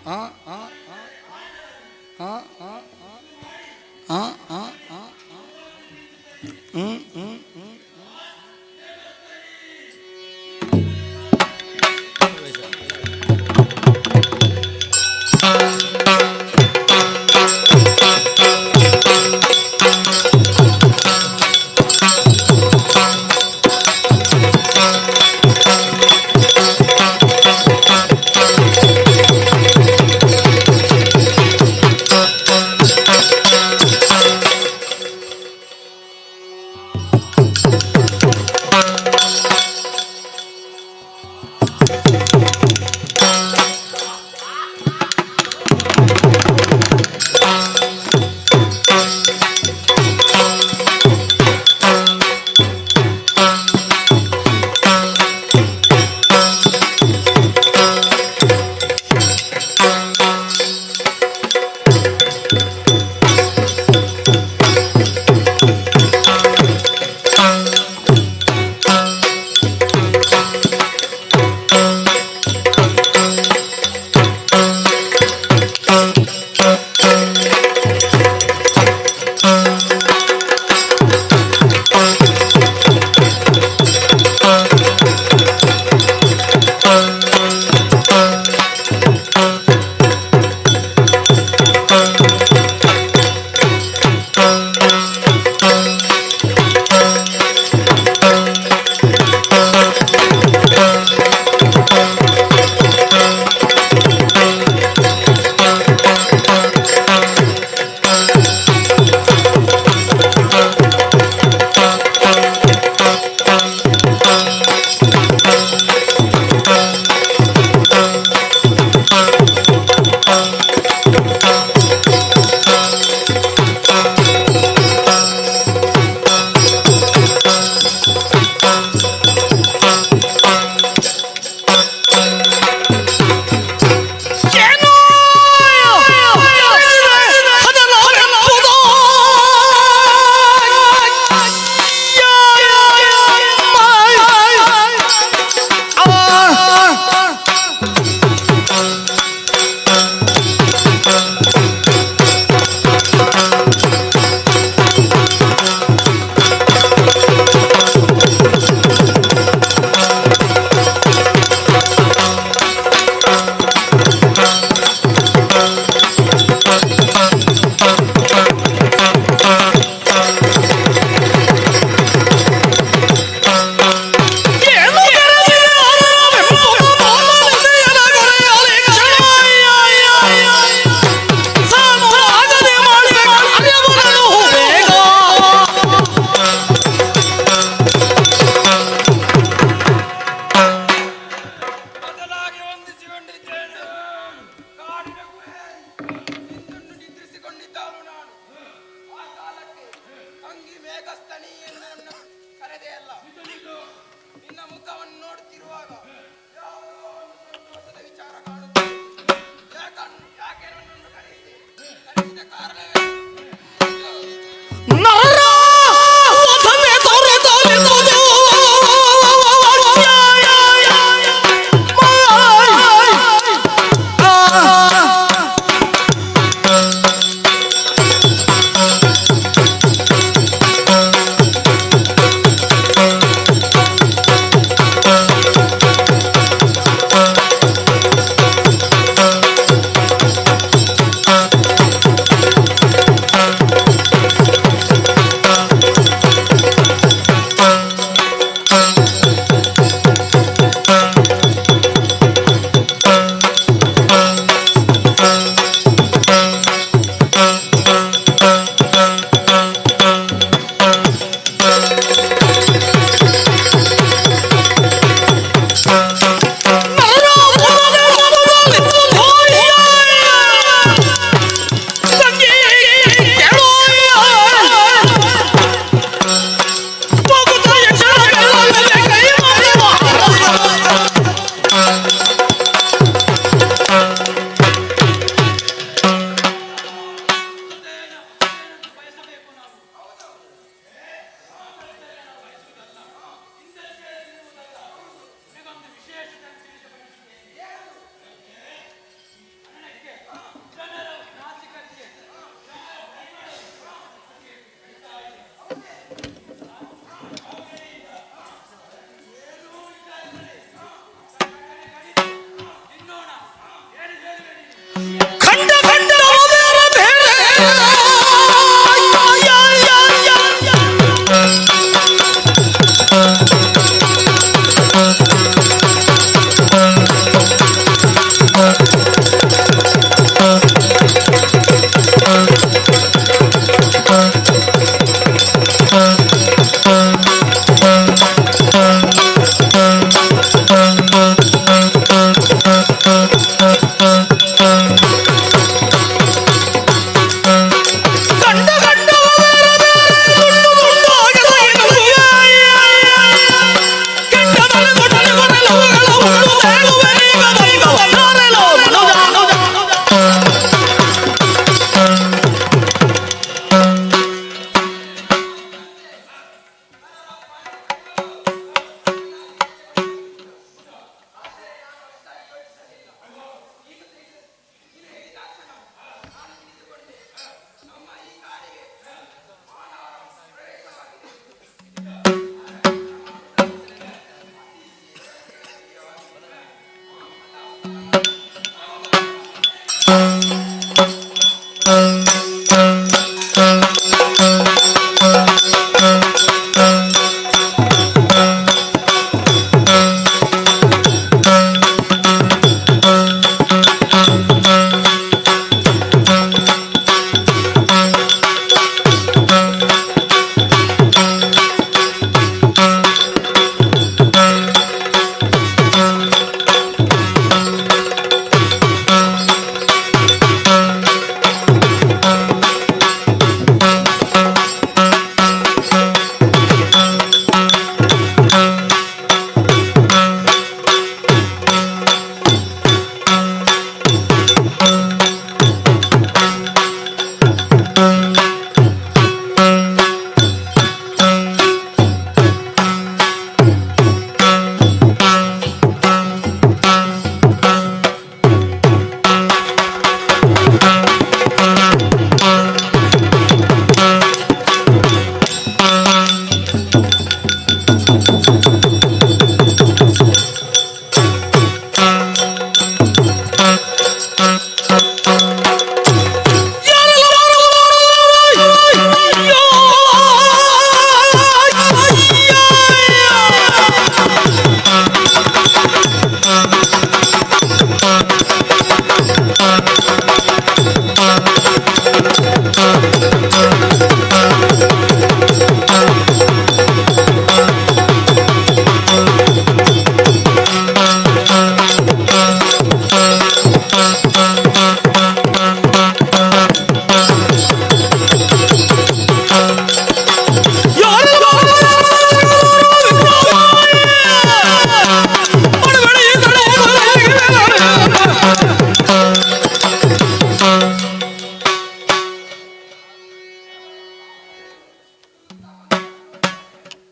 ಆ ಆ ಆ ಆ ಆ ಆ ಆ ಹ್ಮ್ ಹ್ಮ್ ಹ್ಮ್ ಆ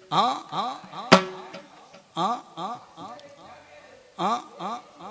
ಆ ಆ ಆ ಆ ಆ ಆ ಆ ಆ ಆ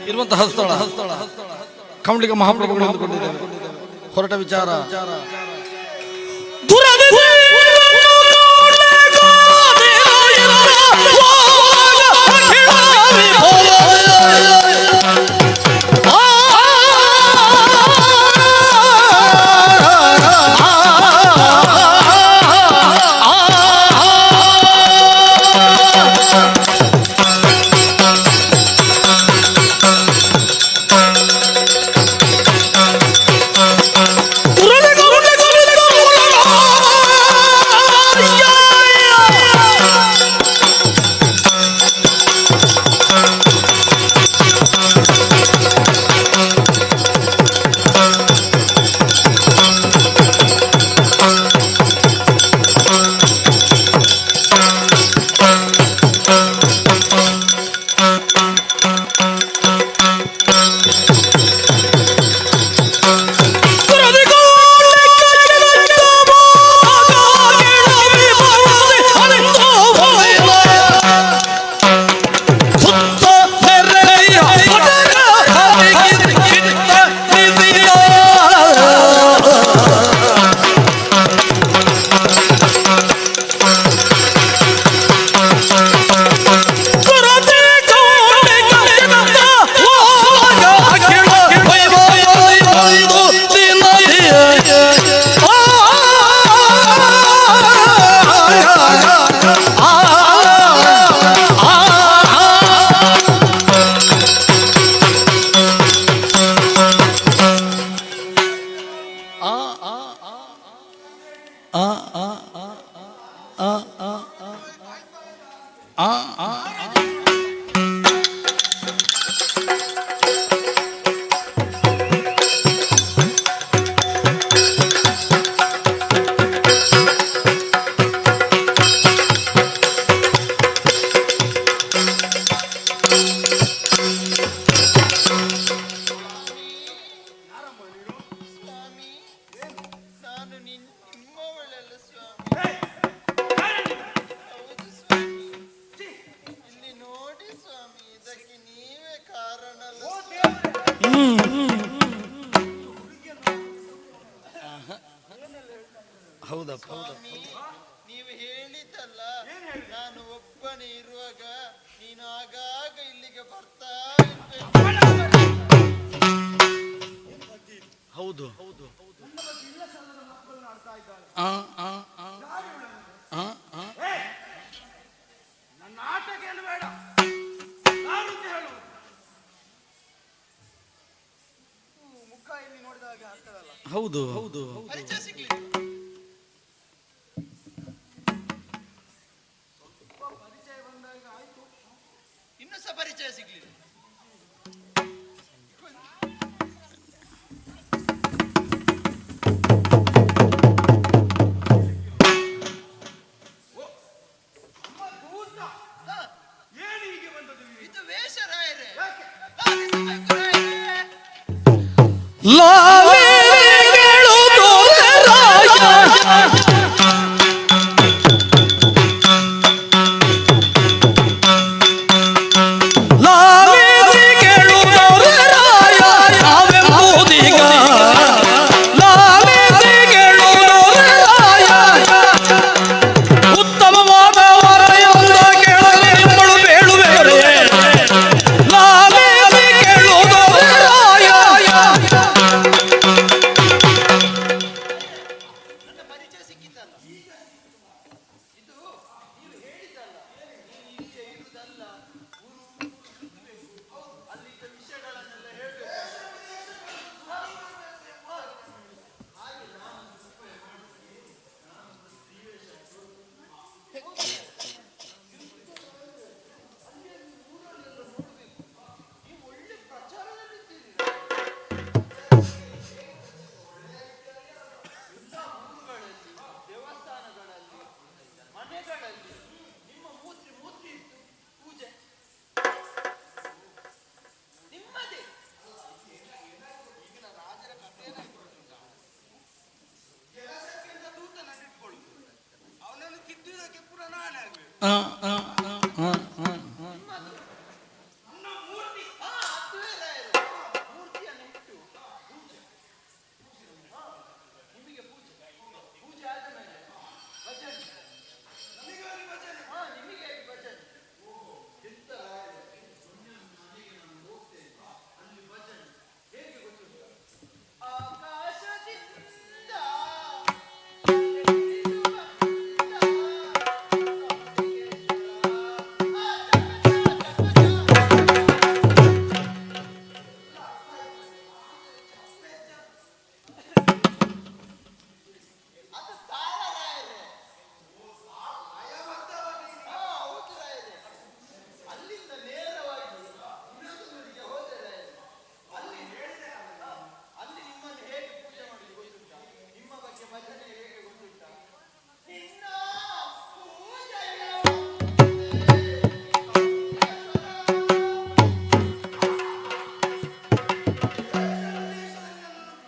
ಇರುವಂತಹ ಸ್ಥಳ ಕೌಂಡಿಕ ಮಹಾಪ್ರಭುಗಳು ಎಂದುಕೊಂಡಿದ್ದೇವೆ. ಹೊರಟ ವಿಚಾರ ಹೌದಪ್ಪ. ನೀವು ಹೇಳಿದ್ದಲ್ಲ, ನಾನು ಒಬ್ಬನೇ ಇರುವಾಗ ನೀನು ಆಗಾಗ ಇಲ್ಲಿಗೆ ಬರ್ತಾ. ಹೌದು ಹೌದು. ಆ ಆ ಆ ಆ ಆ. ನನ್ನ ಆಟಕ್ಕೇನು ಬೇಡ, ಯಾರು ಅಂತ ಹೇಳು. ಮುಖ ಇಲ್ಲಿ ನೋಡಿದಾಗ ಆಗ್ತದಲ್ಲ. ಹೌದು ಹೌದು. ಪರಿಚಯ ಸಿಗ್ಲಿಲ್ಲ. ಸ್ವಲ್ಪ ಪರಿಚಯ ಬಂದಾಗ ಆಯ್ತು, ಇನ್ನೂ ಸಹ ಪರಿಚಯ ಸಿಗ್ಲಿಲ್ಲ. ಏನು ಹೀಗೆ ಬಂದದ್ದು? ಇದು ವೇಷರಾಯರೇ. ಲಾಲಿಗಳು ದೊರೆರಾಯ ಲಾಲಿಗಳು ದೊರೆರಾಯ ನಾವೆಂಬುದೀಗ ಲಾಲಿಗಳು ದೊರೆರಾಯ ಉತ್ತಮವಾದ ವರೆಯೊಂದ ಕೇಳಲು ನಿಮ್ಮಳು ಬೇಳುವೆವರೇ ಲಾಲಿಗಳು ದೊರೆರಾಯ. ನನ್ನ ಪರಿಚಯ ಸಿಕ್ಕಿತಲ್ಲ. ಇದು ನೀವು ಹೇಳಿದ್ದಲ್ಲ, ನೀನು ಇಲ್ಲಿಯೇ ಇರುವುದಲ್ಲ, ಊರು ಊರು ಸುತ್ತಬೇಕು, ಅಲ್ಲಿದ್ದ ವಿಷಯಗಳನ್ನೆಲ್ಲ ಹೇಳಬೇಕು. ಹಾಗೆ ನಾನು ಉಪಾಯ ಮಾಡ್ತೀನಿ. ನಾನು ಸ್ತ್ರೀವೇಷ ಅಲ್ಲಿ ಅಲ್ಲಿ ಊರಲ್ಲೆಲ್ಲ ನೋಡಬೇಕು. ನೀವು ಒಳ್ಳೆ ಪ್ರಚಾರದಲ್ಲಿದ್ದೀರಿ. ಎಲ್ಲ ಊರುಗಳಲ್ಲಿ, ದೇವಸ್ಥಾನಗಳಲ್ಲಿ, ಮನೆಗಳಲ್ಲಿ ನಿಮ್ಮ ಮೂರ್ತಿ ಮೂರ್ತಿ ಇತ್ತು, ಪೂಜೆ ನಿಮ್ಮದೇ. ಈಗಿನ ರಾಜರ ಕಥೆ ಏನಾಯ್ತು ಗೊತ್ತುಂಟಾ? ಕೆಲಸಕ್ಕಿಂತ ದೂತನನ್ನು ಇಟ್ಕೊಳ್ಳುದು, ಅವನನ್ನು ತಿದ್ದುವುದಕ್ಕೆ ಪುನಃ ನಾನೇ ಆಗ್ಬೇಕು. ಆ ಆ ಆ ಆ. ನನ್ನ ಮೂರ್ತಿ, ಹಾ, ಅದುವೇ ರಾಯರೇ. ಮೂರ್ತಿಯನ್ನು ಇಟ್ಟು ಪೂಜೆ. ಹಾ, ನಿಮಗೆ ಪೂಜೆ. ಪೂಜೆ ಆದ ಮೇಲೆ ಭಜನೆ. ನಮಗಾಗಿ ಭಜನೆ. ಹಾ, ನಿಮಗಾಗಿ ಭಜನೆ. ಎಂತ ರಾಯರೇ, ಒಮ್ಮೆ ಮನೆಗೆ ನಾನು ಹೋಗ್ತೇನೆ, ಅಲ್ಲಿ ಭಜನೆ ಹೇಗೆ ಗೊತ್ತುಂಟಾ? ಆಕಾಶದಿಂದ ಅದು ತಾಳ ರಾಯರೇ. ಹಾ, ಹೌದು ರಾಯರೇ. ಅಲ್ಲಿಂದ ನೇರವಾಗಿ ಇನ್ನೊಂದು ಹೋದೆ ರಾಯರೇ. ಅಲ್ಲಿ ಹೇಳಿದೆ, ಅಲ್ಲಿ ನಿಮ್ಮನ್ನು ಹೇಗೆ ಪೂಜೆ ಮಾಡುದು ಗೊತ್ತುಂಟಾ? ನಿಮ್ಮ ಬಗ್ಗೆ ಭಜನೆ ಹೇಗೆ ಗೊತ್ತುಂಟಾ? ನಿನ್ನ ಪೂಜೆಯ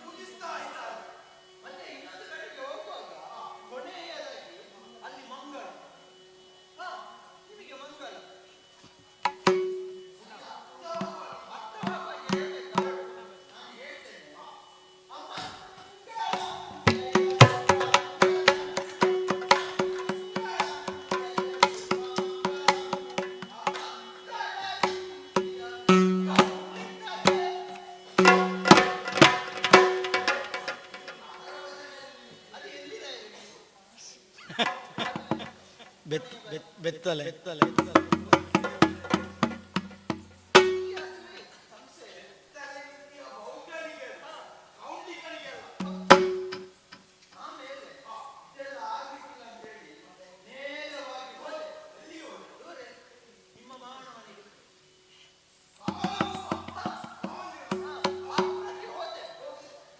ಪೂಜಿಸ್ತಾ ಇದ್ದಾರೆ. ಮತ್ತೆ ಇನ್ನೊಂದು ಕಡೆಗೆ ಹೋಗುವಾಗ ಕೊನೆಯದಾಗಿ ಅಲ್ಲಿ ಮಂಗಳ. ಹಾ, ನಿಮಗೆ ಮಂಗಳ. ಅರ್ಥವಾಗಿ ಹೇಳ್ಬೇಕಾ? ನಾನು ಹೇಳ್ತೇನೆ. ಬೆತ್ ಬೆತ್ ಬೆತ್ತಲೆ ಬೆತ್ತಲೆ. ಆಮೇಲೆ ಇದೆಲ್ಲ ಆಗ್ಲಿಕ್ಕಿಲ್ಲ ಅಂತ ಹೇಳಿ ನೇರವಾಗಿ ಹೋದೆ. ಎಲ್ಲಿಗೆ ಹೋದೆ? ದೂರೆ, ನಿಮ್ಮ ಮಾವನ ಮನೆಗೆ. ಆ ಪುರಕ್ಕೆ ಹೋದೆ.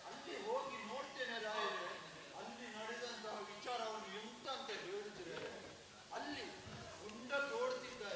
ಅಲ್ಲಿ ಹೋಗಿ ನೋಡ್ತೇನೆ ರಾಯರೇ, ಅಲ್ಲಿ ನಡೆದಂತಹ ವಿಚಾರವನ್ನು ಎಂತ ಅಂತ ಹೇಳಿದ್ರೆ, ಅಲ್ಲಿ ಗುಂಡ ತೋಡ್ತಿದ್ದಾರೆ.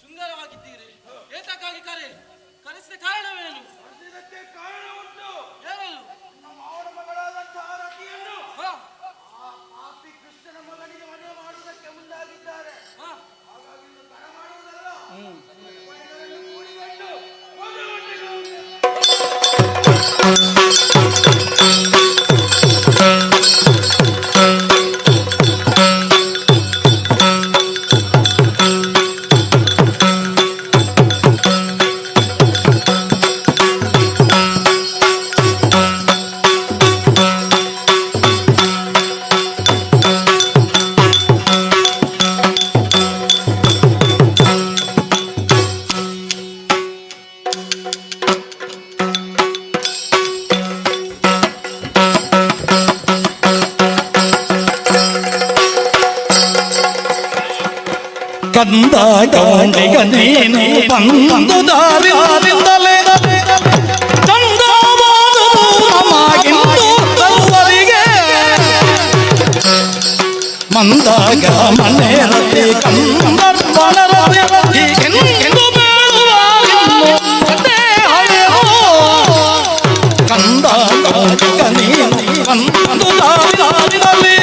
ಸುಂದರವಾಗಿದ್ದೀರಿ. ಏತಕ್ಕಾಗಿ ಕರೆ ಕರೆಸಿದ ಕಾರಣವೇನು? ಕಾರಣ ಉಂಟು. ಏನದು? ನಮ್ಮ ಮಾವನ ಮಗಳಾದಂತಹ ರತಿಯನ್ನು ಆ ಪಾಪಿ ಕೃಷ್ಣನ ಮಗನಿಗೆ ಮದುವೆ ಮಾಡುವುದಕ್ಕೆ ಮುಂದಾಗಿದ್ದಾರೆ. ಹಾಗಾಗಿ ಇನ್ನು ತಡ ಮಾಡುವುದಲ್ಲ, ಮನೆಗಳನ್ನು ಕೂಡಿಕೊಂಡು ಮದುವೆ. ಕಂದ ಗೌಂಡಿಗ ನೀನು ಬಂದು ದಾರಿಯಿಂದಲೇ ಚಂದವಾದುದು ನಮಗಿಂದು ತರುವರಿಗೆ ಮಂದಾಗ ಮನೆರತಿ ಕಂದರ್ಪಣರತಿ ಎಂದು ಬೇಡುವ ಇನ್ನು ಕತೆ ಹಳೆಯೋ. ಕಂದ ಗೌಂಡಿಗ ನೀನು ಬಂದು ದಾರಿಯಿಂದಲೇ.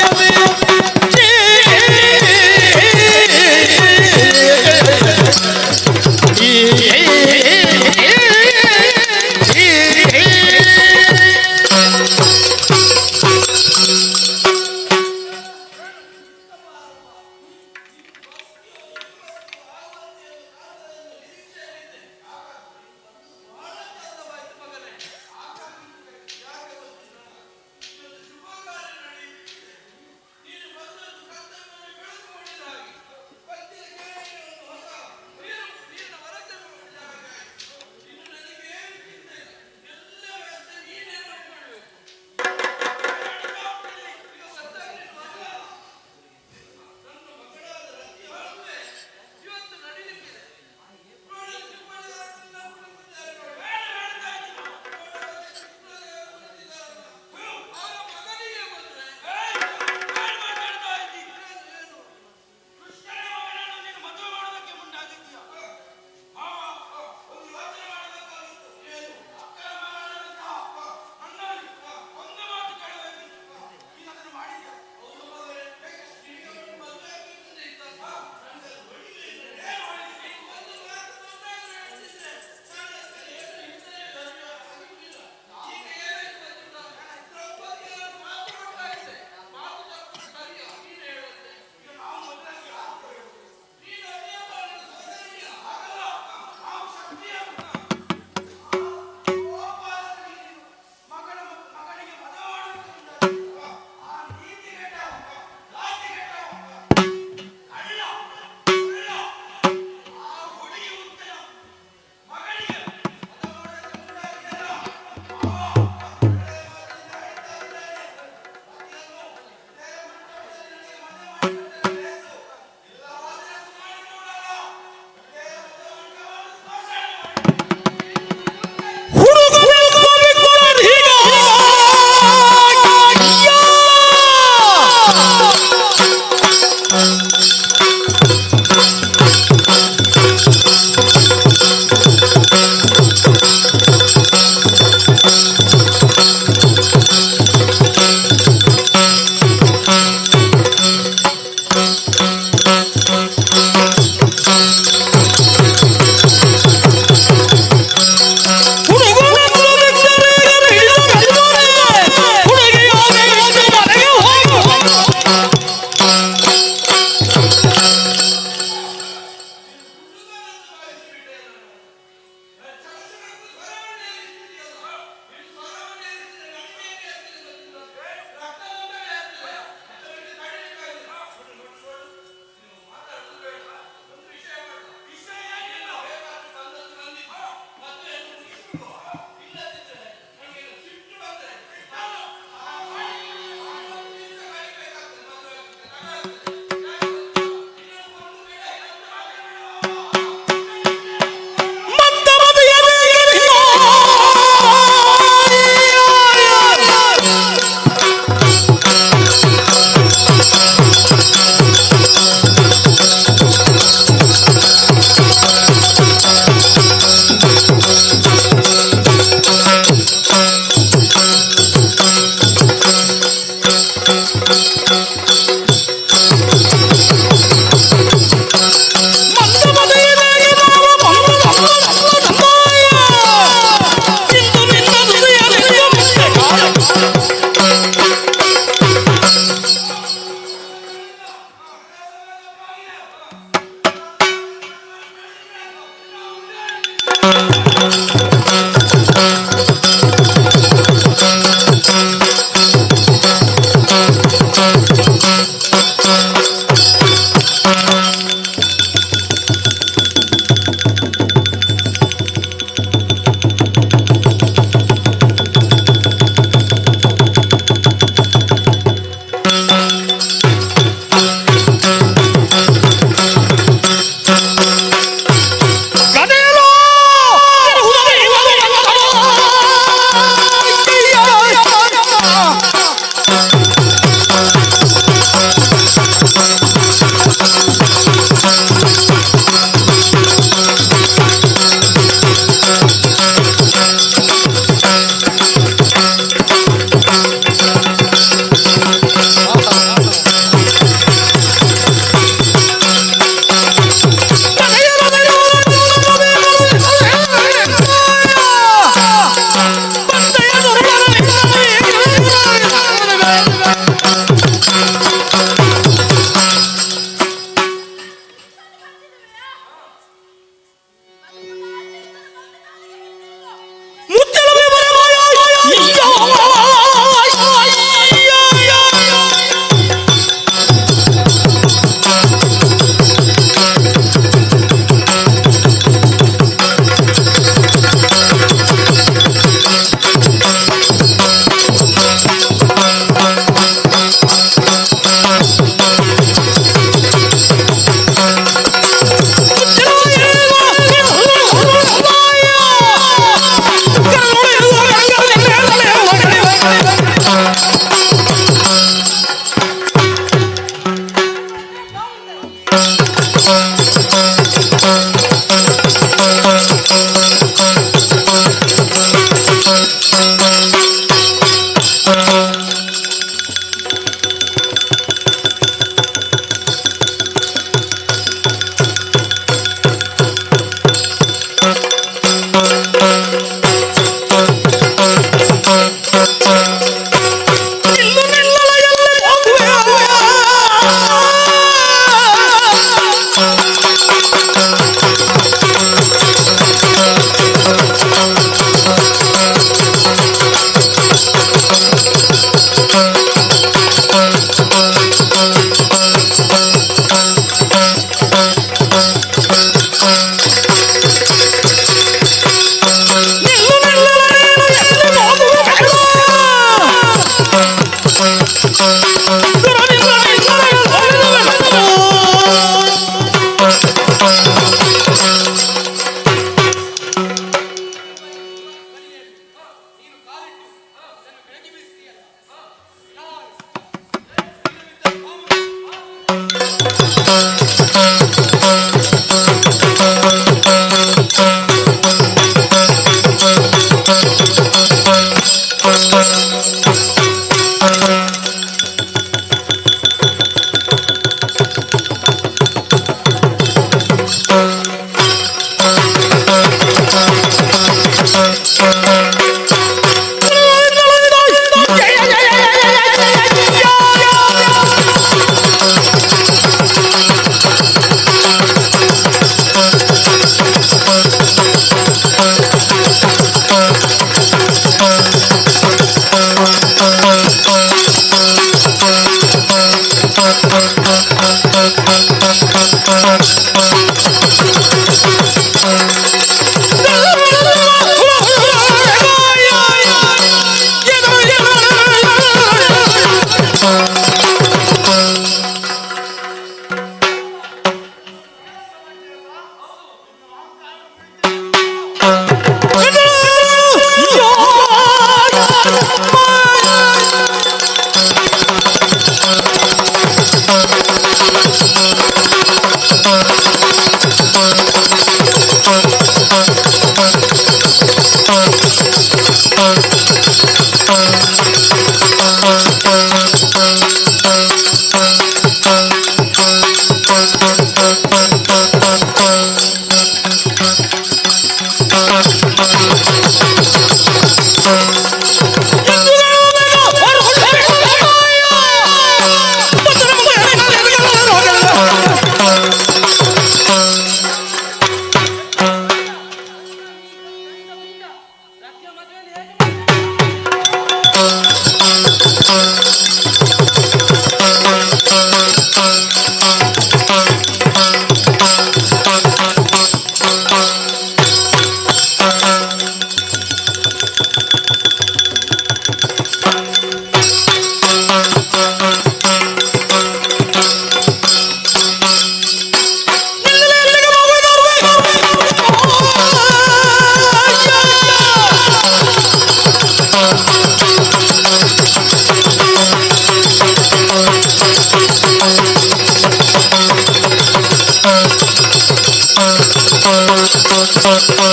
Thank you.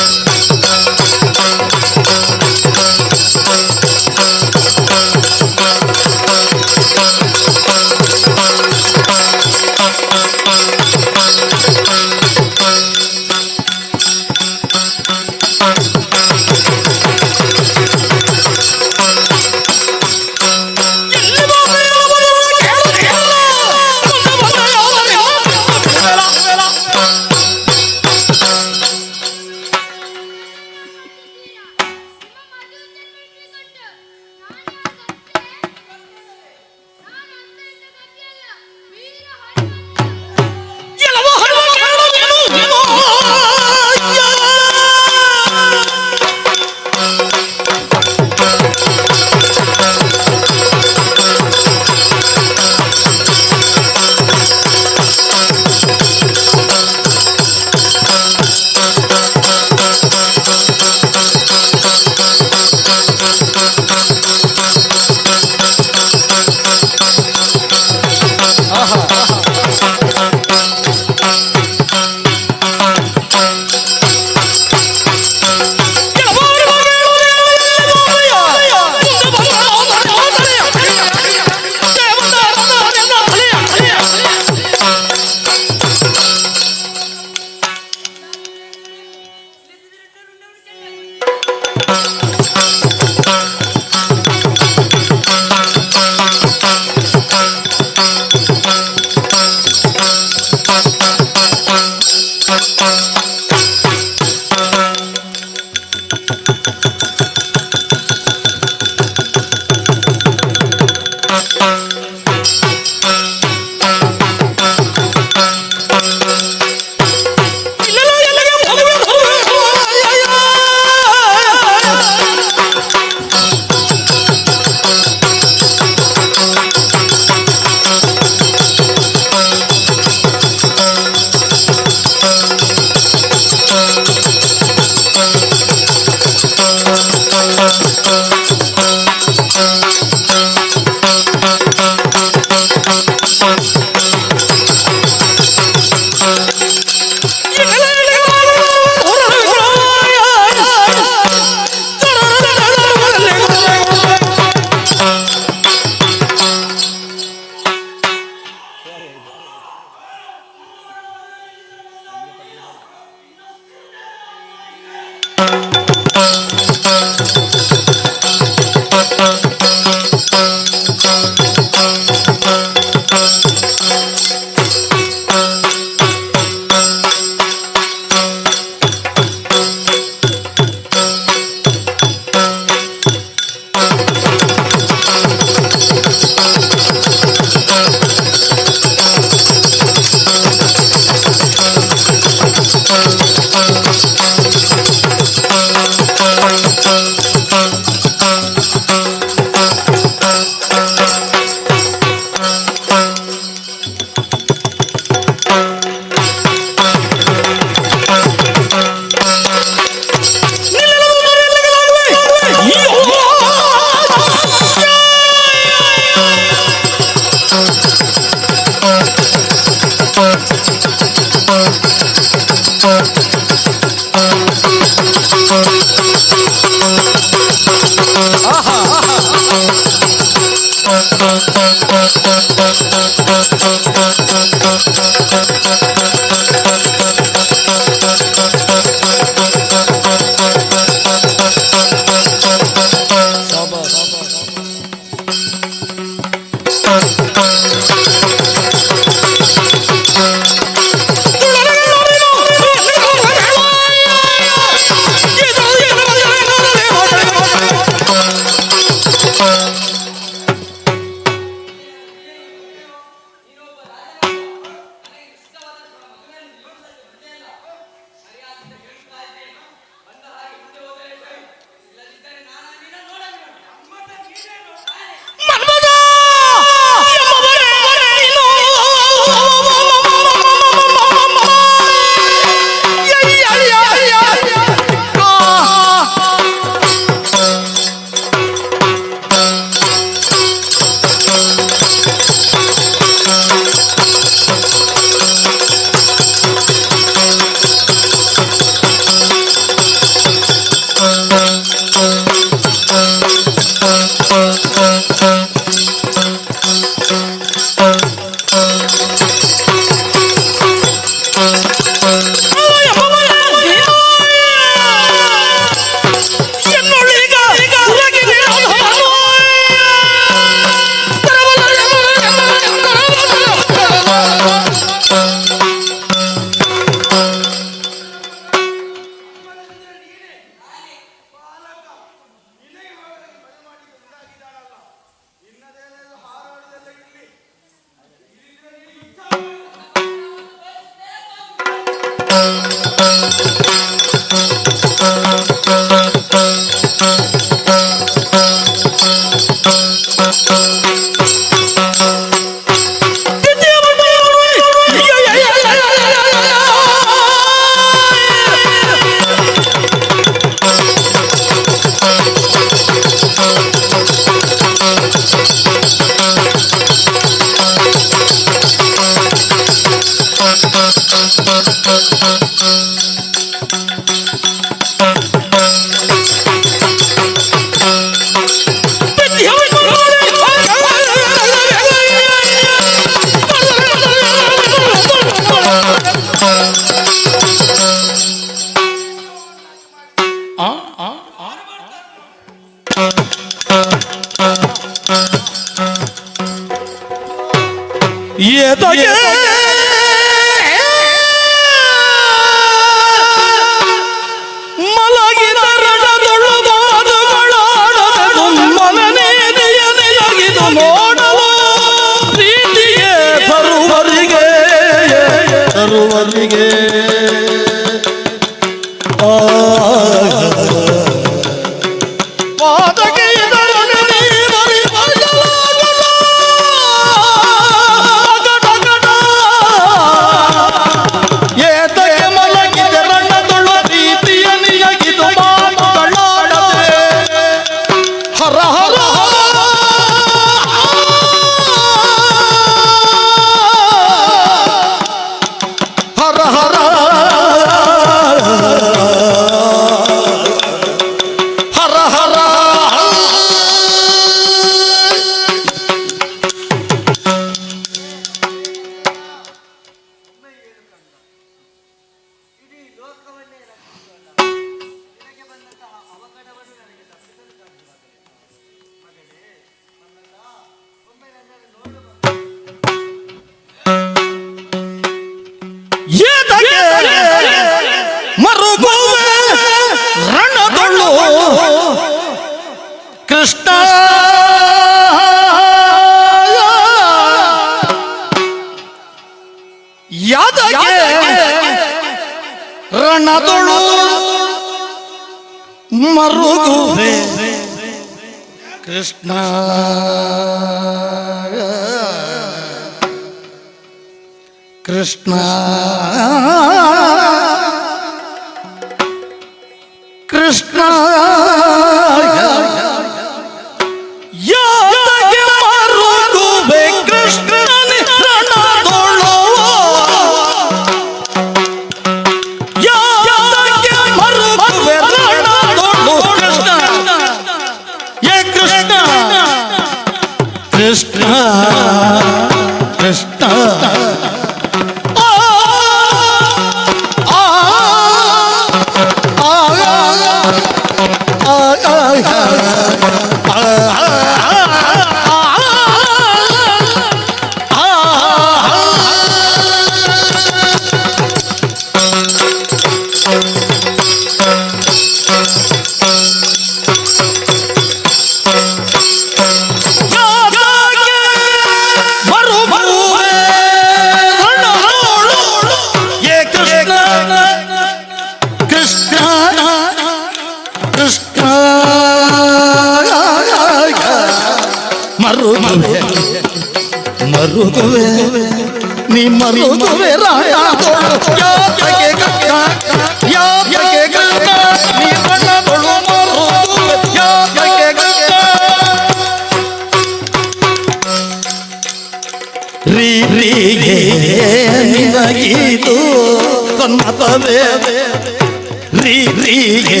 ಪ್ರೀತಿಗೆ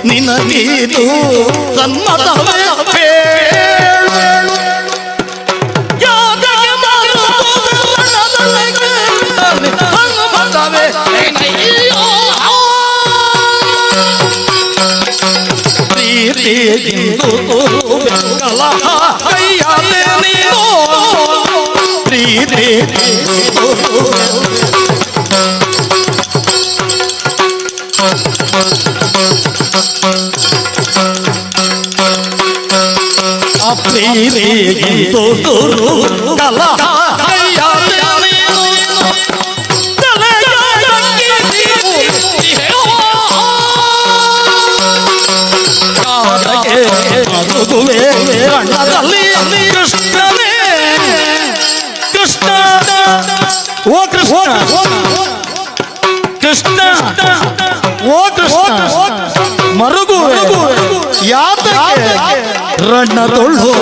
ನಿನಗೀದು ಸನ್ಮತವೇ ಹೇಳು. ಯಾತಕ್ಕೆ ಮರುಗುವೆ ಸನ್ಮತವೇ ಪ್ರೀತಿಗಿಂದು ಕಲಹ ಕೈಯಾದೆ ನೀನು ಪ್ರೀತಿ. ಪ್ರೀತಿಗಿಂದು ಕಲಹ ಕೈಯಾದೆ ನೀನು ಮರುಗುವೆ ರಣದಲ್ಲಿ ಕೃಷ್ಣನೇ ಕೃಷ್ಣ ಓ ಕೃಷ್ಣ ಕೃಷ್ಣ ಓ ಕೃಷ್ಣ ಮರುಗುವೆ ಯಾತಕ್ಕೆ ರಣದೊಳ್ಳು.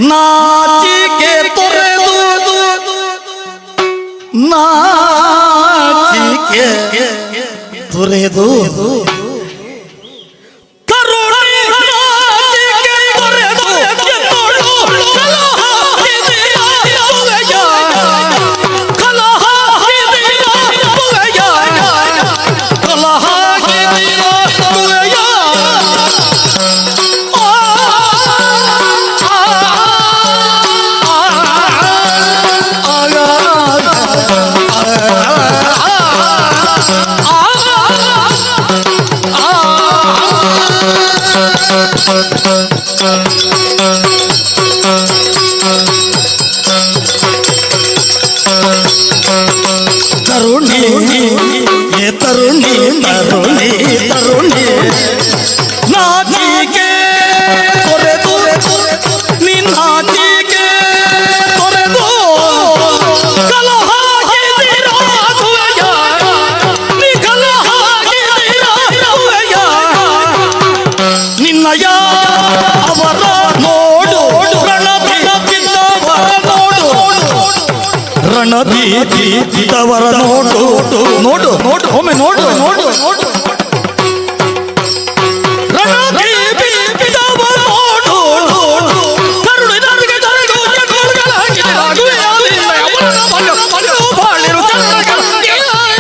ನಾಚಿಕೆ ತೊರೆದು ನಾಚಿಕೆ ತೊರೆದು ತರುಣಿ ನಾಚಿಕೆ ತೊರೆದು ಎನ್ನೋಳು ಕಲಹ ಹಿರಿಯ ಕಲಹ ಹಿರಿಯ ಕಲಹ ಹಿರಿಯ. ಆ ತರುಣಿ ಏ ತರುಣಿ ತರುಣಿ ತರುಣಿ ನಾಚಿಕೆ ತೊರೆದು ನಿನ್ನಾಚಿಕೆ ತೊರೆದು ಕಲಹಾಕಿದಿರಾಗುವೆಯ ನೀ ಕಲಹಾಕಿದಿರಾಗುವೆಯ ನಿನ್ನಯ ಅವರ ನೋಡು ರಣಬೀಜಿದ್ದವರ ನೋಡು ರಣಬೀಜಿದ್ದವರ ನೋಡು ನೋಡು ನೋಡು ಒಮ್ಮೆ ನೋಡು ನೋಡು ನೋಡು ರಣಬೀಜಿದ್ದವರ ನೋಡು ಕರುಣಿನರಿಗೆ ತರೆಗೂ ಜಗಳುಗಳಾಗಿರಾಗುವೆಯ ನಿನ್ನಯ ಅವರ ಬಲು ಬಾಳಿರು ಚರಣಗಳ ಕರುಣಿನರಿಗೆ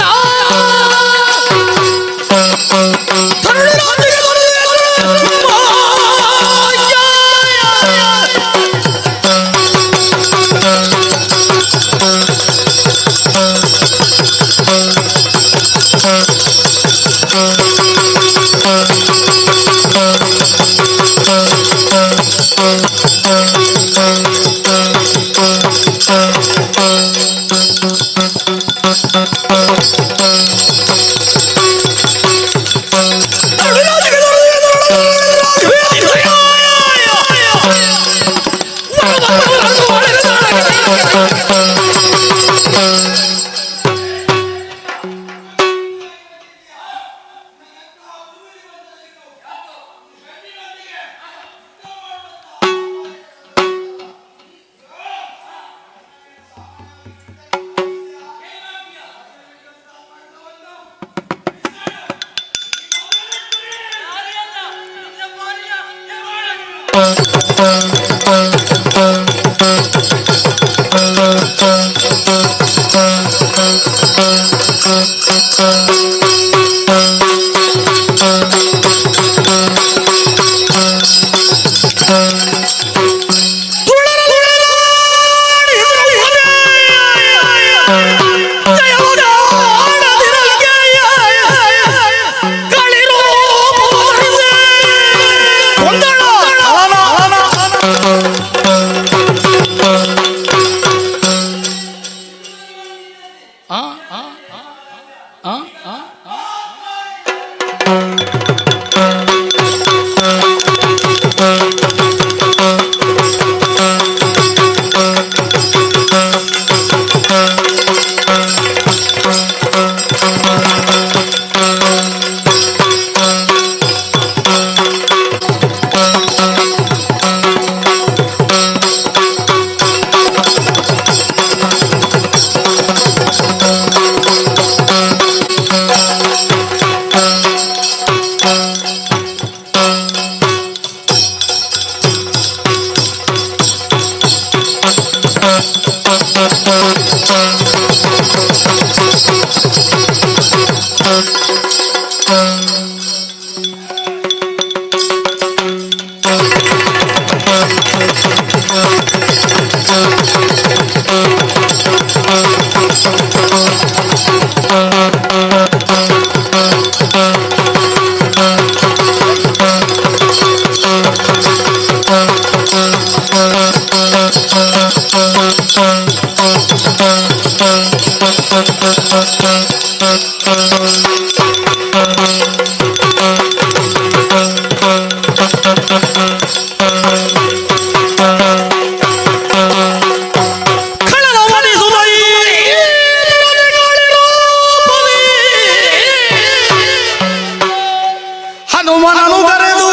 ಹನುಮನನು ಕರೆದು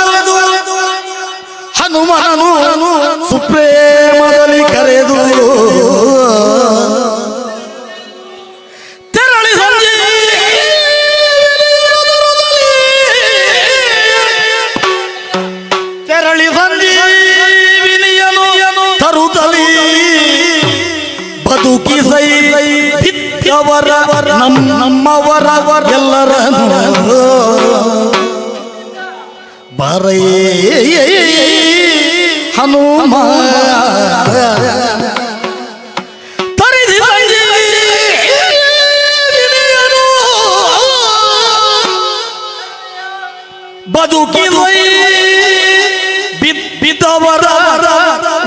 ಹನುಮನನು ಸುಪ್ರೇಮದಲ್ಲಿ ಕರೆದು ತೆರಳಿ ಸಂಜೀವಿನಿಯನು ತೆರಳಿ ಸಂಜೀವಿನಿಯನು ತರುತ್ತಲಿ ಬದುಕಿಸೈ ಬಿತ್ತವರ ನಮ್ಮವರ ಎಲ್ಲರನ್ನು ಬರೇ ಹನುಮ ತರಿಸಿ ಸಂಜೀವಿನಿಯನು ಬದುಕಿಸೈ ಬಿದ್ದವರ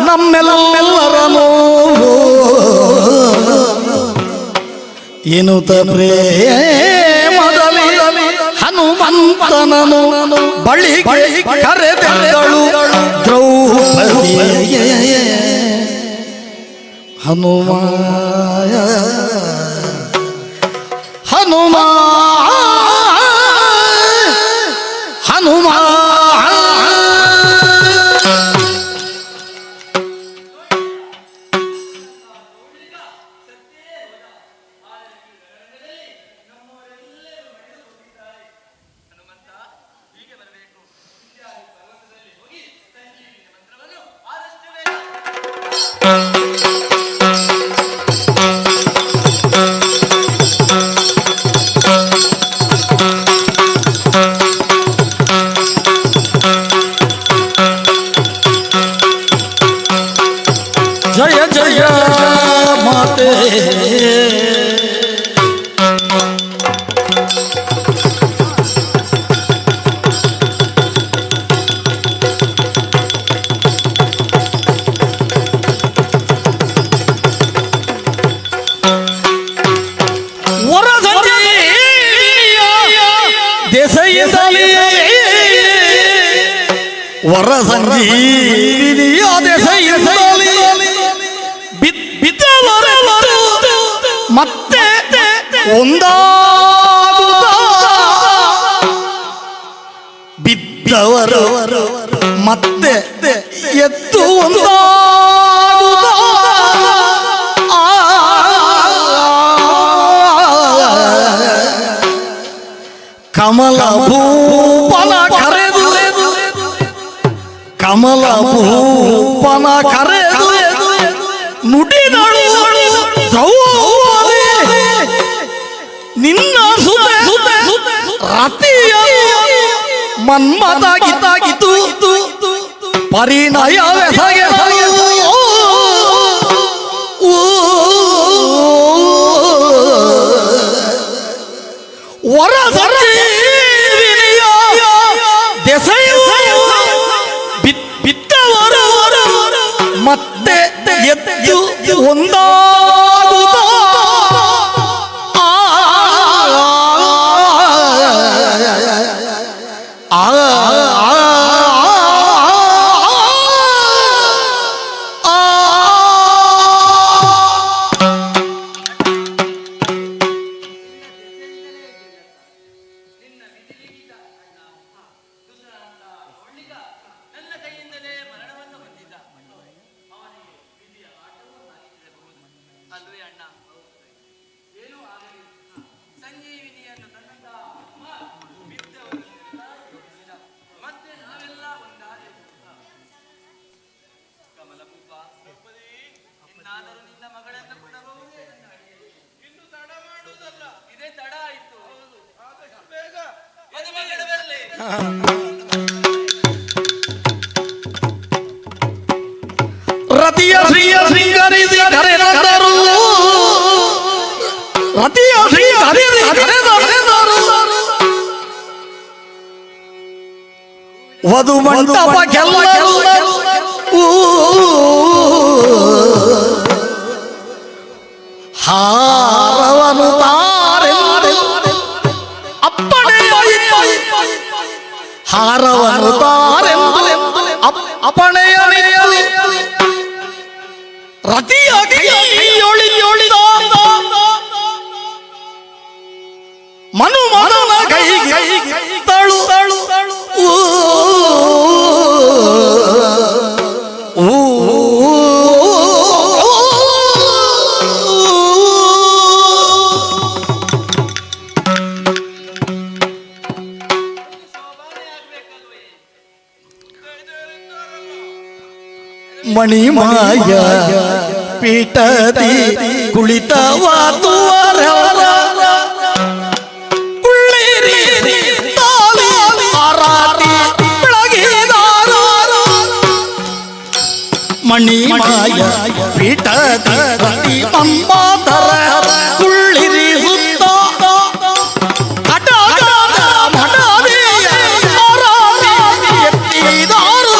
ನಮ್ಮೆಲ್ಲರನು ಎನ್ನುತ್ತ ಪ್ರೇಮದಲ್ಲಿ ಹನುಮಂತನನು ಬಳಿಗೆ ಕರೆದೆಂದಳು ದ್ರೌಪದಿಯೇ. ಹನುಮ ಹನುಮ ಹನುಮ. ಜಯ ಜಯ ಮಾತೆ. ದೆಸೆಯಿಂದಲೇ ವರ ಸಂಜೀವಿನಿಯ ದೆಸೆಯಿಂದಲೇ ಬಿದ್ದವರೆಲ್ಲರೂ ಮತ್ತೆ ಒಂದಾಗುತ್ತ, ಬಿದ್ದವರು ಮತ್ತೆ ಎದ್ದು ಒಂದಾಗುತ್ತ. ಕಮಲ ಭೂಪನ ಕರೆದು, ಕಮಲ ಭೂಪನ ಕರೆದು ನುಡಿದಳು ದ್ರೌಪದಿ, ನಿನ್ನ ಸುತೆ ರತಿಯ ಮನ್ಮದಾಗಿದ್ದಾಗಿತ್ತು ಪರಿಣಯವೆಸಗೆ ವರ ಸಂಜೀವಿನಿಯ ದೆಸೆಯು ಬಿದ್ದವರು ಮತ್ತೆ ಎದ್ದು ಒಂದಾಗುತ್ತ. ಆ ಆ ಆ ಅಲ್ವೇ ಅಣ್ಣ? ಏನೂ ಆಗಲಿ, ಸಂಜೀವಿನಿಯನ್ನು ತಂದಂತಹ ಆತ್ಮ ಬಿದ್ದವರು ಮತ್ತೆ ನಾವೆಲ್ಲ ಒಂದಾದೆವು. ಕಮಲಭೂಪ, ಇನ್ನಾದರೂ ನಿನ್ನ ಮಗಳನ್ನು ಕೊಡಬಹುದೇ ನನ್ನ ಅಡಿಯಲ್ಲಿ? ಇನ್ನು ತಡ ಮಾಡುವುದಲ್ಲ. ಇದೇ ತಡ ಆಯಿತು. ಆದಷ್ಟು ಬೇಗ ಮದುಮಗಳು ಬರಲಿ. ರತಿಯ ಶ್ರೀಯ ಶೃಂಗರಿಸಿ ಕರೆದರು, ರತಿಯ ಶ್ರೀ ಕರೆದರು, ವಧು ಮಂಟಪಕ್ಕೆಲ್ಲರೂ ಹಾರವನು ತಾರೆಂದು ಅಪ್ಪಣೆಯ, ಹಾರವನು ತಾರೆಂದು ಅಪ್ಪಣೆಯ ರತಿಯ ಕೈಯೊಳಿಯೊಳಿದ ಮನು ಮನನ ಕೈಗೆ ತಳು ತಳು ಊ ಊ. ಮಣಿಮಾಯ ಪೀಠದಿ ಕುಳಿತವಾದುವರವರ ಕುಳ್ಳಿರಿ ತಾಳಿ ಆರಾತಿ ಬೆಳಗಿದಾರು. ಮಣಿಮಾಯ ಪೀಠದಿ ರತಿ ಮನ್ಮಾತರ ಕುಳ್ಳಿರಿ ಸುತ್ತ ಕಟಕದ ಮಡದಿಯ ಆರಾತಿ ಎತ್ತಿದಾರು.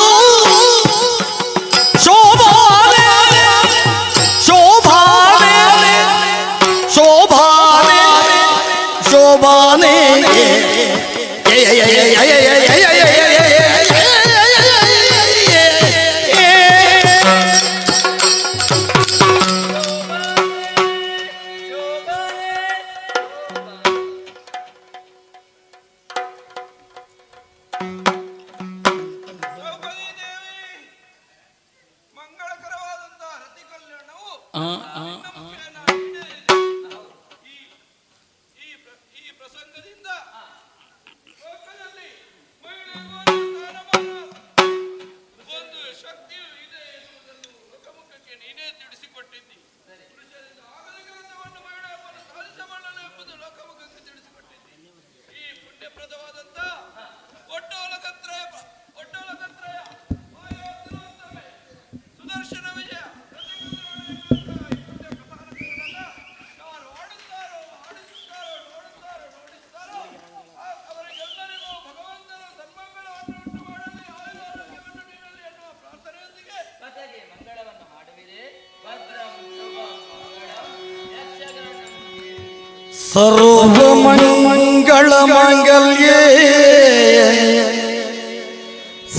ಸರ್ವಮಂಗಳ ಮಾಂಗಲ್ಯೇ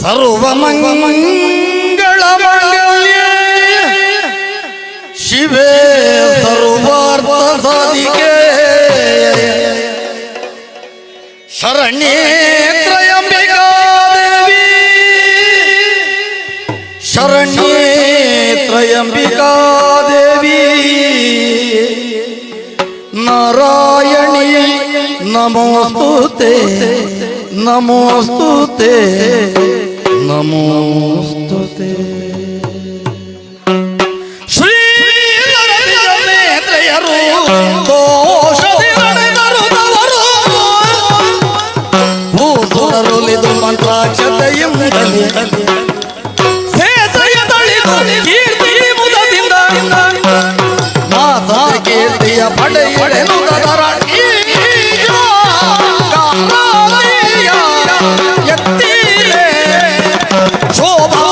ಸರ್ವಮಂಗಳ ಮಾಂಗಲ್ಯೇ ಶಿವೆ ಸರ್ವಾರ್ಥ ಸಾಧಿಕೆ ಶರಣ್ಯೇ ತ್ರಯಂಬಿಕಾ ದೇವಿ ಶರಣ್ಯೇ ತ್ರಯಂಬಿಕಾ ದೇವಿ ನಾರಾಯಣಿ ನಮೋಸ್ತುತೆ ನಮೋಸ್ತುತೆ ನಮೋಸ್ತುತೆ. ಶ್ರೀ ನೇತ್ರಯರು ಭೂಸುರರುಲಿದು ಮಂತ್ರಾಕ್ಷತೆಯಿಂದಲೇ ಸೇಸೆಯ ತಳಿದು ಕೀರ್ತಿ ಮುದದಿಂದ ಮಾಸದ ಕೀರ್ತಿಯ ಪಡೆಯನು ದರ ಎತ್ತೀರೆ ಶೋಭಾ.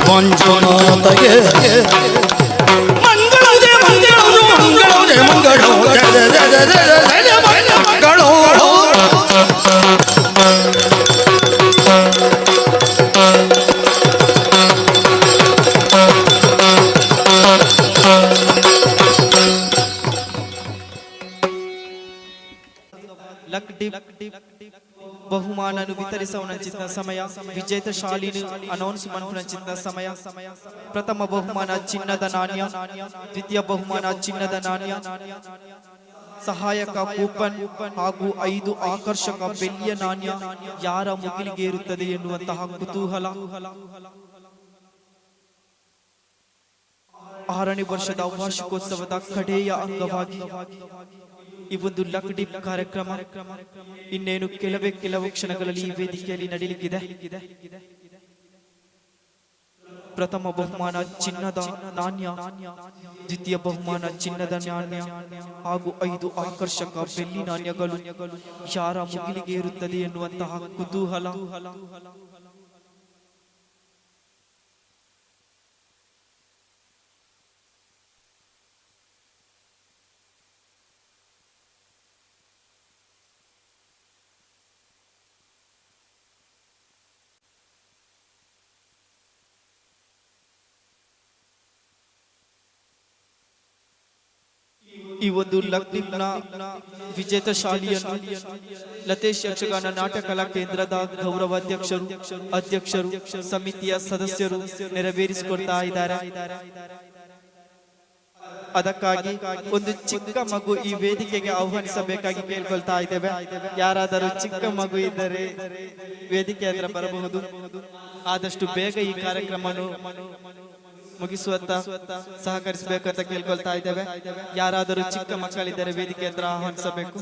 ಮಂಜುನಾಥಗೆ ಮಂಗಳ ಜಯ ಮಂಗಳ ಮಂಗಳ ಜಯ ಮಂಗಳ ಜಯ ಜಯ ಜಯ ಜಯ ಜಯ ಜಯ ಮಂಗಳ. ಬಹುಮಾನನು ವಿತರಿಸವನಂಚಿತ ಸಮಯ, ವಿಜೇತ ಶಾಲಿನಿ ಅನೌನ್ಸ್ ಮನ್ಪುನಂಚಿತ ಸಮಯ. ಪ್ರಥಮ ಬಹುಮಾನ ಚಿನ್ನದ ನಾಣ್ಯ, ದ್ವಿತೀಯ ಬಹುಮಾನ ಚಿನ್ನದ ನಾಣ್ಯ, ಸಹಾಯಕ ಕೂಪನ್ ಹಾಗೂ 5 ಆಕರ್ಷಕ ಬೆಳ್ಳಿಯ ನಾಣ್ಯ ಯಾರ ಮುಗಿಲಿಗೇರುತ್ತದೆ ಎನ್ನುವಂತಹ ಕುತೂಹಲ. 6ನೇ ವರ್ಷದ ವಾರ್ಷಿಕೋತ್ಸವದ ಕಡೆಯ ಅಂಗವಾಗಿ ಈ ಒಂದು ಲಕ್ ಡಿಪ್ ಕಾರ್ಯಕ್ರಮ ಇನ್ನೇನು ಕೆಲವೇ ಕೆಲವು ಕ್ಷಣಗಳಲ್ಲಿ ಈ ವೇದಿಕೆಯಲ್ಲಿ ನಡೆಯಲಿಕ್ಕಿದೆ. ಪ್ರಥಮ ಬಹುಮಾನ ಚಿನ್ನದ ನಾಣ್ಯ, ದ್ವಿತೀಯ ಬಹುಮಾನ ಚಿನ್ನದ ನಾಣ್ಯ ಹಾಗೂ 5 ಆಕರ್ಷಕ ಬೆಳ್ಳಿ ನಾಣ್ಯಗಳು ಯಾರ ಮುಗಿಲಿಗೆ ಇರುತ್ತದೆ ಎನ್ನುವಂತಹ ಕುತೂಹಲ. ಈ ಒಂದು ಲಕ್ದೀಪ್ನ ವಿಜೇತ ಶಾಲಿಯನ್ನು ಲತೇಶ್ ಯಕ್ಷಗಾನ ನಾಟಕ ಕಲಾ ಕೇಂದ್ರದ ಗೌರವಾಧ್ಯಕ್ಷರು, ಅಧ್ಯಕ್ಷರು, ಸಮಿತಿಯ ಸದಸ್ಯರು ನೆರವೇರಿಸಿಕೊಡ್ತಾ ಇದ್ದಾರೆ. ಅದಕ್ಕಾಗಿ ಒಂದು ಚಿಕ್ಕ ಮಗು ಈ ವೇದಿಕೆಗೆ ಆಹ್ವಾನಿಸಬೇಕಾಗಿ ಕೇಳ್ಕೊಳ್ತಾ ಇದ್ದೇವೆ. ಯಾರಾದರೂ ಚಿಕ್ಕ ಮಗು ಇದ್ದರೆ ವೇದಿಕೆ ಹತ್ರ ಬರಬಹುದು. ಆದಷ್ಟು ಬೇಗ ಈ ಕಾರ್ಯಕ್ರಮವನ್ನು ಮುಗಿಸುವತ್ತ ಸಹಕರಿಸಬೇಕಂತ ಕೇಳ್ಕೊಳ್ತಾ ಇದ್ದೇವೆ. ಯಾರಾದರೂ ಚಿಕ್ಕ ಮಕ್ಕಳಿದ್ದರೆ ವೇದಿಕೆ ಹತ್ರ ಆಹ್ವಾನಿಸಬೇಕು.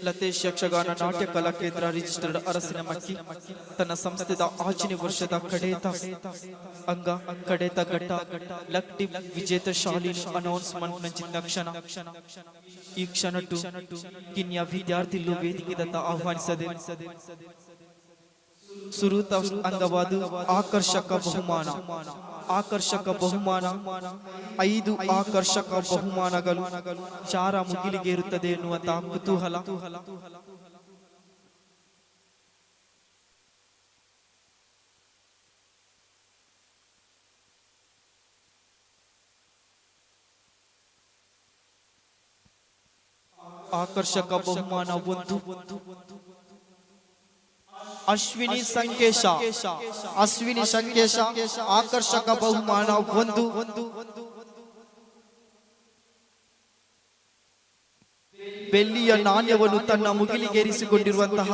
ಲತೇಶ್ ಯಕ್ಷಗಾನ ನಾಟ್ಯ ಕಲಾ ಕೇಂದ್ರ ರಿಜಿಸ್ಟರ್ಡ್ ಅರಸಿನಮಕ್ಕಿ ತನ್ನ ಸಂಸ್ಥೆದ ಆಚನೆ ವರ್ಷದ ಕಡೇತ ಅಂಗ ಕಡೇತ ಘಟ್ಟ ಲಕ್ಟಿ ವಿಜೇತ ಶಾಲಿನಿ ಅನೌನ್ಸ್ಮೆಂಟ್ ನಂಚಿನ ಕ್ಷಣ. ಈ ಕ್ಷಣಟ್ಟು ಕಿನ್ಯ ವಿದ್ಯಾರ್ಥಿಲು ವೇದಿಕೆದತ್ತ ಆಹ್ವಾನಿಸದೆ ಸುರೂತ ಅಂಗವಾದ ಆಕರ್ಷಕ ಬಹುಮಾನ, ಆಕರ್ಷಕ ಬಹುಮಾನ, 5 ಆಕರ್ಷಕ ಬಹುಮಾನಗಳು ಯಾರ ಮುಗಿಲಿಗೆ ಇರುತ್ತದೆ ಎನ್ನುವಂತಹ ಕುತೂಹಲ. ಆಕರ್ಷಕ ಬಹುಮಾನ 1 ಅಶ್ವಿನಿ ಸಂಕೇಶ, ಅಶ್ವಿನಿ ಸಂಕೇಶ ಆಕರ್ಷಕ ಬಹುಮಾನ 1. ಬೆಳ್ಳಿಯ ನಾಣ್ಯವನ್ನು ತನ್ನ ಮುಗಿಲಿಗೇರಿಸಿಕೊಂಡಿರುವಂತಹ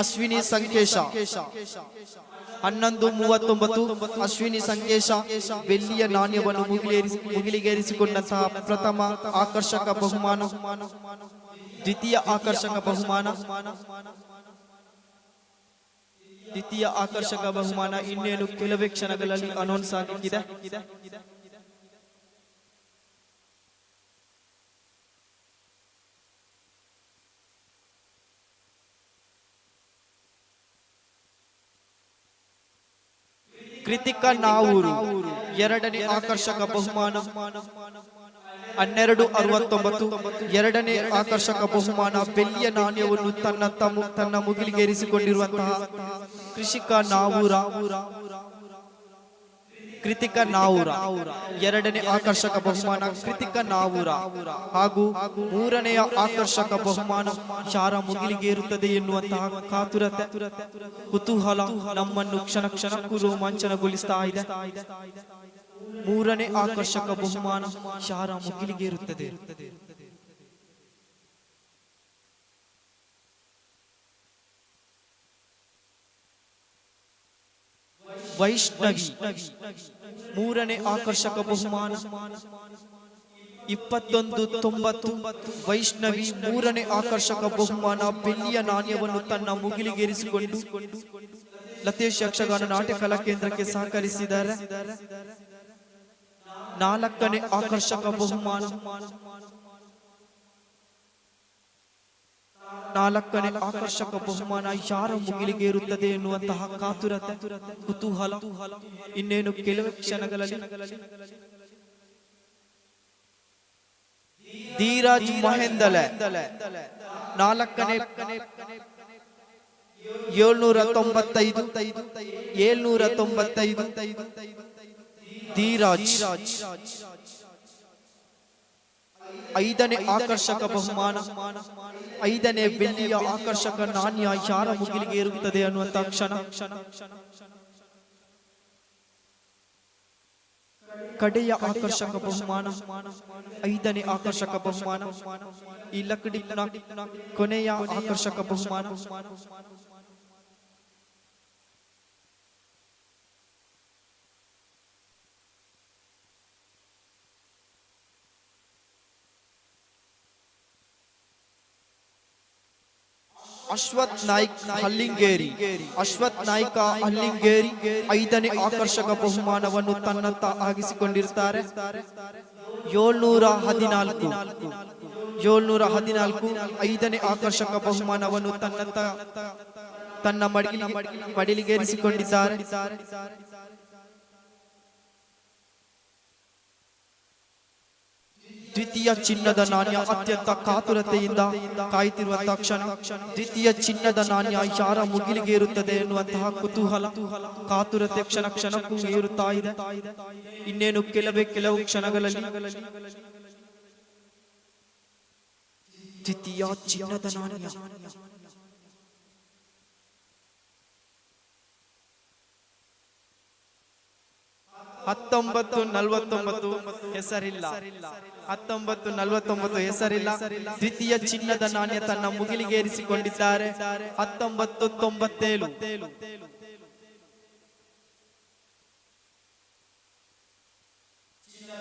ಅಶ್ವಿನಿ ಸಂಕೇಶ 11:39. ಅಶ್ವಿನಿ ಸಂಕೇಶ ಬೆಳ್ಳಿಯ ನಾಣ್ಯವನ್ನು ಮುಗಿಲಿಗೇರಿಸಿಕೊಂಡಂತಹ ಪ್ರಥಮ ಆಕರ್ಷಕ ಬಹುಮಾನ. ದ್ವಿತೀಯ ಆಕರ್ಷಕ ಬಹುಮಾನ, ದ್ವಿತೀಯ ಆಕರ್ಷಕ ಬಹುಮಾನ ಇನ್ನೇನು ಕೆಲವೇ ಕ್ಷಣಗಳಲ್ಲಿ ಅನೌನ್ಸ್ ಆಗಲಿದೆ. ಕೃತಿಕಾ ನಾವೂರು ಎರಡನೇ ಆಕರ್ಷಕ ಬಹುಮಾನ 12:69. ಎರಡನೇ ಆಕರ್ಷಕ ಬಹುಮಾನ ಬೆಳ್ಳಿಯ ನಾಣ್ಯವನ್ನು ತನ್ನ ಮುಗಿಲಿಗೇರಿಸಿಕೊಂಡಿರುವಂತಹ ಕೃಷಿಕಾ ನಾವೂರ, ಕೃತಿಕಾ ನಾವೂರ ಎರಡನೇ ಆಕರ್ಷಕ ಬಹುಮಾನ ಕೃತಿಕಾ ನಾವೂರ. ಹಾಗೂ ಮೂರನೆಯ ಆಕರ್ಷಕ ಬಹುಮಾನ ಯಾರ ಮುಗಿಲಿಗೆ ಇರುತ್ತದೆ ಎನ್ನುವಂತಹ ಕಾತುರತೆ, ಕುತೂಹಲ ನಮ್ಮನ್ನು ಕ್ಷಣ ಕ್ಷಣಕ್ಕೂ ರೋಮಾಂಚನಗೊಳಿಸ್ತಾ ಇದೆ. ಮೂರನೇ ಆಕರ್ಷಕ ಬಹುಮಾನ ಯಾರ ಮುಗಿಲಿಗೆ ಇರುತ್ತದೆ? ವೈಷ್ಣವಿ ಮೂರನೇ ಆಕರ್ಷಕ ಬಹುಮಾನ 21:90. ವೈಷ್ಣವಿ ಮೂರನೇ ಆಕರ್ಷಕ ಬಹುಮಾನ ಬೆಳ್ಳಿಯ ನಾಣ್ಯವನ್ನು ತನ್ನ ಮುಗಿಲಿಗೇರಿಸಿಕೊಂಡು ಲತೇಶ್ ಯಕ್ಷಗಾನ ನಾಟ್ಯ ಕಲಾ ಕೇಂದ್ರಕ್ಕೆ ಸಹಕರಿಸಿದ್ದಾರೆ. ನಾಲ್ಕನೇ ಆಕರ್ಷಕ ಬಹುಮಾನ, ನಾಲ್ಕನೇ ಆಕರ್ಷಕ ಬಹುಮಾನ ಯಾರ ಮುಗಿಲಿಗೆ ಇರುತ್ತದೆ ಎನ್ನುವಂತಹ ಕಾತುರತೆ, ಕುತೂಹಲ ಇನ್ನೇನು ಕೆಲವೇ ಕ್ಷಣಗಳಲ್ಲಿ. ಧೀರಾಜ್ ಮಹೇಂದಲೆ ನಾಲ್ಕನೇ 795, 795 ಧೀರಾಜ್. ಐದನೇ ಆಕರ್ಷಕ ಬಹುಮಾನ, ಐದನೇ ಬೆಳ್ಳಿಯ ಆಕರ್ಷಕ ನಾಣ್ಯ ಯಾರ ಮುಗಿಲಿಗೆ ಇರುತ್ತದೆ ಅನ್ನುವಂತಹ ಕ್ಷಣ. ಕಡೆಯ ಆಕರ್ಷಕ ಬಹುಮಾನ, ಐದನೇ ಆಕರ್ಷಕ ಬಹುಮಾನ, ಈ ಲಕ್ಕಡಿಪ್ನ ಕೊನೆಯ ಆಕರ್ಷಕ ಬಹುಮಾನ. ಅಶ್ವಥ್ ನಾಯ್ಕ್ ಹಲ್ಲಿಂಗೇರಿ, ಅಶ್ವಥ್ ನಾಯ್ಕ ಹಲ್ಲಿಂಗೇರಿ ಐದನೇ ಆಕರ್ಷಕ ಬಹುಮಾನವನ್ನು ತನ್ನತ್ತ ಆಗಿಸಿಕೊಂಡಿರುತ್ತಾರೆ. 714, 714 ಐದನೇ ಆಕರ್ಷಕ ಬಹುಮಾನವನ್ನು ತನ್ನತ್ತ ತನ್ನ ಮಡಿಲಿಗೇರಿಸಿಕೊಂಡಿದ್ದಾರೆ. ದ್ವಿತೀಯ ಚಿನ್ನದ ನಾಣ್ಯ ಅತ್ಯಂತ ಕಾತುರತೆಯಿಂದ ಕಾಯುತ್ತಿರುವಂತಹ ಕ್ಷಣ. ದ್ವಿತೀಯ ಚಿನ್ನದ ನಾಣ್ಯ ಯಾರ ಮುಗಿಲಿಗೆ ಇರುತ್ತದೆ ಎನ್ನುವಂತಹ ಕುತೂಹಲ, ಕಾತುರತೆ ಕ್ಷಣ ಕ್ಷಣಕ್ಕೂ ಏರುತ್ತಾ ಇದೆ. ಇನ್ನೇನು ಕೆಲವೇ ಕೆಲವು ಕ್ಷಣಗಳಲ್ಲಿ ದ್ವಿತೀಯ ಚಿನ್ನದ ನಾಣ್ಯ. 19:49, ಹೆಸರಿಲ್ಲ. 19:49, ಹೆಸರಿಲ್ಲ. ದ್ವಿತೀಯ ಚಿನ್ನದ ನಾಣ್ಯ ತನ್ನ ಮುಗಿಲಿಗೇರಿಸಿಕೊಂಡಿದ್ದಾರೆ. 19:97.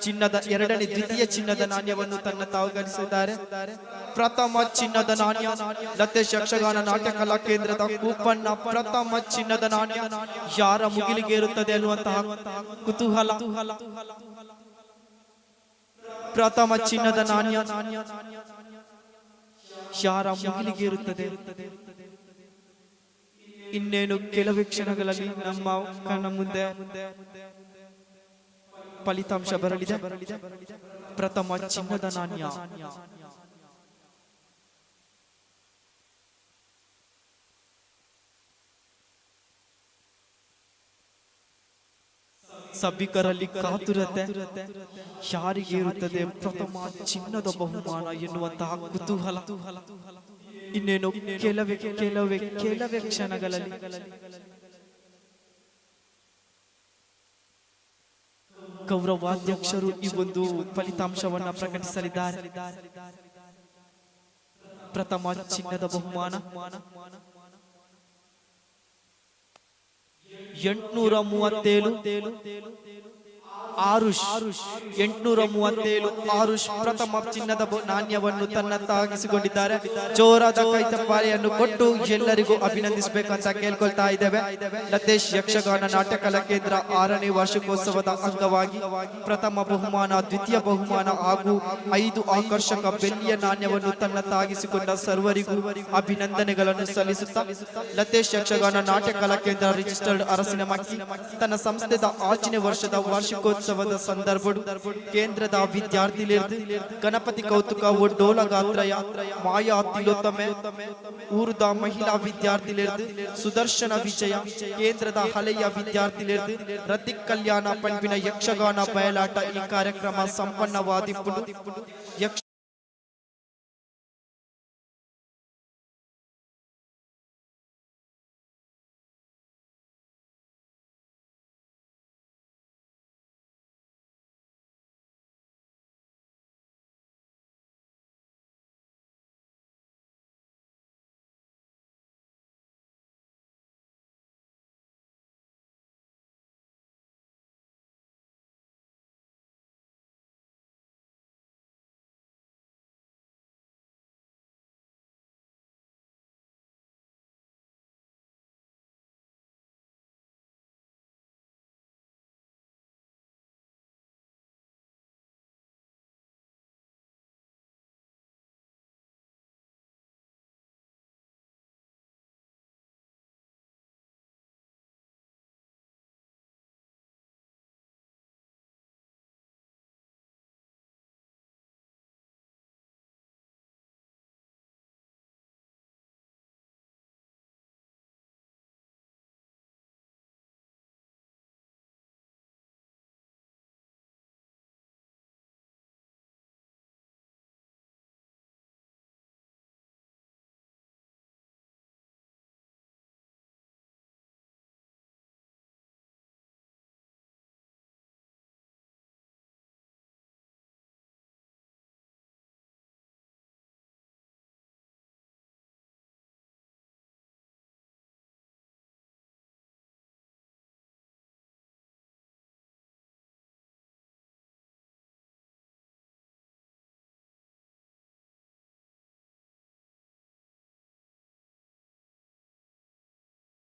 ಚಿನ್ನದ ಎರಡನೇ ದ್ವಿತೀಯ ಚಿನ್ನದ ನಾಣ್ಯವನ್ನು ತನ್ನ ತಾವು ಗಳಿಸಿದ್ದಾರೆ. ಪ್ರಥಮ ಚಿನ್ನದ ನಾಣ್ಯ ಲತೇಶ್ ಯಕ್ಷಗಾನ ನಾಟ್ಯ ಕಲಾ ಕೇಂದ್ರದ ಕೂಪಣ್ಣ. ಪ್ರಥಮ ಚಿನ್ನದ ನಾಣ್ಯ ಯಾರ ಮುಗಿಲಿಗೇರುತ್ತದೆ ಅನ್ನುವಂತಹ ಕುತೂಹಲ. ಪ್ರಥಮ ಚಿನ್ನದ ನಾಣ್ಯ ಯಾರ ಮುಗಿಲಿಗೇರುತ್ತದೆ? ಇನ್ನೇನು ಕೆಲವೇ ಕ್ಷಣಗಳಲ್ಲಿ ನಮ್ಮ ಕಣ್ಣ ಮುಂದೆ ಫಲಿತಾಂಶ ಬರಲಿದೆ. ಪ್ರಥಮ ಚಿನ್ನದ ನಾಣ್ಯ ಸಭಿಕರಲ್ಲಿ ಕಾತುರತೆ, ಯಾರಿಗೆ ಇರುತ್ತದೆ ಪ್ರಥಮ ಚಿನ್ನದ ಬಹುಮಾನ ಎನ್ನುವಂತಹ ಕುತೂಹಲ. ಇನ್ನೇನು ಕೆಲವೇ ಕೆಲವೇ ಕೆಲವೇ ಕ್ಷಣಗಳಲ್ಲಿ ಗೌರವಾಧ್ಯಕ್ಷರು ಈ ಒಂದು ಫಲಿತಾಂಶವನ್ನ ಪ್ರಕಟಿಸಲಿದ್ದಾರೆ. ಪ್ರಥಮ ಚಿನ್ನದ ಬಹುಮಾನ 837 ಆರುಷ್. 837 ಆರುಷ್ ಪ್ರಥಮ ಚಿನ್ನದ ನಾಣ್ಯವನ್ನು ತನ್ನ ತಾಗಿಸಿಕೊಂಡಿದ್ದಾರೆ. ಜೋರಾದ ಕೈಚಪ್ಪಾಳೆಯನ್ನು ಕೊಟ್ಟು ಎಲ್ಲರಿಗೂ ಅಭಿನಂದಿಸಬೇಕಂತ ಕೇಳ್ಕೊಳ್ತಾ ಇದ್ದೇವೆ. ಲತೇಶ್ ಯಕ್ಷಗಾನ ನಾಟ್ಯ ಕಲಾ ಕೇಂದ್ರ 6ನೇ ವಾರ್ಷಿಕೋತ್ಸವದ ಅಂಗವಾಗಿ ಪ್ರಥಮ ಬಹುಮಾನ, ದ್ವಿತೀಯ ಬಹುಮಾನ ಹಾಗೂ 5 ಆಕರ್ಷಕ ಬೆಳ್ಳಿಯ ನಾಣ್ಯವನ್ನು ತನ್ನ ತಾಗಿಸಿಕೊಂಡ ಸರ್ವರಿಗೂ ಅಭಿನಂದನೆಗಳನ್ನು ಸಲ್ಲಿಸುತ್ತಾ, ಲತೇಶ್ ಯಕ್ಷಗಾನ ನಾಟ್ಯ ಕಲಾ ಕೇಂದ್ರ ರಿಜಿಸ್ಟರ್ಡ್ ಅರಸಿನಮಕ್ಕಿ ತನ್ನ ಸಂಸ್ಥೆದ 5ನೇ ವರ್ಷದ ವಾರ್ಷಿಕೋತ್ಸವದ ಸಂದರ್ಭ ಕೇಂದ್ರದ ವಿದ್ಯಾರ್ಥಿ ಗಣಪತಿ ಕೌತುಕ ಒಡ್ಡೋಲ ಗಾತ್ರಯ ಮಾಯಾ ತಿಲೋತ್ತಮೆ, ಊರುದ ಮಹಿಳಾ ವಿದ್ಯಾರ್ಥಿ ಸುದರ್ಶನ ವಿಜಯ, ಕೇಂದ್ರದ ಹಳೆಯ ವಿದ್ಯಾರ್ಥಿ ರತಿಕ್ ಕಲ್ಯಾಣ ಪಂಪಿನ ಯಕ್ಷಗಾನ ಬಯಲಾಟ ಈ ಕಾರ್ಯಕ್ರಮ ಸಂಪನ್ನವಾದಿಪ್ಪುಂಡು. ಯಕ್ಷ